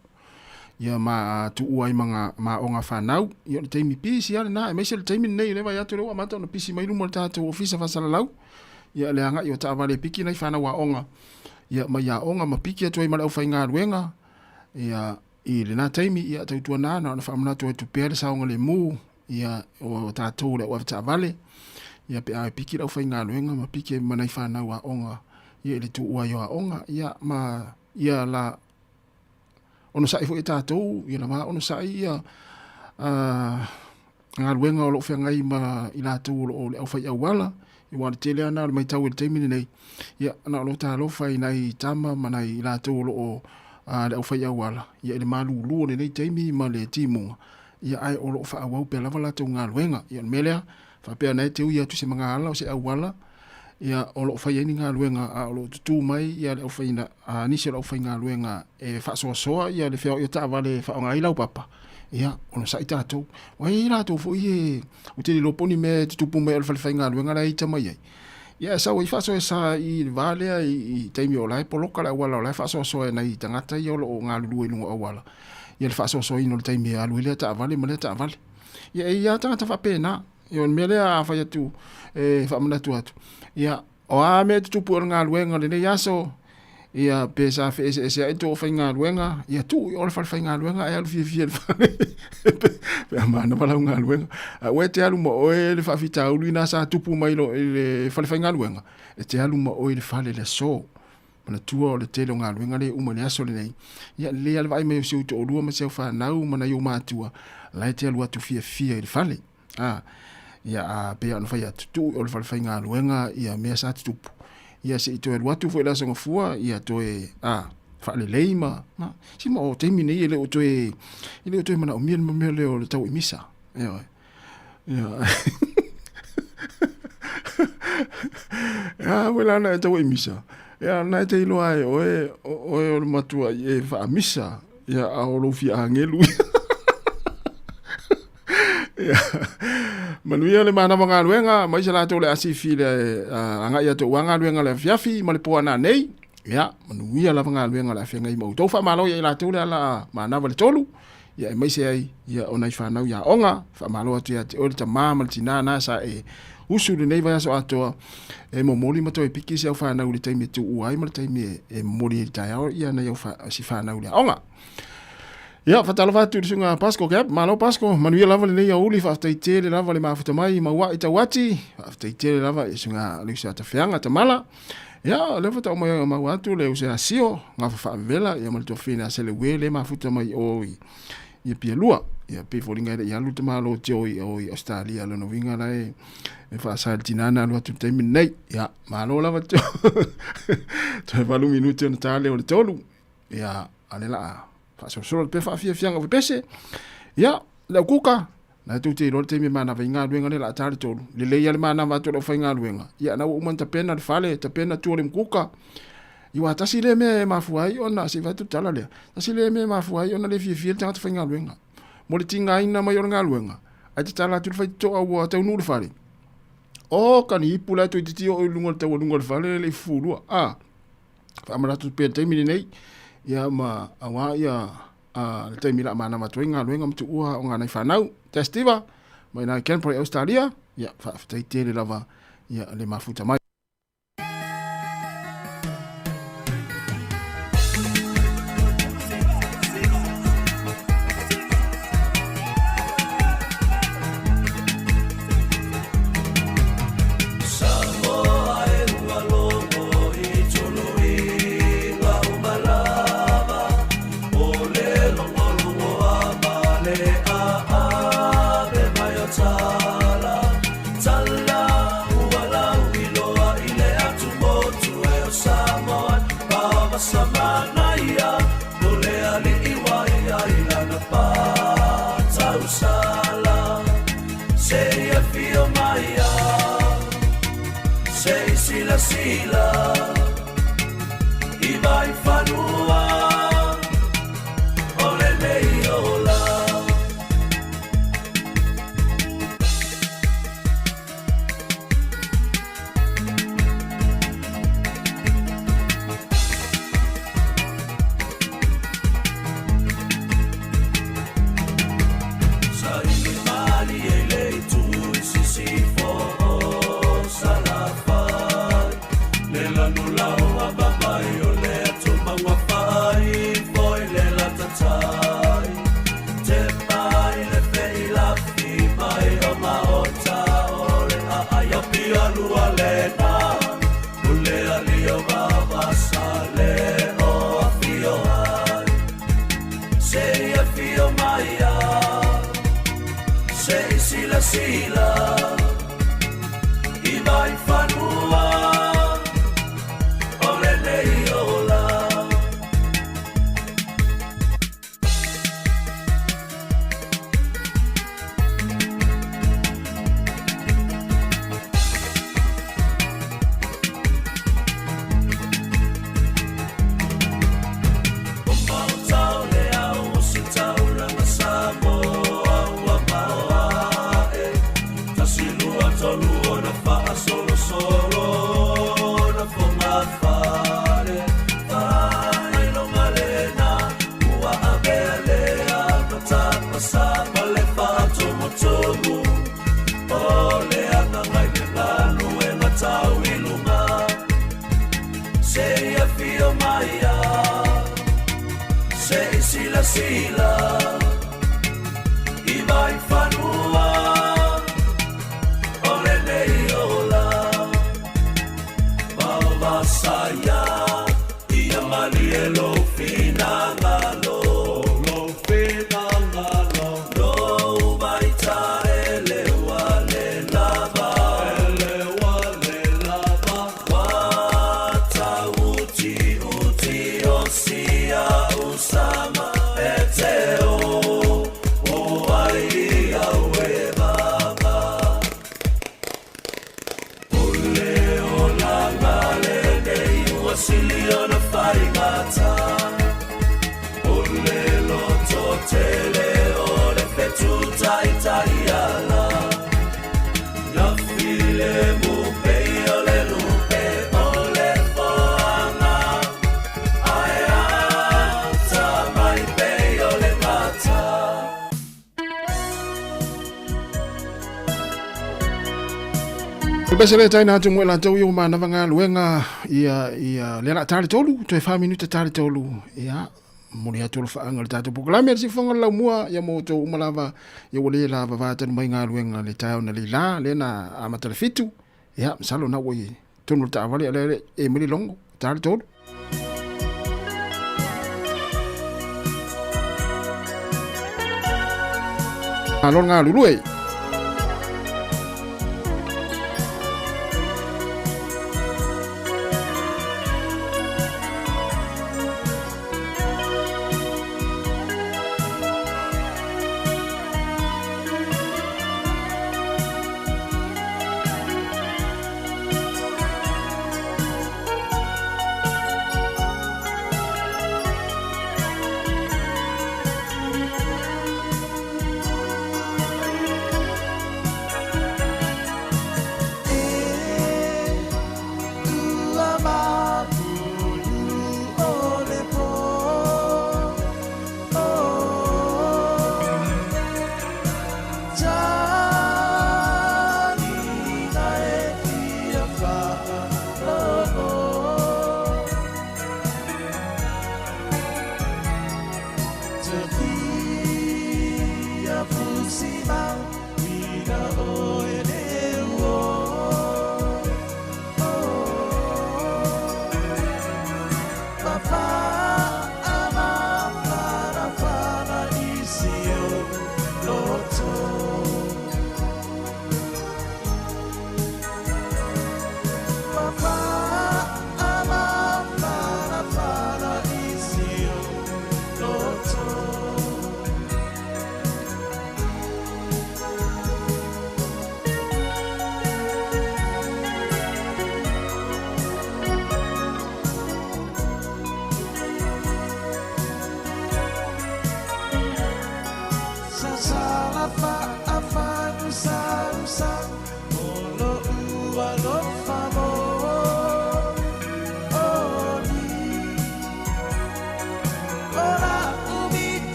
Speaker 14: Ia ma tuua ai ma nga ma aoga fanau. Ia o le taimi pisi lava lena, aemaise o le taimi lenei o lea e vaai atu o lea ua amata ona pisi mai luma o le tatou ofisa faasalalau. Ia le agai o taavale e piki nai fanau aoga ia mai aoga ma piki atu ai ma le aufaigaluega. Ia I lena taimi, ia, tautuana ana ona faamanatu atu pea le saogalemu, ia, o tatou le au avetaavale, ia, pe a e piki le aufaigaluega ma piki ai ma nai fanau aoga, ia, i le tuua ai o aoga, ia, ma, ia, la, onosai foi e tatou, ia lava onosai, ia, galuega o lo o feagai ma i latou o lo o le aufai auala, aua o le tele lava lena o le matau i le taimi lenei, ia na o lou talofa i nai tama ma nai i latou o lo o le aufai auala, ia i le malulu o lenei taimi ma le timuga, ia ae o lo o faaauau pea lava latou galuega. Ia o le mea lea, faapea na e te ui atu i se magaala o se auala, ia o lo o fai ai ni galuega a o lo o tutū mai ia le aufai nisi o le aufaigaluega e faasoasoa ia le feoai o taavale e faaaoga ai laupapa, ia onosai tatou. Ua i ai latou foi e ou te le iloa po o ni mea e tutupu mai o le fale faigaluega la e ita mai ai. Ia e sau ai faasoesa i le va lea i taimi o la e poloka le auala o la e faasoasoa e nai tagata ia o lo o galulue i luga o auala ia le faasoasoaina o le taimi e alu ai lea taavale ma lea taavale. Ia e i ai lava tagata faapena. Ia o le mea lea a fai atu e faamanatu atu, ia o a mea e tutupu o le galuega o lenei aso, ia pe sa feeseeseai le tou aufaigaluega, ia tuu i o le fale faigaluega ae alu fiafia i le fale pe a manava lau galuega. Aua e te alu ma oe le faafitauli lena sa tupu mai i le fale faigaluega, e te alu ma oe i le fale i le aso. Manatua o le tele o galuega lea e uma i le aso lenei, ia lelei lava le vaai mai o si ou toalua ma si au fanau ma nai ou matua, la e te alu atu fiafia i le fale. A, ia, a pei ona fai atu, tuu i o le fale faigaluega ia mea sa tutupu. Ia se i toe alu atu foi i le aso Gafua, ia toe, a, faalelei ma, ma, si ma o taimi nei e le o toe, e le o toe manaomia le mea lea o le tau i misa. Ioe. Ia. Ia, wela ana e tau i misa. Ia, na e te iloa ai oe, oe o le matua i e whaamisa. Ia, a o lou fia angelu. Ia, manuia le manava galuega, mai se latou le asifi le agai atu aua galuega le afiafi ma le po ananei. Ia, manuia lava galuega le afeagai ma outou. Faamalo ia i latou le ala manava le tolu. Ia, aemaise ai ia o nai fanau i aoga. Faamalo atu ia te oe le tama ma le tina na sa e usu lenei vaiaso atoa e momoli ma toe piki si au fanau i le taimi e tuua ai ma le taimi e momoli ai i le taeao ia nai au si fanau i le aoga. Ia, faatalofa atu i le susuga Pasco Gap. Malo Pasco, manuia lava lenei aoauli, faafetai tele lava le mafuta mai ma ua'i tauati. Faafetai tele lava i le susuga Luisa Tafeaga Tamala. Ia, o lea faatoa mai maua atu le uso ia Sio, gafa faavela, ia ma le tuafafine a Seleue le mafuta mai o i i Apia Lua. Ia, pei foliga e le i alu le tamalo tio i o i Australia, lona uiga la e e faasa i le tina na alu atu i le taimi lenei. Ia, malo lava tio. Toe 8 minute ona ta lea o le tolu. Ia, a le laa faasolosolo pe faafiafiaga o pepese. Ia, le au kuka, na tou te iloa le taimi e manava i galuega le laa ta le tolu. Lelei lava le manava atu o le aufaigaluega. Ia, na ua uma ona tapena le fale, tapena tua o le mukuka. Ia, aua tasi lea mea e mafua ai ona, se i fai atu le tala lea, tasi lea mea e mafua ai ona le fiafia le tagata faigaluega. Mo le tigaina mai o le galuega, ae tatala atu le faitotoa ua taunuu le fale. O, ka ni ipu la e toeitiiti oo i luga o le taualuga o le fale e le i fufulua. A, faamanatu pea i le taimi lenei, ia ma aua ia le taimi la manava atu ai galuega ma tuua aoga nai fanau. Testiva, mai nai Canberra i Australia, ia faafetai tele lava ia le mafuta mai.
Speaker 3: afio maia Se i silasila I mai fanua O lenei ola. O maota o le ao o se taulaga Samoa ua maoae. Tasi lua tolu ona faasolosolo na fogafale. Faailoga lena ua avea lea matapasa ma le faatumutumu. O le agaga i le galuega tau i luga. Se i afio maia, se i silasila i mai fanua o lenei ola. Vaovasaia ia malie lou finagalo, lou finagalo, lou vaita e le ua le lava, e le ua le lava. Ua tauutiuti o sia usama e te o, o ai au e vava. O le olaga lenei ua sili ona faigata. O le loto tele o le fetu taitaiala. Na file mu pei o le lupe o le foaga. Ae ata mai pei o le gata.
Speaker 14: O le pese le taina atu mo i latou i o manava galuega ia ia le la tale tolu toe 4 minuta tale tolu ia momoli atu alofaaga o le tatou polokalame le siufofoga o le laumua ia mo outou uma lava ia ua le lavava talu mai galuega le taeao na leila lea na amata le 7 ia masalo na ua i totonu o le taavale a o lea e mai le logo tale tolu. Malo le galulue.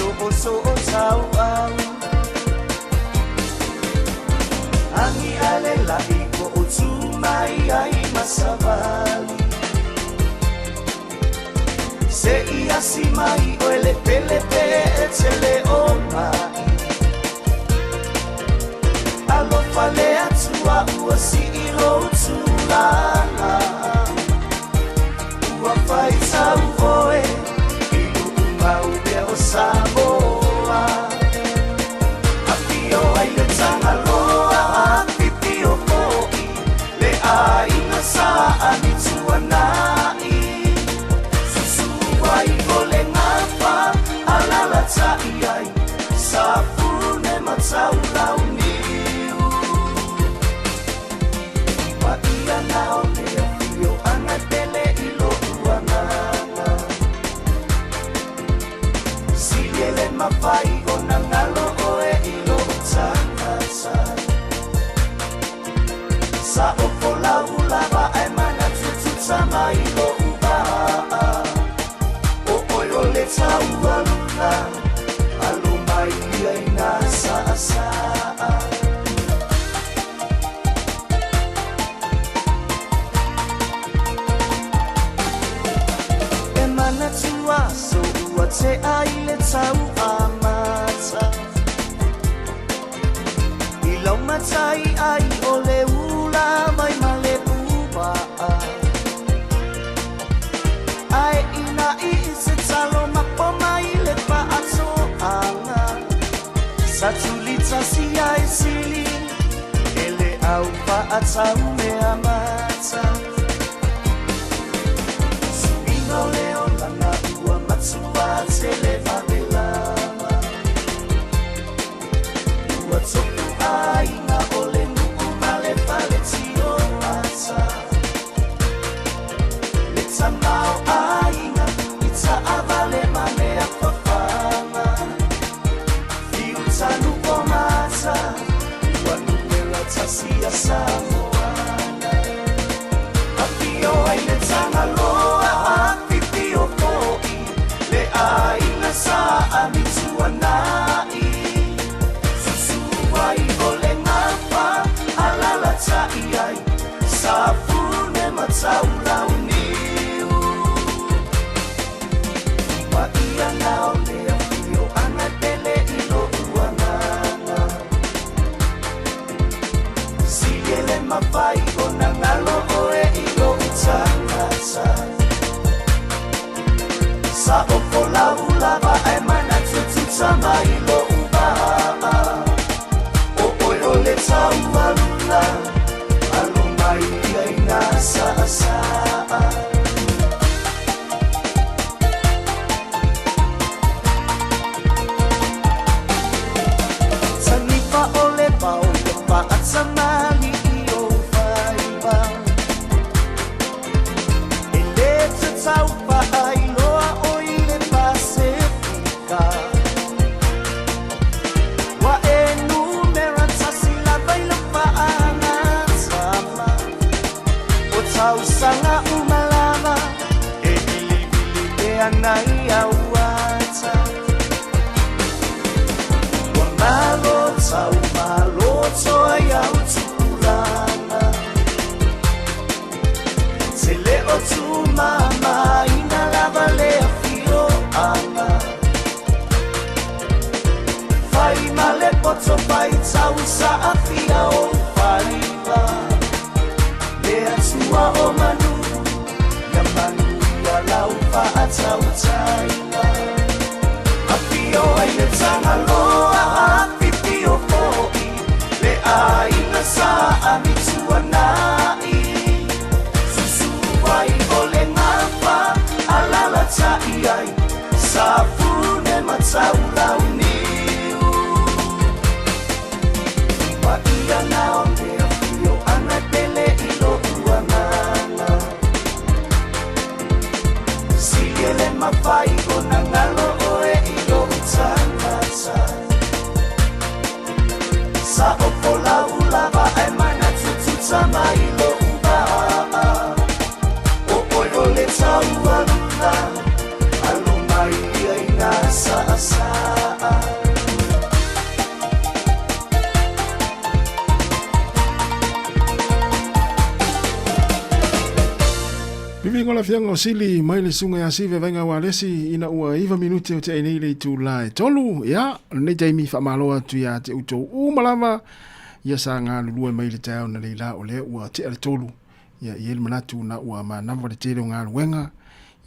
Speaker 17: so o so o tau au. Angi ale lai ko o tū mai ai masavali. Se i asi mai o ele pele pe e tele o mai. Alofa le atua ua si i lo tūlanga. Ua whai tau oe i luu mau mea o Samoa. Afio ai le Tagaloa, afifio fo'i, le aiga sa Amituanai. Susu ai o le gafa, alalatai ai, Safune ma Taulauniu. Paia na o le afioaga tele i lo'u agaga. Sili e le mafai ona galo oe i lo'u tagata. Sa ofo lau lava ae manatututa mai lo'u va'a. O oe o le taualuna, alo mai ia i nā saasaa. E manatua so ua te ai le tau amata. I lau matai ai o le ula mai ma le uva'a. Ae ina i se talo mapo mai le paatoaga. Sa tulitasi ai sili, e le au faatau mea mata. Suiga o le olaga ua matua tele vavelama. Ua topu aiga o le nuu ma le fale tioata. Le tamao aiga i taavale ma mea fafaga. Fiutanu o mata, ua numera tasi ia Samoana. Afio ai le Tagaloa, afifio fo'i, le aiga sa Amituanai. Susu ai o le gafa, alalatai ai, Safune ma Taulauniu. Paia na o le afioaga tele i lo'u agaga. Sili e le mafai ona galo oe i lo'u tagata. Sa ofo lau lava ae manatututa mai lo'u va'a. O oe o le taualuna, alo mai ia i nā saasaa. Tanifa o le pao ia faatamali i ou faiva. E le tatau faailoa o i le Pasefika. Ua e numera tasi lava i lau faagatama. O tausaga uma lava, e vilivili pea nai au ata. Ua malo tau maloto ai au tupulaga. Se le o tumamaina lava le afioaga. Fai ma le poto fai tau saafia o faiva. Le atua o manu, ia manuia lau faatautaiga. Afio ai le Tagaloa, afifio fo'i, le aiga sa Amituanai. Susu ai o le gafa, alalatai ai, Safune ma Taulauniu. Paia na o le afioaga tele i lo'u agaga. Sili e le mafai ona galo oe i lo'u tagata. Sa ofo lau lava ae manatututa mai lo'u va'a. O oe o le taualuna, alo mai ia i nā saasaa.
Speaker 14: Fiafiaga o le Afioga o Sili mai le Susuga ia Sive Vaiga Ualesi ina ua 9 minute o tea nei le itula e 3. Ia, o lenei taimi faamalo atu ia te outou uma lava ia sa galulue mai le taeao na leila o lea ua tea le 3. Ia, i ai le manatu na ua manava le tele o galuega,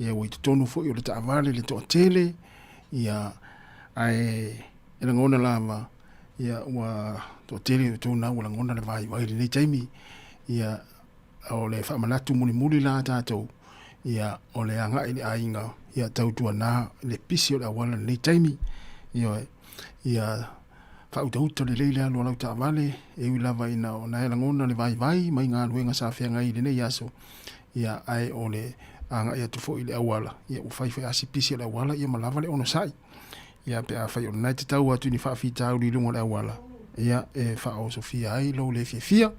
Speaker 14: ia ua i totonu foi o le taavale le toatele, ia ae e lagona lava ia ua toatele o outou na ua lagona le vaivai i lenei taimi. Ia, o le faamanatu mulimuli la a tatou, ia, o le agai i le aiga, ia tautuana le pisi o le auala i lenei taimi. Ioe, ia faautauta lelei le alu a lau taavale, e ui lava ina o na e lagona le vaivai mai galuega sa feagai i lenei aso, ia, ae o le agai atu foi i le auala, ia ua fai foi lava si pisi o le auala, ia ma lava le onosai. Ia pe afai o lena e te tau atu i ni faafitauli i luga o le auala, ia e faaosofia ai lou le fiafia,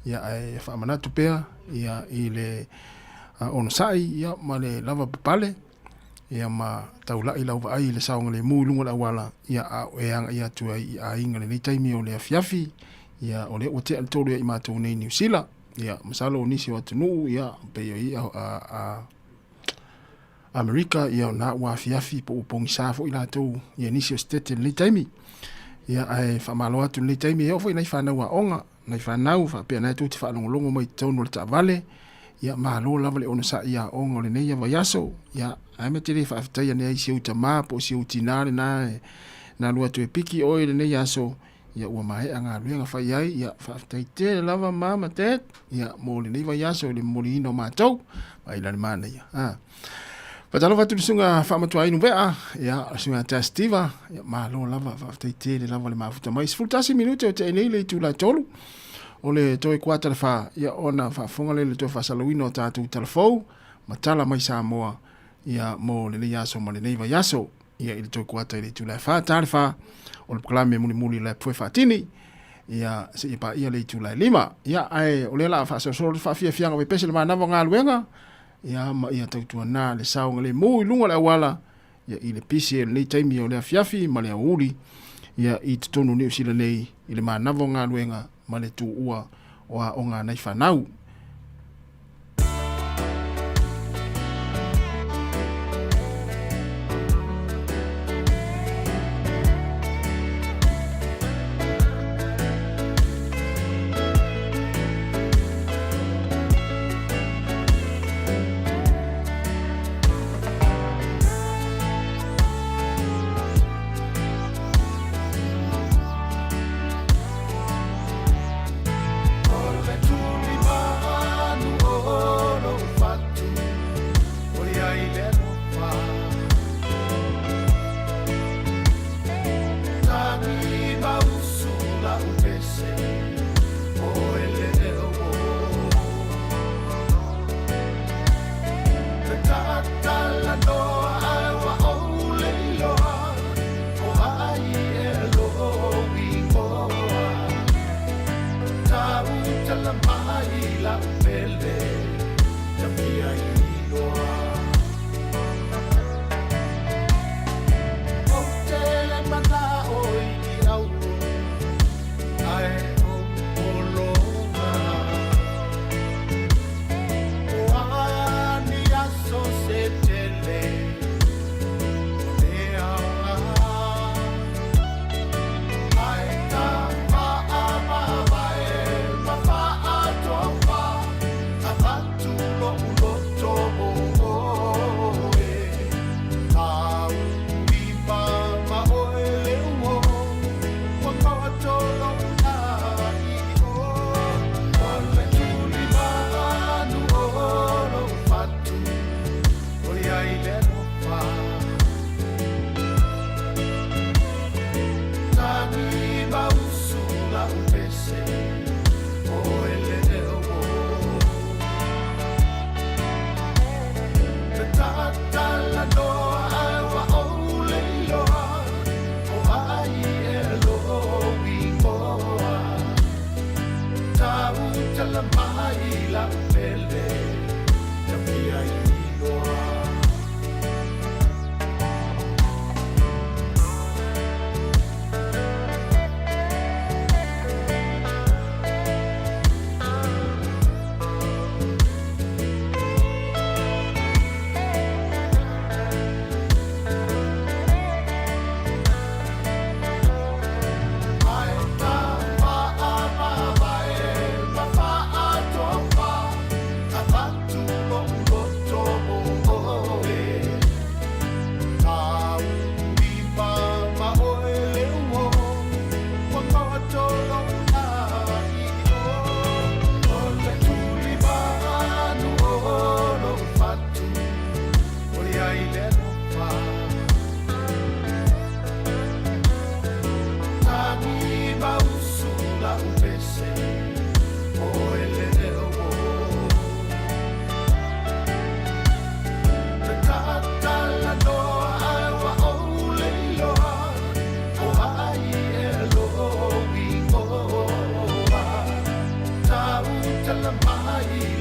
Speaker 14: ia ae faamanatu pea ia i le onosai ia ma le lava papale, ia ma taulai lau vaai i le saogalemu i luga o le auala, ia a o e agai atu ai i aiga i lenei taimi o le afiafi, ia o lea ua tea le 3 ia i matou nei i Niu Sila, ia masalo o nisi o atunuu ia pei o ia a Amerika, ia o na ua afiafi po ua pogisa foi latou ia nisi o setete i lenei taimi. Ia ae faamalo atu i lenei taimi e oo foi nai fanau aoga, nai fanau faapea na e tou te faalogologo mai i totonu o le taavale. Ia malo lava le onosai aoga o lenei vaiaso. Ia ae ma te le faafetaia nei si ou tama po o si ou tinā lena e na alu atu e piki oe i lenei aso. Ia ua maea galuega fai ai, ia faafetai tele lava mama dad, ia mo lenei vaiaso i le momoliina o matou, mai la le manaia. Ha. Faatalofa atu i le susuga Faamatuainu Vea, ia le susuga ia Steva, ia malo lava, faafetai tele lava le mafuta mai. 11 minute o tea nei le itula e 3, o le toe kuata le 4, ia ona faafofoga lea i le toe faasalauina o tatou talafou ma tala mai Samoa, ia mo lenei aso ma lenei vaiaso. Ia i le toe kuata i le itula e 4, ta le 4, o le polokalame mulimuli la e foe faatini, ia seia paia le itula e 5. Ia ae o lea la a faasolosolo le faafiafiaga o pese le manava o galuega, ia ma ia tautuana le saogalemu i luga o le auala, ia i le pisi e lenei taimi o le afiafi ma le aoauli, ia i totonu o Niu Sila nei i le manava o galuega ma le tuua o aoga a nai fanau.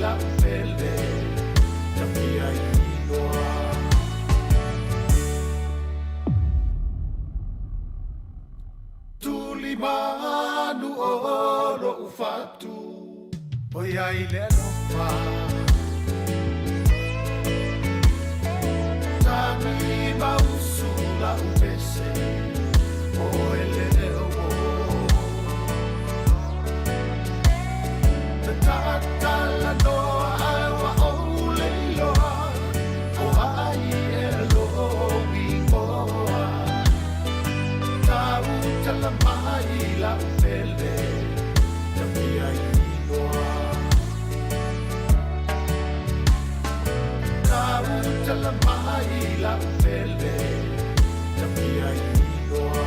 Speaker 17: la'u pele ta fia iloa. Tulimanu o lo'u fatu ʻOiai le alofa Tagi ma usu la'u pese ʻOe le uō Tatalanoa ae ua ou le iloa ʻO ai ea lou inoa Tautala mai la'u pele Ta fia iloa Tautala mai la'u pele Ta fia iloa.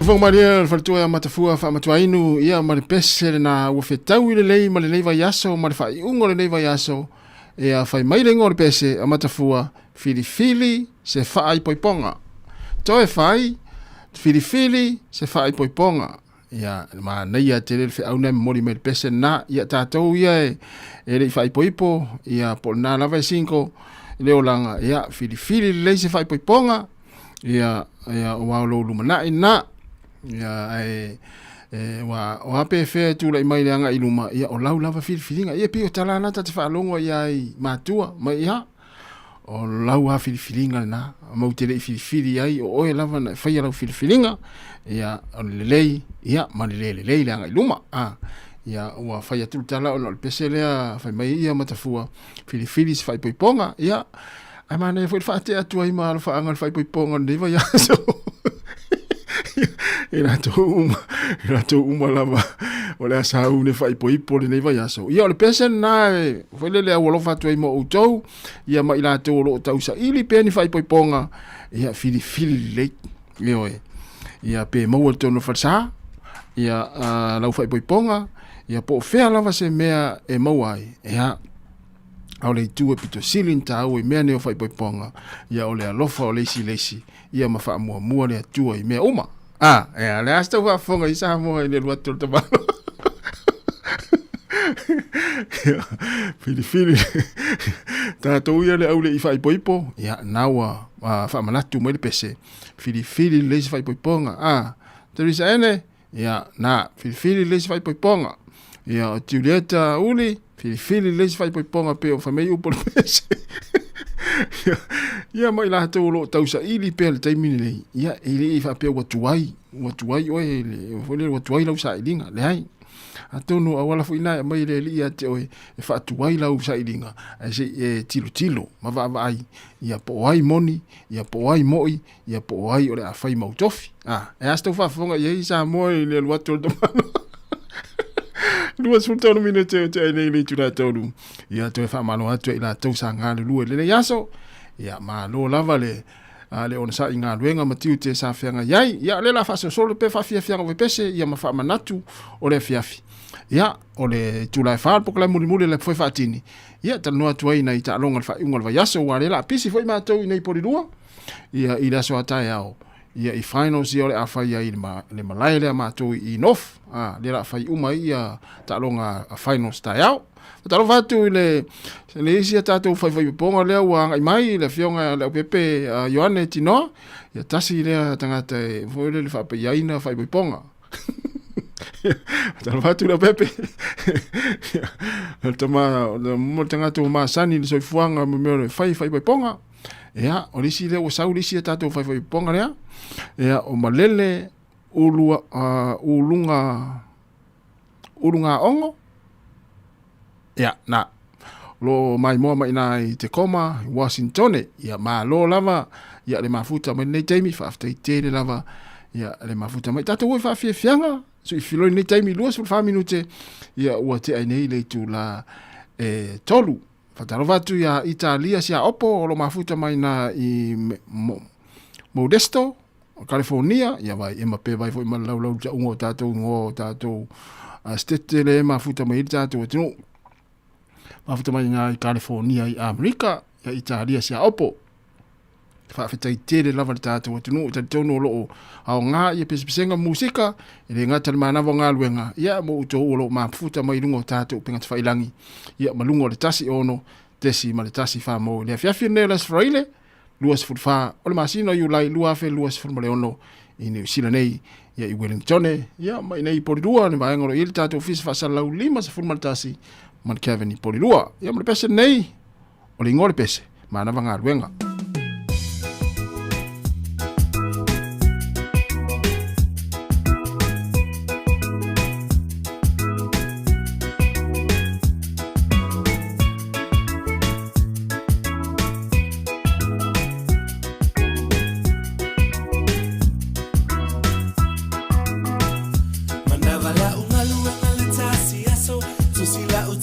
Speaker 14: Faafofoga malie a le faletua ia Matafua Faamatuainu, ia ma le pese lena ua fetaui lelei ma lenei vaiaso ma le faaiuga o lenei vaiaso, ia fai mai le igoa o le pese a Matafua, filifili se faaipoipoga. Toe fai, filifili se faaipoipoga. Ia, manaia tele le feau na e momoli mai le pese lena. Ia tatou ia e, e le i faaipoipo, ia po o lena lava e single i le olaga, ia filifili lelei se faaipoipoga, ia, ia aua o lou lumanai lena. Ia, ae, e, ua, o a pe fea e tulai mai le agai i luma, ia o lau lava filifiliga. Ia pei o tala na ta te faalogo ai i matua, mai ia, o lau lava filifiliga lena, matou te le i filifili ai, o oe lava na e faia lau filifiliga, ia, o le lelei, ia, ma le le lelei le agai i luma. A, ia, ua fai atu le tala ona o le pese lea fai mai ia Matafua, filifili se faaipoipoga, ia, ae manaia foi le faatea atu ai ma alofaaga o le faaipoipoga o lenei vaiaso. I latou uma, i latou uma lava o le a sauni e faaipoipo lenei vaiaso. Ia o le pese lena e foi lele au alofa atu ai mo outou, ia ma i latou o lo o tausaili pea ni faaipoipoga, ia filifili lelei. Ioe. Ia pe maua i totonu o le falesa, ia uh, lau faaipoipoga, ia po o fea lava se mea e maua ai, ia a o le itu e pito sili ona taua i mea nei o faaipoipoga, ia o le alofa o le isi i le isi, ia ma faamuamua le Atua i mea uma. A, ia, le a se tau faafofoga i Samoa i le alu atu o le tamalo. Ia, filifili tatou ia le au le i faaipoipo, ia, na ua faamanatu mai le pese, filifili lelei se faaipoipoga. A, Teresa Ene, ia, na, filifili lelei se faaipoipoga. Ia, o Julieta Uli, filifili lelei se faaipoipoga pei ona fai mai upu o le pese. Ia, ia ma i latou o lo o tausaili pea i le taimi lenei, ia, e le i faapea ua tuai, ua tuai oe, foi lele ua tuai lau sailiga, leai. Atonu o auala foi na e aumai e le Alii ia te oe e faatuai lau sailiga, ae se i e tilotilo ma vaavaai, ia po o ai moni, ia po o ai moi, ia po o ai o le a fai mau tofi. A, e a se tau faafofoga i ai Samoa i le alu atu o le tamalo. 23 minute o te ai nei le itula tolu. Ia toe faamalo atu i latou sa galulue i lenei aso. Ia malo lava le a le onosai i galuega ma tiute sa feagai ai. Ia o lea o le a faasolosolo pea faafiafiaga o pese ia ma faamanatu o le afiafi. Ia o le itula e 4 le polokalame mulimuli o le Foe Faatini. Ia talanoa atu ai nai taaloga o le faaiuga o le vaiaso aua o lea o le a pisi foi matou i nei Polilua ia i le aso a taeao. Ia i finals ia o le a fai ai i le malae lea matou i North. A, lea o le a fai uma ai ia taaloga a finals taeao. Faatalofa atu i le, le isi a tatou faifaipopoga lea ua agai mai, le afioga ia Leaupepe Ioane Tinoa, ia tasi lea tagata e foi lele faapaiaina faaipoipoga. Faatalofa atu Leaupepe. O le tama, o le tagata ua masani i le soifuaga ma mea o le fai faaipoipoga. Ia, o le isi lea ua sau le isi a tatou faifaipopoga lea, ia, o Malele Ulua, Uluga, Ulugaogo, ia, na, lo maimoa mai ina i Tacoma, i Washingtone, ia, malo lava, ia, le mafuta mai lenei taimi, faafetai tele lava, ia, le mafuta mai. Tatou o i faafiafiaga, so i filoi lenei taimi, 24 minute, ia, ua tea ai nei le itula e 3. Faatalofa atu ia Italia Siaopo o lo mafuta mai na i Modesto, California, ia vai e mape vai foi ma le laulau tauga o tatou igoa o tatou state le mafuta mai ai le tatou atunuu. Mafuta mai ina i California i Amerika, ia Italia Siaopo. Faafetai tele lava le tatou atunuu, e talitonu o lo o aoga ia pesepesega ma musika, e le gata i le manava o galuega, ia mo outou o lo o mafuta mai luga o tatou upega tafailangi, ia ma luga o le 1 6.1 mou i le afiafi lenei o le Aso Faraile, 24 o le masina o Iulai 2026 i Niu Sila nei, ia i Wellingtone, ia ma i nei i Porirua, le vaega o lo o i ai le tatou ofisa faasalalau 51 ma le Kevin i Porirua. Ia ma le pese lenei, o le igoa o le pese, manava galuega.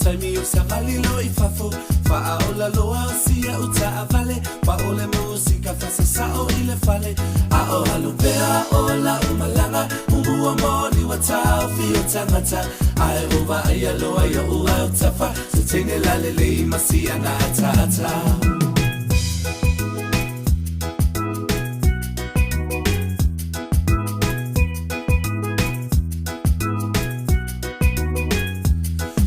Speaker 18: taimi o savali loa i fafo. Faaola loa o sia'u taavale, ma o le musika fasasao i le fale. A o alu pea o la'u malaga, umua moli ua taofi o tagata. Ae o vaaia loa io'u autafa, se teine lalelei ma siana ataata.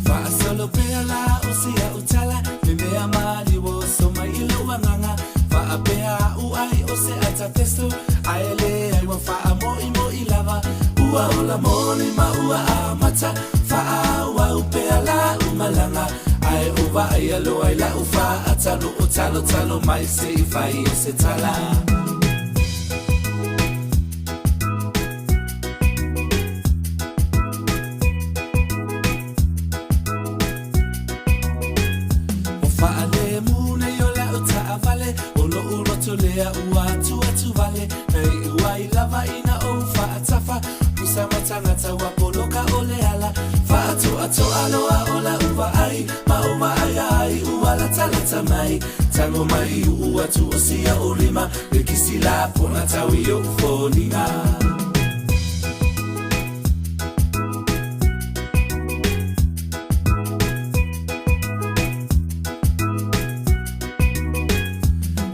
Speaker 18: Faasolo pea la o sia'u tala, me mea maliu o oso mai i lo'u agaga. Faapea a'u ai o se ata peso, ae leai ua faamo'imo'i lava. Ua ola moli ma ua amata, faaauau pea la'u malaga. Ae o vaaia loa i la'u faata, lo'o talotalo mai se'i fai o se tala. Ua faalemu nei o la'u taavale, o lo'u loto lea ua atuatu vale. Na iu ai lava ina ou faatafa, pusa mai tagata ua poloka o le ala. Faatoatoa loa o la'u vaai, ma ou vaaia ai ua latalata mai. Tago mai uu atu o sia'u lima, le kisi la pona tau i o'u foliga.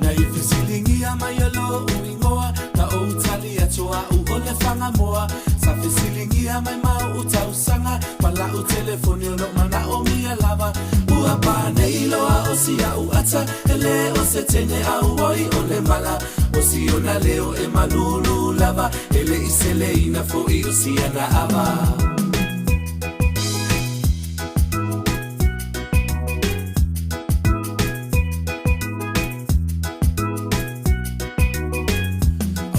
Speaker 18: Na i fesiligia mai o lo'u igoa, na ou tali atu a'u o le Fagamoa. Sa fesiligia mai ma o'u tausaga, ma la'u telefoni o lo'o mana'omia lava. Ua panei loa o sia'u ata, e lē o se teine auoi o le mala. O siona leo e malūlū lava, e le'i seleina fo'i o siana ava.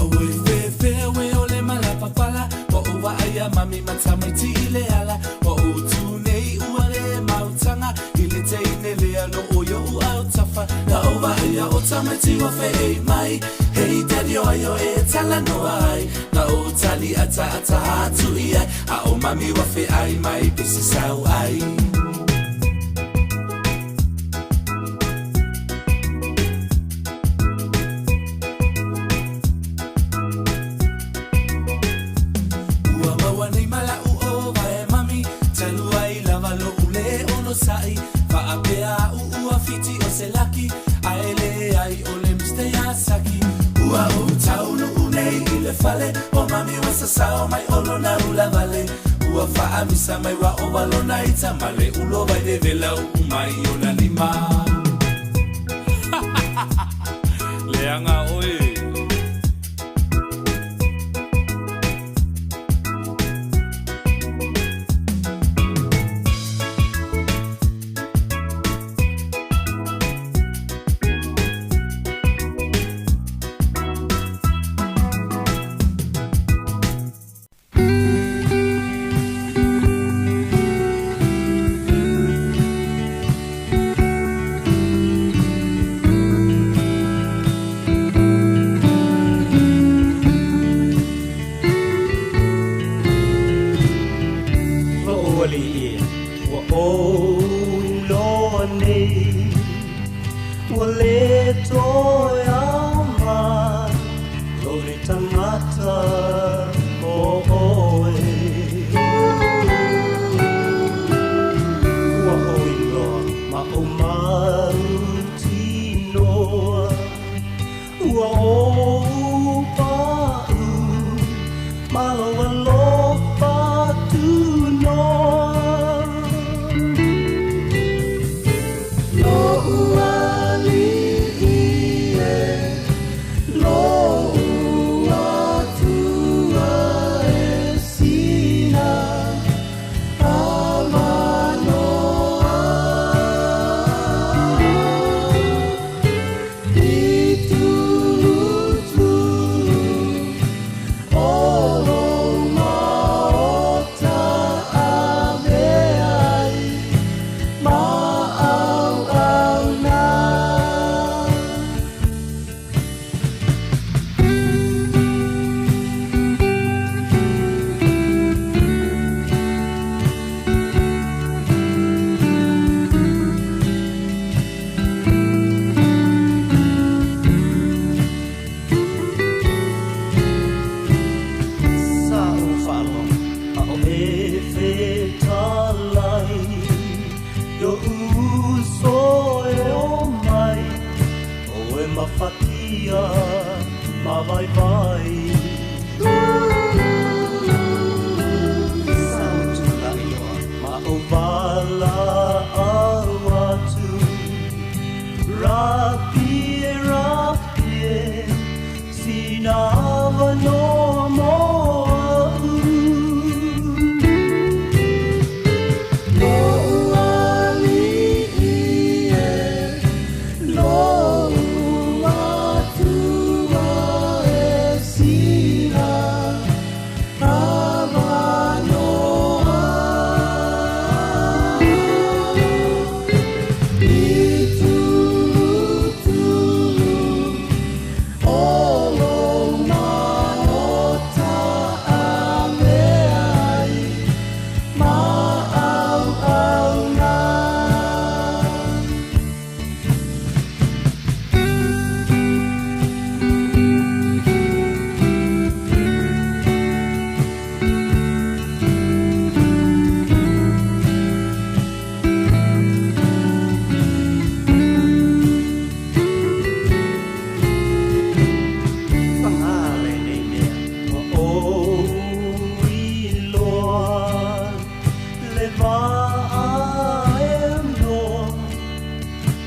Speaker 18: Auē feefea ue o le malapapala, ua ou vaaia mami ma tamaiti i le ala. Ua ou tu nei ua le mautaga, i le teine lea lo'o io'u autafa. Na ou vaaia o tamaiti ua fe'ei mai, hei daddy o ai o e talanoa ai. Na ou tali ataata atu i ai, a o mami ua fe'ai mai pe se sau ai. Ua maua nei ma la'u ova e mami, talu ai lava lo'u lē onosa'i. Faapea a'u ua fiti o se laki, ae leai o le Mr Yasaki. Ua ou taunu'u nei i le fale, o mami ua sasao mai o lona ulavale. Ua faamisa mai ua ova lona ita, ma le ulo vai vevela u'u mai ona lima. Leaga oe.
Speaker 19: Lo'u alii e, ua ou iloa nei, ua le toe ao mai lo le tagata o oe. Ua ou iloa ma ou mautinoa, ua ou pa'u ma lou alofa tunoa. Lo'u alii e, lo'u Atua. paia ma vaivai. Sa ou tulai loa ma ou valaau atu. Rapi e rapi e, sina avanoa mo a'u. Lo'u ali'i e, lo'u atua e sina avanoa. I tulutulu o lou maota avea ai ma auauna. Paga lenei mea ua ou iloa, le vaa e aunoa,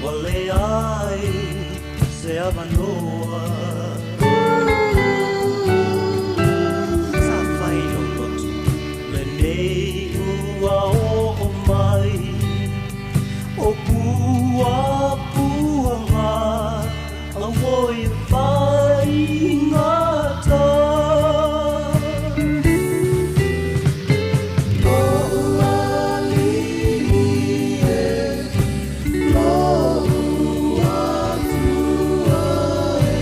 Speaker 19: ua leai se avanoa. Sa fai lou loto lenei ua oo mai, o puapuaga auoi e faigata. Lo'u ali'i e, lo'u atua e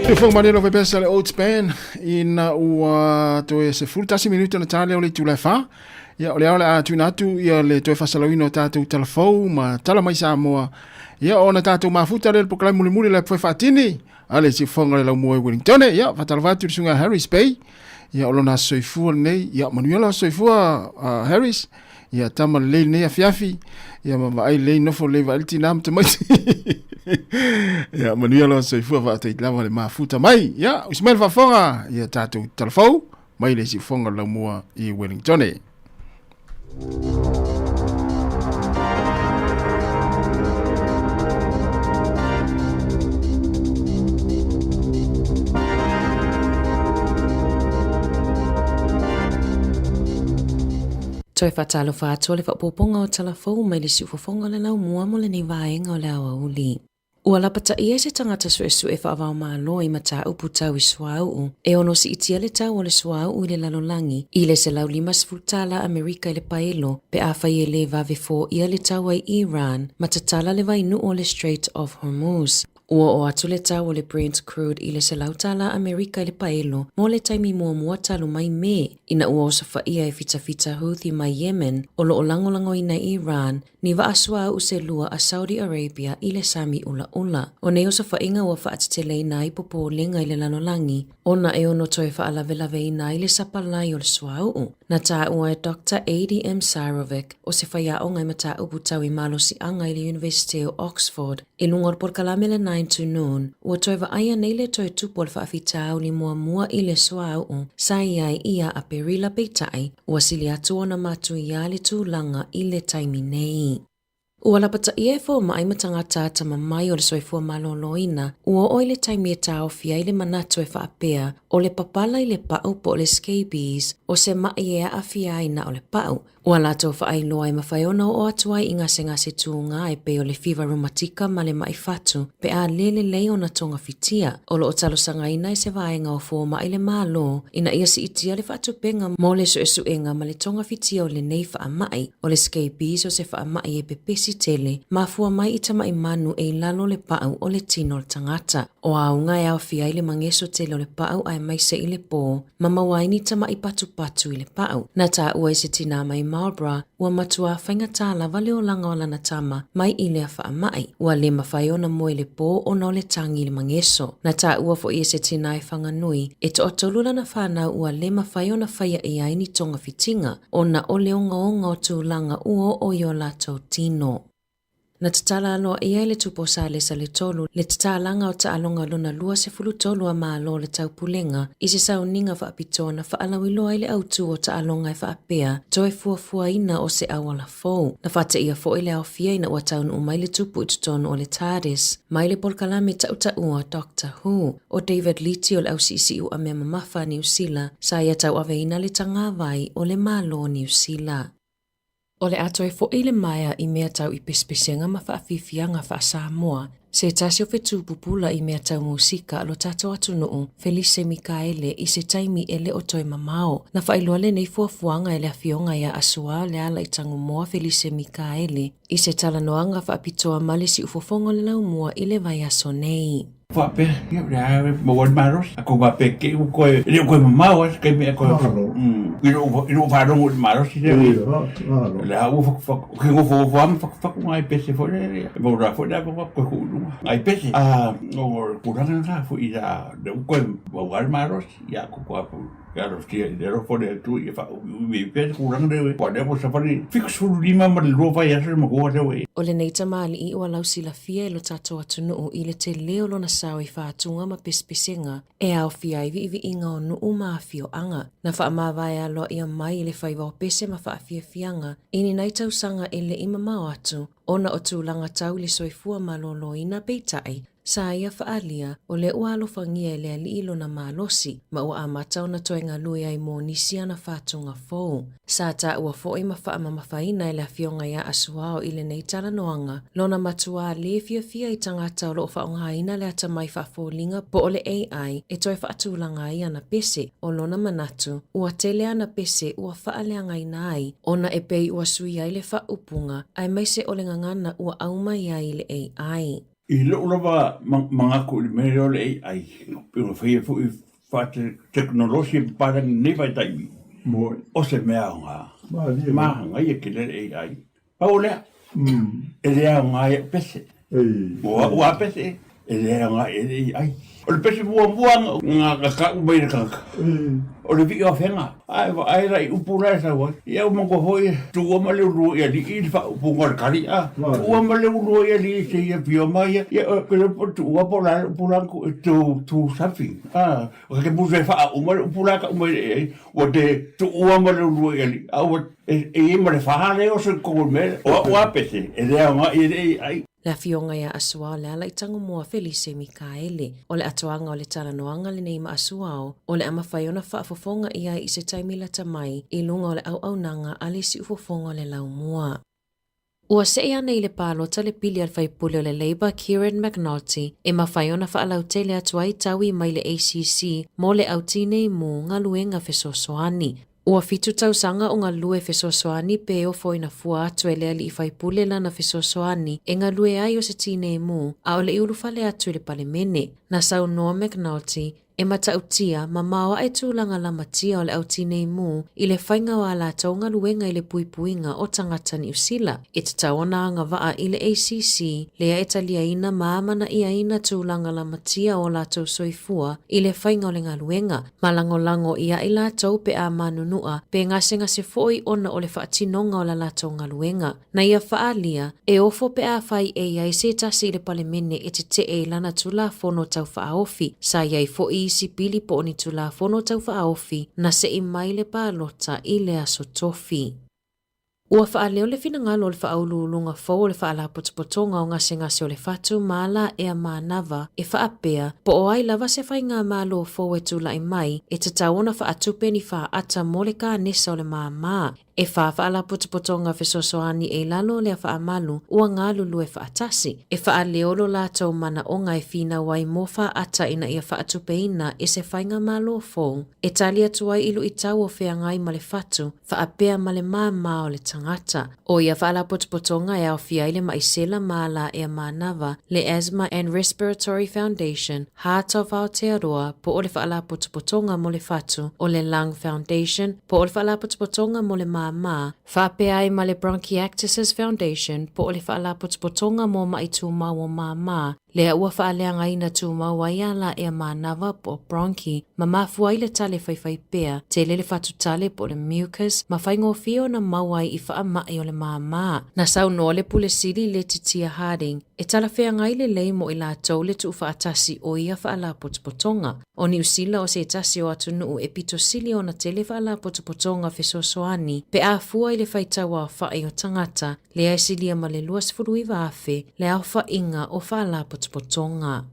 Speaker 14: Siufofoga malie lau faipesa le Oats Band ina ua toe 11 minute ona ta lea o le itula e 4. Ia, o lea o le a tuuina atu ia le toe faasalauina o tatou talafou ma tala mai Samoa. Ia, ona tatou mafuta lea i le polokalame mulimuli le foe faatini a le siufofoga o le laumua i Wellington. Ia, faatalofa atu i le susuga Harris Bay. Ia, o lona aso soifua lenei. Ia, manuia lou aso soifua, Harris. Ia, tama lelei lenei afiafi. Ia, ma vaai lelei, nofo lelei, vaai le tinā ma tamaiti. Ia, manuia lou aso soifua, faafetai lava le mafuta mai. Ia, usi mai le faafofoga, ia tatou talafou mai le siufofoga o le laumua i Wellington.
Speaker 5: Toe faatalofa atu o le faaopoopoga o tala fou mai le siufofoga o le laumua mo lenei vaega o le aoauli. Ua lapataia se tagata suesue faavaomalo i mataupu tau i suauu e ono siitia le tau o le suauu i le lalolagi i le 150 tala Amerika i le paelo pe afai e le vave foia le taua i Iran ma tatala le vainuu o le Strait of Hormuz. Ua oo atu le tau o le Brent crude i le 100 tala Amerika i le paelo mo le taimi muamua talu mai Me ina ua osofaia e fitafita Houthi mai Yemen o lo o lagolagoina e Iran ni vaa suauu se lua a Saudi Arabia i le sami ulaula. O nei osofaiga ua faateteleina ai popolega i le lalolagi ona e ono toe faalavelaveina ai le sapalai o le suauu. Na taua e Doctor ADM Sarovic, o se faiaoga i mataupu tau i malosiaga i le Iunivesite o Oxford, i luga o le polokalame le Nine to Noon, ua toe vaaia nei le toe tupu o le faafitauli muamua i le suauu sa i ai ia Aperila peitai ua sili atu ona matuia le tulaga i le taimi nei. Ua lapataia e fomai ma tagata atamamai o le soifua maloloina, ua oo i le taimi e taofi ai le manatu e faapea o le papala i le pau po o le scabies o se maʻi e aafia ai na o le pau. Ua latou faailoa e mafai ona oo atu ai i gasegase tūgā e pei o le fiva rumatika ma le maʻi fatu pe a le lelei ona togafitia. O lo o talosagaina e se vaega o fomai le Malo ina ia siitia le faatupega mo le suesuega ma le togafitia o lenei faamai. O le scabies o se faamai e pepesi tele, mafua mai i tamaʻi manu e i lalo o le pau o le tino o le tagata. O auga e aofia ai le mageso tele o le pau aemaise i le pō, ma maua ai ni tamaʻi patupatu i le pau. Na taua e se tinā mai Marlborough, ua matuā faigata lava le olaga o lana tama mai i lea faamai. Ua le mafai ona moe i le pō ona o le tagi i le mageso. Na taua foi e se tinā i Whanganui, e toatolu lana whānau ua le mafai ona whaia i ai ni togafitiga, ona o le ogaoga o tulaga ua oo i o latou tino. Na tatala aloaia e le Tupu o Salesa le Tolu le tatalaga o taaloga lona 23 a Malo o le Taupulega i se sauniga faapitoa na faalauiloa ai le autū o taaloga e faapea toe fuafuaina o se auala fou. Na faateia foi le aofia ina ua taunuu mai le Tupu i totonu o le TARDIS mai le polokalame tautaua Doctor Who. O David Liti o le ausiisiu a mea mamafa a Niu Sila sa ia tauaveina le tagawai o le Malo o Niu Sila. O le a toe foʻi le maea i mea tau i pesepesega ma faafiafiaga faa-Samoa, se tasi o fetu pupula i mea tau musika a lo tatou atunuu, Felise Mikaele, i se taimi e le o toe mamao. Na faailoa lenei fuafuaga e le Afioga ia Asuā Leala i Tagumoa Felise Mikaele i se talanoaga faapitoa ma le siufofoga o le laumua i le vaiaso nei.
Speaker 8: Faapea, ia, o le a maua ai le malosi. A kou faapea te i ua toe, e le o toe mamao lava se taimi e toe, i lou faalogo i le malosi lea. O le a ua fatufatu, ou te nofonofo lava ma fatufatu nai pese foi lea, e mau la foi le avanoa toe tuu i luga nai pese. A o le tulaga lena foi lea ua toe maua ai le malosi, ia tou Ia alofagia i le alofa o le Atua ia faaumiumi ai pea le tulaga lea ua aua o lea ua savali 75 ma le lua vaiaso le matua lea ua i ai.
Speaker 5: O lenei tamalii ua lausilafia e lo tatou atunuu i le tele o lona sao i faatuga ma pesepesega e aofia ai viiviiga o nuu ma afioaga. Na faamavae aloaia mai i le faiva o pese ma faafiafiaga i ni nai tausaga e le i mamao atu ona o tulaga tau i le soifua maloloina peitai Sa ia faaalia, o lea ua alofagia e le alii lona malosi, ma ua amata ona toe galue ai mo nisi ana faatuga fou. Sa taua foi ma faamamafaina e le afioga ia Asuao i lenei talanoaga, lona matuā lē fiafia i tagata o lo o faaaogaina le atamai faafoliga po o le AI e toe faatulaga ai ana pese. O lona manatu, ua tele ana pese ua faaleagaina ai, ona e pei ua sui ai le faaupuga, aemaise o le gagana ua aumai ai i le AI.
Speaker 8: I lou lava manatu i le mea lea o le AI, pei ona faia foi faatekonolosi e papalagi i lenei vaitaimi, o se mea aoga, manaia tele le AI. Pau o lea, e le aoga i au pese. O au lava pese, e le aoga i le AI. O le pese muamua na tau mai e le tagata, o le vii o Afega. Ae vaai la i upu la e sau ai. Ia ua manatua foi, tuua ma le ulua i alii le faaupuga o le tali, a. Tuua ma le ulua i alii se i afio mai ia. Ia, ou te iloa po o tuua po o le a le upu la na tuu, to, to something, a. Ta te musu e faauma le upu la e tau mai le AI, ua te tuua ma le ulua i alii, a ua, e i ai ma le fa lea oso i totonu o le mea lea. O au lava pese, e le aoga i le AI.
Speaker 5: Le afioga ia Asuao Lealaitagomua Felise Mikaele. O le atoaga o le talanoaga lenei ma Asuao, o le a mafai ona faafofoga i ai i se taimi lata mai i luga o le auaunaga a le siufofoga o le laumua. Ua see ane i le palota le pili a le faipule o le Labour Kieran McAnulty e mafai ona faalautele atu ai taui mai le ACC mo le au tinei mu galuega fesoasoani. Ua fitu tausaga o galue fesoasoani pe ofoina fua atu e le alii faipule lana fesoasoani e galue ai o se tinei mu a o le i ulufale atu i le Palemene. Na saunoa McAnulty, E matautia, mamao aʻe tulaga lamatia o le au tinei mu i le faiga o a latou galuega i le puipuiga o tagata Niu Sila. E tatau ona agavaa i le ACC lea e taliaina ma amanaiaina tulaga lamatia o latou soifua i le faiga o le galuega, ma lagolago ia i latou pe a manunua pe gasegase foi ona o le faatinoga o la latou galuega. Na ia faaalia, e ofo pe afai e i ai se tasi i le Palemene e tetee i lana Tulafono Tau Faaofi, sa i ai foi isi pili po o ni Tulafono Tau Faaofi na seʻi mai le palota i le aso tofi. Ua faaleo le finagalo o le faauluuluga fou o le Faalapotopotoga o Gasegase o le Fatu ma Alaea Manava e faapea, po o ai lava se faigamalo fou e tulai mai, e tatau ona faatupe ni faata mo le kanesa o le māmā. E whā faalapotopotoga fesoasoani e i lalo o lea faamalu ua galulue faatasi, e faaleo lo latou manaoga e finau ai mo faata ina ia faatupeina e se faigamalo fou e tali atu ai i luitau o feagai ma le fatu faapea ma le māmā o le tagata. ʻO ia faalapotopotoga e aofia ai le maʻi sela ma alaea manava, le Asthma and Respiratory Foundation, Heart of Aotearoa, po o le Faalapotopotoga mo le Fatu, o le Lung Foundation, po o le Faalapotopotoga mo le Māmā, faapea ai ma le Bronchiectasis Foundation, po o le Faalapotopotoga mo Maʻi Tumau o Māmā, lea ua faaleagaina tumau ai alaea manava po o bronchi, ma mafua ai le tale faifaipea, tele le fatu tale po o le mucus, ma faigofie ona maua ai i faamai o le māmā. Na saunoa le Pule Sili Letitia Harding, E talafeagai lelei mo i latou le tuufaatasi o ia faalapotopotoga. ʻO Niu Sila o se tasi o atunuu e pito sili ona tele faalapotopotoga fesoasoani pe a fua i le faitau aofaʻi o tagata, lea e silia ma le 29,000 le aofaʻiga o faalapotopotoga.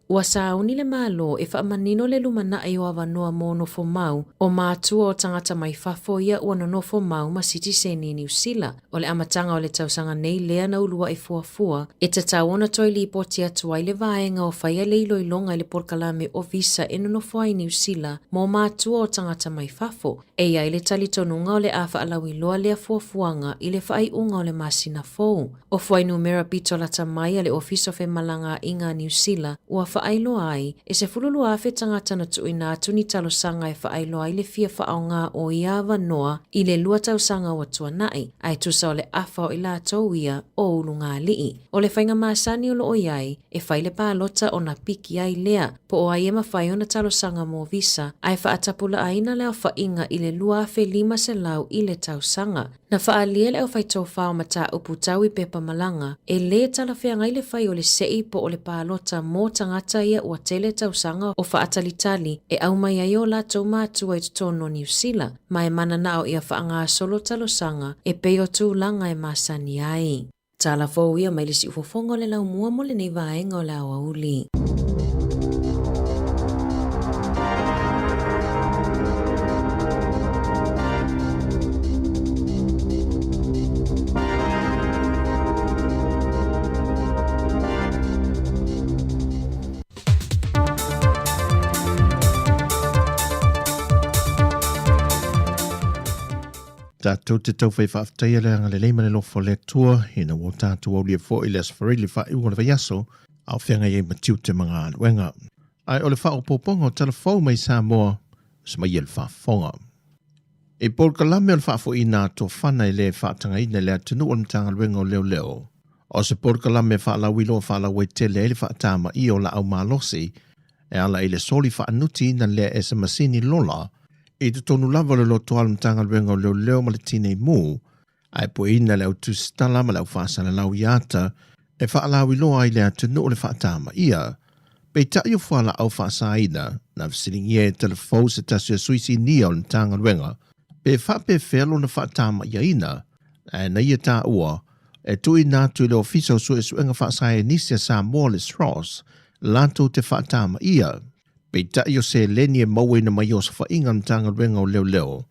Speaker 5: Ua sauni le Malo e faamanino le lumanai o avanoa mo nofo mau o mātua o tagata mai fafo ia ua nonofo mau ma sitiseni i Niu Sila. O le amataga o le tausaga nei lea na uluaʻi fuafua e tatau ona toe lipoti atu ai le vaega o faia le iloiloga i le polokalame o visa e nonofo ai i Niu Sila mo mātua o tagata mai fafo. E i ai le talitonuga o le a faalauiloa lea fuafuaga i le faaiuga o le masina fou. ʻO fuainumera pito lata mai a le Ofisa o Femalagaaiga a Niu Sila ua faailoa ai, e 12,000 tagata na tuuina atu ni talosaga e faailoa ai le fia faaaoga o ia avanoa i le lua tausaga ua tuanai, a e tusa o le afa o i latou ia o Ulugalii. ʻO le faiga masani o lo o i ai, e fai le palota ona piki ai lea, po o ai e mafai ona talosaga mo visa, a e faatapulaaina le aofaiga i le 2,500 i le tausaga. Na faaalia le aufaitofa o mataupu tau i pepa malaga, e lē talafeagai le fai o le seʻi po o le palota mo tagata ia ua tele tausaga o faatalitali e aumai ai o latou matua i totonu o Niu Sila, ma e mananao ia faagasolo talosaga e pei o tulaga e masani ai. Tala fou ia mai le siufofoga o le laumua mo lenei vaega o le aoauli.
Speaker 7: Tatou te taufai faafetaia le agalelei ma le alofa o le Atua ina ua tatou aulia foi le Aso Faraile faaiuga o le vaiaso, a o feagai ai ma tiute ma galuega. Ae o le faaopoopoga o tala fou mai Samoa, semaia le faafofoga. I polokalame o le faafoiina tofana e le faatagaina i le atunuu o le Matagaluega o Leoleo, o se polokalame faalauiloa faalauaitele ai le faatamaia o laau malosi e ala i le soli faanutiina lea e se masini lola i totonu lava o le lotoa o le Matagaluega o Leoleo ma le Tinei Mu, ae pueina le au tusitala ma le au faasalalau i ata e faalauiloa ai le atunuu le faatamaia. Peitai o fualaau faasaina, na fesiligia e Talafou se tasi o sui sinia o le Matagaluega pe faapefea lona faatamaiaina, ae na ia taua e tuuina atu i le Ofisa o Suesuega Faasaenisi a Samoa le SROS latou te faatamaia. Peitai o seleni e mauaina mai osofaiga a le Matagaluega o Leoleo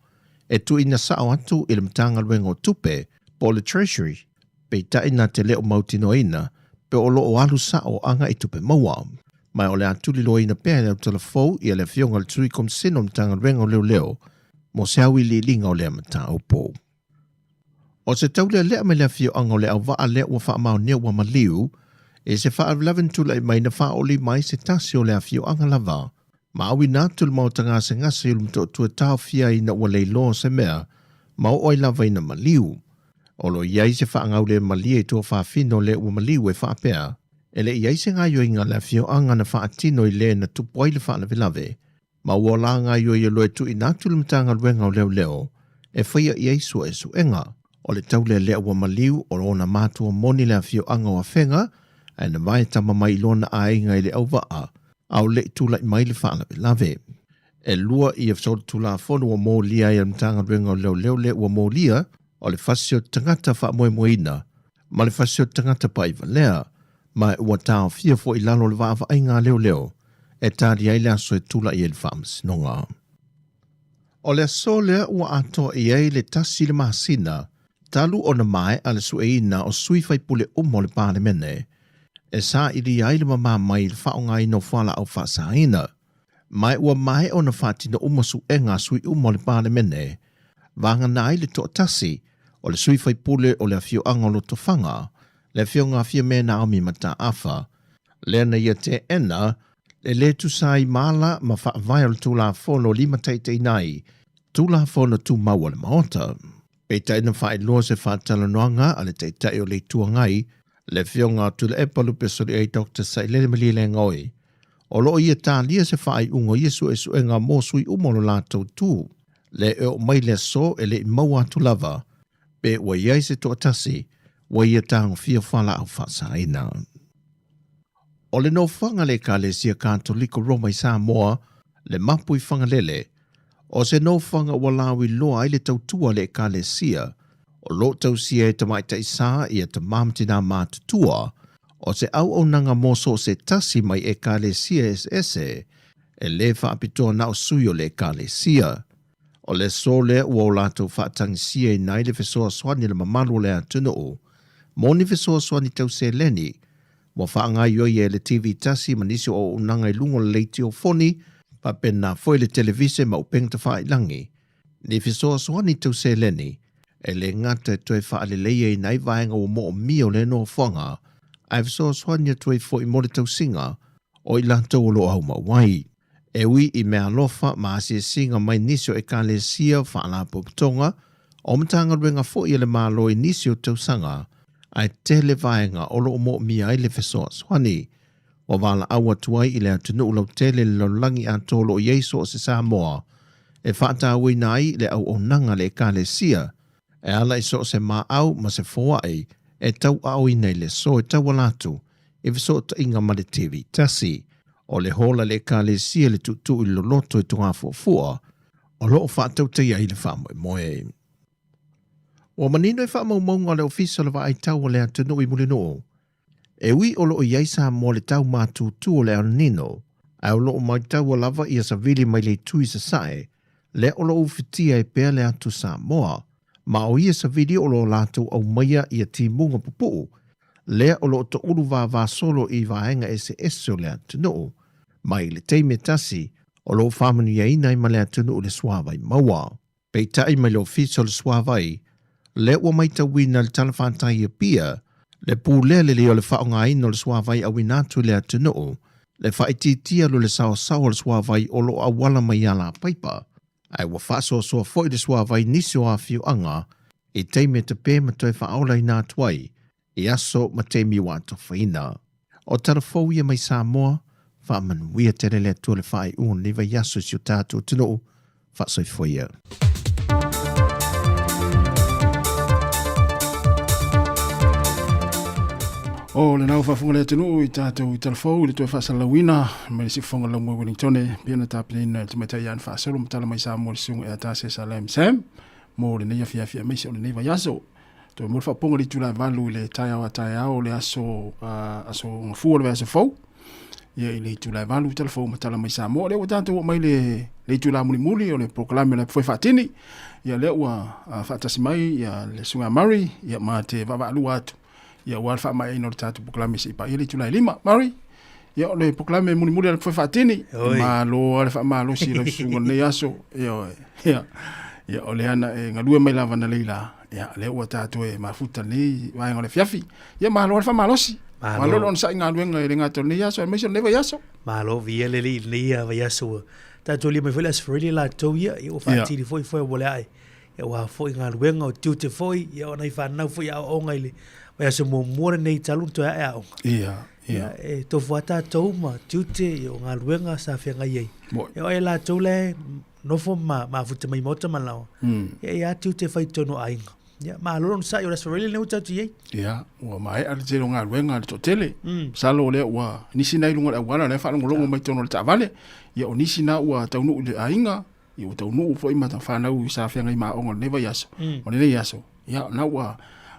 Speaker 7: e tuuina sao atu i le Matagaluega o Tupe po o le Treasury, peitai na te le o mautinoaina pe o lo o alu sao agai tupe maua. Ma o le a tuliloaina pea e le Autalafou ia le Afioga i le Sui Komisena o le Matagaluega o Leoleo mo se auiliiliga o lea mataupu. O se taulealea mai le afioaga o Leauvaa lea ua faamaonia ua maliu i se faalavelave na tulai mai na faaoli mai se tasi o le afioaga lava. Ma auina atu le maota gasegase i Ulumotootua e taofia ai ina ua leiloa se mea ma oo ai lava ina maliu. O lo o i ai se faagaulemalie i tuafafine o le ua maliu e faapea, e le i ai se gaoioiga a le afioaga na faatino i le na tupu ai le faalavelave, ma ua la gaoioi loa e tuuina atu le Matagaluega o Leoleo e faia i ai suesuega. O le taulealea ua maliu o lona matua moni le afioaga o Afega, ae na vae tama mai i lona aiga i Leauvaa, a o le i tulai mai le faalavelave. E lua ia solitulafono ua molia ai e le Matagaluega o Leoleo lea ua molia, o le fasi o le tagata faamoemoeina ma le fasi o le tagata paaivalea, ma ua taofia foi i lalo o le vaavaaiga a leoleo e tali ai le aso e tulai ai le faamasinoga. O le aso lea ua atoa i ai le 1 le masina talu ona maea le sueina o sui faipule uma o le Palemene e sailia ai le mamā mai i le faaaogaina o fualaau faasaina. Ma ua maea ona faatino uma suega a sui uma o le Palemene, vagana ai le toatasi o le sui faipule o le afioaga o Lotofaga, le afioga a Fiame Naomi Mataafa, lea na ia teena le lē tusa ai ma ala ma faavae o le Tulafono limataitaiina ai Tulafono Tumau a le Maota. Peitai na faailoa se faatalanoaga a le Taitai o le Itu Agai, le afioga a Tuilaepa Lupesoliai Doctor Sailele Malielegaoi, o lo o ia talia se faaiuga o ia suesuega mo sui uma o lo latou tu, le e oo mai le aso e le i maua atu lava pe ua i ai se toatasi ua ia tagofia fualaau faasaina. O le nofoaga a le Ekalesia Katoliko Roma i Samoa, le mapu i Fagalele, o se nofoaga ua lauiloa ai le tautua a le Ekalesia, o lo o tausia e tamaitai sa ia tama ma tinā matutua, o se auaunaga mo so o se tasi mai Ekalesia eseese, e lē faapitoa na o sui o le Ekalesia. O le aso lea ua o latou faatagisiaina ai le fesoasoani a le mamalu o le atunuu mo ni fesoasoani tau seleni ua faagaoioi e le TV tasi ma nisi o auaunaga i luga o le leitiofoni, faapena foi le televise ma upega tafailagi. Ni fesoasoani tau seleni e le gata e toe faaleleia ai vaega ua moomia o le nofoaga, ae fesoasoani atu ai foi mo le tausiga o i latou o lo o aumau ai. E ui i meaalofa ma asiasiga mai nisi o Ekalesia, Faalapotopotoga, o Matagaluega foi a le Malo i nisi o tausaga, ae tele vaega o lo o moomia ai le fesoasoani. Ua valaau atu ai i le atunuu lautele le lalolagi atoa o lo o i ai so o se Samoa e faatauaina ai le auaunaga a le Ekalesia e ala i so o se maau ma se foai e tauaaoina i le aso e tauala atu i fesootaiga ma le TV tasi. O le hola le Ekalesia le tuutuu i le loloto i Togafuafua o lo o faatautaia ai le faamoemoe. Ua manino i faamaumauga o le Ofisa o le Vaai Tau o le Atunuu i Mulinuu, e ui o lo o i ai Samoa le tau matutu o le El Nino, ae o lo o maitaua lava ia savili mai le itu i sasae, lea o lo o ufitia ai pea le atu Samoa, ma o ia savili o lo o latou aumaia ia timuga pupuu, lea o lo o toulu vavasolo i vaega eseese o le atunuu, mai le taimi e tasi o lo o faamanuiaina ai ma le atunuu le suavai maua. Peitai mai le Ofisa o le Suavai, lea ua maitauina i le talafatai i Apia le pulea lelei o le faaaogaina o le suavai auina atu i le atunuu, le faaitiitia loa le saoasaoa o le suavai o lo o auala mai i alapaipa, ae ua faasoasoa foi le suavai i nisi o afioaga i taimi e tape ma toe faaolaina atu ai i aso ma taimi ua atofaina. O tala fou ia mai Samoa, faamanuia tele le Atua i le faaiuga o lenei vaiaso i si o tatou atunuu, faasoifua ia.
Speaker 14: O lena ua faafofoga le atunuu i tatou tala fou i le toe faasalalauina mai le siufofoga o le Laumua i Wellingtone pei ona tapenaina e le tamaitai ia Anne Faasolo ma tala mai Samoa le susuga ia Tase Salem Sam mo lenei afiafi aemaise o lenei vaiaso. Toe mo le faaopoopoga i le itula e 8 i le taeao a taeao o le aso, aso Gafua o le vaiaso fou. Ia i le itula e 8 tala fou ma tala mai Samoa. Lea ua tatou oo mai le, le itula mulimuli o le polokalame o le Foe Faatini. Ia lea ua faatasi mai ia le Susuga Murray ia ma te vaavaalua atu ia aua le faamaeaina o le tatou polokalame se i paia le itula e 5. Murray, ia o le polokalame mulimuli o le Foe Faatini. Malo lava le faamalosi i lau susuga o lenei aso. Ia, ia, ia o lea na e galue mai lava na leila. Ia lea ua tatou e mafuta lenei vaega o le afiafi. Ia malo le faamalosi. Malo le onosai i galuega e le gata o lenei aso aemaise o lenei vaiaso.
Speaker 1: Malo viia le Alii i lenei vaiaso ua tatou alia mai foi le Aso Faraile latou ia, ia ua faatili foi foe ua le ae. Ia aua foi galuega o tiute foi, ia o nai fanau foi aoaoga i le vaiaso muamua lenei talu ona toe ae aoga.
Speaker 14: Ia, ia.
Speaker 1: Ia, e tofu lava tatou ma tiute ia o galuega sa feagai ai. Ia o ai latou la e nofo ma mafuta mai maota ma laoa. Ia e a tiute fai tonu aiga. Ia, malo le onosai o le Aso Faraile lenei ua tatou i ai.
Speaker 14: Ia, ua maea le tele o galuega a le toatele. Masalo o lea ua nisi na i luga o le auala lea e faalogologo mai totonu o le taavale. Ia, o nisi na ua taunuu i le aiga, ia ua taunuu foi ma fanau sa feagai ma aoga o lenei vaiaso, ma lenei aso. Ia, o lena ua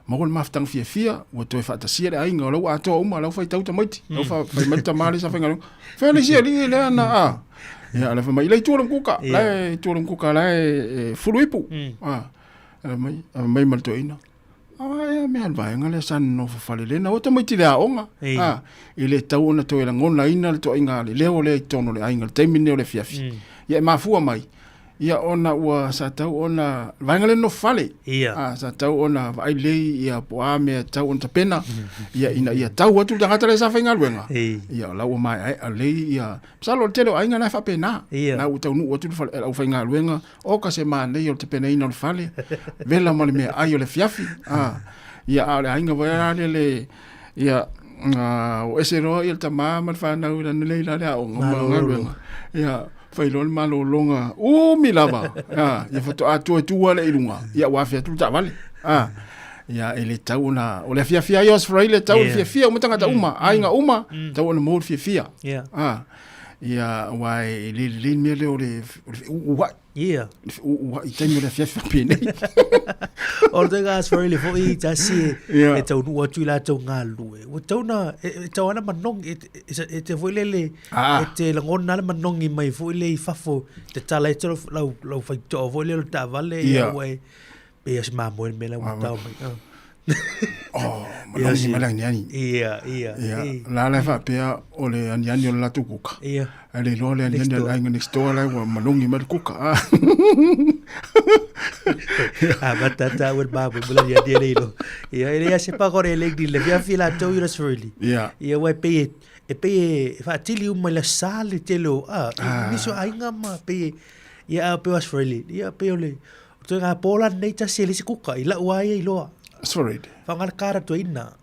Speaker 14: maua le mafutaga fiafia, ua toe faatasia le aiga, o la ua atoa uma, o la ua faitau tamaiti, la ua fai mai le tama lea sa faigaluega, fea le isi alii lea na, a. Ia, o la e fai mai, la e i tua o le mukuka, la e i tua o le mukuka, la e fulu ipu. A, mai, mai ma le toeaina. A, ea mea le vaega lea sa nonofo fale lena, o tamaiti le aoga. A, e le tatau ona toe lagonaina le toaiga le leo lea i totonu o le aiga i le taimi lenei o le afiafi. Ia e mafua mai, Ia ona ua sa tau ona vaega le nofo fale.
Speaker 1: Ia.
Speaker 14: A sa tau ona vaai lelei ia po o a mea e tatau ona tapena ia ina ia tau atu le tagata lea sa faigaluega. Ia o la ua maeaea lelei ia masalo o le tele o aiga la e faapena.
Speaker 1: Ia.
Speaker 14: La ua taunuu atu le fale, le aufaigaluega, oka se manaia o le tapenaina o le fale, vela ma le meaai o le afiafi. A ia a o le aiga foi la lea le ia o ese loa ia le tama ma le fanau i lana lei la le aoga ma galuega. Ia fai loa le malologa umi lava a ia faatoa toe tu lea i luga ia ua afe atu le taavale a ia e le tatau ona o le afiafi ai o Aso Faraile e tatau ona fiafia uma tagata uma aiga uma tatau ona maua le fiafia a ia aua e le lelei le mea lea o le feʻuʻuaʻi le feʻuʻuaʻi i taimi o le afiafi faapenei.
Speaker 1: O le ituaiga Aso Faraile foi tasi e taunuu atu i latou galulue ua tatau ona e tatau lava ona manogi e te foi lele E te lagona lava le manogi mai foi lea i fafo, tatala ai lau, lau faitoa foi lea o le taavale, ia ua e, pei o se mamoe le mea la ua tao mai.
Speaker 14: Oh, manogi mai le aniani.
Speaker 1: Ia, ia.
Speaker 14: Ia, la la e faapea o le aniani o le latou kuka.
Speaker 1: Ia.
Speaker 14: Ae le iloa le aniani a le aiga next door la ua manogi mai le kuka.
Speaker 1: Amata tāua le mamoe mo le aniani e le iloa. Ia, e leai se pakore e le le fiafi latou i Australia.
Speaker 14: Ia.
Speaker 1: Ia, ua e pei e, e pei e faatili uma i le aso Sa le tele o a ah. nisi o aiga ma pei e ia a pei o Australia ia pei o le o ituaiga po la nei tasi e leai se kuka i lau lava ia iloa
Speaker 14: Australia
Speaker 1: faaaoga le kara toeaina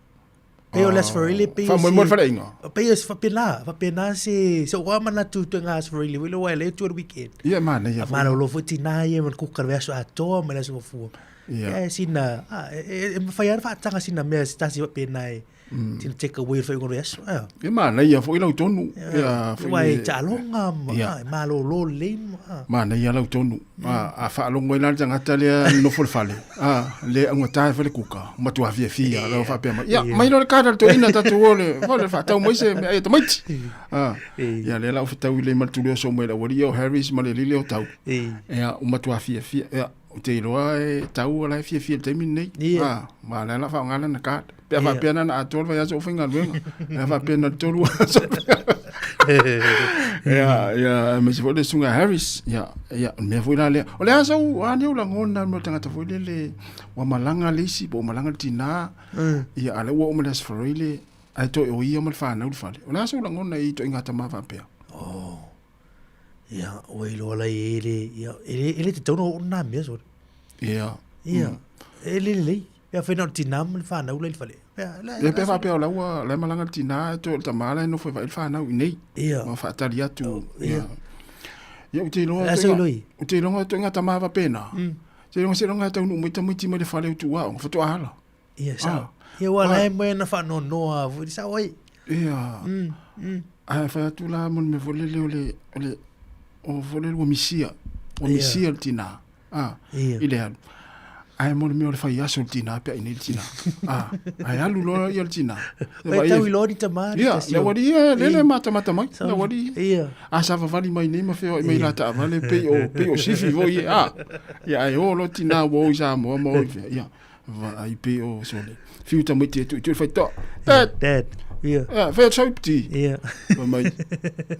Speaker 1: pei o le Australia pei
Speaker 14: faamoemoe le faleaiga
Speaker 1: pei o se faapena faapena se se ou manatu ituaiga Australia foi lea e le atu le weekend
Speaker 14: ia manaia
Speaker 1: foi malolo foi tina ia ma le kuka le vaiaso atoa ma le aso mafua ia sina e mafai lava ona faataga sina mea se tasi faapena e Sina take away o le faaiuga o le vaiaso. Ea.
Speaker 14: E manaia foi lau tonu. Ia,
Speaker 1: foi Aua e taaloga ma e malolo lelei ma.
Speaker 14: Manaia lau tonu. A faalogo ai la le tagata lea nofo i le fale, a le augata e fai le kuka, matua fiafia lau faapea mai. Ia, mai loa le card a le toeaina tatou o le fale faatau mai se meaai a tamaiti. Ia lea la ua fetaui lelei ma le tuli oso mai le aualii o Harris ma le alii lea o Tau. Ia, ua matua fiafia. Ia, Ou te iloa e tau o la e fiafia i le taimi lenei.
Speaker 1: Ia.
Speaker 14: Ah, ma la la faaaoga lana card. Pe a faapea na na atoa le vaiaso o faigaluega. Pe a faapea na le tolu aso. Ia, ia, aemaise foi le susuga Harris, ia, ia, o le mea foi la lea. O le a sau, a lea o lagona mo le tagata foi lele, ua malaga le isi, po ua malaga le tinā, ia, a o lea ua oo mai le Aso Faraile, ae toe o ia ma le fanau i le fale. O le a sou lagona i ituaiga tama faapea?
Speaker 1: Oh. Ia, ua iloa lai e le, ia, e le, e le tatau ona oo lena mea sole.
Speaker 14: Ia.
Speaker 1: Ia, e le lelei. Pe afai na o le tinā ma le fanau la i le fale. Pe, la,
Speaker 14: Ia, pe faapea o la ua, la e malaga le tinā, ae toe o le tamā la e nofo e vaai le fanau i inei.
Speaker 1: Ia.
Speaker 14: Ma faatali atu.
Speaker 1: Oh, ia.
Speaker 14: Ia, ou te iloa,
Speaker 1: La sau iloi.
Speaker 14: ou te iloa ituaiga tama faapena. Te iloa seiloga e taunuu mai tamaiti mai le fale o tuu aoga, faatoa ala.
Speaker 1: Ia, sao. Ia, ua la e moe na faanoanoa foi, sao ai.
Speaker 14: Ia. Ae fai atu la mo le mea foi lele o le, o le, o foi lele ua misia. Ua misia le tinā. Ah, i le alu. Ae mo le mea o le fai aso le tinā pe a i nei le tinā. Ah, ae alu loa ia le tinā.
Speaker 1: Ia, tau i loa ni tamā.
Speaker 14: Ia, le aualii ia, lele matamata mai, le aualii ia.
Speaker 1: Ia.
Speaker 14: A savavali mai nei ma feoai mai la taavale pei o, pei o sifi foi ia. Ah, ia ae o loa tinā ua o i Samoa ma o i fea. Ia. Vaai pei o sole. Fiu tamaiti e tuitui le faitoa. Dad!
Speaker 1: Dad. Ia.
Speaker 14: Ia, fai atu sau iputi.
Speaker 1: Ia.
Speaker 14: Fai mai,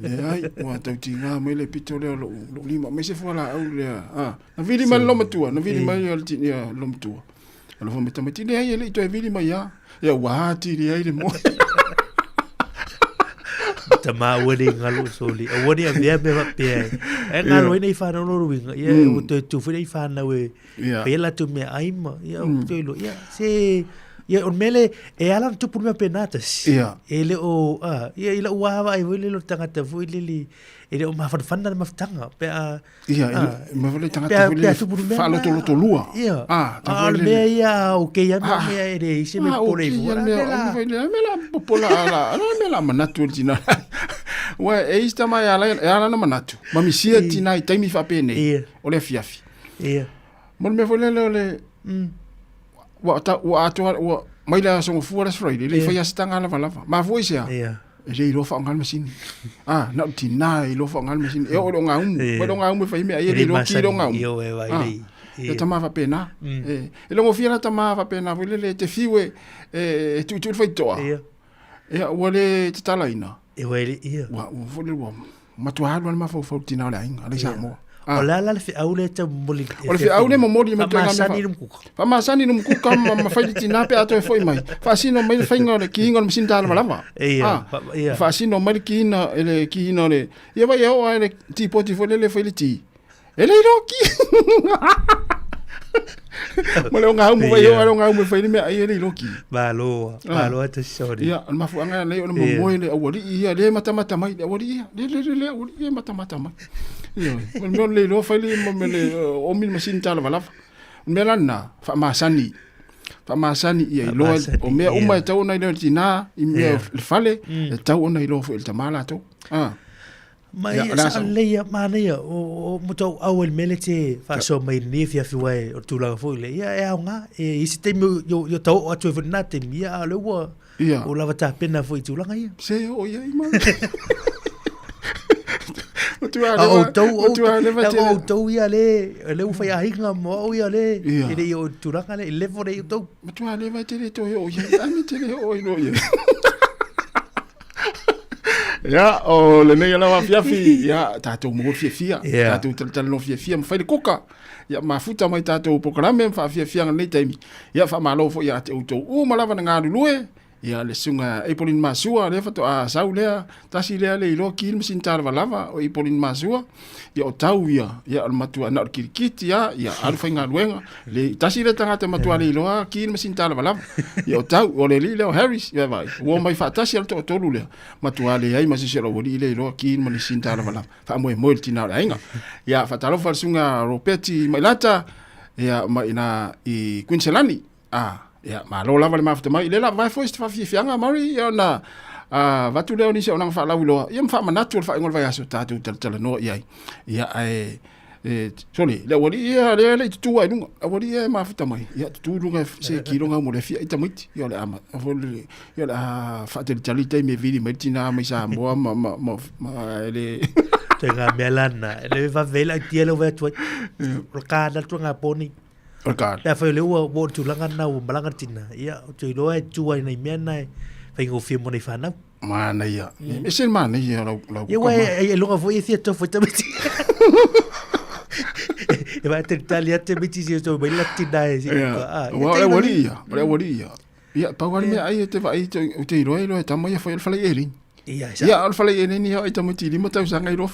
Speaker 14: leai, ua tautiga mai le pito lea o lou, lou lima. Mai se fualaau lea. Ah, na vili mai le lomatua, na vili mai le ti, ia, lomatua. Alofa mai tamaiti, leai, e le i toe vili mai lava. Ia, ua atili ai le moe.
Speaker 1: Tama ua le ngalo soli. Aua ne i avea mea faapea e. E ngalo ai nei whanau loro winga. Ia, ua toe tufu nei whanau e.
Speaker 14: Ia.
Speaker 1: Pea latou mea ai ma, ia, mm. toe iloa, ia, se, ia, o le mea le, e ala ona tupu le mea pēnā tasi.
Speaker 14: Ia.
Speaker 1: E le o, a, ia, i lau vaavaai foi lele o le tagata foi lele, e le o mafanafana le mafutaga, pe a,
Speaker 14: Ia,
Speaker 1: a,
Speaker 14: me foi le tagata foi
Speaker 1: lele
Speaker 14: faalotoloto lua.
Speaker 1: Ia,
Speaker 14: a,
Speaker 1: a, o le mea ia, o kei a mea, mea e le isi me pole i fua.
Speaker 14: Ah, o kei a mea, mea la popola, ala, ala mea la manatu o le tina. Ua, e isi tama e ala, e ala na manatu. Ma misia tina i taimi faapenei, o le afiafi.
Speaker 1: Ia.
Speaker 14: Mo le mea foi lele o le... Ua, ta, ua atoa, ua mai le aso gafua le Aso Faraile, e le i faia se taga lavalava. Mafua i se a?
Speaker 1: Ia.
Speaker 14: E le iloa faaaoga le masini. Ah, na o le tinā e iloa faaaoga le masini. E oo i le ogaumu. Mai le ogaumu e fai mea ai, e le iloa ki le ogaumu.
Speaker 1: Ia, e vai
Speaker 14: Ah,
Speaker 1: lei.
Speaker 14: e tama faapena. E, e logofia la tama faapena foi lele e te fiu e, e, e tuitui le faitoa.
Speaker 1: Ia.
Speaker 14: Ia, ua le tatalaina.
Speaker 1: E ua le, ia.
Speaker 14: Ua, ua foi lele ua matua alu lava le mafaufau i le tinā o le aiga, alei Samoa.
Speaker 1: Ah. O le a la le feau lea e tau momoli?
Speaker 14: O le feau lea e momoli mai ituaiga mea
Speaker 1: Faamasani le mukuka.
Speaker 14: Faamasani le mukuka ma, ma fai le tinā pe a toe foi mai. Faasino mai le faiga o le kiina o le masini tālavalava.
Speaker 1: Ia,
Speaker 14: Ah,
Speaker 1: ia.
Speaker 14: faasino mai le kiina, e le kiina o le... Ia vai e oo lava i le tipoti foi lele e fai le ti. E le iloa ki. Ma le ogaumu vai e oo lava i le ogaumu e fai le meaai e le iloa ki.
Speaker 1: Malo, malo atu sorry.
Speaker 14: Ia, o le mafuaaga lea o le momoe le aualii ia, le matamata mai le aualii ia. Le le le le aualii ia matamata mai. Ia, o le mea o le iloa fai le ma le omi le masini tālavalava. O le mea la lena, faamasani. Faamasani ia iloa o mea uma e tatau ona iloa e le tinā, i mea le fale, e tatau ona iloa foi e le tamā latou. Ah.
Speaker 1: Ma ia, sa lelei ia, manaia, o, o matua au ai le mea lea e te faasoa mai i lenei afiafi aua o le tulaga foi lea, ia e aoga, e i se taimi o, o ta oo atu ai foi i lena taimi, ia a o lea ua,
Speaker 14: Ia.
Speaker 1: ua lava tapena foi i tulaga ia.
Speaker 14: Se oo i ai ma. Matua
Speaker 1: A outou,
Speaker 14: matua leva
Speaker 1: o
Speaker 14: tele.
Speaker 1: outou ia le, le ua fai aiga mo au ia le,
Speaker 14: Ia.
Speaker 1: e le i o tulaga le, i level le i outou.
Speaker 14: Matua leva tele toe oo i ai, ai me tele oo i loa i ai. Ia, o lenei lava afiafi, ia, tatou maua le fiafia,
Speaker 1: Ia.
Speaker 14: tatou talatalanoa fiafia ma fai le koka, ia, mafuta mai tatou polokalame ma faafiafiaga lenei taimi. Ia, faamalo foi ia te outou uma lava na galulue, ia, le susuga Apolin Masua, lea faatoa sau lea, tasi lea le iloa ki le masini tālavalava o Apolin Masua, ia, o tau ia, ia, o le matua, na o le kilikiti lava, ia, alu faigaluega, le, tasi lea tagata matua le iloa ki le masini tālavalava, ia, o tau, o le alii lea o Harris, ia, vaai, ua omai faatasi lava le toatolu lea, matua leai ma se isi o le aualii le iloa ki le masini tālavalava, faamoemoe i le tinā o le aiga. Ia, faatalofa i le susuga Ropeti Mailata, ia, mai ina i Kuiniselani, a, ia, malo lava le mafuta mai. I le la vae foi se faafiafiaga, Murray, ia ona avatu lea o nisi auaunaga faalauiloa, ia ma faamanatu o le faaiuga o le vaiaso tatou talatalanoa i ai. Ia, ae, e, sole, le aualii ia, lea e le i tutū lava i luga, aualii ia e mafuta mai, ia tutū i luga se kiloga mo le afia'i tamaiti, ia o le a, foi lele, ia o le a faatalitali taimi e vili mai le tinā mai Samoa ma, ma, ma, ma, e le...
Speaker 1: Ituaiga mea la lena, e le vave ai le idea lea ua fai atu ai. O le kāna le ituaiga po nei.
Speaker 14: O le kāna.
Speaker 1: Pe afai o lea ua oo i le tulaga lena ua malaga le tinā, ia, ou te iloa e tu ai nai mea na e Faigofie mo nei whanau.
Speaker 14: Manaia. E se manaia lau lau.
Speaker 1: Ia wa e longa foi e fia tofo i tamaiti. E vai te tali ate miti si to mai la tina e si.
Speaker 14: Ia. Wa le wali ia, le wali ia. Ia pau ali mea ai e te vai te te iloa iloa e tama ia foi le fale elin.
Speaker 1: Ia,
Speaker 14: Ia o le fale elin ia i tamaiti lima tausaga iloa.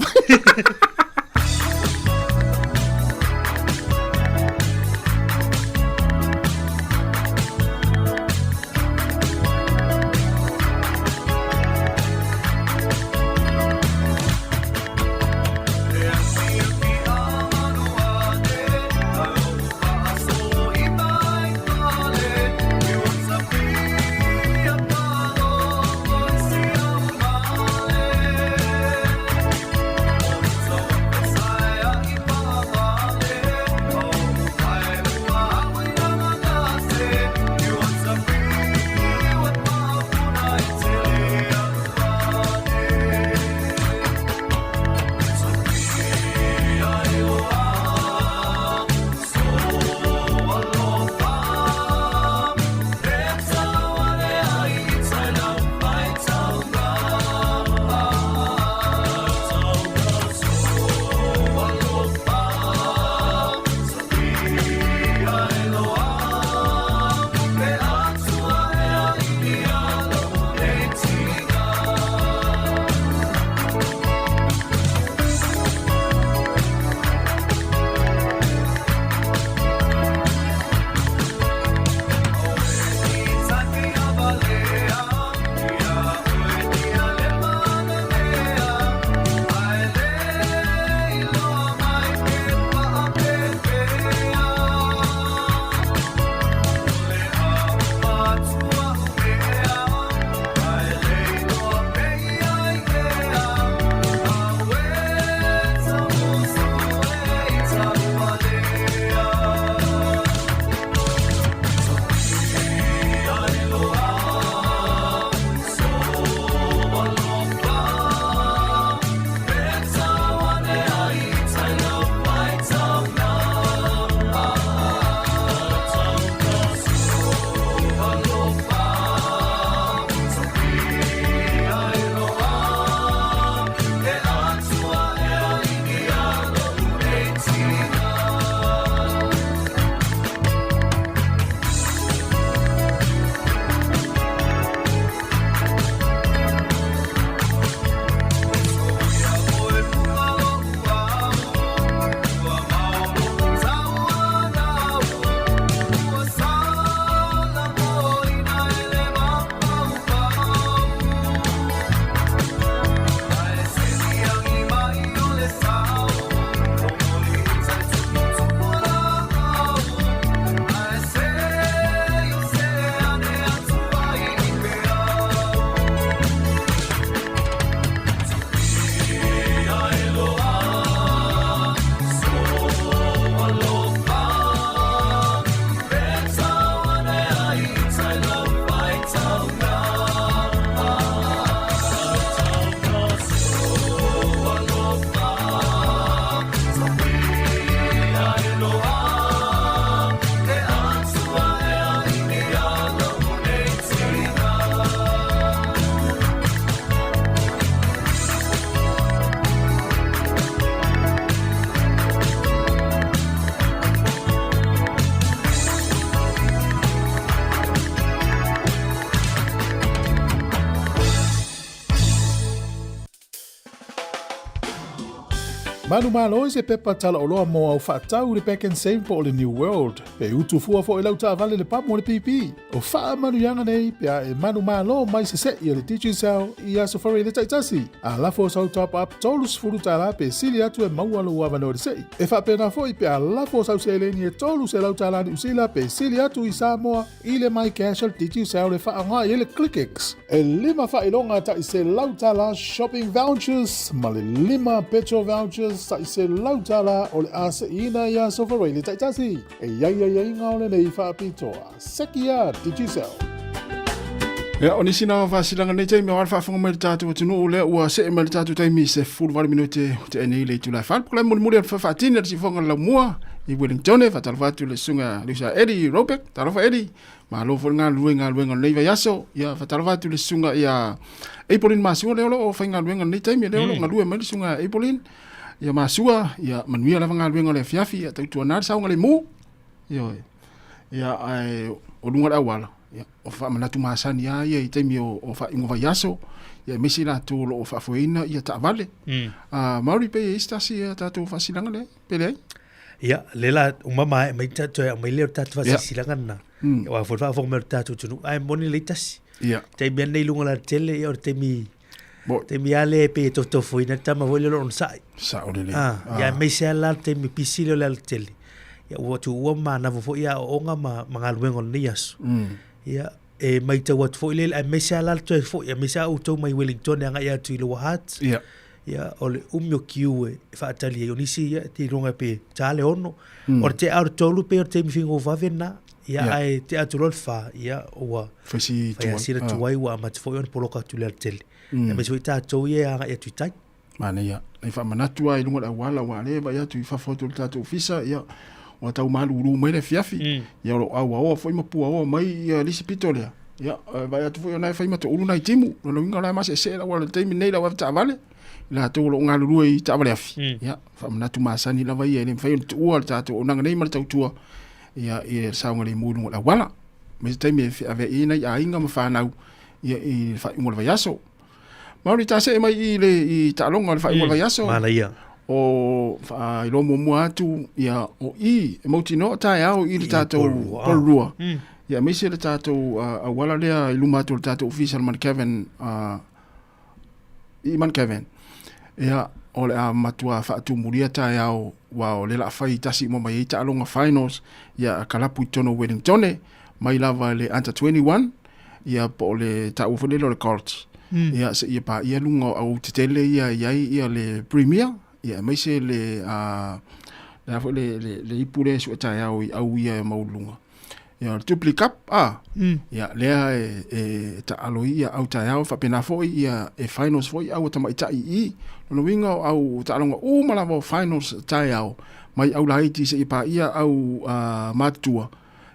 Speaker 9: Manumalo i se pepa talaoloa mo au faatau i le Pak'nSave po o le New World. E utu fua foi lau taavale le pamu o le pipi. O faamanuiaga nei pe a e manumalo mai sese'i a le Digicel i Aso Faraile taitasi. A lafo sau top up $30 pe sili atu e maua lou avanoa i le se'i. E faapena foi pe a lafo sau seleni e $300 Niu Sila pe sili atu i Samoa i le MyCash a le Digicel e faaaoga i ai le ClickX. E lima faailoga tai $100 shopping vouchers ma le lima petrol vouchers tai $100 o le a se'iina i Aso Faraile taitasi. E i ai aiaiga o lenei faapitoa. Seki a Digicel.
Speaker 14: Ia, o nisi na o faasilaga nei taimi o le faafofoga mai le tatou atunuu lea ua see mai le tatou taimi se 18 minute o te nei le itula e fale. Pokole mulimuli o le faatini a le sifoga le laumua i Wellington, faatalofa atu le susuga Lusa Eddie Robeck, talofa Eddie, malo foi le galulue i galuega o lenei vaiaso. Ia, faatalofa atu le susuga ia Aprilin Masua lea o lo o faigaluega i lenei taimi, lea o lo o galue mai le susuga Aprilin. Ia Masua, ia manuia lava galuega o le afiafi, ia tautuana le saogalemu. Ioe. Ia, ae o luga o le auala, ia, o faamanatu masani lava ia i taimi o, o faaiuga vaiaso, ia aemaise i latou o lo o faafoeina ia taavale. Maori pe i ai se tasi a tatou faasilaga lea, pe leai?
Speaker 1: Ia, le la, uma mae mai tatou e aumai lea o le tatou faasilasilaga lena. Aua foi le faafofoga mai o le tatou atunuu, ae moni lelei tasi. Taimi lava lenei i luga o le alatele, ia o le taimi Taimi lava lea e pei e tofotofoina le tama foi lea o le onosai.
Speaker 14: Sao lelei.
Speaker 1: Ah, ia aemaise lava la le taimi pisi lea o le alatele. Ia ua tuua ma manava foi aoaoga ma, ma galuega o lenei aso. Ia, e matau atu foi lea, aemaise lava la le toe foi, aemaise lava outou mai Wellington e agai atu i Lower Hutt.
Speaker 14: Ia.
Speaker 1: Ia, o le umi o kiu e faatali ai. O nisi, ia, te iloga pe ta le 6. O le tea o le 3 pei o le taimi faigofave lena. Ia, ae tea atu loa le 4, ia, ua
Speaker 14: Fai si
Speaker 1: fai
Speaker 14: tuai.
Speaker 1: sila
Speaker 14: Ah.
Speaker 1: tuai ua amata foi ona poloka atu i le alatele. Aemaise foi tatou ia e agai atu i tai.
Speaker 14: Manaia. Nai faamanatu lava i luga o le auala aua o lea e vaai atu i fafo atu o le tatou ofisa, ia, ua tau malulu mai le afiafi. Ia o lo o auaoa foi ma puaoa mai ia le isi pito lea. Ia, e vaai atu foi o na e fai ma toulu nai timu. O lona uiga o la e maseese le auala i le taimi lenei i le au avetaavale, i latou o lo o galulue i taavale afi. Ia, faamanatu masani lava ia e le mafai ona tuua le tatou auaunaga nei ma le tautua ia i le saogalemu i luga o le auala. Ma se taimi e feaveai ai nai aiga ma fanau ia i le faaiuga o le vaiaso. Maori ta see mai i le i taaloga o le faaiuga o le vaiaso.
Speaker 1: Manaia.
Speaker 14: O faailoa muamua atu ia o i e mautinoa taeao i le tatou Porirua. Ia aemaise le tatou auala lea i luma atu o le tatou ofisa o le Mount Kevin i Mount Kevin. Ia o le a matua faatumulia taeao aua o lea o le a fai tasi uma mai ai taaloga finals ia a kalapu i totonu o Wellingtone mai lava i le under 21 ia po o le taua foi lele o le Colts. Ia seia paia luga o au tetele ia e i ai ia le Premier ia aemaise le le a foi le le le ipu lea e sue taeao i au ia e maualuluga. Ia o le Jubilee Cup a ia lea e e taalo ai ia au taeao faapena foi ia e finals foi au a tamaitai i i. Lona uiga o au taaloga uma lava o finals taeao mai au laiti seia paia au matutua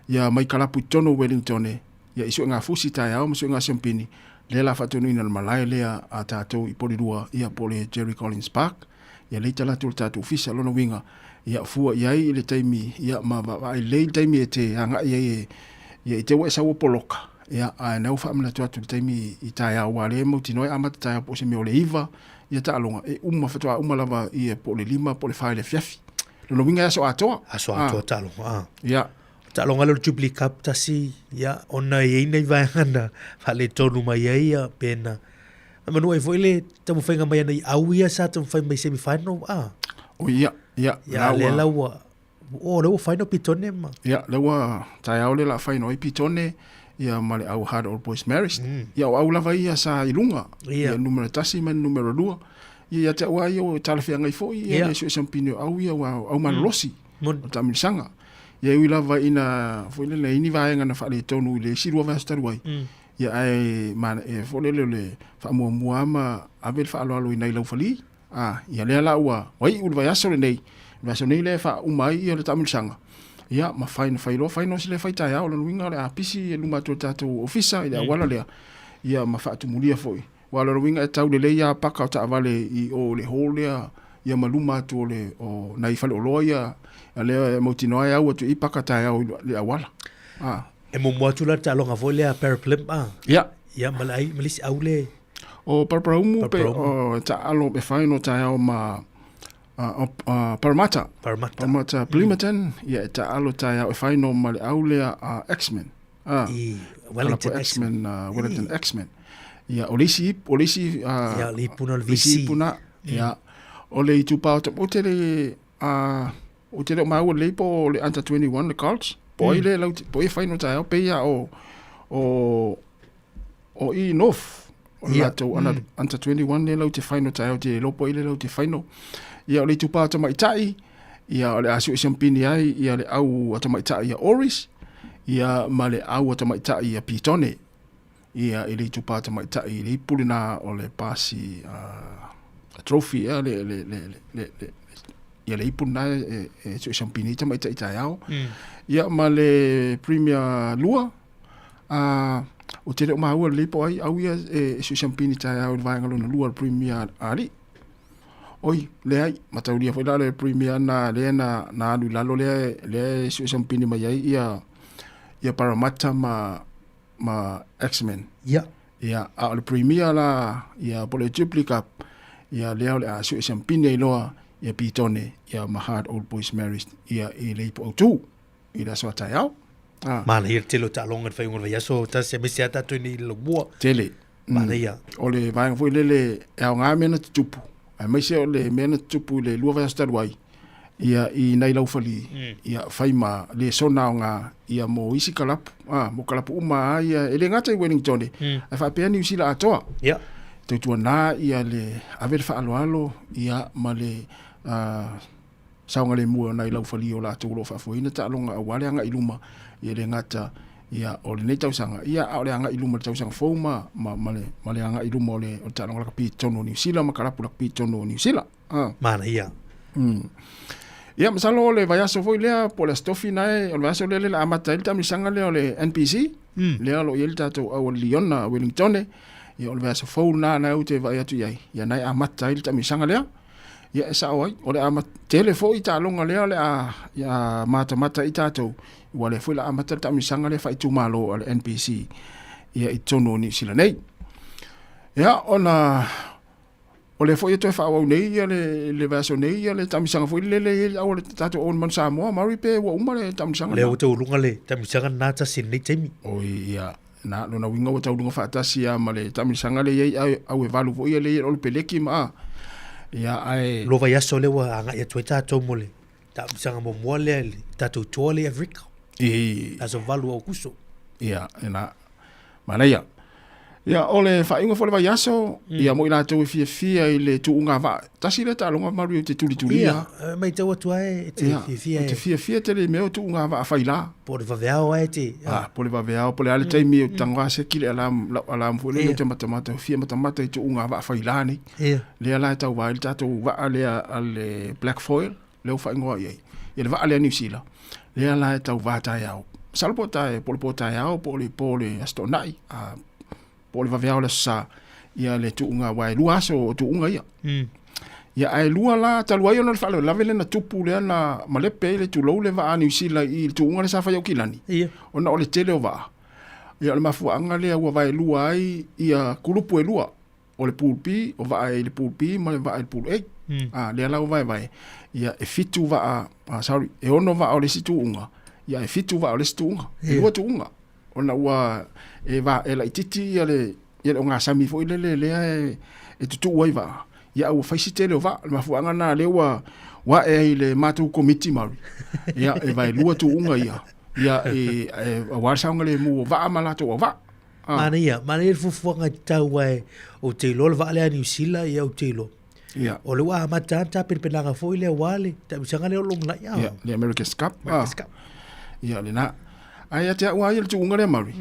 Speaker 14: ia mai kalapu i totonu o Wellingtone ia i suegafusi taeao ma suegasiampini lea la faatonuina le malae lea a tatou i Porirua ia po o le Jerry Collins Park ia lea i tala atu o le tatou ofisa. Lona uiga ia fua i ai i le taimi ia ma vaavaai lelei le taimi e te agai ai e ia i te ua e sau o poloka ia ae na ua faamanatu atu i le taimi i taeao aua o lea e mautinoa e amata taeao po o se mea o le 9 ia taaloga e uma faatoa uma lava ia po o le 5 po o le 4 i le afiafi. Lona uiga e aso atoa.
Speaker 1: Aso atoa taaloga. Ah.
Speaker 14: Ia.
Speaker 1: Taaloga lea o le Jubilee Cup tasi, ia, ona e i ai nai vaega na faaletonu mai ai, ia, pe na, manu ai foi le taumafaiga mai a nai au ia sa taumafai mai semi final, ah.
Speaker 14: O ia, ia,
Speaker 1: Ia, lea la ua, o, lea ua final Pitone ma.
Speaker 14: Ia, lea ua taeao lea la final ai Pitone, ia ma le au Hard Old Boys Marist. Ia, o au lava ia sa i luga, ia, numera 1 ma le numera 2. Ia, ia te au lava ia ua talafeagai foi, ia, le suesuempini o au ia, ua au malolosi. O le taamilosaga. Ia e ui lava ina foi lele i ai ni vaega na faaletonu i le isi lua vaiaso talu ai. Ia ae e foi lele o le faamuamua lava ma ave le faaaloalo i nai laufali. A, ia lea la ua iu le vaiaso lenei, le vaiaso nei lea e faauma ai ia le taamilosaga. Ia ma fai na fai loa finals lea e fai taeao. O lona uiga o le a pisi i luma atu o le tatou ofisa i le auala lea, ia ma faatumulia foi. Aua o lona uiga e tau lelei lava paka o taavale i o i le hall lea ia ma luma atu o le o nai faleoloa ia a lea e mautinoa e au atu i paka taeao i le auala.
Speaker 1: A. E muamua atu la le taaloga foi lea Paraplymp a.
Speaker 14: Ia.
Speaker 1: Ia ma le ai ma le isi au le.
Speaker 14: O Paraparaumu pe o taalo e fai no taeao ma Parramatta.
Speaker 1: Parramatta.
Speaker 14: Parramatta Plimmerton ia e taalo taeao e fai no ma le au lea a X-Men.
Speaker 1: Ah, I Wellington
Speaker 14: X-Men, Wellington X-Men. Ia, o le isi, o le isi...
Speaker 1: Ia, le ipuna o le
Speaker 14: VC. Isi ipuna, ia. O le itupa o te, o te le, o te le o maua lelei po o le under 21 le Colts. Po ai le lau, po ai final taeao, pei ia o, o, o i North. O le latou under 21 le lau te final taeao, te iloa po ai le lau te final. Ia, o le itupa o tamaitai, ia o le a sue siampini ai ia le au a tamaitai ia Oris, ia ma le au a tamaitai ia Pitone. Ia, i le itupa tamaitai i le ipu lena o le pasi trophy ea le, le, le, le, le, ia le ipu lena e, e sue siampini ai tamaitai taeao. Ia, ma le Premier 2, ou te le o maua lelei po o ai au ia e, e sue siampini taeao i le vaega lona lua o le Premier alii. Oi, leai, mataulia foi la le Premier na lea na, na alu i lalo lea, lea e sue siampini mai ai ia, ia Parramatta ma, ma X-Men.
Speaker 1: Ia.
Speaker 14: Ia, a o le Premier la, ia, po o le Jubilee Cup, ia, lea o le a sue siampini ai loa, ia Pitone, ia ma Hard Old Boys Marist, ia, i le ipu autū, i le aso a taeao.
Speaker 1: Ah. Manaia le tele o taaloga i le faaiuga o le vaiaso, tasi aemaise lava tatou i nei i le laumua.
Speaker 14: Tele.
Speaker 1: Manaia.
Speaker 14: O le vaega foi lele e aoga mea na tutupu, aemaise o le mea na tutupu i le 2 vaiaso talu ai, ia i nai laufali, ia fai ma lesona aoga ia mo isi kalapu, a, mo kalapu uma lava ia, e le gata i Wellington, ae faapea Niu Sila atoa.
Speaker 1: Ia.
Speaker 14: Tautuana ia le ave le faaaloalo ia ma le saogalemu o nai laufali o latou o lo o faafoeina taaloga aua le agai i luma, ia le gata ia o lenei tausaga, ia a o le agai i luma i le tausaga fou ma, ma, ma, le, ma le agai i luma o le, o le taaloga lakapi i totonu o Niu Sila ma kalapu lakapi i totonu o Niu Sila.
Speaker 1: Ah. Manaia.
Speaker 14: Ia, masalo o le vaiaso foi lea, po o le Aso Tofi nae, o le vaiaso lea lea o le a amata ai le taamilosaga lea o le NPC, lea o lo o i ai le tatou au o le Liona a Wellingtone, ia o le vaiaso fou lena na ou te vaai atu i ai, ia na e amata ai le taamilosaga lea. Ia e sao ai, o le a tele foi taaloga lea o le a ia matamata ai tatou, ua lea foi o le a amata le taamilosaga lea faaitumalo a le NPC ia i totonu o Niu Sila nei. Ia ona o lea foi e toe faaauau nei ia le, le vaiaso nei ia le taamilosaga foi lele i le au a le tatou Old Man Samoa, Maori pe ua uma le taamilosaga
Speaker 1: Lea ua tauluga le taamilosaga lena tasi i lenei taimi.
Speaker 14: Oi, ia, na, lona uiga ua tauluga faatasi lava ma le taamilosaga lea e i ai au e valu foi ia lea e i ai o le peleki ma a. Ia, ae.
Speaker 1: Lua vaiaso lea ua agai atu ai tatou mo le taamilosaga muamua lea i le tatou tour lea i Afrika.
Speaker 14: I.
Speaker 1: Aso 8 o Aokuso.
Speaker 14: Ia, na, Manaia. Ia, o le faaiuga foi o le vaiaso, ia mo i latou e fiafia i le tuuga vaa. Tasi lea taaloga malu ou te tulitulia.
Speaker 1: Ia, e matau atu lava e te fiafia.
Speaker 14: Ou te fiafia tele i mea o tuuga vaa faila.
Speaker 1: Po o le vaveao lava e te...
Speaker 14: Ah, po o le vaveao, po o le a le taimi ou te tago lava seki le alarm, lau alarm foi lele ou te matamata, fia matamata i tuuga vaa faila nei.
Speaker 1: Ia.
Speaker 14: Lea la e tauva ai le tatou vaa lea a le Black Foil. lea ua faaigoa i ai. Ia le vaa lea Niu Sila, lea la e tauva taeao. Masalo po o tae, po o le po taeao, po o le po o le Aso Toonai, a, po o le vaveao o le Aso Sa, ia le tuuga, aua e lua aso o tuuga ia. Ia, ae lua la, talu ai ona o le faalavelave lea na tupu lea na malepe ai le tulou le vaa a Niu Sila i le tuuga lea sa fai i Aukilani, ona o le tele o vaa. Ia, o le mafuaaga lea ua vaelua ai ia kulupu e lua. o le Pool B, o vaa i le Pool B ma le vaa i le Pool A. Mm. Ah, lea la ua vaevae, ia e fitu vaa, ah, sorry, e ono vaa o le isi tuuga, ia e fitu vaa o le isi tuuga. E lua tuuga. Ona ua e va e laitiiti ia le ia le ogasami foi lele lea e, e tutuu ai vaa. Ia ua fai si tele o vaa. Le mafuaaga lena lea ua ua ae ai le matou komiti Maori. Ia e vaelua tuuga ia. Ia e, e aua le saogalemu o vaa ma latou auvaa.
Speaker 1: Ah. Manaia, manaia le fuafuaga e tatau ae ou te iloa le vaa lea a Niu Sila, ia ou te iloa.
Speaker 14: Ia.
Speaker 1: O lea ua amata lava le tapenapenaga foi lea aua le taamilosaga lea o lo o lumanai.
Speaker 14: Ah. Ia, le America's Cup.
Speaker 1: America's Cup.
Speaker 14: Ia, lena. Ae ia te au lava ia le tuuga lea Mauri,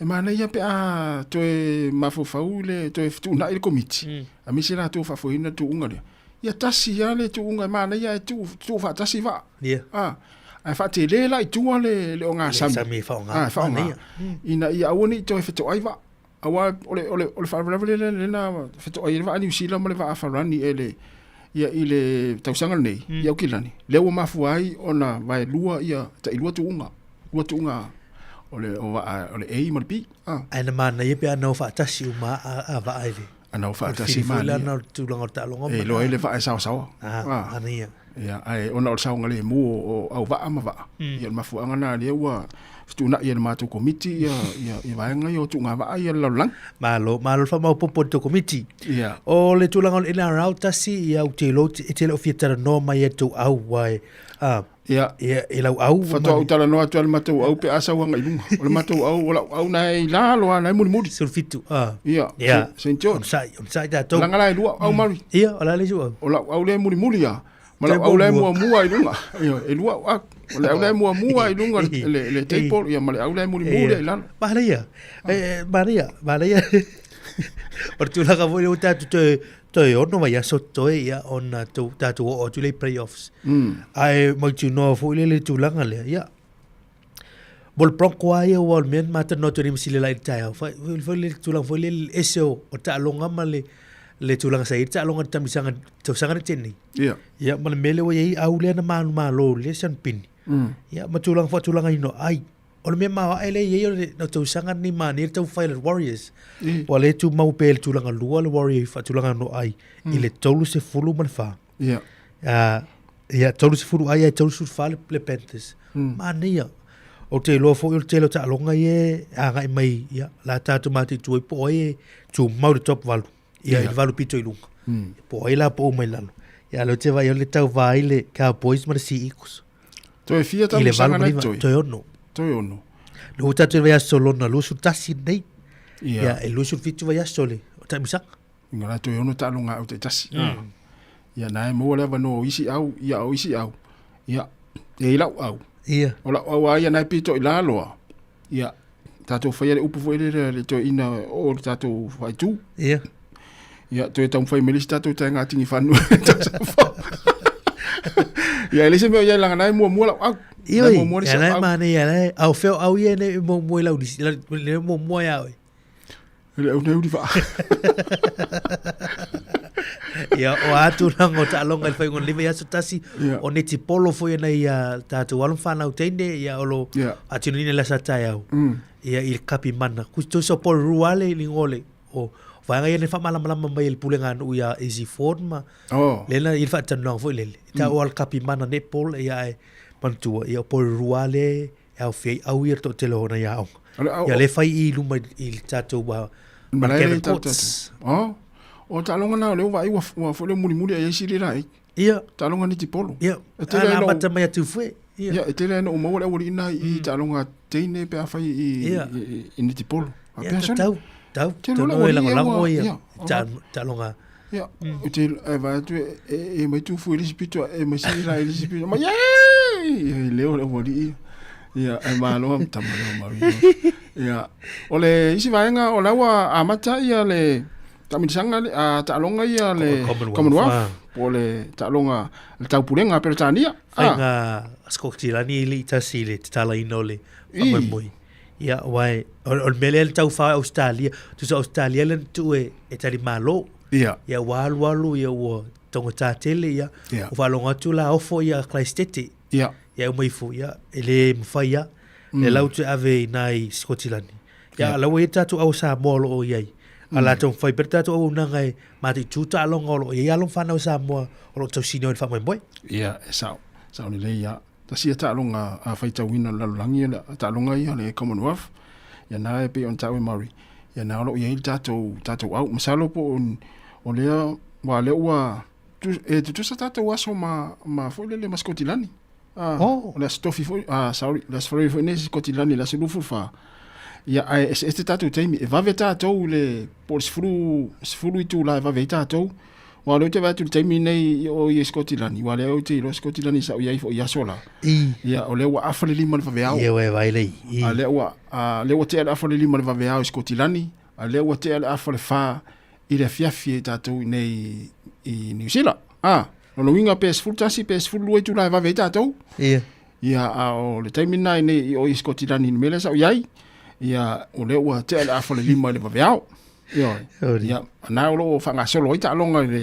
Speaker 14: e manaia pe a toe mafaufau le toe fetuunai le komiti, aemaise latou faafoeina le tuuga lea. Ia tasi lava le tuuga e manaia ae tuu, tuu faatasi vaa.
Speaker 1: Ia.
Speaker 14: Ah, ae faatele la i tua le, le ogasami.
Speaker 1: Le sami e faaaoga.
Speaker 14: Ah, e faaaoga. Ina ia aua ne i toe fetoai vaa. Aua o le, o le, o le faalavelave lea lea na fetoai ai le vaa Niu Sila ma le vaa Farani e le, ia i le tausaga lenei, i Aukilani, lea ua mafua ai ona vaelua ia tailua tuuga, lua tuuga o le, o vaa, o le A ma le B.
Speaker 1: Ah. Ae na manaia pe ana o faatasi uma a, a vaa i le
Speaker 14: Ana o faatasi
Speaker 1: ma le ana o le tulaga o le taaloga.
Speaker 14: E iloa ai le vaa e saosaoa.
Speaker 1: Ah, manaia.
Speaker 14: Ia, ae ona o le saogalemu o auvaa ma vaa, ia o le mafuaaga lena lea ua fetuunai e le matou komiti ia, ia, ia vaega ia o tuugavaa ia le lalolagi.
Speaker 1: Malo, malo le faamaopoopo i le tou komiti.
Speaker 14: Ia.
Speaker 1: O le tulaga o le NRL tasi, ia ou te iloa e te le o fia talanoa mai ia tou au, ae, ah,
Speaker 14: Ia.
Speaker 1: Ia, i lau au.
Speaker 14: Faatoa ou talanoa atu i le matou au pe a sau agai i luga. O le matou au, o lau au na e i lalo lava, na e mulimuli.
Speaker 1: 17, ah.
Speaker 14: Ia,
Speaker 1: Ia.
Speaker 14: St. George.
Speaker 1: Onosai, onosai tatou.
Speaker 14: Leaga la e lua au Maori.
Speaker 1: Ia, o le a le isi ou au?
Speaker 14: O lau au lea e mulimuli lava. Ma lau au la e muamua i luga. Ioe, e lua au au. O le au la e muamua i luga le, le table, ia ma le au la e mulimuli i lalo.
Speaker 1: Manaia, manaia, manaia. O le tulaga foi lea ua tatou toe, toe ono vaiaso totoe ia ona tatou oo atu lea i playoffs. Ae mautinoa foi lea le tulaga lea, ia. Mo le Bronco lava ia aua o le mea na ma talanoa atu ai nei ma Silia i le taeao, foi foi le tulaga foi lea le ese o taaloga ma le le tulaga sa i ai le taaloga i le tamisaga tausaga na tea nei.
Speaker 14: Ia.
Speaker 1: Ia ma le mea lea ua i ai au lea na manumalo i le Sianpini. Ia ma tulaga faatulagaina o ai. O le mea maoae lea e i ai o le tausaga lenei manaia le taumafai a le Warriors. Ua le tumau pea i le tulaga lua le Warriors i faatulaga no ai i le 34.
Speaker 14: Ia.
Speaker 1: Ia, 30 ai ae 34 le, le Panthers. Manaia. Ou te iloa foi o le tele o taaloga ia e agai mai, ia, la tatou mataitu ai po o ai e tumau i le top 8. Ia, i le 8 pito i luga. Po o ai la pau mai lalo. Ia, lea ou te vaai o le tauva ai le Cowboys ma le Sea Eagles.
Speaker 14: Toe fia
Speaker 1: I le
Speaker 14: tausaga
Speaker 1: 8 ma
Speaker 14: nai
Speaker 1: 9,
Speaker 14: toe?
Speaker 1: toe ono.
Speaker 14: Toe ono.
Speaker 1: Lea ua tatou i le vaiaso lona 21 nei.
Speaker 14: Ia.
Speaker 1: Ia, e 27 vaiaso le o taimisaga.
Speaker 14: Inga la toe ono taaloga au taitasi. Ia na e maua le avanoa o isi au, ia o isi au. Ia, e i lau au.
Speaker 1: Ia.
Speaker 14: O lau au a ia na e pito i laloa. Ia, tatou faia le upu foi lele le toeaina o le tatou faaitu.
Speaker 1: Ia.
Speaker 14: Ia, toe taumafai mai le isi tatou taega tigi fanua. Ia, e le se mea o ia langa na e muamua lau au.
Speaker 1: Ia,
Speaker 14: Na e muamua le
Speaker 1: ia,
Speaker 14: isi
Speaker 1: na e
Speaker 14: au.
Speaker 1: manaia, na e, au feo au ia ne muamua i lau lisi, le muamua ia oe.
Speaker 14: Le au nei uri vaa.
Speaker 1: Ia, o a tulaga o taaloga i le faaiuga o le 51, o netipolo foi ana ia tatou alo ma fanau teine, ia o lo faatinoina i le aso a taeao, ia i le Kapimana. Tusa o Paul Ruale i le igoa o le, o vaega ia na faamalamalama mai e le pulega a nuu ia Izzy Ford ma lea na i le faatalanoaga foi lele, e taua o le Kapimana netball, ia ae manatua, ia o Paul Ruale e aofia ai au ia le toatele o nai aoga. Ia lea fai i luma i le tatou
Speaker 14: Malae Kevin Courts. Oh, o taaloga na o lea ua vaai ua ua foi lea mulimuli ai sili la ai.
Speaker 1: Ia.
Speaker 14: Taaloga ni tipolo.
Speaker 1: Ia.
Speaker 14: E tele ai
Speaker 1: na amata mai atu fue.
Speaker 14: Ia. Ia, e tele ai na maua le aualii na i taaloga teine pe afai i i ni tipolo.
Speaker 1: Ia, tau, tau, tau no e lagolago ia taaloga.
Speaker 14: Ia, o te e vaai atu e mai tufu i le isi pito, e mai sili la i le isi pito. Mai, yeee! I leo le aualii. Ia, e malo am tama leo mau. Ia, o le isi vaega o la ua amata ia le taamilisanga le a taaloga ia le
Speaker 1: Commonwealth.
Speaker 14: Po o le taaloga le taupulega a Peretania.
Speaker 1: Faiga Skotilani e le i tasi i le tatalaina o le faamoemoe. Ia, aua e, o, o le mea lea le taufa Australia, tusa Australia le na tuu e, e talimalo.
Speaker 14: Ia.
Speaker 1: Ia, ua alualu, ia, ua taugata tele, ia.
Speaker 14: Ia.
Speaker 1: Ua faalogo atu la ofo ia Christete.
Speaker 14: Ia.
Speaker 1: Ia, uma ifo, ia, e le mafai ia. Le lau toe ave i nai Skotilani. Ia,
Speaker 14: Ia.
Speaker 1: la ua i ai tatou au Samoa o lo o i ai. A la taumafai pea le tatou auaunaga e mataitu taaloga o lo o i ai alo ma fanau Samoa o lo o tausini ai i le faamoemoe.
Speaker 14: Ia, e sao. Sao lelei ia. Tasi ia taaloga a faitauina o le lalolagi o le taaloga ia o le Commonwealth. Ia na e pei ona taua e Murray, ia na o lo o i ai le tatou, tatou au. Masalo po o, o lea, aua o lea ua, e tutusa tatou aso ma, ma foi lele ma Sikotilani. Ah,
Speaker 1: Oh.
Speaker 14: O le aso tofi foi, ah, sorry, le aso Faraire foi nei Sikotilani, le aso 24. Ia, ae eseese tatou taimi. E vave tatou i le, po o le 10, 10 itula e vave ai tatou. Aua o lea ou te vaai atu i le taimi lenei i o i Sikotilani, aua o lea ou te iloa Sikotilani sa ou i ai foi i aso la.
Speaker 1: I.
Speaker 14: Ia, o lea ua afa le 5 i le vaveao.
Speaker 1: Ia, ua e vaai lei. I.
Speaker 14: A lea ua, a lea ua tea le afa le 5 i le vaveao i Sikotilani, a lea ua tea le afa le 4 i le afiafi e tatou i nei i Niu Sila. A, lona uiga pe 11 pe 12 itula e vave ai tatou.
Speaker 1: Ia.
Speaker 14: Ia, a o le taimi lena i nei i o i Sikotilani i le mea lea sa ou i ai, ia, o lea ua tea le afa le 5 i le vaveao. Ioe. Ia, na o lo o faagasolo ai taaloga i le,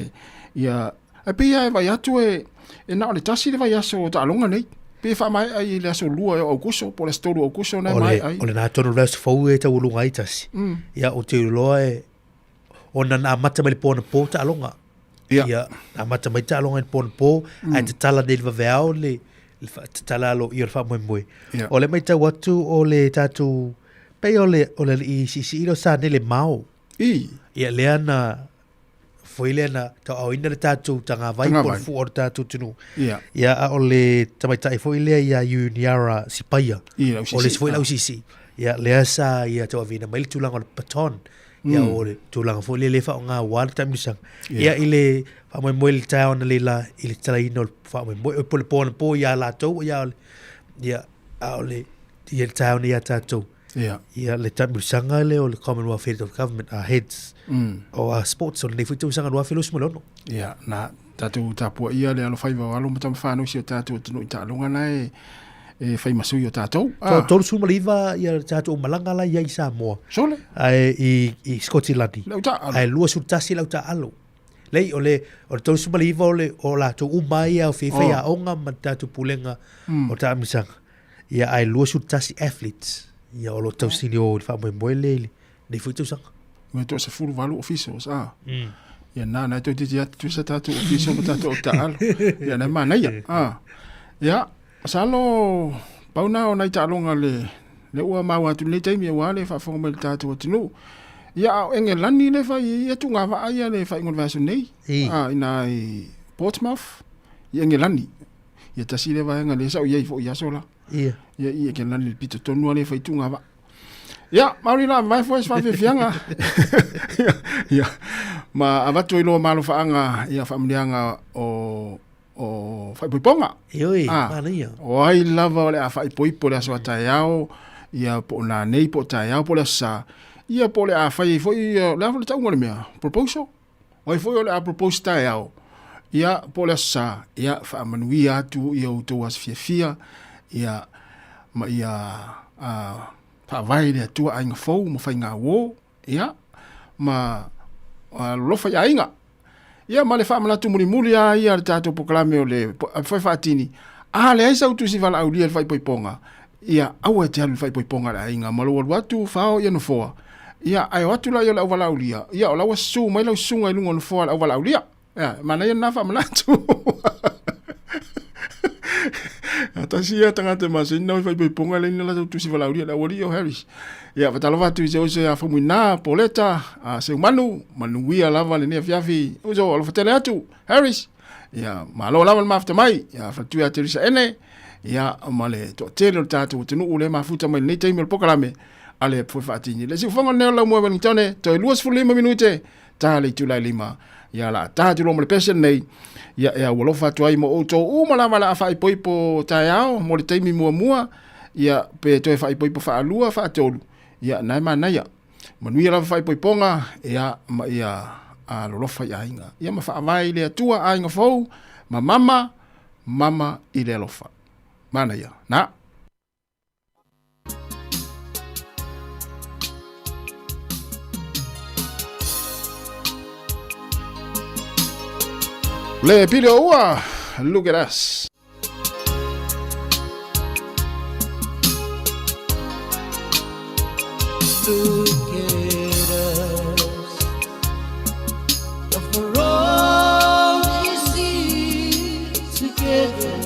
Speaker 14: ia, ae pei lava e vaai atu e, e na o le tasi le vaiaso o taaloga nei. Pei e faamaea ai i le aso 2 o Aukuso po o le aso 3 o Aukuso na e maea ai.
Speaker 1: O lena tonu o le aso fou e taualuga ai tasi. Ia, ou te iloa e, ona na amata mai le po anapo taaloga.
Speaker 14: Ia.
Speaker 1: Ia, na amata mai taaloga i le po anapo, ae tatala nei i le vaveao le, le tatala aloaia o le faamoemoe.
Speaker 14: Ia.
Speaker 1: O lea e matau atu o le tatou, pei o le, o le alii siisii lea o Sanele Mao.
Speaker 14: I.
Speaker 1: Ia, lea na, foi lea na tauaaoina le tatou tagavai po o le fua o le tatou atunuu.
Speaker 14: Ia.
Speaker 1: Ia, a o le tamaitai foi lea ia Iuniara Sipaia.
Speaker 14: I, le au
Speaker 1: O le isi
Speaker 14: siisii.
Speaker 1: foi le au siisii. Ia, lea sa ia tauaveina mai le tulaga o le baton. Ia o le tulaga foi lea le faaaoga aua le taamilosaga. Ia i le faamoemoe i le taeao analeila i le tatalaina o le faamoemoe, oi po o le po anapo ia latou ia o le, ia a o le ia le taeao nei ia tatou. Ia le taamilosaga lea o le Commonwealth Head of Government, our heads o our sports o lenei foi tausaga 2026.
Speaker 14: Ia, na tatou tapuaia le alofaiva o alo ma tamafanau i si o tatou atunuu i taaloga na e e fai ma sui o tatou.
Speaker 1: Ah. 39 ia tatou malaga la i ai i Samoa.
Speaker 14: Sole.
Speaker 1: Ae i, i Skotilani.
Speaker 14: Le au taaalo.
Speaker 1: Ae 21 le au taaalo. Lei, o le, o le 39 o le, o latou uma ai ia o fai oh. aoga ma tatou pulega o taamilosaga. Ia ae 21 athletes. Ia o lo tausini o le faamoemoe le i lenei foi tausaga.
Speaker 14: Me toa 18 officials, ah. Ia nā, nā toe titi atu tusa tātou official ma tātou o taalo. Ia nā manaia, ah. Ia, masalo, pau nā o nai taaloga le, le ua maua atu lenei taimi auā le faafofoga mai i le tātou atunuu. Ia, a o Engelani le fai i atu ngā vaa ia le faaiuga o le vaiaso nei. Ah, ina i Portsmouth, i Engelani. Ia tasi lea vaega lea sa ou i ai foi i aso la.
Speaker 1: Ia.
Speaker 14: Ia, i Engelani i le pito tonu lava lea e fai tuga vaa. Ia, mauri la mai foi se faafiafiaga. Ia, ma avatu ai loa malofaaga ia faamanuiaga o o faaipoipoga.
Speaker 1: Ioe, ah, manaia.
Speaker 14: O ai lava o le a faaipoipo le aso a taeao, ia po o nanei po o taeao po o le aso sa, ia po o le a fai ai foi, o le a foi le tauga o le mea, proposal. O ai foi o le a propose taeao, ia po o le aso sa, ia faamanuia atu ia outou aso fiafia, ia ma ia faavae i le Atua aiga fou ma faiga uō, ia ma alolofa i aiga. Ia ma le faamanatu mulimuli lava ia a le tatou polokalame o le Foe Faatini, a leai sau tusi valaaulia i le faaipoipoga, ia aua e te alu i le faaipoipoga a le aiga ma lou alu atu fao ia nofoa. Ia, ae o atu la ia o le auvalaaulia, ia o la ua susu mai lau susuga i luga o nofoa o le auvalaaulia. Ia, e manaia lena faamanatu. A tasi ia tagata e masani na o i faaipoipoga leai ni latou tusi valaaulia le aualii o Harris. Ia, faatalofa atu i se oso ia Faumuina, Poleta, a Seumanu, manuia lava lenei afiafi. Uso, alofa tele atu, Harris. Ia, malo lava le mafuta mai. Ia, faletui ia Teresa Ene, ia, ma le toatele o le tatou atunuu lea e mafuta mai lenei taimi o le polokalame a le Foe Faatini. Le siufofoga lenei o le Laumua Wellingtone, toe 25 minute, ta le itula e lima. Ia, la ta atu loa ma le pese lenei. Ia, e aualofa atu ai mo outou uma lava la a faaipoipo taeao mo le taimi muamua, ia, pe toe faaipoipo faalua, faatolu, ia, na e manaia. Manuia lava faaipoipoga, ia, ma ia alolofa i aiga. Ia, ma faavae i le Atua aiga fou, ma mama, mama i le alofa. Manaia. Na. Le pili o ua, look at us.
Speaker 17: Look at us. For all you see together.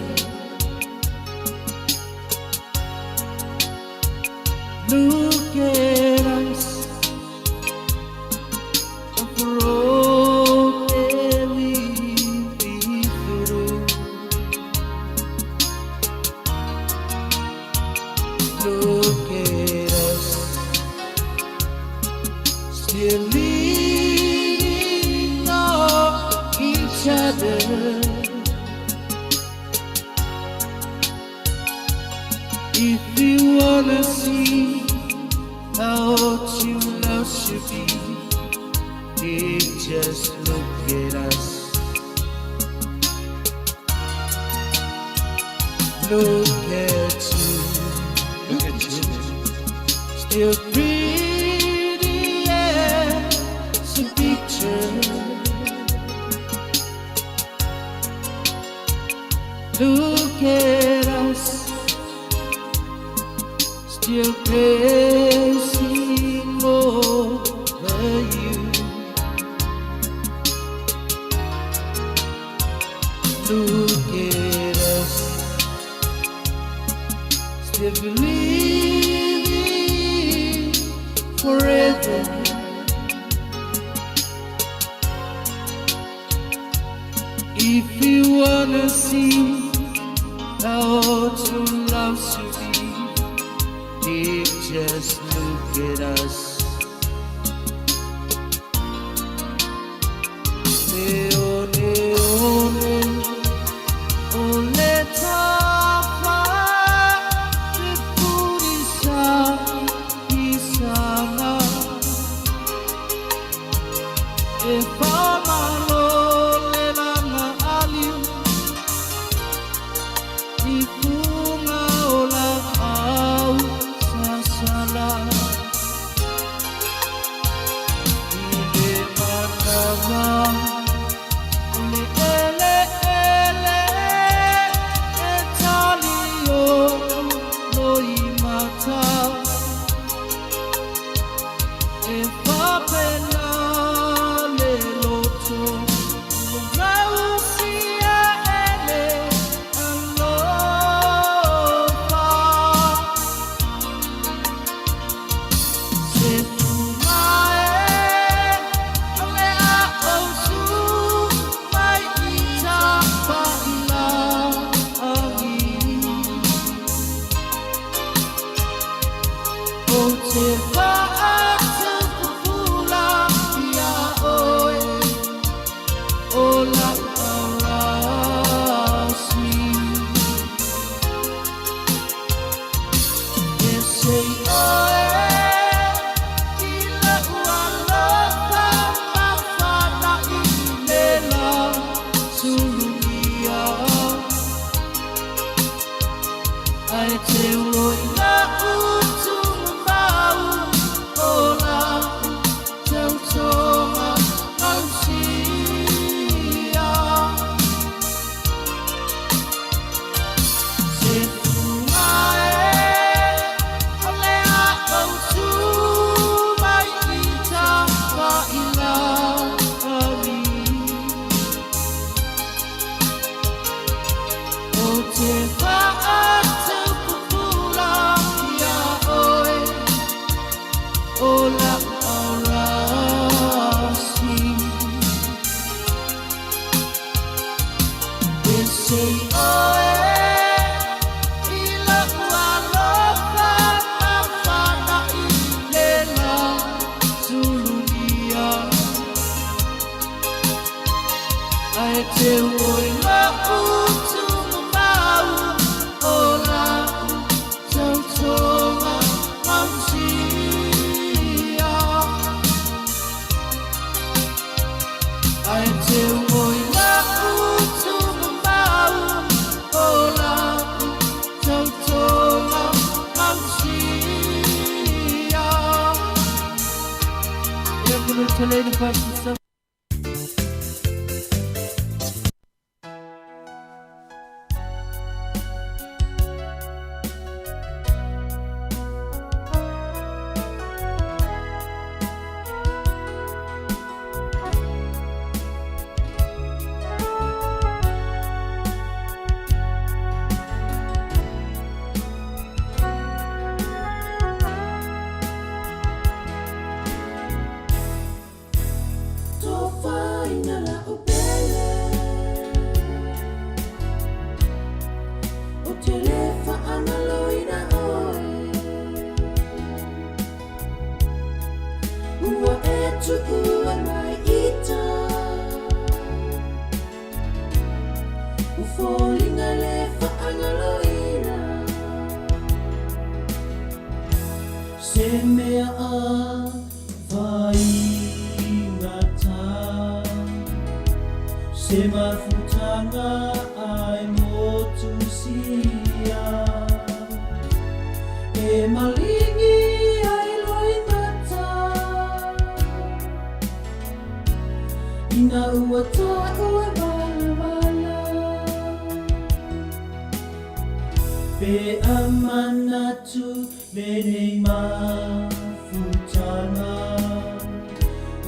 Speaker 17: Look at us. For all that we've been through. Look at us. Still leaning on each other. If you wanna see how true love should be, then just look at us. Look at you, look at you, still pretty as a picture. Look at us, still crazy over you. Look at us, still believing forever. If you wanna see how true love should be, then just look at us.
Speaker 3: le oneone o le tafa fefulisa isaga e faamalo le laga aliu i fuga o laau sasala i le manawa o le eleele e tali o loimata e faapena le loto ua gausia e le alofa. Se fuga e o le a ousu mai i tafailagi ou te faatupufula iā oe o lau aurasi. E sei oe i lau alofa mafana i le la sulugia ae te oi lau tumau o lau tautoga gausia. Se fuga e o le a ousu mai i tafailagi ou te faatupufula iā oe o lau aurasi. E sei oe i lau alofa mafana i le la sulugia ae te oi lau tumau o lau tautoga gausia ae te oi lau tumau o lau tautoga gausia. Ia kulu tele le fasi. Tofaina la upele o te le faagaloina oe ua e tuua mai ita o foliga le faagaloina se mea a faigata se mafutaga ai motusia e maligi ai loimata ina ua ta'u e valavala pe amanatu lenei mafutaga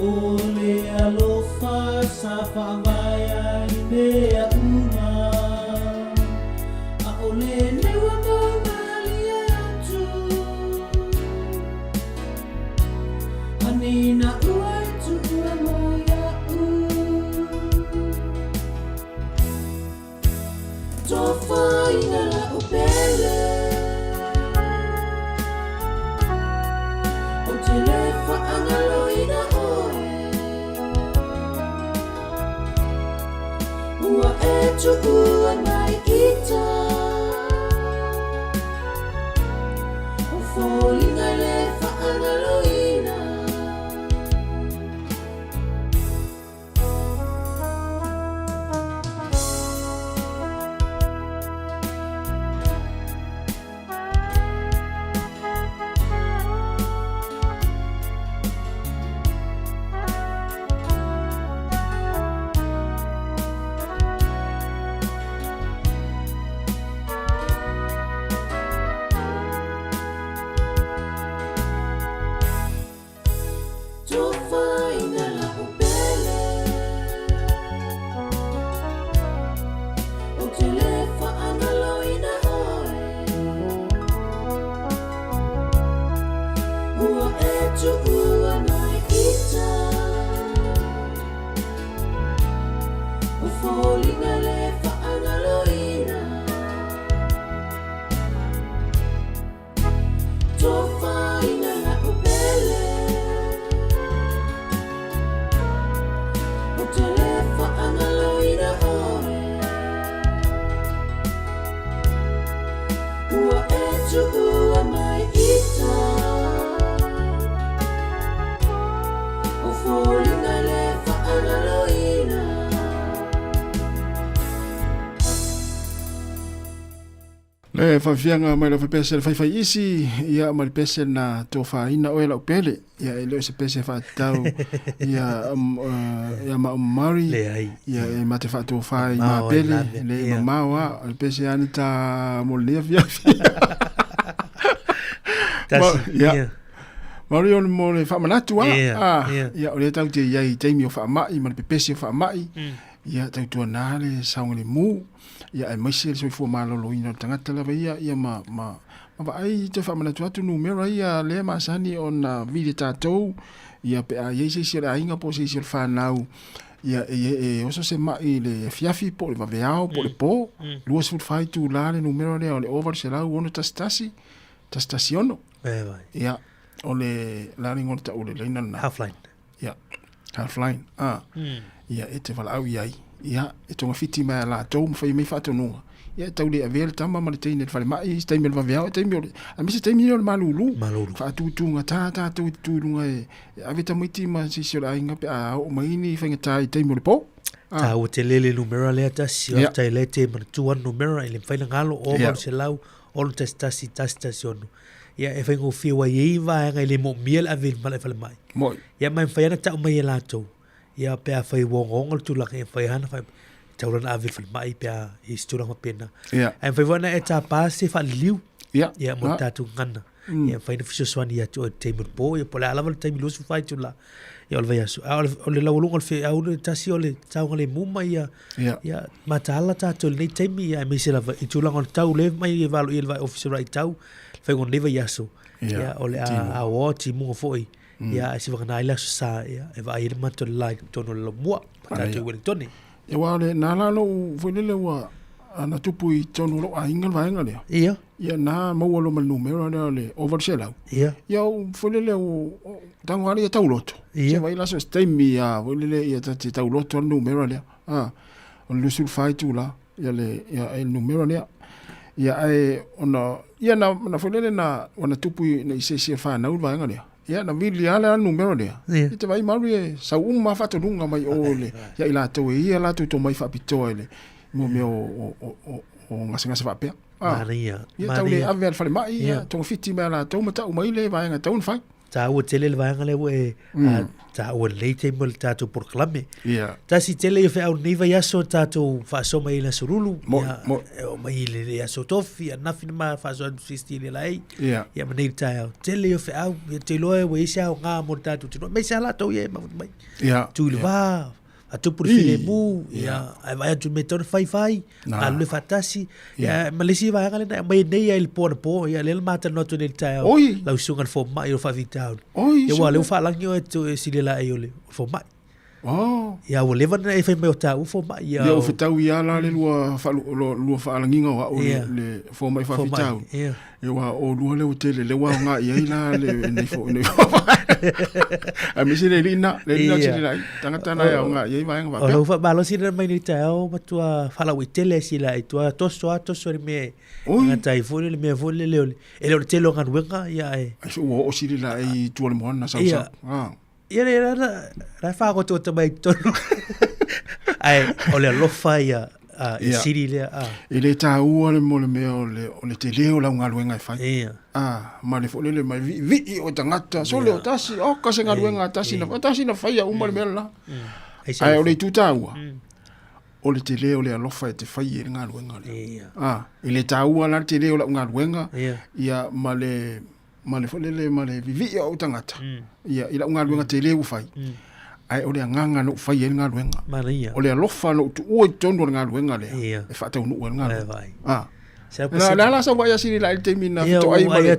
Speaker 3: o le alofa sa faavae ai mea uma ʻaʻole leua maumalie atu hanina ua e tuua mai aʻu tofaina la'u pele o te le faagaloina oe.
Speaker 17: tuua mai ita. O foliga le faagaloina. Tofaina la'u pele Ou te le faagaloina oe Ua e tuua mai ita O foliga le faagaloina Tofaina la'u pele Ou te le faagaloina oe Ua e tuua mai ita O foliga le faagaloina.
Speaker 14: Le faafiafiaga mai lau pese le faifai isi ia ma le pese na tofaina oe lau pele ia e le o se pese faatatau ia ia ma mari
Speaker 1: Leai.
Speaker 14: ia e ma te faatofa i
Speaker 1: Mamao
Speaker 14: ma
Speaker 1: ai
Speaker 14: pele
Speaker 1: lave,
Speaker 14: le
Speaker 1: ia.
Speaker 14: mamao a o le pese ana ta mo le afiafi
Speaker 1: Tasi,
Speaker 14: ia.
Speaker 1: ia.
Speaker 14: Mauri o le mo le faamanatu a
Speaker 1: Ia,
Speaker 14: ah,
Speaker 1: ia.
Speaker 14: ia o lea tau te iai i taimi o faamai ma le pepesi o faamai ia tautuana le saogalemu ia aemaise le soifua malōlōina o le tagata lava ia ia ma ma ma vaai toe faamanatu atu numera ia lea masani ona vili e tatou ia pe a iai se isi o le aiga po o se isi o le fanau ia e, e oso se ma'i i le afiafi po o le vaveao po o le po 24 itulā le numera lea o le 0861 116.
Speaker 1: E vai.
Speaker 14: Ia, o le la le igoa o le ta'u o le laina lena.
Speaker 1: Halfline.
Speaker 14: Ia, halfline. Ah. Ia, e te valaau i ai. Ia, e togafiti mai a latou ma fai mai faatonuga. Ia, e tau le avea le tama ma le teine i le falemai, i se taimi o le vaveao, e taimi o le, aemaise taimi ia o le malūlū.
Speaker 1: Malūlū.
Speaker 14: Faatūtūgatā tatou i te tu i luga e, e ave tamaiti ma se isi o le aiga pe a oo mai ni faigata i taimi o le po. Ah.
Speaker 1: Tāua tele le numera lea tasi,
Speaker 14: Ia.
Speaker 1: faafetai lea te manatua anu numera i le mafai ona galo o
Speaker 14: Ia.
Speaker 1: 800 6 11 1 6. Ia e faigofie ua i ai vaega e le moomia le ave i le malae falemai.
Speaker 14: Moi.
Speaker 1: Ia ma e mafai lava ona tau mai e latou. Ia pe afai ua ogaoga le tulaga, ia mafai lava ona fai tau lana ave i le falemai pe a i se tulaga faapena.
Speaker 14: Ia.
Speaker 1: Ae mafai foi ona e tapa se faaliliu.
Speaker 14: Ia.
Speaker 1: Ia mo le
Speaker 14: Ah.
Speaker 1: tatou gagana. Ia mafai ona fesoasoani ia te oe i le taimi o le po, ia po o le a lava le taimi 24 itula. Ia o le vaiaso. A o le, o le laualuga o le feau le tasi o le saogalemu ma ia,
Speaker 14: Ia.
Speaker 1: ia mataala tatou i lenei taimi, ia aemaise lava i tulaga o le tau le mai e valoia le ofisa o tau, le faiga o lenei vaiaso.
Speaker 14: Ia,
Speaker 1: Ia, o le a
Speaker 14: timuga.
Speaker 1: aoao timuga foi. Ia, ae sivagana ai le aso sa, ia, e vaai ai le matou le la i totonu o le laumua, ma tatou i Wellington.
Speaker 14: Ia aua o le na la lou foi lele ua ana tupu i totonu o lou aiga le vaega lea.
Speaker 1: Ia.
Speaker 14: Ia na maua loa ma le numera lea o le 800.
Speaker 1: Ia.
Speaker 14: Ia ou foi lele o tago lava ia tauloto.
Speaker 1: Ia.
Speaker 14: Se vaai la so se taimi a foi lele ia ta te tauloto le numera lea. Ah, o le 24 itula ia le ia e le numera lea. Ia ae ona ia na na foi lele na ona tupu i na i se isi o le fanau le vaega lea. Ia na vili lava le numera lea.
Speaker 1: Ia.
Speaker 14: I te vaai malu e sau uma lava faatonuga mai o le ia i latou e ia latou tomai faapitoa i le mo mea o o o o gasegase faapea. Ah.
Speaker 1: Manaia,
Speaker 14: Ia tau le
Speaker 1: manaia.
Speaker 14: ave a le falemai, ia
Speaker 1: Ia.
Speaker 14: togafiti mai a latou ma tau mai le vaega tau ona fai.
Speaker 1: Tāua tele le vaega lea ua e tāua lelei taimi o le tatou polokalame.
Speaker 14: Ia.
Speaker 1: Tasi tele ia feau lenei vaiaso tatou faasoa mai i le aso Lulu.
Speaker 14: Moi,
Speaker 1: Ia,
Speaker 14: moi.
Speaker 1: e oo mai i le le aso Tofi, ananafi na ma faasoa atu sisti le laei.
Speaker 14: Ia.
Speaker 1: Ia ma nei le taeao. Tele ia feau, ia te iloa e ua i ai se aoga mo le tatou tinua. Aemaise lava latou ia e mafuta mai.
Speaker 14: Ia.
Speaker 1: Tu i le
Speaker 14: Ia.
Speaker 1: va, faatupu le
Speaker 14: I.
Speaker 1: filemu, ia,
Speaker 14: Ia.
Speaker 1: ae vaai atu i le mea e tatau ona faifai,
Speaker 14: Na.
Speaker 1: galulue faatasi.
Speaker 14: Ia.
Speaker 1: Ia, ma le isi vaega lena e aumai nei ai i le po anapo, ia, lea na matalanoa atu nei i le taeao,
Speaker 14: Oi.
Speaker 1: lau susuga i le fomai o le faafitauli.
Speaker 14: Oi,
Speaker 1: Ia, ua
Speaker 14: susuga.
Speaker 1: lea ua faalagi oe e sili laei o le fomai.
Speaker 14: Oh.
Speaker 1: Ia, ua leva ona e fai mai o tāua fomai.
Speaker 14: Ia, ua fetau ia la le lua, lua faalagiga o au le, le fomai faafitauli.
Speaker 1: Ia.
Speaker 14: Ia, aua o oulua lea ua tele, lea ua aoga i ai la le, nei fo, nei fo. Aemaise le alii lena, le alii lena o Sililai, tagata na e aoga i ai vaega faapea.
Speaker 1: O lau faamalosi lena mai nei taeao, matua faalauaitele Sililai, tua toso lava toso i le mea e gata ai foi le mea foi lele o le, e le o le tele o galuega, ia ae.
Speaker 14: Ai foi ua oo Sililai i tua o le moana sau sau.
Speaker 1: Ia le la la fa ko to mai tonu. Ai o le alofa ia a e siri lea a.
Speaker 14: E le taua le mo le mea o le o le tele o lau galuega e fai.
Speaker 1: Ia.
Speaker 14: A ma le foi lele mai viivii o tagata so le o tasi o ka se galuega tasi na tasi na faia uma le mea la. Ai o le itu taua. O le tele o le alofa e te fai e le galuega lea.
Speaker 1: Ia.
Speaker 14: A e le taua la le tele o lau galuega.
Speaker 1: Ia.
Speaker 14: Ia ma le ma le foi lele ma le vivii o ou tagata mm. ia i lau galuega mm. tele ua fai mm. ae o le agaga na ou fai ai le galuega
Speaker 1: Manaia.
Speaker 14: o le alofa na ou tuua i totonu o le galuega lea
Speaker 1: yeah.
Speaker 14: e faataunuu ai le galuega
Speaker 1: ah.
Speaker 14: La la la sa vaai asili la i le taimi na fetoai ma le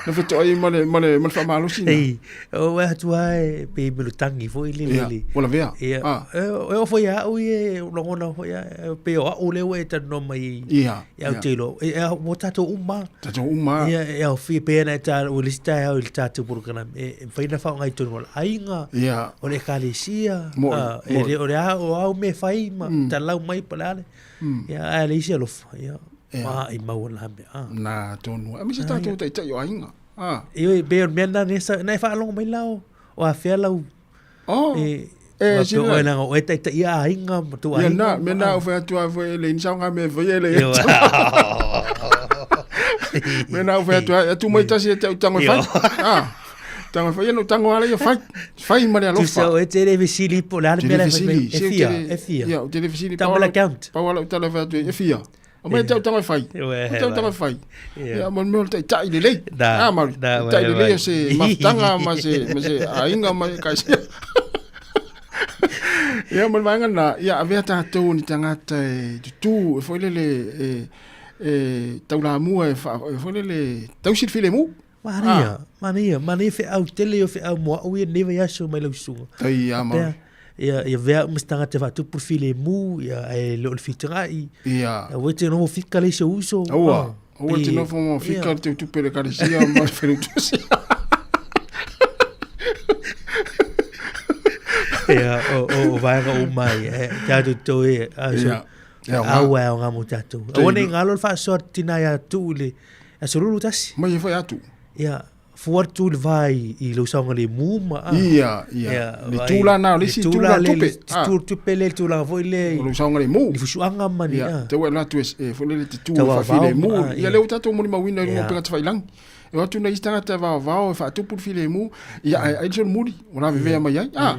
Speaker 14: na fetoai ma le ma le ma le faamalosi na.
Speaker 1: Ei, o e atu ai pe me lo tangi foi le le.
Speaker 14: Ua lavea.
Speaker 1: Ia. E o foi a au e lagona foi a pe o au le ua e talanoa mai.
Speaker 14: Ia.
Speaker 1: Ia au te iloa. E, mo tātou uma.
Speaker 14: Tātou uma.
Speaker 1: Ia, e au fia pea na e tā, o le sita au i le tātou porokalame. E, e mawhai na whaonga i tonu o le aiga,
Speaker 14: Ia.
Speaker 1: o le ekalesia,
Speaker 14: Mo,
Speaker 1: e
Speaker 14: mo.
Speaker 1: le, o le a, o au me whai, ma, mm. talau mai pa le ale. Mm. Ia, a le isi alofa, ia,
Speaker 14: Ia.
Speaker 1: ma i mau la mea. Ah.
Speaker 14: Nā tonu. A me se tātou taitai o aiga. Ah.
Speaker 1: Io, e pea o le mea nā, nā e whaalongo mai lao, o a whea lau,
Speaker 14: Oh.
Speaker 1: E,
Speaker 14: e, si
Speaker 1: o langa o e tai ia aiga ma tu
Speaker 14: aiga.
Speaker 1: Ia
Speaker 14: na, me na o whai atu a whai le ni saunga me whai le. Me na o whai atu a tu mai tasi e te au tango e whai. Ah. Tango e whai, no tango ala ia whai. Whai ma le alofa.
Speaker 1: Tu sa o e te le vesili po le ale me la whai. E fia, e fia.
Speaker 14: Ia, o te le vesili.
Speaker 1: Tango la count.
Speaker 14: Pau ala o tala whai atu e fia. O mai te au tango e whai. O te au tango e whai. Ia, mo le mea o le taitai lelei.
Speaker 1: Da,
Speaker 14: Ah, Mauri.
Speaker 1: da,
Speaker 14: Tai lelei o se mafutaga
Speaker 1: wai.
Speaker 14: ma se, ma se aiga ma se kaisia. Ia, mo le vaega lena, ia, avea tatou ni tagata e tutū, e foi lele, e, e taulamua e, fa, e foi lele, tausi le filemu.
Speaker 1: Manaia, manaia, manaia feau tele o feau mo au ia nei vaiaso mai lau susuga.
Speaker 14: Tai a Mauri.
Speaker 1: Ia, ia vea uma se tagata e faatupu le filemu, ia, e le o le fitagai.
Speaker 14: Ia.
Speaker 1: Ia, ua te noho fika le isi o uso.
Speaker 14: Aua, aua te
Speaker 1: Pe-
Speaker 14: nofo ma fika
Speaker 1: ia.
Speaker 14: le teutupe le ekalesia ma le feleutusi.
Speaker 1: Ia, o, o, o vaega uma ia, e, tātou tau e, a, so,
Speaker 14: Ia, ia, o ngā-
Speaker 1: aua e o ngā mo tātou.
Speaker 14: Te-
Speaker 1: Aua nei ngalo le faasoa tina ia tuu le, aso lulu tasi.
Speaker 14: Mai e fai atu.
Speaker 1: Ia, fua atu le vai i lau saoga le mu ma. a.
Speaker 14: Ia, ia. Le tula na, le isi tula
Speaker 1: le-
Speaker 14: tupe.
Speaker 1: Le tu tupe le tulaga foi le.
Speaker 14: O lou saoga le mu.
Speaker 1: Ni fusuaga ma ni.
Speaker 14: Ia,
Speaker 1: a.
Speaker 14: te ua e atu e, e foi lele te tu e
Speaker 1: Tau vaovao,
Speaker 14: faafilemu.
Speaker 1: ah,
Speaker 14: Ia
Speaker 1: ia.
Speaker 14: lea ua tatou molimauina i luga o
Speaker 1: Ia.
Speaker 14: upega tafailagi. E o atu nai isi tagata e vaovao e faatupu le filemu, ia ae ai le solomuli, o lavevea mai ai. Ah.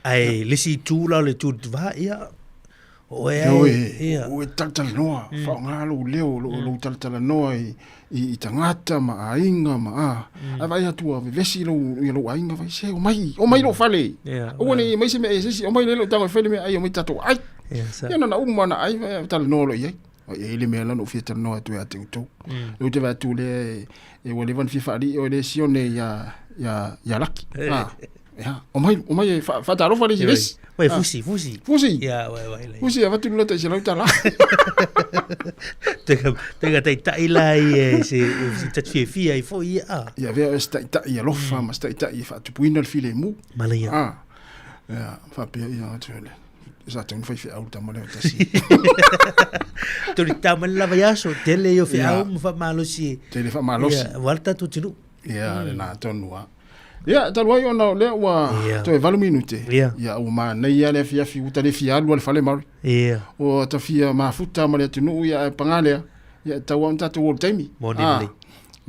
Speaker 1: Ae le isi tula o le tu va ia. O e
Speaker 14: Ioe,
Speaker 1: ai. Ia.
Speaker 14: o e talatalanoa, faaaoga lou leo, lou, lou talatalanoa i, i, i tagata ma aiga ma a. Ae vaai atu ua vevesi lou, ia lou aiga, vai se, omai, omai lou fale.
Speaker 1: Ia,
Speaker 14: Aua ne i mai se mea e se isi, omai le lou tago e fai le meaai, omai tatou ai.
Speaker 1: Ia, sa.
Speaker 14: Ia na na uma na ai, vai, talanoa loa i ai. O e i ai le mea la na ou fia talanoa atu ia te outou. Lea ou te vaai atu lea e, e ua leva ona fia faalii oe lea e sione ia, ia, ia Laki. Ah, ia, omai, omai e faatalofa le isi i le isi.
Speaker 1: Ué,
Speaker 14: Ah.
Speaker 1: fusi, fusi.
Speaker 14: Fusi.
Speaker 1: Ia, ué, ué, le.
Speaker 14: Fusi, avatu le lota i $100.
Speaker 1: Tega, tega taitai la i e se, se tatu fiafia i foi ia. a.
Speaker 14: Ia avea oe se taitai alofa ma se taitai e faatupuina le filemu.
Speaker 1: Manaia.
Speaker 14: Ah. Ia, faapea ia atu le. Sa tatau ona fai feau le tama lea o tasi.
Speaker 1: Toli tama le lava iaso, tele i o feau
Speaker 14: Ia.
Speaker 1: ma faamalosi.
Speaker 14: Tele faamalosi.
Speaker 1: Ia, ua le tatou atunuu.
Speaker 14: Ia, lena tonu lava. Ia, talu ai ona o lea ua
Speaker 1: Ia.
Speaker 14: toe 8 minute.
Speaker 1: Ia.
Speaker 14: Ia, ua manaia le afiafi, ua ta le fia alu a le fale Maori.
Speaker 1: Ia.
Speaker 14: Ua ta fia mafuta ma le atunuu, ia, ae paga lea. Ia, e tatau lava ona tatou o i le taimi.
Speaker 1: Moni
Speaker 14: Ah.
Speaker 1: lelei.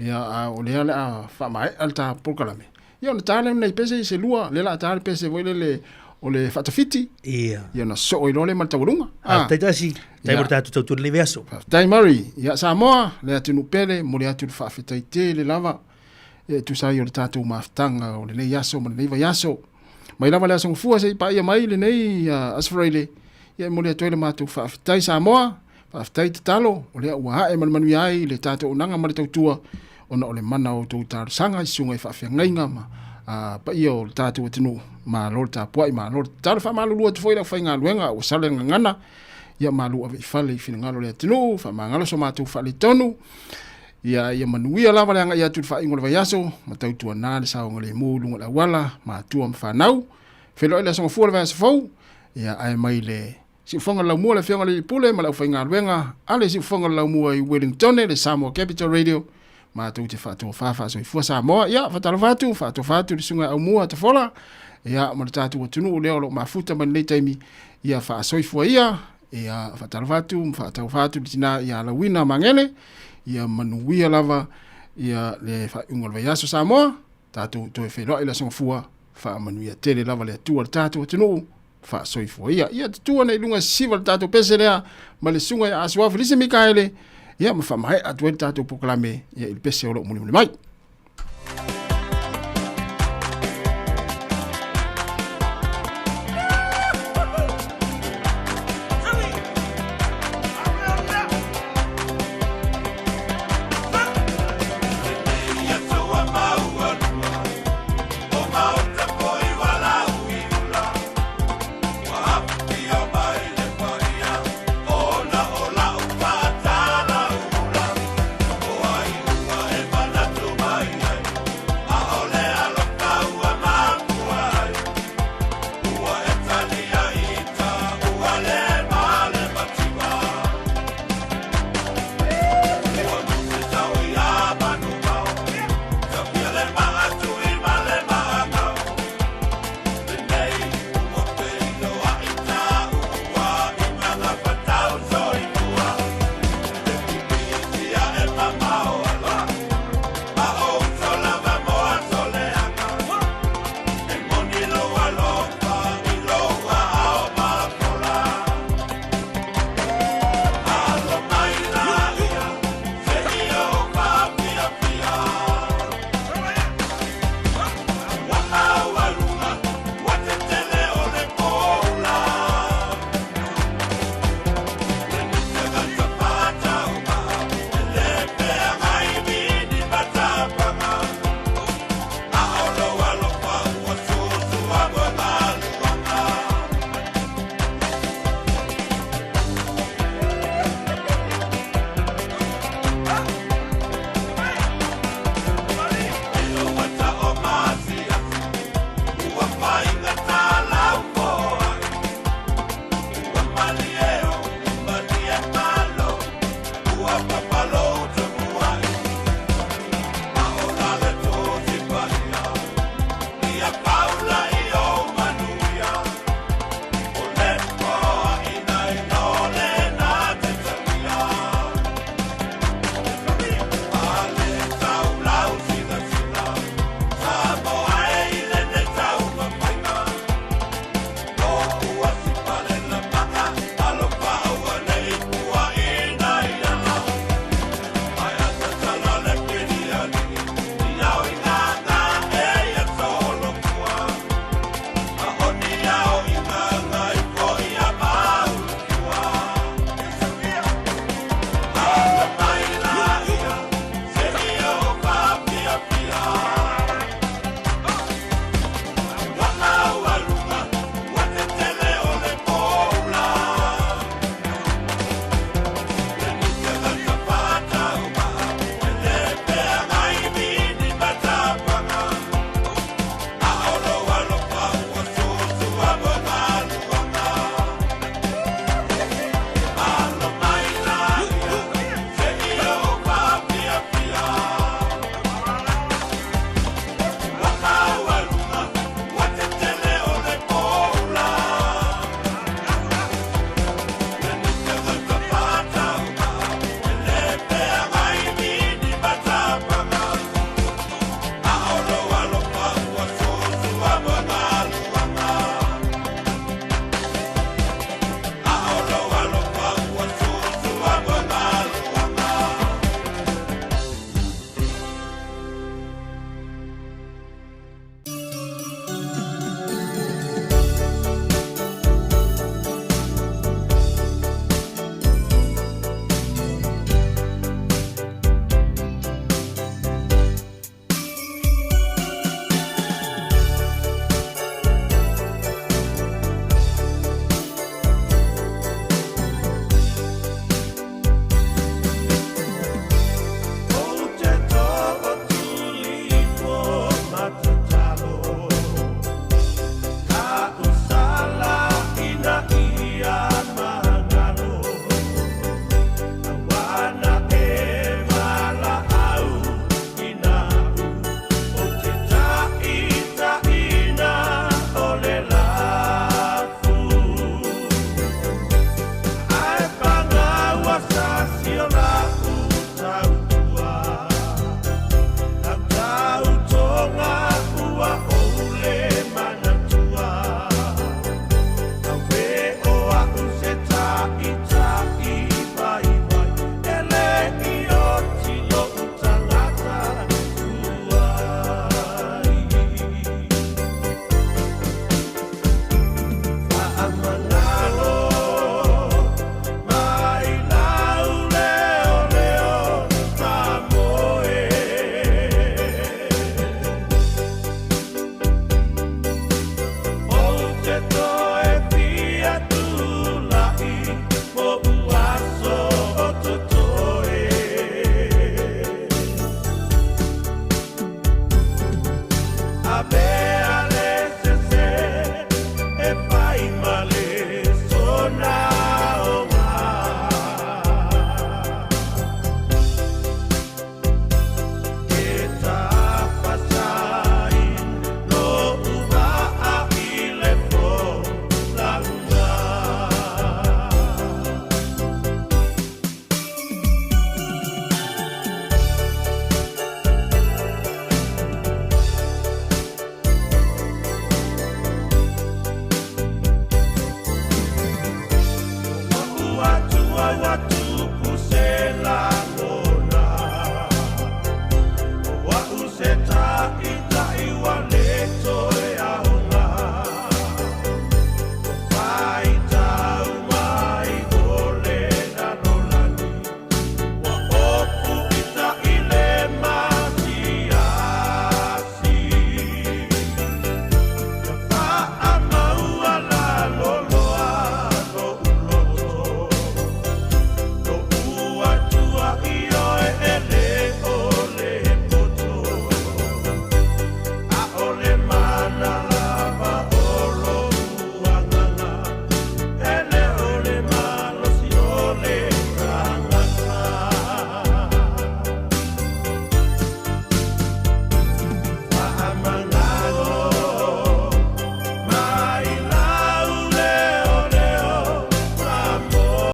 Speaker 14: Ia, a o lea o le a faamaea le ta polokalame. Ia, ona ta lea ona i pese i se lua, lea o le a ta le pese foi lele o le faatafiti.
Speaker 1: Ia.
Speaker 14: Ia, ona soo ai loa lea ma le taualuga.
Speaker 1: Ah, taitasi, tai
Speaker 14: Ia.
Speaker 1: mo le tatou tautua i lenei vaiaso.
Speaker 14: Faafetai Murray. Ia Samoa, le atunuu pele, momoli atu le faafetai tele lava. Ia e tusa ai o le tatou mafutaga o lenei aso ma lenei vaiaso. Mai lava le aso gafua seia paia mai lenei uh, Aso Faraile. Ia e momoli atu ai le matou faafetai Samoa, faafetai tatalo, o lea ua ae ma le manuia ai le tatou auaunaga ma le tautua, ona o le mana o outou talosaga i susuga i faafeagaiga ma Paia o le tatou atunuu, malo le tapuai, malo le tatalo. Faamalulu atu foi i le aufaigaluega ua sala le gagana, ia malu ave i fale i finagalo o le atunuu, faamagalo so matou faaletonu. Ia, ia manuia lava le agai atu i le faaiuga o le vaiaso, ma tautuana le saogalemu i luga o le auala, matua ma fanau. Feiloai le Aso Gafua o le vaiaso fou, ia ae mai le Siufofoga o le Laumua le Afioga i le Alii Pule ma le aufaigaluega a le Siufofoga o le Laumua i Wellingtone, le Samoa Capital Radio, matou te faatofa faasoifua Samoa. Ia, faatalofa atu, faatofa atu i le Susuga ia Aumua Tafola, ia, ma le tatou atunuu lea o lo o mafuta mai lenei taimi, ia faasoifua ia, ia, faatalofa atu ma faataufa atu i le tina ia Lauina Magele, ia manuia lava ia le faaiuga o le vaiaso Samoa, tatou toe feiloai i le Aso Gafua, faamanuia tele lava le Atua i le tatou atunuu, faasoifua ia. Ia tutu ane i luga sisiva le tatou pese lea ma le susuga ia Asuā Felise Mikaele, ia ma faamaea atu ai le tatou polokalame ia i le pese o lo o mulimuli mai.